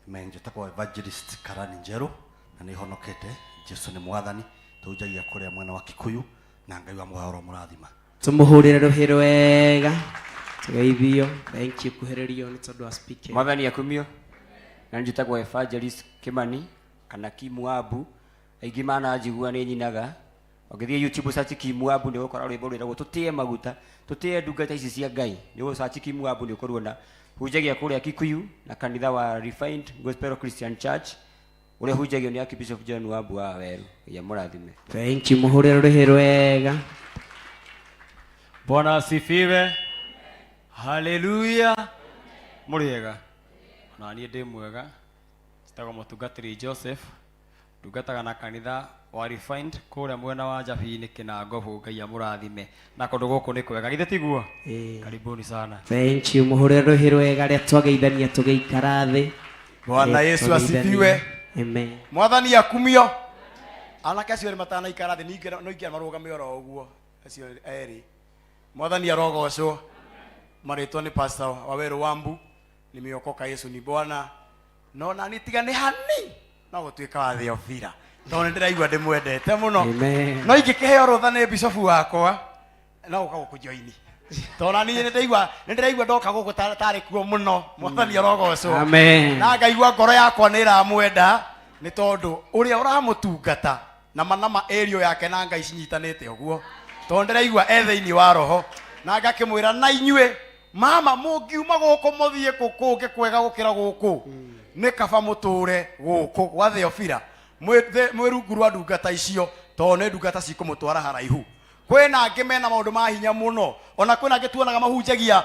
Amen. Njĩtagwo Evangelist Karani Njerũ na nĩ honokete. Jesu nĩ Mwathani. Tũhunjagia kũrĩa mwena wa Kikuyu na Ngai wa muoyo ũromũrathima. Tumuhurĩre rũhĩ rwega. Tũgeithio. Thank you kuhĩrĩrio nĩ tondũ wa speaker. Mwathani akumio. Na njĩtagwo Evangelist Kimani kana Kimuabu. Aingĩ mananjigua nĩ nyinaga. Ũngĩthiĩ YouTube search Kimuabu nĩ ũgũkora rwĩmbo rwĩragwo tũtĩe maguta, tũtĩe ndungata ici cia Ngai. Nĩ ũgũ search Kimuabu nĩ ũkũruona. Hunjagia kũrĩa Kikuyu na kanitha wa Refined Gospel Christian Church ũrĩa hunjagio nĩ Archbishop John Wambu wa Waweru. Ngai amũrathime. Thank you. Muhurĩre rũhĩ rwega. Bwana asifiwe. Haleluya. Mũrĩega. Ona niĩ ndĩ mwega. Njĩtagwo mũtungatĩri Joseph, ndungataga na kanitha wa Refined kũrĩa mwena wa Njabi-inĩ Kĩnangobu. Ngai amũrathime. Na kũndũ gũkũ nĩ kwega, githĩ tiguo? Ĩĩ. Karibuni sana. Thank you. Mũhũre rũhĩ rwega rĩa twageithania tũgĩikara thĩ. Bwana Rĩa Yesu twageithania. asifiwe. Amen. Mwathani akumio. Anake acio erĩ matanaikara thĩ ningĩ no ingĩra marũgame oro ũguo acio erĩ. Mwathani arogocwo. Marĩtwa nĩ Pastor Waweru Wambu. Nimeokoka, Yesu ni Bwana. No nani tiga nĩ hani no gũtuĩka wa Theophila tondũ nĩ ndĩraigua ndĩmwendete mũno. Amen. No ingĩkĩheo rũtha nĩ bishofu wakwa no gũka gũkũ join tondũ nani nĩ ndĩraigua nĩ ndĩraigua ndoka gũkũ tarĩ kuo mũno. Mwathani arogocwo. Amen. Na ngaigua ngoro yakwa nĩ ĩramwenda nĩ tondũ ũrĩa ũramũtungata na manama ĩrio yake na Ngai cinyitanĩte ũguo tondũ ndĩraigua e thĩinĩ wa roho na ngakĩmwĩra na inyuĩ mama mũngiuma gũkũ mũthiĩ kũ kũngĩ kwega gũkĩra gũkũ nĩ kaba mũtũre gũkũ gwa Theophila mwĩ rungu rwa ndungata icio tondũ nĩ ndungata cikũmũtwara haraihu. Kwĩna angĩ mena maũndũ ma hinya mũno ona kwĩna angĩ tuonaga mahunjagia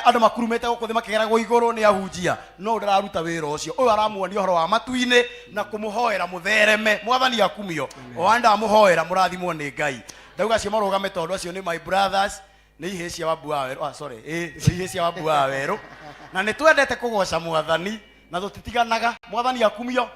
andũ makurumĩte gũkũ thĩ makĩgeragwo igũrũ nĩ ahunjia no ndĩraruta wĩra ũcio ũyũ aramuonia ũhoro wa matu-inĩ na kũmũhoera mũthereme. Mwathani akumio. O andamũhoera mũrathimwo nĩ Ngai. Ndauga acio marũgame tondũ acio nĩ my brothers nĩ ihĩĩ cia Wambu wa Werũ. Ah, sorry, ĩ nĩ ihĩĩ cia Wambu wa Werũ na nĩ twendete kũgoca mwathani na tũtitiganaga. Mwathani akumio.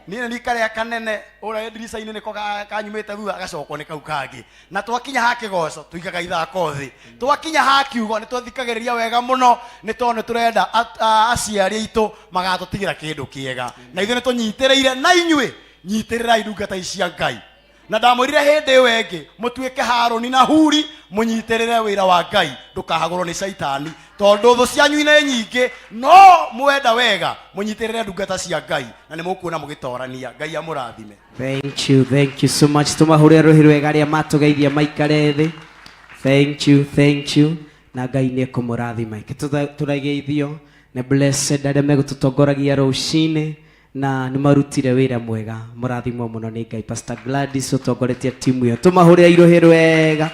Niĩ nĩ karĩa kanene ũrĩa ndirica-inĩ nĩko kanyumĩte thutha gacokwo nĩ kau kangĩ na twakinya ha kĩgoco tũigaga ithako thĩ twakinya ha kiugo nĩ twathikagĩrĩria wega mũno nĩ tondũ nĩ tũrenda aciari aitũ magatũtigĩra kĩndũ kĩega na ithuĩ nĩ tũnyitĩrĩire na inyuĩ nyitĩrĩrai ndungata ici cia Ngai na ndamwĩrire hĩndĩ ĩyo ĩngĩ mũtuĩke Harũni na Huri mũnyitĩrĩre wĩra wa Ngai ndũkahagũrwo nĩ caitani tondũ thũ cianyu nĩ nyingĩ no mwenda wega mũnyitĩrĩre ndungata cia Ngai na nĩ mũkuona mũgĩtorania. Ngai amũrathime. Thank you, thank you so much. Tũmahũre rũhĩ rwega arĩa matũgeithia maikare thĩ. Thank you, thank you. Na Ngai nĩ ekũmũrathima. Reke tũrageithio nĩ Blessed arĩa megũtũtongoragia rũcinĩ na nĩ marutire wĩra mwega. Mũrathimwo mũno nĩ Ngai. Pastor Gladys ũtongoretie timu ĩyo. Tũmahũrĩre irũhĩ rwega.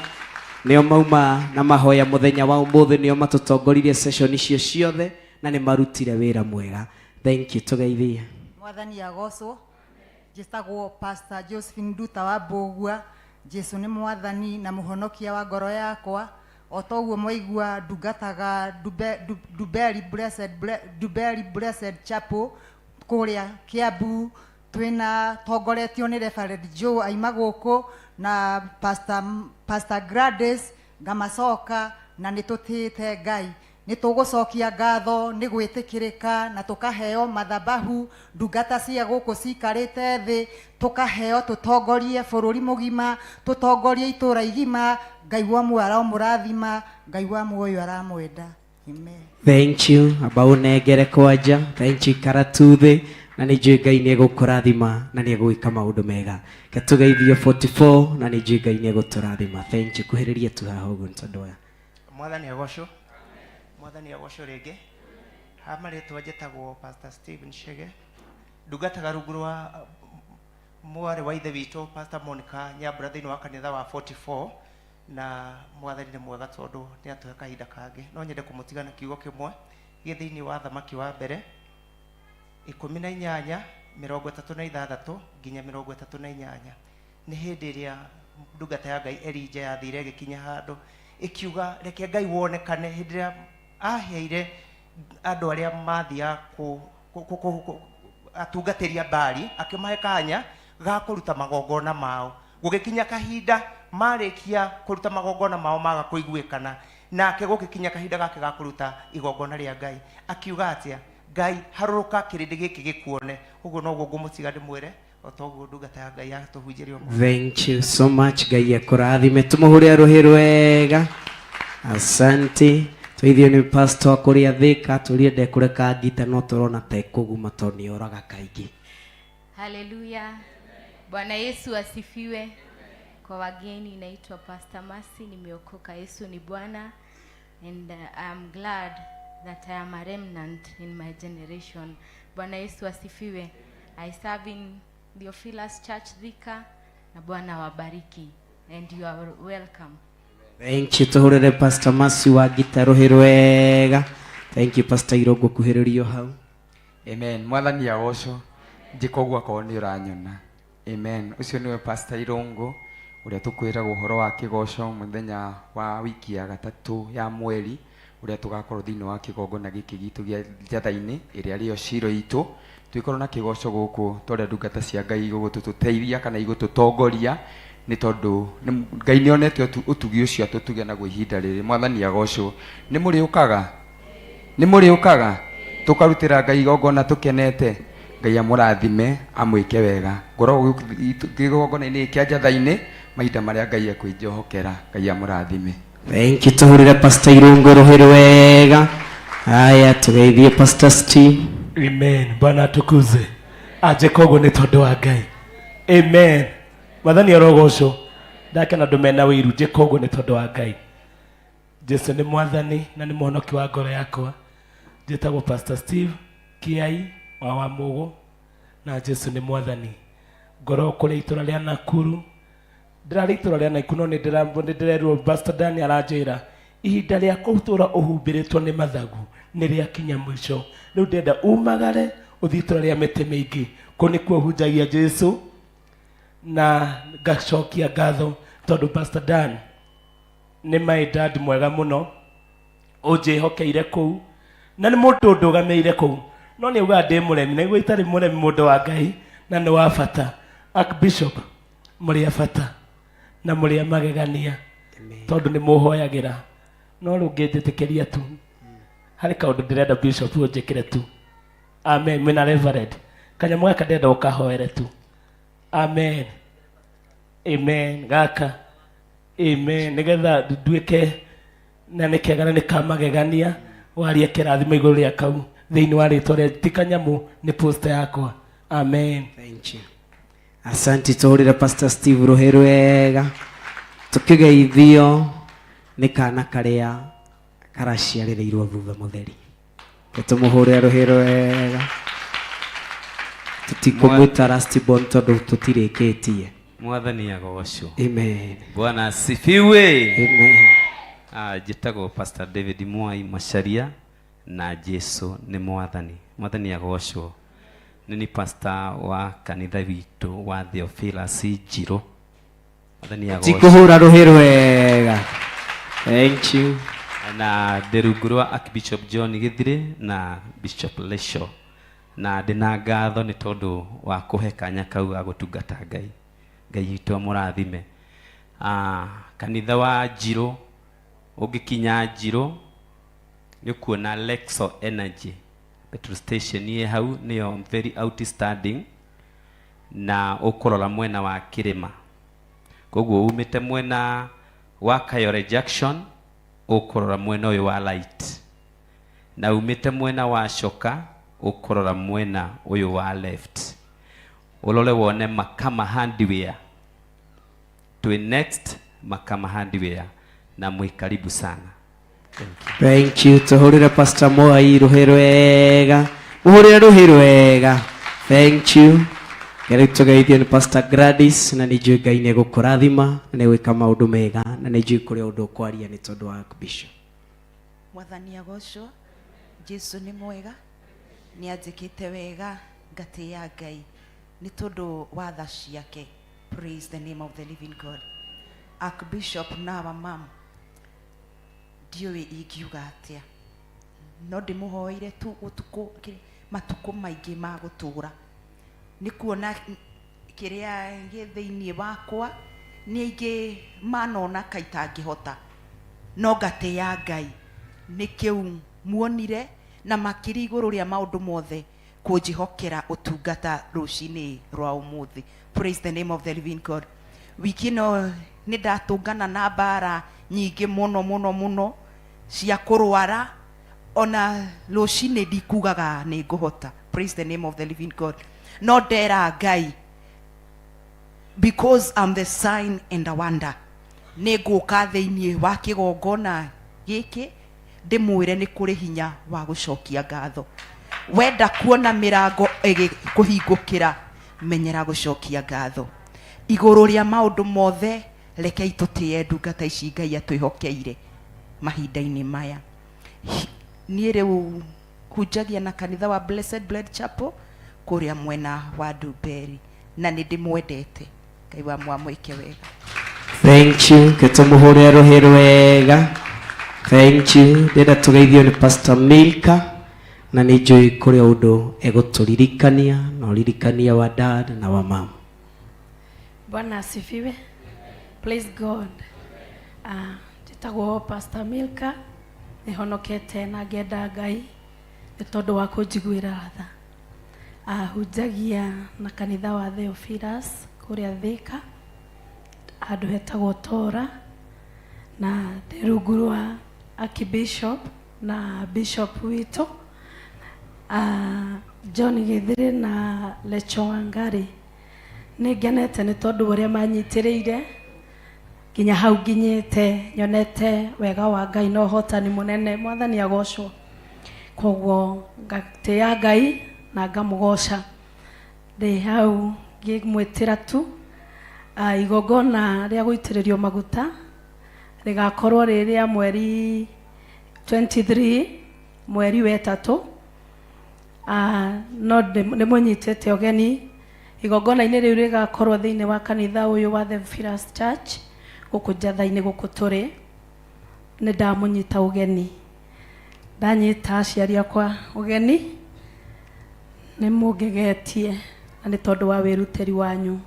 Nĩo mauma na mahoya mũthenya wa ũmũthĩ, nĩo matũtongoririe session icio ciothe na nĩ marutire wĩra mwega. Thank you, tũgeithie. Mwathani agocwo. Njĩtagwo Pastor Josephine Nduta wa Mbũgua. Jesu nĩ mwathani na mũhonokia wa ngoro yakwa. O toguo mwaigua ndungataga Nduberi Blessed Nduberi Blessed Chapel kũrĩa Kiambu. Twĩna tongoretio nĩ Reverend Joe aima gũkũ na Pastor Gladys ngamacoka na nĩ tũtĩĩte Ngai. Nĩ tũgũcokia ngatho nĩ gwĩtĩkĩrĩka na tũkaheo mathabahu ndungata cia gũkũ cikarĩte thĩ tũkaheo tũtongorie bũrũri mũgima tũtongorie itũra igima. Ngai wa muoyo aromũrathima, Ngai wa muoyo aramwenda. Amen. Thank you. Amba ũnengere kwanja. Thank you karatuthĩ na nĩ njũĩ Ngai nĩ egũkũrathima na nĩ egũgĩka maũndũ mega. Reke tũgeithio 44 na nĩ njũĩ Ngai nĩ egũtũrathima. Thank you. Kuhĩrĩria tu haha ũguo nĩ tondũ wa Mwathani agocwo. Mwathani agocwo rĩngĩ. Ha marĩtwa njĩtagwo Pastor Stephen Chege. Ndungataga rungu rwa mwarĩ wa ithe witũ Pastor Monica Nyambura thĩinĩ wa kanitha wa 44 na mwathani nĩ mwega tondũ nĩ atũhe kahinda kangĩ. No nyende kũmũtiga na kiugo kĩmwe gĩ thĩinĩ wa Thamaki wa mbere 18 36 nginya 38. Nĩ hĩndĩ ĩrĩa ndungata ya Ngai Elijah yathire ĩgĩkinya handũ ĩkiuga reke Ngai wonekane hĩndĩ ĩrĩa aheire andũ arĩa mathiaga atungatĩri a Baali akĩmahe kanya ga kũruta magongona mao. Gũgĩkinya kahinda marĩkia kũruta magongona mao maga kũiguĩkana nake gũgĩkinya kahinda gake ga kũruta igongona rĩa Ngai akiuga atĩa Ngai harũrũka kĩrĩndĩ gĩkĩ gĩkuone. Ũguo noguo ngũmũtiga ndĩmwĩre o toguo ndungata ya Ngai yatũhunjĩria ũmũthĩ. Thank you so much. Ngai akũrathime. Tũmũhũre rũhĩ rwega. Asante. Tũithio nĩ pastor kũrĩa Thĩka tũrie ndekũreka ngita no tũrona ta ĩkũguma tondũ nĩ oraga kaingĩ. Haleluya. Bwana Yesu asifiwe. Kwa wageni naitwa Pastor Mercy, nimeokoka. Yesu ni Bwana and I'm glad that I am a remnant in my generation. Bwana Yesu asifiwe. I serve in Theophilus Church Thika na Bwana wabariki and you are welcome. Thank you. Tuhurire Pastor Mercy wa ngita rũhĩ rwega. Thank you Pastor Irongo kuhĩrĩrio hau. Amen. Mwathani agocwo. Njĩka ũguo akorwo nĩ ũranyona. Amen. Ũcio nĩwe Pastor Irũngũ ũrĩa tũkwĩragwo ũhoro wa kĩgoco mũthenya wa wiki ya gatatũ ya mweri ũrĩa tũgakorwo thĩinĩ wa kĩgongona gĩkĩ gitũ gĩa Njatha-inĩ ĩrĩa rĩo Shilo itũ. Twĩkorwo na kĩgoco gũkũ tondũ ndungata cia Ngai igũgũtũteithia kana igũtũtongoria nĩ tondũ Ngai nĩ onete ũtugi ũcio atũtuge naguo ihinda rĩrĩ. Mwathani agocwo. Nĩ mũrĩũkaga? Nĩ mũrĩũkaga? Tũkarutĩra Ngai igongona tũkenete? Ngai amũrathime amwĩke wega. Ngoragwo kĩgongona-inĩ kĩa Njatha-inĩ mahinda marĩa Ngai ekwĩnjohokera. Ngai amũrathime. Thank you tuhurire Pastor Irungu ruhi rwega. Haya tugeithie Pastor Steve. Amen. Bwana atukuze. Aje koguo nĩ tondũ wa Ngai. Amen. Mwathani arogocwo. Ndakena andũ mena wĩiru njĩka ũguo nĩ tondũ wa Ngai. Jesu nĩ mwathani na nĩ mũhonoki wa ngoro yakwa. Njĩtagwo Pastor Steve Kiai wa Wamũgũ na Jesu nĩ mwathani. Ngoragwo kũrĩa itũra rĩa Nakuru. Ndĩrarĩ itũra rĩa Nakuru no nĩ ndĩrerwo Pastor Dan aranjĩra ihinda rĩa gũtũra ũhumbĩrĩtwo nĩ mathagu nĩ rĩakinya mũico. Rĩu ndĩrenda umagare ũthiĩ itũra rĩa mĩtĩ mĩingĩ. Kũu nĩkuo hunjagia Jesu na ngacokia ngatho tondũ Pastor Dan nĩ my dad mwega mũno ũnjĩhokeire kũu na nĩ mũndũ ndũgamĩire kũu no nĩ augaga ndĩ mũremi na nĩguo itarĩ mũremi mũndũ wa Ngai na nĩ wa bata. Archbishop mũrĩ a bata na mũrĩ a magegania tondũ nĩ mũhoyagĩra no rĩu ngĩnjĩtĩkĩria tu harĩ kaũndũ ndĩrenda bishop ũnjĩkĩre tu. Amen. Mwĩna reverend kanyamũ gaka ndĩrenda ũkahoere tu. Amen. Amen. Gaka amen nigetha nduĩke na nĩ kega na nĩ kamagegania waria kĩrathimo igũrũ rĩa kau thĩinĩ wa rĩtwa rĩa ti kanyamũ nĩ posta yakwa. Amen. Thank you. Asante tuhurire Pastor Steve ruhi rwega. Tukigeithio nĩ kana karĩa karaciarĩrĩirwo thutha mũtheri. Tumuhurire ruhi rwega. Tutikumwĩta last born tondũ tũtirĩkĩtie. Mwathani agocwo. Amen. Bwana asifiwe. Amen. Njĩtagwo Pastor David Mwai Macharia na Jesu nĩ mwathani. Mwathani agocwo. Nĩ ni pastor wa kanitha witũ wa Theophilus Njirũ. Mwathani agocwo. Tikuhũra rũhĩ rwega. Thank you. Na ndĩ rungu rwa Archbishop John Gĩthirĩ na Bishop Lesho. Na ndĩna ngatho nĩ tondũ wa kũhe kanya kau ga gũtungata Ngai. Ngai witũ amũrathime. Kanitha wa Njirũ, ũngĩkinya Njirũ, nĩ ũkuona Lexo Energy petrol station ĩ hau, nĩyo very outstanding, na ũkũrora mwena wa kĩrĩma. Koguo umĩte mwena wa Kayore Junction, ũkũrora mwena ũyũ wa light. Na umĩte mwena wa Coka, ũkũrora mwena ũyũ wa left. Ũrore wone Makama Hardware. Twĩ next Makama Hardware na mwĩ karibu sana. Thank you. Thank you. Tuhurire Pastor Mwai ruhi rwega. Muhurire ruhi rwega. Thank you. Rĩu tũgeithio nĩ Pastor Gladys na nĩ njũĩ Ngai nĩ egũkũrathima na nĩ egwĩka maũndũ mega na nĩ njũĩ kũrĩa ũndũ ũkwaria nĩ tondũ wa Bishop. Mwathani agocwo. Jesu nĩ mwega, nĩ anjĩkĩte wega, ngatĩĩa Ngai nĩ tondũ wa tha ciake. Praise the name of the living God. Archbishop na our mom, ndiũĩ ingiuga atĩa, no ndĩmũhoeire tu ũtukũ matukũ maingĩ ma gũtũra, nĩ kuona kĩrĩa gĩ thĩinĩ wakwa nĩ aingĩ manona ka itangĩhota, no ngatĩĩa Ngai nĩ kĩu muonire na makĩria igũrũ rĩa maũndũ mothe kũnjĩhokera ũtungata rũcinĩ rwa ũmũthĩ. Praise the name of the living God. Wiki ĩno nĩ ndatũngana na mbara nyingĩ mũno mũno mũno cia kũrwara, ona rũcinĩ ndikugaga nĩ ngũhota. Praise the name of the living God. No ndera Ngai, because I'm the sign and a wonder, nĩ ngũka thĩinĩ wa kĩgongona gĩkĩ ndĩmwĩre nĩ kũrĩ hinya wa gũcokia ngatho. Wenda kuona mĩrango ĩgĩkũhingũkĩra, menyera gũcokia ngatho. Igũrũ rĩa maũndũ mothe, rekei tũtĩe ndungata ici Ngai atwĩhokeire mahinda-inĩ maya. Niĩ rĩu hunjagia na kanitha wa Blessed Blood Chapel Kũrĩa mwena wa Ndumberi, na nĩ ndĩmwendete. Ngai wa mwamwĩke wega. Thank you. Ke tũmũhũrĩre rũhĩ rwega. Thank you. Ndĩrenda tũgeithio nĩ Pastor Milka na nĩ njũĩ kũrĩ ũndũ egũtũririkania na ũririkania wa dad na wa mom. Bwana asifiwe. Praise God. Ah, njĩtagwo Pastor Milka, nĩhonokete na ngenda Ngai nĩ tondũ wa kũnjiguĩra tha. Ah, hunjagia na kanitha wa Theophilus kũrĩa Thika, handũ hetagwo Tora, na ndĩ rungu rwa Archbishop na Bishop witũ ah, John Gĩthĩrĩ na Lecho Wangari. Nĩ ngenete nĩ tondũ ũrĩa manyitĩrĩire nginya hau nginyĩte, nyonete wega wa Ngai na ũhotani mũnene. Mwathani agocwo. Koguo ngatĩĩa Ngai na ngamũgoca. Ndĩ hau ngĩmwĩtĩra tu ah, igongona rĩa gũitĩrĩrio maguta rĩgakorwo rĩ rĩa mweri 23 mweri wa ĩtatũ. Ah, no nĩ mũnyitĩte ũgeni igongona-inĩ rĩu rĩgakorwo thĩinĩ wa kanitha ũyũ wa The First Church gũkũ Njatha-inĩ gũkũ tũrĩ. Nĩ ndamũnyita ũgeni, ndanyita aciari akwa ũgeni, nĩ mũngegetie na nĩ tondũ wa wĩrutĩri wanyu.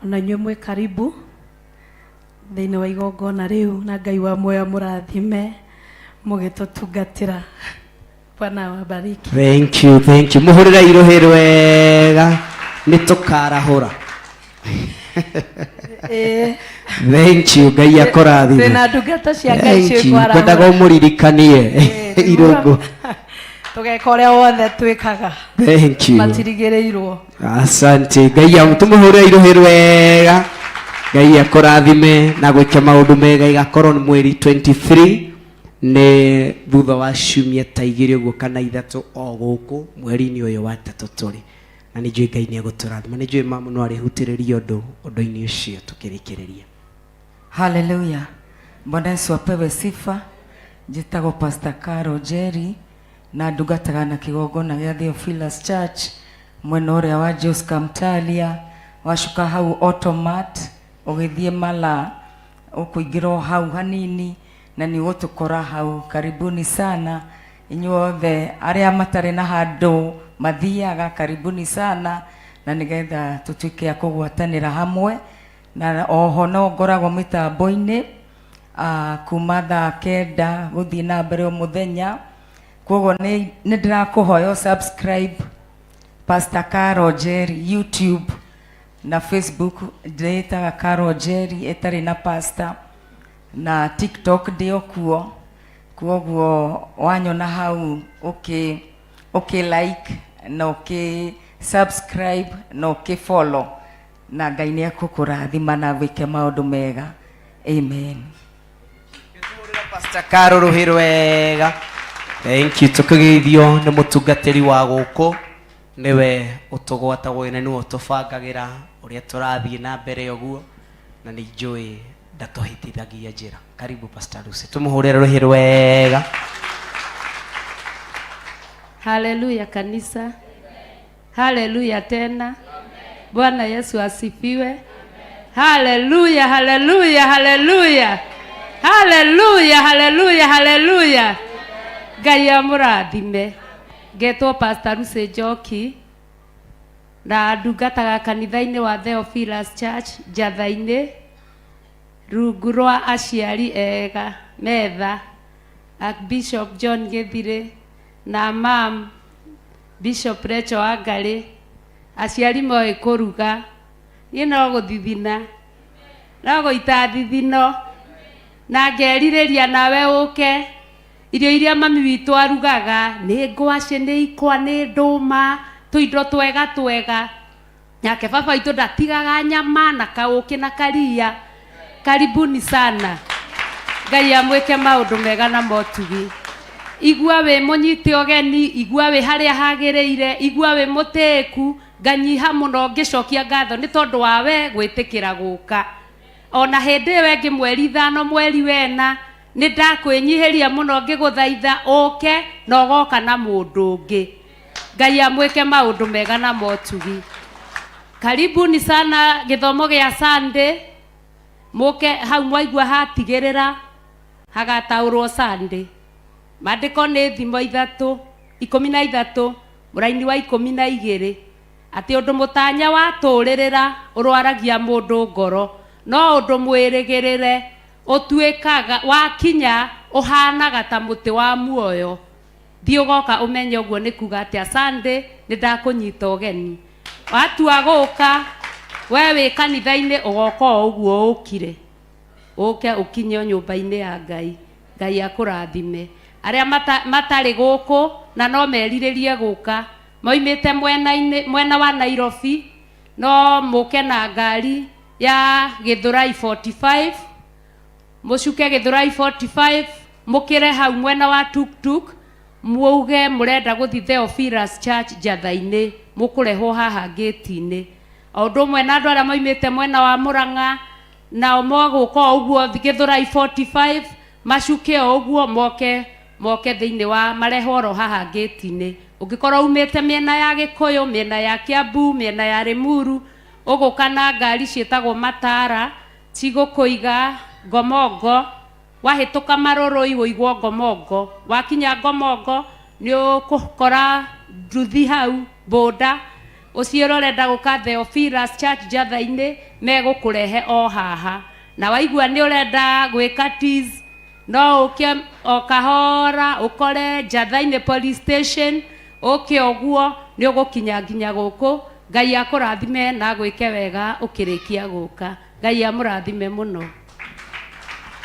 Ona inyuĩ mwĩ karibu thĩinĩ wa igongona rĩu, na Ngai wa muoyo mũrathime mũgĩtũtungatĩra. Bwana awabariki. Thank you, thank you. Mũhũrĩre irũhĩ rwega nĩ tũkarahũra. Ĩĩ. Thank you, Ngai akũrathime. Twĩna ndungata cia Ngai Thank you. ciĩkwarahũra. Ngwendaga ũmũririkanie irũngũ. Tũgeka ũrĩa wothe twĩkaga. Thank you. Matirigĩrĩirwo. Asante. Ngai tũmũhũrĩre irũhĩ rwega. Ngai akũrathime na gwĩka maũndũ mega. Igakorwo nĩ mweri 23 nĩ thutha wa ciumia ta igĩrĩ ũguo kana ithatũ o gũkũ mweri-inĩ ũyũ wa tatũ tũrĩ, na nĩ njũĩ Ngai nĩ egũtũrathima. Nĩ njũĩ mamu no arĩhutĩrĩria ũndũ ũndũ-inĩ ũcio tũkĩrĩkĩrĩria. Haleluya. Bwana Yesu apewe sifa. Njĩtagwo Pastor Caro Jerry na ndungataga na kĩgongona gĩa Theophilus Church mwena ũrĩa wa Joska Mtalia, wacuka hau Automat ũgĩthiĩ Mala, ũkũingĩra o hau hanini na nĩ ũgũtũkora hau. Karibuni sana inyuothe arĩa matarĩ na handũ mathiaga, karibuni sana, na nĩgetha tũtuĩke a kũgwatanĩra hamwe. Na oho no ngoragwo mĩtambo-inĩ kuma thaa 9 gũthiĩ na mbere o mũthenya. Koguo nĩ ndĩrakũhoya subscribe Pastor Caro Jerry YouTube na Facebook, ndĩĩtaga Caro Jerry ĩtarĩ na pastor, na TikTok ndĩ o kuo. Koguo wanyona hau ũkĩ ũkĩ like na ũkĩ subscribe na ũkĩ follow, na Ngai nĩ ekũkũrathima na gwĩke maũndũ mega. Amen. Pastor Caro rũhĩ rwega. Thank you. Tũkĩgeithio nĩ mũtungatĩri wa gũkũ, nĩwe ũtũgwatagwo na nĩwe ũtũbangagĩra ũrĩa tũrathiĩ na mbere ũguo, na nĩ njũĩ ndatũhĩtithagia njĩra. Karibu Pastor Lucy, tũmũhũrĩre rũhĩ rwega. Haleluya kanisa. Haleluya tena. Bwana Yesu asifiwe. Haleluya, haleluya, haleluya. Haleluya, haleluya, haleluya. Ngai amũrathime. Ngetwo Pastor Lucy Njoki na ndungataga kanitha-inĩ wa Theophilus Church Njatha-inĩ, rungu rwa aciari ega metha Archbishop John Gĩthirĩ na mam Bishop Rachel Wangarĩ. Aciari moĩ kũruga, niĩ no gũthithina, no gũita thithino, na ngerirĩria nawe ũke. Irio iria mami witũ arugaga nĩ ngwacĩ, nĩ ikwa, nĩ ndũma, tũindo twega twega. Nake baba witũ ndatigaga nyama na kaũkĩ na karia. Karibuni sana. Ngai amwĩke maũndũ mega na motugi. Igua wĩ mũnyite ũgeni, igua wĩ harĩa hagĩrĩire, igua wĩ mũtĩĩku. Nganyiha mũno ngĩcokia ngatho nĩ tondũ wa we gwĩtĩkĩra gũka. Ona hĩndĩ ĩyo ĩngĩ mweri 5 mweri wena nĩ ndakwĩnyihĩria mũno ngĩgũthaitha ũke na ũgoka na mũndũ ũngĩ. Ngai amwĩke maũndũ mega na motugi. Karibuni sana gĩthomo gĩa Sunday, mũke hau mwaigua hatigĩrĩra hagataũrwo Sunday. Maandĩko nĩ thimo ithatũ, 13, mũraini wa 12, atĩ ũndũ mũtanya watũrĩrĩra ũrwaragia mũndũ ngoro, no ũndũ mwĩrĩgĩrĩre ũtuĩkaga wakinya ũhanaga ta mũtĩ wa muoyo. Thiĩ ũgoka ũmenye ũguo nĩ kuga atĩa. Sunday nĩ ndakũnyita ũgeni, watua gũka we wĩ kanitha-inĩ ũgoka o ũguo ũkire, ũke ũkinye o nyũmba-inĩ ya Ngai. Ngai akũrathime. Arĩa matarĩ gũkũ na no merirĩrie gũka, moimĩte mwena-inĩ, mwena wa Nairobi, no mũke na ngari ya Gĩthũrai 45, mũcuke Gĩthũrai 45, mũkĩre hau mwena wa tuk-tuk, muuge mũrenda gũthiĩ Theophilus Church Njatha-inĩ, mũkũrehwo haha ngĩti-inĩ. O ũndũ ũmwe na andũ arĩa moimĩte mwena wa Mũrang'a, nao mogũka o ũguo Gĩthũrai 45, macuke o ũguo moke moke thĩinĩ wa marehwo oro haha ngĩti-inĩ. Ũngĩkorwo umĩte mĩena ya Gĩkũyũ, mĩena ya Kiambu, mĩena ya Limuru, ũgũka na ngari ciĩtagwo matara, cigũkũiga Ngomongo, wahĩtũka Marũrũi ũigwo Ngomongo, wakinya Ngomongo nĩ ũgũkora nduthi hau boda, ũciĩre ũrenda gũka Theophilus Church Njatha-inĩ, megũkũrehe o haha. Na waigua nĩ ũrenda gwĩka teas, no ũke o kahora ũkore Njatha-inĩ police station, ũke ũguo nĩ ũgũkinya nginya gũkũ. Ngai akũrathime na agwĩke wega ũkĩrĩkia gũka. Ngai amũrathime mũno.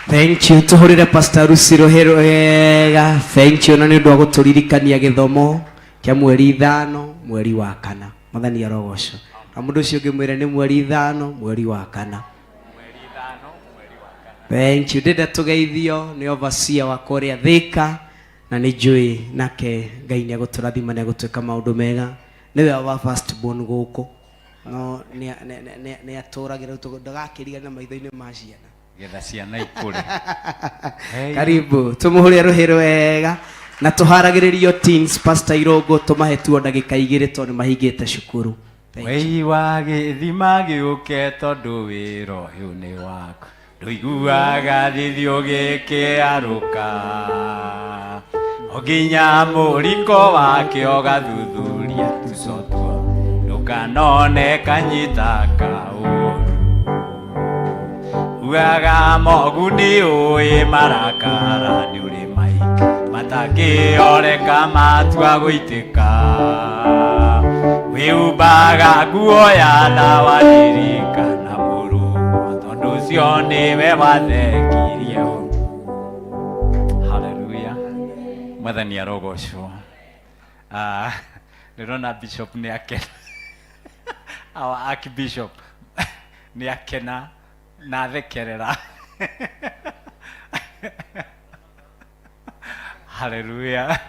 Thank you. Tuhurire Pastor Lucy Ruhero wega. Thank you na nĩ ũndũ wa gũtũririkania gĩthomo kĩa mweri 5 mweri wa 4. Mwathani arogocwo. Na mũndũ ũcio ũngĩ mwĩre nĩ mweri 5 mweri wa 4. Thank you. Ndĩrenda tũgeithio nĩ overseer wa kũrĩa Thika na nĩ njũĩ nake Ngai nĩ egũtũrathima na egũtwĩka maũndũ mega. Nĩwe wa first born gũkũ. No nĩ atũragĩra ndagakĩrigana maitho-inĩ ma ciana. Getha ciana ikũre. Hey. Karibu tumuhure rũhĩ rwega na tũharagĩrĩrio teens Pastor Irũngũ tũmahe tuo ndagĩka 2 tondũ nĩ mahingĩte cukuru. Thank you. Wei wa gĩthima gĩũke tondũ wĩra ũyũ nĩ waku, ndũiguaga thithi ũgĩkĩarũka, o nginya mũriko wake ũgathuthuria tuco tuo, ndũkanone kanyita kaũru. Ugaga moguni ũĩ marakara nĩ ũrĩ maingĩ matangĩoreka matua gũitĩka, wĩhumbaga nguo ya thawa ririkana mũrũguo tondũ ũcio nĩwe wathengirie ũru. Haleluya, Mwathani arogocwo. Ndĩrona bishop nĩ akena, our archbishop nĩ akena na athekerera. Haleluya.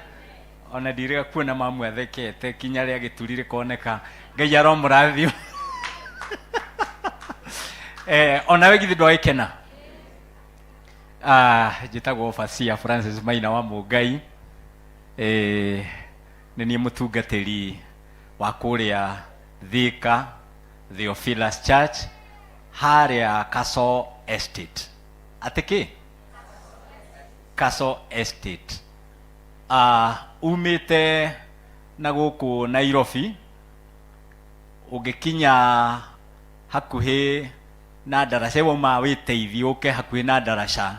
Ona ndirĩga kuona mamu athekete kinya rĩa gĩturi rĩkoneka. Ngai aromũrathima. Onawe githĩ ndwagĩkena? Njĩtagwo Basia Francis Maina wa Mũngai. Nĩ niĩ mũtungatĩri wa kũrĩa Thika Theophilus Church harĩa Castle Estate. Atĩ kĩ? Castle Estate. Umĩte na gũkũ Nairobi ũngĩkinya hakuhĩ na ndaraca, wauma wĩteithie ũke hakuhĩ na ndaraca,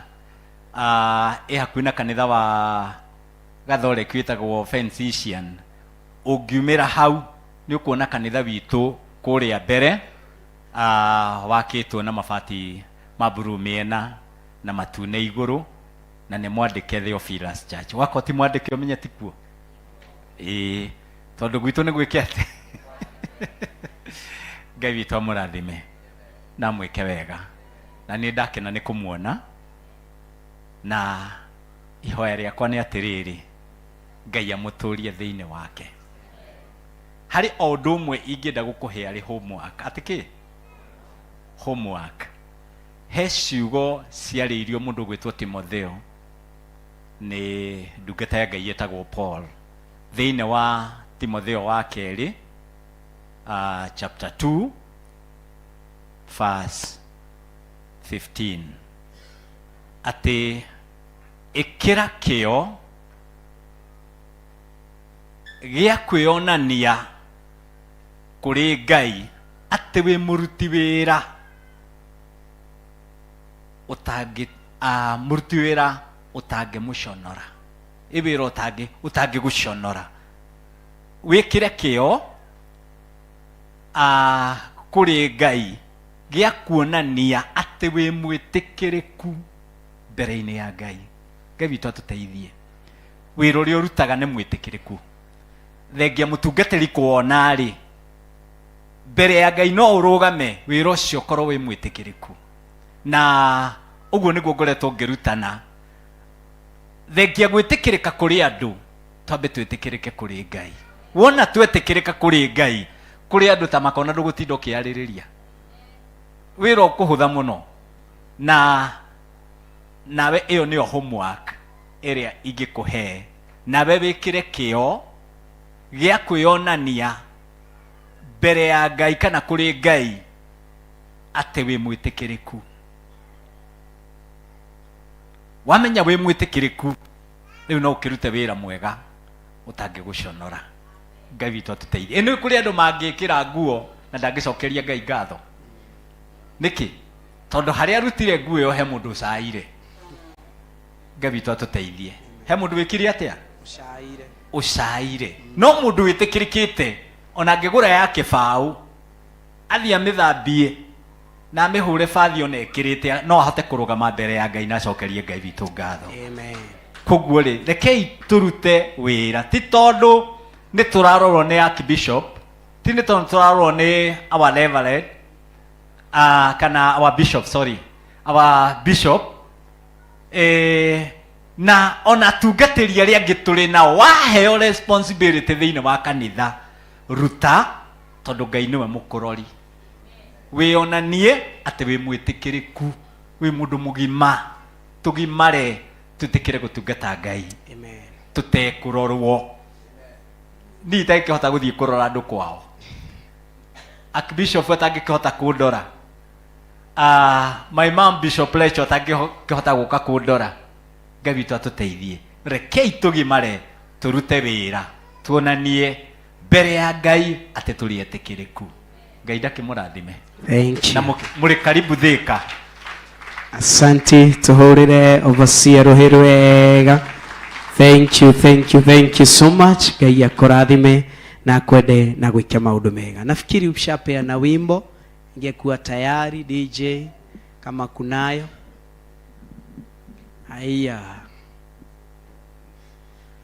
ĩ hakuhĩ na kanitha wa Gathoreki wĩtagwo Felician. Ũngiumĩra hau nĩ ũkuona kanitha witũ kũrĩa mbere, wakĩtwo na mabati ma blue mĩena na matune igũrũ, na nĩ mwandĩke Theophilus Church. Wakorwo ti mwandĩke ũmenye ti kuo. Ĩĩ, tondũ gwitũ nĩ gwĩke atĩ. Ngai witũ amũrathime na amwĩke wega. Na nĩ ndakena nĩ kũmuona, na ihoya rĩakwa nĩ atĩrĩrĩ, Ngai amũtũrie thĩinĩ wake. Harĩ o ũndũ ũmwe ingĩenda gũkũhe arĩ homework. Atĩ kĩ? Homework. He ciugo ciarĩirio mũndũ ũgwĩtwo Timotheo nĩ ndungata ya Ngai ĩtagwo Paul thĩinĩ wa Timotheo wa kerĩ chapter 2 verse 15 atĩ ĩkĩra kĩo gĩa kwĩonania kũrĩ Ngai atĩ wĩ mũruti wĩra ũtangĩ mũruti wĩra ũtangĩmũconora ĩ wĩra ũtangĩ ũtangĩgũconora wĩkĩre kĩo kũrĩ Ngai gĩa kuonania atĩ wĩ mwĩtĩkĩrĩku mbere-inĩ ya Ngai. Ngai witũ atũteithie. Wĩra ũrĩa ũrutaga nĩ mwĩtĩkĩrĩku. Thengia mũtungatĩri kuona rĩ, mbere ya Ngai no ũrũgame wĩra ũcio ũkorwo wĩ mwĩtĩkĩrĩku. Na ũguo nĩguo ngoretwo ngĩrutana. Thengia gwĩtĩkĩrĩka kũrĩ andũ, twambe twĩtĩkĩrĩke kũrĩ Ngai. Wona twetĩkĩrĩka kũrĩ Ngai, kũrĩ andũ ta makona ndũgũtinda ũkĩarĩrĩria. Wĩra ũkũhũtha mũno. Na nawe ĩyo nĩyo homework ĩrĩa ingĩkũhe. Nawe wĩkĩre kĩo gĩa kwĩonania mbere ya Ngai kana kũrĩ Ngai atĩ wĩ mwĩtĩkĩrĩku. Wamenya wĩ mwĩtĩkĩrĩku, rĩu no ũkĩrute wĩra mwega ũtangĩgũconora. Ngai witũ atũteithie. Ĩ nĩ kũrĩ andũ mangĩkĩra nguo na ndangĩcokeria Ngai ngatho. Nĩkĩ? Tondũ harĩa arutire nguo ĩyo he mũndũ ũcaire. Ngai witũ atũteithie. He mũndũ wĩkire atĩa? Ũcaire. Ũcaire. No mũndũ wĩtĩkĩrĩkĩte ona angĩgũra ya kĩbaũ athiĩ amĩthambie na amĩhũre bathi ona ĩkĩrĩte no ahote kũrũgama mbere ya Ngai na acokerie Ngai witũ ngatho. Amen. Koguo rĩ, rekei tũrute wĩra ti tondũ nĩ tũrarorwo nĩ archbishop, ti nĩ tondũ tũrarorwo nĩ our reverend kana our bishop, sorry, our bishop na ona atungatĩri arĩa angĩ tũrĩ nao. Waheo responsibility thĩinĩ wa kanitha, ruta tondũ Ngai nĩwe mũkũrori. Wĩonanie atĩ wĩ mwĩtĩkĩrĩku, wĩ mũndũ mũgima. Tũgimare twĩtĩkĩre gũtungata Ngai. Amen. Tũtekũrorwo. Niĩ itangĩkĩhota gũthiĩ kũrora andũ kwao, archbishop atangĩkĩhota kũndora, my mom Bishop Lecho atangĩkĩhota gũka kũndora. Ngai witũ atũteithie. Rekei tũgimare tũrute wĩra tuonanie mbere ya Ngai atĩ tũrĩ etĩkĩrĩku. Ngai ndakĩmũrathime. Thank you. Na mũrĩ karibu Thĩka. Asante, tuhurire overseer rũhĩ rwega. Thank you, thank you, thank you so much. Ngai akũrathime na akwende na gwĩka maũndũ mega. Nafikiri ushapeana wimbo, ingekuwa tayari DJ kama kunayo. Haya.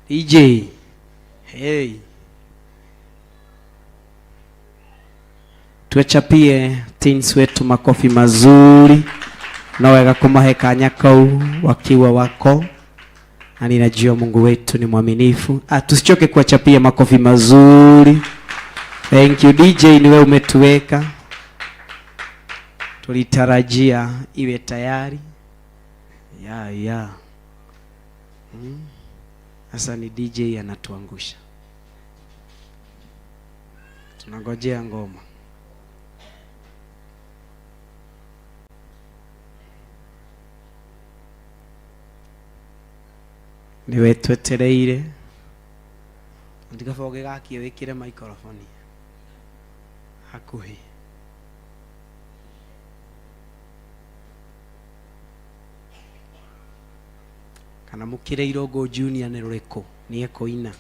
DJ. Hey. Tuwachapie teens wetu makofi mazuri no wega kũmahe kanya kau wakiwa wako, na ninajua Mungu wetu ni mwaminifu. Tusichoke kuwachapia makofi mazuri. Thank you DJ, ni wewe umetuweka, tulitarajia iwe tayari. Ya, ya. Sasa ni DJ anatuangusha. Tunangojea ngoma. Niwe twetereire. Ndikaba ũgĩgakie wĩkĩre microphone hakuhĩ. Kana mũkĩre Irũngũ Junior nĩ rũrĩkũ? Nĩ ekũina.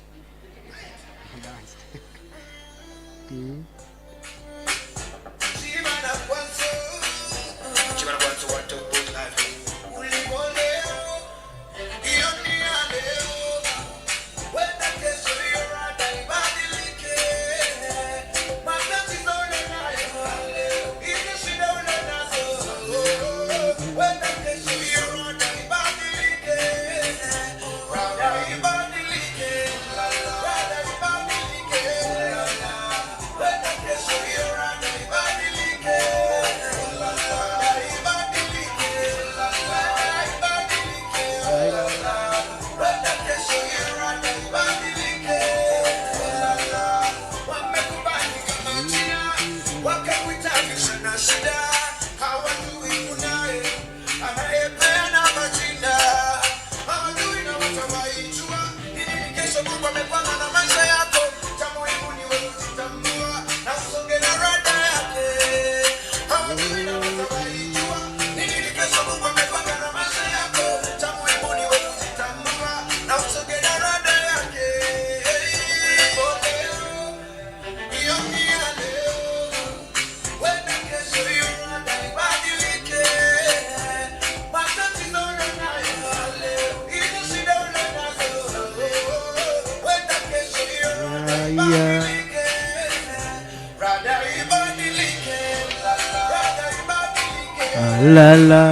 La la.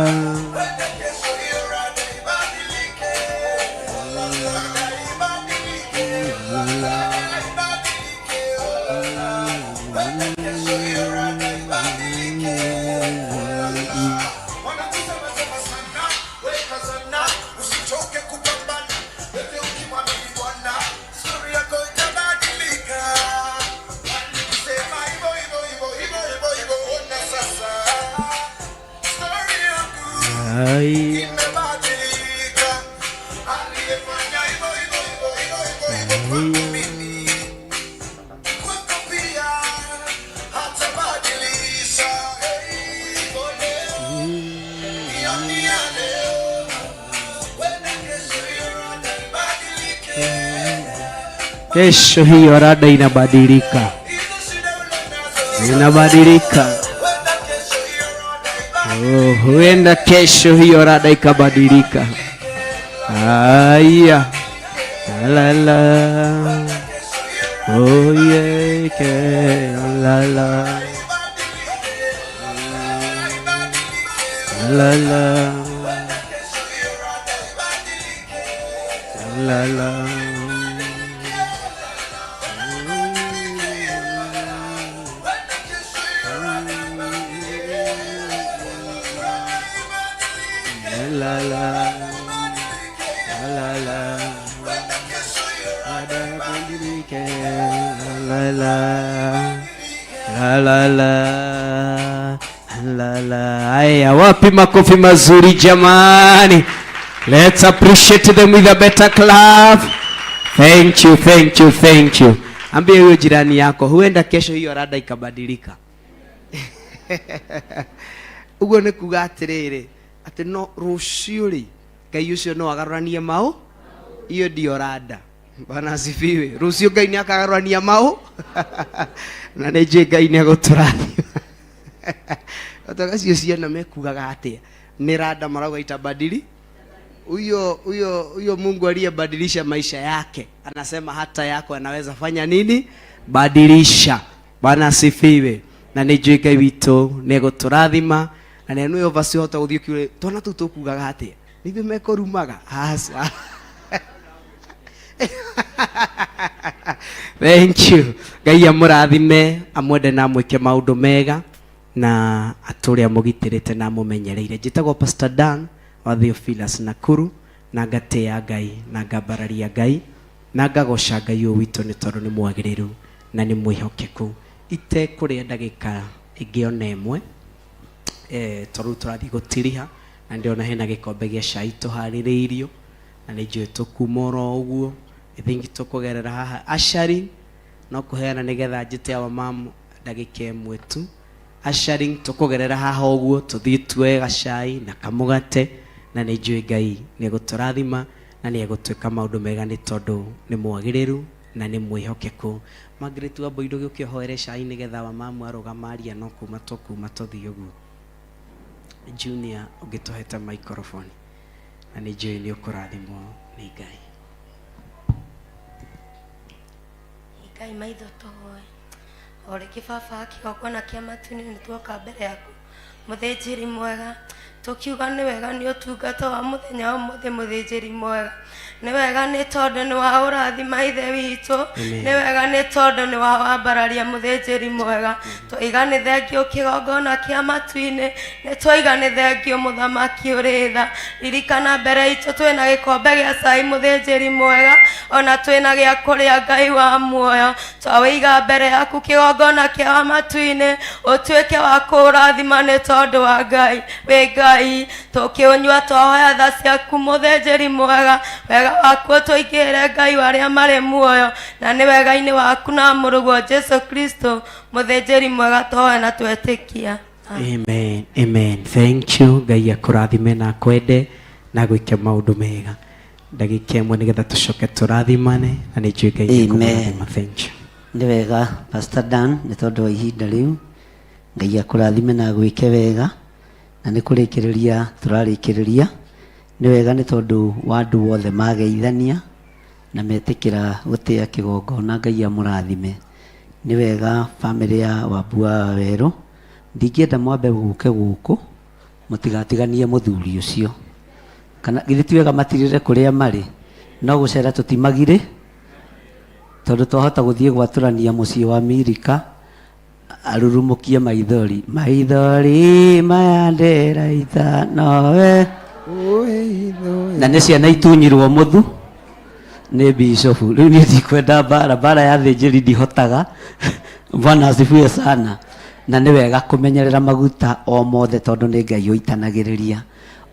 Ai. Kesho hiyo rada inabadilika, inabadilika. Oh, huenda kesho hiyo rada ikabadilika. Aya, la la, oh yeah, ke la la, la la, la la. La la la la la la la la la la. Aya, wapi makofi mazuri jamani? Let's appreciate them with a better clap. Thank you, thank you, thank you. Ambie huyo jirani yako, huenda kesho hiyo rada ikabadilika. Uguo nĩ kuga atĩrĩrĩ, atĩ no rũciũ rĩ, Ngai ũcio no agarũranie mau, hiyo ndio rada. Bwana asifiwe. Rũciũ Ngai nĩ akagarũrania mau na nĩ njũĩ Ngai nĩ egũtũrathima. Otoga cio ciana mekugaga atĩa? Nĩ rada marauga itabadili. Huyo huyo huyo Mungu aliyebadilisha maisha yake anasema hata yako anaweza fanya nini? Badilisha. Bwana asifiwe. Na nĩ njũĩ Ngai witũ nĩ egũtũrathima na nĩ nĩyo verse hota gũthiĩ ũkiuge twana tũu tũkugaga atĩa? Nĩ ithuĩ mekũrumaga? Aca. Thank you. Ngai amũrathime, amwende na amwĩke maũndũ mega na atũre amũgitĩrĩte na amũmenyereire. Njĩtagwo Pastor Dan wa Theophilus Nakuru na ngatĩa Ngai na ngambararia Ngai na ngagoca Ngai ũyũ witũ nĩ tondũ nĩ mwagĩrĩru na nĩ mwĩhokeku. Itekũrĩa ndagĩka ĩngĩ ona ĩmwe, tondũ rĩu tũrathiĩ gũtiriha na ndĩrona hena gĩkombe gĩa cai tũharĩrĩirio na nĩ njũĩ tũkuma oro ũguo. I think tũkũgerera haha ushering no kũheana nĩgetha njĩte our mom ndagĩka ĩmwe tu. Ushering tũkũgerera haha ũguo tũthiĩ tuoe gacai na kamũgate na nĩ njũĩ Ngai nĩ egũtũrathima na nĩ egũtwĩka maũndũ mega nĩ tondũ nĩ mwagĩrĩru na nĩ mwĩhokeku. Margaret Wambui ndũgĩũke ũhoere cai nĩgetha wa mamu arũgama aria no kuma tũkuma tũthiĩ ũguo. Junior ũngĩtũhete microphone na nĩ njũĩ nĩ ũkũrathimwo nĩ Ngai. Ngai maitho tũhoe o rĩngĩ baba kĩgongona kĩa matu-inĩ nĩ tuoka mbere yaku mũthĩnjĩri mwega tũkiuga nĩ wega nĩ ũtungata wa mũthenya wa ũmũthĩ mũthĩnjĩri mwega nĩ wega nĩ tondũ nĩ wa ũrathima ithe witũ Amen. nĩ wega nĩ tondũ nĩ wa wambararia mũthĩnjĩri mwega twaiga nĩ thengio kĩgongona kĩa matu-inĩ nĩ twaiga nĩ thengio mũthamaki ũrĩ tha ririkana mbere itũ twĩna gĩkombe gĩa cai mũthĩnjĩri mwega ona twĩna gĩa kũrĩa Ngai wa muoyo twawĩiga mbere yaku kĩgongona kĩa matu-inĩ ũtuĩke wa kũrathima nĩ tondũ wa Ngai wĩ Ngai tũkĩũnyua twahoya tha ciaku mũthĩnjĩri mwega wega waku ũtũingĩre Ngai wa arĩa marĩ muoyo na nĩ wega-inĩ waku na mũrũguo Jesu Kristo mũthĩnjĩri mwega twahoya na twetĩkia. Amen. Amen. Thank you. Ngai akũrathime na akwende na gwĩke maũndũ mega. Ndagĩka ĩmwe nĩgetha tũcoke tũrathimane na nĩ njũĩ Ngai Amen. nĩekũmũrathima. Thank you. Nĩ wega Pastor Dan nĩ tondũ wa ihinda rĩu Ngai akũrathime na agwĩke wega na nĩ kũrĩkĩrĩria tũrarĩkĩrĩria nĩ wega nĩ tondũ wa andũ othe mageithania na metĩkĩra gũtĩa kĩgongona Ngai amũrathime. Nĩ wega bamĩrĩ ya Wambua wa Werũ, ndingĩenda mwambe gũke gũkũ mũtigatiganie mũthuri ũcio. Kana githĩ ti wega matirĩre kũrĩa marĩ, no gũcera tũtimagirĩ, tondũ twahota gũthiĩ gwatũrania mũciĩ wa Milika arurumũkie maithori. Maithori maya ndĩraita nowe na nĩ ciana itunyirwo mũthu nĩ bishofu. Rĩu niĩ ndikwenda mbara, mbara ya thĩnjĩri ndihotaga. Bwana asifiwe sana. Na nĩ wega kũmenyerera maguta o mothe tondũ nĩ Ngai ũitanagĩrĩria.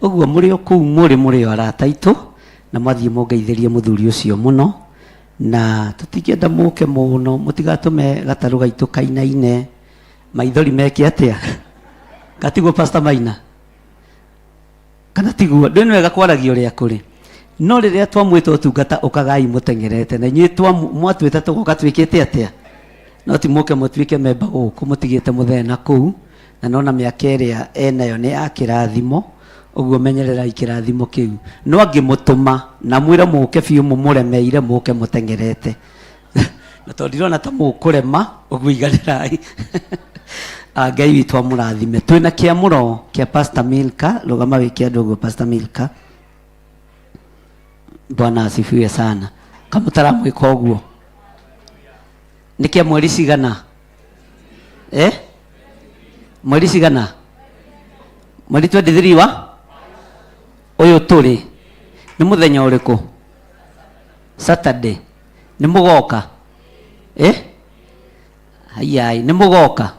Ũguo mũrĩ o kũu mũrĩ mũrĩ o arata aitũ, na mwathiĩ mũngeithĩrie mũthuri ũcio mũno, na tũtingĩenda mũke mũno, mũtigatũme gatarũ gaitũ kainaine, maithori meke atĩa? Gatiguo Pastor Maina? Kana tiguo? Ndũĩ nĩ wega kwaragia ũrĩa kũrĩ. No rĩrĩa twamwĩta ũtungata ũkagai mũteng'erete, na inyuĩ mwatwĩta tũgoka twĩkĩte atĩa? No ti mũke mũtuĩke memba gũkũ mũtigĩte mũthee na kũu, na nona mĩaka ĩrĩa enayo nĩ ya kĩrathimo, ũguo menyererai kĩrathimo kĩu. No angĩmũtũma na mwĩre mũke biũ mũmũremeire, mũke mũteng'erete. Na tondũ ndirona ta mũkũrema, ũguo iganĩrai. Ah, Ngai witũ amũrathime. Twĩna kĩamũro kĩa Pastor Milka, rũgama wĩke andũ ũguo Pastor Milka. Bwana asifiwe sana. Kamũtaramwĩka ũguo. Nĩ kĩa mweri cigana? Eh? Mweri cigana? Mweri 23 wa? Ũyũ tũrĩ. Nĩ mũthenya ũrĩkũ? Saturday. Nĩ mũgoka? Eh? Haiyai, nĩ mũgoka?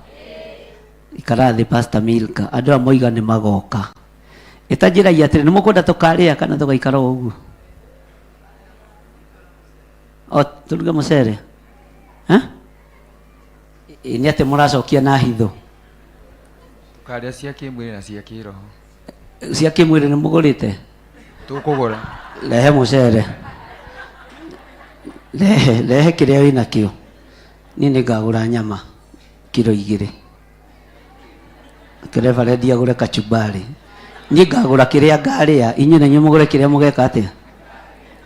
Ikara thĩ Pastor Milka. Andũ aya moiga nĩ magoka. Ĩtanjĩrai atĩrĩ, nĩ mũkwenda tũkarĩa kana tũgaikara o ũguo? O tũruge mũcere? Eh? Ĩ nĩ atĩ mũracokia na hitho. Tũkarĩa cia kĩmwĩrĩ na cia kĩroho. Cia kĩmwĩrĩ nĩ mũgũrĩte? Tũkũgũra. Rehe mũcere. Rehe, rehe kĩrĩa wĩnakĩo. Niĩ nĩ ngagũra nyama kiro igĩrĩ. Reverend agũre kachumbari. Niĩ ngagũra kĩrĩa ngarĩa, inyuĩ na inyuĩ mũgũre kĩrĩa mũgeka atĩa?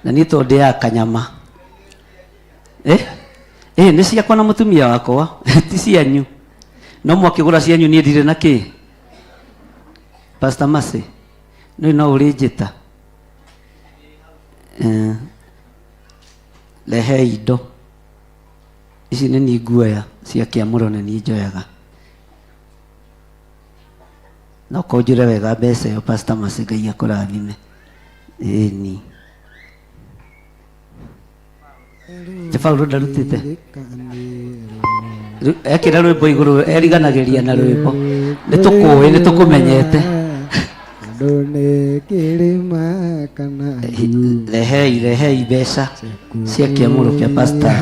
Na niĩ tondũ ndĩaga kanyama. Eh? Eh, nĩ ciakwa na mũtumia wakwa, ti cianyu. No mwakĩgũra cianyu niĩ ndirĩ na kĩ. Pastor Mercy, nĩ no ũrĩ njĩta. Eh, rehei indo. Ici nĩ niĩ nguoya cia kĩamũro nĩ niĩ njoyaga. No kũnjũre wega mbeca ĩyo Pastor Mercy Ngai akũrathime. Ĩni. Ti Paulo ndarutĩte. Rĩu ekĩra rwĩmbo igũrũ eriganagĩria na rwĩmbo. Nĩ tũkũĩ, nĩ tũkũmenyete. Andũ nĩ kĩrĩma kana Rehei, rehei mbeca cia kĩamũro kĩa Pastor.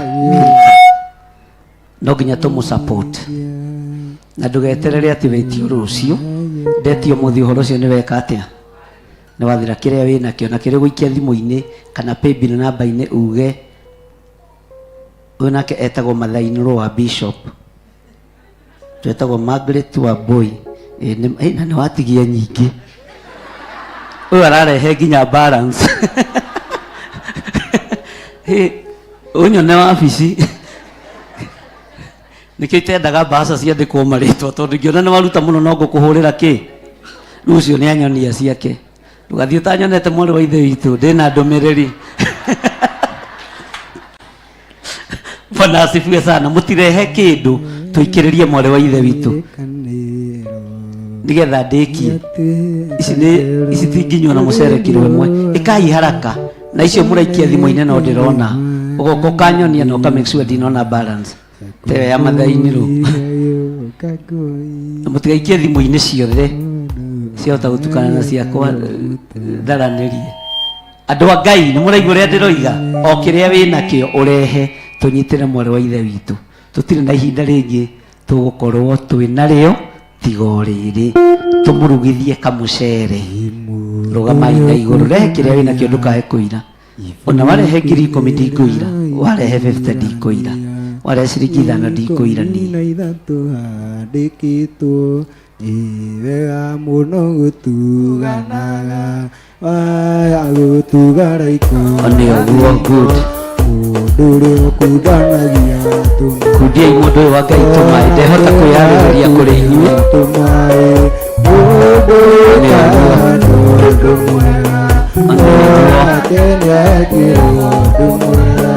No nginya tũmũ support. Na ndũgeterere atĩ wĩtio rũciũ. Ndetio mũthĩ ũhoro ũcio nĩ weka atĩa? Nĩ wathira kĩrĩa wĩ nakĩo na kĩrĩa gũikia thimũ-inĩ kana paybill namba-inĩ uge ũyũ nake etagwo mother-in-law wa bishop. Twetagwo Margaret Wambui. Ĩ, na nĩ watigia nyingĩ. Ũyũ ararehe nginya balance. Hĩ, ũnyone wabici. Nĩkĩo itendaga mbaca ciandĩkwo marĩtwa tondũ ingĩona nĩ waruta mũno no ngũkũhũrĩra kĩ. Rĩu ũcio nĩ anyonia ciake. Ndũgathiĩ ũtanyonete mwarĩ wa ithe witũ, ndĩna ndũmĩrĩri. Bwana asifiwe sana. Mũtirehe kĩndũ tũikĩrĩrie mwarĩ wa ithe witũ nĩgetha ndĩkie. Ici nĩ ici ti nginywo na mũcere kiro ĩmwe. Ĩkai haraka na icio mũraikia thimũ-inĩ no ndĩrona. Ũgoka ũkanyonia na ũka make sure ndinona balance. Teyo ya mathainĩ rũ. Na mũtigaikie thimũ-inĩ ciothe ciahota gũtukana na ciakwa tharanĩrie. Andũ a Ngai nĩ mũraigua ũrĩa ndĩroiga, o kĩrĩa wĩ nakĩo ũrehe tũnyitĩre mwarĩ wa ithe witũ. Tũtirĩ na ihinda rĩngĩ tũgũkorwo twĩ narĩo tiga o rĩrĩ tũmũrugithie kamũcere. Rũgamai na igũrũ, rehe kĩrĩa wĩ nakĩo ndũkae kũira. Ona warehe 10,000 ndikũira, warehe 50 ndikũira, warehe ciringi 5 ndikũira niĩ. Na ithatũ handĩkĩtwo nĩ wega mũno gũtuganaga waya gũtuga raiko Nĩ ũguo, good. Mũndũ ũrĩa ũkundanagia Kundiai mũndũ ũyũ wa Ngai tũmaĩ ndehota kwĩyarĩrĩria kũrĩ inyuĩ. Tũmaĩ mũndũ wĩkaga ũndũ mwega onake nĩekĩrwo ũndũ mwega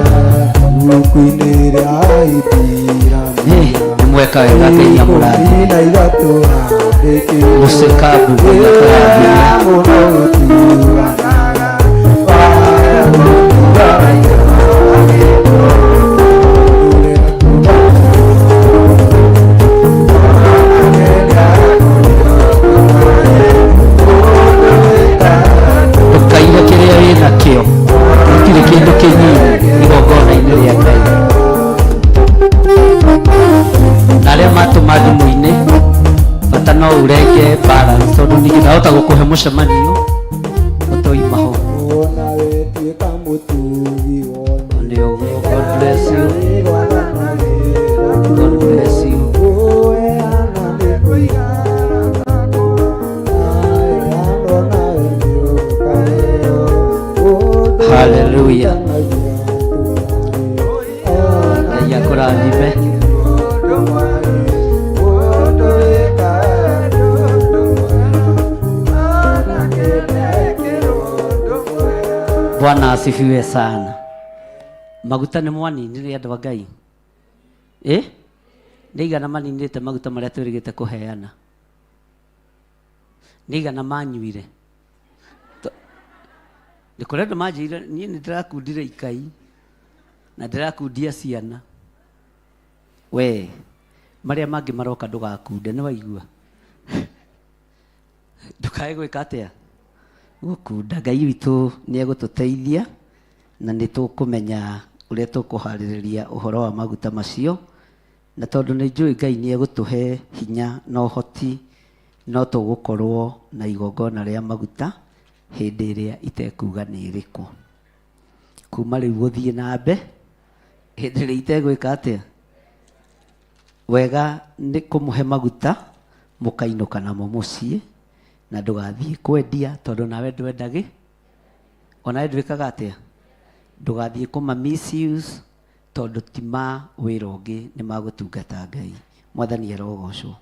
ibuku-inĩ rĩa Ahibirania Nĩ mweka wega Ngai amũrathime. 13 handĩkĩtwo Mũcekabu Ngai akũrathime. mũno gũtuganaga Ndũkaire kĩrĩa wĩ nakĩo gũtirĩ kĩndũ kĩnini igongona-inĩ rĩa Ngai. Na arĩa matũma thimũ-inĩ bata no ũrenge balance tondũ ningĩ ndahota gũkũhe mũcemanio ũtoima ho. Ona wetuĩka mũtugi wothe Nĩ ũguo. God bless you. God bless you. Hallelujah. Ngai akũrathime. Bwana asifiwe sana. Maguta nĩ mwaninire andũ a Ngai. Eh? Nĩ igana maninĩte maguta marĩa twĩrĩgĩte kũheana. Nĩ igana manyuire. Nĩ kũrĩ andũ manjĩrire niĩ nĩ ndĩrakundire ikai na ndĩrakundia ciana. We marĩa mangĩ maroka ndũgakunde nĩ waigua. Ndũkae gwĩka atĩa? Gũkunda. Ngai witũ nĩ egũtũteithia na nĩ tũkũmenya ũrĩa tũkũharĩrĩria ũhoro wa maguta macio na tondũ nĩ njũĩ Ngai nĩ egũtũhe hinya na ũhoti no tũgũkorwo na igongona rĩa maguta hĩndĩ ĩrĩa itekuga nĩ ĩrĩkũ. Kuma rĩu gũthiĩ na mbe hĩndĩ ĩrĩa itegwĩka atĩa? Wega nĩ kũmũhe maguta mũkainũka namo mũciĩ na ndũgathiĩ kwendia tondũ nawe ndwendagĩ onawe ndwĩkaga atĩa? Ndũgathiĩ kũma misuse tondũ ti ma wĩra ũngĩ nĩ ma gũtungata Ngai. Mwathani arogocwo.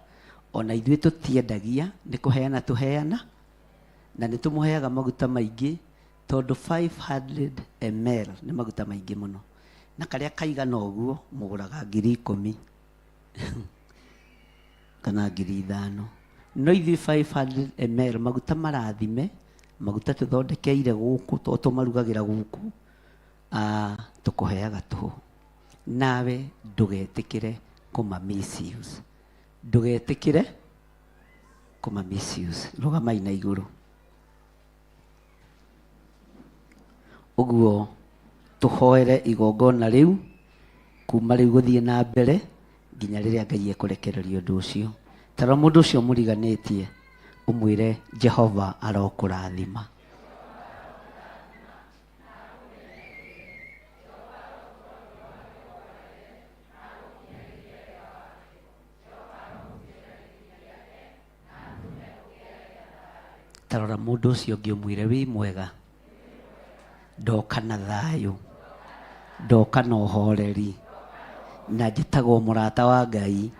Ona ithuĩ tũtiendagia nĩ kũheana tũheana na nĩ tũmũheaga maguta maingĩ tondũ 500 ml nĩ maguta maingĩ mũno na karĩa kaigana ũguo mũgũraga 10,000 kana 5,000 no ithuĩ 500 ml maguta marathime maguta tũthondekeire gũkũ to tũmarugagĩra gũkũ tũkũheaga tũhũ. Nawe ndũgetĩkĩre kũma misuse, ndũgetĩkĩre kũma misuse. Rũgamai na igũrũ ũguo tũhoere igongona rĩu kuma rĩu gũthiĩ na mbere nginya rĩrĩa Ngai ekũrekereria ũndũ ũcio. Tarora mũndũ ũcio mũriganĩtie ũmwĩre Jehova arokũrathima. Tarora mũndũ ũcio ũngĩ ũmwĩre wĩ mwega, ndoka na thayũ, ndoka na ũhoreri, na njĩtagwo mũrata wa Ngai.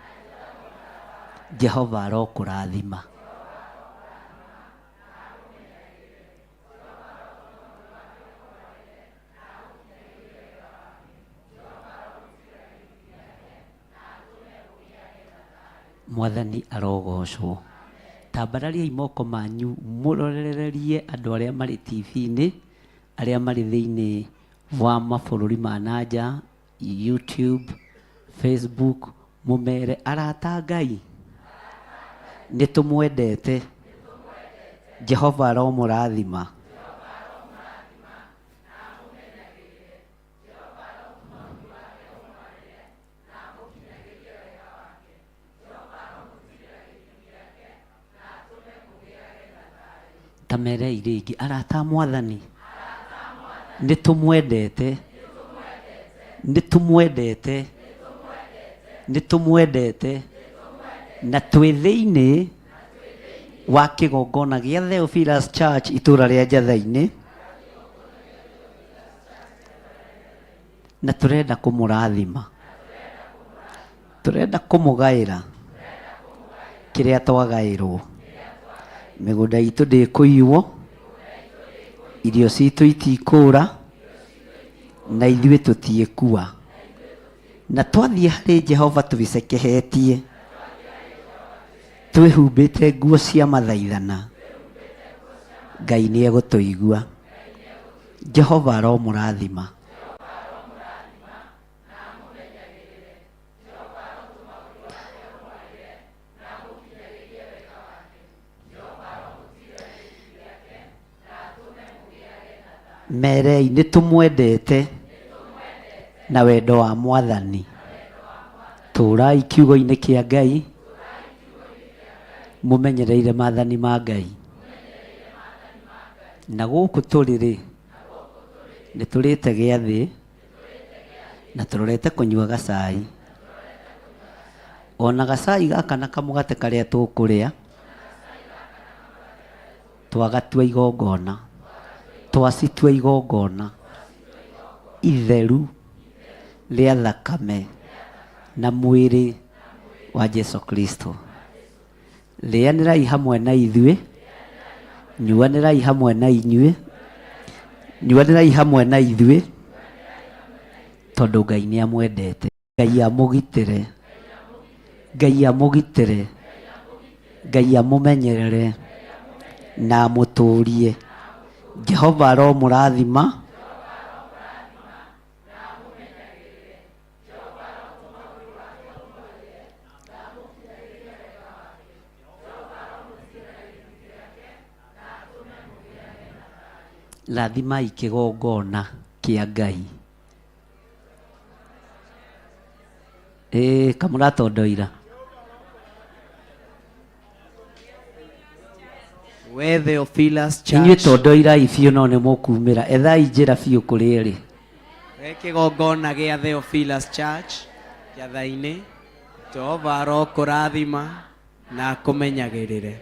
Jehova arokũrathima. Mwathani arogocwo. Tambarariai moko manyu mũrorererie andũ arĩa marĩ TV-inĩ, arĩa marĩ thĩinĩ wa mabũrũri ma nanja, YouTube, Facebook, mũmere arata a Ngai nĩ tũmwendete. Jehova aromũrathima. Ta merei rĩngĩ arata a Mwathani nĩ tũmwendete, nĩ tũmwendete, nĩ tũmwendete, na twĩ thĩinĩ wa kĩgongona gĩa Theophilus Church itũra rĩa Njatha-inĩ. Na tũrenda kũmũrathima. Tũrenda kũmũgaĩra kĩrĩa twagaĩrwo. Mĩgũnda itũ ndĩkũiywo, irio citũ itikũra, na ithuĩ tũtiĩkua. Na twathiĩ harĩ Jehova twĩcekehetie, twĩhumbĩte nguo cia mathaithana, Ngai nĩ egũtũigua. Jehova aromũrathima. Merei nĩ tũmwendete na wendo wa Mwathani. Tũũrai kiugo-inĩ kĩa Ngai, mũmenyereire maathani ma Ngai. Na gũkũ tũrĩ-rĩ, nĩ tũrĩte gĩathĩ na tũrorete kũnyua gacai. Ona gacai gaka na kamũgate karĩa tũkũrĩa, twagatua igongona, twacitua igongona itheru rĩa thakame na mwĩrĩ wa Jesu Kristo. Rĩanĩrai hamwe na ithuĩ, nyuanĩrai hamwe na inyuĩ, nyuanĩrai hamwe na ithuĩ, tondũ Ngai nĩ amwendete. Ngai amũgitĩre, Ngai amũgitĩre, Ngai amũmenyerere na amũtũrie. Jehova aromũrathima. Rathimai kĩgongona kĩa Ngai. Ĩĩ kamũratondoira. We Theophilus Inyuĩ Church. tondoirai biũ no nĩ mũkumĩra. Ethai njĩra biũ kũrĩa ĩrĩ. We kĩgongona gĩa Theophilus Church Njatha-inĩ, Jehova arokũrathima na akũmenyagĩrĩre.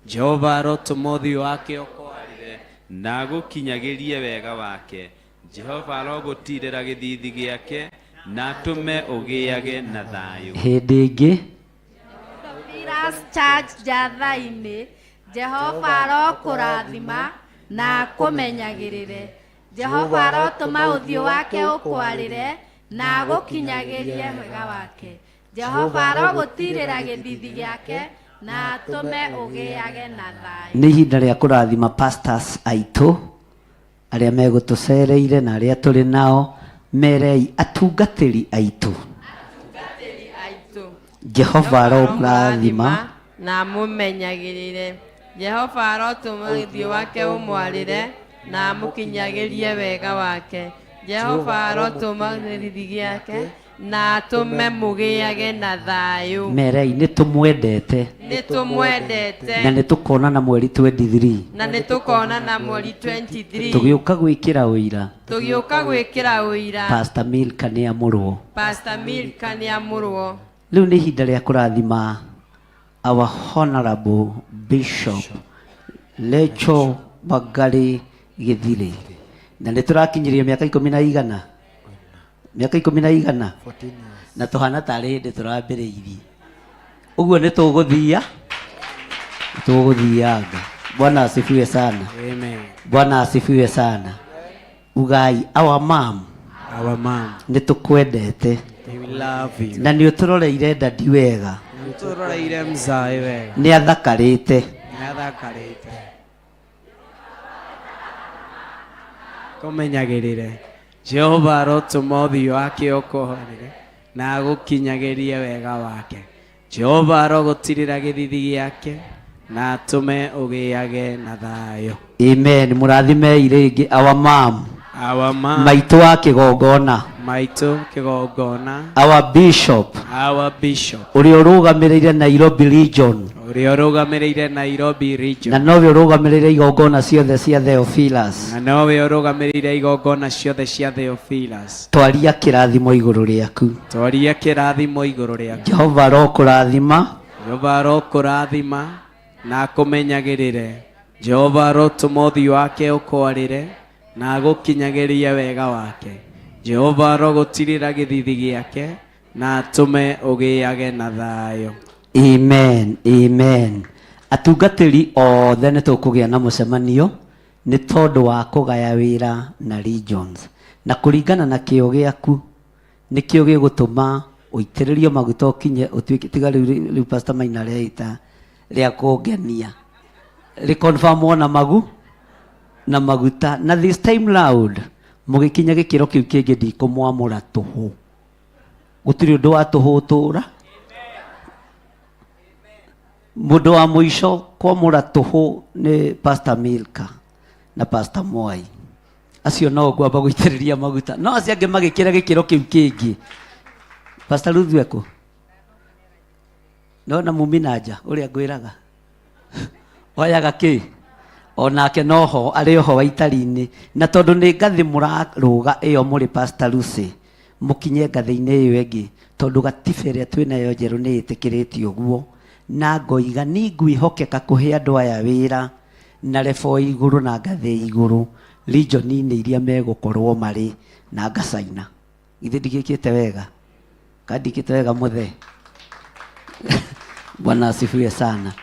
Jehova arotũma ũthiũ wake ũkwarĩre na agũkinyagĩrie wega wake. Jehova arogũtiirĩra gĩthiithi gĩake, na atũme ũgĩage na thayũ. Hĩndĩ ĩngĩ. Theophilus Church Njatha-inĩ, Jehova arokũrathima na akũmenyagĩrĩre. Jehova arotũma ũthiũ wake ũkwarĩre na agũkinyagĩrie wega wake. Jehova arogũtiirĩra gĩthiithi gĩake na atũme ũgĩage na thayũ. Nĩ ihinda rĩa kũrathima pastors aitũ arĩa megũtũcereire na arĩa tũrĩ nao, merei atungatĩri aitũ. Jehova aromũrathima na amũmenyagĩrĩre. Jehova arotũma ũthiũ wake ũmwarĩre na amũkinyagĩrie wega wake. Jehova arotũma gĩthiithi gĩake na atũme mũgĩage na thayũ. Merei nĩ tũmwendete. Nĩ tũmwendete. Na nĩ tũkonana mweri 23. Na nĩ tũkonana mweri 23. Tũgĩũka gwĩkĩra ũira. Tũgĩũka gwĩkĩra ũira. Pastor Milka nĩ amũrwo. Pastor Milka nĩ amũrwo. Rĩu nĩ ihinda rĩa kũrathima our honorable bishop Lecho Wangari Gĩthirĩ. Na nĩ tũrakinyirie mĩaka ikũmi na igana mĩaka ikũmi na igana na tũhana tarĩ hĩndĩ tũrambĩrĩirie ũguo nĩ tũgũthia tũgũthianga. Bwana asifiwe sana. Amen. Bwana asifiwe sana. Ugai our mom. Our mom. Nĩ tũkwendete. We love you. Na nĩ ũtũroreire dadi wega. Nĩũtũroreire mzae wega. Nĩ athakarĩte. Nĩ athakarĩte. Kũmenyagĩrĩre. Jehova arotũma ũthiũ wake ũkũhorere na agũkinyagĩrie wega wake. Jehova arogũtirĩra gĩthithi gĩake na atũme ũgĩage na thayũ. Amen. Mũrathimei rĩngĩ our mom. Our mom. Maitũ wa kĩgongona. Maitũ kĩgongona. Our bishop. Our bishop. Ũrĩa ũrũgamĩrĩire Nairobi region. Ũrĩa ũrũgamĩrĩire Nairobi region. Na nowe ũrũgamĩrĩire igongona ciothe cia Theophilus. Na nowe ũrũgamĩrĩire igongona ciothe cia Theophilus. Twaria kĩrathimo igũrũ rĩaku. Twaria kĩrathimo igũrũ rĩaku. Jehova arokũrathima. Jehova arokũrathima na akũmenyagĩrĩre. Jehova arotũma ũthiũ wake ũkwarĩre na agũkinyagĩrie wega wake. Jehova arogũtirĩra gĩthithi gĩake na atũme ũgĩage na thayũ. Amen, amen. Atungatĩri othe nĩ tũkũgĩa na mũcemanio nĩ tondũ wa kũgaya wĩra na regions. Na kũringana na kĩo gĩaku nĩkĩo gĩgũtũma ũitĩrĩrio maguta ũkinye ũtuĩke tiga rĩu rĩu Pastor Maina reita rĩa kũngenia rĩconfirmwo na magu na maguta na this time round mũgĩkinya gĩkĩro kĩu kĩngĩ ndikũmwamũra tũhũ gũtirĩ ũndũ wa tũhũ ũtũra mũndũ wa mũico kwamũra tũhũ nĩ Pastor Milka na Pastor Mwai acio no ngwamba gũitĩrĩria maguta no acio angĩ magĩkĩra gĩkĩro kĩu kĩngĩ Pastor Ruth ekũ nona mumi na nja ũrĩa ngwĩraga oyaga kĩ onake noho arĩ oho wa itari-inĩ na tondũ nĩ ngathĩ mũrarũga ĩyo mũrĩ Pastor Lucy mũkinye ngathĩ-inĩ ĩyo ĩngĩ tondũ gatiba ĩrĩa twĩ nayo njerũ nĩ ĩtĩkĩrĩtie ũguo na ngoiga ni ngwĩhokeka kũhe andũ aya wĩra na rebo igũrũ na ngathĩ igũrũ region-inĩ iria megũkorwo marĩ na ngacaina githĩ ndigĩkĩte wega ka ndikĩte wega mũthee bwana asifiwe sana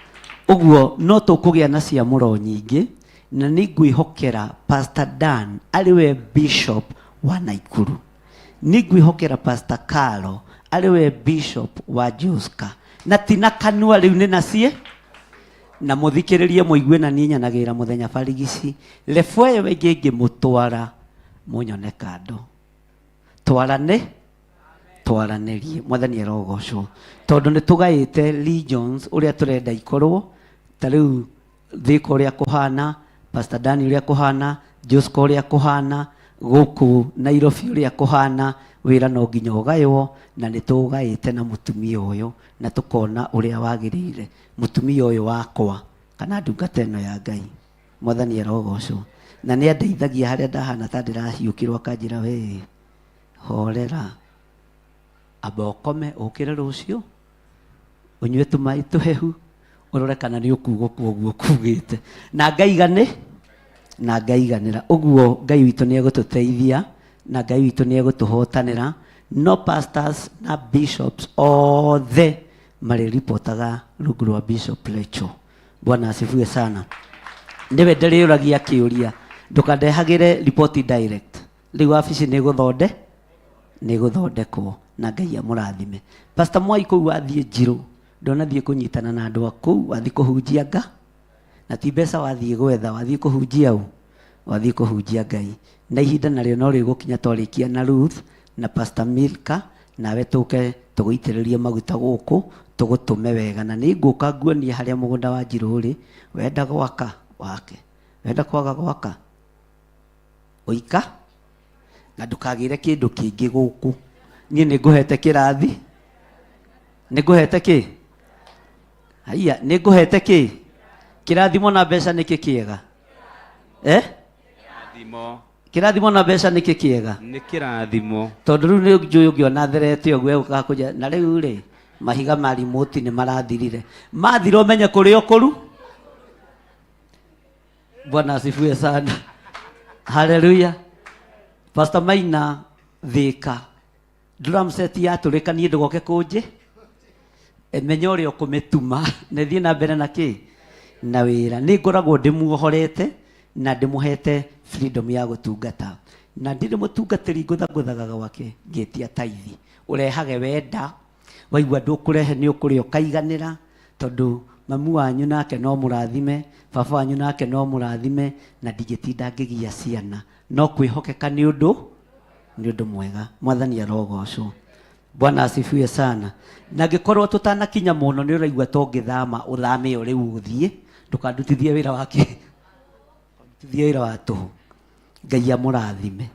ũguo no tũkũgĩa na ciamũro nyingĩ na nĩ ngwĩhokera Pastor Dan arĩ we bishop wa Naikuru nĩ ngwĩhokera Pastor Carlo arĩ we bishop wa Joska na ti na kanua rĩu nĩ nacie na mũthikĩrĩrie mũigue na niĩ nyanagĩra mũthenya barigici lebo ĩyo ĩngĩ ngĩmũtwara mũnyone kando twarane twaranĩrie mwathani arogocwo tondũ nĩ tũgaĩte legions ũrĩa tũrenda ikorwo ta rĩu Thika ũrĩa kũhana Pastor Dani ũrĩa kũhana Josco ũrĩa kũhana gũkũ Nairobi ũrĩa kũhana wĩra no nginya ũgaywo na nĩ tũgaĩte na mũtumia ũyũ na tũkona ũrĩa wagĩrĩire mũtumia ũyũ wakwa kana ndungata ĩno ya Ngai mwathani arogocwo na nĩ andeithagia harĩa ndahana ta ndĩrahiũkĩrwo akanjĩra we horera amba ũkome ũkĩre rũciũ ũnyue tũmaĩ tũhehu ũrore kana nĩ ũkugũkwo ũguo kugĩte na ngaigane na ngaiganĩra ũguo ngai witũ nĩ egũtũteithia na ngai witũ nĩ egũtũhotanĩra no pastors na bishops othe marĩripotaga rungu rwa bishop Rachel bwana asifiwe sana nĩwe ndĩrĩũragia kĩũria ndũkandehagĩre ripoti direct rĩu wabici nĩ gũthonde nĩ gũthondekwo na ngai amũrathime pastor mwai kũu wathiĩ njirũ ndonathiĩ kũnyitana na andũ a kũu wathiĩ kũhunjia nga na ti mbeca wathiĩ gwetha wathiĩ kũhunjia ũ wathiĩ kũhunjia ngai na ihinda narĩo no rĩgũkinya twarĩkia na Ruth na Pastor Milka nawe tũke tũgũitĩrĩrie maguta gũkũ tũgũtũme wega na nĩ ngũka nguonie harĩa mũgũnda wa njirũ ũrĩ wenda gwaka wake wenda kwaga gwaka ũika na ndũkagĩre kĩndũ kĩngĩ gũkũ niĩ nĩ ngũhete kĩrathi nĩ ngũhete kĩ haiya nĩ ngũhete kĩ kĩrathimo na mbeca nĩkĩ kĩega eh Kĩrathimo. kĩrathimo na mbeca nĩkĩ kĩega Nĩ kĩrathimo. tondũ rĩu nĩ njũĩ ũngĩona therete ũguo egũkaga kũnjĩra na rĩu rĩ mahiga ma remote nĩ marathirire mathira ũmenye kũrĩa ũkũru bwana asifiwe sana haleluya pastor maina thika drum set yatũrĩka niĩ ndũgoke kũnjĩ menya ũrĩa ũkũmĩtuma na ĩthiĩ na mbere na kĩ na wĩra nĩ ngoragwo ndĩmuohorete na ndĩmũhete freedom ya gũtungata na ndirĩ mũtungatĩri ngũthangũthaga gwake ngĩtia taithi ũrehage wenda waigua ndũkũrehe nĩ ũkũrĩa ũkaiganĩra tondũ mamu wanyu nake no mũrathime baba wanyu nake no mũrathime na ndingĩtinda ngĩgia ciana no kwĩhokeka nĩ ũndũ nĩ ũndũ mwega mwathani arogocwo bwana asifiwe sana na ngĩkorwo tũtanakinya mũno nĩ ũraigua to ngĩthama ũthame o rĩu ũthiĩ ndũkandutithie wĩra wake ndutithie wĩra wa tũhũ ngai amũrathime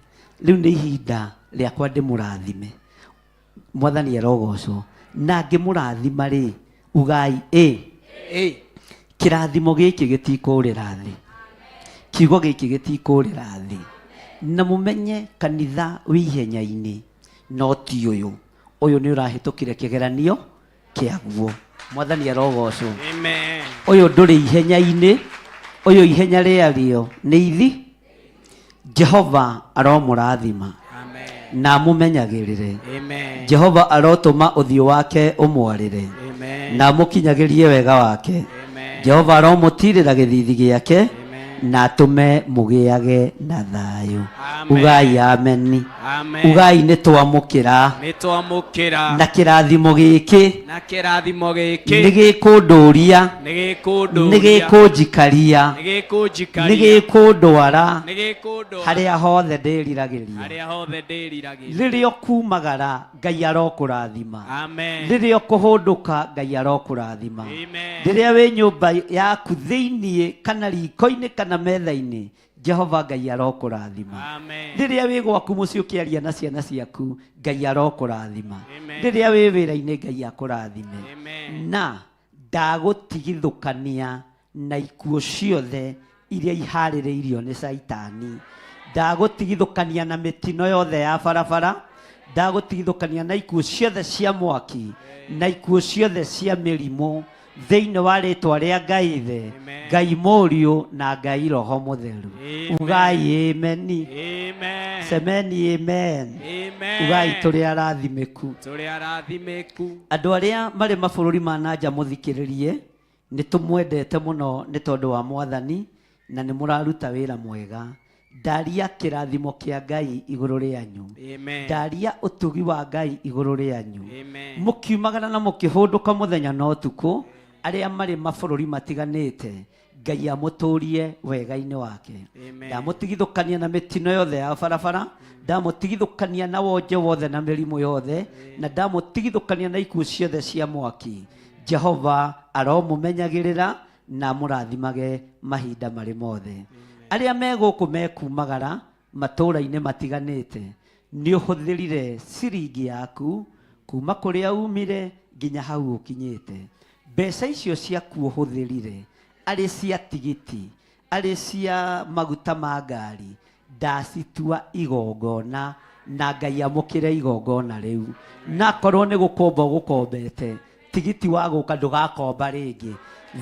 rĩu nĩ ihinda rĩakwa ndĩmũrathime mwathani arogocwo na ngĩmũrathima rĩ ugai ĩ kĩrathimo gĩkĩ gĩtikũrĩra thĩ kiugo gĩkĩ gĩtikũrĩra thĩ na mũmenye kanitha wĩ ihenya-inĩ no ti ũyũ ũyũ nĩ ũrahĩtũkire kĩgeranio kĩaguo mwathani arogocwo Amen. ũyũ ndũrĩ ihenya-inĩ ũyũ ihenya rĩarĩo nĩ ithi jehova aromũrathima Amen. Na amũmenyagĩrĩre. Amen. Jehova arotũma ũthiũ wake ũmwarĩre. Amen. Na amũkinyagĩrie wega wake. Jehova aromũtirĩra gĩthithi gĩake na atũme mũgĩage na thayũ. Ugai ameni. Amen. Ugai nĩ twamũkĩra. Nĩ twamũkĩra. Na kĩrathimo gĩkĩ Na kĩrathimo gĩkĩ. nĩ gĩkũndũria. Nĩ gĩkũndũria. Nĩ gĩkũnjikaria. Nĩ gĩkũnjikaria. Nĩ gĩkũndwara. Nĩ gĩkũndwara. Harĩa hothe ndĩriragĩria. Harĩa hothe ndĩriragĩria. Rĩrĩa ũkumagara Ngai arokũrathima. Amen. Rĩrĩa ũkũhũndũka Ngai arokũrathima. Amen. Rĩrĩa wĩ nyũmba yaku thĩiniĩ kana riko-inĩ kana metha-inĩ Jehova Ngai arokũrathima. Amen. Rĩrĩa wĩ gwaku mũciĩ ũkĩaria na ciana ciaku Ngai arokũrathima. Amen. Rĩrĩa wĩ wĩra-inĩ Ngai akũrathime. Amen. Na ndagũtigithũkania na ikuũ ciothe iria iharĩrĩirio nĩ Caitani. Ndagũtigithũkania na mĩtino yothe ya barabara, ndagũtigithũkania na ikuũ ciothe cia mwaki, na ikuũ ciothe cia mĩrimũ, thĩinĩ wa rĩtwa rĩa Ngai Ithe, Ngai Mũriũ na Ngai Roho Mũtheru. Ugai ameni. Amen. Semeni amen. Amen. Ugai tũrĩ arathimĩku. Tũrĩ arathimĩku. Andũ arĩa marĩ mabũrũri ma na nja mũthikĩrĩrie, nĩ tũmwendete mũno nĩ tondũ wa Mwathani na nĩ mũraruta wĩra mwega. Ndaria kĩrathimo kĩa Ngai igũrũ rĩanyu. Amen. Ndaria ũtugi wa Ngai igũrũ rĩanyu. Amen. Mũkiumagara na mũkĩhũndũka mũthenya na ũtukũ, arĩa marĩ mabũrũri matiganĩte, Ngai amũtũrie wega-inĩ wake. Amen. Ndamũtigithũkania na mĩtino yothe ya barabara, ndamũtigithũkania na wonje wothe na mĩrimũ yothe, na ndamũtigithũkania na ikuũ ciothe cia mwaki. Jehova aromũmenyagĩrĩra na amũrathimage mahinda marĩ mothe. Arĩa me gũkũ mekumagara matũũra-inĩ matiganĩte, nĩ ũhũthĩrire ciringi yaku kuma kũrĩa umire nginya hau ũkinyĩte. Mbeca icio ciaku ũhũthĩrire arĩ cia tigiti, arĩ cia maguta ma ngari, ndacitua igongona na Ngai amũkĩre igongona rĩu. Na akorwo nĩ gũkomba ũgũkombete, tigiti wa gũka ndũgakomba rĩngĩ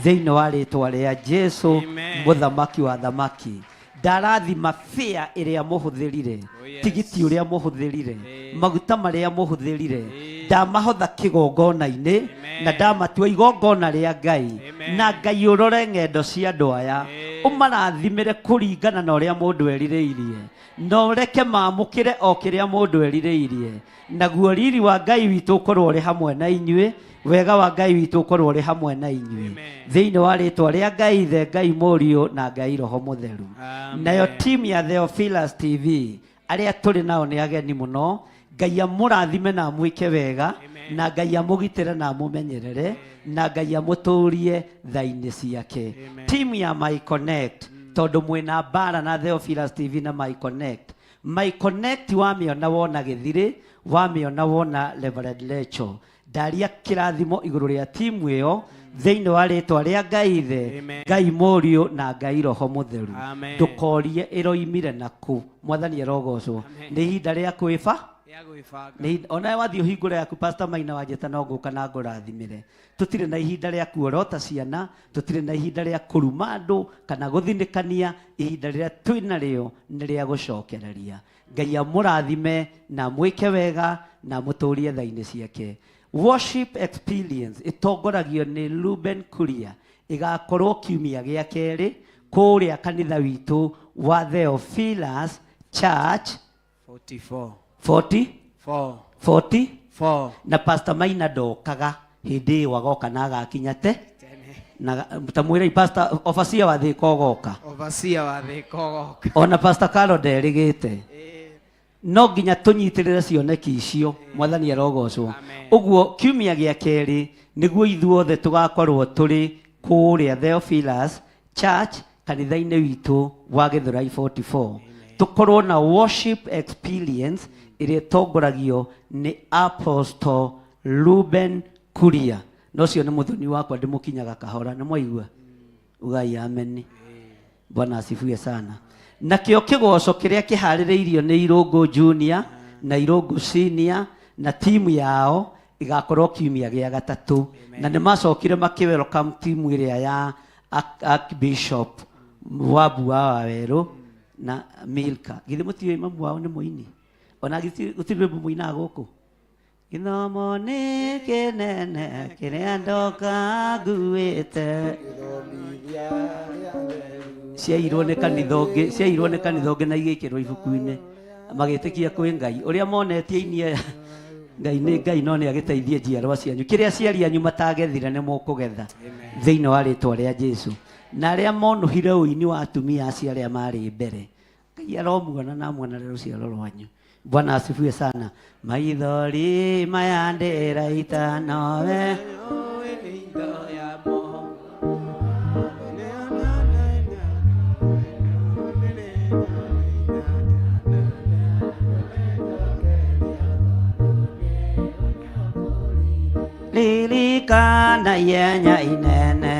thĩinĩ wa rĩtwa rĩa Jesu mũthamaki wa thamaki. Ndarathima fare ĩrĩa mũhũthĩrire, tigiti ũrĩa mũhũthĩrire, maguta marĩa mũhũthĩrire, ndamahotha kĩgongona-inĩ na ndamatua igongona rĩa Ngai. Na Ngai ũrore ng'endo cia andũ aya, ũmarathimĩre kũringana na ũrĩa mũndũ erirĩirie, na ũreke maamũkĩre o kĩrĩa mũndũ erirĩirie. Naguo riri wa Ngai witũ ũkorwo ũrĩ hamwe na inyuĩ, wega wa Ngai witũ ũkorwo ũrĩ hamwe na inyuĩ, thĩinĩ wa rĩtwa rĩa Ngai Ithe, Ngai Mũriũ na Ngai Roho Mũtheru. Nayo timu ya Theophilus TV arĩa tũrĩ nao nĩ ageni mũno. Ngai amũrathime na amwĩke wega, na Ngai amũgitĩre na amũmenyerere, na Ngai amũtũrie tha-inĩ ciake. Timu ya My Connect, tondũ mwĩna mbara na Theophilus TV na My Connect, My Connect wamĩona wona gĩthirĩ, wamĩona wona Reverend Lecho. Ndaria kĩrathimo igũrũ rĩa timu ĩyo thĩinĩ wa rĩtwa rĩa Ngai Ithe, Ngai Mũriũ na Ngai Roho Mũtheru. Ndũkorie ĩroimire nakũ. Mwathani arogocwo. Nĩ ihinda rĩa kwĩba. Onawe wathiĩ ũhingũre yaku Pastor Maina wanjĩta no ngũka na ngũrathimĩre. Tũtirĩ na ihinda rĩa kuorota ciana, tũtirĩ na ihinda rĩa kũruma andũ kana gũthinĩkania. Ihinda rĩrĩa twĩnarĩo nĩ rĩa gũcokereria. Ngai amũrathime na amwĩke wega na amũtũrie tha-inĩ ciake. Worship experience ĩtongoragio nĩ Ruben Kuria, ĩgakorwo kiumia gĩa kerĩ kũrĩa kanitha witũ wa Theophilus Church 44. 40? Four. 40? Four. Na Pastor Maina ndokaga hĩndĩ ĩyo agoka na agakinya te na ta mwĩrei Pastor overseer wa Thika ũgoka. Overseer wa Thika ũgoka. Ona Pastor Carol nderĩgĩte. No nginya tũnyitĩrĩre cioneki icio, Mwathani arogocwo. Ũguo kiumia gĩa kerĩ nĩguo ithuothe tũgakorwo tũrĩ kũrĩa Theophilus Church kanitha-inĩ witũ wa Gĩthũrai 44. Tũkorwo na worship experience ĩrĩa ĩtongoragio nĩ Apostle Ruben Kuria. Na ũcio nĩ mũthoni wakwa ndĩmũkinyaga kahora, nĩ mwaigua? Ugai amen. Bwana asifiwe sana. Nakĩo kĩgoco kĩrĩa kĩharĩrĩirio nĩ Irũngũ Junior na Irũngũ Senior na timu yao igakorwo kiumia gĩa gatatũ. Na nĩ macokire makĩ welcome timu ĩrĩa ya Archbishop Wabu wa Wawerũ na Milka. Githĩ mũtiũĩ mamu wao nĩ mũini? Ona gũtirĩ rwĩmbo mũinaga gũkũ. Gĩthomo nĩ kĩnene kĩrĩa ndoka nguĩte. Ciairwo nĩ kanitha ũngĩ, ciairwo nĩ kanitha ũngĩ na igĩkĩrwo ibuku-inĩ. Magĩtĩkia kwĩ Ngai. Ũrĩa monetie aini aya Ngai nĩ Ngai no nĩ agĩteithie njiarwa cianyu. Kĩrĩa aciari anyu matagethire nĩ mũkũgetha thĩinĩ wa rĩtwa rĩa Jesu. Na arĩa monũhire ũini wa atumia acio arĩa marĩ mbere, Ngai aromuona na amuonere rũciaro rwanyu. Bwana asifiwe sana. Maithori maya ndĩraita nowe ririkana ihenya inene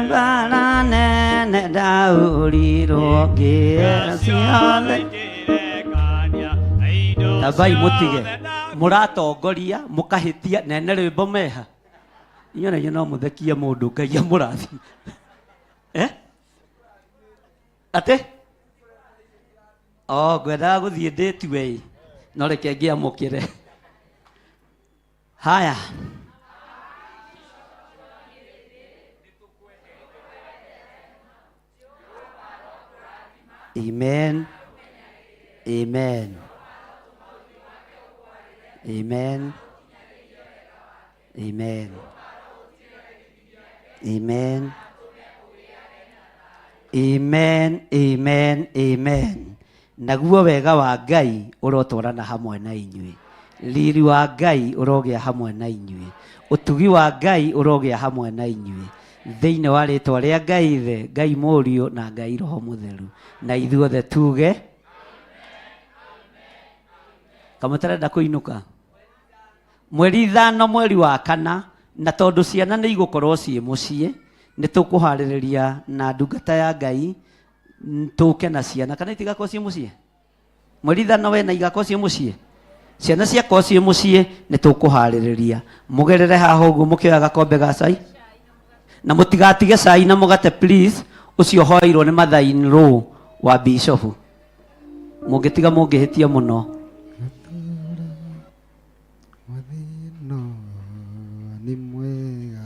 Mbara nene ndahũrirwo ngĩra ciothe tambai mũtige mũratongoria mũkahĩtia nene rwĩmbo meha inyuĩ na inyuĩ no mũthekie mũndũ Ngai amũrathime eh? Atĩ o ngwendaga gũthiĩ ndĩtue ĩ no reke ngĩamũkĩre haya Amen. Amen. Amen. Amen. Amen. Amen. Amen. Amen. Naguo wega wa Ngai ũrotwarana hamwe na inyuĩ. Riri wa Ngai ũrogĩa hamwe na inyuĩ. Ũtugi wa Ngai ũrogĩa hamwe na inyuĩ. Thĩinĩ wa rĩtwa rĩa Ngai Ithe, Ngai Mũriũ na Ngai Roho Mũtheru. Na ithuothe tuge kamũtarenda kũinũka mweri ithano mweri wa kana na tondũ ciana nĩ igũkorwo ciĩ mũciĩ nĩ tũkũharĩrĩria na ndungata ya Ngai tũke na ciana kana itigakorwo ciĩ mũciĩ mweri ithano wena igakorwo ciĩ mũciĩ ciana ciakorwo ciĩ mũciĩ nĩ tũkũharĩrĩria mũgerere haha ũguo mũkĩoya gakombe ga cai na mũtigatige cai na mũgate please ũcio hoeirwo nĩ mother in law wa bishop mũngĩtiga mũngĩhĩtia mũno Nĩ mwega.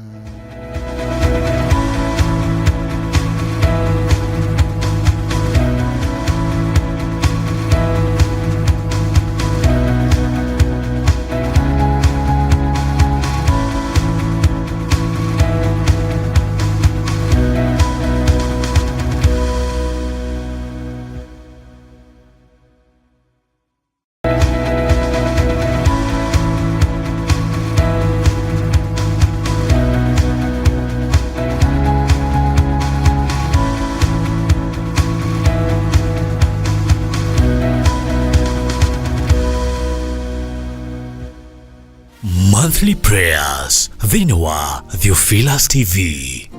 Monthly prayers thĩinĩ wa Theophilus TV.